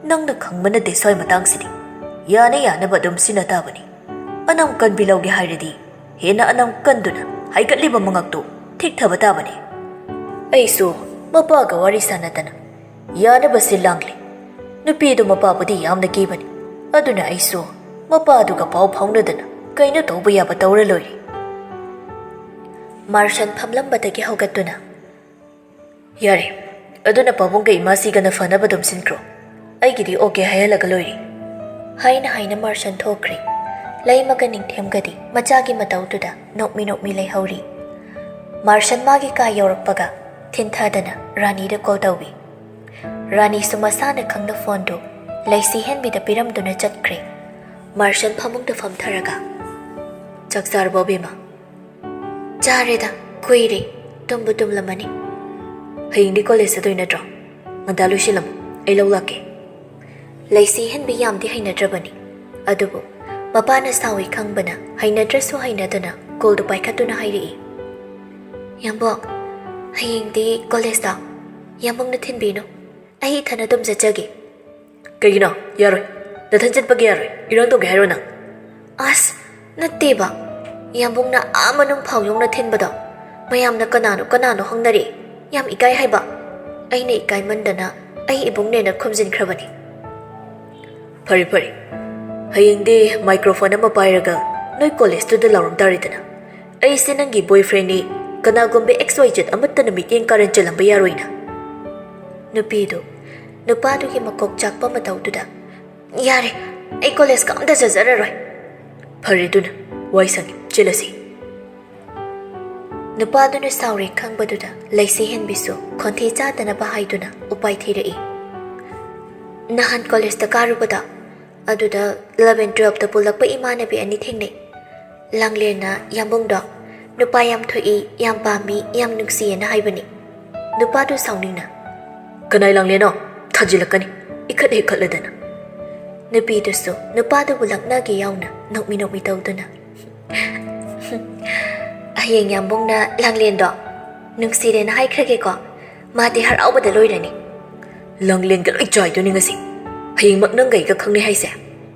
ꯅꯪꯅ ꯈꯪꯕ ꯅꯠꯇꯦ ꯁ꯭ꯋꯥꯏ ꯃꯇꯥꯡꯁꯤꯗꯤ꯫ ꯌꯥꯅ ꯌꯥꯅꯕ ꯑꯗꯨꯝ ꯁꯤꯟꯅ ꯇꯥꯕꯅꯤ꯫ ꯑꯅꯝ ꯀꯟꯕꯤ ꯂꯧꯒꯦ ꯍꯥꯏꯔꯗꯤ ꯍꯦꯟꯅ ꯑꯅꯝ ꯀꯟꯗꯨꯅ ꯍꯥꯏꯒꯠꯂꯤꯕ ꯃꯉꯛꯇꯨ ꯊꯤꯛꯊꯕ ꯇꯥꯕꯅꯤ"꯫ ꯑꯩꯁꯨ ꯃꯄꯥꯒ ꯋꯥꯔꯤ ꯁꯥꯟꯅꯗꯅ ꯌꯥꯅꯕ ꯁꯤꯜ ꯂꯥꯡꯂꯦ꯫ ꯅꯨꯄꯤꯗꯨ ꯃꯄꯥꯕꯨꯗꯤ ꯌꯥꯝꯅ ꯀꯤꯕꯅꯤ꯫ ꯑꯗꯨꯅ ꯑꯩꯁꯨ ꯃꯄꯥꯗꯨꯒ ꯄꯥꯎ ꯐꯥꯎꯅꯗꯅ ꯀꯩꯅꯣ ꯇꯧꯕ ꯌꯥꯕ ꯇꯧꯔ ꯂꯣꯏꯔꯦ꯫ ꯃꯥꯔꯁꯟ ꯐꯝꯂꯝꯕꯗꯒꯤ ꯍꯧꯒꯠꯇꯨꯅ, "ꯌꯥꯔꯦ, ꯑꯗꯨꯅ ꯄꯥꯕꯨꯡꯒ ꯏꯃꯥꯁꯤꯒꯅ ꯐꯅꯕ ꯑꯗꯨꯝ ꯁꯤꯟꯈ꯭ꯔꯣ꯫ ꯑꯩꯒꯤꯗꯤ okay ꯍꯥꯏꯍꯜꯂꯒ ꯂꯣꯏꯔꯦ"꯫ ꯍꯥꯏꯅ ꯍꯥꯏꯅ ꯃꯥꯔꯁꯟ ꯊꯣꯛꯈ꯭ꯔꯦ꯫ ꯂꯩꯃꯒ ꯅꯤꯡꯊꯦꯝꯒꯗꯤ ꯃꯆꯥꯒꯤ ꯃꯇꯧꯗꯨꯗ ꯅꯣꯛꯃꯤ ꯅꯣꯛꯃꯤ ꯂꯩꯍꯧꯔꯤ꯫ ꯃꯥꯔꯁꯟ ꯃꯥꯒꯤ ꯀꯥ ꯌꯧꯔꯛꯄꯒ ꯊꯤꯟꯊꯗꯅ ꯔꯥꯅꯤꯗ call ꯇꯧꯏ꯫ ꯔꯥꯅꯤꯁꯨ ꯃꯁꯥꯅ ꯈꯪꯅ phoneꯗꯨ ꯂꯩꯁꯤ ꯍꯦꯟꯕꯤꯗ ꯄꯤꯔꯝꯗꯨꯅ ꯆꯠꯈ꯭ꯔꯦ꯫ ꯃꯥꯔꯁꯟ ꯐꯃꯨꯡꯗ ꯐꯝꯊꯔꯒ, "ꯆꯥꯛ ꯆꯥꯔꯕꯣ, ꯕꯦꯝꯃ?" "ꯆꯥꯔꯦꯗ, ꯀꯨꯏꯔꯦ꯫ ꯇꯨꯝꯕꯨ ꯇꯨꯝꯂꯝꯃꯅꯤ꯫" "ꯍꯌꯦꯡꯗꯤ ꯀꯣꯂꯦꯖ ꯆꯠꯇꯣꯏ ꯅꯠꯇ꯭ꯔꯣ? ꯉꯟꯇꯥ ꯂꯣꯏꯁꯤꯜꯂꯝꯃꯨ, ꯑꯩ ꯂꯧ ꯂꯥꯛꯀꯦ꯫" ꯂꯩꯁꯤ ꯍꯦꯟꯕꯤ ꯌꯥꯝꯗꯤ ꯍꯩꯅꯗ꯭ꯔꯕꯅꯤ, ꯑꯗꯨꯕꯨ ꯃꯄꯥꯅ ꯁꯥꯎꯏ ꯈꯪꯕꯅ ꯍꯩꯅꯗ꯭ꯔꯁꯨ ꯍꯩꯅꯗꯅ ꯀꯣꯜꯗꯨ ꯄꯥꯏꯈꯠꯇꯨꯅ ꯍꯥꯏꯔꯛꯏ, "ꯌꯥꯝꯕꯨꯡ, ꯍꯌꯦꯡꯗꯤ ꯀꯣꯂꯦꯖꯇ ꯌꯥꯝꯕꯨꯡꯅ ꯊꯤꯟꯕꯤꯅꯨ, ꯑꯩ ꯏꯊꯟ ꯑꯗꯨꯝ ꯆꯠꯆꯒꯦ꯫" "ꯀꯩꯒꯤꯅꯣ? ꯌꯥꯔꯣꯏ꯫ ꯅꯊꯟ ꯆꯠꯄꯒꯤ ꯌꯥꯔꯣꯏ꯫ ꯏꯔꯥꯡ ꯇꯧꯒꯦ ꯍꯥꯏꯔꯣ ꯅꯪ?" "ꯑꯁ, ꯅꯠꯇꯦꯕ꯫ ꯌꯥꯝꯕꯨꯡꯅ ꯑꯥ ꯃꯅꯨꯡ ꯐꯥꯎ ꯌꯧꯅ ꯊꯤꯟꯕꯗꯣ, ꯃꯌꯥꯝꯅ ꯀꯅꯥꯅꯣ ꯀꯅꯥꯅꯣ ꯍꯪꯅꯔꯦ꯫ ꯌꯥꯝ ꯏꯀꯥꯏ ꯍꯥꯏꯕ꯫ ꯑꯩꯅ ꯏꯀꯥꯏꯃꯟꯗꯅ ꯑꯩ ꯏꯕꯨꯡꯅꯦꯅ ꯈꯨꯝꯖꯤꯟꯈ꯭ꯔꯕꯅꯤ꯫" "ꯐꯔꯦ, ꯐꯔꯦ꯫ ꯍꯌꯦꯡꯗꯤ ꯃꯥꯏꯀ꯭ꯔꯣꯐꯣꯟ ꯑꯃ ꯄꯥꯏꯔꯒ ꯅꯣꯏ ꯀꯣꯂꯦꯖꯇꯨꯗ ꯂꯥꯎꯔꯝ ꯇꯥꯔꯦꯗꯅ, 'ꯑꯩꯁꯦ ꯅꯪꯒꯤ ꯕꯣꯏꯐ꯭ꯔꯦꯟꯅꯤ, ꯀꯅꯥꯒꯨꯝꯕ ꯑꯦꯛꯁ ꯋꯥꯏ ꯖꯦꯠ ꯑꯃꯠꯇꯅ ꯃꯤꯠꯌꯦꯡ ꯀꯥꯔꯟ ꯆꯦꯜꯂꯝꯕ ꯌꯥꯔꯣꯏꯅ.'" ꯅꯨꯄꯤꯗꯨ ꯅꯨꯄꯥꯗꯨꯒꯤ ꯃꯀꯣꯛ ꯆꯥꯛꯄ ꯃꯇꯧꯗꯨꯗ, "ꯌꯥꯔꯦ, ꯑꯩ ꯀꯣꯂꯦꯖꯀ ꯑꯝꯇ ꯆꯠꯆꯔꯔꯣꯏ꯫" "ꯐꯔꯦ ꯑꯗꯨꯅ, ꯋꯥꯏ ꯁꯪꯉꯤ, ꯆꯦꯜꯂꯁꯤ꯫" ꯅꯨꯄꯥꯗꯨꯅ ꯁꯥꯎꯔꯦ ꯈꯪꯕꯗꯨꯗ ꯂꯩꯁꯤ ꯍꯦꯟꯕꯤꯁꯨ ꯈꯣꯟꯊꯤ ꯆꯥꯗꯅꯕ ꯍꯥꯏꯗꯨꯅ ꯎꯄꯥꯏ ꯊꯤꯔꯛꯏ꯫ "ꯅꯍꯥꯟ ꯀꯣꯂꯦꯖꯇ ꯀꯥꯔꯨꯕꯗ, ꯑꯗꯨꯗ ꯏꯂꯚꯦꯟ ꯇꯨꯋꯦꯜꯐꯇ ꯄꯨꯜꯂꯛꯄ ꯏꯃꯥꯟꯅꯕꯤ ꯑꯅꯤ ꯊꯦꯡꯅꯩ꯫ ꯂꯥꯡꯂꯦꯟꯅ ꯌꯥꯝꯕꯨꯡꯗꯣ ꯅꯨꯄꯥ ꯌꯥꯝ ꯊꯣꯛꯏ, ꯌꯥꯝ ꯄꯥꯝꯃꯤ, ꯌꯥꯝ ꯅꯨꯡꯁꯤꯌꯦꯅ ꯍꯥꯏꯕꯅꯤ꯫" ꯅꯨꯄꯥꯗꯨ ꯁꯥꯎꯅꯤꯡꯅ, "ꯀꯅꯥꯏ ꯂꯥꯡꯂꯦꯟꯅꯣ? ꯊꯥꯖꯤꯜꯂꯛꯀꯅꯤ, ꯏꯈꯠ ꯍꯦꯛ ꯈꯠꯂꯗꯅ꯫" ꯅꯨꯄꯤꯗꯨꯁꯨ ꯅꯨꯄꯥꯗꯨꯕꯨ ꯂꯛꯅꯒꯦ ꯌꯥꯎꯅ ꯅꯣꯛꯃꯤ ꯅꯣꯛꯃꯤ ꯇꯧꯗꯨꯅ, "ꯍꯌꯦꯡ ꯌꯥꯝꯕꯨꯡꯅ ꯂꯥꯡꯂꯦꯟꯗꯣ ꯅꯨꯡꯁꯤꯔꯦꯅ ꯍꯥꯏꯈ꯭ꯔꯒꯦꯀꯣ꯫ ꯃꯥꯗꯤ ꯍꯔꯥꯎꯕꯗ ꯂꯣꯏꯔꯅꯤ꯫" "ꯂꯥꯡꯂꯦꯟꯒ ꯂꯣꯏ ꯆꯥꯏꯗꯣꯏꯅꯤ ꯉꯁꯤ꯫ ꯍꯌꯦꯡꯃꯛ ꯅꯪꯒ ꯑꯩꯒ ꯈꯪꯅꯩ ꯍꯥꯏꯁꯦ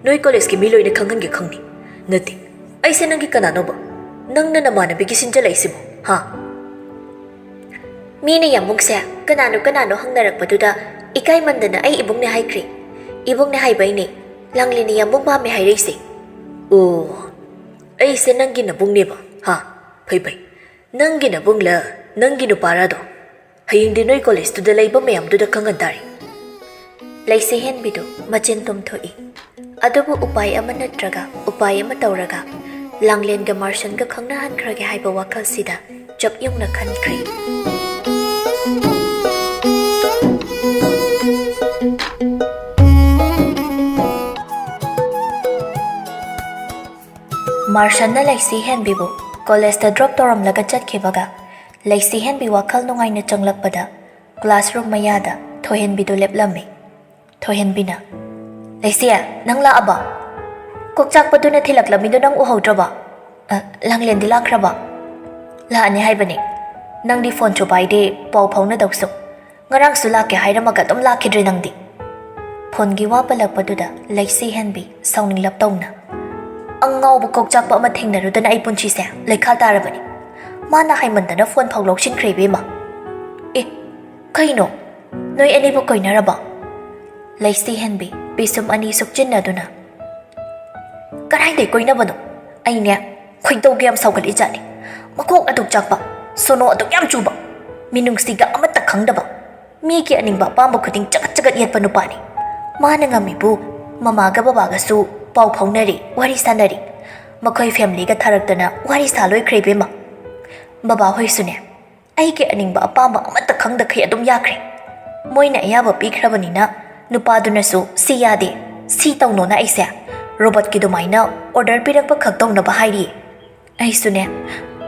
ꯅꯣꯏ ꯀꯣꯂꯦꯖꯀꯤ ꯃꯤ ꯂꯣꯏꯅ ꯈꯪꯍꯟꯒꯦ ꯈꯪꯅꯤ꯫ ꯅꯠꯇꯦ, ꯑꯩꯁꯦ ꯅꯪꯒꯤ ꯀꯅꯥꯅꯣꯕ? ꯅꯪꯅ ꯅꯃꯥꯟꯅꯕꯤꯒꯤ ꯁꯤꯟꯖꯜꯂꯛꯏꯁꯤꯕꯣ, ꯍꯥ?" "ꯃꯤꯅ ꯌꯥꯝꯕꯨꯡꯁꯦ ꯀꯅꯥꯅꯣ ꯀꯅꯥꯅꯣ ꯍꯪꯅꯔꯛꯄꯗꯨꯗ ꯏꯀꯥꯏꯃꯟꯗꯅ ꯑꯩ ꯏꯕꯨꯡꯅꯦ ꯍꯥꯏꯈ꯭ꯔꯦ꯫ ꯏꯕꯨꯡꯅꯦ ꯍꯥꯏꯕꯩꯅꯦ ꯂꯥꯡꯂꯦꯟꯅ ꯌꯥꯝꯕꯨꯡ ꯄꯥꯝꯃꯦ ꯍꯥꯏꯔꯛꯏꯁꯦ꯫" "ꯑꯣ, ꯑꯩꯁꯦ ꯅꯪꯒꯤ ꯅꯕꯨꯡꯅꯦꯕ, ꯍꯥ? ꯐꯩ ꯐꯩ꯫ ꯅꯪꯒꯤ ꯅꯕꯨꯡꯂ, ꯅꯪꯒꯤ ꯅꯨꯄꯥꯔꯥꯗꯣ? ꯍꯌꯦꯡꯗꯤ ꯅꯣꯏ ꯀꯣꯂꯦꯖꯇꯨꯗ ꯂꯩꯕ ꯃꯌꯥꯝꯗꯨꯗ ꯈꯪꯍꯟ ꯇꯥꯔꯦ꯫" ꯂꯩꯁꯤ ꯍꯦꯟꯕꯤꯗꯨ ꯃꯆꯤꯟ ꯇꯨꯝꯊꯣꯛꯏ꯫ ꯑꯗꯨꯕꯨ ꯎꯄꯥꯏ ꯑꯃ ꯅꯠꯇ꯭ꯔꯒ ꯎꯄꯥꯏ ꯑꯃ ꯇꯧꯔꯒ ꯂꯥꯡꯂꯦꯟꯒ ꯃꯥꯔꯁꯟꯒ ꯈꯪꯅꯍꯟꯈ꯭ꯔꯒꯦ ꯍꯥꯏꯕ ꯋꯥꯈꯜꯁꯤꯗ ꯆꯞ ꯌꯨꯡꯅ ꯈꯟꯈ꯭ꯔꯦ꯫ ꯃꯥꯔꯁꯟꯅ ꯂꯩꯁꯤ ꯍꯦꯟꯕꯤꯕꯨ ꯀꯣꯂꯦꯖꯇ ꯗ꯭ꯔꯣꯞ ꯇꯧꯔꯝꯂꯒ ꯆꯠꯈꯤꯕꯒ, ꯂꯩꯁꯤ ꯍꯦꯟꯕꯤ ꯋꯥꯈꯜ ꯅꯨꯡꯉꯥꯏꯅ ꯆꯪꯂꯛꯄꯗ ꯀ꯭ꯂꯥꯁꯔꯨꯝ ꯃꯌꯥꯗ ꯊꯣꯏꯍꯦꯟꯕꯤꯗꯨ ꯂꯦꯞꯂꯝꯃꯤ꯫ ꯊꯣꯏꯍꯦꯟꯕꯤꯅ, "ꯂꯩꯁꯤ, ꯅꯪ ꯂꯥꯛꯑꯕ? ꯀꯣꯛꯆꯥꯛꯄꯗꯨꯅ ꯊꯤꯜꯂꯛꯂꯝꯃꯤꯗꯨ ꯅꯪ ꯎꯍꯧꯗ꯭ꯔꯕ? ꯑ, ꯂꯥꯡꯂꯦꯟꯗꯤ ꯂꯥꯛꯈ꯭ꯔꯕ?" "ꯂꯥꯛꯑꯅꯤ ꯍꯥꯏꯕꯅꯤ꯫ ꯅꯪꯗꯤ ꯐꯣꯟꯁꯨ ꯄꯥꯏꯗꯦ, ꯄꯥꯎ ꯐꯥꯎꯅꯗꯧꯁꯨ꯫ ꯉꯔꯥꯡꯁꯨ ꯂꯥꯛꯀꯦ ꯍꯥꯏꯔꯝꯃꯒ ꯑꯗꯨꯝ ꯂꯥꯛꯈꯤꯗ꯭ꯔꯦ ꯅꯪꯗꯤ꯫" ꯐꯣꯟꯒꯤ ꯋꯥ ꯄꯜꯂꯛꯄꯗꯨꯗ ꯂꯩꯁꯤ ꯍꯦꯟꯕꯤ ꯁꯥꯎꯅꯤꯡꯂꯞ ꯇꯧꯅ, "ꯑꯉꯥꯎꯕ ꯀꯣꯛꯆꯥꯛꯄ ꯑꯃ ꯊꯦꯡꯅꯔꯨꯗꯅ ꯑꯩ ꯄꯨꯟꯁꯤꯁꯦ ꯂꯩꯈꯥ ꯇꯥꯔꯕꯅꯤ꯫ ꯃꯥꯅ ꯍꯥꯏꯃꯟꯗꯅ ꯐꯣꯟ ꯐꯥꯎ ꯂꯧꯁꯤꯟꯈ꯭ꯔꯦ ꯏꯕꯦꯝꯃ꯫ ꯑꯦ, ꯀꯩꯅꯣ? ꯅꯣꯏ ꯑꯅꯤꯕꯨ ꯀꯣꯏꯅꯔꯕ?" ꯂꯩꯁꯤ ꯍꯦꯟꯕꯤ ꯄꯤꯁꯨꯝ ꯑꯅꯤ ꯁꯨꯛꯆꯤꯟꯅꯗꯨꯅ, "ꯀꯗꯥꯏꯗꯩ ꯀꯣꯏꯅꯕꯅꯣ? ꯑꯩꯅꯦ, ꯈꯣꯏꯗꯧꯒ ꯌꯥꯝ ꯁꯥꯎꯒꯠꯂꯤ ꯖꯥꯠꯅꯤ꯫ ꯃꯀꯣꯛ ꯑꯗꯨꯛ ꯆꯥꯛꯄ, ꯁꯣꯅꯣ ꯑꯗꯨꯛ ꯌꯥꯝ ꯆꯨꯕ, ꯃꯤꯅꯨꯡꯁꯤꯒ ꯑꯃꯠꯇ ꯈꯪꯗꯕ, ꯃꯤꯒꯤ ꯑꯅꯤꯡꯕ ꯑꯄꯥꯝꯕ ꯈꯨꯗꯤꯡ ꯆꯒꯠ ꯆꯒꯠ ꯌꯦꯠꯄ ꯅꯨꯄꯥꯅꯤ꯫ ꯃꯥꯅ ꯉꯝꯃꯤꯕꯨ ꯃꯃꯥꯒ ꯕꯕꯥꯒꯁꯨ ꯄꯥꯎ ꯐꯥꯎꯅꯔꯤ, ꯋꯥꯔꯤ ꯁꯥꯟꯅꯔꯤ꯫ ꯃꯈꯣꯏ ꯐꯦꯃꯤꯂꯤꯒ ꯊꯥꯔꯛꯇꯅ ꯋꯥꯔꯤ ꯁꯥ ꯂꯣꯏꯈ꯭ꯔꯦ ꯏꯕꯦꯝꯃ꯫ ꯕꯕꯥ ꯍꯣꯏꯁꯨꯅꯦ, ꯑꯩꯒꯤ ꯑꯅꯤꯡꯕ ꯑꯄꯥꯝꯕ ꯑꯃꯠꯇ ꯈꯪꯗꯈꯩ ꯑꯗꯨꯝ ꯌꯥꯈ꯭ꯔꯦ꯫ ꯃꯣꯏꯅ ꯑꯌꯥꯕ ꯄꯤꯈ꯭ꯔꯕꯅꯤꯅ ꯅꯨꯄꯥꯗꯨꯅꯁꯨ ꯁꯤ ꯌꯥꯗꯦ, ꯁꯤ ꯇꯧꯅꯣꯅ ꯑꯩꯁꯦ ꯔꯣꯕꯣꯠꯀꯤ ꯑꯗꯨꯃꯥꯏꯅ ꯑꯣꯔꯗꯔ ꯄꯤꯔꯛꯄ ꯈꯛ ꯇꯧꯅꯕ ꯍꯥꯏꯔꯤ꯫ ꯑꯩꯁꯨꯅꯦ,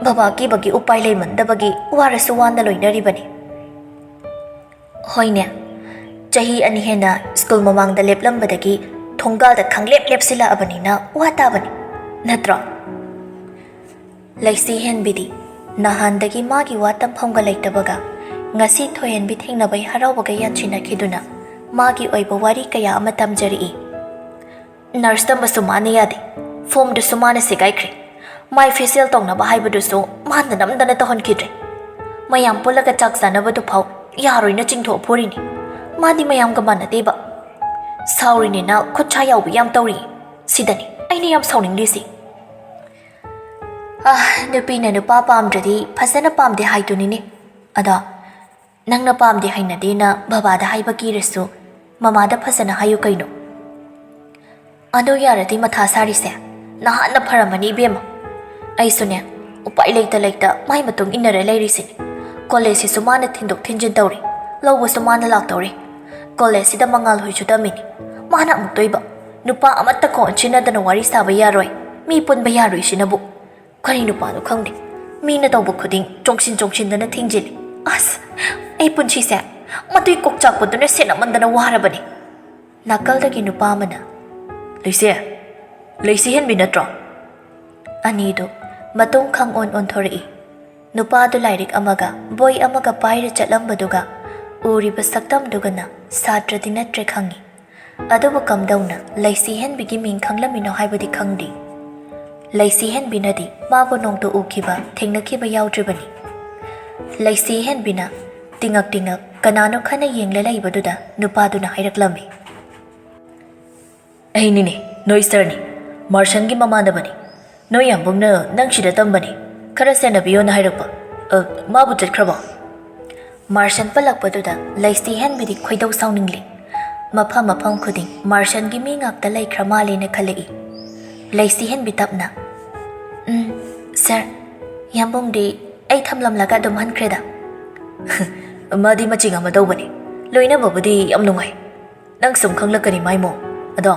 ꯕꯕꯥ ꯀꯤꯕꯒꯤ ꯎꯄꯥꯏ ꯂꯩꯃꯟꯗꯕꯒꯤ ꯋꯥꯔꯁꯨ ꯋꯥꯅ ꯂꯣꯏꯅꯔꯤꯕꯅꯤ꯫" ꯍꯣꯏꯅꯦ, ꯆꯍꯤ ꯑꯅꯤ ꯍꯦꯟꯅ ꯁ꯭ꯀꯨꯜ ꯃꯃꯥꯡꯗ ꯂꯦꯞꯂꯝꯕꯗꯒꯤ ꯊꯣꯡꯒꯥꯜꯗ ꯈꯪꯂꯦꯞ ꯂꯦꯞꯁꯤꯜꯂꯛꯑꯕꯅꯤꯅ ꯋꯥ ꯇꯥꯕꯅꯤ, ꯅꯠꯇ꯭ꯔꯣ? ꯂꯩꯁꯤ ꯍꯦꯟꯕꯤꯗꯤ ꯅꯍꯥꯟꯗꯒꯤ ꯃꯥꯒꯤ ꯋꯥ ꯇꯝꯐꯝꯒ ꯂꯩꯇꯕꯒ, ꯉꯁꯤ ꯊꯣꯏꯍꯦꯟꯕꯤ ꯊꯦꯡꯅꯕꯩ ꯍꯔꯥꯎꯕꯒ ꯌꯥꯟꯁꯤꯟꯅꯈꯤꯗꯨꯅ ꯃꯥꯒꯤ ꯑꯣꯏꯕ ꯋꯥꯔꯤ ꯀꯌꯥ ꯑꯃ ꯇꯝꯖꯔꯛꯏ꯫ ꯅꯔꯁ ꯇꯝꯕꯁꯨ ꯃꯥꯅ ꯌꯥꯗꯦ, ꯐꯣꯝꯗꯨꯁꯨ ꯃꯥꯅ ꯁꯦꯒꯥꯏꯈ꯭ꯔꯦ, ꯃꯥꯏ ꯐꯦꯁꯤꯌꯦꯜ ꯇꯧꯅꯕ ꯍꯥꯏꯕꯗꯨꯁꯨ ꯃꯥꯅ ꯅꯝꯗꯅ ꯇꯧꯍꯟꯈꯤꯗ꯭ꯔꯦ꯫ ꯃꯌꯥꯝ ꯄꯨꯜꯂꯒ ꯆꯥꯛ ꯆꯥꯅꯕꯗꯨ ꯐꯥꯎ ꯌꯥꯔꯣꯏꯅ ꯆꯤꯡꯊꯣꯛꯑ ꯐꯨꯔꯤꯅꯤ꯫ ꯃꯥꯗꯤ ꯃꯌꯥꯝꯒ ꯃꯥꯟꯅꯗꯦꯕ꯫ ꯁꯥꯎꯔꯤꯅꯦꯅ ꯈꯨꯠ ꯁꯥ ꯌꯥꯎꯕ ꯌꯥꯝ ꯇꯧꯔꯤ꯫ ꯁꯤꯗꯅꯤ ꯑꯩꯅ ꯌꯥꯝ ꯁꯥꯎꯅꯤꯡꯂꯤꯁꯤ꯫ ꯑꯥ, ꯅꯨꯄꯤꯅ ꯅꯨꯄꯥ ꯄꯥꯝꯗ꯭ꯔꯗꯤ ꯐꯖꯅ ꯄꯥꯝꯗꯦ ꯍꯥꯏꯗꯨꯅꯤꯅꯦ꯫ ꯑꯗꯣ ꯅꯪꯅ ꯄꯥꯝꯗꯦ ꯍꯩꯅꯗꯦꯅ ꯕꯕꯥꯗ ꯍꯥꯏꯕ ꯀꯤꯔꯁꯨ ꯃꯃꯥꯗ ꯐꯖꯅ ꯍꯥꯏꯌꯨ ꯀꯩꯅꯣ꯫ ꯑꯗꯨ ꯌꯥꯔꯗꯤ ꯃꯊꯥ ꯁꯥꯔꯤꯁꯦ ꯅꯍꯥꯟꯅ ꯐꯔꯝꯃꯅꯤ ꯏꯕꯦꯝꯃ꯫ ꯑꯩꯁꯨꯅꯦ, ꯎꯄꯥꯏ ꯂꯩꯇ ꯂꯩꯇ ꯃꯥꯏ ꯃꯇꯨꯡ ꯏꯟꯅꯔ ꯂꯩꯔꯤꯁꯤꯅꯤ꯫ ꯀꯣꯂꯦꯖꯁꯤꯁꯨ ꯃꯥꯅ ꯊꯤꯟꯗꯣꯛ ꯊꯤꯟꯖꯤꯟ ꯇꯧꯔꯤ, ꯂꯧꯕꯁꯨ ꯃꯥꯅ ꯂꯥꯛꯇꯧꯔꯤ꯫ ꯀꯣꯂꯦꯖꯁꯤꯗ ꯃꯉꯥꯜ ꯍꯣꯏꯁꯨ ꯇꯝꯃꯤꯅꯤ꯫ ꯃꯥꯅ ꯑꯃꯨꯛꯇꯣꯏꯕ ꯅꯨꯄꯥ ꯑꯃꯠꯇ ꯀꯣꯟꯁꯤꯟꯅꯗꯅ ꯋꯥꯔꯤ ꯁꯥꯕ ꯌꯥꯔꯣꯏ꯫ ꯃꯤ ꯄꯨꯟꯕ ꯌꯥꯔꯣꯏꯁꯤꯅꯕꯨ꯫ ꯀꯔꯤ ꯅꯨꯄꯥꯅꯣ ꯈꯪꯗꯦ, ꯃꯤꯅ ꯇꯧꯕ ꯈꯨꯗꯤꯡ ꯆꯣꯡꯁꯤꯟ ꯆꯣꯡꯁꯤꯟꯗꯅ ꯊꯤꯡꯖꯤꯜꯂꯤ꯫ ꯑꯁ, ꯑꯩ ꯄꯨꯟꯁꯤꯁꯦ ꯃꯇꯨꯏ ꯀꯣꯛꯆꯥꯛꯄꯗꯨꯅ ꯁꯦꯟꯅꯃꯟꯗꯅ ꯋꯥꯔꯕꯅꯤ꯫ ꯅꯥꯀꯜꯗꯒꯤ ꯅꯨꯄꯥ ꯑꯃꯅ, "ꯂꯩꯁꯦ, ꯂꯩꯁꯤ ꯍꯦꯟꯕꯤ ꯅꯠꯇ꯭ꯔꯣ?" ꯑꯅꯤꯗꯨ ꯃꯇꯨꯡ ꯈꯪ ꯑꯣꯟ ꯑꯣꯟꯊꯣꯔꯛꯏ꯫ ꯅꯨꯄꯥꯗꯨ ꯂꯥꯏꯔꯤꯛ ꯑꯃꯒ ꯕꯣꯏ ꯑꯃꯒ ꯄꯥꯏꯔ ꯆꯠꯂꯝꯕꯗꯨꯒ ꯎꯔꯤꯕ ꯁꯛꯇꯝꯗꯨꯒꯅ ꯁꯥꯇ꯭ꯔꯗꯤ ꯅꯠꯇ꯭ꯔꯦ ꯈꯪꯏ꯫ ꯑꯗꯨꯕꯨ ꯀꯝꯗꯧꯅ ꯂꯩꯁꯤ ꯍꯦꯟꯕꯤꯒꯤ ꯃꯤꯡ ꯈꯪꯂꯝꯃꯤꯅꯣ ꯍꯥꯏꯕꯗꯤ ꯈꯪꯗꯦ꯫ ꯂꯩꯁꯤ ꯍꯦꯟꯕꯤꯅꯗꯤ ꯃꯥꯕꯨ ꯅꯣꯡꯇ ꯎꯈꯤꯕ, ꯊꯦꯡꯅꯈꯤꯕ ꯌꯥꯎꯗ꯭ꯔꯤꯕꯅꯤ꯫ ꯂꯩꯁꯤ ꯍꯦꯟꯕꯤꯅ ꯇꯤꯉꯛ ꯇꯤꯉꯛ ꯀꯅꯥꯅꯣ ꯈꯟꯅ ꯌꯦꯡꯂ ꯂꯩꯕꯗꯨꯗ ꯅꯨꯄꯥꯗꯨꯅ ꯍꯥꯏꯔꯛꯂꯝꯃꯤ꯫ "ꯑꯩꯅꯤꯅꯦ, ꯅꯣꯏ ꯁꯥꯔꯅꯤ, ꯃꯥꯔꯁꯟꯒꯤ ꯃꯃꯥꯟꯅꯕꯅꯤ꯫ ꯅꯣꯏ ꯌꯥꯝꯕꯨꯡꯅ ꯅꯪ ꯁꯤꯗ ꯇꯝꯕꯅꯤ, ꯈꯔ ꯁꯦꯟꯅꯕꯤꯌꯣꯅ ꯍꯥꯏꯔꯛꯄ꯫ ꯑ, ꯃꯥꯕꯨ ꯆꯠꯈ꯭ꯔꯕꯣ?" ꯃꯥꯔꯁꯟ ꯄꯜꯂꯛꯄꯗꯨꯗ ꯂꯩꯁꯤ ꯍꯦꯟꯕꯤꯗꯤ ꯈꯣꯏꯗꯧ ꯁꯥꯎꯅꯤꯡꯂꯦ꯫ ꯃꯐꯝ ꯃꯐꯝ ꯈꯨꯗꯤꯡ ꯃꯥꯔꯁꯟꯒꯤ ꯃꯤ ꯉꯥꯛꯇ ꯂꯩꯈ꯭ꯔ ꯃꯥꯜꯂꯦꯅ ꯈꯜꯂꯛꯏ꯫ ꯂꯩꯁꯤ ꯍꯦꯟꯕꯤ ꯇꯞꯅ, "ꯎꯝ, ꯁꯥꯔ, ꯌꯥꯝꯕꯨꯡꯗꯤ ꯑꯩ ꯊꯝꯂꯝꯂꯒ ꯑꯗꯨꯝ ꯍꯟꯈ꯭ꯔꯦꯗ꯫" "ꯃꯥꯗꯤ ꯃꯆꯤꯡ ꯑꯃ ꯇꯧꯕꯅꯤ, ꯂꯣꯏꯅꯕꯕꯨꯗꯤ ꯌꯥꯝ ꯅꯨꯡꯉꯥꯏ꯫ ꯅꯪ ꯁꯨꯝ ꯈꯪꯂꯛꯀꯅꯤ ꯃꯥꯏ ꯃꯑꯣꯡ꯫ ꯑꯗꯣ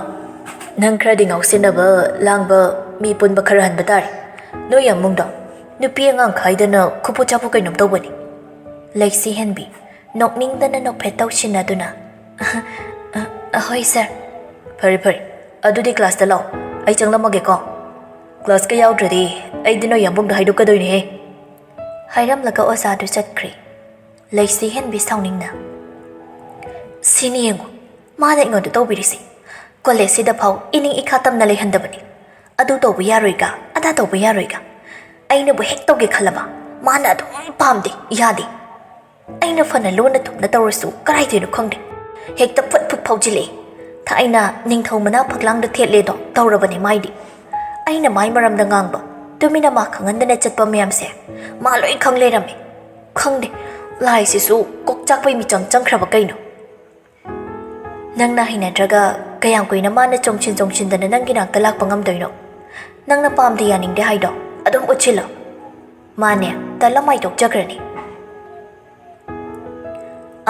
ꯅꯪ ꯈꯔꯗꯤ ꯉꯥꯎꯁꯤꯟꯅꯕ, ꯂꯥꯡꯕ, ꯃꯤ ꯄꯨꯟꯕ ꯈꯔ ꯍꯟꯕ ꯇꯥꯔꯦ꯫ ꯅꯣꯏ ꯌꯥꯝꯕꯨꯡꯗꯣ ꯅꯨꯄꯤ ꯑꯉꯥꯡ ꯈꯥꯏꯗꯅ ꯈꯨꯄꯨ ꯆꯥꯄꯨ ꯀꯩꯅꯣꯝ ꯇꯧꯕꯅꯤ꯫" ꯂꯩꯁꯤ ꯍꯦꯟꯕꯤ ꯅꯣꯛꯅꯤꯡꯗꯅ ꯅꯣꯛꯐꯦꯠ ꯇꯧꯁꯤꯟꯅꯗꯨꯅ, "ꯑ, ꯑ, ꯍꯣꯏ ꯁꯥꯔ꯫" "ꯐꯔꯦ, ꯐꯔꯦ, ꯑꯗꯨꯗꯤ ꯀ꯭ꯂꯥꯁꯇ ꯂꯥꯛꯑꯣ, ꯑꯩ ꯆꯪꯂꯝꯃꯒꯦꯀꯣ꯫ ꯀ꯭ꯂꯥꯁꯀ ꯌꯥꯎꯗ꯭ꯔꯗꯤ ꯑꯩꯗꯤ ꯅꯣꯏ ꯌꯥꯝꯕꯨꯡꯗ ꯍꯥꯏꯗꯣꯛꯀꯗꯣꯏꯅꯦꯍꯦ꯫" ꯍꯥꯏꯔꯝꯂꯒ ꯑꯣꯖꯥꯗꯨ ꯆꯠꯈ꯭ꯔꯦ꯫ ꯂꯩꯁꯤ ꯍꯦꯟꯕꯤ ꯁꯥꯎꯅꯤꯡꯅ, "ꯁꯤꯅꯤ ꯌꯦꯡꯉꯨ, ꯃꯥꯅ ꯑꯩꯉꯣꯟꯗ ꯇꯧꯕꯤꯔꯤꯁꯤ꯫ ꯀꯣꯂꯦꯖꯁꯤꯗ ꯐꯥꯎ ꯏꯅꯤꯡ ꯏꯈꯥ ꯇꯝꯅ ꯂꯩꯍꯟꯗꯕꯅꯤ꯫ ꯑꯗꯨ ꯇꯧꯕ ꯌꯥꯔꯣꯏꯒ, ꯑꯗꯥ ꯇꯧꯕ ꯌꯥꯔꯣꯏꯒ꯫ ꯑꯩꯅꯕꯨ ꯍꯦꯛ ꯇꯧꯒꯦ ꯈꯜꯂꯕ, ꯃꯥꯅ ꯑꯗꯨꯝ ꯄꯥꯝꯗꯦ, ꯌꯥꯗꯦ꯫ ꯑꯩꯅ ꯐꯅ ꯂꯣꯟꯅ ꯊꯨꯞꯅ ꯇꯧꯔꯁꯨ ꯀꯔꯥꯏꯗꯩꯅꯣ ꯈꯪꯗꯦ, ꯍꯦꯛꯇ ꯐꯨꯠ ꯐꯨꯠ ꯐꯥꯎꯖꯤꯜꯂꯛꯑꯦ꯫ ꯊꯥꯏꯅ ꯅꯤꯡꯊꯧ ꯃꯅꯥ ꯐꯛꯂꯥꯡꯗ ꯊꯦꯠꯂꯦꯗꯣ ꯇꯧꯔꯕꯅꯦ ꯃꯥꯏꯗꯤ꯫ ꯑꯩꯅ ꯃꯥꯏ ꯃꯔꯝꯗ ꯉꯥꯡꯕ, ꯇꯨꯃꯤꯟꯅ ꯃꯥ ꯈꯪꯍꯟꯗꯅ ꯆꯠꯄ ꯃꯌꯥꯝꯁꯦ ꯃꯥ ꯂꯣꯏ ꯈꯪ ꯂꯩꯔꯝꯃꯦ꯫ ꯈꯪꯗꯦ, ꯂꯥꯏꯁꯤꯁꯨ ꯀꯣꯛ ꯆꯥꯛꯄꯩ ꯃꯤꯆꯪ ꯆꯪꯈ꯭ꯔꯕ ꯀꯩꯅꯣ?" "ꯅꯪꯅ ꯍꯩꯅꯗ꯭ꯔꯒ ꯀꯌꯥꯝ ꯀꯨꯏꯅ ꯃꯥꯅ ꯆꯣꯡꯁꯤꯟ ꯆꯣꯡꯁꯤꯟꯗꯅ ꯅꯪꯒꯤ ꯅꯥꯛꯇ ꯂꯥꯛꯄ ꯉꯝꯗꯣꯏꯅꯣ? ꯅꯪꯅ ꯄꯥꯝꯗꯦ ꯌꯥꯅꯤꯡꯗꯦ ꯍꯥꯏꯗꯣ ꯑꯗꯨꯝ ꯎꯠꯁꯤꯜꯂꯣ꯫ ꯃꯥꯅꯦ, ꯇꯜꯂ ꯃꯥꯏ ꯇꯣꯛꯆꯈ꯭ꯔꯅꯤ꯫"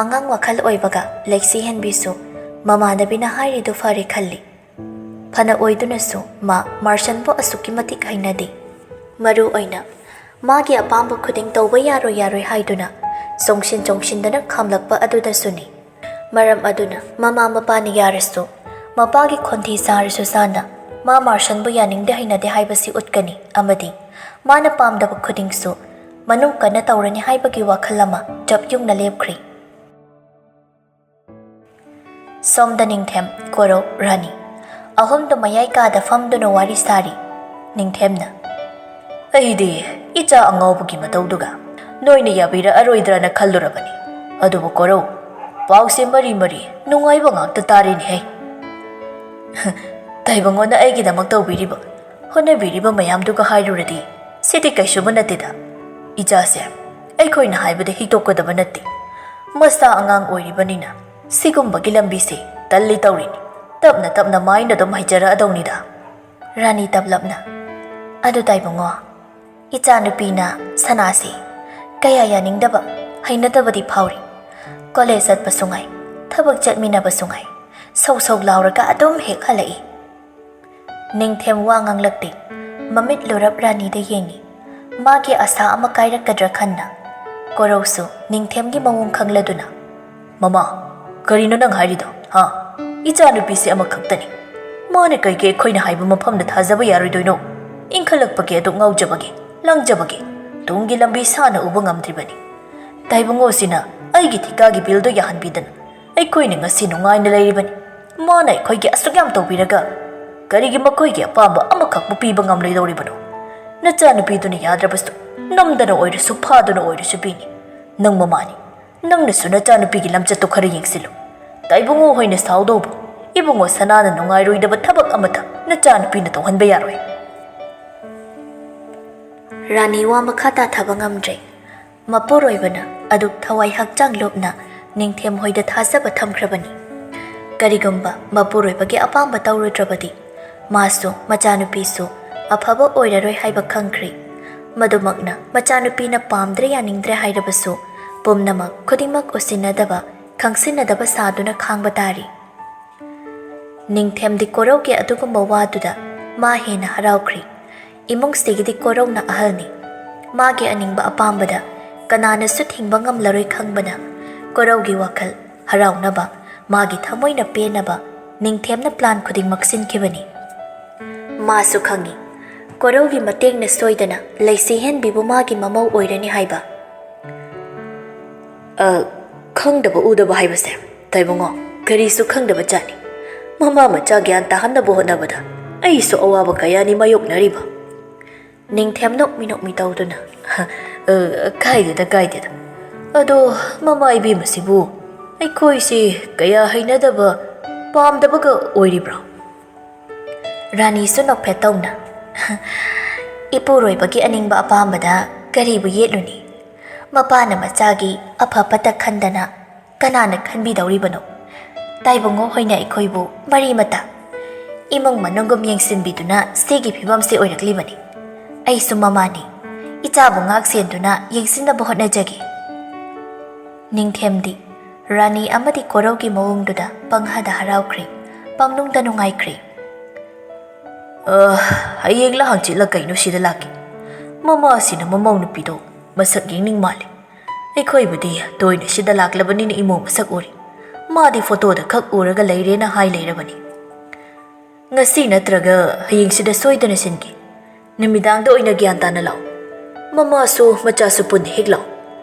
ꯑꯉꯥꯡ ꯋꯥꯈꯜ ꯑꯣꯏꯕꯒ ꯂꯩꯁꯤ ꯍꯦꯟꯕꯤꯁꯨ ꯃꯃꯥꯟꯅꯕꯤꯅ ꯍꯥꯏꯔꯤꯗꯨ ꯐꯔꯦ ꯈꯜꯂꯤ꯫ ꯐꯅ ꯑꯣꯏꯗꯨꯅꯁꯨ ꯃꯥ ꯃꯥꯔꯁꯟꯕꯨ ꯑꯁꯨꯛꯀꯤ ꯃꯇꯤꯛ ꯍꯩꯅꯗꯦ꯫ ꯃꯔꯨ ꯑꯣꯏꯅ ꯃꯥꯒꯤ ꯑꯄꯥꯝꯕ ꯈꯨꯗꯤꯡ ꯇꯧꯕ ꯌꯥꯔꯣꯏ ꯌꯥꯔꯣꯏ ꯍꯥꯏꯗꯨꯅ ꯆꯣꯡꯁꯤꯟ ꯆꯣꯡꯁꯤꯟꯗꯅ ꯈꯥꯝꯂꯛꯄ ꯑꯗꯨꯗꯁꯨꯅꯤ꯫ ꯃꯔꯝ ꯑꯗꯨꯅ ꯃꯃꯥ ꯃꯄꯥꯅ ꯌꯥꯔꯁꯨ, ꯃꯄꯥꯒꯤ ꯈꯣꯟꯊꯤ ꯆꯥꯔꯁꯨ ꯆꯥꯅ ꯃꯥ ꯃꯥꯔꯁꯟꯕꯨ ꯌꯥꯅꯤꯡꯗꯦ ꯍꯩꯅꯗꯦ ꯍꯥꯏꯕꯁꯤ ꯎꯠꯀꯅꯤ ꯑꯃꯗꯤ ꯃꯥꯅ ꯄꯥꯝꯗꯕ ꯈꯨꯗꯤꯡꯁꯨ ꯃꯅꯨꯡ ꯀꯟꯅ ꯇꯧꯔꯅꯤ ꯍꯥꯏꯕꯒꯤ ꯋꯥꯈꯜ ꯑꯃ ꯆꯞ ꯌꯨꯡꯅ ꯂꯦꯞꯈ꯭ꯔꯤ꯫ ꯁꯣꯝꯗ ꯅꯤꯡꯊꯦꯝ, ꯀꯣꯔꯧ, ꯔꯥꯅꯤ ꯑꯍꯨꯝꯗꯨ ꯃꯌꯥꯏ ꯀꯥꯗ ꯐꯝꯗꯨꯅ ꯋꯥꯔꯤ ꯁꯥꯔꯤ꯫ ꯅꯤꯡꯊꯦꯝꯅ, "ꯑꯩꯗꯤ ꯏꯆꯥ ꯑꯉꯥꯎꯕꯒꯤ ꯃꯇꯧꯗꯨꯒ ꯅꯣꯏꯅ ꯌꯥꯕꯤꯔꯛꯑꯔꯣꯏꯗ꯭ꯔꯅ ꯈꯜꯂꯨꯔꯕꯅꯤ꯫ ꯑꯗꯨꯕꯨ ꯀꯣꯔꯧ, ꯄꯥꯎꯁꯦ ꯃꯔꯤ ꯃꯔꯤ ꯅꯨꯡꯉꯥꯏꯕ ꯉꯥꯛꯇ ꯇꯥꯔꯦꯅꯦꯍꯦ꯫ ꯇꯥꯏꯕꯪꯉꯣꯅ ꯑꯩꯒꯤꯗꯃꯛ ꯇꯧꯕꯤꯔꯤꯕ, ꯍꯣꯠꯅꯕꯤꯔꯤꯕ ꯃꯌꯥꯝꯗꯨꯒ ꯍꯥꯏꯔꯨꯔꯗꯤ ꯁꯤꯗꯤ ꯀꯩꯁꯨꯕꯨ ꯅꯠꯇꯦꯗ꯫ ꯏꯆꯥꯁꯦ ꯑꯩꯈꯣꯏꯅ ꯍꯥꯏꯕꯗ ꯍꯤꯛꯇꯣꯛꯀꯗꯕ ꯅꯠꯇꯦ꯫ ꯃꯁꯥ ꯑꯉꯥꯡ ꯑꯣꯏꯔꯤꯕꯅꯤꯅ ꯁꯤꯒꯨꯝꯕꯒꯤ ꯂꯝꯕꯤꯁꯦ ꯇꯜꯂꯤ ꯇꯧꯔꯤꯅꯤ꯫ ꯇꯞꯅ ꯇꯞꯅ ꯃꯥꯏꯅ ꯑꯗꯨꯝ ꯍꯩꯖꯔꯛꯑꯗꯧꯅꯤꯗ꯫" ꯔꯥꯅꯤ ꯇꯞꯂꯞꯅ, "ꯑꯗꯨ ꯇꯥꯏꯕꯨꯡꯉꯣ, ꯏꯆꯥꯅꯨꯄꯤꯅ ꯁꯅꯥꯁꯦ ꯀꯌꯥ ꯌꯥꯅꯤꯡꯗꯕ, ꯍꯩꯅꯗꯕꯗꯤ ꯐꯥꯎꯔꯤ꯫ ꯀꯣꯂꯦꯖ ꯆꯠꯄꯁꯨ ꯉꯥꯏ, ꯊꯕꯛ ꯆꯠꯃꯤꯟꯅꯕꯁꯨ ꯉꯥꯏ, ꯁꯧ ꯁꯧ ꯂꯥꯎꯔꯒ ꯑꯗꯨꯝ ꯍꯦꯛ ꯍꯜꯂꯛꯏ꯫" ꯅꯤꯡꯊꯦꯝ ꯋꯥ ꯉꯥꯡꯂꯛꯇꯦ꯫ ꯃꯃꯤꯠ ꯂꯨꯔꯞ ꯔꯥꯅꯤꯗ ꯌꯦꯡꯉꯤ꯫ ꯃꯥꯒꯤ ꯑꯁꯥ ꯑꯃ ꯀꯥꯏꯔꯛꯀꯗ꯭ꯔꯥ ꯈꯟꯅ꯫ ꯀꯣꯔꯧꯁꯨ ꯅꯤꯡꯊꯦꯝꯒꯤ ꯃꯑꯣꯡ ꯈꯪꯂꯗꯨꯅ, "ꯃꯃꯥ, ꯀꯔꯤꯅꯣ ꯅꯪ ꯍꯥꯏꯔꯤꯗꯣ, ꯍꯥ? ꯏꯆꯥꯅꯨꯄꯤꯁꯦ ꯑꯃꯈꯛꯇꯅꯤ꯫ ꯃꯥꯅ ꯀꯩꯒꯤ ꯑꯩꯈꯣꯏꯅ ꯍꯥꯏꯕ ꯃꯐꯝꯗ ꯊꯥꯖꯕ ꯌꯥꯔꯣꯏꯗꯣꯏꯅꯣ? ꯏꯟꯈꯠꯂꯛꯄꯒꯤ ꯑꯗꯨꯛ ꯉꯥꯎꯖꯕꯒꯦ, ꯂꯪꯖꯕꯒꯦ, ꯇꯨꯡꯒꯤ ꯂꯝꯕꯤ ꯁꯥꯅ ꯎꯕ ꯉꯝꯗ꯭ꯔꯤꯕꯅꯤ꯫ ꯇꯥꯏꯕꯨꯡꯉꯣꯁꯤꯅ ꯑꯩꯒꯤ ꯊꯤꯀꯥꯒꯤ ꯕꯤꯜꯗꯣ ꯌꯥꯍꯟꯕꯤꯗꯅ ꯑꯩꯈꯣꯏꯅ ꯉꯁꯤ ꯅꯨꯡꯉꯥꯏꯅ ꯂꯩꯔꯤꯕꯅꯤ꯫ ꯃꯥꯅ ꯑꯩꯈꯣꯏꯒꯤ ꯑꯁꯨꯛ ꯌꯥꯝ ꯇꯧꯕꯤꯔꯒ ꯀꯔꯤꯒꯤ ꯃꯈꯣꯏꯒꯤ ꯑꯄꯥꯝꯕ ꯑꯃꯈꯛꯄꯨ ꯄꯤꯕ ꯉꯝꯂꯣꯏꯗꯧꯔꯤꯕꯅꯣ? ꯅꯆꯥꯅꯨꯄꯤꯗꯨꯅ ꯌꯥꯗ꯭ꯔꯕꯁꯨ ꯅꯝꯗꯅ ꯑꯣꯏꯔꯁꯨ ꯐꯥꯗꯨꯅ ꯑꯣꯏꯔꯁꯨ ꯄꯤꯅꯤ꯫ ꯅꯪ ꯃꯃꯥꯅꯤ, ꯅꯪꯅꯁꯨ ꯅꯆꯥꯅꯨꯄꯤꯒꯤ ꯂꯝꯆꯠꯇꯨ ꯈꯔ ꯌꯦꯡꯁꯤꯜꯂꯨ꯫ ꯇꯥꯏꯕꯨꯡꯉꯣ ꯍꯣꯏꯅ ꯁꯥꯎꯗꯧꯕ, ꯏꯕꯨꯡꯉꯣ ꯁꯅꯥꯅ ꯅꯨꯡꯉꯥꯏꯔꯣꯏꯗꯕ ꯊꯕꯛ ꯑꯃꯠꯇ ꯅꯆꯥꯅꯨꯄꯤꯅ ꯇꯧꯍꯟꯕ ꯌꯥꯔꯣꯏ꯫" ꯔꯥꯅꯤ ꯋꯥ ꯃꯈꯥ ꯇꯥꯊꯕ ꯉꯝꯗ꯭ꯔꯦ꯫ ꯃꯄꯨꯔꯣꯏꯕꯅ ꯑꯗꯨꯛ ꯊꯋꯥꯏ ꯍꯛꯆꯥꯡ ꯂꯨꯞꯅ ꯅꯤꯡꯊꯦꯝ ꯍꯣꯏꯗ ꯊꯥꯖꯕ ꯊꯝꯈ꯭ꯔꯕꯅꯤ꯫ ꯀꯔꯤꯒꯨꯝꯕ ꯃꯄꯨꯔꯣꯏꯕꯒꯤ ꯑꯄꯥꯝꯕ ꯇꯧꯔꯨꯗ꯭ꯔꯕꯗꯤ ꯃꯥꯁꯨ ꯃꯆꯥꯅꯨꯄꯤꯁꯨ ꯑꯐꯕ ꯑꯣꯏꯔꯔꯣꯏ ꯍꯥꯏꯕ ꯈꯪꯈ꯭ꯔꯦ꯫ ꯃꯗꯨꯃꯛꯅ ꯃꯆꯥꯅꯨꯄꯤꯅ ꯄꯥꯝꯗ꯭ꯔꯦ ꯌꯥꯅꯤꯡꯗ꯭ꯔꯦ ꯍꯥꯏꯔꯕꯁꯨ ꯄꯨꯝꯅꯃꯛ ꯈꯨꯗꯤꯡꯃꯛ ꯎꯁꯤꯟꯅꯗꯕ, ꯈꯪꯁꯤꯟꯅꯗꯕ ꯁꯥꯗꯨꯅ ꯈꯥꯡꯕ ꯇꯥꯔꯤ꯫ ꯅꯤꯡꯊꯦꯝꯗꯤ ꯀꯣꯔꯧꯒꯤ ꯑꯗꯨꯒꯨꯝꯕ ꯋꯥꯗꯨꯗ ꯃꯥ ꯍꯦꯟꯅ ꯍꯔꯥꯎꯈ꯭ꯔꯤ꯫ ꯏꯃꯨꯡꯁꯤꯒꯤꯗꯤ ꯀꯣꯔꯧꯅ ꯑꯍꯜꯅꯤ꯫ ꯃꯥꯒꯤ ꯑꯅꯤꯡꯕ ꯑꯄꯥꯝꯕꯗ ꯀꯅꯥꯅꯁꯨ ꯊꯤꯡꯕ ꯉꯝꯂꯔꯣꯏ ꯈꯪꯕꯅ ꯀꯣꯔꯧꯒꯤ ꯋꯥꯈꯜ ꯍꯔꯥꯎꯅꯕ, ꯃꯥꯒꯤ ꯊꯃꯣꯏꯅ ꯄꯦꯟꯅꯕ ꯅꯤꯡꯊꯦꯝꯅ plan ꯈꯨꯗꯤꯡꯃꯛ ꯁꯤꯟꯈꯤꯕꯅꯤ꯫ ꯃꯥꯁꯨ ꯈꯪꯏ, ꯀꯣꯔꯧꯒꯤ ꯃꯇꯦꯡꯅ ꯁꯣꯏꯗꯅ ꯂꯩꯁꯤꯍꯦꯟꯕꯤꯕꯨ ꯃꯥꯒꯤ ꯃꯃꯧ ꯑꯣꯏꯔꯅꯤ ꯍꯥꯏꯕ꯫ ꯑ, ꯈꯪꯗꯕ ꯎꯗꯕ ꯍꯥꯏꯕꯁꯦ, ꯇꯥꯏꯕꯨꯡꯉꯣ, ꯀꯔꯤꯁꯨ ꯈꯪꯗꯕ ꯖꯥꯠꯅꯤ꯫ ꯃꯃꯥ ꯃꯆꯥ ꯒ꯭ꯌꯥꯟ ꯇꯥꯍꯟꯅꯕ ꯍꯣꯠꯅꯕꯗ ꯑꯩꯁꯨ ꯑꯋꯥꯕ ꯀꯌꯥꯅꯤ ꯃꯥꯌꯣꯛꯅꯔꯤꯕ꯫ ꯅꯤꯡꯊꯦꯝ ꯅꯣꯛꯃꯤ ꯅꯣꯛꯃꯤ ꯇꯧꯗꯨꯅ, "ꯑ, ꯀꯥꯏꯗꯦꯗ, ꯀꯥꯏꯗꯦꯗ꯫ ꯑꯗꯣ ꯃꯃꯥ ꯏꯕꯦꯝꯃꯁꯤꯕꯨ ꯑꯩꯈꯣꯏꯁꯤ ꯀꯌꯥ ꯍꯩꯅꯗꯕ, ꯄꯥꯝꯗꯕꯒ ꯑꯣꯏꯔꯤꯕ꯭ꯔꯣ?" ꯔꯥꯅꯤꯁꯨ ꯅꯣꯛꯐꯦꯠ ꯇꯧꯅ, "ꯏꯄꯨꯔꯣꯏꯕꯒꯤ ꯑꯅꯤꯡꯕ ꯑꯄꯥꯝꯕꯗ ꯀꯔꯤꯕꯨ ꯌꯦꯠꯂꯨꯅꯤ? ꯃꯄꯥꯅ ꯃꯆꯥꯒꯤ ꯑꯐ ꯐꯠꯇ ꯈꯟꯗꯅ ꯀꯅꯥꯅ ꯈꯟꯕꯤꯗꯧꯔꯤꯕꯅꯣ? ꯇꯥꯏꯕꯨꯡꯉꯣ ꯍꯣꯏꯅ ꯑꯩꯈꯣꯏꯕꯨ ꯃꯔꯤ ꯃꯇꯥ, ꯏꯃꯨꯡ ꯃꯅꯨꯡꯒꯨꯝ ꯌꯦꯡꯁꯤꯟꯕꯤꯗꯨꯅ ꯁꯤꯒꯤ ꯐꯤꯕꯝꯁꯤ ꯑꯣꯏꯔꯛꯂꯤꯕꯅꯤ꯫ ꯑꯩꯁꯨ ꯃꯃꯥꯅꯤ, ꯏꯆꯥꯕꯨ ꯉꯥꯛ ꯁꯦꯟꯗꯨꯅ ꯌꯦꯡꯁꯤꯟꯅꯕ ꯍꯣꯠꯅꯖꯒꯦ꯫" ꯅꯤꯡꯊꯦꯝꯗꯤ ꯔꯥꯅꯤ ꯑꯃꯗꯤ ꯀꯣꯔꯧꯒꯤ ꯃꯑꯣꯡꯗꯨꯗ ꯄꯪꯍꯗ ꯍꯔꯥꯎꯈ꯭ꯔꯦ, ꯄꯪꯅꯨꯡꯗ ꯅꯨꯡꯉꯥꯏꯈ꯭ꯔꯦ꯫ "ꯑ, ꯍꯌꯦꯡꯂ ꯍꯪꯆꯤꯠꯂ ꯀꯩꯅꯣ ꯁꯤꯗ ꯂꯥꯛꯀꯦ꯫ ꯃꯃꯥꯁꯤꯅ ꯃꯃꯧ ꯅꯨꯄꯤꯗꯣ ꯃꯁꯛ ꯌꯦꯡꯅꯤꯡ ꯃꯥꯜꯂꯦ꯫ ꯑꯩꯈꯣꯏꯕꯨꯗꯤ ꯇꯣꯏꯅ ꯁꯤꯗ ꯂꯥꯛꯂꯕꯅꯤꯅ ꯏꯃꯧ ꯃꯁꯛ ꯎꯔꯦ꯫ ꯃꯥꯗꯤ ꯐꯣꯇꯣꯗ ꯈꯛ ꯎꯔꯒ ꯂꯩꯔꯦꯅ ꯍꯥꯏ ꯂꯩꯔꯕꯅꯤ꯫ ꯉꯁꯤ ꯅꯠꯇ꯭ꯔꯒ ꯍꯌꯦꯡꯁꯤꯗ ꯁꯣꯏꯗꯅ ꯁꯤꯟꯒꯦ꯫ ꯅꯨꯃꯤꯗꯥꯡꯗ ꯑꯣꯏꯅ ꯒ꯭ꯌꯥꯟ ꯇꯥꯅ ꯂꯥꯛꯑꯣ꯫ ꯃꯃꯥꯁꯨ ꯃꯆꯥꯁꯨ ꯄꯨꯟꯅ ꯍꯦꯛ ꯂꯥꯛꯑꯣ꯫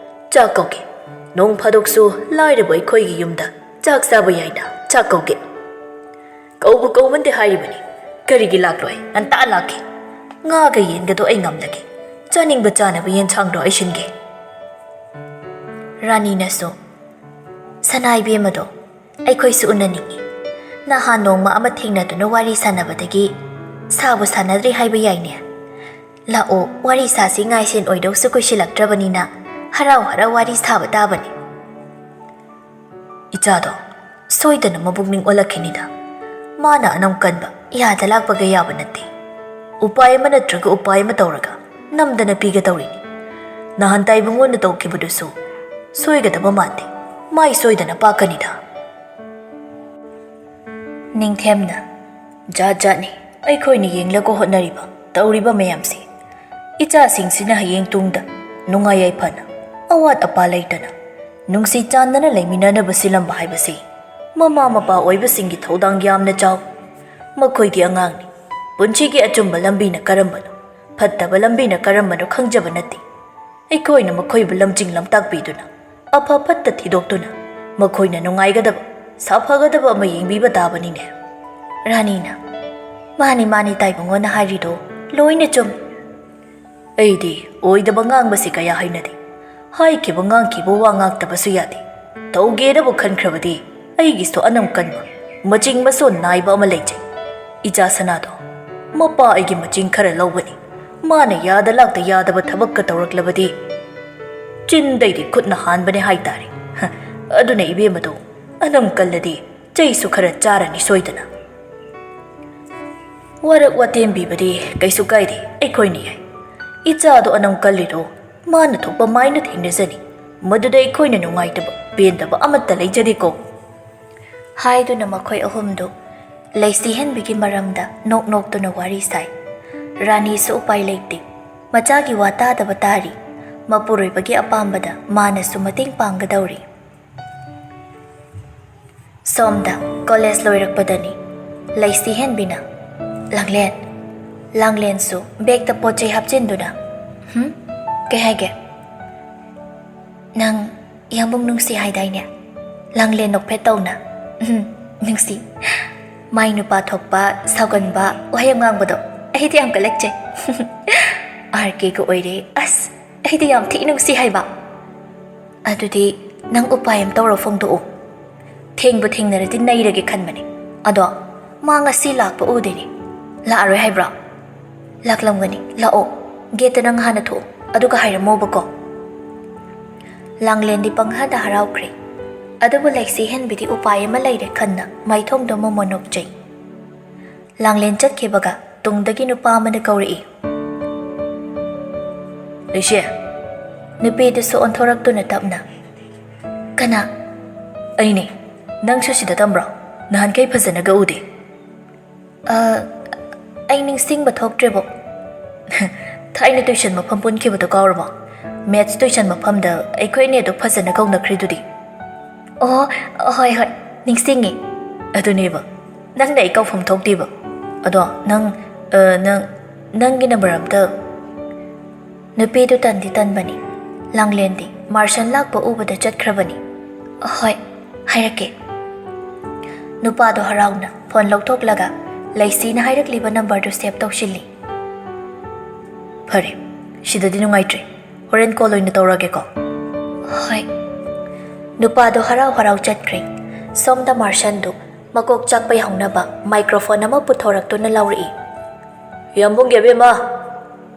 ꯆꯥꯛ ꯀꯧꯒꯦ꯫ ꯅꯣꯡ ꯐꯥꯗꯣꯛꯁꯨ ꯂꯥꯏꯔꯕ ꯑꯩꯈꯣꯏꯒꯤ ꯌꯨꯝꯗ ꯆꯥꯛ ꯆꯥꯕ ꯌꯥꯏꯅ ꯆꯥꯛ ꯀꯧꯒꯦ꯫" "ꯀꯧꯕꯨ ꯀꯧꯃꯟꯗꯦ ꯍꯥꯏꯔꯤꯕꯅꯤ꯫ ꯀꯔꯤꯒꯤ ꯂꯥꯛꯂꯣꯏ? ꯉꯟꯇꯥ ꯂꯥꯛꯀꯦ꯫ ꯉꯥꯒ ꯌꯦꯟꯒꯗꯣ ꯑꯩ ꯉꯝꯂꯒꯦ꯫ ꯆꯥꯅꯤꯡꯕ ꯆꯥꯅꯕ ꯌꯦꯟꯁꯥꯡꯗꯣ ꯑꯩ ꯁꯤꯟꯒꯦ꯫" ꯔꯥꯅꯤꯅꯁꯨ, "ꯁꯅꯥ ꯏꯕꯦꯝꯃꯗꯣ ꯑꯩꯈꯣꯏꯁꯨ ꯎꯅꯅꯤꯡꯏ꯫ ꯅꯍꯥꯟ ꯅꯣꯡꯃ ꯑꯃ ꯊꯦꯡꯅꯗꯨꯅ ꯋꯥꯔꯤ ꯁꯥꯟꯅꯕꯗꯒꯤ ꯁꯥꯕꯨ ꯁꯥꯟꯅꯗ꯭ꯔꯤ ꯍꯥꯏꯕ ꯌꯥꯏꯅꯦ꯫ ꯂꯥꯛꯑꯣ, ꯋꯥꯔꯤ ꯁꯥꯁꯤ, ꯉꯥꯏꯁꯦꯟ ꯑꯣꯏꯗꯧꯁꯨ ꯀꯨꯏꯁꯤꯜꯂꯛꯇ꯭ꯔꯕꯅꯤꯅ ꯍꯔꯥꯎ ꯍꯔꯥꯎ ꯋꯥꯔꯤ ꯁꯥꯕ ꯇꯥꯕꯅꯤ꯫" "ꯏꯆꯥꯗꯣ ꯁꯣꯏꯗꯅ ꯃꯕꯨꯛꯅꯤꯡ ꯑꯣꯜꯂꯛꯈꯤꯅꯤꯗ꯫ ꯃꯥꯅ ꯑꯅꯝ ꯀꯟꯕ ꯌꯥꯗ ꯂꯥꯛꯄꯒ ꯌꯥꯕ ꯅꯠꯇꯦ꯫ ꯎꯄꯥꯏ ꯑꯃ ꯅꯠꯇ꯭ꯔꯒ ꯎꯄꯥꯏ ꯑꯃ ꯇꯧꯔꯒ ꯅꯝꯗꯅ ꯄꯤꯒꯗꯧꯔꯤꯅꯤ꯫ ꯅꯍꯥꯟ ꯇꯥꯏꯕꯨꯡꯉꯣꯅ ꯇꯧꯈꯤꯕꯗꯨꯁꯨ ꯁꯣꯏꯒꯗꯕ ꯃꯥꯟꯗꯦ꯫ ꯃꯥꯏ ꯁꯣꯏꯗꯅ ꯄꯥꯛꯀꯅꯤꯗ꯫" ꯅꯤꯡꯊꯦꯝꯅ, ꯖꯥꯠ ꯖꯥꯠꯅꯤ ꯑꯩꯈꯣꯏꯅ ꯌꯦꯡꯂꯒ ꯍꯣꯠꯅꯔꯤꯕ, ꯇꯧꯔꯤꯕ ꯃꯌꯥꯝꯁꯤ꯫ ꯏꯆꯥꯁꯤꯡꯁꯤꯅ ꯍꯌꯦꯡ ꯇꯨꯡꯗ ꯅꯨꯡꯉꯥꯏ ꯌꯥꯏꯐꯅ, ꯑꯋꯥꯠ ꯑꯄꯥ ꯂꯩꯇꯅ, ꯅꯨꯡꯁꯤ ꯆꯥꯟꯅꯅ ꯂꯩꯃꯤꯟꯅꯅꯕ ꯁꯤꯜꯂꯝꯕ ꯍꯥꯏꯕꯁꯤ ꯃꯃꯥ ꯃꯄꯥ ꯑꯣꯏꯕꯁꯤꯡꯒꯤ ꯊꯧꯗꯥꯡ ꯌꯥꯝꯅ ꯆꯥꯎꯏ꯫ ꯃꯈꯣꯏꯗꯤ ꯑꯉꯥꯡꯅꯤ꯫ ꯄꯨꯟꯁꯤꯒꯤ ꯑꯆꯨꯝꯕ ꯂꯝꯕꯤꯅ ꯀꯔꯝꯕꯅꯣ, ꯐꯠꯇꯕ ꯂꯝꯕꯤꯅ ꯀꯔꯝꯕꯅꯣ ꯈꯪꯖꯕ ꯅꯠꯇꯦ꯫ ꯑꯩꯈꯣꯏꯅ ꯃꯈꯣꯏꯕꯨ ꯂꯝꯖꯤꯡ ꯂꯝꯇꯥꯛꯄꯤꯗꯨꯅ, ꯑꯐ ꯐꯠꯇ ꯊꯤꯗꯣꯛꯇꯨꯅ, ꯃꯈꯣꯏꯅ ꯅꯨꯡꯉꯥꯏꯒꯗꯕ, ꯁꯥꯐꯒꯗꯕ ꯑꯃ ꯌꯦꯡꯕꯤꯕ ꯇꯥꯕꯅꯤꯅꯦ꯫ ꯔꯥꯅꯤꯅ, "ꯃꯥꯅꯤ, ꯃꯥꯅꯤ, ꯇꯥꯏꯕꯨꯡꯉꯣꯅ ꯍꯥꯏꯔꯤꯗꯣ ꯂꯣꯏꯅ ꯆꯨꯝꯃꯤ꯫ ꯑꯩꯗꯤ ꯑꯣꯏꯗꯕ ꯉꯥꯡꯕꯁꯤ ꯀꯌꯥ ꯍꯩꯅꯗꯦ꯫ ꯍꯥꯏꯈꯤꯕ ꯉꯥꯡꯈꯤꯕ ꯋꯥ ꯉꯥꯛꯇꯕꯁꯨ ꯌꯥꯗꯦ꯫ ꯇꯧꯒꯦꯅꯕꯨ ꯈꯟꯈ꯭ꯔꯕꯗꯤ ꯑꯩꯒꯤꯁꯨ ꯑꯅꯝ ꯀꯟꯕ, ꯃꯆꯤꯡ ꯃꯁꯣꯟ ꯅꯥꯏꯕ ꯑꯃ ꯂꯩꯖꯩ꯫ ꯏꯆꯥ ꯁꯅꯥꯗꯣ, ꯃꯄꯥ ꯑꯩꯒꯤ ꯃꯆꯤꯡ ꯈꯔ ꯂꯧꯕꯅꯤ꯫ ꯃꯥꯅ ꯌꯥꯗ ꯂꯥꯛꯇ ꯌꯥꯗꯕ ꯊꯕꯛꯀ ꯇꯧꯔꯛꯂꯕꯗꯤ ꯆꯤꯟꯗꯩꯗꯤ ꯈꯨꯠꯅ ꯍꯥꯟꯕꯅꯦ ꯍꯥꯏꯇꯥꯔꯦ꯫ ꯍ, ꯑꯗꯨꯅ ꯏꯕꯦꯝꯃꯗꯣ ꯑꯅꯝ ꯀꯜꯂꯗꯤ ꯆꯩꯁꯨ ꯈꯔ ꯆꯥꯔꯅꯤ ꯁꯣꯏꯗꯅ꯫ ꯋꯥꯔꯛ ꯋꯥꯇꯦꯝꯕꯤꯕꯗꯤ ꯀꯩꯁꯨ ꯀꯥꯏꯗꯦ, ꯑꯩꯈꯣꯏꯅ ꯌꯥꯏ꯫ ꯏꯆꯥꯗꯣ ꯑꯅꯝ ꯀꯜꯂꯤꯗꯣ ꯃꯥꯅ ꯊꯣꯛꯄ ꯃꯥꯏꯅ ꯊꯦꯡꯅꯖꯅꯤ꯫ ꯃꯗꯨꯗ ꯑꯩꯈꯣꯏꯅ ꯅꯨꯡꯉꯥꯏꯇꯕ, ꯄꯦꯟꯗꯕ ꯑꯃꯠꯇ ꯂꯩꯖꯗꯦꯀꯣ꯫" ꯍꯥꯏꯗꯨꯅ ꯃꯈꯣꯏ ꯑꯍꯨꯝꯗꯨ ꯂꯩꯁꯤꯍꯟꯕꯤꯒꯤ ꯃꯔꯝꯗ ꯅꯣꯛ ꯅꯣꯛꯇꯨꯅ ꯋꯥꯔꯤ ꯁꯥꯏ꯫ ꯔꯥꯅꯤꯁꯨ ꯎꯄꯥꯏ ꯂꯩꯇꯦ꯫ ꯃꯆꯥꯒꯤ ꯋꯥ ꯇꯥꯗꯕ ꯇꯥꯔꯤ꯫ ꯃꯄꯨꯔꯣꯏꯕꯒꯤ ꯑꯄꯥꯝꯕꯗ ꯃꯥꯅꯁꯨ ꯃꯇꯦꯡ ꯄꯥꯡꯒꯗꯧꯔꯤ꯫ ꯁꯣꯝꯗ ꯀꯣꯂꯦꯖ ꯂꯣꯏꯔꯛꯄꯗꯅꯤ꯫ ꯂꯩꯁꯤꯍꯦꯟꯕꯤꯅ, "ꯂꯥꯡꯂꯦꯟ꯫" ꯂꯥꯡꯂꯦꯟꯁꯨ ꯕꯦꯒꯇ ꯄꯣꯠ ꯆꯩ ꯍꯥꯞꯆꯤꯟꯗꯨꯅ, "ꯍꯨꯝ? ꯀꯩ ꯍꯥꯏꯒꯦ?" "ꯅꯪ ꯌꯥꯝꯕꯨꯡ ꯅꯨꯡꯁꯤ ꯍꯥꯏꯗꯥꯏꯅꯦ?" ꯂꯥꯡꯂꯦꯟ ꯅꯣꯛꯐꯦꯠ ꯇꯧꯅ, "ꯎꯝ, ꯅꯨꯡꯁꯤ꯫" ꯃꯥꯏ ꯅꯨꯄꯥ ꯊꯣꯛꯄ, ꯁꯥꯎꯒꯟꯕ, ꯋꯥꯍꯩ ꯌꯥꯝ ꯉꯥꯡꯕꯗꯣ ꯑꯩꯗꯤ ꯌꯥꯝ ꯀꯜꯂꯛꯆꯩ꯫ "ꯑꯥꯔ ꯀꯦꯒ ꯑꯣꯏꯔꯦ, ꯑꯁ, ꯑꯩꯗꯤ ꯌꯥꯝ ꯊꯤ ꯅꯨꯡꯁꯤ ꯍꯥꯏꯕ꯫" "ꯑꯗꯨꯗꯤ ꯅꯪ ꯎꯄꯥꯏ ꯑꯃ ꯇꯧꯔ ꯐꯣꯡꯗꯣꯛꯎ꯫ ꯊꯦꯡꯕꯨ ꯊꯦꯡꯅꯔꯗꯤ ꯅꯩꯔꯒꯦ ꯈꯟꯕꯅꯦ꯫ ꯑꯗꯣ ꯃꯥ ꯉꯁꯤ ꯂꯥꯛꯄ ꯎꯗꯦꯅꯦ꯫ ꯂꯥꯛꯑꯔꯣꯏ ꯍꯥꯏꯕ꯭ꯔꯣ?" "ꯂꯥꯛꯂꯝꯒꯅꯤ꯫ ꯂꯥꯛꯑꯣ꯫ ꯒꯦꯠꯇ ꯅꯪ ꯍꯥꯟꯅ ꯊꯣꯛꯑꯣ꯫ ꯑꯗꯨꯒ ꯍꯥꯏꯔꯝꯃꯣꯕꯀꯣ꯫" ꯂꯥꯡꯂꯦꯟꯗꯤ ꯄꯪꯍꯥꯗ ꯍꯔꯥꯎꯈ꯭ꯔꯦ꯫ ꯑꯗꯨꯕꯨ ꯂꯩꯁꯤ ꯍꯦꯟꯕꯤꯗꯤ ꯎꯄꯥꯏ ꯑꯃ ꯂꯩꯔꯦ ꯈꯟꯅ ꯃꯥꯏꯊꯣꯡꯗꯣ ꯃꯣꯃꯣꯟ ꯅꯣꯛꯆꯩ꯫ ꯂꯥꯡꯂꯦꯟ ꯆꯠꯈꯤꯕꯒ ꯇꯨꯡꯗꯒꯤ ꯅꯨꯄꯥ ꯑꯃꯅ ꯀꯧꯔꯛꯏ꯫ "ꯂꯩꯁꯦ꯫" ꯅꯨꯄꯤꯗꯨꯁꯨ ꯑꯣꯟꯊꯣꯔꯛꯇꯨꯅ ꯇꯞꯅ, "ꯀꯅꯥ?" "ꯑꯩꯅꯦ꯫ ꯅꯪꯁꯨ ꯁꯤꯗ ꯇꯝꯕ꯭ꯔꯣ?" ꯅꯍꯥꯟꯈꯩ ꯐꯖꯅꯒ ꯎꯗꯦ꯫ ꯑ, ꯑꯩ ꯅꯤꯡꯁꯤꯡꯕ ꯊꯣꯛꯇ꯭ꯔꯦꯕꯣ꯫ ꯊꯥꯏꯅ tuition ꯃꯐꯝ ꯄꯨꯟꯈꯤꯕꯗꯣ ꯀꯥꯎꯔꯕꯣ? Maths tuition ꯃꯐꯝꯗ ꯑꯩꯈꯣꯏ ꯑꯅꯤ ꯑꯗꯨꯛ ꯐꯖꯅ ꯀꯧꯅꯈ꯭ꯔꯤꯗꯨꯗꯤ꯫ ꯑꯣ, ꯍꯣꯏ, ꯍꯣꯏ, ꯅꯤꯡꯁꯤꯡꯉꯦ꯫ ꯑꯗꯨꯅꯦꯕ, ꯅꯪꯅ ꯑꯩ ꯀꯧꯐꯝ ꯊꯣꯛꯇꯦꯕ꯫ ꯑꯗꯣ ꯅꯪ, ꯑ, ꯅꯪ, ꯅꯪꯒꯤ number ꯑꯝꯇ꯫ ꯅꯨꯄꯤꯗꯨ ꯇꯟꯗꯤ ꯇꯟꯕꯅꯤ꯫ ꯂꯥꯡꯂꯦꯟꯗꯤ ꯃꯥꯔꯁꯟ ꯂꯥꯛꯄ ꯎꯕꯗ ꯆꯠꯈ꯭ꯔꯕꯅꯤ꯫ ꯍꯣꯏ, ꯍꯥꯏꯔꯛꯀꯦ꯫ ꯅꯨꯄꯥꯗꯣ ꯍꯔꯥꯎꯅ phone ꯂꯧꯊꯣꯛꯂꯒ ꯂꯩꯁꯤꯅ ꯍꯥꯏꯔꯛꯂꯤꯕ numberꯗꯨ save ꯇꯧꯁꯤꯜꯂꯤ꯫ ꯐꯔꯦ, ꯁꯤꯗꯗꯤ ꯅꯨꯡꯉꯥꯏꯇ꯭ꯔꯦ꯫ ꯍꯣꯔꯦꯟ call ꯑꯣꯏꯅ ꯇꯧꯔꯒꯦꯀꯣ꯫ ꯍꯣꯏ꯫ ꯅꯨꯄꯥꯗꯣ ꯍꯔꯥꯎ ꯍꯔꯥꯎ ꯆꯠꯈ꯭ꯔꯦ꯫ ꯁꯣꯝꯗ ꯃꯥꯔꯁꯟꯗꯨ ꯃꯀꯣꯛ ꯆꯥꯛꯄ ꯌꯥꯎꯅꯕ microphone ꯑꯃ ꯄꯨꯊꯣꯔꯛꯇꯨꯅ ꯂꯥꯎꯔꯛꯏ꯫ ꯌꯥꯝꯕꯨꯡꯒꯤ ꯑꯕꯦꯝꯃ,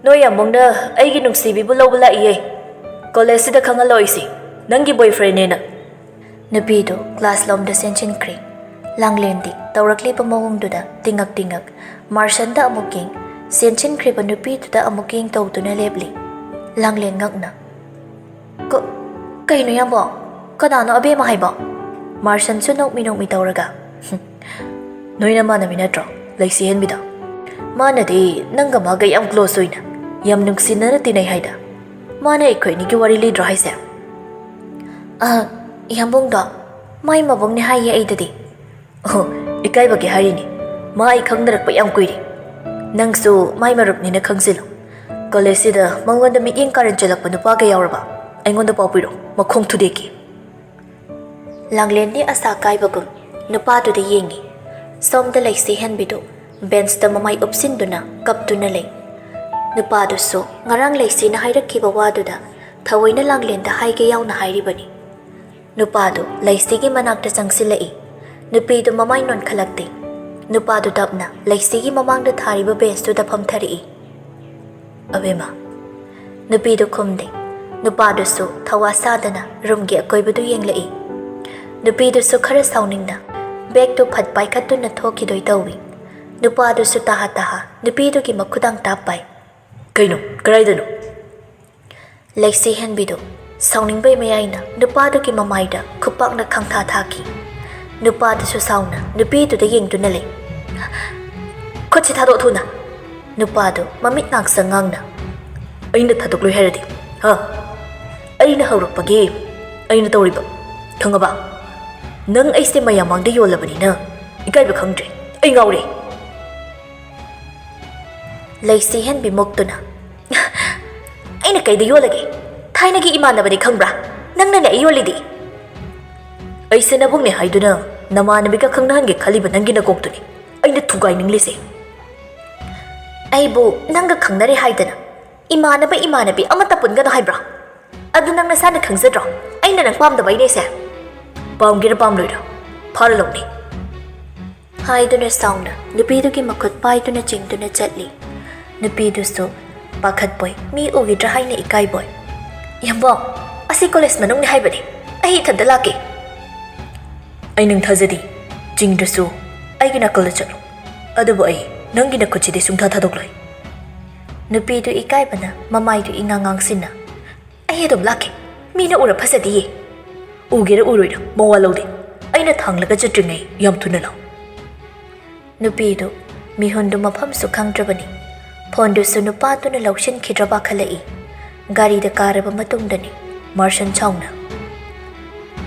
ꯅꯣꯏ ꯌꯥꯝꯕꯨꯡꯅ ꯑꯩꯒꯤ ꯅꯨꯡꯁꯤꯕꯤꯕꯨ ꯂꯧꯕ ꯂꯥꯛꯏꯌꯦ꯫ Collegeꯁꯤꯗ ꯈꯪꯍꯜꯂꯣꯏꯁꯤ, ꯅꯪꯒꯤ boyfriendꯅꯦꯅ꯫ ꯅꯨꯄꯤꯗꯨ class ꯂꯣꯝꯗ ꯆꯦꯟꯁꯤꯟꯈ꯭ꯔꯦ꯫ ꯂꯥꯡꯂꯦꯟꯗꯤ ꯇꯧꯔꯛꯂꯤꯕ ꯃꯑꯣꯡꯗꯨꯗ ꯇꯤꯡꯉꯛ ꯇꯤꯡꯉꯛ, ꯃꯥꯔꯁꯟꯗ ꯑꯃꯨꯛ ꯌꯦꯡ, ꯆꯦꯟꯁꯤꯟꯈ꯭ꯔꯤꯕ ꯅꯨꯄꯤꯗꯨꯗ ꯑꯃꯨꯛ ꯌꯦꯡ ꯇꯧꯗꯨꯅ ꯂꯦꯞꯂꯤ꯫ ꯂꯥꯡꯂꯦꯟ ꯉꯛꯅ, "ꯀ-, ꯀꯩꯅꯣ ꯌꯥꯝꯕꯣ? ꯀꯅꯥꯅꯣ ꯑꯕꯦꯝꯃ ꯍꯥꯏꯕꯣ?" ꯃꯥꯔꯁꯟꯁꯨ ꯅꯣꯛꯃꯤ ꯅꯣꯛꯃꯤ ꯇꯧꯔꯒ, "ꯍꯨꯝ, ꯅꯣꯏ ꯅꯃꯥꯟꯅꯕꯤ ꯅꯠꯇ꯭ꯔꯣ, ꯂꯩꯁꯤ ꯍꯦꯟꯕꯤꯗꯣ? ꯃꯥꯅꯗꯤ ꯅꯪꯒ ꯃꯥꯒ ꯌꯥꯝ close ꯑꯣꯏꯅ, ꯌꯥꯝ ꯅꯨꯡꯁꯤꯅꯅ ꯇꯤꯟꯅꯩ ꯍꯥꯏꯗ꯫ ꯃꯥꯅ ꯑꯩꯈꯣꯏ ꯑꯅꯤꯒꯤ ꯋꯥꯔꯤ ꯂꯤꯗ꯭ꯔꯣ ꯍꯥꯏꯁꯦ?" "ꯑ, ꯌꯥꯝꯕꯨꯡꯗꯣ ꯃꯥꯏ ꯃꯕꯨꯡꯅꯦ ꯍꯥꯏꯌꯦ ꯑꯩꯗꯗꯤ꯫" "ꯑꯣ, ꯏꯀꯥꯏꯕꯒꯤ ꯍꯥꯏꯔꯤꯅꯤ꯫ ꯃꯥ ꯑꯩ ꯈꯪꯅꯔꯛꯄ ꯌꯥꯝ ꯀꯨꯏꯔꯦ꯫ ꯅꯪꯁꯨ ꯃꯥꯏ ꯃꯔꯨꯞꯅꯤꯅ ꯈꯪꯖꯤꯜꯂꯨ꯫ Collegeꯁꯤꯗ ꯃꯉꯣꯟꯗ ꯃꯤꯠꯌꯦꯡ ꯀꯥꯔꯟ ꯆꯦꯜꯂꯛꯄ ꯅꯨꯄꯥꯒ ꯌꯥꯎꯔꯕ, ꯑꯩꯉꯣꯟꯗ ꯄꯥꯎ ꯄꯤꯔꯣ, ꯃꯈꯣꯡ ꯊꯨꯗꯦꯛꯀꯦ꯫" ꯂꯥꯡꯂꯦꯟꯗꯤ ꯑꯁꯥ ꯀꯥꯏꯕꯒꯨꯝ ꯅꯨꯄꯥꯗꯨꯗ ꯌꯦꯡꯉꯤ꯫ ꯁꯣꯝꯗ ꯂꯩꯁꯤ ꯍꯦꯟꯕꯤꯗꯨ benchꯇ ꯃꯃꯥꯏ ꯎꯞꯁꯤꯟꯗꯨꯅ ꯀꯞꯇꯨꯅ ꯂꯩ꯫ ꯅꯨꯄꯥꯗꯨꯁꯨ ꯉꯔꯥꯡ ꯂꯩꯁꯤꯅ ꯍꯥꯏꯔꯛꯈꯤꯕ ꯋꯥꯗꯨꯗ ꯊꯑꯣꯏꯅ ꯂꯥꯡꯂꯦꯟꯗ ꯍꯥꯏꯒꯦ ꯌꯥꯎꯅ ꯍꯥꯏꯔꯤꯕꯅꯤ꯫ ꯅꯨꯄꯥꯗꯨ ꯂꯩꯁꯤꯒꯤ ꯃꯅꯥꯛꯇ ꯆꯪꯁꯤꯜꯂꯛꯏ꯫ ꯅꯨꯄꯤꯗꯨ ꯃꯃꯥꯏ ꯅꯣꯟꯈꯠꯂꯛꯇꯦ꯫ ꯅꯨꯄꯥꯗꯨ ꯇꯞꯅ ꯂꯩꯁꯤꯒꯤ ꯃꯃꯥꯡꯗ ꯊꯥꯔꯤꯕ benchꯇꯨꯗ ꯐꯝꯊꯔꯛꯏ꯫ "ꯑꯕꯦꯝꯃ꯫" ꯅꯨꯄꯤꯗꯨ ꯈꯨꯝꯗꯦ꯫ ꯅꯨꯄꯥꯗꯨꯁꯨ ꯊꯋꯥ ꯁꯥꯗꯅ roomꯒꯤ ꯑꯀꯣꯏꯕꯗꯨ ꯌꯦꯡꯂꯛꯏ꯫ ꯅꯨꯄꯤꯗꯨꯁꯨ ꯈꯔ ꯁꯥꯎꯅꯤꯡꯅ bagꯇꯨ ꯐꯠ ꯄꯥꯏꯈꯠꯇꯨꯅ ꯊꯣꯛꯈꯤꯗꯣꯏ ꯇꯧꯏ꯫ ꯅꯨꯄꯥꯗꯨꯁꯨ ꯇꯍꯥ ꯇꯍꯥ ꯅꯨꯄꯤꯗꯨꯒꯤ ꯃꯈꯨꯗꯥꯡ ꯇꯥꯞ ꯄꯥꯏ꯫ "ꯀꯩꯅꯣ? ꯀꯗꯥꯏꯗꯅꯣ?" ꯂꯩꯁꯤ ꯍꯦꯟꯕꯤꯗꯨ ꯁꯥꯎꯅꯤꯡꯕꯩ ꯃꯌꯥꯏꯅ ꯅꯨꯄꯥꯗꯨꯒꯤ ꯃꯃꯥꯏꯗ ꯈꯨꯄꯥꯛꯅ ꯈꯪꯊꯥ ꯊꯥꯈꯤ꯫ ꯅꯨꯄꯥꯗꯨꯁꯨ ꯁꯥꯎꯅ ꯅꯨꯄꯤꯗꯨꯗ ꯌꯦꯡꯗꯨꯅ ꯂꯩ꯫ "ꯈꯨꯠꯁꯤ ꯊꯥꯗꯣꯛ ꯊꯨꯅ!" ꯅꯨꯄꯥꯗꯨ ꯃꯃꯤꯠ ꯉꯥꯡꯁꯪ ꯉꯥꯡꯅ, "ꯑꯩꯅ ꯊꯥꯗꯣꯛꯂꯣꯏ ꯍꯥꯏꯔꯗꯤ? ꯍꯥ? ꯑꯩꯅ ꯍꯧꯔꯛꯄꯒꯤ ꯑꯩꯅ ꯇꯧꯔꯤꯕ, ꯈꯪꯉꯕ? ꯅꯪ ꯑꯩꯁꯦ ꯃꯌꯥꯝ ꯃꯥꯡꯗ ꯌꯣꯜꯂꯕꯅꯤꯅ ꯏꯀꯥꯏꯕ ꯈꯪꯗ꯭ꯔꯦ꯫ ꯑꯩ ꯉꯥꯎꯔꯦ!" ꯂꯩꯁꯤ ꯍꯦꯟꯕꯤ ꯃꯨꯛꯇꯨꯅ, "ꯑꯩꯅ ꯀꯩꯗ ꯌꯣꯜꯂꯒꯦ? ꯊꯥꯏꯅꯒꯤ ꯏꯃꯥꯟꯅꯕꯅꯤ ꯈꯪꯕ꯭ꯔꯥ? ꯅꯪꯅꯅꯦ ꯑꯩ ꯌꯣꯜꯂꯤꯗꯤ!" "ꯑꯩꯁꯦ ꯅꯕꯨꯡꯅꯦ ꯍꯥꯏꯗꯨꯅ ꯅꯃꯥꯟꯅꯕꯤꯒ ꯈꯪꯅꯍꯟꯒꯦ ꯈꯜꯂꯤꯕ ꯅꯪꯒꯤ ꯅꯀꯣꯛꯇꯨꯅꯤ ꯑꯩꯅ ꯊꯨꯒꯥꯏꯅꯤꯡꯂꯤꯁꯦ꯫ ꯑꯩꯕꯨ ꯅꯪꯒ ꯈꯪꯅꯔꯦ ꯍꯥꯏꯗꯅ ꯏꯃꯥꯟꯅꯕ ꯏꯃꯥꯟꯅꯕꯤ ꯑꯃꯠꯇ ꯄꯨꯟꯒꯅꯨ ꯍꯥꯏꯕ꯭ꯔꯥ? ꯑꯗꯨ ꯅꯪ ꯅꯁꯥꯅ ꯈꯪꯖꯗ꯭ꯔꯣ? ꯑꯩꯅ ꯅꯪ ꯄꯥꯝꯗꯕꯩꯅꯦꯁꯦ꯫ ꯄꯥꯝꯒꯦꯔꯥ ꯄꯥꯝꯂꯣꯏꯔꯥ, ꯐꯥꯔ ꯂꯧꯅꯤ!" ꯍꯥꯏꯗꯨꯅ ꯁꯥꯎꯅ ꯅꯨꯄꯤꯗꯨꯒꯤ ꯃꯈꯨꯠ ꯄꯥꯏꯗꯨꯅ ꯆꯤꯡꯗꯨꯅ ꯆꯠꯂꯤ꯫ ꯅꯨꯄꯤꯗꯨꯁꯨ ꯄꯥꯈꯠꯄꯣꯏ, ꯃꯤ ꯎꯈꯤꯗ꯭ꯔꯥ ꯍꯥꯏꯅ ꯏꯀꯥꯏꯕꯣꯏ, "ꯌꯥꯝꯕꯣ, ꯑꯁꯤ ꯀꯣꯂꯦꯖ ꯃꯅꯨꯡꯅꯤ ꯍꯥꯏꯕꯅꯤ, ꯑꯩ ꯏꯊꯟꯇ ꯂꯥꯛꯀꯦ꯫" "ꯑꯩ ꯅꯪ ꯊꯥꯖꯗꯦ꯫ ꯆꯤꯡꯗ꯭ꯔꯁꯨ ꯑꯩꯒꯤ ꯅꯥꯀꯜꯗ ꯆꯠꯂꯨ꯫ ꯑꯗꯨꯕꯨ ꯑꯩ ꯅꯪꯒꯤ ꯅꯈꯨꯠꯁꯤꯗꯤ ꯁꯨꯡꯊꯥ ꯊꯥꯗꯣꯛꯂꯣꯏ꯫" ꯅꯨꯄꯤꯗꯨ ꯏꯀꯥꯏꯕꯅ ꯃꯃꯥꯏꯗꯨ ꯏꯉꯥꯡ ꯉꯥꯡꯁꯤꯟꯅ, "ꯑꯩ ꯑꯗꯨꯝ ꯂꯥꯛꯀꯦ꯫ ꯃꯤꯅ ꯎꯔ ꯐꯖꯗꯤꯌꯦ꯫" "ꯎꯒꯦꯔꯥ ꯎꯔꯣꯏꯔꯥ ꯃꯋꯥ ꯂꯧꯗꯦ꯫ ꯑꯩꯅ ꯊꯥꯡꯂꯒ ꯆꯠꯇ꯭ꯔꯤꯉꯩ ꯌꯥꯝ ꯊꯨꯅ ꯂꯥꯛꯎ꯫" ꯅꯨꯄꯤꯗꯨ ꯃꯤꯍꯨꯟꯗꯨ ꯃꯐꯝꯁꯨ ꯈꯪꯗ꯭ꯔꯕꯅꯤ꯫ ꯐꯣꯟꯗꯨꯁꯨ ꯅꯨꯄꯥꯗꯨꯅ ꯂꯧꯁꯤꯟꯈꯤꯗ꯭ꯔꯥ ꯄꯥꯈꯠꯂꯛꯏ꯫ ꯒꯥꯔꯤꯗ ꯀꯥꯔꯕ ꯃꯇꯨꯡꯗꯅꯤ ꯃꯥꯔꯁꯟ ꯁꯥꯎꯅ,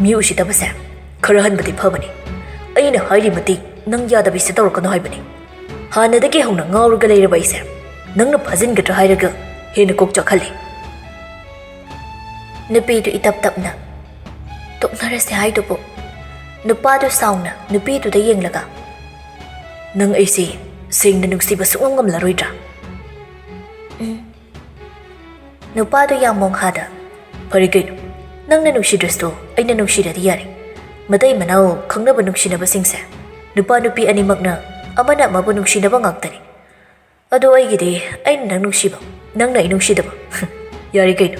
"ꯃꯤ ꯎꯁꯤꯠꯇꯕꯁꯦ ꯈꯔ ꯍꯟꯕꯗꯤ ꯐꯕꯅꯤ꯫ ꯑꯩꯅ ꯍꯥꯏꯔꯤ ꯃꯇꯤꯛ ꯅꯪ ꯌꯥꯗꯕꯤꯁꯦ ꯇꯧꯔꯛꯀꯅꯨ ꯍꯥꯏꯕꯅꯤ꯫ ꯍꯥꯟꯅꯗꯒꯤ ꯍꯧꯅ ꯉꯥꯎꯔꯒ ꯂꯩꯔꯕ ꯑꯩꯁꯦ ꯅꯪꯅ ꯐꯥꯖꯤꯟꯒꯗ꯭ꯔꯥ ꯍꯥꯏꯔꯒ ꯍꯦꯟꯅ ꯀꯣꯛ ꯆꯥꯛꯍꯜꯂꯤ꯫" ꯅꯨꯄꯤꯗꯨ ꯏꯇꯞ ꯇꯞꯅ, "ꯇꯣꯛꯅꯔꯁꯦ ꯍꯥꯏꯗꯨꯕꯨ?" ꯅꯨꯄꯥꯗꯨ ꯁꯥꯎꯅ ꯅꯨꯄꯤꯗꯨꯗ ꯌꯦꯡꯂꯒ, "ꯅꯪ ꯑꯩꯁꯦ ꯁꯦꯡꯅ ꯅꯨꯡꯁꯤꯕ ꯁꯨꯡꯉꯝ ꯉꯝꯂꯔꯣꯏꯗ꯭ꯔꯥ?" "ꯎꯝ꯫" ꯅꯨꯄꯥꯗꯨ ꯌꯥꯝ ꯃꯣꯡꯍꯥꯗ, "ꯐꯔꯦ ꯀꯩꯅꯣ, ꯅꯪꯅ ꯅꯨꯡꯁꯤꯗ꯭ꯔꯁꯨ ꯑꯩꯅ ꯅꯨꯡꯁꯤꯔꯗꯤ ꯌꯥꯔꯦ꯫ ꯃꯇꯩ ꯃꯅꯥꯎ ꯈꯪꯅꯕ ꯅꯨꯡꯁꯤꯅꯕꯁꯤꯡꯁꯦ ꯅꯨꯄꯥ ꯅꯨꯄꯤ ꯑꯅꯤꯃꯛꯅ ꯑꯃꯅ ꯑꯃꯕꯨ ꯅꯨꯡꯁꯤꯅꯕ ꯉꯥꯛꯇꯅꯤ꯫ ꯑꯗꯣ ꯑꯩꯒꯤꯗꯤ ꯑꯩꯅ ꯅꯪ ꯅꯨꯡꯁꯤꯕ, ꯅꯪꯅ ꯑꯩ ꯅꯨꯡꯁꯤꯗꯕ꯫ ꯌꯥꯔꯦ ꯀꯩꯅꯣ,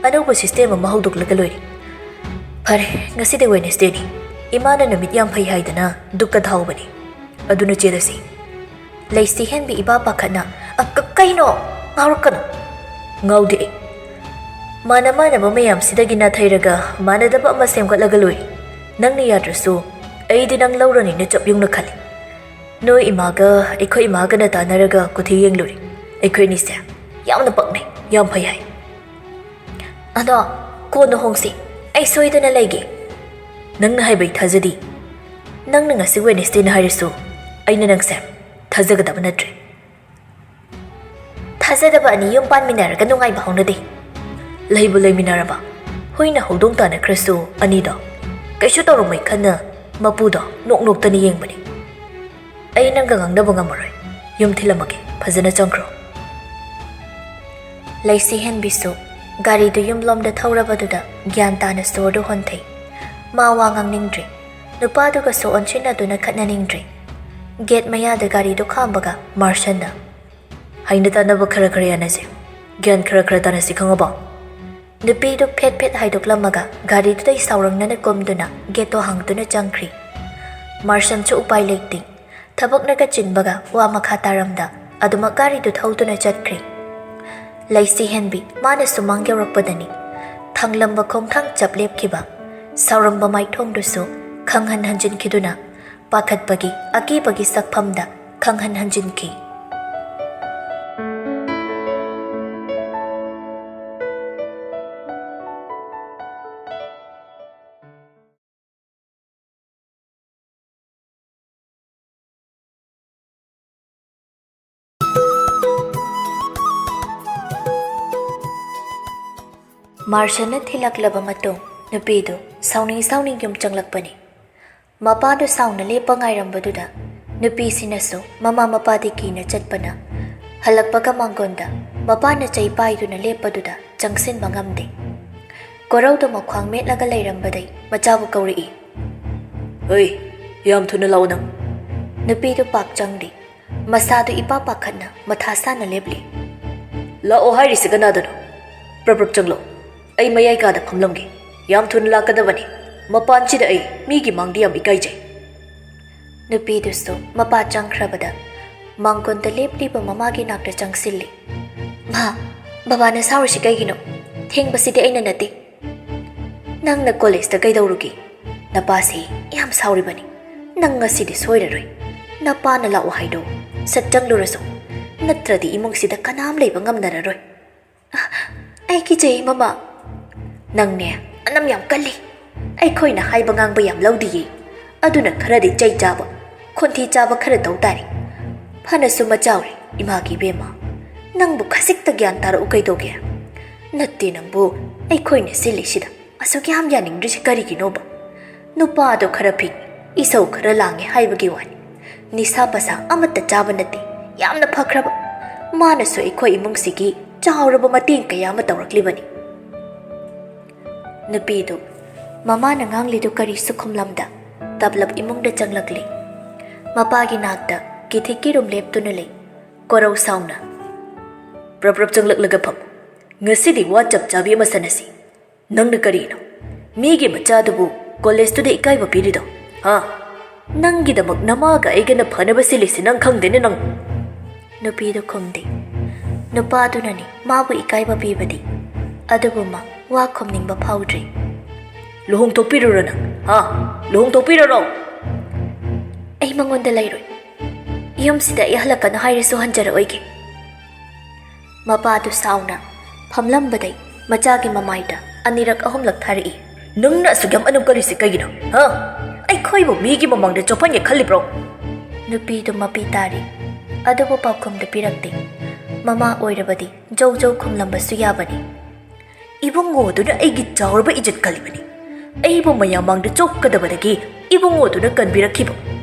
ꯑꯅꯧꯕ ꯁꯤꯁꯇꯦꯝ ꯑꯃ ꯍꯧꯗꯣꯛꯂꯒ ꯂꯣꯏꯔꯦ꯫ ꯐꯔꯦ, ꯉꯁꯤꯗꯤ ꯋꯦꯅꯦꯁꯗꯦꯅꯤ, ꯏꯃꯥꯅ ꯅꯨꯃꯤꯠ ꯌꯥꯝ ꯐꯩ ꯍꯥꯏꯗꯅ ꯗꯨꯛꯀ ꯊꯥꯍꯧꯕꯅꯤ꯫ ꯑꯗꯨꯅ ꯆꯦꯜꯂꯁꯤ꯫" ꯂꯩꯁꯤ ꯍꯦꯟꯕꯤ ꯏꯄꯥ ꯄꯥꯈꯠꯅ, "ꯑ, ꯀ-, ꯀꯩꯅꯣ? ꯉꯥꯎꯔꯛꯀꯅꯨ꯫" "ꯉꯥꯎꯗꯦ ꯑꯩ꯫ ꯃꯥꯅ ꯃꯥꯟꯅꯕ ꯃꯌꯥꯝꯁꯤꯗꯒꯤ ꯅꯥꯊꯩꯔꯒ ꯃꯥꯟꯅꯗꯕ ꯑꯃ ꯁꯦꯝꯒꯠꯂꯒ ꯂꯣꯏꯔꯦ꯫ ꯅꯪꯅ ꯌꯥꯗ꯭ꯔꯁꯨ ꯑꯩꯗꯤ ꯅꯪ ꯂꯧꯔꯅꯤꯅ ꯆꯞ ꯌꯨꯡꯅ ꯈꯜꯂꯤ꯫ ꯅꯣꯏ ꯏꯃꯥꯒ ꯑꯩꯈꯣꯏ ꯏꯃꯥꯒꯅ ꯇꯥꯟꯅꯔꯒ ꯀꯨꯊꯤ ꯌꯦꯡꯂꯨꯔꯦ꯫ ꯑꯩꯈꯣꯏ ꯑꯅꯤꯁꯦ ꯌꯥꯝꯅ ꯄꯛꯅꯩ, ꯌꯥꯝ ꯐꯩ ꯍꯥꯏ꯫ ꯑꯗꯣ ꯀꯣꯟꯅ ꯍꯣꯡꯁꯤ, ꯑꯩ ꯁꯣꯏꯗꯅ ꯂꯩꯒꯦ꯫ ꯅꯪꯅ ꯍꯥꯏꯕ ꯑꯩ ꯊꯥꯖꯗꯦ꯫ ꯅꯪꯅ ꯉꯁꯤ ꯋꯦꯅꯦꯁꯗꯦꯅ ꯍꯥꯏꯔꯁꯨ ꯑꯩꯅ ꯅꯪꯁꯦ ꯊꯥꯖꯒꯗꯕ ꯅꯠꯇ꯭ꯔꯦ꯫ ꯊꯥꯖꯗꯕ ꯑꯅꯤ ꯌꯨꯝ ꯄꯥꯟꯃꯤꯟꯅꯔꯒ ꯅꯨꯡꯉꯥꯏꯕ ꯍꯧꯅꯗꯦ꯫ ꯂꯩꯕꯨ ꯂꯩꯃꯤꯟꯅꯔꯕ ꯍꯨꯏꯅ ꯍꯧꯗꯣꯡ ꯇꯥꯟꯅꯈ꯭ꯔꯁꯨ ꯑꯅꯤꯗꯣ ꯀꯩꯁꯨ ꯇꯧꯔꯝꯃꯣꯏ ꯈꯟꯅ ꯃꯄꯨꯗꯣ ꯅꯣꯛ ꯅꯣꯛꯇꯅ ꯌꯦꯡꯕꯅꯤ꯫ ꯑꯩ ꯅꯪꯒ ꯉꯥꯡꯅꯕ ꯉꯝꯃꯔꯣꯏ꯫ ꯌꯨꯝ ꯊꯤꯜꯂꯝꯃꯒꯦ, ꯐꯖꯅ ꯆꯪꯈ꯭ꯔꯣ꯫ ꯂꯩꯁꯤ ꯍꯦꯟꯕꯤꯁꯨ ꯒꯥꯔꯤꯗꯨ ꯌꯨꯝꯂꯣꯝꯗ ꯊꯧꯔꯕꯗꯨꯗ ꯒ꯭ꯌꯥꯟ ꯇꯥꯅ ꯁꯣꯔꯗꯨ ꯍꯣꯟꯊꯩ꯫ ꯃꯥ ꯋꯥ ꯉꯥꯡꯅꯤꯡꯗ꯭ꯔꯦ꯫ ꯅꯨꯄꯥꯗꯨꯒꯁꯨ ꯑꯣꯟꯁꯤꯟꯅꯗꯨꯅ ꯈꯠꯅꯅꯤꯡꯗ꯭ꯔꯦ꯫ ꯒꯦꯠ ꯃꯌꯥꯗ ꯒꯥꯔꯤꯗꯨ ꯈꯥꯝꯕꯒ ꯃꯥꯔꯁꯟꯅ, "ꯍꯩꯅ ꯇꯥꯅꯕ ꯈꯔ ꯈꯔ ꯌꯥꯅꯁꯤ꯫ ꯒ꯭ꯌꯥꯟ ꯈꯔ ꯈꯔ ꯇꯥꯅꯁꯤ, ꯈꯪꯉꯕꯣ?" ꯅꯨꯄꯤꯗꯨ ꯐꯦꯠ ꯐꯦꯠ ꯍꯥꯏꯗꯣꯛꯂꯝꯃꯒ ꯒꯥꯔꯤꯗꯨꯗꯩ ꯁꯥꯎꯔꯪꯅꯅ ꯀꯨꯝꯗꯨꯅ ꯒꯦꯠꯇꯣ ꯍꯥꯡꯗꯨꯅ ꯆꯪꯈ꯭ꯔꯤ꯫ ꯃꯥꯔꯁꯟꯁꯨ ꯎꯄꯥꯏ ꯂꯩꯇꯦ꯫ ꯊꯕꯛꯅꯒ ꯆꯤꯟꯕꯒ ꯋꯥ ꯃꯈꯥ ꯇꯥꯔꯝꯗ ꯑꯗꯨꯃꯛ ꯒꯥꯔꯤꯗꯨ ꯊꯧꯗꯨꯅ ꯆꯠꯈ꯭ꯔꯤ꯫ ꯂꯩꯁꯤ ꯍꯦꯟꯕꯤ ꯃꯥꯅ ꯁꯨꯃꯥꯡ ꯌꯧꯔꯛꯄꯗꯅꯤ ꯊꯥꯡꯂꯝꯕ ꯈꯣꯡꯊꯥꯡ ꯆꯞ ꯂꯦꯞꯈꯤꯕ, ꯁꯥꯎꯔꯝꯕ ꯃꯥꯏꯊꯣꯡꯗꯨꯁꯨ ꯈꯪꯍꯟ ꯍꯟꯖꯤꯟꯈꯤꯗꯨꯅ ꯄꯥꯈꯠꯄꯒꯤ ꯑꯀꯤꯕꯒꯤ ꯁꯛꯐꯝꯗ ꯈꯪꯍꯟ ꯍꯟꯖꯤꯟꯈꯤ꯫ ꯃꯥꯔꯁꯟꯅ ꯊꯤꯜꯂꯛꯂꯕ ꯃꯇꯨꯡ ꯅꯨꯄꯤꯗꯨ ꯁꯥꯎꯅꯤꯡ ꯁꯥꯎꯅꯤꯡ ꯌꯨꯝ ꯆꯪꯂꯛꯄꯅꯤ꯫ ꯃꯄꯥꯗꯨ ꯁꯥꯎꯅ ꯂꯦꯞꯄ ꯉꯥꯏꯔꯝꯕꯗꯨꯗ ꯅꯨꯄꯤꯁꯤꯅꯁꯨ ꯃꯃꯥ ꯃꯄꯥꯗꯤ ꯀꯤꯅ ꯆꯠꯄꯅ ꯍꯜꯂꯛꯄꯒ ꯃꯥꯡꯒꯣꯟꯗ ꯃꯄꯥꯅ ꯆꯩ ꯄꯥꯏꯗꯨꯅ ꯂꯦꯞꯄꯗꯨꯗ ꯆꯪꯁꯤꯟꯕ ꯉꯝꯗꯦ꯫ ꯀꯣꯔꯧꯗꯨ ꯃꯈ꯭ꯋꯥꯡ ꯃꯦꯠꯂꯒ ꯂꯩꯔꯝꯕꯗꯩ ꯃꯆꯥꯕꯨ ꯀꯧꯔꯛꯏ꯫ "ꯍꯩ, ꯌꯥꯝ ꯊꯨꯅ ꯂꯥꯛꯑꯣ ꯅꯪ!" ꯅꯨꯄꯤꯗꯨ ꯄꯥꯛ ꯆꯪꯗꯦ꯫ ꯃꯁꯥꯗꯨ ꯏꯄꯥ ꯄꯥꯈꯠꯅ ꯃꯊꯥ ꯁꯥꯅ ꯂꯦꯞꯂꯤ꯫ "ꯂꯥꯛꯑꯣ ꯍꯥꯏꯔꯤꯁꯤ ꯀꯅꯥꯗꯅꯣ? ꯄ꯭ꯔꯞ ꯄ꯭ꯔꯞ ꯆꯪꯂꯣ꯫ ꯑꯩ ꯃꯌꯥꯏ ꯀꯥꯗ ꯐꯝꯂꯝꯒꯦ꯫ ꯌꯥꯝ ꯊꯨꯅ ꯂꯥꯛꯀꯗꯕꯅꯤ꯫ ꯃꯄꯥꯟꯁꯤꯗ ꯑꯩ ꯃꯤꯒꯤ ꯃꯥꯡꯗ ꯌꯥꯝ ꯏꯀꯥꯏꯖꯩ꯫" ꯅꯨꯄꯤꯗꯨꯁꯨ ꯃꯄꯥ ꯆꯪꯈ꯭ꯔꯕꯗ ꯃꯥꯡꯒꯣꯟꯗ ꯂꯦꯞꯂꯤꯕ ꯃꯃꯥꯒꯤ ꯅꯥꯛꯇ ꯆꯪꯁꯤꯜꯂꯤ꯫ "ꯃꯥ, ꯕꯕꯥꯅ ꯁꯥꯎꯔꯤꯁꯤ ꯀꯩꯒꯤꯅꯣ? ꯊꯦꯡꯕꯁꯤꯗꯤ ꯑꯩꯅ ꯅꯠꯇꯦ꯫" "ꯅꯪꯅ ꯀꯣꯂꯦꯖꯇ ꯀꯩꯗꯧꯔꯨꯒꯦ?" "ꯅꯄꯥꯁꯤ ꯌꯥꯝ ꯁꯥꯎꯔꯤꯕꯅꯤ꯫ ꯅꯪ ꯉꯁꯤꯗꯤ ꯁꯣꯏꯔꯔꯣꯏ꯫ ꯅꯄꯥꯅ ꯂꯥꯛꯑꯣ ꯍꯥꯏꯗꯣ ꯁꯠ ꯆꯪꯂꯨꯔꯁꯨ, ꯅꯠꯇ꯭ꯔꯗꯤ ꯏꯃꯨꯡꯁꯤꯗ ꯀꯅꯥꯝ ꯂꯩꯕ ꯉꯝꯅꯔꯔꯣꯏ꯫" "ꯑꯩ ꯀꯤꯖꯩ, ꯃꯃꯥ꯫" "ꯅꯪꯅꯦ, ꯑꯅꯝ ꯌꯥꯝ ꯀꯜꯂꯤ꯫ ꯑꯩꯈꯣꯏꯅ ꯍꯥꯏꯕ ꯉꯥꯡꯕ ꯌꯥꯝ ꯂꯧꯗꯤꯌꯦ꯫ ꯑꯗꯨꯅ ꯈꯔꯗꯤ ꯆꯩ ꯆꯥꯕ, ꯈꯣꯟꯊꯤ ꯆꯥꯕ ꯈꯔ ꯇꯧ ꯇꯥꯔꯦ꯫ ꯐꯅꯁꯨ ꯃꯆꯥꯎꯔꯦ, ꯏꯃꯥꯒꯤ ꯏꯕꯦꯝꯃ꯫ ꯅꯪꯕꯨ ꯈꯖꯤꯛꯇ ꯒ꯭ꯌꯥꯟ ꯇꯥꯔꯛꯎ ꯀꯩꯗꯧꯒꯦ? ꯅꯠꯇꯦ, ꯅꯪꯕꯨ ꯑꯩꯈꯣꯏꯅ ꯁꯤꯜꯂꯤꯁꯤꯗ ꯑꯁꯨꯛ ꯌꯥꯝ ꯌꯥꯅꯤꯡꯗ꯭ꯔꯤꯁꯤ ꯀꯔꯤꯒꯤꯅꯣꯕ? ꯅꯨꯄꯥꯗꯣ ꯈꯔ ꯐꯤꯡ, ꯏꯁꯧ ꯈꯔ ꯂꯥꯡꯉꯦ ꯍꯥꯏꯕꯒꯤ ꯋꯥꯅꯤ꯫ ꯅꯤꯁꯥ ꯄꯁꯥ ꯑꯃꯠꯇ ꯆꯥꯕ ꯅꯠꯇꯦ꯫ ꯌꯥꯝꯅ ꯐꯈ꯭ꯔꯕ꯫ ꯃꯥꯅꯁꯨ ꯑꯩꯈꯣꯏ ꯏꯃꯨꯡꯁꯤꯒꯤ ꯆꯥꯎꯔꯕ ꯃꯇꯦꯡ ꯀꯌꯥ ꯑꯃ ꯇꯧꯔꯛꯂꯤꯕꯅꯤ꯫" ꯅꯨꯄꯤꯗꯨ ꯃꯃꯥꯅ ꯉꯥꯡꯂꯤꯗꯨ ꯀꯔꯤꯁꯨ ꯈꯨꯝꯂꯝꯗ ꯇꯞꯂꯞ ꯏꯃꯨꯡꯗ ꯆꯪꯂꯛꯂꯤ꯫ ꯃꯄꯥꯒꯤ ꯅꯥꯛꯇ ꯀꯤꯊꯤꯛꯀꯤ ꯔꯨꯝ ꯂꯦꯞꯇꯨꯅ ꯂꯩ꯫ ꯀꯣꯔꯧ ꯁꯥꯎꯅ, "ꯄ꯭ꯔꯞ ꯄ꯭ꯔꯞ ꯆꯪꯂꯛꯂꯒ ꯐꯝ꯫ ꯉꯁꯤꯗꯤ ꯋꯥ ꯆꯞ ꯆꯥꯕꯤ ꯑꯃ ꯁꯥꯟꯅꯁꯤ꯫ ꯅꯪꯅ ꯀꯔꯤꯅꯣ? ꯃꯤꯒꯤ ꯃꯆꯥꯗꯨꯕꯨ ꯀꯣꯂꯦꯖꯇꯨꯗ ꯏꯀꯥꯏꯕ ꯄꯤꯔꯤꯗꯣ? ꯍꯥ? ꯅꯪꯒꯤꯗꯃꯛ ꯅꯃꯥꯒ ꯑꯩꯒꯅ ꯐꯅꯕ ꯁꯤꯜꯂꯤꯁꯤ ꯅꯪ ꯈꯪꯗꯦꯅꯦ ꯅꯪ?" ꯅꯨꯄꯤꯗꯨ ꯈꯨꯝꯗꯦ꯫ ꯅꯨꯄꯥꯗꯨꯅꯅꯤ ꯃꯥꯕꯨ ꯏꯀꯥꯏꯕ ꯄꯤꯕꯗꯤ꯫ ꯑꯗꯨꯕꯨ ꯃꯥ ꯋꯥ ꯈꯨꯝꯅꯤꯡꯕ ꯐꯥꯎꯗ꯭ꯔꯤ꯫ "ꯂꯨꯍꯣꯡꯊꯣꯛꯄꯤꯔꯨꯔꯣ ꯅꯪ, ꯍꯥ? ꯂꯨꯍꯣꯡꯊꯣꯛꯄꯤꯔꯨꯔꯣ?" "ꯑꯩ ꯃꯉꯣꯟꯗ ꯂꯩꯔꯣꯏ꯫ ꯌꯨꯝꯁꯤꯗ ꯑꯩ ꯍꯜꯂꯛꯀꯅꯨ ꯍꯥꯏꯔꯁꯨ ꯍꯟꯖꯔꯛꯑꯣꯏꯒꯦ꯫" ꯃꯄꯥꯗꯨ ꯁꯥꯎꯅ ꯐꯝꯂꯝꯕꯗꯩ ꯃꯆꯥꯒꯤ ꯃꯃꯥꯏꯗ ꯑꯅꯤꯔꯛ ꯑꯍꯨꯝꯂꯛ ꯊꯥꯔꯛꯏ꯫ "ꯅꯪꯅ ꯑꯁꯨꯛ ꯌꯥꯝ ꯑꯅꯝ ꯀꯜꯂꯤꯁꯤ ꯀꯩꯒꯤꯅꯣ? ꯍꯥ? ꯑꯩꯈꯣꯏꯕꯨ ꯃꯤꯒꯤ ꯃꯃꯥꯡꯗ ꯆꯣꯞꯍꯟꯒꯦ ꯈꯜꯂꯤꯕ꯭ꯔꯣ?" ꯅꯨꯄꯤꯗꯨ ꯃꯄꯤ ꯇꯥꯔꯤ꯫ ꯑꯗꯨꯕꯨ ꯄꯥꯎꯈꯨꯝꯗꯤ ꯄꯤꯔꯛꯇꯦ꯫ ꯃꯃꯥ ꯑꯣꯏꯔꯕꯗꯤ ꯖꯧ ꯖꯧ ꯈꯨꯝꯂꯝꯕꯁꯨ ꯌꯥꯕꯅꯤ꯫ "ꯏꯕꯨꯡꯉꯣꯗꯨꯅ ꯑꯩꯒꯤ ꯆꯥꯎꯔꯕ ꯏꯖꯠ ꯀꯜꯂꯤꯕꯅꯤ꯫ ꯑꯩꯕꯨ ꯃꯌꯥꯝ ꯃꯥꯡꯗ ꯆꯣꯞꯀꯗꯕꯗꯒꯤ ꯏꯕꯨꯡꯉꯣꯗꯨꯅ ꯀꯟꯕꯤꯔꯛꯈꯤꯕ꯫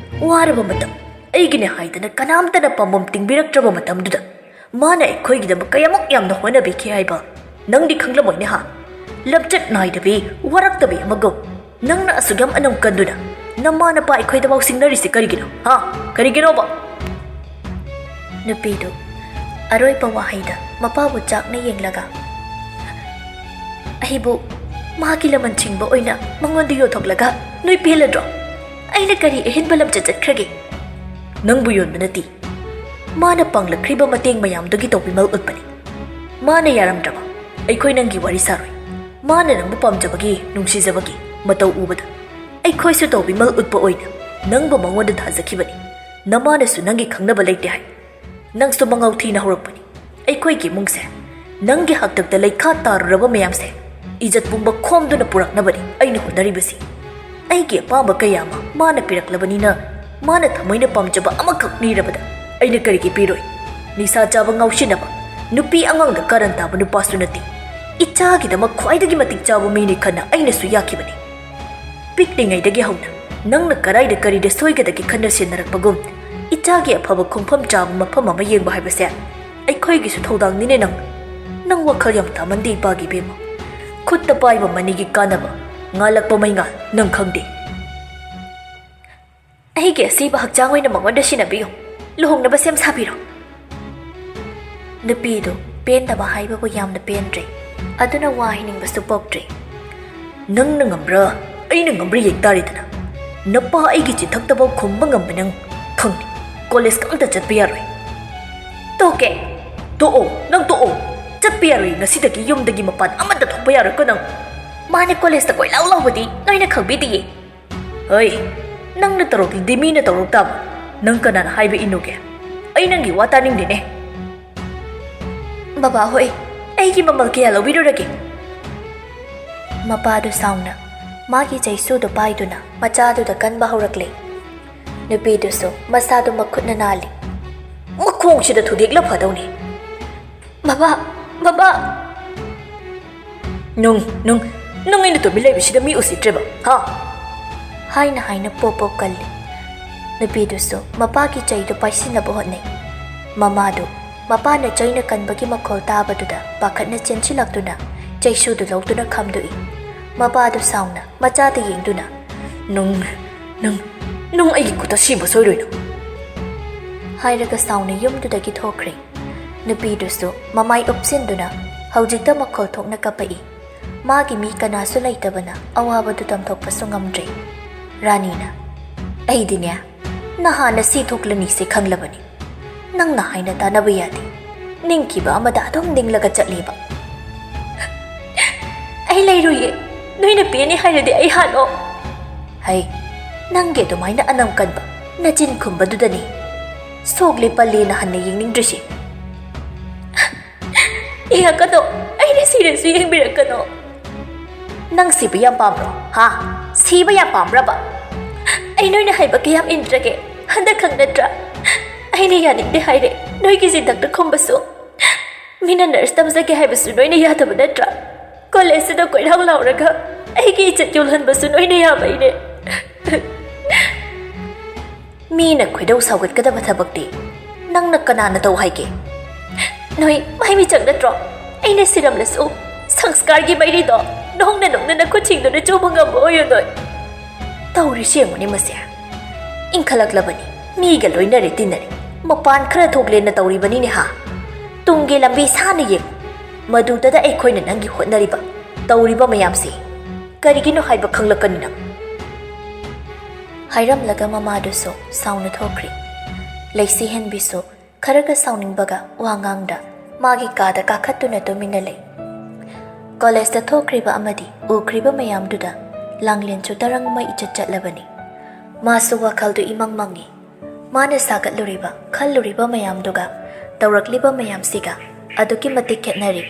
ꯋꯥꯔꯕ ꯃꯇꯝ, ꯑꯩꯒꯤꯅꯦ ꯍꯥꯏꯗꯅ ꯀꯅꯥꯝꯇꯅ ꯄꯥꯝꯕꯣꯝ ꯇꯤꯡꯕꯤꯔꯛꯇ꯭ꯔꯕ ꯃꯇꯝꯗꯨꯗ ꯃꯥꯅ ꯑꯩꯈꯣꯏꯒꯤꯗꯃꯛ ꯀꯌꯥꯃꯨꯛ ꯌꯥꯝꯅ ꯍꯣꯠꯅꯕꯤꯈꯤ ꯍꯥꯏꯕ ꯅꯪꯗꯤ ꯈꯪꯂꯝꯃꯣꯏꯅꯦ ꯍꯥ? ꯂꯝꯆꯠ ꯅꯥꯏꯗꯕꯤ, ꯋꯥꯔꯛꯇꯕꯤ ꯑꯃꯒꯨꯝ ꯅꯪꯅ ꯑꯁꯨꯛ ꯌꯥꯝ ꯑꯅꯝ ꯀꯟꯗꯨꯅ ꯅꯃꯥ ꯅꯄꯥ ꯑꯩꯈꯣꯏꯗꯐꯥꯎ ꯁꯤꯡꯅꯔꯤꯁꯤ ꯀꯔꯤꯒꯤꯅꯣ? ꯍꯥ? ꯀꯔꯤꯒꯤꯅꯣꯕ?" ꯅꯨꯄꯤꯗꯨ ꯑꯔꯣꯏꯕ ꯋꯥꯍꯩꯗ ꯃꯄꯥꯕꯨ ꯆꯥꯛꯅ ꯌꯦꯡꯂꯒ, "ꯑꯩꯕꯨ ꯃꯥꯒꯤ ꯂꯃꯟ ꯆꯤꯡꯕ ꯑꯣꯏꯅ ꯃꯉꯣꯟꯗ ꯌꯣꯟꯊꯣꯛꯂꯒ ꯅꯣꯏ ꯄꯦꯜꯂꯗ꯭ꯔꯣ? ꯑꯩꯅ ꯀꯔꯤ ꯑꯍꯦꯟꯕ ꯂꯝꯆꯠ ꯆꯠꯈ꯭ꯔꯒꯦ?" "ꯅꯪꯕꯨ ꯌꯣꯟꯕ ꯅꯠꯇꯦ꯫ ꯃꯥꯅ ꯄꯥꯡꯂꯛꯈ꯭ꯔꯤꯕ ꯃꯇꯦꯡ ꯃꯌꯥꯝꯗꯨꯒꯤ ꯇꯧꯕꯤꯃꯜ ꯎꯠꯄꯅꯤ꯫ ꯃꯥꯅ ꯌꯥꯔꯝꯗ꯭ꯔꯕ ꯑꯩꯈꯣꯏ ꯅꯪꯒꯤ ꯋꯥꯔꯤ ꯁꯥꯔꯣꯏ꯫ ꯃꯥꯅ ꯅꯪꯕꯨ ꯄꯥꯝꯖꯕꯒꯤ, ꯅꯨꯡꯁꯤꯖꯕꯒꯤ ꯃꯇꯧ ꯎꯕꯗ ꯑꯩꯈꯣꯏꯁꯨ ꯇꯧꯕꯤꯃꯜ ꯎꯠꯄ ꯑꯣꯏꯅ ꯅꯪꯕꯨ ꯃꯉꯣꯟꯗ ꯊꯥꯖꯈꯤꯕꯅꯤ꯫ ꯅꯃꯥꯅꯁꯨ ꯅꯪꯒꯤ ꯈꯪꯅꯕ ꯂꯩꯇꯦ ꯍꯥꯏ꯫ ꯅꯪꯁꯨ ꯃꯉꯥꯎ ꯊꯤꯅ ꯍꯧꯔꯛꯄꯅꯤ꯫ ꯑꯩꯈꯣꯏꯒꯤ ꯏꯃꯨꯡꯁꯦ ꯅꯪꯒꯤ ꯍꯥꯛꯇꯛꯇ ꯂꯩꯈꯥ ꯇꯥꯔꯨꯔꯕ ꯃꯌꯥꯝꯁꯦ ꯏꯖꯠ ꯄꯨꯝꯕ ꯈꯣꯝꯗꯨꯅ ꯄꯨꯔꯛꯅꯕꯅꯤ ꯑꯩꯅ ꯍꯣꯠꯅꯔꯤꯕꯁꯤ꯫ ꯑꯩꯒꯤ ꯑꯄꯥꯝꯕ ꯀꯌꯥ ꯑꯃ ꯃꯥꯅ ꯄꯤꯔꯛꯂꯕꯅꯤꯅ, ꯃꯥꯅ ꯊꯃꯣꯏꯅ ꯄꯥꯝꯖꯕ ꯑꯃꯈꯛ ꯅꯤꯔꯕꯗ ꯑꯩꯅ ꯀꯔꯤꯒꯤ ꯄꯤꯔꯣꯏ? ꯅꯤꯁꯥ ꯆꯥꯕ, ꯉꯥꯎꯁꯤꯟꯅꯕ, ꯅꯨꯄꯤ ꯑꯉꯥꯡꯗ ꯀꯥꯔꯟ ꯇꯥꯕ ꯅꯨꯄꯥꯁꯨ ꯅꯠꯇꯦ꯫ ꯏꯆꯥꯒꯤꯗꯃꯛ ꯈ꯭ꯋꯥꯏꯗꯒꯤ ꯃꯇꯤꯛ ꯆꯥꯕ ꯃꯤꯅꯤ ꯈꯟꯅ ꯑꯩꯅꯁꯨ ꯌꯥꯈꯤꯕꯅꯤ꯫ ꯄꯤꯛꯂꯤꯉꯩꯗꯒꯤ ꯍꯧꯅ ꯅꯪꯅ ꯀꯗꯥꯏꯗ ꯀꯔꯤꯗ ꯁꯣꯏꯒꯗꯒꯦ ꯈꯟꯅ ꯁꯤꯟꯅꯔꯛꯄꯒꯨꯝ, ꯏꯆꯥꯒꯤ ꯑꯐꯕ ꯈꯣꯡꯐꯝ ꯆꯥꯕ ꯃꯐꯝ ꯑꯃ ꯌꯦꯡꯕ ꯍꯥꯏꯕꯁꯦ ꯑꯩꯈꯣꯏꯒꯤꯁꯨ ꯊꯧꯗꯥꯡꯅꯤꯅꯦ꯫ ꯅꯪ, ꯅꯪ ꯋꯥꯈꯜ ꯌꯥꯝ ꯇꯥꯃꯟꯗꯦ, ꯏꯄꯥꯒꯤ ꯏꯕꯦꯝꯃ꯫ ꯈꯨꯠꯇ ꯄꯥꯏꯕ ꯃꯅꯤꯒꯤ ꯀꯥꯟꯅꯕ, ꯉꯥꯜꯂꯛꯄ ꯃꯩꯉꯥꯜ ꯅꯪ ꯈꯪꯗꯦ꯫ ꯑꯩꯒꯤ ꯑꯁꯤꯕ ꯍꯛꯆꯥꯡ ꯑꯣꯏꯅ ꯃꯉꯣꯟꯗ ꯁꯤꯟꯅꯕꯤꯌꯨ꯫ ꯂꯨꯍꯣꯡꯅꯕ ꯁꯦꯝ ꯁꯥꯕꯤꯔꯣ꯫ ꯅꯨꯄꯤꯗꯨ ꯄꯦꯟꯗꯕ ꯍꯥꯏꯕꯕꯨ ꯌꯥꯝꯅ ꯄꯦꯟꯗ꯭ꯔꯦ꯫ ꯑꯗꯨꯅ ꯋꯥ ꯍꯥꯏꯅꯤꯡꯕꯁꯨ ꯄꯣꯛꯇ꯭ꯔꯦ꯫ ꯅꯪꯅ ꯉꯝꯕ꯭ꯔꯥ? ꯑꯩꯅ ꯉꯝꯕ꯭ꯔꯥ ꯌꯦꯡ ꯇꯥꯔꯦꯗꯅ꯫ ꯅꯄꯥ ꯑꯩꯒꯤ ꯆꯤꯟꯊꯛꯇꯐꯥꯎ ꯈꯨꯝꯕ ꯉꯝꯕ ꯅꯪ ꯈꯪꯅꯤ꯫ ꯀꯣꯂꯦꯖꯀ ꯑꯝꯇ ꯆꯠꯄ ꯌꯥꯔꯣꯏ꯫ ꯇꯣꯛꯀꯦ꯫ ꯇꯣꯛꯑꯣ, ꯅꯪ ꯇꯣꯛꯑꯣ꯫ ꯆꯠꯄ ꯌꯥꯔꯣꯏ, ꯉꯁꯤꯗꯒꯤ ꯌꯨꯝꯗꯒꯤ ꯃꯄꯥꯟ ꯑꯃꯠꯇ ꯊꯣꯛꯄ ꯌꯥꯔꯣꯏꯀꯣ ꯅꯪ꯫ ꯃꯥꯅ ꯀꯣꯂꯦꯖꯇ ꯀꯣꯏꯂꯥꯎ ꯂꯥꯎꯕꯗꯤ ꯅꯣꯏꯅ ꯈꯪꯕꯤꯗꯤꯌꯦ꯫ ꯍꯩ, ꯅꯪꯅ ꯇꯧꯔꯛꯂꯗꯤ ꯃꯤꯅ ꯇꯧꯔꯛ ꯇꯥꯕ꯫ ꯅꯪ ꯀꯅꯥꯅ ꯍꯥꯏꯕ ꯏꯟꯅꯨꯒꯦ? ꯑꯩ ꯅꯪꯒꯤ ꯋꯥ ꯇꯥꯅꯤꯡꯗꯦꯅꯦ꯫ ꯕꯕꯥ ꯍꯣꯏ, ꯑꯩꯒꯤ ꯃꯃꯜ ꯀꯌꯥ ꯂꯧꯕꯤꯔꯨꯔꯒꯦ? ꯃꯄꯥꯗꯨ ꯁꯥꯎꯅ ꯃꯥꯒꯤ ꯆꯩꯁꯨꯗꯨ ꯄꯥꯏꯗꯨꯅ ꯃꯆꯥꯗꯨꯗ ꯀꯟꯕ ꯍꯧꯔꯛꯂꯦ꯫ ꯅꯨꯄꯤꯗꯨꯁꯨ ꯃꯁꯥꯗꯨ ꯃꯈꯨꯠꯅ ꯅꯥꯜꯂꯤ꯫ ꯃꯈꯣꯡꯁꯤꯗ ꯊꯨꯗꯦꯛꯂ ꯐꯗꯧꯅꯤ꯫ ꯕꯕꯥ! ꯕꯕꯥ! ꯅꯨꯡ, ꯅꯨꯡ, ꯅꯨꯡ ꯑꯩꯅ ꯇꯨꯃꯤꯟ ꯂꯩꯕꯁꯤꯗ ꯃꯤ ꯎꯁꯤꯠꯇ꯭ꯔꯦꯕ, ꯍꯥ? ꯍꯥꯏꯅ ꯍꯥꯏꯅ ꯄꯣꯞ ꯄꯣꯞ ꯀꯜꯂꯤ꯫ ꯅꯨꯄꯤꯗꯨꯁꯨ ꯃꯄꯥꯒꯤ ꯆꯩꯗꯨ ꯄꯥꯏꯁꯤꯟꯅꯕ ꯍꯣꯠꯅꯩ꯫ ꯃꯃꯥꯗꯨ ꯃꯄꯥꯅ ꯆꯩꯅ ꯀꯟꯕꯒꯤ ꯃꯈꯣꯜ ꯇꯥꯕꯗꯨꯗ ꯄꯥꯈꯠꯅ ꯆꯦꯟꯁꯤꯜꯂꯛꯇꯨꯅ ꯆꯩꯁꯨꯗꯨ ꯂꯧꯗꯨꯅ ꯈꯥꯝꯗꯣꯛꯏ꯫ ꯃꯄꯥꯗꯨ ꯁꯥꯎꯅ ꯃꯆꯥꯗ ꯌꯦꯡꯗꯨꯅ, "ꯅꯨꯡ, ꯅꯨꯡ, ꯅꯨꯡ ꯑꯩꯒꯤ ꯈꯨꯠꯇ ꯁꯤꯕ ꯁꯣꯏꯔꯣꯏ ꯅꯪ!" ꯍꯥꯏꯔꯒ ꯁꯥꯎꯅ ꯌꯨꯝꯗꯨꯗꯒꯤ ꯊꯣꯛꯈ꯭ꯔꯦ꯫ ꯅꯨꯄꯤꯗꯨꯁꯨ ꯃꯃꯥꯏ ꯎꯞꯁꯤꯟꯗꯨꯅ ꯍꯧꯖꯤꯛꯇ ꯃꯈꯣꯜ ꯊꯣꯛꯅ ꯀꯞꯄꯛꯏ꯫ ꯃꯥꯒꯤ ꯃꯤ ꯀꯅꯥꯁꯨ ꯂꯩꯇꯕꯅ ꯑꯋꯥꯕꯗꯨ ꯇꯝꯊꯣꯛꯄꯁꯨ ꯉꯝꯗ꯭ꯔꯦ꯫ ꯔꯥꯅꯤꯅ, "ꯑꯩꯗꯤꯅꯦ, ꯅꯍꯥꯟꯅ ꯁꯤ ꯊꯣꯛꯂꯅꯤꯁꯦ ꯈꯪꯂꯕꯅꯤ꯫ ꯅꯪꯅ ꯍꯥꯏꯅ ꯇꯥꯅꯕ ꯌꯥꯗꯦ꯫ ꯅꯤꯡꯈꯤꯕ ꯑꯃꯗ ꯑꯗꯨꯝ ꯅꯤꯡꯂꯒ ꯆꯠꯂꯤꯕ꯫" "ꯑꯩ ꯂꯩꯔꯣꯏꯌꯦ꯫ ꯅꯣꯏꯅ ꯄꯤꯔꯅꯤ ꯍꯥꯏꯔꯗꯤ ꯑꯩ ꯍꯥꯠꯂꯣ꯫" ꯍꯩ, ꯅꯪꯒꯤ ꯑꯗꯨꯃꯥꯏꯅ ꯑꯅꯝ ꯀꯟꯕ ꯅꯆꯤꯟ ꯈꯨꯝꯕꯗꯨꯗꯅꯤ ꯁꯣꯛꯂꯤ ꯄꯜꯂꯤꯅ ꯍꯟꯅ ꯌꯦꯡꯅꯤꯡꯗ꯭ꯔꯤꯁꯤ꯫ ꯏꯍꯛꯀꯗꯣ, ꯑꯩꯅ ꯁꯤꯔꯁꯨ ꯌꯦꯡꯕꯤꯔꯛꯀꯅꯣ꯫ ꯅꯪ ꯁꯤꯕ ꯌꯥꯝ ꯄꯥꯝꯕ꯭ꯔꯣ? ꯍꯥ? ꯁꯤꯕ ꯌꯥꯝ ꯄꯥꯝꯕ꯭ꯔꯕ? ꯑꯩ ꯅꯣꯏꯅ ꯍꯥꯏꯕ ꯀꯌꯥꯝ ꯏꯟꯗ꯭ꯔꯒꯦ? ꯍꯟꯗꯛ ꯈꯪ ꯅꯠꯇ꯭ꯔꯥ ꯑꯩꯅ ꯌꯥꯅꯤꯡꯗꯦ ꯍꯥꯏꯔꯦ? ꯅꯣꯏꯒꯤ ꯆꯤꯟꯊꯛꯇ ꯈꯨꯝꯕꯁꯨ, ꯃꯤꯅ ꯅꯔꯁ ꯇꯝꯖꯒꯦ ꯍꯥꯏꯕꯁꯨ ꯅꯣꯏꯅ ꯌꯥꯗꯕ ꯅꯠꯇ꯭ꯔꯥ? ꯀꯣꯂꯦꯖꯁꯤꯗ ꯀꯣꯏꯂꯥꯎ ꯂꯥꯎꯔꯒ ꯑꯩꯒꯤ ꯏꯖꯠ ꯌꯣꯜꯍꯟꯕꯁꯨ ꯅꯣꯏꯅ ꯌꯥꯕꯩꯅꯦ꯫ ꯃꯤꯅ ꯈꯣꯏꯗꯧ ꯁꯥꯎꯒꯠꯀꯗꯕ ꯊꯕꯛꯇꯤ ꯅꯪꯅ ꯀꯅꯥꯅ ꯇꯧ ꯍꯥꯏꯒꯦ? ꯅꯣꯏ ꯃꯍꯩ ꯃꯤꯆꯪ ꯅꯠꯇ꯭ꯔꯣ? ꯑꯩꯅ ꯁꯤꯔꯝꯂꯁꯨ ꯁꯪꯁꯀꯥꯔꯒꯤ ꯃꯩꯔꯤꯗꯣ ꯅꯣꯡꯅ ꯅꯣꯡꯅ ꯅꯈꯨꯠꯁꯤꯡꯗꯨꯅ ꯆꯨꯕ ꯉꯝꯕ ꯑꯣꯏꯌꯨ ꯅꯣꯏ꯫ ꯇꯧꯔꯤꯁꯤ ꯌꯦꯡꯉꯨꯅꯦ ꯃꯁꯦ꯫ ꯏꯟꯈꯠꯂꯛꯂꯕꯅꯤ, ꯃꯤꯒ ꯂꯣꯏꯅꯔꯦ ꯇꯤꯟꯅꯔꯦ, ꯃꯄꯥꯟ ꯈꯔ ꯊꯣꯛꯂꯦꯅ ꯇꯧꯔꯤꯕꯅꯤꯅꯦ ꯍꯥ? ꯇꯨꯡꯒꯤ ꯂꯝꯕꯤ ꯁꯥꯅ ꯌꯦꯡ꯫ ꯃꯗꯨꯗꯗ ꯑꯩꯈꯣꯏꯅ ꯅꯪꯒꯤ ꯍꯣꯠꯅꯔꯤꯕ, ꯇꯧꯔꯤꯕ ꯃꯌꯥꯝꯁꯤ ꯀꯔꯤꯒꯤꯅꯣ ꯍꯥꯏꯕ ꯈꯪꯂꯛꯀꯅꯤ ꯅꯪ꯫ ꯍꯥꯏꯔꯝꯂꯒ ꯃꯃꯥꯗꯨꯁꯨ ꯁꯥꯎꯅ ꯊꯣꯛꯈ꯭ꯔꯤ꯫ ꯂꯩꯁꯤ ꯍꯦꯟꯕꯤꯁꯨ ꯈꯔꯒ ꯁꯥꯎꯅꯤꯡꯕꯒ ꯋꯥ ꯉꯥꯡꯗ ꯃꯥꯒꯤ ꯀꯥꯗ ꯀꯥꯈꯠꯇꯨꯅ ꯇꯨꯃꯤꯟꯅ ꯂꯩ꯫ ꯀꯣꯂꯦꯖꯇ ꯊꯣꯛꯈ꯭ꯔꯤꯕ ꯑꯃꯗꯤ ꯎꯈ꯭ꯔꯤꯕ ꯃꯌꯥꯝꯗꯨꯗ ꯂꯥꯡꯂꯦꯟꯁꯨ ꯇꯔꯪ ꯃꯩ ꯏꯆꯠ ꯆꯠꯂꯕꯅꯤ꯫ ꯃꯥꯁꯨ ꯋꯥꯈꯜꯗꯨ ꯏꯃꯪ ꯃꯪꯉꯤ꯫ ꯃꯥꯅ ꯁꯥꯒꯠꯂꯨꯔꯤꯕ, ꯈꯜꯂꯨꯔꯤꯕ ꯃꯌꯥꯝꯗꯨꯒ ꯇꯧꯔꯛꯂꯤꯕ ꯃꯌꯥꯝꯁꯤꯒ ꯑꯗꯨꯛꯀꯤ ꯃꯇꯤꯛ ꯈꯦꯠꯅꯔꯤ꯫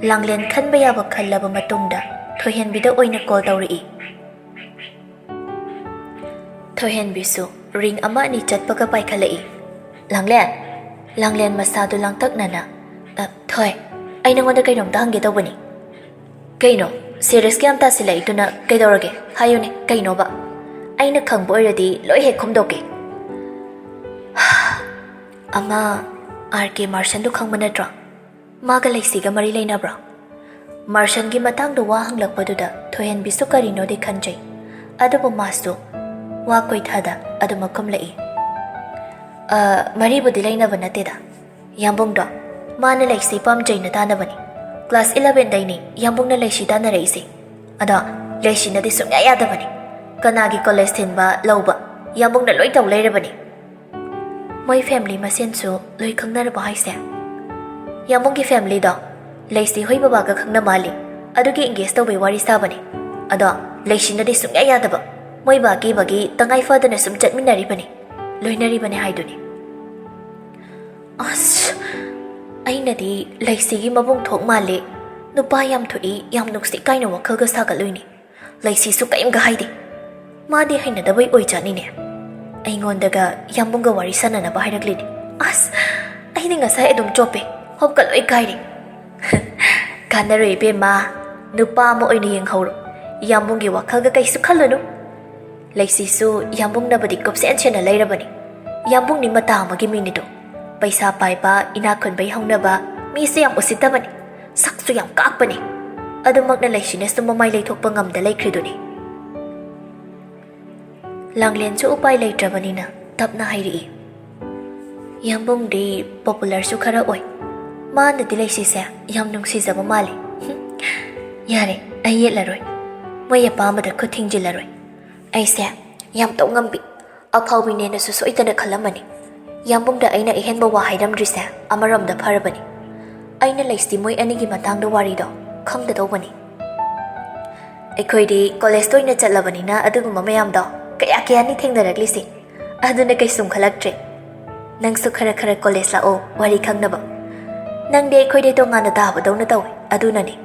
ꯂꯥꯡꯂꯦꯟ ꯈꯟꯕ ꯌꯥꯕ ꯈꯜꯂꯕ ꯃꯇꯨꯡꯗ ꯊꯣꯏꯍꯦꯟꯕꯤꯗ ꯑꯣꯏꯅ ꯀꯣꯜ ꯇꯧꯔꯛꯏ꯫ ꯊꯣꯏꯍꯦꯟꯕꯤꯁꯨ ꯔꯤꯡ ꯑꯃ ꯑꯅꯤ ꯆꯠꯄꯒ ꯄꯥꯏꯈꯠꯂꯛꯏ꯫ "ꯂꯥꯡꯂꯦꯟ!" ꯂꯥꯡꯂꯦꯟ ꯃꯁꯥꯗꯨ ꯂꯥꯡꯇꯛꯅꯅ, "ꯑ, ꯊꯣꯏ, ꯑꯩ ꯅꯉꯣꯟꯗ ꯀꯩꯅꯣꯝꯇ ꯍꯪꯒꯦ ꯇꯧꯕꯅꯤ꯫" "ꯀꯩꯅꯣ? ꯁꯦꯔꯤꯌꯁꯀ ꯌꯥꯝ ꯇꯥꯁꯤꯜꯂꯛꯏꯗꯨꯅ ꯀꯩꯗꯧꯔꯒꯦ? ꯍꯥꯏꯌꯨꯅꯦ, ꯀꯩꯅꯣꯕ? ꯑꯩꯅ ꯈꯪꯕ ꯑꯣꯏꯔꯗꯤ ꯂꯣꯏ ꯍꯦꯛ ꯈꯨꯝꯗꯣꯛꯀꯦ꯫" "ꯑꯃ, ꯑꯥꯔ ꯀꯦ ꯃꯥꯔꯁꯟꯗꯨ ꯈꯪꯕ ꯅꯠꯇ꯭ꯔꯣ? ꯃꯥꯒ ꯂꯩꯁꯤꯒ ꯃꯔꯤ ꯂꯩꯅꯕ꯭ꯔꯣ?" ꯃꯥꯔꯁꯟꯒꯤ ꯃꯇꯥꯡꯗ ꯋꯥ ꯍꯪꯂꯛꯄꯗꯨꯗ ꯊꯣꯏꯍꯦꯟꯕꯤꯁꯨ ꯀꯔꯤꯅꯣꯗꯤ ꯈꯟꯖꯩ꯫ ꯑꯗꯨꯕꯨ ꯃꯥꯁꯨ ꯋꯥ ꯀꯣꯏꯊꯥꯗ ꯑꯗꯨꯃꯛ ꯈꯨꯝꯂꯛꯏ꯫ "ꯑ, ꯃꯔꯤꯕꯨꯗꯤ ꯂꯩꯅꯕ ꯅꯠꯇꯦꯗ꯫ ꯌꯥꯝꯕꯨꯡꯗꯣ, ꯃꯥꯅ ꯂꯩꯁꯤ ꯄꯥꯝꯖꯩꯅ ꯇꯥꯅꯕꯅꯤ꯫ ꯀ꯭ꯂꯥꯁ ꯏꯂꯚꯦꯟꯗꯩꯅꯤ ꯌꯥꯝꯕꯨꯡꯅ ꯂꯩꯁꯤ ꯇꯥꯟꯅꯔꯛꯏꯁꯦ꯫ ꯑꯗꯣ ꯂꯩꯁꯤꯅꯗꯤ ꯁꯨꯡꯌꯥ ꯌꯥꯗꯕꯅꯤ꯫ ꯀꯅꯥꯒꯤ ꯀꯣꯂꯦꯖ ꯊꯤꯟꯕ, ꯂꯧꯕ, ꯌꯥꯝꯕꯨꯡꯅ ꯂꯣꯏ ꯇꯧ ꯂꯩꯔꯕꯅꯤ꯫" "ꯃꯣꯏ ꯐꯦꯃꯤꯂꯤ ꯃꯁꯦꯟꯁꯨ ꯂꯣꯏ ꯈꯪꯅꯔꯕꯣ ꯍꯥꯏꯁꯦ?" "ꯌꯥꯝꯕꯨꯡꯒꯤ ꯐꯦꯃꯤꯂꯤꯗꯣ ꯂꯩꯁꯤ ꯍꯣꯏ ꯕꯕꯥꯒ ꯈꯪꯅ ꯃꯥꯜꯂꯤ꯫ ꯑꯗꯨꯒꯤ ꯑꯦꯡꯒꯦꯖ ꯇꯧꯕꯩ ꯋꯥꯔꯤ ꯁꯥꯕꯅꯦ꯫ ꯑꯗꯣ ꯂꯩꯁꯤꯅꯗꯤ ꯁꯨꯡꯌꯥ ꯌꯥꯗꯕ꯫ ꯃꯣꯏ ꯕꯥꯒꯤ ꯕꯥꯒꯤ ꯇꯉꯥꯏ ꯐꯗꯅ ꯁꯨꯝ ꯆꯠꯃꯤꯟꯅꯔꯤꯕꯅꯤ, ꯂꯣꯏꯅꯔꯤꯕꯅꯤ ꯍꯥꯏꯗꯨꯅꯤ꯫ ꯑꯁ, ꯑꯩꯅꯗꯤ ꯂꯩꯁꯤꯒꯤ ꯃꯕꯨꯡ ꯊꯣꯛ ꯃꯥꯜꯂꯦ, ꯅꯨꯄꯥ ꯌꯥꯝ ꯊꯣꯛꯏ, ꯌꯥꯝ ꯅꯨꯡꯁꯤ ꯀꯥꯏꯅ ꯋꯥꯈꯜꯒ ꯁꯥꯒꯠꯂꯨꯏꯅꯦ꯫ ꯂꯩꯁꯤꯁꯨ ꯀꯔꯤꯝꯒ ꯍꯥꯏꯗꯦ꯫ ꯃꯥꯗꯤ ꯍꯩꯅꯗꯕꯩ ꯑꯣꯏꯖꯥꯠꯅꯤꯅꯦ꯫ ꯑꯩꯉꯣꯟꯗꯒ ꯌꯥꯝꯕꯨꯡꯒ ꯋꯥꯔꯤ ꯁꯥꯟꯅꯅꯕ ꯍꯥꯏꯔꯛꯂꯤꯅꯦ꯫ ꯑꯁ, ꯑꯩꯗꯤ ꯉꯁꯥꯏ ꯑꯗꯨꯝ ꯆꯣꯞꯄꯦ, ꯍꯣꯞꯀ ꯂꯣꯏ ꯀꯥꯏꯔꯦ꯫ ꯀꯥꯟꯅꯔꯣꯏ ꯏꯕꯦꯝꯃ, ꯅꯨꯄꯥ ꯑꯃ ꯑꯣꯏꯅ ꯌꯦꯡꯍꯧꯔꯣ꯫ ꯌꯥꯝꯕꯨꯡꯒꯤ ꯋꯥꯈꯜꯒ ꯀꯩꯁꯨ ꯈꯜꯂꯨꯅꯨ꯫ ꯂꯩꯁꯤꯁꯨ ꯌꯥꯝꯕꯨꯡꯅꯕꯨꯗꯤ ꯀꯨꯞꯁꯦꯟ ꯁꯦꯟꯅ ꯂꯩꯔꯕꯅꯤ꯫ ꯌꯥꯝꯕꯨꯡꯅꯤ ꯃꯇꯥ ꯑꯃꯒꯤ ꯃꯤꯅꯤꯗꯣ꯫ ꯄꯩꯁꯥ ꯄꯥꯏꯕ, ꯏꯅꯥꯛ ꯈꯨꯟꯕꯩ ꯍꯧꯅꯕ, ꯃꯤꯁꯨ ꯌꯥꯝ ꯎꯁꯤꯠꯇꯕꯅꯤ꯫ ꯁꯛꯁꯨ ꯌꯥꯝ ꯀꯥꯛꯄꯅꯤ꯫ ꯑꯗꯨꯃꯛꯅ ꯂꯩꯁꯤꯅꯁꯨ ꯃꯃꯥꯏ ꯂꯩꯊꯣꯛꯄ ꯉꯝꯗ ꯂꯩꯈ꯭ꯔꯤꯗꯨꯅꯤ꯫ ꯂꯥꯡꯂꯦꯟꯁꯨ ꯎꯄꯥꯏ ꯂꯩꯇ꯭ꯔꯕꯅꯤꯅ ꯇꯞꯅ ꯍꯥꯏꯔꯛꯏ, "ꯌꯥꯝꯕꯨꯡꯗꯤ ꯄꯣꯄꯨꯂꯔꯁꯨ ꯈꯔ ꯑꯣꯏ꯫ ꯃꯥꯅꯗꯤ ꯂꯩꯁꯤꯁꯦ ꯌꯥꯝ ꯅꯨꯡꯁꯤꯖꯕ ꯃꯥꯜꯂꯤ꯫" "ꯍꯨꯝ, ꯌꯥꯔꯦ, ꯑꯩ ꯌꯦꯠꯂꯔꯣꯏ꯫ ꯃꯣꯏ ꯑꯄꯥꯝꯕꯗ ꯈꯨꯠ ꯊꯤꯡꯖꯤꯜꯂꯔꯣꯏ꯫ ꯑꯩꯁꯦ ꯌꯥꯝ ꯇꯧ ꯉꯝꯕꯤ, ꯑꯐꯥꯎꯕꯤꯅꯦꯅꯁꯨ ꯁꯣꯏꯗꯅ ꯈꯜꯂꯝꯃꯅꯤ꯫ ꯌꯥꯝꯕꯨꯡꯗ ꯑꯩꯅ ꯑꯍꯦꯟꯕ ꯋꯥ ꯍꯥꯏꯔꯝꯗ꯭ꯔꯤꯁꯦ ꯑꯃꯔꯣꯝꯗ ꯐꯔꯕꯅꯤ꯫ ꯑꯩꯅ ꯂꯩꯁꯤ ꯃꯣꯏ ꯑꯅꯤꯒꯤ ꯃꯇꯥꯡꯗ ꯋꯥꯔꯤꯗꯣ ꯈꯪꯗꯗꯧꯕꯅꯤ꯫ ꯑꯩꯈꯣꯏꯗꯤ ꯀꯣꯂꯦꯖꯇ ꯑꯣꯏꯅ ꯆꯠꯂꯕꯅꯤꯅ ꯑꯗꯨꯒꯨꯝꯕ ꯃꯌꯥꯝꯗꯣ ꯀꯌꯥ ꯀꯌꯥꯅꯤ ꯊꯦꯡꯅꯔꯛꯂꯤꯁꯦ꯫ ꯑꯗꯨꯅ ꯀꯩꯁꯨꯝ ꯈꯜꯂꯛꯇ꯭ꯔꯦ꯫ ꯅꯪꯁꯨ ꯈꯔ ꯈꯔ ꯀꯣꯂꯦꯖ ꯂꯥꯛꯑꯣ, ꯋꯥꯔꯤ ꯈꯪꯅꯕ꯫ ꯅꯪꯗꯤ ꯑꯩꯈꯣꯏꯗꯩ ꯇꯣꯉꯥꯟꯅ ꯇꯥꯕꯗꯧꯅ ꯇꯧꯋꯦ, ꯑꯗꯨꯅꯅꯦ꯫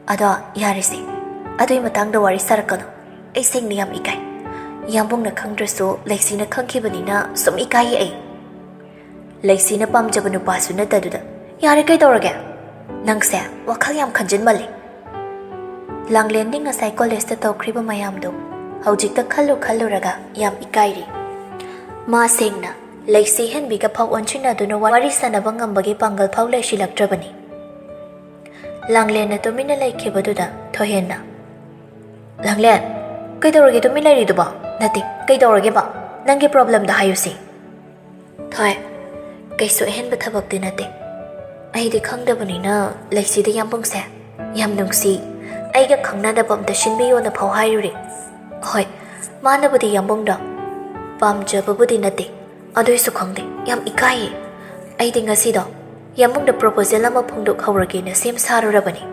ꯑꯗꯣ ꯌꯥꯔꯦꯁꯦ, ꯑꯗꯨꯏ ꯃꯇꯥꯡꯗ ꯋꯥꯔꯤ ꯁꯥꯔꯛꯀꯅꯨ꯫ ꯑꯩ ꯁꯦꯡꯅ ꯌꯥꯝ ꯏꯀꯥꯏ꯫ ꯌꯥꯝꯕꯨꯡꯅ ꯈꯪꯗ꯭ꯔꯁꯨ ꯂꯩꯁꯤꯅ ꯈꯪꯈꯤꯕꯅꯤꯅ ꯁꯨꯝ ꯏꯀꯥꯏꯌꯦ ꯑꯩ꯫ ꯂꯩꯁꯤꯅ ꯄꯥꯝꯖꯕ ꯅꯨꯄꯥꯁꯨ ꯅꯠꯇꯗꯨꯗ꯫ ꯌꯥꯔꯦ, ꯀꯩꯗꯧꯔꯒꯦ? ꯅꯪꯁꯦ ꯋꯥꯈꯜ ꯌꯥꯝ ꯈꯟꯖꯤꯟꯃꯜꯂꯦ꯫" ꯂꯥꯡꯂꯦꯟꯗꯤ ꯉꯁꯥꯏ ꯀꯣꯂꯦꯖꯇ ꯇꯧꯈ꯭ꯔꯤꯕ ꯃꯌꯥꯝꯗꯣ ꯍꯧꯖꯤꯛꯇ ꯈꯜꯂꯨ ꯈꯜꯂꯨꯔꯒ ꯌꯥꯝ ꯏꯀꯥꯏꯔꯤ꯫ ꯃꯥ ꯁꯦꯡꯅ ꯂꯩꯁꯤ ꯍꯦꯟꯕꯤꯒ ꯐꯥꯎ ꯑꯣꯟꯁꯤꯟꯅꯗꯨꯅ ꯋꯥꯔꯤ ꯁꯥꯟꯅꯕ ꯉꯝꯕꯒꯤ ꯄꯥꯡꯒꯜ ꯐꯥꯎ ꯂꯩꯁꯤꯜꯂꯛꯇ꯭ꯔꯕꯅꯤ꯫ ꯂꯥꯡꯂꯦꯟꯅ ꯇꯨꯃꯤꯟꯅ ꯂꯩꯈꯤꯕꯗꯨꯗ ꯊꯣꯏꯍꯦꯟꯅ, "ꯂꯥꯡꯂꯦꯟ, ꯀꯩꯗꯧꯔꯒꯦ ꯇꯨꯃꯤꯟ ꯂꯩꯔꯤꯗꯨꯕꯣ? ꯅꯠꯇꯦ, ꯀꯩꯗꯧꯔꯒꯦꯕ? ꯅꯪꯒꯤ ꯄ꯭ꯔꯣꯕ꯭ꯂꯦꯝꯗꯣ ꯍꯥꯏꯌꯨꯁꯦ꯫" "ꯊꯣꯏ, ꯀꯩꯁꯨ ꯑꯍꯦꯟꯕ ꯊꯕꯛꯇꯤ ꯅꯠꯇꯦ꯫ ꯑꯩꯗꯤ ꯈꯪꯗꯕꯅꯤꯅ ꯂꯩꯁꯤꯗ ꯌꯥꯝꯕꯨꯡꯁꯦ ꯌꯥꯝ ꯅꯨꯡꯁꯤ, ꯑꯩꯒ ꯈꯪꯅꯗꯕ ꯑꯝꯇ ꯁꯤꯟꯕꯤꯌꯣꯅ ꯐꯥꯎ ꯍꯥꯏꯔꯨꯔꯦ꯫ ꯍꯣꯏ, ꯃꯥꯅꯕꯨꯗꯤ ꯌꯥꯝꯕꯨꯡꯗꯣ ꯄꯥꯝꯖꯕꯕꯨꯗꯤ ꯅꯠꯇꯦ, ꯑꯗꯨꯏꯁꯨ ꯈꯪꯗꯦ, ꯌꯥꯝ ꯏꯀꯥꯏꯌꯦ꯫ ꯑꯩꯗꯤ ꯉꯁꯤꯗꯣ ꯌꯥꯝꯕꯨꯡꯗ ꯄ꯭ꯔꯣꯄꯣꯖꯦꯜ ꯑꯃ ꯐꯣꯡꯗꯣꯛꯍꯧꯔꯒꯦꯅ ꯁꯦꯝ ꯁꯥꯔꯨꯔꯕꯅꯤ꯫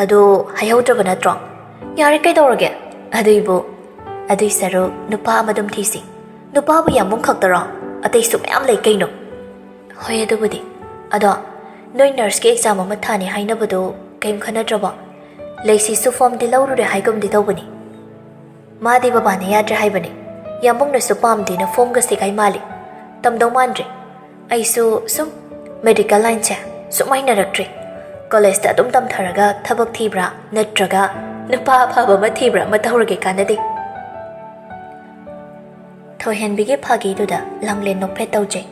ꯑꯗꯣ ꯍꯥꯏꯍꯧꯗ꯭ꯔꯕ ꯅꯠꯇ꯭ꯔꯣ? ꯌꯥꯔꯦ, ꯀꯩꯗꯧꯔꯒꯦ? ꯑꯗꯨꯏꯕꯨ, ꯑꯗꯨꯏ ꯁꯔꯨꯛ ꯅꯨꯄꯥ ꯑꯃ ꯑꯗꯨꯝ ꯊꯤꯁꯤ꯫ ꯅꯨꯄꯥꯕꯨ ꯌꯥꯝꯕꯨꯡ ꯈꯛꯇꯔꯣ? ꯑꯇꯩꯁꯨ ꯃꯌꯥꯝ ꯂꯩ ꯀꯩꯅꯣ꯫ ꯍꯣꯏ, ꯑꯗꯨꯕꯨꯗꯤ꯫ ꯑꯗꯣ, ꯅꯣꯏ ꯅꯔꯁꯀꯤ ꯑꯦꯛꯖꯥꯝ ꯑꯃ ꯊꯥꯅꯤ ꯍꯥꯏꯅꯕꯗꯨ ꯀꯩꯝ ꯈꯟꯅꯗ꯭ꯔꯕꯣ? ꯂꯩꯁꯤꯁꯨ ꯐꯣꯝꯗꯤ ꯂꯧꯔꯨꯔꯦ ꯍꯥꯏꯒꯨꯝꯗꯤ ꯇꯧꯕꯅꯤ꯫ ꯃꯥꯗꯤ ꯕꯕꯥꯅ ꯌꯥꯗ꯭ꯔꯦ ꯍꯥꯏꯕꯅꯤ꯫ ꯌꯥꯝꯕꯨꯡꯅꯁꯨ ꯄꯥꯝꯗꯦꯅ ꯐꯣꯝꯒ ꯁꯦꯒꯥꯏ ꯃꯥꯜꯂꯤ꯫ ꯇꯝꯗꯧ ꯃꯥꯟꯗ꯭ꯔꯦ꯫ ꯑꯩꯁꯨ ꯁꯨꯝ ꯃꯦꯗꯤꯀꯦꯜ ꯂꯥꯏꯟꯁꯦ ꯁꯨꯝ ꯍꯩꯅꯔꯛꯇ꯭ꯔꯦ꯫ ꯀꯣꯂꯦꯖꯇ ꯑꯗꯨꯝ ꯇꯝꯊꯔꯒ ꯊꯕꯛ ꯊꯤꯕ꯭ꯔꯥ ꯅꯠꯇ꯭ꯔꯒ ꯅꯨꯄꯥ ꯑꯐꯕ ꯑꯃ ꯊꯤꯕ꯭ꯔꯥ ꯑꯃ ꯇꯧꯔꯒꯦ, ꯀꯥꯟꯅꯗꯦ꯫ ꯊꯣꯏꯍꯦꯟꯕꯤꯒꯤ ꯐꯥꯒꯤꯗꯨꯗ ꯂꯥꯡꯂꯦꯟ ꯅꯣꯛꯐꯦꯠ ꯇꯧꯖꯩ꯫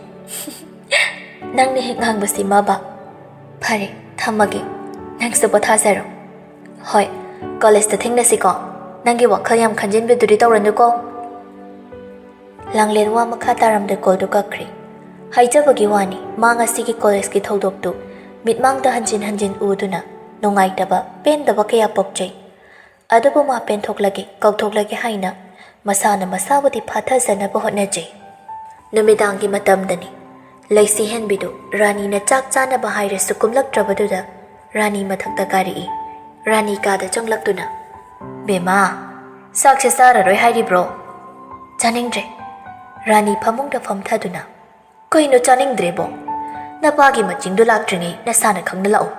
ꯅꯪꯅ ꯍꯦꯛ ꯉꯥꯡꯕꯁꯤ ꯃꯥꯕ꯫ ꯐꯔꯦ, ꯊꯝꯃꯒꯦ꯫ ꯅꯪꯁꯨ ꯄꯣꯊꯥꯖꯔꯣ꯫ ꯍꯣꯏ, ꯀꯣꯂꯦꯖꯇ ꯊꯦꯡꯅꯁꯤꯀꯣ꯫ ꯅꯪꯒꯤ ꯋꯥꯈꯜ ꯌꯥꯝ ꯈꯟꯖꯤꯟꯕꯤꯗꯨꯗꯤ ꯇꯧꯔꯅꯨꯀꯣ꯫ ꯂꯥꯡꯂꯦꯟ ꯋꯥ ꯃꯈꯥ ꯇꯥꯔꯝꯗ ꯀꯣꯜꯗꯨ ꯀꯛꯈ꯭ꯔꯦ꯫ ꯍꯥꯏꯖꯕꯒꯤ ꯋꯥꯅꯤ, ꯃꯥ ꯉꯁꯤꯒꯤ ꯀꯣꯂꯦꯖꯀꯤ ꯊꯧꯗꯣꯛꯇꯨ ꯃꯤꯠꯃꯥꯡꯗ ꯍꯟꯖꯤꯟ ꯍꯟꯖꯤꯟ ꯎꯗꯨꯅ ꯅꯨꯡꯉꯥꯏꯇꯕ, ꯄꯦꯟꯗꯕ ꯀꯌꯥ ꯄꯣꯛꯆꯩ꯫ ꯑꯗꯨꯕꯨ ꯃꯥ ꯄꯦꯟꯊꯣꯛꯂꯒꯦ, ꯀꯥꯎꯊꯣꯛꯂꯒꯦ ꯍꯥꯏꯅ ꯃꯁꯥꯅ ꯃꯁꯥꯕꯨꯗꯤ ꯐꯥꯊꯖꯅꯕ ꯍꯣꯠꯅꯖꯩ꯫ ꯅꯨꯃꯤꯗꯥꯡꯒꯤ ꯃꯇꯝꯗꯅꯤ꯫ ꯂꯩꯁꯤ ꯍꯦꯟꯕꯤꯗꯨ ꯔꯥꯅꯤꯅ ꯆꯥꯛ ꯆꯥꯅꯕ ꯍꯥꯏꯔꯁꯨ ꯀꯨꯝꯂꯛꯇ꯭ꯔꯕꯗꯨꯗ ꯔꯥꯅꯤ ꯃꯊꯛꯇ ꯀꯥꯔꯛꯏ꯫ ꯔꯥꯅꯤ ꯀꯥꯗ ꯆꯪꯂꯛꯇꯨꯅ, "ꯕꯦꯝꯃꯥ, ꯆꯥꯛꯁꯦ ꯆꯥꯔꯔꯣꯏ ꯍꯥꯏꯔꯤꯕ꯭ꯔꯣ?" "ꯆꯥꯅꯤꯡꯗ꯭ꯔꯦ꯫" ꯔꯥꯅꯤ ꯐꯃꯨꯡꯗ ꯐꯝꯊꯗꯨꯅ, "ꯀꯩꯅꯣ ꯆꯥꯅꯤꯡꯗ꯭ꯔꯦꯕꯣ? ꯅꯄꯥꯒꯤ ꯃꯆꯤꯡꯗꯨ ꯂꯥꯛꯇ꯭ꯔꯤꯉꯩ ꯅꯁꯥꯅ ꯈꯪꯅ ꯂꯥꯛꯑꯣ꯫"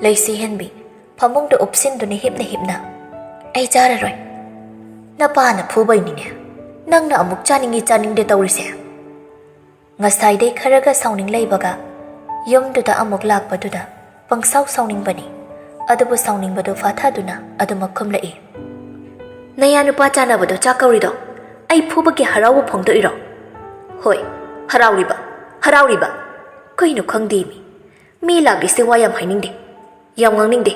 ꯂꯩꯁꯤ ꯍꯦꯟꯕꯤ ꯐꯃꯨꯡꯗ ꯎꯞꯁꯤꯟꯗꯨꯅ ꯍꯤꯞꯅ ꯍꯤꯞꯅ, "ꯑꯩ ꯆꯥꯔꯔꯣꯏ꯫ ꯅꯄꯥꯅ ꯐꯨꯕꯩꯅꯤꯅꯦ꯫ ꯅꯪꯅ ꯑꯃꯨꯛ ꯆꯥꯅꯤꯡꯉꯤ ꯆꯥꯅꯤꯡꯗꯦ ꯇꯧꯔꯤꯁꯦ꯫" ꯉꯁꯥꯏꯗꯩ ꯈꯔꯒ ꯁꯥꯎꯅꯤꯡ ꯂꯩꯕꯒ ꯌꯨꯝꯗꯨꯗ ꯑꯃꯨꯛ ꯂꯥꯛꯄꯗꯨꯗ ꯄꯪꯁꯥꯎ ꯁꯥꯎꯅꯤꯡꯕꯅꯤ꯫ ꯑꯗꯨꯕꯨ ꯁꯥꯎꯅꯤꯡꯕꯗꯨ ꯐꯥꯊꯗꯨꯅ ꯑꯗꯨꯃꯛ ꯈꯨꯝꯂꯛꯏ꯫ "ꯅꯌꯥ ꯅꯨꯄꯥ ꯆꯥꯅꯕꯗꯣ ꯆꯥꯛ ꯀꯧꯔꯤꯗꯣ ꯑꯩ ꯐꯨꯕꯒꯤ ꯍꯔꯥꯎꯕ ꯐꯣꯡꯗꯣꯛꯏꯔꯣ?" "ꯍꯣꯏ, ꯍꯔꯥꯎꯔꯤꯕ, ꯍꯔꯥꯎꯔꯤꯕ꯫ ꯀꯩꯅꯣ ꯈꯪꯗꯦ ꯃꯤ꯫ ꯃꯤ ꯂꯥꯛꯂꯤꯁꯦ ꯋꯥ ꯌꯥꯝ ꯍꯥꯏꯅꯤꯡꯗꯦ꯫ ꯌꯥꯝ ꯉꯥꯡꯅꯤꯡꯗꯦ꯫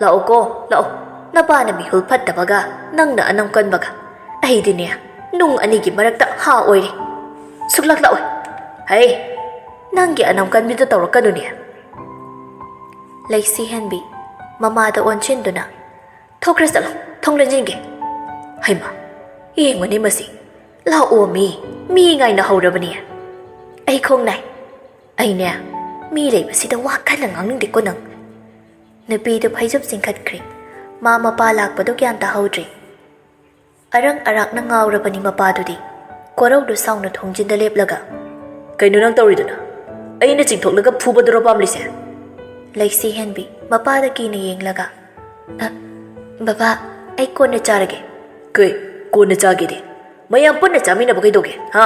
ꯂꯥꯛꯑꯣꯀꯣ, ꯂꯥꯛꯑꯣ꯫ ꯅꯄꯥꯅ ꯃꯤꯍꯨꯜ ꯐꯠꯇꯕꯒ ꯅꯪꯅ ꯑꯅꯝ ꯀꯟꯕꯒ꯫ ꯑꯩꯗꯤꯅꯦ, ꯅꯨꯡ ꯑꯅꯤꯒꯤ ꯃꯔꯛꯇ ꯍꯥ ꯑꯣꯏꯔꯦ꯫ ꯁꯨꯛꯂꯥꯛ ꯂꯥꯛꯑꯣꯏ꯫ ꯍꯩ, ꯅꯪꯒꯤ ꯑꯅꯝ ꯀꯟꯕꯤꯗꯣ ꯇꯧꯔꯛꯀꯅꯨꯅꯦ꯫" ꯂꯩꯁꯤ ꯍꯦꯟꯕꯤ ꯃꯃꯥꯗ ꯑꯣꯟꯁꯤꯟꯗꯨꯅ, "ꯊꯣꯛꯈ꯭ꯔꯦ ꯆꯠꯂꯣ, ꯊꯣꯡ ꯂꯣꯟꯁꯤꯟꯒꯦ꯫" "ꯍꯩꯃꯥ, ꯌꯦꯡꯉꯨꯅꯦ ꯃꯁꯤ꯫ ꯂꯥꯛꯑꯣ ꯃꯤ, ꯃꯤ ꯉꯥꯏꯅ ꯍꯧꯔꯕꯅꯦ꯫ ꯑꯩ ꯈꯣꯡ ꯅꯥꯏ꯫ ꯑꯩꯅꯦ, ꯃꯤ ꯂꯩꯕꯁꯤꯗ ꯋꯥ ꯀꯟꯅ ꯉꯥꯡꯅꯤꯡꯗꯦꯀꯣ ꯅꯪ꯫" ꯅꯨꯄꯤꯗꯨ ꯐꯩꯖꯨꯞ ꯆꯤꯡꯈꯠꯈ꯭ꯔꯦ꯫ ꯃꯥ ꯃꯄꯥ ꯂꯥꯛꯄꯗꯨ ꯒ꯭ꯌꯥꯟ ꯇꯥꯍꯧꯗ꯭ꯔꯦ꯫ ꯑꯔꯪ ꯑꯔꯥꯛꯅ ꯉꯥꯎꯔꯕꯅꯤ ꯃꯄꯥꯗꯨꯗꯤ꯫ ꯀꯣꯔꯧꯗꯨ ꯁꯥꯎꯅ ꯊꯣꯡꯖꯤꯟꯗ ꯂꯦꯞꯂꯒ, "ꯀꯩꯅꯣ ꯅꯪ ꯇꯧꯔꯤꯗꯨꯅ? ꯑꯩꯅ ꯆꯤꯡꯊꯣꯛꯂꯒ ꯐꯨꯕꯗꯨꯔꯣ ꯄꯥꯝꯂꯤꯁꯦ?" ꯂꯩꯁꯤ ꯍꯦꯟꯕꯤ ꯃꯄꯥꯗ ꯀꯤꯅ ꯌꯦꯡꯂꯒ, "ꯑ, ꯕꯕꯥ, ꯑꯩ ꯀꯣꯟꯅ ꯆꯥꯔꯒꯦ꯫" "ꯀꯩ? ꯀꯣꯟꯅ ꯆꯥꯒꯦꯗꯤ? ꯃꯌꯥꯝ ꯄꯨꯟꯅ ꯆꯥꯃꯤꯟꯅꯕ ꯀꯩꯗꯧꯒꯦ, ꯍꯥ?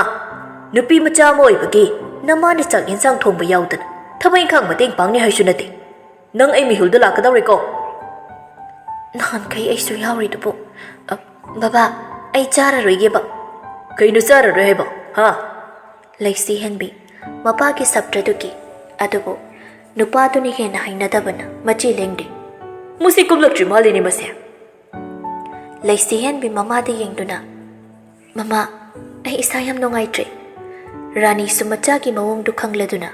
ꯅꯨꯄꯤ ꯃꯆꯥ ꯑꯃ ꯑꯣꯏꯕꯒꯤ ꯅꯃꯥꯅ ꯆꯥꯛ ꯌꯦꯟꯁꯥꯡ ꯊꯣꯡꯕ ꯌꯥꯎꯗꯅ ꯊꯕꯛ ꯏꯪꯈꯥꯡ ꯃꯇꯦꯡ ꯄꯥꯡꯅꯤ ꯍꯥꯏꯁꯨ ꯅꯠꯇꯦ꯫ ꯅꯪ ꯑꯩ ꯃꯤꯍꯨꯜꯗ ꯂꯥꯛꯀꯗꯧꯔꯦꯀꯣ?" "ꯅꯍꯥꯟꯈꯩ ꯑꯩꯁꯨ ꯌꯥꯎꯔꯤꯗꯨꯕꯨ꯫" "ꯑ, ꯕꯕꯥ, ꯑꯩ ꯆꯥꯔꯔꯣꯏꯒꯦꯕ꯫" "ꯀꯩꯅꯣ ꯆꯥꯔꯔꯣꯏ ꯍꯥꯏꯕ, ꯍꯥ?" ꯂꯩꯁꯤ ꯍꯦꯟꯕꯤ ꯃꯄꯥꯒꯤ ꯁꯞꯇ꯭ꯔꯗꯨꯒꯤ, ꯑꯗꯨꯕꯨ ꯅꯨꯄꯥꯗꯨꯅ ꯍꯦꯟꯅ ꯍꯩꯅꯗꯕꯅ ꯃꯆꯤ ꯂꯦꯡꯗꯦ꯫ "ꯃꯁꯤ ꯀꯨꯝꯂꯛꯇ꯭ꯔꯤ ꯃꯥꯜꯂꯤꯅꯦ ꯃꯁꯦ꯫" ꯂꯩꯁꯤ ꯍꯦꯟꯕꯤ ꯃꯃꯥꯗ ꯌꯦꯡꯗꯨꯅ, "ꯃꯃꯥ, ꯑꯩ ꯏꯁꯥ ꯌꯥꯝ ꯅꯨꯡꯉꯥꯏꯇ꯭ꯔꯦ꯫" ꯔꯥꯅꯤꯁꯨ ꯃꯆꯥꯒꯤ ꯃꯑꯣꯡꯗꯨ ꯈꯪꯂꯗꯨꯅ,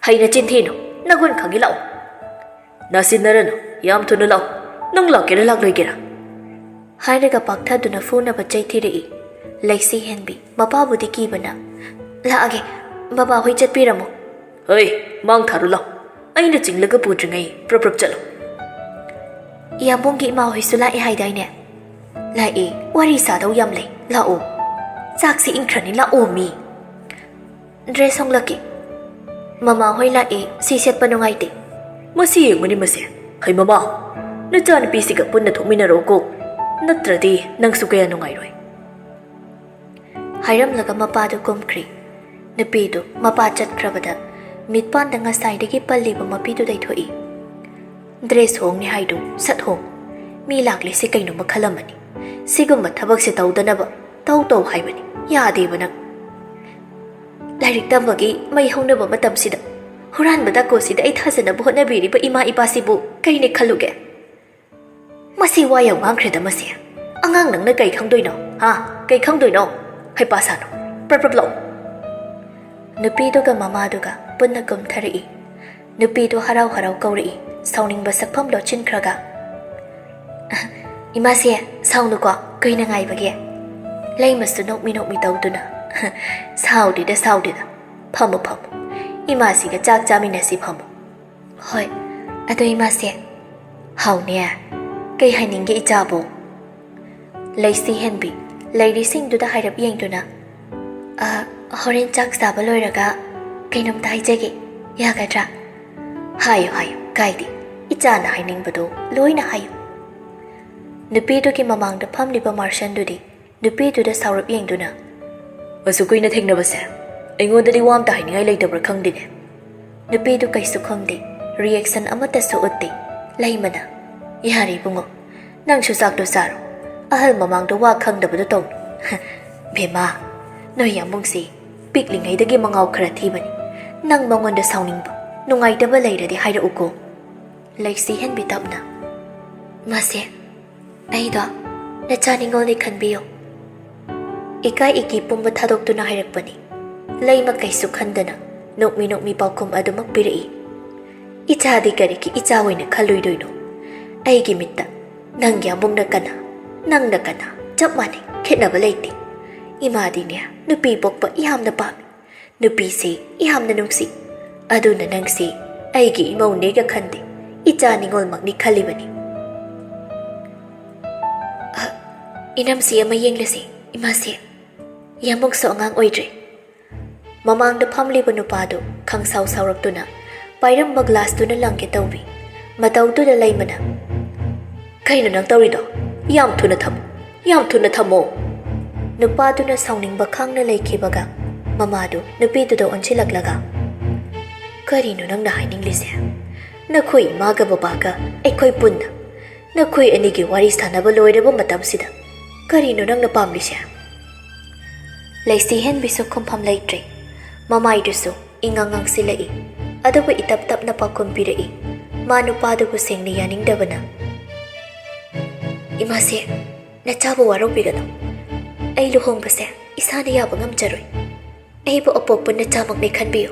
"ꯍꯩꯅ ꯆꯤꯟꯊꯤꯅꯨ, ꯅꯒꯨꯟ ꯈꯪꯉꯤ, ꯂꯥꯛꯑꯣ꯫" "ꯅꯥꯁꯤꯟꯅꯔꯅꯨ, ꯌꯥꯝ ꯊꯨꯅ ꯂꯥꯛꯑꯣ꯫ ꯅꯪ ꯂꯥꯛꯀꯦꯔꯥ ꯂꯥꯛꯂꯣꯏꯒꯦꯔꯥ?" ꯍꯥꯏꯔꯒ ꯄꯥꯛꯊꯗꯨꯅ ꯐꯨꯅꯕ ꯆꯩꯊꯤꯔꯛꯏ꯫ ꯂꯩꯁꯤ ꯍꯦꯟꯕꯤ ꯃꯄꯥꯕꯨꯗꯤ ꯀꯤꯕꯅ, "ꯂꯥꯛꯑꯒꯦ, ꯕꯕꯥꯍꯣꯏ ꯆꯠꯄꯤꯔꯝꯃꯣ꯫" "ꯍꯩ, ꯃꯥꯡ ꯊꯥꯔꯨ ꯂꯥꯎ꯫ ꯑꯩꯅ ꯆꯤꯡꯂꯒ ꯄꯨꯗ꯭ꯔꯤꯉꯩ ꯄ꯭ꯔꯞ ꯄ꯭ꯔꯞ ꯆꯠꯂꯣ꯫" "ꯌꯥꯝꯕꯨꯡꯒꯤ ꯏꯃꯥꯍꯣꯏꯁꯨ ꯂꯥꯛꯑꯦ ꯍꯥꯏꯗꯥꯏꯅꯦ?" "ꯂꯥꯛꯑꯦ, ꯋꯥꯔꯤ ꯁꯥꯗꯧ ꯌꯥꯝ ꯂꯩ, ꯂꯥꯛꯑꯣ꯫ ꯆꯥꯛꯁꯤ ꯏꯪꯈ꯭ꯔꯅꯤ, ꯂꯥꯛꯑꯣ ꯃꯤ꯫" "ꯗ꯭ꯔꯦꯁ ꯍꯣꯡꯂꯛꯀꯦ꯫" "ꯃꯃꯥꯍꯣꯏ ꯂꯥꯛꯑꯦ, ꯁꯤ ꯁꯦꯠꯄ ꯅꯨꯡꯉꯥꯏꯇꯦ꯫" "ꯃꯁꯤ ꯌꯦꯡꯉꯨꯅꯦ ꯃꯁꯦ꯫ ꯍꯩ ꯃꯃꯥ, ꯅꯆꯥꯅꯨꯄꯤꯁꯤꯒ ꯄꯨꯟꯅ ꯊꯣꯛꯃꯤꯟꯅꯔꯛꯎꯀꯣ꯫ ꯅꯠꯇ꯭ꯔꯗꯤ ꯅꯪꯁꯨ ꯀꯌꯥ ꯅꯨꯡꯉꯥꯏꯔꯣꯏ꯫" ꯍꯥꯏꯔꯝꯂꯒ ꯃꯄꯥꯗꯨ ꯀꯨꯝꯈ꯭ꯔꯤ꯫ ꯅꯨꯄꯤꯗꯨ ꯃꯄꯥ ꯆꯠꯈ꯭ꯔꯕꯗ ꯃꯤꯠꯄꯥꯟꯗ ꯉꯁꯥꯏꯗꯒꯤ ꯄꯜꯂꯤꯕ ꯃꯄꯤꯗꯨ ꯂꯩꯊꯣꯛꯏ꯫ "ꯗ꯭ꯔꯦꯁ ꯍꯣꯡꯅꯤ ꯍꯥꯏꯗꯨ ꯁꯠ ꯍꯣꯡ꯫ ꯃꯤ ꯂꯥꯛꯂꯤꯁꯦ ꯀꯩꯅꯣ ꯃꯈꯜ ꯑꯃꯅꯤ꯫ ꯁꯤꯒꯨꯝꯕ ꯊꯕꯛꯁꯦ ꯇꯧꯗꯅꯕ ꯇꯧ ꯇꯧ ꯍꯥꯏꯕꯅꯤ, ꯌꯥꯗꯦꯕ ꯅꯪ꯫ ꯂꯥꯏꯔꯤꯛ ꯇꯝꯕꯒꯤ ꯃꯩ ꯍꯧꯅꯕ ꯃꯇꯝꯁꯤꯗ ꯍꯨꯔꯥꯟꯕ ꯗꯥꯀꯨꯁꯤꯗ ꯑꯩ ꯊꯥꯖꯅꯕ ꯍꯣꯠꯅꯕꯤꯔꯤꯕ ꯏꯃꯥ ꯏꯄꯥꯁꯤꯕꯨ ꯀꯩꯅꯤ ꯈꯜꯂꯨꯒꯦ?" "ꯃꯁꯤ ꯋꯥ ꯌꯥꯝ ꯉꯥꯡꯈ꯭ꯔꯦꯗ ꯃꯁꯤ꯫ ꯑꯉꯥꯡ ꯅꯪꯅ ꯀꯩ ꯈꯪꯗꯣꯏꯅꯣ? ꯍꯥ? ꯀꯩ ꯈꯪꯗꯣꯏꯅꯣ? ꯍꯩꯄꯥ ꯁꯥꯅꯨ꯫ ꯄ꯭ꯔꯞ ꯄ꯭ꯔꯞ ꯂꯥꯛꯑꯣ꯫" ꯅꯨꯄꯤꯗꯨꯒ ꯃꯃꯥꯗꯨꯒ ꯄꯨꯟꯅ ꯀꯨꯝꯊꯔꯛꯏ꯫ ꯅꯨꯄꯤꯗꯨ ꯍꯔꯥꯎ ꯍꯔꯥꯎ ꯀꯧꯔꯛꯏ, ꯁꯥꯎꯅꯤꯡꯕ ꯁꯛꯐꯝ ꯂꯣꯠꯁꯤꯟꯈ꯭ꯔꯒ꯫ "ꯏꯃꯥꯁꯦ, ꯁꯥꯎꯅꯨꯀꯣ, ꯀꯨꯏꯅ ꯉꯥꯏꯕꯒꯤ꯫" ꯂꯩꯃꯁꯨ ꯅꯣꯛꯃꯤ ꯅꯣꯛꯃꯤ ꯇꯧꯗꯨꯅ, "ꯁꯥꯎꯗꯦꯗ, ꯁꯥꯎꯗꯦꯗ꯫ ꯐꯝꯃꯨ, ꯐꯝꯃꯨ꯫ ꯏꯃꯥꯁꯤꯒ ꯆꯥꯛ ꯆꯥꯃꯤꯟꯅꯁꯤ, ꯐꯝꯃꯨ꯫" "ꯍꯣꯏ, ꯑꯗꯣ ꯏꯃꯥꯁꯦ, ꯍꯥꯎꯅꯦ?" "ꯀꯩ ꯍꯥꯏꯅꯤꯡꯒꯦ ꯏꯆꯥꯕꯨ?" ꯂꯩꯁꯤ ꯍꯦꯟꯕꯤ ꯂꯩꯔꯤꯁꯤꯡꯗꯨꯗ ꯍꯥꯏꯔꯞ ꯌꯦꯡꯗꯨꯅ, "ꯑ, ꯍꯣꯔꯦꯟ ꯆꯥꯛ ꯆꯥꯕ ꯂꯣꯏꯔꯒ ꯀꯩꯅꯣꯝꯇ ꯍꯥꯏꯖꯒꯦ, ꯌꯥꯒꯗ꯭ꯔꯥ?" "ꯍꯥꯏꯌꯨ, ꯍꯥꯏꯌꯨ, ꯀꯥꯏꯗꯦ꯫ ꯏꯆꯥꯅ ꯍꯥꯏꯅꯤꯡꯕꯗꯨ ꯂꯣꯏꯅ ꯍꯥꯏꯌꯨ꯫" ꯅꯨꯄꯤꯗꯨꯒꯤ ꯃꯃꯥꯡꯗ ꯐꯝꯂꯤꯕ ꯃꯥꯔꯁꯟꯗꯨꯗꯤ ꯅꯨꯄꯤꯗꯨꯗ ꯁꯥꯎꯔꯞ ꯌꯦꯡꯗꯨꯅ, "ꯑꯁꯨꯛ ꯀꯨꯏꯅ ꯊꯦꯡꯅꯕꯁꯦ ꯑꯩꯉꯣꯟꯗꯗꯤ ꯋꯥ ꯑꯝꯇ ꯍꯥꯏꯅꯤꯡꯉꯥꯏ ꯂꯩꯇꯕ꯭ꯔꯥ ꯈꯪꯗꯦꯅꯦ?" ꯅꯨꯄꯤꯗꯨ ꯀꯩꯁꯨ ꯈꯨꯝꯗꯦ, ꯔꯤꯌꯦꯛꯁꯟ ꯑꯃꯠꯇꯁꯨ ꯎꯠꯇꯦ꯫ ꯂꯩꯃꯅ, "ꯌꯥꯔꯦ ꯏꯕꯨꯡꯉꯣ, ꯅꯪꯁꯨ ꯆꯥꯛꯇꯣ ꯆꯥꯔꯣ, ꯑꯍꯜ ꯃꯃꯥꯡꯗ ꯋꯥ ꯈꯪꯗꯕꯗꯣ ꯇꯧꯅꯨ꯫" "ꯕꯦꯝꯃ, ꯅꯣꯏ ꯌꯥꯝꯕꯨꯡꯁꯤ ꯄꯤꯛꯂꯤꯉꯩꯗꯒꯤ ꯃꯉꯥꯎ ꯈꯔ ꯊꯤꯕꯅꯤ꯫ ꯅꯪ ꯃꯉꯣꯟꯗ ꯁꯥꯎꯅꯤꯡꯕ, ꯅꯨꯡꯉꯥꯏꯇꯕ ꯂꯩꯔꯗꯤ ꯍꯥꯏꯔꯛꯎꯀꯣ꯫" ꯂꯩꯁꯤ ꯍꯦꯟꯕꯤ ꯇꯞꯅ, "ꯃꯥꯁꯦ ꯑꯩꯗꯣ ꯅꯆꯥ ꯅꯤꯉꯣꯜꯅꯤ ꯈꯟꯕꯤꯌꯣ꯫" ꯏꯀꯥꯏ ꯏꯀꯤ ꯄꯨꯝꯕ ꯊꯥꯗꯣꯛꯇꯨꯅ ꯍꯥꯏꯔꯛꯄꯅꯤ꯫ ꯂꯩꯃ ꯀꯩꯁꯨ ꯈꯟꯗꯅ ꯅꯣꯛꯃꯤ ꯅꯣꯛꯃꯤ ꯄꯥꯎꯈꯨꯝ ꯑꯗꯨꯃꯛ ꯄꯤꯔꯛꯏ꯫ "ꯏꯆꯥꯗꯤ ꯀꯔꯤꯒꯤ ꯏꯆꯥ ꯑꯣꯏꯅ ꯈꯜꯂꯣꯏꯗꯣꯏꯅꯣ? ꯑꯩꯒꯤ ꯃꯤꯠꯇ ꯅꯪꯒꯤ ꯑꯕꯨꯡꯅ ꯀꯅꯥ, ꯅꯪꯅ ꯀꯅꯥ, ꯆꯞ ꯃꯥꯟꯅꯩ, ꯈꯦꯠꯅꯕ ꯂꯩꯇꯦ꯫ ꯏꯃꯥꯗꯤꯅꯦ ꯅꯨꯄꯤ ꯄꯣꯛꯄ ꯌꯥꯝꯅ ꯄꯥꯝꯃꯤ, ꯅꯨꯄꯤꯁꯤ ꯌꯥꯝꯅ ꯅꯨꯡꯁꯤ꯫ ꯑꯗꯨꯅ ꯅꯪꯁꯤ ꯑꯩꯒꯤ ꯏꯃꯧꯅꯦꯒ ꯈꯟꯗꯦ, ꯏꯆꯥ ꯅꯤꯉꯣꯜꯃꯛꯅꯤ ꯈꯜꯂꯤꯕꯅꯤ꯫" "ꯑ, ꯏꯅꯝꯁꯤ ꯑꯃ ꯌꯦꯡꯂꯁꯤ, ꯏꯃꯥꯁꯤ꯫ ꯌꯥꯝꯕꯨꯡꯁꯨ ꯑꯉꯥꯡ ꯑꯣꯏꯗ꯭ꯔꯦ꯫" ꯃꯃꯥꯡꯗ ꯐꯝꯂꯤꯕ ꯅꯨꯄꯥꯗꯨ ꯈꯪꯁꯥꯎ ꯁꯥꯎꯔꯛꯇꯨꯅ ꯄꯥꯏꯔꯝꯕ ꯒ꯭ꯂꯥꯁꯇꯨꯅ ꯂꯪꯒꯦ ꯇꯧꯏ꯫ ꯃꯇꯧꯗꯨꯗ ꯂꯩꯃꯅ, "ꯀꯩꯅꯣ ꯅꯪ ꯇꯧꯔꯤꯗꯣ? ꯌꯥꯝ ꯊꯨꯅ ꯊꯝꯃꯨ, ꯌꯥꯝ ꯊꯨꯅ ꯊꯝꯃꯣ!" ꯅꯨꯄꯥꯗꯨꯅ ꯁꯥꯎꯅꯤꯡꯕ ꯈꯥꯡꯅ ꯂꯩꯈꯤꯕꯒ ꯃꯃꯥꯗꯨ ꯅꯨꯄꯤꯗꯨꯗ ꯑꯣꯟꯁꯤꯜꯂꯛꯂꯒ, "ꯀꯔꯤꯅꯣ ꯅꯪꯅ ꯍꯥꯏꯅꯤꯡꯂꯤꯁꯦ? ꯅꯈꯣꯏ ꯏꯃꯥꯒ ꯕꯕꯥꯒ ꯑꯩꯈꯣꯏ ꯄꯨꯟꯅ ꯅꯈꯣꯏ ꯑꯅꯤꯒꯤ ꯋꯥꯔꯤ ꯁꯥꯟꯅꯕ ꯂꯣꯏꯔꯕ ꯃꯇꯝꯁꯤꯗ ꯀꯔꯤꯅꯣ ꯅꯪꯅ ꯄꯥꯝꯂꯤꯁꯦ?" ꯂꯩꯁꯤ ꯍꯦꯟꯕꯤꯁꯨ ꯈꯨꯝꯐꯝ ꯂꯩꯇ꯭ꯔꯦ꯫ ꯃꯃꯥꯏꯗꯨꯁꯨ ꯏꯉꯥꯡ ꯉꯥꯡꯁꯤꯜꯂꯛꯏ꯫ ꯑꯗꯨꯕꯨ ꯏꯇꯞ ꯇꯞꯅ ꯄꯥꯎꯈꯨꯝ ꯄꯤꯔꯛꯏ꯫ ꯃꯥ ꯅꯨꯄꯥꯗꯨꯕꯨ ꯁꯦꯡꯅ ꯌꯥꯅꯤꯡꯗꯕꯅ, "ꯏꯃꯥꯁꯦ, ꯅꯆꯥꯕꯨ ꯋꯥꯔꯧꯕꯤꯒꯅꯨ꯫ ꯑꯩ ꯂꯨꯍꯣꯡꯕꯁꯦ ꯏꯁꯥꯅ ꯌꯥꯕ ꯉꯝꯖꯔꯣꯏ꯫ ꯑꯩꯕꯨ ꯑꯄꯣꯛꯄ ꯅꯆꯥꯃꯛꯅꯤ ꯈꯟꯕꯤꯌꯨ꯫"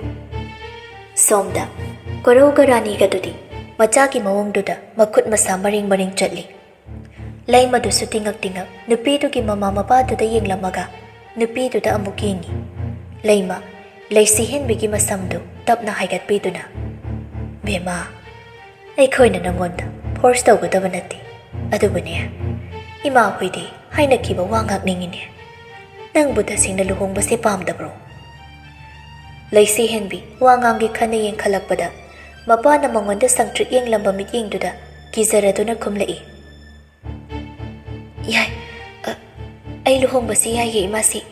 ꯁꯣꯝꯗ ꯀꯣꯔꯧꯒ ꯔꯥꯅꯤꯒꯗꯨꯗꯤ ꯃꯆꯥꯒꯤ ꯃꯑꯣꯡꯗꯨꯗ ꯃꯈꯨꯠ ꯃꯁꯥ ꯃꯔꯦꯡ ꯃꯔꯦꯡ ꯆꯠꯂꯤ꯫ ꯂꯩꯃꯗꯨꯁꯨ ꯇꯤꯡꯉꯛ ꯇꯤꯡꯉꯛ ꯅꯨꯄꯤꯗꯨꯒꯤ ꯃꯃꯥ ꯃꯄꯥꯗꯨꯗ ꯌꯦꯡꯂꯝꯃꯒ ꯅꯨꯄꯤꯗꯨꯗ ꯑꯃꯨꯛ ꯌꯦꯡꯉꯤ꯫ ꯂꯩꯃ, ꯂꯩꯁꯤ ꯍꯦꯟꯕꯤꯒꯤ ꯃꯁꯝꯗꯨ ꯇꯞꯅ ꯍꯥꯏꯒꯠꯄꯤꯗꯨꯅ, "ꯕꯦꯝꯃ, ꯑꯩꯈꯣꯏꯅ ꯅꯪꯉꯣꯟꯗ ꯐꯣꯔꯁ ꯇꯧꯒꯗꯕ ꯅꯠꯇꯦ꯫ ꯑꯗꯨꯕꯨꯅꯦ, ꯏꯃꯥ ꯍꯣꯏꯗꯤ ꯍꯥꯏꯅꯈꯤꯕ ꯋꯥ ꯉꯥꯛꯅꯤꯡꯉꯤꯅꯦ꯫ ꯅꯪꯕꯨ ꯇꯁꯦꯡꯅ ꯂꯨꯍꯣꯡꯕꯁꯦ ꯄꯥꯝꯗꯕ꯭ꯔꯣ? ꯂꯩꯁꯤ ꯍꯦꯟꯕꯤ ꯋꯥ ꯉꯥꯡꯒꯦ ꯈꯟꯅ ꯌꯦꯡꯈꯠꯂꯛꯄꯗ, ꯃꯄꯥꯅ ꯃꯉꯣꯟꯗ ꯁꯪꯇ꯭ꯔꯤꯛ ꯌꯦꯡꯂꯝꯕ ꯃꯤꯠꯌꯦꯡꯗꯨꯗ ꯀꯤꯖꯔꯗꯨꯅ ꯈꯨꯝꯂꯛꯏ꯫ "ꯌꯥꯏ, ꯑ, ꯑꯩ ꯂꯨꯍꯣꯡꯕꯁꯤ ꯌꯥꯏꯌꯦ, ꯏꯃꯥꯁꯤ꯫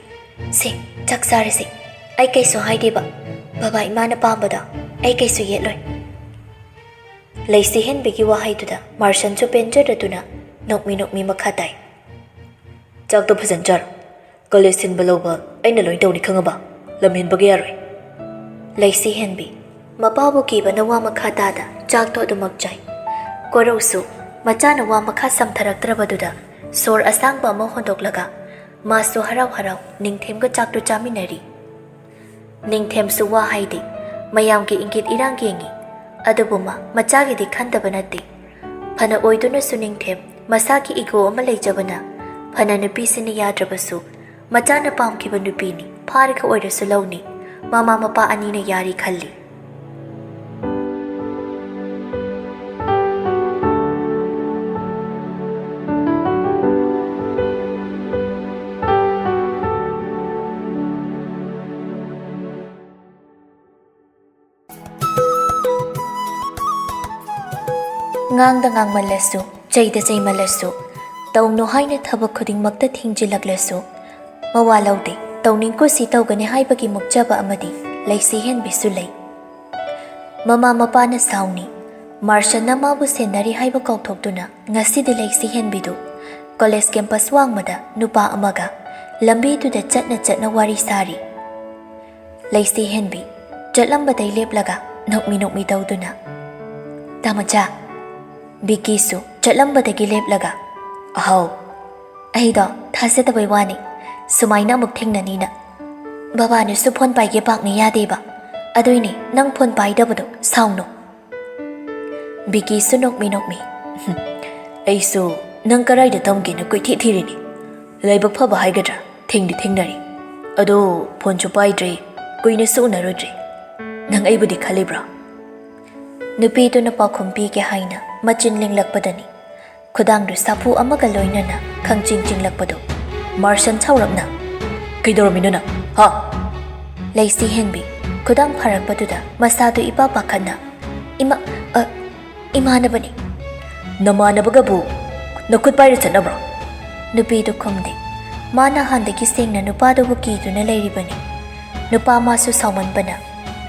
ꯁꯦ, ꯆꯥꯛ ꯆꯥꯔꯁꯤ꯫ ꯑꯩ ꯀꯩꯁꯨ ꯍꯥꯏꯗꯦꯕ꯫ ꯕꯕꯥ ꯏꯃꯥꯅ ꯄꯥꯝꯕꯗꯣ ꯑꯩ ꯀꯩꯁꯨ ꯌꯦꯠꯂꯣꯏ꯫" ꯂꯩꯁꯤ ꯍꯦꯟꯕꯤꯒꯤ ꯋꯥꯍꯩꯗꯨꯗ ꯃꯥꯔꯁꯟꯁꯨ ꯄꯦꯟꯖꯗꯨꯅ ꯅꯣꯛꯃꯤ ꯅꯣꯛꯃꯤ ꯃꯈꯥ ꯇꯥꯏ꯫ "ꯆꯥꯛꯇꯣ ꯐꯖꯅ ꯆꯥꯔꯣ꯫ ꯀꯣꯂꯦꯖ ꯊꯤꯟꯕ ꯂꯧꯕ ꯑꯩꯅ ꯂꯣꯏ ꯇꯧꯅꯤ, ꯈꯪꯉꯕ? ꯂꯝꯍꯦꯟꯕꯒ ꯌꯥꯔꯣꯏ꯫" ꯂꯩꯁꯤ ꯍꯦꯟꯕꯤ ꯃꯄꯥꯕꯨ ꯀꯤꯕꯅ ꯋꯥ ꯃꯈꯥ ꯇꯥꯗ ꯆꯥꯛꯇꯣ ꯑꯗꯨꯃꯛ ꯆꯥꯏ꯫ ꯀꯣꯔꯧꯁꯨ ꯃꯆꯥꯅ ꯋꯥ ꯃꯈꯥ ꯁꯝꯊꯔꯛꯇ꯭ꯔꯕꯗꯨꯗ ꯁꯣꯔ ꯑꯁꯥꯡꯕ ꯑꯃ ꯍꯣꯟꯗꯣꯛꯂꯒ ꯃꯥꯁꯨ ꯍꯔꯥꯎ ꯍꯔꯥꯎ ꯅꯤꯡꯊꯦꯝꯒ ꯆꯥꯛꯇꯨ ꯆꯥꯃꯤꯟꯅꯔꯤ꯫ ꯅꯤꯡꯊꯦꯝꯁꯨ ꯋꯥ ꯍꯥꯏꯗꯦ, ꯃꯌꯥꯝꯒꯤ ꯏꯪꯒꯤꯠ ꯏꯔꯥꯡ ꯌꯦꯡꯉꯤ꯫ ꯑꯗꯨꯕꯨ ꯃꯥ ꯃꯆꯥꯒꯤꯗꯤ ꯈꯟꯗꯕ ꯅꯠꯇꯦ꯫ ꯐꯅ ꯑꯣꯏꯗꯨꯅꯁꯨ ꯅꯤꯡꯊꯦꯝ ꯃꯁꯥꯒꯤ ꯏꯒꯣ ꯑꯃ ꯂꯩꯖꯕꯅ, ꯐꯅ ꯅꯨꯄꯤꯁꯤꯅ ꯌꯥꯗ꯭ꯔꯕꯁꯨ ꯃꯆꯥꯅ ꯄꯥꯝꯈꯤꯕ ꯅꯨꯄꯤꯅꯤ, ꯐꯥꯔꯒ ꯑꯣꯏꯔꯁꯨ ꯂꯧꯅꯤ, ꯃꯃꯥ ꯃꯄꯥ ꯑꯅꯤꯅ ꯌꯥꯔꯤ ꯈꯜꯂꯤ꯫ ꯉꯥꯡꯗ ꯉꯥꯡꯃꯜꯂꯁꯨ, ꯆꯩꯗ ꯆꯩꯃꯜꯂꯁꯨ, ꯇꯧꯅꯨ ꯍꯥꯏꯅ ꯊꯕꯛ ꯈꯨꯗꯤꯡꯃꯛꯇ ꯊꯤꯡꯖꯤꯜꯂꯛꯂꯁꯨ, ꯃꯋꯥ ꯂꯧꯗꯦ, ꯇꯧꯅꯤꯡ ꯀꯨꯁꯤ ꯇꯧꯒꯅꯤ ꯍꯥꯏꯕꯒꯤ ꯃꯨꯛꯆꯕ ꯑꯃꯗꯤ ꯂꯩꯁꯤ ꯍꯦꯟꯕꯤꯁꯨ ꯂꯩ꯫ ꯃꯃꯥ ꯃꯄꯥꯅ ꯁꯥꯎꯅꯤ, ꯃꯥꯔꯁꯟꯅ ꯃꯥꯕꯨ ꯁꯦꯟꯅꯔꯤ ꯍꯥꯏꯕ ꯀꯥꯎꯊꯣꯛꯇꯨꯅ ꯉꯁꯤꯗꯤ ꯂꯩꯁꯤ ꯍꯦꯟꯕꯤꯗꯨ ꯀꯣꯂꯦꯖ ꯀꯦꯝꯄꯁ ꯋꯥꯡꯃꯗ ꯅꯨꯄꯥ ꯑꯃꯒ ꯂꯝꯕꯤꯗꯨꯗ ꯆꯠꯅ ꯆꯠꯅ ꯋꯥꯔꯤ ꯁꯥꯔꯤ꯫ ꯂꯩꯁꯤ ꯍꯦꯟꯕꯤ ꯆꯠꯂꯝꯕꯗꯩ ꯂꯦꯞꯂꯒ ꯅꯣꯛꯃꯤ ꯅꯣꯛꯃꯤ ꯇꯧꯗꯨꯅ, "ꯇꯥꯃꯣꯆꯥ꯫" ꯕꯤꯀꯤꯁꯨ ꯆꯠꯂꯝꯕꯗꯒꯤ ꯂꯦꯞꯂꯒ, "ꯑꯍꯥꯎ, ꯑꯩꯗꯣ ꯊꯥꯖꯗꯕꯩ ꯋꯥꯅꯤ, ꯁꯨꯃꯥꯏꯅ ꯑꯃꯨꯛ ꯊꯦꯡꯅꯅꯤꯅ꯫ ꯕꯕꯥꯅꯁꯨ ꯐꯣꯟ ꯄꯥꯏꯒꯦ ꯄꯥꯛꯅ ꯌꯥꯗꯦꯕ, ꯑꯗꯨꯏꯅꯦ ꯅꯪ ꯐꯣꯟ ꯄꯥꯏꯗꯕꯗꯣ, ꯁꯥꯎꯅꯣ꯫" ꯕꯤꯀꯤꯁꯨ ꯅꯣꯛꯃꯤ ꯅꯣꯛꯃꯤ, "ꯑꯩꯁꯨ ꯅꯪ ꯀꯔꯥꯏꯗ ꯊꯝꯒꯦꯅ ꯀꯣꯏꯊꯤ ꯊꯤꯔꯤꯅꯤ꯫ ꯂꯥꯏꯕꯛ ꯐꯕ ꯍꯥꯏꯒꯗ꯭ꯔꯥ, ꯊꯦꯡꯗꯤ ꯊꯦꯡꯅꯔꯦ꯫ ꯑꯗꯣ ꯐꯣꯟꯁꯨ ꯄꯥꯏꯗ꯭ꯔꯦ, ꯀꯨꯏꯅꯁꯨ ꯎꯅꯔꯨꯗ꯭ꯔꯦ꯫ ꯅꯪ ꯑꯩꯕꯨꯗꯤ ꯈꯜꯂꯤꯕ꯭ꯔꯥ?" ꯅꯨꯄꯤꯗꯨꯅ ꯄꯥꯎꯈꯨꯝ ꯄꯤꯒꯦ ꯍꯥꯏꯅ ꯃꯆꯤꯟ ꯂꯦꯡꯂꯛꯄꯗꯅꯤ ꯈꯨꯗꯥꯡꯗꯨ ꯁꯥꯐꯨ ꯑꯃꯒ ꯂꯣꯏꯅꯅ ꯈꯪꯆꯤꯡ ꯆꯤꯡꯂꯛꯄꯗꯨ꯫ ꯃꯥꯔꯁꯟ ꯁꯥꯎꯔꯞꯅ, "ꯀꯩꯗꯧꯔꯝꯃꯤꯅꯣ ꯅꯪ? ꯍꯥ?" ꯂꯩꯁꯤ ꯍꯦꯟꯕꯤ ꯈꯨꯗꯥꯡ ꯐꯥꯔꯛꯄꯗꯨꯗ ꯃꯁꯥꯗꯨ ꯏꯄꯥ ꯄꯥꯈꯠꯅ, "ꯏꯃꯥ, ꯑ, ꯏꯃꯥꯟꯅꯕꯅꯤ꯫" "ꯅꯃꯥꯟꯅꯕꯒꯕꯨ ꯅꯈꯨꯠ ꯄꯥꯏꯔ ꯆꯠꯅꯕ꯭ꯔꯣ?" ꯅꯨꯄꯤꯗꯨ ꯈꯨꯝꯗꯦ꯫ ꯃꯥꯅ ꯍꯥꯟꯗꯒꯤ ꯁꯦꯡꯅ ꯅꯨꯄꯥꯗꯨꯕꯨ ꯀꯤꯗꯨꯅ ꯂꯩꯔꯤꯕꯅꯤ꯫ ꯅꯨꯄꯥ ꯃꯥꯁꯨ ꯁꯥꯎꯃꯟꯕꯅ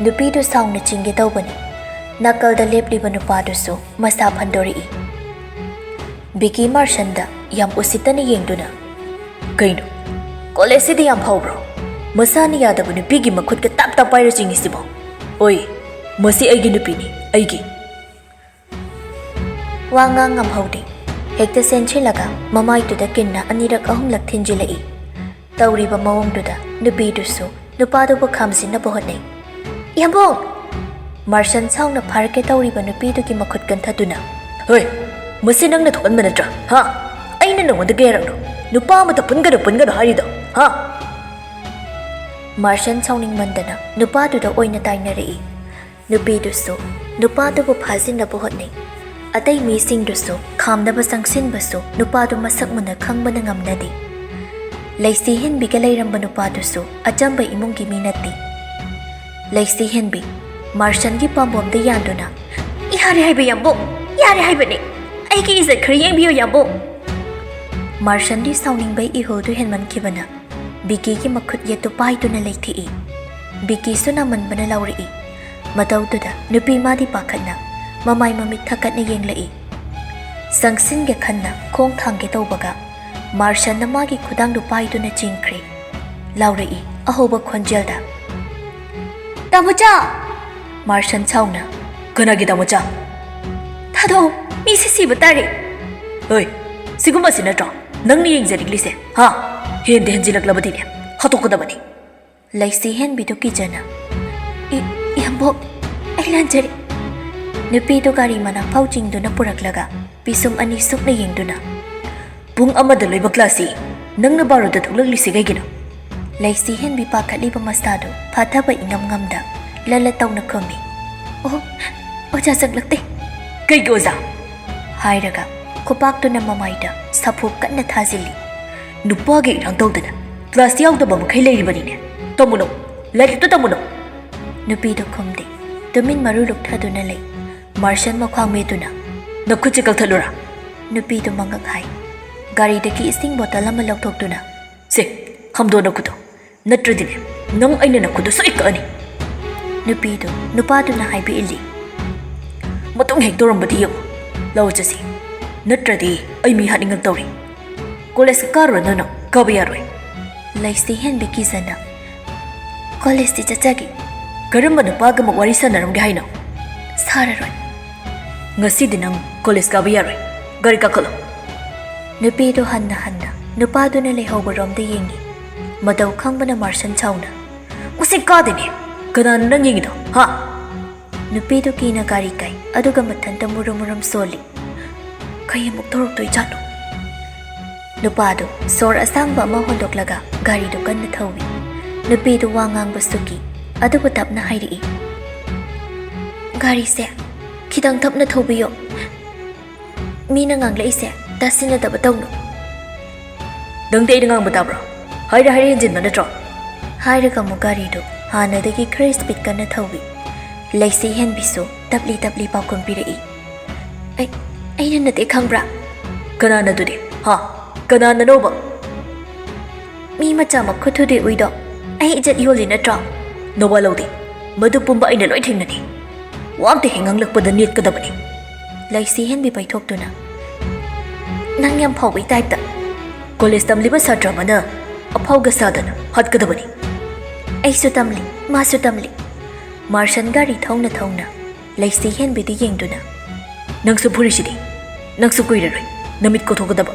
ꯅꯨꯄꯤꯗꯨ ꯁꯥꯎꯅ ꯆꯤꯡꯒꯦ ꯇꯧꯕꯅꯤ꯫ ꯅꯥꯀꯜꯗ ꯂꯦꯞꯂꯤꯕ ꯅꯨꯄꯥꯗꯨꯁꯨ ꯃꯁꯥ ꯐꯟꯗꯣꯔꯛꯏ꯫ ꯕꯤꯀꯤ ꯃꯥꯔꯁꯟꯗ ꯌꯥꯝ ꯎꯁꯤꯠꯇꯅ ꯌꯦꯡꯗꯨꯅ, "ꯀꯩꯅꯣ, ꯀꯣꯂꯦꯖꯁꯤꯗ ꯌꯥꯝ ꯐꯥꯎꯕ꯭ꯔꯣ? ꯃꯁꯥꯅ ꯌꯥꯗꯕ ꯅꯨꯄꯤꯒꯤ ꯃꯈꯨꯠꯀ ꯇꯥꯞ ꯇꯥꯞ ꯄꯥꯏꯔ ꯆꯤꯡꯉꯤꯁꯤꯕꯣ? ꯑꯣꯏ, ꯃꯁꯤ ꯑꯩꯒꯤ ꯅꯨꯄꯤꯅꯤ, ꯑꯩꯒꯤ꯫" ꯋꯥ ꯉꯥꯡ ꯉꯝꯍꯧꯗꯦ꯫ ꯍꯦꯛꯇ ꯆꯦꯟꯁꯤꯜꯂꯒ ꯃꯃꯥꯏꯗꯨꯗ ꯀꯤꯟꯅ ꯑꯅꯤꯔꯛ ꯑꯍꯨꯝꯂꯛ ꯊꯤꯟꯖꯤꯜꯂꯛꯏ꯫ ꯇꯧꯔꯤꯕ ꯃꯑꯣꯡꯗꯨꯗ ꯅꯨꯄꯤꯗꯨꯁꯨ ꯅꯨꯄꯥꯗꯨꯕꯨ ꯈꯥꯝꯖꯤꯟꯅꯕ ꯍꯣꯠꯅꯩ꯫ "ꯏꯌꯥꯝꯕꯣꯡ!" ꯃꯥꯔꯁꯟ ꯁꯥꯎꯅ ꯐꯥꯔꯛꯀꯦ ꯇꯧꯔꯤꯕ ꯅꯨꯄꯤꯗꯨꯒꯤ ꯃꯈꯨꯠ ꯀꯟꯊꯗꯨꯅ, "ꯍꯣꯏ, ꯃꯁꯤ ꯅꯪꯅ ꯊꯣꯛꯍꯟꯕ ꯅꯠꯇ꯭ꯔꯥ? ꯍꯥ? ꯑꯩꯅ ꯅꯉꯣꯟꯗ ꯀꯌꯥꯔꯛꯅꯣ ꯅꯨꯄꯥ ꯑꯃꯗ ꯄꯨꯟꯒꯅꯨ, ꯄꯨꯟꯒꯅꯨ ꯍꯥꯏꯔꯤꯗꯣ? ꯍꯥ?" ꯃꯥꯔꯁꯟ ꯁꯥꯎꯅꯤꯡꯃꯟꯗꯅ ꯅꯨꯄꯥꯗꯨꯗ ꯑꯣꯏꯅ ꯇꯥꯏꯅꯔꯛꯏ꯫ ꯅꯨꯄꯤꯗꯨꯁꯨ ꯅꯨꯄꯥꯗꯨꯕꯨ ꯐꯥꯖꯤꯟꯅꯕ ꯍꯣꯠꯅꯩ꯫ ꯑꯇꯩ ꯃꯤꯁꯤꯡꯗꯨꯁꯨ ꯈꯥꯝꯅꯕ ꯆꯪꯁꯤꯟꯕꯁꯨ ꯅꯨꯄꯥꯗꯨ ꯃꯁꯛ ꯃꯨꯟꯅ ꯈꯪꯕꯅ ꯉꯝꯅꯗꯦ꯫ ꯂꯩꯁꯤ ꯍꯦꯟꯕꯤꯒ ꯂꯩꯔꯝꯕ ꯅꯨꯄꯥꯗꯨꯁꯨ ꯑꯆꯝꯕ ꯏꯃꯨꯡꯒꯤ ꯃꯤ ꯅꯠꯇꯦ꯫ ꯂꯩꯁꯤ ꯍꯦꯟꯕꯤ ꯃꯥꯔꯁꯟꯒꯤ ꯄꯥꯝꯕꯣꯝꯗ ꯌꯥꯟꯗꯨꯅ, "ꯌꯥꯔꯦ ꯍꯥꯏꯕ, ꯌꯥꯝꯕꯨꯡ! ꯌꯥꯔꯦ ꯍꯥꯏꯕꯅꯦ! ꯑꯩꯒꯤ ꯏꯖꯠ ꯈꯔ ꯌꯦꯡꯕꯤꯌꯨ, ꯌꯥꯝꯕꯨꯡ!" ꯃꯥꯔꯁꯟꯗꯤ ꯁꯥꯎꯅꯤꯡꯕꯩ ꯏꯍꯨꯜꯗꯨ ꯍꯦꯟꯃꯟꯈꯤꯕꯅ ꯕꯤꯀꯤꯒꯤ ꯃꯈꯨꯠ ꯌꯦꯠꯇꯨ ꯄꯥꯏꯗꯨꯅ ꯂꯩꯊꯦꯛꯏ꯫ ꯕꯤꯀꯤꯁꯨ ꯅꯥꯃꯟꯕꯅ ꯂꯥꯎꯔꯛꯏ꯫ ꯃꯇꯧꯗꯨꯗ ꯅꯨꯄꯤ ꯃꯥꯗꯤ ꯄꯥꯈꯠꯅ ꯃꯃꯥꯏ ꯃꯃꯤꯠ ꯊꯛꯀꯠꯅ ꯌꯦꯡꯂꯛꯏ꯫ ꯆꯪꯁꯤꯟꯒꯦ ꯈꯟꯅ ꯈꯣꯡ ꯊꯥꯡꯒꯦ ꯇꯧꯕꯒ ꯃꯥꯔꯁꯟꯅ ꯃꯥꯒꯤ ꯈꯨꯗꯥꯡꯗꯨ ꯄꯥꯏꯗꯨꯅ ꯆꯤꯡꯈ꯭ꯔꯦ꯫ ꯂꯥꯎꯔꯛꯏ ꯑꯍꯧꯕ ꯈꯣꯟꯖꯦꯜꯗ, "ꯇꯥꯃꯣꯆꯥ!" ꯃꯥꯔꯁꯟ ꯁꯥꯎꯅ, "ꯀꯅꯥꯒꯤ ꯇꯥꯃꯣꯆꯥ?" "ꯊꯥꯗꯣꯛꯑꯣ, ꯃꯤꯁꯦ ꯁꯤꯕ ꯇꯥꯔꯦ!" "ꯍꯣꯏ, ꯁꯤꯒꯨꯝꯕꯁꯤ ꯅꯠꯇ꯭ꯔꯣ ꯅꯪꯅ ꯌꯦꯡꯖꯅꯤꯡꯂꯤꯁꯦ? ꯍꯥ? ꯍꯦꯟꯗꯤ ꯍꯦꯟꯖꯤꯜꯂꯛꯂꯕꯗꯤꯅꯦ, ꯍꯥꯠꯇꯣꯛꯀꯗꯕꯅꯤ꯫" ꯂꯩꯁꯤ ꯍꯦꯟꯕꯤꯗꯨ ꯀꯤꯖꯅ, "ꯏ-, ꯏꯌꯥꯝꯕꯣꯛ, ꯑꯩ ꯂꯥꯟꯖꯔꯦ꯫" ꯅꯨꯄꯤꯗꯨ ꯒꯥꯔꯤ ꯃꯅꯥꯛ ꯐꯥꯎ ꯆꯤꯡꯗꯨꯅ ꯄꯨꯔꯛꯂꯒ ꯄꯤꯁꯨꯝ ꯑꯅꯤ ꯁꯨꯛꯅ ꯌꯦꯡꯗꯨꯅ, "ꯄꯨꯡ ꯑꯃꯗ ꯂꯣꯏꯕ ꯀ꯭ꯂꯥꯁꯁꯤ ꯅꯪꯅ ꯕꯥꯔꯣꯗ ꯊꯣꯛꯂꯛꯂꯤꯁꯤ ꯀꯩꯒꯤꯅꯣ?" ꯂꯩꯁꯤ ꯍꯦꯟꯕꯤ ꯄꯥꯈꯠꯂꯤꯕ ꯃꯁꯥꯗꯨ ꯐꯥꯊꯕ ꯏꯉꯝ ꯉꯝꯗ ꯂꯂ ꯇꯧꯅ ꯈꯨꯝꯃꯤ, "ꯑꯣ, ꯑꯣꯖꯥ ꯆꯪꯂꯛꯇꯦ꯫" "ꯀꯩꯒꯤ ꯑꯣꯖꯥ?" ꯍꯥꯏꯔꯒ ꯈꯨꯄꯥꯛꯇꯨꯅ ꯃꯃꯥꯏꯗ ꯁꯥꯐꯨ ꯀꯟꯅ ꯊꯥꯖꯤꯜꯂꯤ꯫ "ꯅꯨꯄꯥꯒꯤ ꯏꯔꯥꯡ ꯇꯧꯗꯅ ꯀ꯭ꯂꯥꯁ ꯌꯥꯎꯗꯕ ꯃꯈꯩ ꯂꯩꯔꯤꯕꯅꯤꯅꯦ꯫ ꯇꯝꯃꯨꯅꯣ, ꯂꯥꯏꯔꯤꯛꯇꯨ ꯇꯝꯃꯨꯅꯣ!" ꯅꯨꯄꯤꯗꯨ ꯈꯨꯝꯗꯦ꯫ ꯇꯨꯃꯤꯟ ꯃꯔꯨ ꯂꯨꯛꯊꯗꯨꯅ ꯂꯩ꯫ ꯃꯥꯔꯁꯟ ꯃꯈ꯭ꯋꯥꯡ ꯃꯦꯠꯇꯨꯅ, "ꯅꯈꯨꯠꯁꯤ ꯀꯛꯊꯠꯂꯨꯔꯥ?" ꯅꯨꯄꯤꯗꯨ ꯃꯉꯛ ꯍꯥꯏ꯫ ꯒꯥꯔꯤꯗꯒꯤ ꯏꯁꯤꯡ ꯕꯣꯇꯜ ꯑꯃ ꯂꯧꯊꯣꯛꯇꯨꯅ, "ꯁꯦ, ꯈꯝꯗꯣ ꯅꯈꯨꯠꯇꯣ꯫ ꯅꯠꯇ꯭ꯔꯗꯤꯅꯦ, ꯅꯪ ꯑꯩꯅ ꯅꯈꯨꯠꯇꯣ ꯁꯣꯏ ꯀꯛꯑꯅꯤ!" ꯅꯨꯄꯤꯗꯨ ꯅꯨꯄꯥꯗꯨꯅ ꯍꯥꯏꯕ ꯏꯜꯂꯤ꯫ "ꯃꯇꯨꯡ ꯍꯦꯛ ꯇꯧꯔꯝꯕꯗꯤ ꯌꯦꯡꯉꯨ꯫ ꯂꯧ ꯆꯠꯁꯤ꯫ ꯅꯠꯇ꯭ꯔꯗꯤ ꯑꯩ ꯃꯤ ꯍꯥꯠꯅꯤꯡꯉꯛꯇꯧꯔꯤ꯫ ꯀꯣꯂꯦꯖ ꯀꯥꯔꯨꯔꯅꯨ ꯅꯪ, ꯀꯥꯕ ꯌꯥꯔꯣꯏ꯫" ꯂꯩꯁꯤ ꯍꯦꯟꯕꯤ ꯀꯤꯖꯅ, "ꯀꯣꯂꯦꯖꯇꯤ ꯆꯠꯆꯒꯦ꯫" "ꯀꯔꯝꯕ ꯅꯨꯄꯥꯒ ꯑꯃꯨꯛ ꯋꯥꯔꯤ ꯁꯥꯟꯅꯔꯝꯒꯦ ꯍꯥꯏꯅꯣ?" "ꯁꯥꯔꯔꯣꯏ꯫" "ꯉꯁꯤꯗꯤ ꯅꯪ ꯀꯣꯂꯦꯖ ꯀꯥꯕ ꯌꯥꯔꯣꯏ꯫ ꯒꯥꯔꯤ ꯀꯥꯈꯠꯂꯣ꯫" ꯅꯨꯄꯤꯗꯨ ꯍꯟꯅ ꯍꯟꯅ ꯅꯨꯄꯥꯗꯨꯅ ꯂꯩꯍꯧꯕꯔꯣꯝꯗ ꯌꯦꯡꯉꯤ꯫ ꯃꯇꯧ ꯈꯪꯕꯅ ꯃꯥꯔꯁꯟ ꯁꯥꯎꯅ, "ꯃꯁꯤ ꯀꯥꯗꯦꯅꯦ꯫ ꯀꯅꯥꯅꯣ ꯅꯪ ꯌꯦꯡꯉꯤꯗꯣ, ꯍꯥ?" ꯅꯨꯄꯤꯗꯨ ꯀꯤꯅ ꯒꯥꯔꯤ ꯀꯥꯏ, ꯑꯗꯨꯒ ꯃꯊꯟꯇ ꯃꯨꯔꯨꯝ ꯃꯨꯔꯨꯝ ꯁꯣꯜꯂꯤ꯫ "ꯀꯩ ꯑꯃꯨꯛ ꯇꯧꯔꯛꯇꯣꯏꯖꯥꯠꯅꯣ?" ꯅꯨꯄꯥꯗꯨ ꯁꯣꯔ ꯑꯁꯥꯡꯕ ꯑꯃ ꯍꯣꯟꯗꯣꯛꯂꯒ ꯒꯥꯔꯤꯗꯨ ꯀꯟꯅ ꯊꯧꯏ꯫ ꯅꯨꯄꯤꯗꯨ ꯋꯥ ꯉꯥꯡꯕꯁꯨ ꯀꯤ, ꯑꯗꯨꯕꯨ ꯇꯞꯅ ꯍꯥꯏꯔꯛꯏ, "ꯒꯥꯔꯤꯁꯦ ꯈꯤꯇꯪ ꯇꯞꯅ ꯊꯧꯕꯤꯌꯣ꯫ ꯃꯤꯅ ꯉꯥꯡꯂꯛꯏꯁꯦ ꯇꯥꯁꯤꯟꯅꯗꯕ ꯇꯧꯅꯨ꯫" "ꯅꯪꯗꯤ ꯑꯩꯅ ꯉꯥꯡꯕ ꯇꯥꯕ꯭ꯔꯣ? ꯍꯥꯏꯔꯦ ꯍꯥꯏꯔꯦ ꯍꯦꯟꯖꯤꯟꯕ ꯅꯠꯇ꯭ꯔꯣ?" ꯍꯥꯏꯔꯒ ꯑꯃꯨꯛ ꯒꯥꯔꯤꯗꯨ ꯍꯥꯟꯅꯗꯒꯤ ꯈꯔ ꯁ꯭ꯄꯤꯗ ꯀꯟꯅ ꯊꯧꯏ꯫ ꯂꯩꯁꯤ ꯍꯦꯟꯕꯤꯁꯨ ꯇꯞꯂꯤ ꯇꯞꯂꯤ ꯄꯥꯎꯈꯨꯝ ꯄꯤꯔꯛꯏ, "ꯑꯩ, ꯑꯩꯅ ꯅꯠꯇꯦ, ꯈꯪꯕ꯭ꯔꯥ?" "ꯀꯅꯥꯅ ꯑꯗꯨꯗꯤ? ꯍꯥ? ꯀꯅꯥꯅꯅꯣꯕ?" "ꯃꯤ ꯃꯆꯥ ꯃꯈꯨꯠ ꯊꯨꯗꯦꯛ ꯎꯏꯗꯣ ꯑꯩ ꯏꯖꯠ ꯌꯣꯜꯂꯤ ꯅꯠꯇ꯭ꯔꯣ?" "ꯅꯋꯥ ꯂꯧꯗꯦ꯫ ꯃꯗꯨ ꯄꯨꯝꯕ ꯑꯩꯅ ꯂꯣꯏ ꯊꯦꯡꯅꯅꯤ꯫ ꯋꯥ ꯑꯝꯇ ꯍꯦꯛ ꯉꯥꯡꯂꯛꯄꯗ ꯅꯦꯠꯀꯗꯕꯅꯤ꯫" ꯂꯩꯁꯤ ꯍꯦꯟꯕꯤ ꯄꯩꯊꯣꯛꯇꯨꯅ, "ꯅꯪ ꯌꯥꯝ ꯐꯥꯎꯕꯩ ꯇꯥꯏꯞꯇ꯫" "ꯀꯣꯂꯦꯖ ꯇꯝꯂꯤꯕ ꯁꯥꯇ꯭ꯔ ꯑꯃꯅ ꯑꯐꯥꯎꯒ ꯁꯥꯗꯅ ꯍꯥꯠꯀꯗꯕꯅꯤ꯫" "ꯑꯩꯁꯨ ꯇꯝꯂꯤ, ꯃꯥꯁꯨ ꯇꯝꯂꯤ꯫" ꯃꯥꯔꯁꯟ ꯒꯥꯔꯤ ꯊꯧꯅ ꯊꯧꯅ ꯂꯩꯁꯤ ꯍꯦꯟꯕꯤꯗ ꯌꯦꯡꯗꯨꯅ, "ꯅꯪꯁꯨ ꯐꯨꯔꯤꯁꯤꯗꯤ꯫ ꯅꯪꯁꯨ ꯀꯨꯏꯔꯔꯣꯏ ꯅꯃꯤꯠ ꯀꯣꯊꯣꯛꯀꯗꯕ꯫"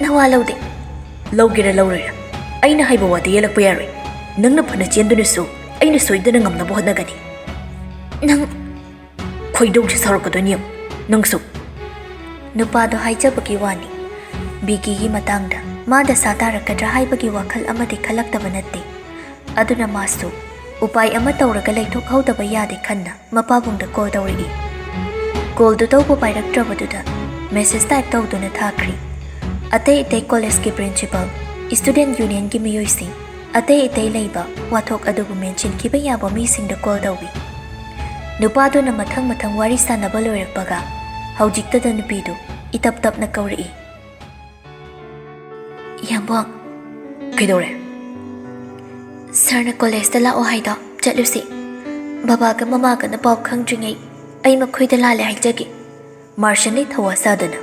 "ꯅꯋꯥ ꯂꯧꯗꯦ꯫" "ꯂꯧꯒꯦꯔꯥ ꯂꯧꯔꯣꯏꯔꯥ, ꯑꯩꯅ ꯍꯥꯏꯕ ꯋꯥꯗ ꯌꯦꯜꯂꯛꯄ ꯌꯥꯔꯣꯏ꯫ ꯅꯪꯅ ꯐꯅ ꯆꯦꯟꯗꯨꯅꯁꯨ ꯑꯩꯅ ꯁꯣꯏꯗꯅ ꯉꯝꯅꯕ ꯍꯣꯠꯅꯒꯅꯤ꯫" "ꯅꯪ꯫" "ꯈꯣꯏꯗꯧꯁꯦ ꯁꯥꯎꯔꯛꯀꯗꯣꯏꯅꯤ ꯌꯦꯡꯉꯨ, ꯅꯪꯁꯨ꯫" ꯅꯨꯄꯥꯗꯣ ꯍꯥꯏꯖꯕꯒꯤ ꯋꯥꯅꯤ꯫ ꯕꯤꯀꯤꯒꯤ ꯃꯇꯥꯡꯗ ꯃꯥ ꯗꯁꯥ ꯇꯥꯔꯛꯀꯗ꯭ꯔꯥ ꯍꯥꯏꯕꯒꯤ ꯋꯥꯈꯜ ꯑꯃꯗꯤ ꯈꯜꯂꯛꯇꯕ ꯅꯠꯇꯦ꯫ ꯑꯗꯨꯅ ꯃꯥꯁꯨ ꯎꯄꯥꯏ ꯑꯃ ꯇꯧꯔꯒ ꯂꯩꯊꯣꯛꯍꯧꯗꯕ ꯌꯥꯗꯦ ꯈꯟꯅ ꯃꯄꯥꯕꯨꯡꯗ ꯀꯣꯜ ꯇꯧꯔꯛꯏ꯫ ꯀꯣꯜꯗꯨ ꯇꯧꯕ ꯄꯥꯏꯔꯛꯇ꯭ꯔꯕꯗꯨꯗ ꯃꯦꯁꯦꯖ ꯇꯥꯏꯞ ꯇꯧꯗꯨꯅ ꯊꯥꯈ꯭ꯔꯤ꯫ ꯑꯇꯩ ꯑꯇꯩ ꯀꯣꯂꯦꯖꯀꯤ ꯄ꯭ꯔꯤꯟꯁꯤꯄꯜ, ꯁ꯭ꯇꯨꯗꯦꯟꯠ ꯌꯨꯅꯤꯌꯟꯒꯤ ꯃꯤꯑꯣꯏꯁꯤꯡ, ꯑꯇꯩ ꯑꯇꯩ ꯂꯩꯕ ꯋꯥꯊꯣꯛ ꯑꯗꯨꯕꯨ ꯃꯦꯟꯁꯤꯟꯈꯤꯕ ꯌꯥꯕ ꯃꯤꯁꯤꯡꯗ ꯀꯣꯜ ꯇꯧꯏ꯫ ꯅꯨꯄꯥꯗꯨꯅ ꯃꯊꯪ ꯃꯊꯪ ꯋꯥꯔꯤ ꯁꯥꯟꯅꯕ ꯂꯣꯏꯔꯛꯄꯒ ꯍꯧꯖꯤꯛꯇꯗ ꯅꯨꯄꯤꯗꯨ ꯏꯇꯞ ꯇꯞꯅ ꯀꯧꯔꯛꯏ꯫ ꯌꯥꯝꯕꯣꯡ꯫ ꯀꯩꯗꯧꯔꯦ? ꯁꯥꯔꯅ ꯀꯣꯂꯦꯖꯇ ꯂꯥꯛꯑꯣ ꯍꯥꯏꯗꯣ ꯆꯠꯂꯨꯁꯤ꯫ ꯕꯕꯥꯒ ꯃꯃꯥꯒꯅ ꯄꯥꯎ ꯈꯪꯗ꯭ꯔꯤꯉꯩ ꯑꯩ ꯃꯈꯣꯏꯗ ꯂꯥꯜꯂꯦ ꯍꯥꯏꯖꯒꯦ꯫ ꯃꯥꯔꯁꯟꯗꯤ ꯊꯧꯋꯥ ꯁꯥꯗꯅ,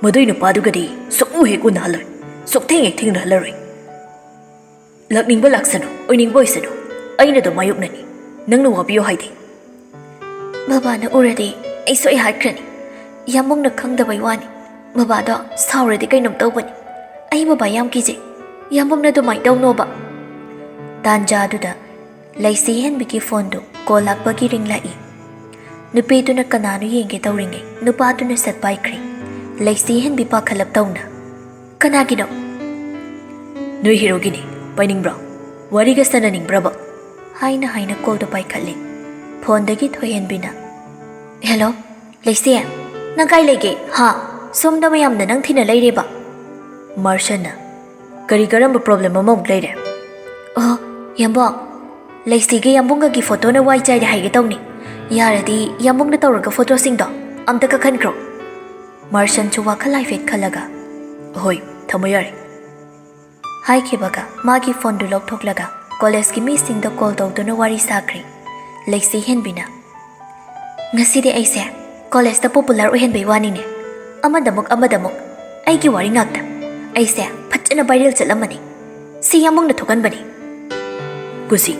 ꯃꯗꯨꯏ ꯅꯨꯄꯥꯗꯨꯒꯗꯤ ꯁꯨꯛꯎ ꯍꯦꯛ ꯎꯅꯍꯜꯂꯣꯏ, ꯁꯨꯛꯊꯦꯡ ꯍꯦꯛ ꯊꯦꯡꯅꯍꯜꯂꯔꯣꯏ꯫ ꯂꯥꯛꯅꯤꯡꯕ ꯂꯥꯛꯁꯅꯨ, ꯑꯣꯏꯅꯤꯡꯕ ꯑꯣꯏꯁꯅꯨ, ꯑꯩꯅ ꯑꯗꯨꯝ ꯃꯥꯌꯣꯛꯅꯅꯤ꯫ ꯅꯪꯅ ꯋꯥꯕꯤꯌꯨ ꯍꯥꯏꯗꯦ꯫ ꯕꯕꯥꯅ ꯎꯔꯗꯤ ꯑꯩ ꯁꯣꯏ ꯍꯥꯠꯈ꯭ꯔꯅꯤ꯫ ꯌꯥꯝꯕꯨꯡꯅ ꯈꯪꯗꯕꯩ ꯋꯥꯅꯤ꯫ ꯕꯕꯥꯗꯣ ꯁꯥꯎꯔꯗꯤ ꯀꯩꯅꯣꯝ ꯇꯧꯕꯅꯤ꯫ ꯑꯩ ꯕꯕꯥ ꯌꯥꯝ ꯀꯤꯖꯩ꯫ ꯌꯥꯝꯕꯨꯡꯅ ꯑꯗꯨꯃꯥꯏꯅ ꯇꯧꯅꯣꯕ꯫ ꯇꯥꯟꯖꯥꯗꯨꯗ ꯂꯩꯁꯤ ꯍꯦꯟꯕꯤꯒꯤ ꯐꯣꯟꯗꯨ ꯀꯣꯜ ꯂꯥꯛꯄꯒꯤ ꯔꯤꯡ ꯂꯥꯛꯏ꯫ ꯅꯨꯄꯤꯗꯨꯅ ꯀꯅꯥꯅꯣ ꯌꯦꯡꯒꯦ ꯇꯧꯔꯤꯉꯩ ꯅꯨꯄꯥꯗꯨꯅ ꯁꯠ ꯄꯥꯏꯈ꯭ꯔꯦ꯫ ꯂꯩꯁꯤ ꯍꯦꯟꯕꯤ ꯄꯥꯈꯠꯂꯞ ꯇꯧꯅ, "ꯀꯅꯥꯒꯤꯅꯣ?" "ꯅꯣꯏ ꯍꯤꯔꯣꯒꯤꯅꯤ꯫ ꯄꯥꯏꯅꯤꯡꯕ꯭ꯔꯣ? ꯋꯥꯔꯤꯒ ꯁꯥꯟꯅꯅꯤꯡꯕ꯭ꯔꯕ?" ꯍꯥꯏꯅ ꯍꯥꯏꯅ ꯀꯣꯜꯗꯣ ꯄꯥꯏꯈꯠꯂꯦ꯫ ꯐꯣꯟꯗꯒꯤ ꯊꯣꯏꯍꯦꯟꯕꯤꯅ, "ꯍꯦꯜꯂꯣ, ꯂꯩꯁꯤ, ꯅꯪ ꯀꯥꯏ ꯂꯩꯒꯦ? ꯍꯥ? ꯁꯣꯝꯗ ꯃꯌꯥꯝꯅ ꯅꯪ ꯊꯤꯅ ꯂꯩꯔꯦꯕ?" ꯃꯥꯔꯁꯟꯅ, "ꯀꯔꯤ ꯀꯔꯝꯕ ꯄ꯭ꯔꯣꯕ꯭ꯂꯦꯝ ꯑꯃꯃꯨꯛ ꯂꯩꯔꯦ?" "ꯑꯣ, ꯌꯥꯝꯕꯨꯡ, ꯂꯩꯁꯤꯒ ꯌꯥꯝꯕꯨꯡꯒꯒꯤ ꯐꯣꯇꯣꯅ ꯋꯥꯏ ꯆꯥꯏꯔꯦ ꯍꯥꯏꯒꯦ ꯇꯧꯅꯤ꯫ ꯌꯥꯔꯗꯤ ꯌꯥꯝꯕꯨꯡꯅ ꯇꯧꯔꯒ ꯐꯣꯇꯣꯁꯤꯡꯗꯣ ꯑꯝꯇ ꯀꯛꯍꯟꯈ꯭ꯔꯣ꯫" ꯃꯥꯔꯁꯟꯁꯨ ꯋꯥꯈꯜ ꯍꯥꯏꯐꯦꯠ ꯈꯜꯂꯒ, "ꯍꯣꯏ, ꯊꯝꯃꯣ ꯌꯥꯔꯦ" ꯍꯥꯏꯈꯤꯕꯒ ꯃꯥꯒꯤ ꯐꯣꯟꯗꯨ ꯂꯧꯊꯣꯛꯂꯒ ꯀꯣꯂꯦꯖꯀꯤ ꯃꯤꯁꯤꯡꯗ ꯀꯣꯜ ꯇꯧꯗꯨꯅ ꯋꯥꯔꯤ ꯁꯥꯈ꯭ꯔꯦ꯫ ꯂꯩꯁꯤ ꯍꯦꯟꯕꯤꯅ, "ꯉꯁꯤꯗꯤ ꯑꯩꯁꯦ ꯀꯣꯂꯦꯖꯇ ꯄꯣꯄꯨꯂꯔ ꯑꯣꯏꯍꯟꯕꯩ ꯋꯥꯅꯤꯅꯦ꯫ ꯑꯃꯗꯃꯨꯛ ꯑꯃꯗꯃꯨꯛ ꯑꯩꯒꯤ ꯋꯥꯔꯤ ꯉꯥꯛꯇ꯫ ꯑꯩꯁꯦ ꯐꯖꯅ ꯚꯥꯏꯔꯦꯜ ꯆꯠꯂꯝꯃꯅꯤ꯫ ꯁꯤ ꯌꯥꯝꯕꯨꯡꯅ ꯊꯣꯛꯍꯟꯕꯅꯤ꯫" "ꯀꯨꯁꯤ,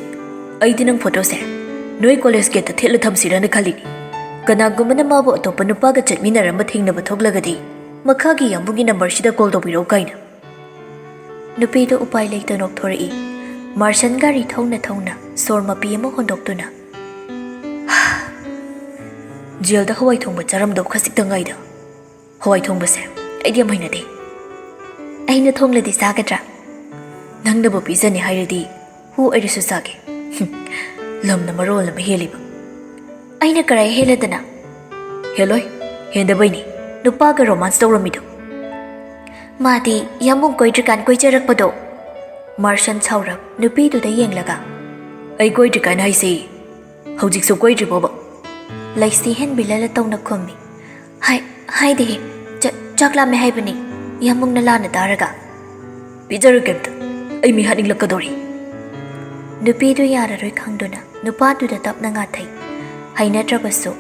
ꯑꯩꯗꯤ ꯅꯪ ꯐꯣꯇꯣꯁꯦ ꯅꯣꯏ ꯀꯣꯂꯦꯖ ꯒꯦꯠꯇ ꯊꯦꯠꯂ ꯊꯝꯁꯤꯔꯅ ꯈꯜꯂꯤꯅꯤ꯫ ꯀꯅꯥꯒꯨꯝꯕꯅ ꯃꯥꯕꯨ ꯑꯇꯣꯞꯄ ꯅꯨꯄꯥꯒ ꯆꯠꯃꯤꯟꯅꯔꯝꯕ ꯊꯦꯡꯅꯕ ꯊꯣꯛꯂꯒꯗꯤ ꯃꯈꯥꯒꯤ ꯌꯥꯝꯕꯨꯡꯒꯤ ꯅꯝꯕꯔꯁꯤꯗ ꯀꯣꯜ ꯇꯧꯕꯤꯔꯛꯎ ꯀꯥꯏꯅ꯫" ꯅꯨꯄꯤꯗꯨ ꯎꯄꯥꯏ ꯂꯩꯇ ꯅꯣꯛꯊꯣꯔꯛꯏ꯫ ꯃꯥꯔꯁꯟ ꯒꯥꯔꯤ ꯊꯧꯅ ꯊꯧꯅ ꯁꯣꯔ ꯃꯄꯤ ꯑꯃ ꯍꯣꯟꯗꯣꯛꯇꯨꯅ, "ꯖꯦꯜꯗ ꯍꯋꯥꯏ ꯊꯣꯡꯕ ꯆꯥꯔꯝꯗꯧ ꯈꯖꯤꯛꯇ ꯉꯥꯏꯗ꯫ ꯍꯋꯥꯏ ꯊꯣꯡꯕꯁꯦ ꯑꯩꯗꯤ ꯌꯥꯝ ꯍꯩꯅꯗꯦ꯫" "ꯑꯩꯅ ꯊꯣꯡꯂꯗꯤ ꯆꯥꯒꯗ꯭ꯔꯥ?" "ꯅꯪꯅꯕꯨ ꯄꯤꯖꯅꯤ ꯍꯥꯏꯔꯗꯤ ꯍꯨ ꯑꯣꯏꯔꯁꯨ ꯆꯥꯒꯦ꯫" "ꯍꯨꯝ, ꯂꯝꯅ ꯃꯔꯣꯜ ꯑꯃ ꯍꯦꯜꯂꯤꯕ꯫" "ꯑꯩꯅ ꯀꯔꯥꯏ ꯍꯦꯜꯂꯗꯅ?" "ꯍꯦꯜꯂꯣꯏ, ꯍꯦꯟꯗꯕꯩꯅꯤ꯫ ꯅꯨꯄꯥꯒ ꯔꯣꯃꯥꯟꯁ ꯇꯧꯔꯝꯃꯤꯗꯣ? ꯃꯥꯗꯤ ꯌꯥꯝꯕꯨꯡ ꯀꯣꯏꯗ꯭ꯔꯤꯀꯥꯟ ꯀꯣꯏꯖꯔꯛꯄꯗꯣ꯫ ꯃꯥꯔꯁꯟ ꯁꯥꯎꯔꯞ ꯅꯨꯄꯤꯗꯨꯗ ꯌꯦꯡꯂꯒ, "ꯑꯩ ꯀꯣꯏꯗ꯭ꯔꯤꯀꯥꯟ ꯍꯥꯏꯁꯤ ꯍꯧꯖꯤꯛꯁꯨ ꯀꯣꯏꯗ꯭ꯔꯤꯕꯣꯕ?" ꯂꯩꯁꯤ ꯍꯦꯟꯕꯤ ꯂꯂ ꯇꯧꯅ ꯈꯨꯝꯃꯤ꯫ "ꯍꯥꯏ, ꯍꯥꯏꯗꯦꯍꯦ꯫ ꯆ-, ꯆꯥꯛ ꯂꯥꯝꯃꯦ ꯍꯥꯏꯕꯅꯤ, ꯌꯥꯝꯕꯨꯡꯅ ꯂꯥꯟꯅ ꯇꯥꯔꯒ꯫ ꯄꯤꯖꯔꯨ ꯀꯩꯝꯇ, ꯑꯩ ꯃꯤ ꯍꯥꯠꯅꯤꯡꯂꯛꯀꯗꯧꯔꯤ꯫" ꯅꯨꯄꯤꯗꯨ ꯌꯥꯔꯔꯣꯏ ꯈꯪꯗꯨꯅ ꯅꯨꯄꯥꯗꯨꯗ ꯇꯞꯅ ꯉꯥꯊꯩ꯫ ꯍꯩꯅꯗ꯭ꯔꯕꯁꯨ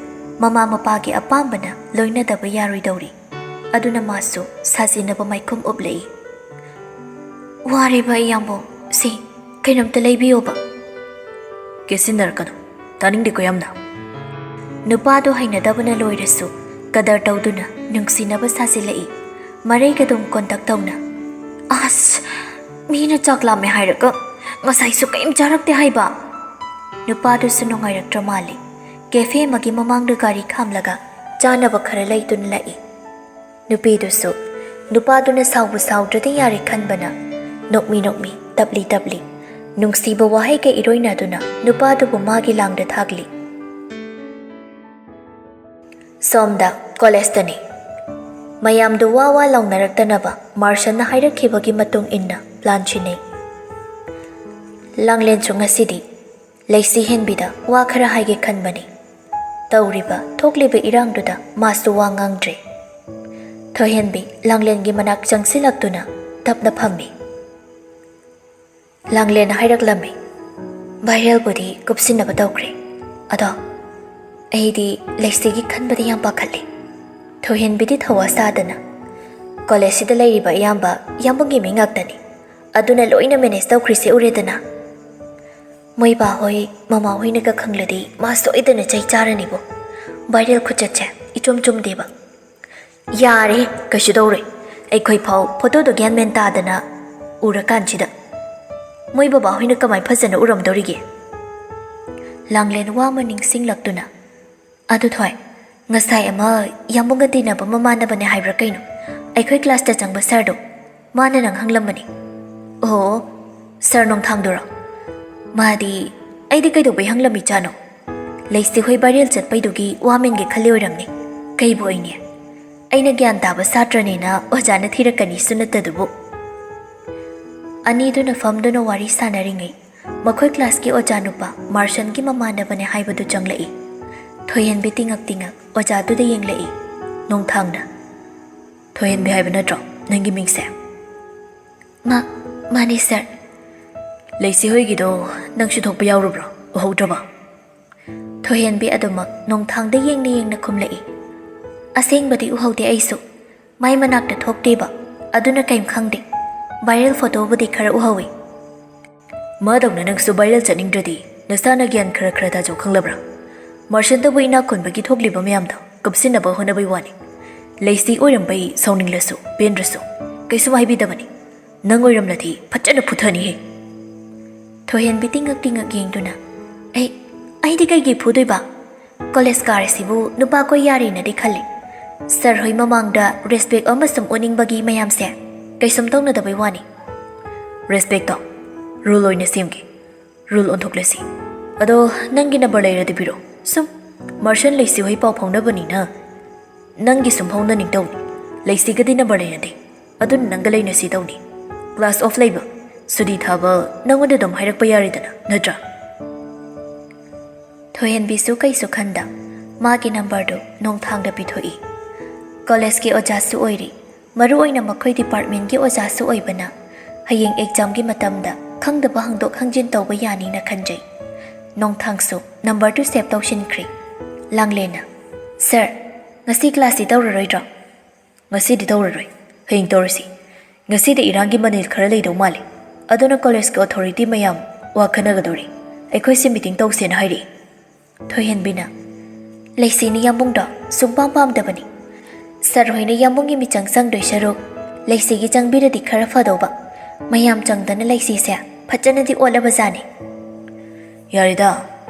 ꯃꯃꯥ ꯃꯄꯥꯒꯤ ꯑꯄꯥꯝꯕꯅ ꯂꯣꯏꯅꯗꯕ ꯌꯥꯔꯣꯏꯗꯧꯔꯤ꯫ ꯑꯗꯨꯅ ꯃꯥꯁꯨ ꯁꯥꯖꯤꯟꯅꯕ ꯃꯥꯏꯈꯨꯝ ꯎꯞꯂꯛꯏ꯫ "ꯋꯥꯔꯦꯕ ꯏꯌꯥꯝꯕꯣ, ꯁꯤ ꯀꯩꯅꯣꯝꯇ ꯂꯩꯕꯤꯌꯣꯕ꯫" "ꯀꯦꯁꯤꯟꯅꯔꯛꯀꯅꯨ, ꯇꯥꯅꯤꯡꯗꯦꯀꯣ ꯌꯥꯝꯅ꯫" ꯅꯨꯄꯥꯗꯣ ꯍꯩꯅꯗꯕꯅ ꯂꯣꯏꯔꯁꯨ ꯀꯗꯔ ꯇꯧꯗꯨꯅ ꯅꯨꯡꯁꯤꯅꯕ ꯁꯥꯖꯤꯜꯂꯛꯏ꯫ ꯃꯔꯩꯒꯗꯨꯝ ꯀꯣꯟꯇꯛ ꯇꯧꯅ, "ꯑꯁ, ꯃꯤꯅ ꯆꯥꯛ ꯂꯥꯝꯃꯦ ꯍꯥꯏꯔꯒ ꯉꯁꯥꯏꯁꯨ ꯀꯔꯤꯝ ꯆꯥꯔꯛꯇꯦ ꯍꯥꯏꯕ?" ꯅꯨꯄꯥꯗꯨꯁꯨ ꯅꯨꯡꯉꯥꯏꯔꯛꯇ꯭ꯔ ꯃꯥꯜꯂꯤ꯫ ꯀꯦꯐꯦ ꯑꯃꯒꯤ ꯃꯃꯥꯡꯗ ꯒꯥꯔꯤ ꯈꯥꯝꯂꯒ ꯆꯥꯅꯕ ꯈꯔ ꯂꯩꯗꯨꯅ ꯂꯥꯛꯏ꯫ ꯅꯨꯄꯤꯗꯨꯁꯨ ꯅꯨꯄꯥꯗꯨꯅ ꯁꯥꯎꯕꯨ ꯁꯥꯎꯗ꯭ꯔꯗꯤ ꯌꯥꯔꯦ ꯈꯟꯕꯅ ꯅꯣꯛꯃꯤ ꯅꯣꯛꯃꯤ, ꯇꯞꯂꯤ ꯇꯞꯂꯤ, ꯅꯨꯡꯁꯤꯕ ꯋꯥꯍꯩꯒ ꯏꯔꯣꯏꯅꯗꯨꯅ ꯅꯨꯄꯥꯗꯨꯕꯨ ꯃꯥꯒꯤ ꯂꯥꯡꯗ ꯊꯥꯛꯂꯤ꯫ ꯁꯣꯝꯗ ꯀꯣꯂꯦꯖꯇꯅꯤ꯫ ꯃꯌꯥꯝꯗꯨ ꯋꯥ ꯋꯥ ꯂꯥꯎꯅꯔꯛꯇꯅꯕ ꯃꯥꯔꯁꯟꯅ ꯍꯥꯏꯔꯛꯈꯤꯕꯒꯤ ꯃꯇꯨꯡ ꯏꯟꯅ ꯄ꯭ꯂꯥꯟ ꯁꯤꯟꯅꯩ꯫ ꯂꯥꯡꯂꯦꯟꯁꯨ ꯉꯁꯤꯗꯤ ꯂꯩꯁꯤ ꯍꯦꯟꯕꯤꯗ ꯋꯥ ꯈꯔ ꯍꯥꯏꯒꯦ ꯈꯟꯕꯅꯤ꯫ ꯇꯧꯔꯤꯕ ꯊꯣꯛꯂꯤꯕ ꯏꯔꯥꯡꯗꯨꯗ ꯃꯥꯁꯨ ꯋꯥ ꯉꯥꯡꯗ꯭ꯔꯦ꯫ ꯊꯣꯏꯍꯦꯟꯕꯤ ꯂꯥꯡꯂꯦꯟꯒꯤ ꯃꯅꯥꯛ ꯆꯪꯁꯤꯜꯂꯛꯇꯨꯅ ꯇꯞꯅ ꯐꯝꯃꯤ꯫ ꯂꯥꯡꯂꯦꯟ ꯍꯥꯏꯔꯛꯂꯝꯃꯤ, "ꯚꯥꯏꯔꯦꯜꯕꯨꯗꯤ ꯀꯨꯞꯁꯤꯟꯅꯕ ꯇꯧꯈ꯭ꯔꯦ꯫ ꯑꯗꯣ ꯑꯩꯗꯤ ꯂꯩꯁꯤꯒꯤ ꯈꯟꯕꯗ ꯌꯥꯝ ꯄꯥꯈꯠꯂꯤ꯫" ꯊꯣꯏꯍꯦꯟꯕꯤꯗꯤ ꯊꯧꯋꯥ ꯁꯥꯗꯅ, "ꯀꯣꯂꯦꯖꯁꯤꯗ ꯂꯩꯔꯤꯕ ꯑꯌꯥꯝꯕ ꯌꯥꯝꯕꯨꯡꯒꯤ ꯃꯤ ꯉꯥꯛꯇꯅꯤ꯫ ꯑꯗꯨꯅ ꯂꯣꯏꯅ ꯃꯦꯅꯦꯖ ꯇꯧꯈ꯭ꯔꯤꯁꯦ ꯎꯔꯦꯗꯅ꯫ ꯃꯣꯏ ꯕꯥꯍꯣꯏ, ꯃꯃꯥꯍꯣꯏꯅꯒ ꯈꯪꯂꯗꯤ ꯃꯥ ꯁꯣꯏꯗꯅ ꯆꯩ ꯆꯥꯔꯅꯤꯕꯣ꯫ ꯚꯥꯏꯔꯦꯜ ꯈꯨꯆꯠꯁꯦ ꯏꯆꯨꯝ ꯆꯨꯝꯗꯦꯕ꯫" "ꯌꯥꯔꯦ, ꯀꯩꯁꯨ ꯇꯧꯔꯣꯏ꯫ ꯑꯩꯈꯣꯏ ꯐꯥꯎ ꯐꯣꯇꯣꯗꯣ ꯒ꯭ꯌꯥꯟ ꯃꯦꯟ ꯇꯥꯗꯅ ꯎꯔꯀꯥꯟꯁꯤꯗ ꯃꯣꯏ ꯕꯕꯥꯍꯣꯏꯅ ꯀꯃꯥꯏ ꯐꯖꯅ ꯎꯔꯝꯗꯧꯔꯤꯒꯦ?" ꯂꯥꯡꯂꯦꯟ ꯋꯥ ꯑꯃ ꯅꯤꯡꯁꯤꯡꯂꯛꯇꯨꯅ, "ꯑꯗꯨ ꯊꯣꯏ, ꯉꯁꯥꯏ ꯑꯃ ꯌꯥꯝꯕꯨꯡꯒ ꯇꯤꯟꯅꯕ ꯃꯃꯥꯟꯅꯕꯅꯦ ꯍꯥꯏꯕ꯭ꯔꯥ ꯀꯩꯅꯣ, ꯑꯩꯈꯣꯏ ꯀ꯭ꯂꯥꯁꯇ ꯆꯪꯕ ꯁꯥꯔꯗꯣ, ꯃꯥꯅ ꯅꯪ ꯍꯪꯂꯝꯕꯅꯤ꯫" "ꯑꯣ, ꯁꯥꯔ ꯅꯣꯡꯊꯥꯡꯗꯨꯔꯣ? ꯃꯥꯗꯤ ꯑꯩꯗꯤ ꯀꯩꯗꯧꯕꯩ ꯍꯪꯂꯝꯃꯤꯖꯥꯠꯅꯣ? ꯂꯩꯁꯤ ꯍꯣꯏ ꯚꯥꯏꯔꯦꯜ ꯆꯠꯄꯩꯗꯨꯒꯤ ꯋꯥ ꯃꯦꯟꯒꯦ ꯈꯜꯂꯤ ꯑꯣꯏꯔꯝꯅꯤ꯫ ꯀꯩꯕꯨ ꯑꯣꯏꯅꯤ?" ꯑꯩꯅ ꯒ꯭ꯌꯥꯟ ꯇꯥꯕ ꯁꯥꯇ꯭ꯔꯅꯦꯅ ꯑꯣꯖꯥꯅ ꯊꯤꯔꯛꯀꯅꯤꯁꯨ ꯅꯠꯇꯗꯨꯕꯨ꯫ ꯑꯅꯤꯗꯨꯅ ꯐꯝꯗꯨꯅ ꯋꯥꯔꯤ ꯁꯥꯟꯅꯔꯤꯉꯩ, ꯃꯈꯣꯏ ꯀ꯭ꯂꯥꯁꯀꯤ ꯑꯣꯖꯥ ꯅꯨꯄꯥ ꯃꯥꯔꯁꯟꯒꯤ ꯃꯃꯥꯟꯅꯕꯅꯦ ꯍꯥꯏꯕꯗꯨ ꯆꯪꯂꯛꯏ꯫ ꯊꯣꯏꯍꯦꯟꯕꯤ ꯇꯤꯉꯛ ꯇꯤꯉꯛ ꯑꯣꯖꯥꯗꯨꯗ ꯌꯦꯡꯂꯛꯏ꯫ ꯅꯣꯡꯊꯥꯡꯅ, "ꯊꯣꯏꯍꯦꯟꯕꯤ ꯍꯥꯏꯕ ꯅꯠꯇ꯭ꯔꯣ ꯅꯪꯒꯤ ꯃꯤꯡꯁꯦ?" "ꯃꯥ-, ꯃꯥꯅꯦ ꯁꯥꯔ꯫" "ꯂꯩꯁꯤ ꯍꯣꯏꯒꯤꯗꯣ ꯅꯪꯁꯨ ꯊꯣꯛꯄ ꯌꯥꯎꯔꯨꯕ꯭ꯔꯣ? ꯎꯍꯧꯗ꯭ꯔꯕꯣ?" ꯊꯣꯏꯍꯦꯟꯕꯤ ꯑꯗꯨꯃꯛ ꯅꯣꯡꯊꯥꯡꯗ ꯌꯦꯡꯅ ꯌꯦꯡꯅ ꯈꯨꯝꯂꯛꯏ꯫ "ꯑꯁꯦꯡꯕꯗꯤ ꯎꯍꯧꯗꯦ ꯑꯩꯁꯨ꯫ ꯃꯥꯏ ꯃꯅꯥꯛꯇ ꯊꯣꯛꯇꯦꯕ꯫ ꯑꯗꯨꯅ ꯀꯩꯝ ꯈꯪꯗꯦ꯫ ꯚꯥꯏꯔꯦꯜ ꯐꯣꯇꯣꯕꯨꯗꯤ ꯈꯔ ꯎꯍꯧꯏ꯫" "ꯃꯥꯗꯧꯅ ꯅꯪꯁꯨ ꯚꯥꯏꯔꯦꯜ ꯆꯠꯅꯤꯡꯗ꯭ꯔꯗꯤ ꯅꯁꯥꯅ ꯒ꯭ꯌꯥꯟ ꯈꯔ ꯈꯔ ꯇꯥꯖꯧ ꯈꯪꯂꯕ꯭ꯔꯥ? ꯃꯥꯔꯁꯟꯗꯕꯨ ꯏꯅꯥꯛ ꯈꯨꯟꯕꯒꯤ ꯊꯣꯛꯂꯤꯕ ꯃꯌꯥꯝꯗꯣ ꯀꯨꯞꯁꯤꯟꯅꯕ ꯍꯣꯠꯅꯕꯩ ꯋꯥꯅꯤ꯫ ꯂꯩꯁꯤ ꯑꯣꯏꯔꯝꯕꯩ ꯁꯥꯎꯅꯤꯡꯂꯁꯨ ꯄꯦꯟꯗ꯭ꯔꯁꯨ ꯀꯩꯁꯨꯝ ꯍꯥꯏꯕꯤꯗꯕꯅꯤ꯫ ꯅꯪ ꯑꯣꯏꯔꯝꯂꯗꯤ ꯐꯖꯅ ꯐꯨꯊꯅꯤꯍꯦ꯫" ꯊꯣꯏꯍꯦꯟꯕꯤ ꯇꯤꯡꯉꯛ ꯇꯤꯡꯉꯛ ꯌꯦꯡꯗꯨꯅ, "ꯑꯩ, ꯑꯩꯗꯤ ꯀꯩꯒꯤ ꯐꯨꯗꯣꯏꯕ? ꯀꯣꯂꯦꯖ ꯀꯥꯔꯤꯁꯤꯕꯨ ꯅꯨꯄꯥ ꯀꯣꯏ ꯌꯥꯔꯦꯅꯗꯤ ꯈꯜꯂꯤ꯫ ꯁꯥꯔ ꯍꯣꯏ ꯃꯃꯥꯡꯗ ꯔꯦꯁꯄꯦꯛ ꯑꯃ ꯁꯨꯝ ꯎꯠꯅꯤꯡꯕꯒꯤ ꯃꯌꯥꯝꯁꯦ ꯀꯩꯁꯨꯝ ꯇꯧꯅꯗꯕꯩ ꯋꯥꯅꯤ꯫" "ꯔꯦꯁꯄꯦꯛꯇꯣ ꯔꯨꯜ ꯑꯣꯏꯅ ꯁꯦꯝꯒꯦ꯫ ꯔꯨꯜ ꯑꯣꯟꯊꯣꯛꯂꯁꯤ꯫ ꯑꯗꯣ ꯅꯪꯒꯤ ꯅꯝꯕꯔ ꯂꯩꯔꯗꯤ ꯄꯤꯔꯛꯑꯣ꯫ ꯁꯨꯝ ꯃꯥꯔꯁꯟ ꯂꯩꯁꯤ ꯍꯣꯏ ꯄꯥꯎ ꯐꯥꯎꯅꯕꯅꯤꯅ ꯅꯪꯒꯤ ꯁꯨꯝ ꯐꯥꯎꯅꯅꯤꯡ ꯇꯧꯅꯤ꯫ ꯂꯩꯁꯤꯒꯗꯤ ꯅꯝꯕꯔ ꯂꯩꯅꯗꯦ꯫ ꯑꯗꯨꯅ ꯅꯪꯒ ꯂꯩꯅꯁꯤ ꯇꯧꯅꯤ꯫ ꯀ꯭ꯂꯥꯁ ꯑꯣꯐ ꯂꯩꯕ, ꯁꯨꯇꯤ ꯊꯥꯕ ꯅꯪꯉꯣꯟꯗ ꯑꯗꯨꯝ ꯍꯥꯏꯔꯛꯄ ꯌꯥꯔꯦꯗꯅ, ꯅꯠꯇ꯭ꯔꯥ?" ꯊꯣꯏꯍꯦꯟꯕꯤꯁꯨ ꯀꯩꯁꯨ ꯈꯟꯗ ꯃꯥꯒꯤ ꯅꯝꯕꯔꯗꯨ ꯅꯣꯡꯊꯥꯡꯗ ꯄꯤꯊꯣꯛꯏ꯫ ꯀꯣꯂꯦꯖꯀꯤ ꯑꯣꯖꯥꯁꯨ ꯑꯣꯏꯔꯤ꯫ ꯃꯔꯨ ꯑꯣꯏꯅ ꯃꯈꯣꯏ ꯗꯤꯄꯥꯔꯠꯃꯦꯟꯒꯤ ꯑꯣꯖꯥꯁꯨ ꯑꯣꯏꯕꯅ ꯍꯌꯦꯡ ꯑꯦꯛꯖꯥꯝꯒꯤ ꯃꯇꯝꯗ ꯈꯪꯗꯕ ꯍꯪꯗꯣꯛ ꯍꯪꯖꯤꯟ ꯇꯧꯕ ꯌꯥꯅꯤꯅ ꯈꯟꯖꯩ꯫ ꯅꯣꯡꯊꯥꯡꯁꯨ ꯅꯝꯕꯔꯗꯨ ꯁꯦꯚ ꯇꯧꯁꯤꯟꯈ꯭ꯔꯦ꯫ ꯂꯥꯡꯂꯦꯟꯅ, "ꯁꯥꯔ, ꯉꯁꯤ ꯀ꯭ꯂꯥꯁꯇꯤ ꯇꯧꯔꯔꯣꯏꯗ꯭ꯔꯣ?" "ꯉꯁꯤꯗꯤ ꯇꯧꯔꯔꯣꯏ, ꯍꯌꯦꯡ ꯇꯧꯔꯁꯤ꯫ ꯉꯁꯤꯗꯤ ꯏꯔꯥꯡꯒꯤ ꯃꯅꯤꯜ ꯈꯔ ꯂꯩꯗꯧ ꯃꯥꯜꯂꯤ꯫ ꯑꯗꯨꯅ ꯀꯣꯂꯦꯖꯀꯤ ꯑꯣꯊꯣꯔꯤꯇꯤ ꯃꯌꯥꯝ ꯋꯥ ꯈꯟꯅꯒꯗꯧꯔꯤ꯫ ꯑꯩꯈꯣꯏꯁꯦ ꯃꯤꯇꯤꯡ ꯇꯧꯁꯦꯅ ꯍꯥꯏꯔꯛꯏ꯫" ꯊꯣꯏꯍꯦꯟꯕꯤꯅ, "ꯂꯩꯁꯤꯅꯤ ꯌꯥꯝꯕꯨꯡꯗꯣ ꯁꯨꯡꯄꯥꯝ ꯄꯥꯝꯗꯕꯅꯤ꯫ ꯁꯥꯔ ꯍꯣꯏꯅ ꯌꯥꯝꯕꯨꯡꯒꯤ ꯃꯤꯆꯪ ꯆꯪꯗꯣꯏ ꯁꯔꯨꯛ ꯂꯩꯁꯤꯒꯤ ꯆꯪꯕꯤꯔꯗꯤ ꯈꯔ ꯐꯗꯧꯕ꯫ ꯃꯌꯥꯝ ꯆꯪꯗꯅ ꯂꯩꯁꯤꯁꯦ ꯐꯖꯅꯗꯤ ꯑꯣꯠꯂꯕꯖꯥꯠꯅꯤ꯫" "ꯌꯥꯔꯦꯗ,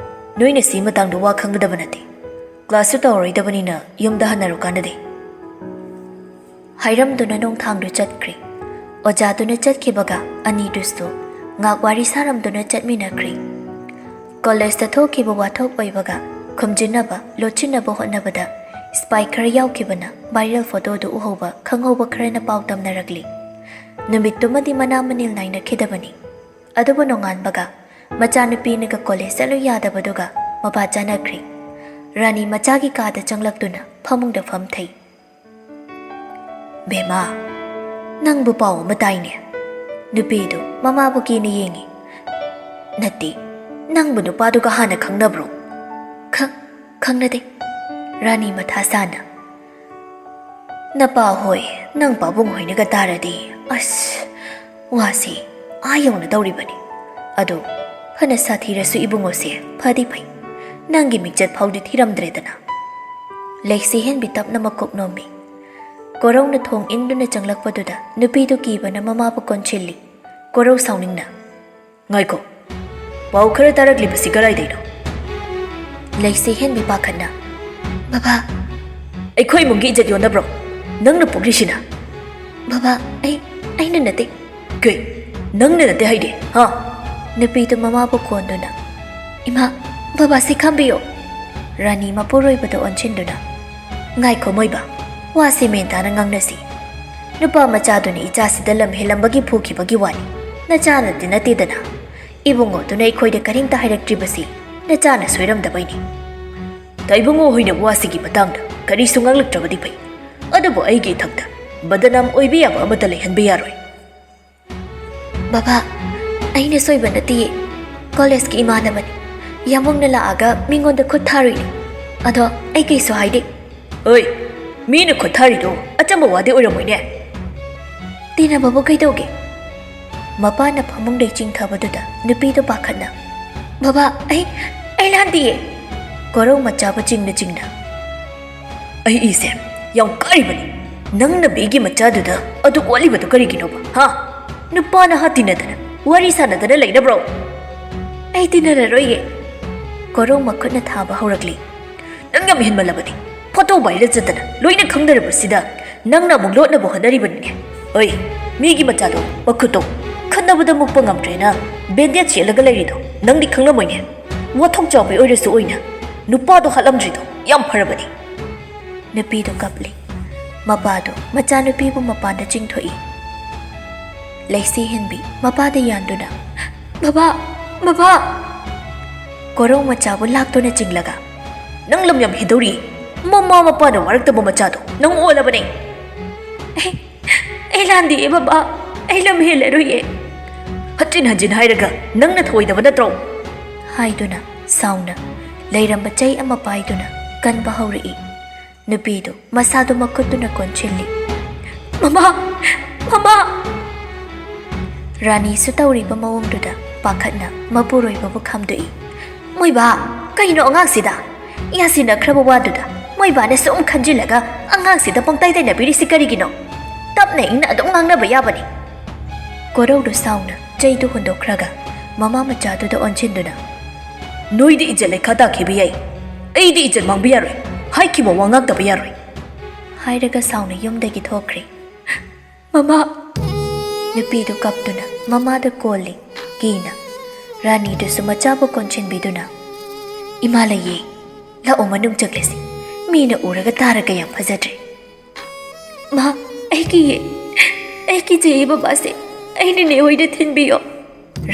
ꯅꯣꯏꯅ ꯁꯤ ꯃꯇꯥꯡꯗ ꯋꯥ ꯈꯪꯒꯗꯕ ꯅꯠꯇꯦ꯫ ꯀ꯭ꯂꯥꯁꯁꯨ ꯇꯧꯔꯔꯣꯏꯗꯕꯅꯤꯅ ꯌꯨꯝꯗ ꯍꯟꯅꯔꯨ ꯀꯥꯟꯅꯗꯦ꯫" ꯍꯥꯏꯔꯝꯗꯨꯅ ꯅꯣꯡꯊꯥꯡꯗꯨ ꯆꯠꯈ꯭ꯔꯦ꯫ ꯑꯣꯖꯥꯗꯨꯅ ꯆꯠꯈꯤꯕꯒ ꯑꯅꯤꯗꯨꯁꯨ ꯉꯥꯛ ꯋꯥꯔꯤ ꯁꯥꯔꯝꯗꯨꯅ ꯆꯠꯃꯤꯟꯅꯈ꯭ꯔꯦ꯫ ꯀꯣꯂꯦꯖꯇ ꯊꯣꯛꯈꯤꯕ ꯋꯥꯊꯣꯛ ꯑꯣꯏꯕꯒ ꯈꯨꯝꯖꯤꯟꯅꯕ, ꯂꯣꯠꯁꯤꯟꯅꯕ ꯍꯣꯠꯅꯕꯗ Spy ꯈꯔ ꯌꯥꯎꯈꯤꯕꯅ viral photoꯗꯨ ꯎꯍꯧꯕ ꯈꯪꯍꯧꯕ ꯈꯔꯅ ꯄꯥꯎ ꯇꯝꯅꯔꯛꯂꯤ꯫ ꯅꯨꯃꯤꯠꯇꯨꯃꯗꯤ ꯃꯅꯥ ꯃꯅꯤꯜ ꯅꯥꯏꯅꯈꯤꯗꯕꯅꯤ꯫ ꯑꯗꯨꯕꯨ ꯅꯣꯡꯉꯥꯟꯕꯒ ꯃꯆꯥꯅꯨꯄꯤꯅꯒ ꯀꯣꯂꯦꯖ ꯆꯠꯂꯨ ꯌꯥꯗꯕꯗꯨꯒ ꯃꯄꯥ ꯆꯥꯅꯈ꯭ꯔꯦ꯫ ꯔꯥꯅꯤ ꯃꯆꯥꯒꯤ ꯀꯥꯗ ꯆꯪꯂꯛꯇꯨꯅ ꯐꯃꯨꯡꯗ ꯐꯝꯊꯩ꯫ "ꯕꯦꯃꯥ, ꯅꯪꯕꯨ ꯄꯥꯎ ꯑꯃ ꯇꯥꯏꯅꯦ?" ꯅꯨꯄꯤꯗꯨ ꯃꯃꯥꯕꯨ ꯀꯤꯅ ꯌꯦꯡꯉꯤ꯫ "ꯅꯠꯇꯦ, ꯅꯪꯕꯨ ꯅꯨꯄꯥꯗꯨꯒ ꯍꯥꯟꯅ ꯈꯪꯅꯕ꯭ꯔꯣ?" "ꯈꯪ-, ꯈꯪꯅꯗꯦ꯫" ꯔꯥꯅꯤ ꯃꯊꯥ ꯁꯥꯅ꯫ "ꯅꯄꯥ ꯍꯣꯏ, ꯅꯪ ꯄꯥꯕꯨꯡ ꯍꯣꯏꯅꯒ ꯇꯥꯔꯗꯤ, ꯑꯁ, ꯋꯥꯁꯤ ꯑꯥ ꯌꯧꯅ ꯇꯧꯔꯤꯕꯅꯤ꯫ ꯑꯗꯨ ꯐꯅ ꯁꯥꯊꯤꯔꯁꯨ ꯏꯕꯨꯡꯉꯣꯁꯦ ꯐꯗꯤ ꯐꯩ꯫ ꯅꯪꯒꯤ ꯃꯤꯡꯆꯠ ꯐꯥꯎꯗꯤ ꯊꯤꯔꯝꯗ꯭ꯔꯦꯗꯅ꯫" ꯂꯩꯁꯤ ꯍꯦꯟꯕꯤ ꯇꯞꯅ ꯃꯀꯣꯛ ꯅꯣꯝꯃꯤ꯫ ꯀꯣꯔꯧꯅ ꯊꯣꯡ ꯏꯟꯗꯨꯅ ꯆꯪꯂꯛꯄꯗꯨꯗ ꯅꯨꯄꯤꯗꯨ ꯀꯤꯕꯅ ꯃꯃꯥꯕꯨ ꯀꯣꯟꯁꯤꯜꯂꯤ꯫ ꯀꯣꯔꯧ ꯁꯥꯎꯅꯤꯡꯅ, "ꯉꯥꯏꯈꯣ, ꯄꯥꯎ ꯈꯔ ꯇꯥꯔꯛꯂꯤꯕꯁꯤ ꯀꯗꯥꯏꯗꯩꯅꯣ?" ꯂꯩꯁꯤ ꯍꯦꯟꯕꯤ ꯄꯥꯈꯠꯅ, "ꯕꯕꯥ, ꯑꯩꯈꯣꯏ ꯏꯃꯨꯡꯒꯤ ꯏꯖꯠ ꯌꯣꯟꯅꯕ꯭ꯔꯣ ꯅꯪꯅ ꯄꯣꯛꯂꯤꯁꯤꯅ?" "ꯕꯕꯥ, ꯑꯩ, ꯑꯩꯅ ꯅꯠꯇꯦ꯫" "ꯀꯩ? ꯅꯪꯅ ꯅꯠꯇꯦ ꯍꯥꯏꯗꯤ, ꯍꯥ?" ꯅꯨꯄꯤꯗꯨ ꯃꯃꯥꯕꯨ ꯀꯣꯟꯗꯨꯅ, "ꯏꯃꯥ, ꯕꯕꯥꯁꯤ ꯈꯥꯝꯕꯤꯌꯣ꯫" ꯔꯥꯅꯤ ꯃꯄꯨꯔꯣꯏꯕꯗ ꯑꯣꯟꯁꯤꯟꯗꯨꯅ, "ꯉꯥꯏꯈꯣ ꯃꯣꯏꯕ, ꯋꯥꯁꯤ ꯃꯦꯟ ꯇꯥꯅ ꯉꯥꯡꯅꯁꯤ꯫ ꯅꯨꯄꯥ ꯃꯆꯥꯗꯨꯅ ꯏꯆꯥꯁꯤꯗ ꯂꯝ ꯍꯦꯜꯂꯝꯕꯒꯤ ꯐꯨꯈꯤꯕꯒꯤ ꯋꯥꯅꯤ, ꯅꯆꯥꯅꯗꯤ ꯅꯠꯇꯦꯗꯅ꯫ ꯏꯕꯨꯡꯉꯣꯗꯨꯅ ꯑꯩꯈꯣꯏꯗ ꯀꯔꯤꯝꯇ ꯍꯥꯏꯔꯛꯇ꯭ꯔꯤꯕꯁꯤ ꯅꯆꯥꯅ ꯁꯣꯏꯔꯝꯗꯕꯩꯅꯤ꯫" ꯇꯥꯏꯕꯨꯡꯉꯣ ꯍꯣꯏꯅ ꯋꯥꯁꯤꯒꯤ ꯃꯇꯥꯡꯗ ꯀꯔꯤꯁꯨ ꯉꯥꯡꯂꯛꯇ꯭ꯔꯕꯗꯤ ꯐꯩ, ꯑꯗꯨꯕꯨ ꯑꯩꯒꯤ ꯏꯊꯛꯇ ꯕꯗꯅꯥꯝ ꯑꯣꯏꯕ ꯌꯥꯕ ꯑꯃꯠꯇ ꯂꯩꯍꯟꯕ ꯌꯥꯔꯣꯏ꯫ "ꯕꯕꯥ, ꯑꯩꯅ ꯁꯣꯏꯕ ꯅꯠꯇꯤꯌꯦ, ꯀꯣꯂꯦꯖꯀꯤ ꯏꯃꯥꯟꯅꯕꯅꯤ꯫ ꯌꯥꯝꯕꯨꯡꯅ ꯂꯥꯛꯑꯒ ꯃꯤꯉꯣꯟꯗ ꯈꯨꯠ ꯊꯥꯔꯨꯏꯅꯦ꯫ ꯑꯗꯣ ꯑꯩ ꯀꯩꯁꯨ ꯍꯥꯏꯗꯦ꯫" "ꯑꯣꯏ, ꯃꯤꯅ ꯈꯨꯠ ꯊꯥꯔꯤꯗꯣ ꯑꯆꯝꯕ ꯋꯥꯗꯤ ꯑꯣꯏꯔꯝꯃꯣꯏꯅꯦ꯫" "ꯇꯤꯟꯅꯕꯕꯨ ꯀꯩꯗꯧꯒꯦ?" ꯃꯄꯥꯅ ꯐꯃꯨꯡꯗꯩ ꯆꯤꯡꯊꯕꯗꯨꯗ ꯅꯨꯄꯤꯗꯨ ꯄꯥꯈꯠꯅ, "ꯕꯕꯥ, ꯑꯩ, ꯑꯩ ꯂꯥꯟꯗꯤꯌꯦ꯫" ꯀꯣꯔꯧ ꯃꯆꯥꯕꯨ ꯆꯤꯡꯅ ꯆꯤꯡꯅ, "ꯑꯩ ꯏꯁꯦ ꯌꯥꯝ ꯀꯥꯔꯤꯕꯅꯤ꯫ ꯅꯪꯅ ꯃꯤꯒꯤ ꯃꯆꯥꯗꯨꯗ ꯑꯗꯨ ꯑꯣꯠꯂꯤꯕꯗꯨ ꯀꯔꯤꯒꯤꯅꯣꯕ, ꯍꯥ? ꯅꯨꯄꯥ ꯅꯍꯥ ꯇꯤꯟꯅꯗꯅ, ꯋꯥꯔꯤ ꯁꯥꯟꯅꯗꯅ ꯂꯩꯅꯕ꯭ꯔꯣ?" "ꯑꯩ ꯇꯤꯟꯅꯔꯔꯣꯏꯌꯦ꯫" ꯀꯣꯔꯧ ꯃꯈꯨꯠꯅ ꯊꯥꯕ ꯍꯧꯔꯛꯂꯤ꯫ "ꯅꯪ ꯌꯥꯝ ꯍꯦꯟꯃꯜꯂꯕꯅꯤ꯫ ꯐꯣꯇꯣ viral ꯆꯠꯇꯅ ꯂꯣꯏꯅ ꯈꯪꯅꯔꯕꯁꯤꯗ ꯅꯪꯅ ꯑꯃꯨꯛ ꯂꯣꯠꯅꯕ ꯍꯣꯠꯅꯔꯤꯕꯅꯤꯅꯦ꯫ ꯑꯣꯏ, ꯃꯤꯒꯤ ꯃꯆꯥꯗꯣ ꯃꯈꯨꯠꯇꯣ ꯈꯠꯅꯕꯗ ꯃꯨꯛꯄ ꯉꯝꯗ꯭ꯔꯦꯅ bandage ꯌꯦꯠꯂꯒ ꯂꯩꯔꯤꯗꯣ ꯅꯪꯗꯤ ꯈꯪꯂꯝꯃꯣꯏꯅꯦ꯫ ꯋꯥꯊꯣꯛ ꯆꯥꯎꯕꯤ ꯑꯣꯏꯔꯁꯨ ꯑꯣꯏꯅ ꯅꯨꯄꯥꯗꯣ ꯍꯥꯠꯂꯝꯗ꯭ꯔꯤꯗꯣ ꯌꯥꯝ ꯐꯔꯕꯅꯤ꯫" ꯅꯨꯄꯤꯗꯨ ꯀꯞꯂꯤ꯫ ꯃꯄꯥꯗꯨ ꯃꯆꯥꯅꯨꯄꯤꯕꯨ ꯃꯄꯥꯟꯗ ꯆꯤꯡꯊꯣꯛꯏ꯫ ꯂꯩꯁꯤ ꯍꯦꯟꯕꯤ ꯃꯄꯥꯗ ꯌꯥꯟꯗꯨꯅ, "ꯕꯕꯥ! ꯕꯕꯥ!" ꯀꯣꯔꯧ ꯃꯆꯥꯕꯨ ꯂꯥꯛꯇꯨꯅ ꯆꯤꯡꯂꯒ, "ꯅꯪ ꯂꯝ ꯌꯥꯝ ꯍꯦꯟꯗꯧꯔꯤ꯫ ꯃꯃꯥ ꯃꯄꯥꯅ ꯋꯥꯔꯛꯇꯕ ꯃꯆꯥꯗꯣ ꯅꯪ ꯑꯣꯜꯂꯕꯅꯦ!" "ꯑꯩ, ꯑꯩ ꯂꯥꯟꯗꯤꯌꯦ ꯕꯕꯥ, ꯑꯩ ꯂꯝ ꯍꯦꯜꯂꯔꯣꯏꯌꯦ!" "ꯍꯟꯖꯤꯟ ꯍꯟꯖꯤꯟ ꯍꯥꯏꯔꯒ ꯅꯪꯅ ꯊꯣꯏꯗꯕ ꯅꯠꯇ꯭ꯔꯣ?" ꯍꯥꯏꯗꯨꯅ ꯁꯥꯎꯅ ꯂꯩꯔꯝꯕ ꯆꯩ ꯑꯃ ꯄꯥꯏꯗꯨꯅ ꯀꯟꯕ ꯍꯧꯔꯛꯏ꯫ ꯅꯨꯄꯤꯗꯨ ꯃꯁꯥꯗꯨ ꯃꯈꯨꯠꯇꯨꯅ ꯀꯣꯟꯁꯤꯜꯂꯤ꯫ "ꯃꯃꯥ! ꯃꯃꯥ!" ꯔꯥꯅꯤꯁꯨ ꯇꯧꯔꯤꯕ ꯃꯑꯣꯡꯗꯨꯗ ꯄꯥꯈꯠꯅ ꯃꯄꯨꯔꯣꯏꯕꯕꯨ ꯈꯥꯝꯗꯣꯛꯏ꯫ "ꯃꯣꯏꯕꯥ, ꯀꯩꯅꯣ ꯑꯉꯥꯡꯁꯤꯗ?" ꯌꯥꯁꯤꯟꯅꯈ꯭ꯔꯕ ꯋꯥꯗꯨꯗ ꯃꯣꯏꯕꯥꯅ ꯁꯨꯝ ꯈꯟꯖꯤꯜꯂꯒ ꯑꯉꯥꯡꯁꯤꯗ ꯄꯪꯇꯥꯏ ꯇꯥꯏꯅꯕꯤꯔꯤꯁꯤ ꯀꯔꯤꯒꯤꯅꯣ? ꯇꯞꯅ ꯏꯪꯅ ꯑꯗꯨꯝ ꯉꯥꯡꯅꯕ ꯌꯥꯕꯅꯤ꯫ ꯀꯣꯔꯧꯗꯨ ꯁꯥꯎꯅ ꯆꯩꯗꯨ ꯍꯨꯟꯗꯣꯛꯈ꯭ꯔꯒ ꯃꯃꯥ ꯃꯆꯥꯗꯨꯗ ꯑꯣꯟꯁꯤꯟꯗꯨꯅ, "ꯅꯣꯏꯗꯤ ꯏꯖꯠ ꯂꯩꯈꯥ ꯇꯥꯈꯤꯕ ꯌꯥꯏ, ꯑꯩꯗꯤ ꯏꯖꯠ ꯃꯥꯡꯕ ꯌꯥꯔꯣꯏ, ꯍꯥꯏꯈꯤꯕ ꯋꯥ ꯉꯥꯛꯇꯕ ꯌꯥꯔꯣꯏ!" ꯍꯥꯏꯔꯒ ꯁꯥꯎꯅ ꯌꯨꯝꯗꯒꯤ ꯊꯣꯛꯈ꯭ꯔꯦ꯫ "ꯃꯃꯥ!" ꯅꯨꯄꯤꯗꯨ ꯀꯞꯇꯨꯅ ꯃꯃꯥꯗ ꯀꯣꯜꯂꯤ, ꯀꯤꯅ꯫ ꯔꯥꯅꯤꯗꯨꯁꯨ ꯃꯆꯥꯕꯨ ꯀꯣꯟꯁꯤꯟꯕꯤꯗꯨꯅ, "ꯏꯃꯥ ꯂꯩꯌꯦ, ꯂꯥꯛꯑꯣ ꯃꯅꯨꯡ ꯆꯪꯂꯁꯤ, ꯃꯤꯅ ꯎꯔꯒ ꯇꯥꯔꯒ ꯌꯥꯝ ꯐꯖꯗ꯭ꯔꯦ꯫" "ꯃꯥ, ꯑꯩ ꯀꯤꯌꯦ, ꯑꯩ ꯀꯤꯖꯩꯌꯦ ꯕꯕꯥꯁꯦ, ꯑꯩ ꯅꯦꯅꯦ ꯍꯣꯏꯗ ꯊꯤꯟꯕꯤꯌꯣ꯫"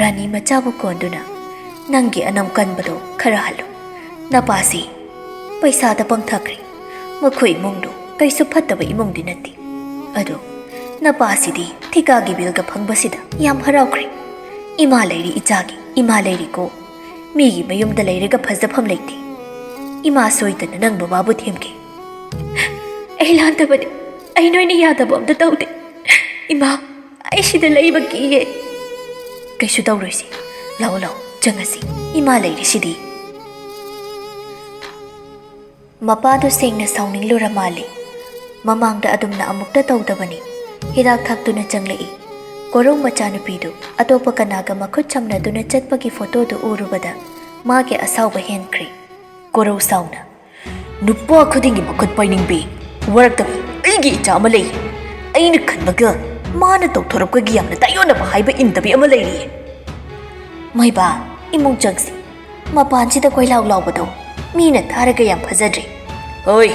ꯔꯥꯅꯤ ꯃꯆꯥꯕꯨ ꯀꯣꯟꯗꯨꯅ, "ꯅꯪꯒꯤ ꯑꯅꯝ ꯀꯟꯕꯗꯣ ꯈꯔ ꯍꯜꯂꯨ꯫ ꯅꯄꯥꯁꯤ ꯄꯩꯁꯥꯗ ꯄꯪꯊꯈ꯭ꯔꯦ, ꯃꯈꯣꯏ ꯏꯃꯨꯡꯗꯨ ꯀꯩꯁꯨ ꯐꯠꯇꯕ ꯏꯃꯨꯡꯗꯤ ꯅꯠꯇꯦ꯫ ꯑꯗꯨ ꯅꯄꯥꯁꯤꯗꯤ ꯊꯤꯀꯥꯒꯤ ꯕꯤꯜꯒ ꯐꯪꯕꯁꯤꯗ ꯌꯥꯝ ꯍꯔꯥꯎꯈ꯭ꯔꯦ꯫ ꯏꯃꯥ ꯂꯩꯔꯤ ꯏꯆꯥꯒꯤ, ꯏꯃꯥ ꯂꯩꯔꯤꯀꯣ꯫ ꯃꯤꯒꯤ ꯃꯌꯨꯝꯗ ꯂꯩꯔꯒ ꯐꯖꯐꯝ ꯂꯩꯇꯦ꯫ ꯏꯃꯥ ꯁꯣꯏꯗꯅ ꯅꯪ ꯕꯕꯥꯕꯨ ꯊꯦꯝꯒꯦ꯫" "ꯑꯩ ꯂꯥꯟꯗꯕꯅꯤ, ꯑꯩ ꯅꯣꯏꯅ ꯌꯥꯗꯕ ꯑꯝꯇ ꯇꯧꯗꯦ꯫ ꯏꯃꯥ, ꯑꯩ ꯁꯤꯗ ꯂꯩꯕ ꯀꯤꯌꯦ꯫" "ꯀꯩꯁꯨ ꯇꯧꯔꯣꯏꯁꯤ, ꯂꯥꯛꯑꯣ ꯂꯥꯛꯑꯣ, ꯆꯪꯉꯁꯤ, ꯏꯃꯥ ꯂꯩꯔꯤꯁꯤꯗꯤ꯫" ꯃꯄꯥꯗꯨ ꯁꯦꯡꯅ ꯁꯥꯎꯅꯤꯡꯂꯨꯔ ꯃꯥꯜꯂꯤ꯫ ꯃꯃꯥꯡꯗ ꯑꯗꯨꯝꯅ ꯑꯃꯨꯛꯇ ꯇꯧꯗꯕꯅꯤ꯫ ꯍꯤꯗꯥꯛ ꯊꯛꯇꯨꯅ ꯆꯪꯂꯛꯏ꯫ ꯀꯣꯔꯧ ꯃꯆꯥꯅꯨꯄꯤꯗꯨ ꯑꯇꯣꯞꯄ ꯀꯅꯥꯒ ꯃꯈꯨꯠ ꯁꯝꯅꯗꯨꯅ ꯆꯠꯄꯒꯤ ꯐꯣꯇꯣꯗꯨ ꯎꯔꯨꯕꯗ ꯃꯥꯒꯤ ꯑꯁꯥꯎꯕ ꯍꯦꯟꯈ꯭ꯔꯦ꯫ ꯀꯣꯔꯧ ꯁꯥꯎꯅ, "ꯅꯨꯄꯥ ꯈꯨꯗꯤꯡꯒꯤ ꯃꯈꯨꯠ ꯄꯥꯏꯅꯤꯡꯕꯤ, ꯋꯥꯔꯛꯇꯕꯤ ꯑꯩꯒꯤ ꯏꯆꯥ ꯑꯃ ꯂꯩ꯫ ꯑꯩꯅ ꯈꯟꯕꯒ ꯃꯥꯅ ꯇꯧꯊꯣꯔꯛꯄꯒꯤ ꯌꯥꯝꯅ ꯇꯥꯏꯌꯣꯟꯅꯕ ꯍꯥꯏꯕ ꯏꯟꯗꯕꯤ ꯑꯃ ꯂꯩꯔꯤ꯫" "ꯃꯣꯏꯕꯥ, ꯏꯃꯨꯡ ꯆꯪꯁꯤ꯫ ꯃꯄꯥꯟꯁꯤꯗ ꯀꯣꯏꯂꯥꯎ ꯂꯥꯎꯕꯗꯣ ꯃꯤꯅ ꯇꯥꯔꯒ ꯌꯥꯝ ꯐꯖꯗ꯭ꯔꯦ꯫" "ꯍꯣꯏ,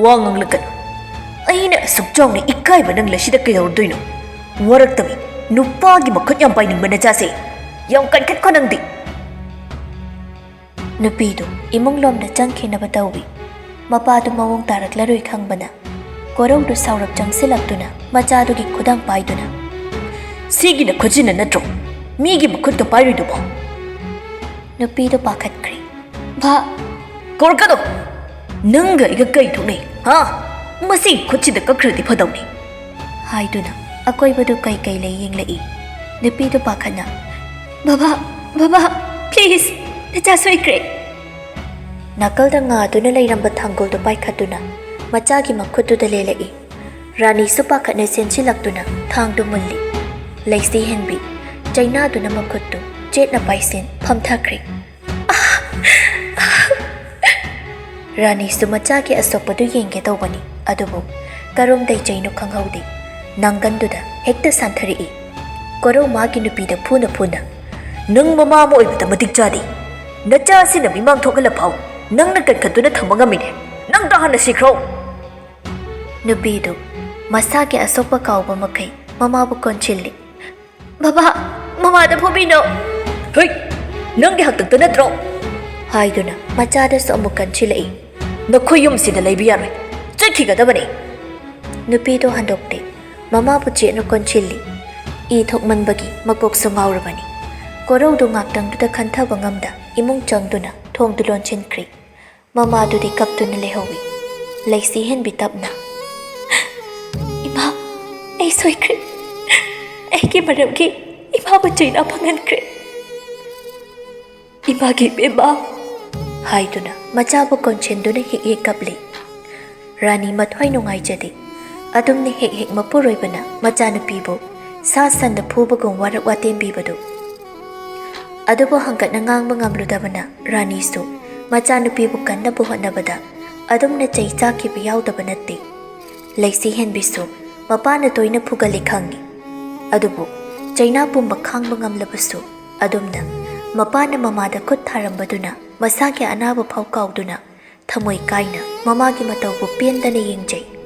ꯋꯥ ꯉꯥꯡꯂꯛꯀꯅꯨ꯫ ꯑꯩꯅ ꯑꯁꯨꯛ ꯆꯥꯎꯅ ꯏꯀꯥꯏꯕ ꯅꯪꯂꯁꯤꯗ ꯀꯩꯗꯧꯔꯨꯗꯣꯏꯅꯣ? ꯋꯥꯔꯛꯇꯕꯤ, ꯅꯨꯄꯥꯒꯤ ꯃꯈꯨꯠ ꯌꯥꯝ ꯄꯥꯏꯅꯤꯡꯕ ꯅꯆꯥꯁꯦ꯫ ꯌꯥꯝ ꯀꯟꯈꯠꯀꯣ ꯅꯪꯗꯤ꯫ ꯅꯨꯄꯤꯗꯨ ꯏꯃꯨꯡꯂꯣꯝꯗ ꯆꯪꯈꯤꯅꯕ ꯇꯧꯏ꯫ ꯃꯄꯥꯗꯨ ꯃꯑꯣꯡ ꯇꯥꯔꯛꯂꯔꯣꯏ ꯈꯪꯕꯅ, ꯀꯣꯔꯧꯗꯨ ꯁꯥꯎꯔꯞ ꯆꯪꯁꯤꯜꯂꯛꯇꯨꯅ ꯃꯆꯥꯗꯨꯒꯤ ꯈꯨꯗꯥꯡ ꯄꯥꯏꯗꯨꯅ, "ꯁꯤꯒꯤ ꯅꯈꯨꯠꯁꯤꯅ ꯅꯠꯇ꯭ꯔꯣ ꯃꯤꯒꯤ ꯃꯈꯨꯠꯇ ꯄꯥꯏꯔꯨꯏꯗꯨꯕꯣ?" ꯅꯨꯄꯤꯗꯨ ꯄꯥꯈꯠꯈ꯭ꯔꯦ꯫ "ꯚꯥ!" "ꯀꯧꯔꯛꯀꯅꯨ! ꯅꯪꯒ ꯑꯩꯒ ꯀꯩ ꯊꯣꯛꯅꯩ, ꯍꯥ? ꯃꯁꯤꯒꯤ ꯈꯨꯠꯁꯤꯗ ꯀꯛꯈ꯭ꯔꯗꯤ ꯐꯗꯧꯅꯤ!" ꯍꯥꯏꯗꯨꯅ ꯑꯀꯣꯏꯕꯗꯨ ꯀꯩ ꯀꯩ ꯂꯩ ꯌꯦꯡꯂꯛꯏ꯫ ꯅꯨꯄꯤꯗꯨ ꯄꯥꯈꯠꯅ, "ꯕꯕꯥ, ꯕꯕꯥ, please, ꯅꯆꯥ ꯁꯣꯏꯈ꯭ꯔꯦ!" ꯅꯥꯀꯜꯗ ꯉꯥꯗꯨꯅ ꯂꯩꯔꯝꯕ ꯊꯥꯡꯒꯣꯜꯗꯨ ꯄꯥꯏꯈꯠꯇꯨꯅ ꯃꯆꯥꯒꯤ ꯃꯈꯨꯠꯇꯨꯗ ꯂꯦꯜꯂꯛꯏ꯫ ꯔꯥꯅꯤꯁꯨ ꯄꯥꯈꯠꯅ ꯆꯦꯟꯁꯤꯜꯂꯛꯇꯨꯅ ꯊꯥꯡꯗꯨ ꯃꯨꯜꯂꯤ꯫ ꯂꯩꯁꯤ ꯍꯦꯟꯕꯤ ꯆꯩꯅꯥꯗꯨꯅ ꯃꯈꯨꯠꯇꯨ ꯆꯦꯠꯅ ꯄꯥꯏꯁꯤꯟ ꯐꯝꯊꯈ꯭ꯔꯦ꯫ ꯔꯥꯅꯤꯁꯨ ꯃꯆꯥꯒꯤ ꯑꯁꯣꯛꯄꯗꯨ ꯌꯦꯡꯒꯦ ꯇꯧꯕꯅꯤ, ꯑꯗꯨꯕꯨ ꯀꯔꯣꯝꯗꯩ ꯆꯩꯅꯣ ꯈꯪꯍꯧꯗꯦ, ꯅꯥꯡꯒꯟꯗꯨꯗ ꯍꯦꯛꯇ ꯁꯥꯟꯊꯔꯛꯏ꯫ ꯀꯣꯔꯧ ꯃꯥꯒꯤ ꯅꯨꯄꯤꯗ ꯐꯨꯅ ꯐꯨꯅ, "ꯅꯪ ꯃꯃꯥ ꯑꯃ ꯑꯣꯏꯕꯗ ꯃꯇꯤꯛ ꯆꯥꯗꯦ꯫ ꯅꯆꯥ ꯑꯁꯤꯅ ꯃꯤꯃꯥꯡ ꯊꯣꯛꯍꯜꯂ ꯐꯥꯎ ꯅꯪꯅ ꯀꯟꯈꯠꯇꯨꯅ ꯊꯝꯕ ꯉꯝꯃꯤꯅꯦ꯫ ꯅꯪꯗ ꯍꯥꯟꯅ ꯁꯤꯈ꯭ꯔꯣ!" ꯅꯨꯄꯤꯗꯨ ꯃꯁꯥꯒꯤ ꯑꯁꯣꯛꯄ ꯀꯥꯎꯕ ꯃꯈꯩ ꯃꯃꯥꯕꯨ ꯀꯣꯟꯁꯤꯜꯂꯤ꯫ "ꯕꯕꯥ, ꯃꯃꯥꯗ ꯐꯨꯕꯤꯅꯣ!" "ꯍꯨꯏ, ꯅꯪꯒꯤ ꯍꯥꯛꯇꯛꯇ ꯅꯠꯇ꯭ꯔꯣ?" ꯍꯥꯏꯗꯨꯅ ꯃꯆꯥꯗꯁꯨ ꯑꯃꯨꯛ ꯀꯟꯁꯤꯜꯂꯛꯏ꯫ "ꯅꯈꯣꯏ ꯌꯨꯝꯁꯤꯗ ꯂꯩꯕ ꯌꯥꯔꯣꯏ, ꯆꯠꯈꯤꯒꯗꯕꯅꯤ!" ꯅꯨꯄꯤꯗꯣ ꯍꯟꯗꯣꯛꯇꯦ, ꯃꯃꯥꯕꯨ ꯆꯦꯠꯅ ꯀꯣꯟꯁꯤꯜꯂꯤ꯫ ꯏ ꯊꯣꯛꯃꯟꯕꯒꯤ ꯃꯀꯣꯛꯁꯨ ꯉꯥꯎꯔꯕꯅꯤ꯫ ꯀꯣꯔꯧꯗꯨ ꯉꯥꯛꯇꯪꯗꯨꯗ ꯈꯟꯊꯕ ꯉꯝꯗ ꯏꯃꯨꯡ ꯆꯪꯗꯨꯅ ꯊꯣꯡꯗꯨ ꯂꯣꯟꯁꯤꯟꯈ꯭ꯔꯤ꯫ ꯃꯃꯥꯗꯨꯗꯤ ꯀꯞꯇꯨꯅ ꯂꯩꯍꯧꯏ꯫ ꯂꯩꯁꯤ ꯍꯦꯟꯕꯤ ꯇꯞꯅ, "ꯏꯃꯥ, ꯑꯩ ꯁꯣꯏꯈ꯭ꯔꯦ꯫ ꯑꯩꯒꯤ ꯃꯔꯝꯒꯤ ꯏꯃꯥꯕꯨ ꯆꯩꯅꯥ ꯐꯪꯍꯟꯈ꯭ꯔꯦ꯫ ꯏꯃꯥꯒꯤ ꯏꯕꯦꯝꯃ!" ꯍꯥꯏꯗꯨꯅ ꯃꯆꯥꯕꯨ ꯀꯣꯟꯁꯤꯟꯗꯨꯅ ꯍꯤꯛ ꯍꯤꯛ ꯀꯞꯂꯤ꯫ ꯔꯥꯅꯤ ꯃꯊ꯭ꯋꯥꯏ ꯅꯨꯡꯉꯥꯏꯖꯗꯦ꯫ ꯑꯗꯨꯝꯅ ꯍꯦꯛ ꯍꯦꯛ ꯃꯄꯨꯔꯣꯏꯕꯅ ꯃꯆꯥꯅꯨꯄꯤꯕꯨ ꯁꯥ ꯁꯟꯗ ꯐꯨꯕꯒꯨꯝ ꯋꯥꯔꯛ ꯋꯥꯇꯦꯝꯕꯤꯕꯗꯨ꯫ ꯑꯗꯨꯕꯨ ꯍꯪꯒꯠꯅ ꯉꯥꯡꯕ ꯉꯝꯂꯨꯗꯕꯅ ꯔꯥꯅꯤꯁꯨ ꯃꯆꯥꯅꯨꯄꯤꯕꯨ ꯀꯟꯅꯕ ꯍꯣꯠꯅꯕꯗ ꯑꯗꯨꯝꯅ ꯆꯩ ꯆꯥꯈꯤꯕ ꯌꯥꯎꯗꯕ ꯅꯠꯇꯦ꯫ ꯂꯩꯁꯤ ꯍꯦꯟꯕꯤꯁꯨ ꯃꯄꯥꯅ ꯇꯣꯏꯅ ꯐꯨꯒꯜꯂꯤ ꯈꯪꯏ꯫ ꯑꯗꯨꯕꯨ ꯆꯩꯅꯥ ꯄꯨꯝꯕ ꯈꯥꯡꯕ ꯉꯝꯂꯕꯁꯨ ꯑꯗꯨꯝꯅ ꯃꯄꯥꯅ ꯃꯃꯥꯗ ꯈꯨꯠ ꯊꯥꯔꯝꯕꯗꯨꯅ ꯃꯁꯥꯒꯤ ꯑꯅꯥꯕ ꯐꯥꯎ ꯀꯥꯎꯗꯨꯅ ꯊꯃꯣꯏ ꯀꯥꯏꯅ ꯃꯃꯥꯒꯤ ꯃꯇꯧꯕꯨ ꯄꯦꯟꯗꯅ ꯌꯦꯡꯖꯩ꯫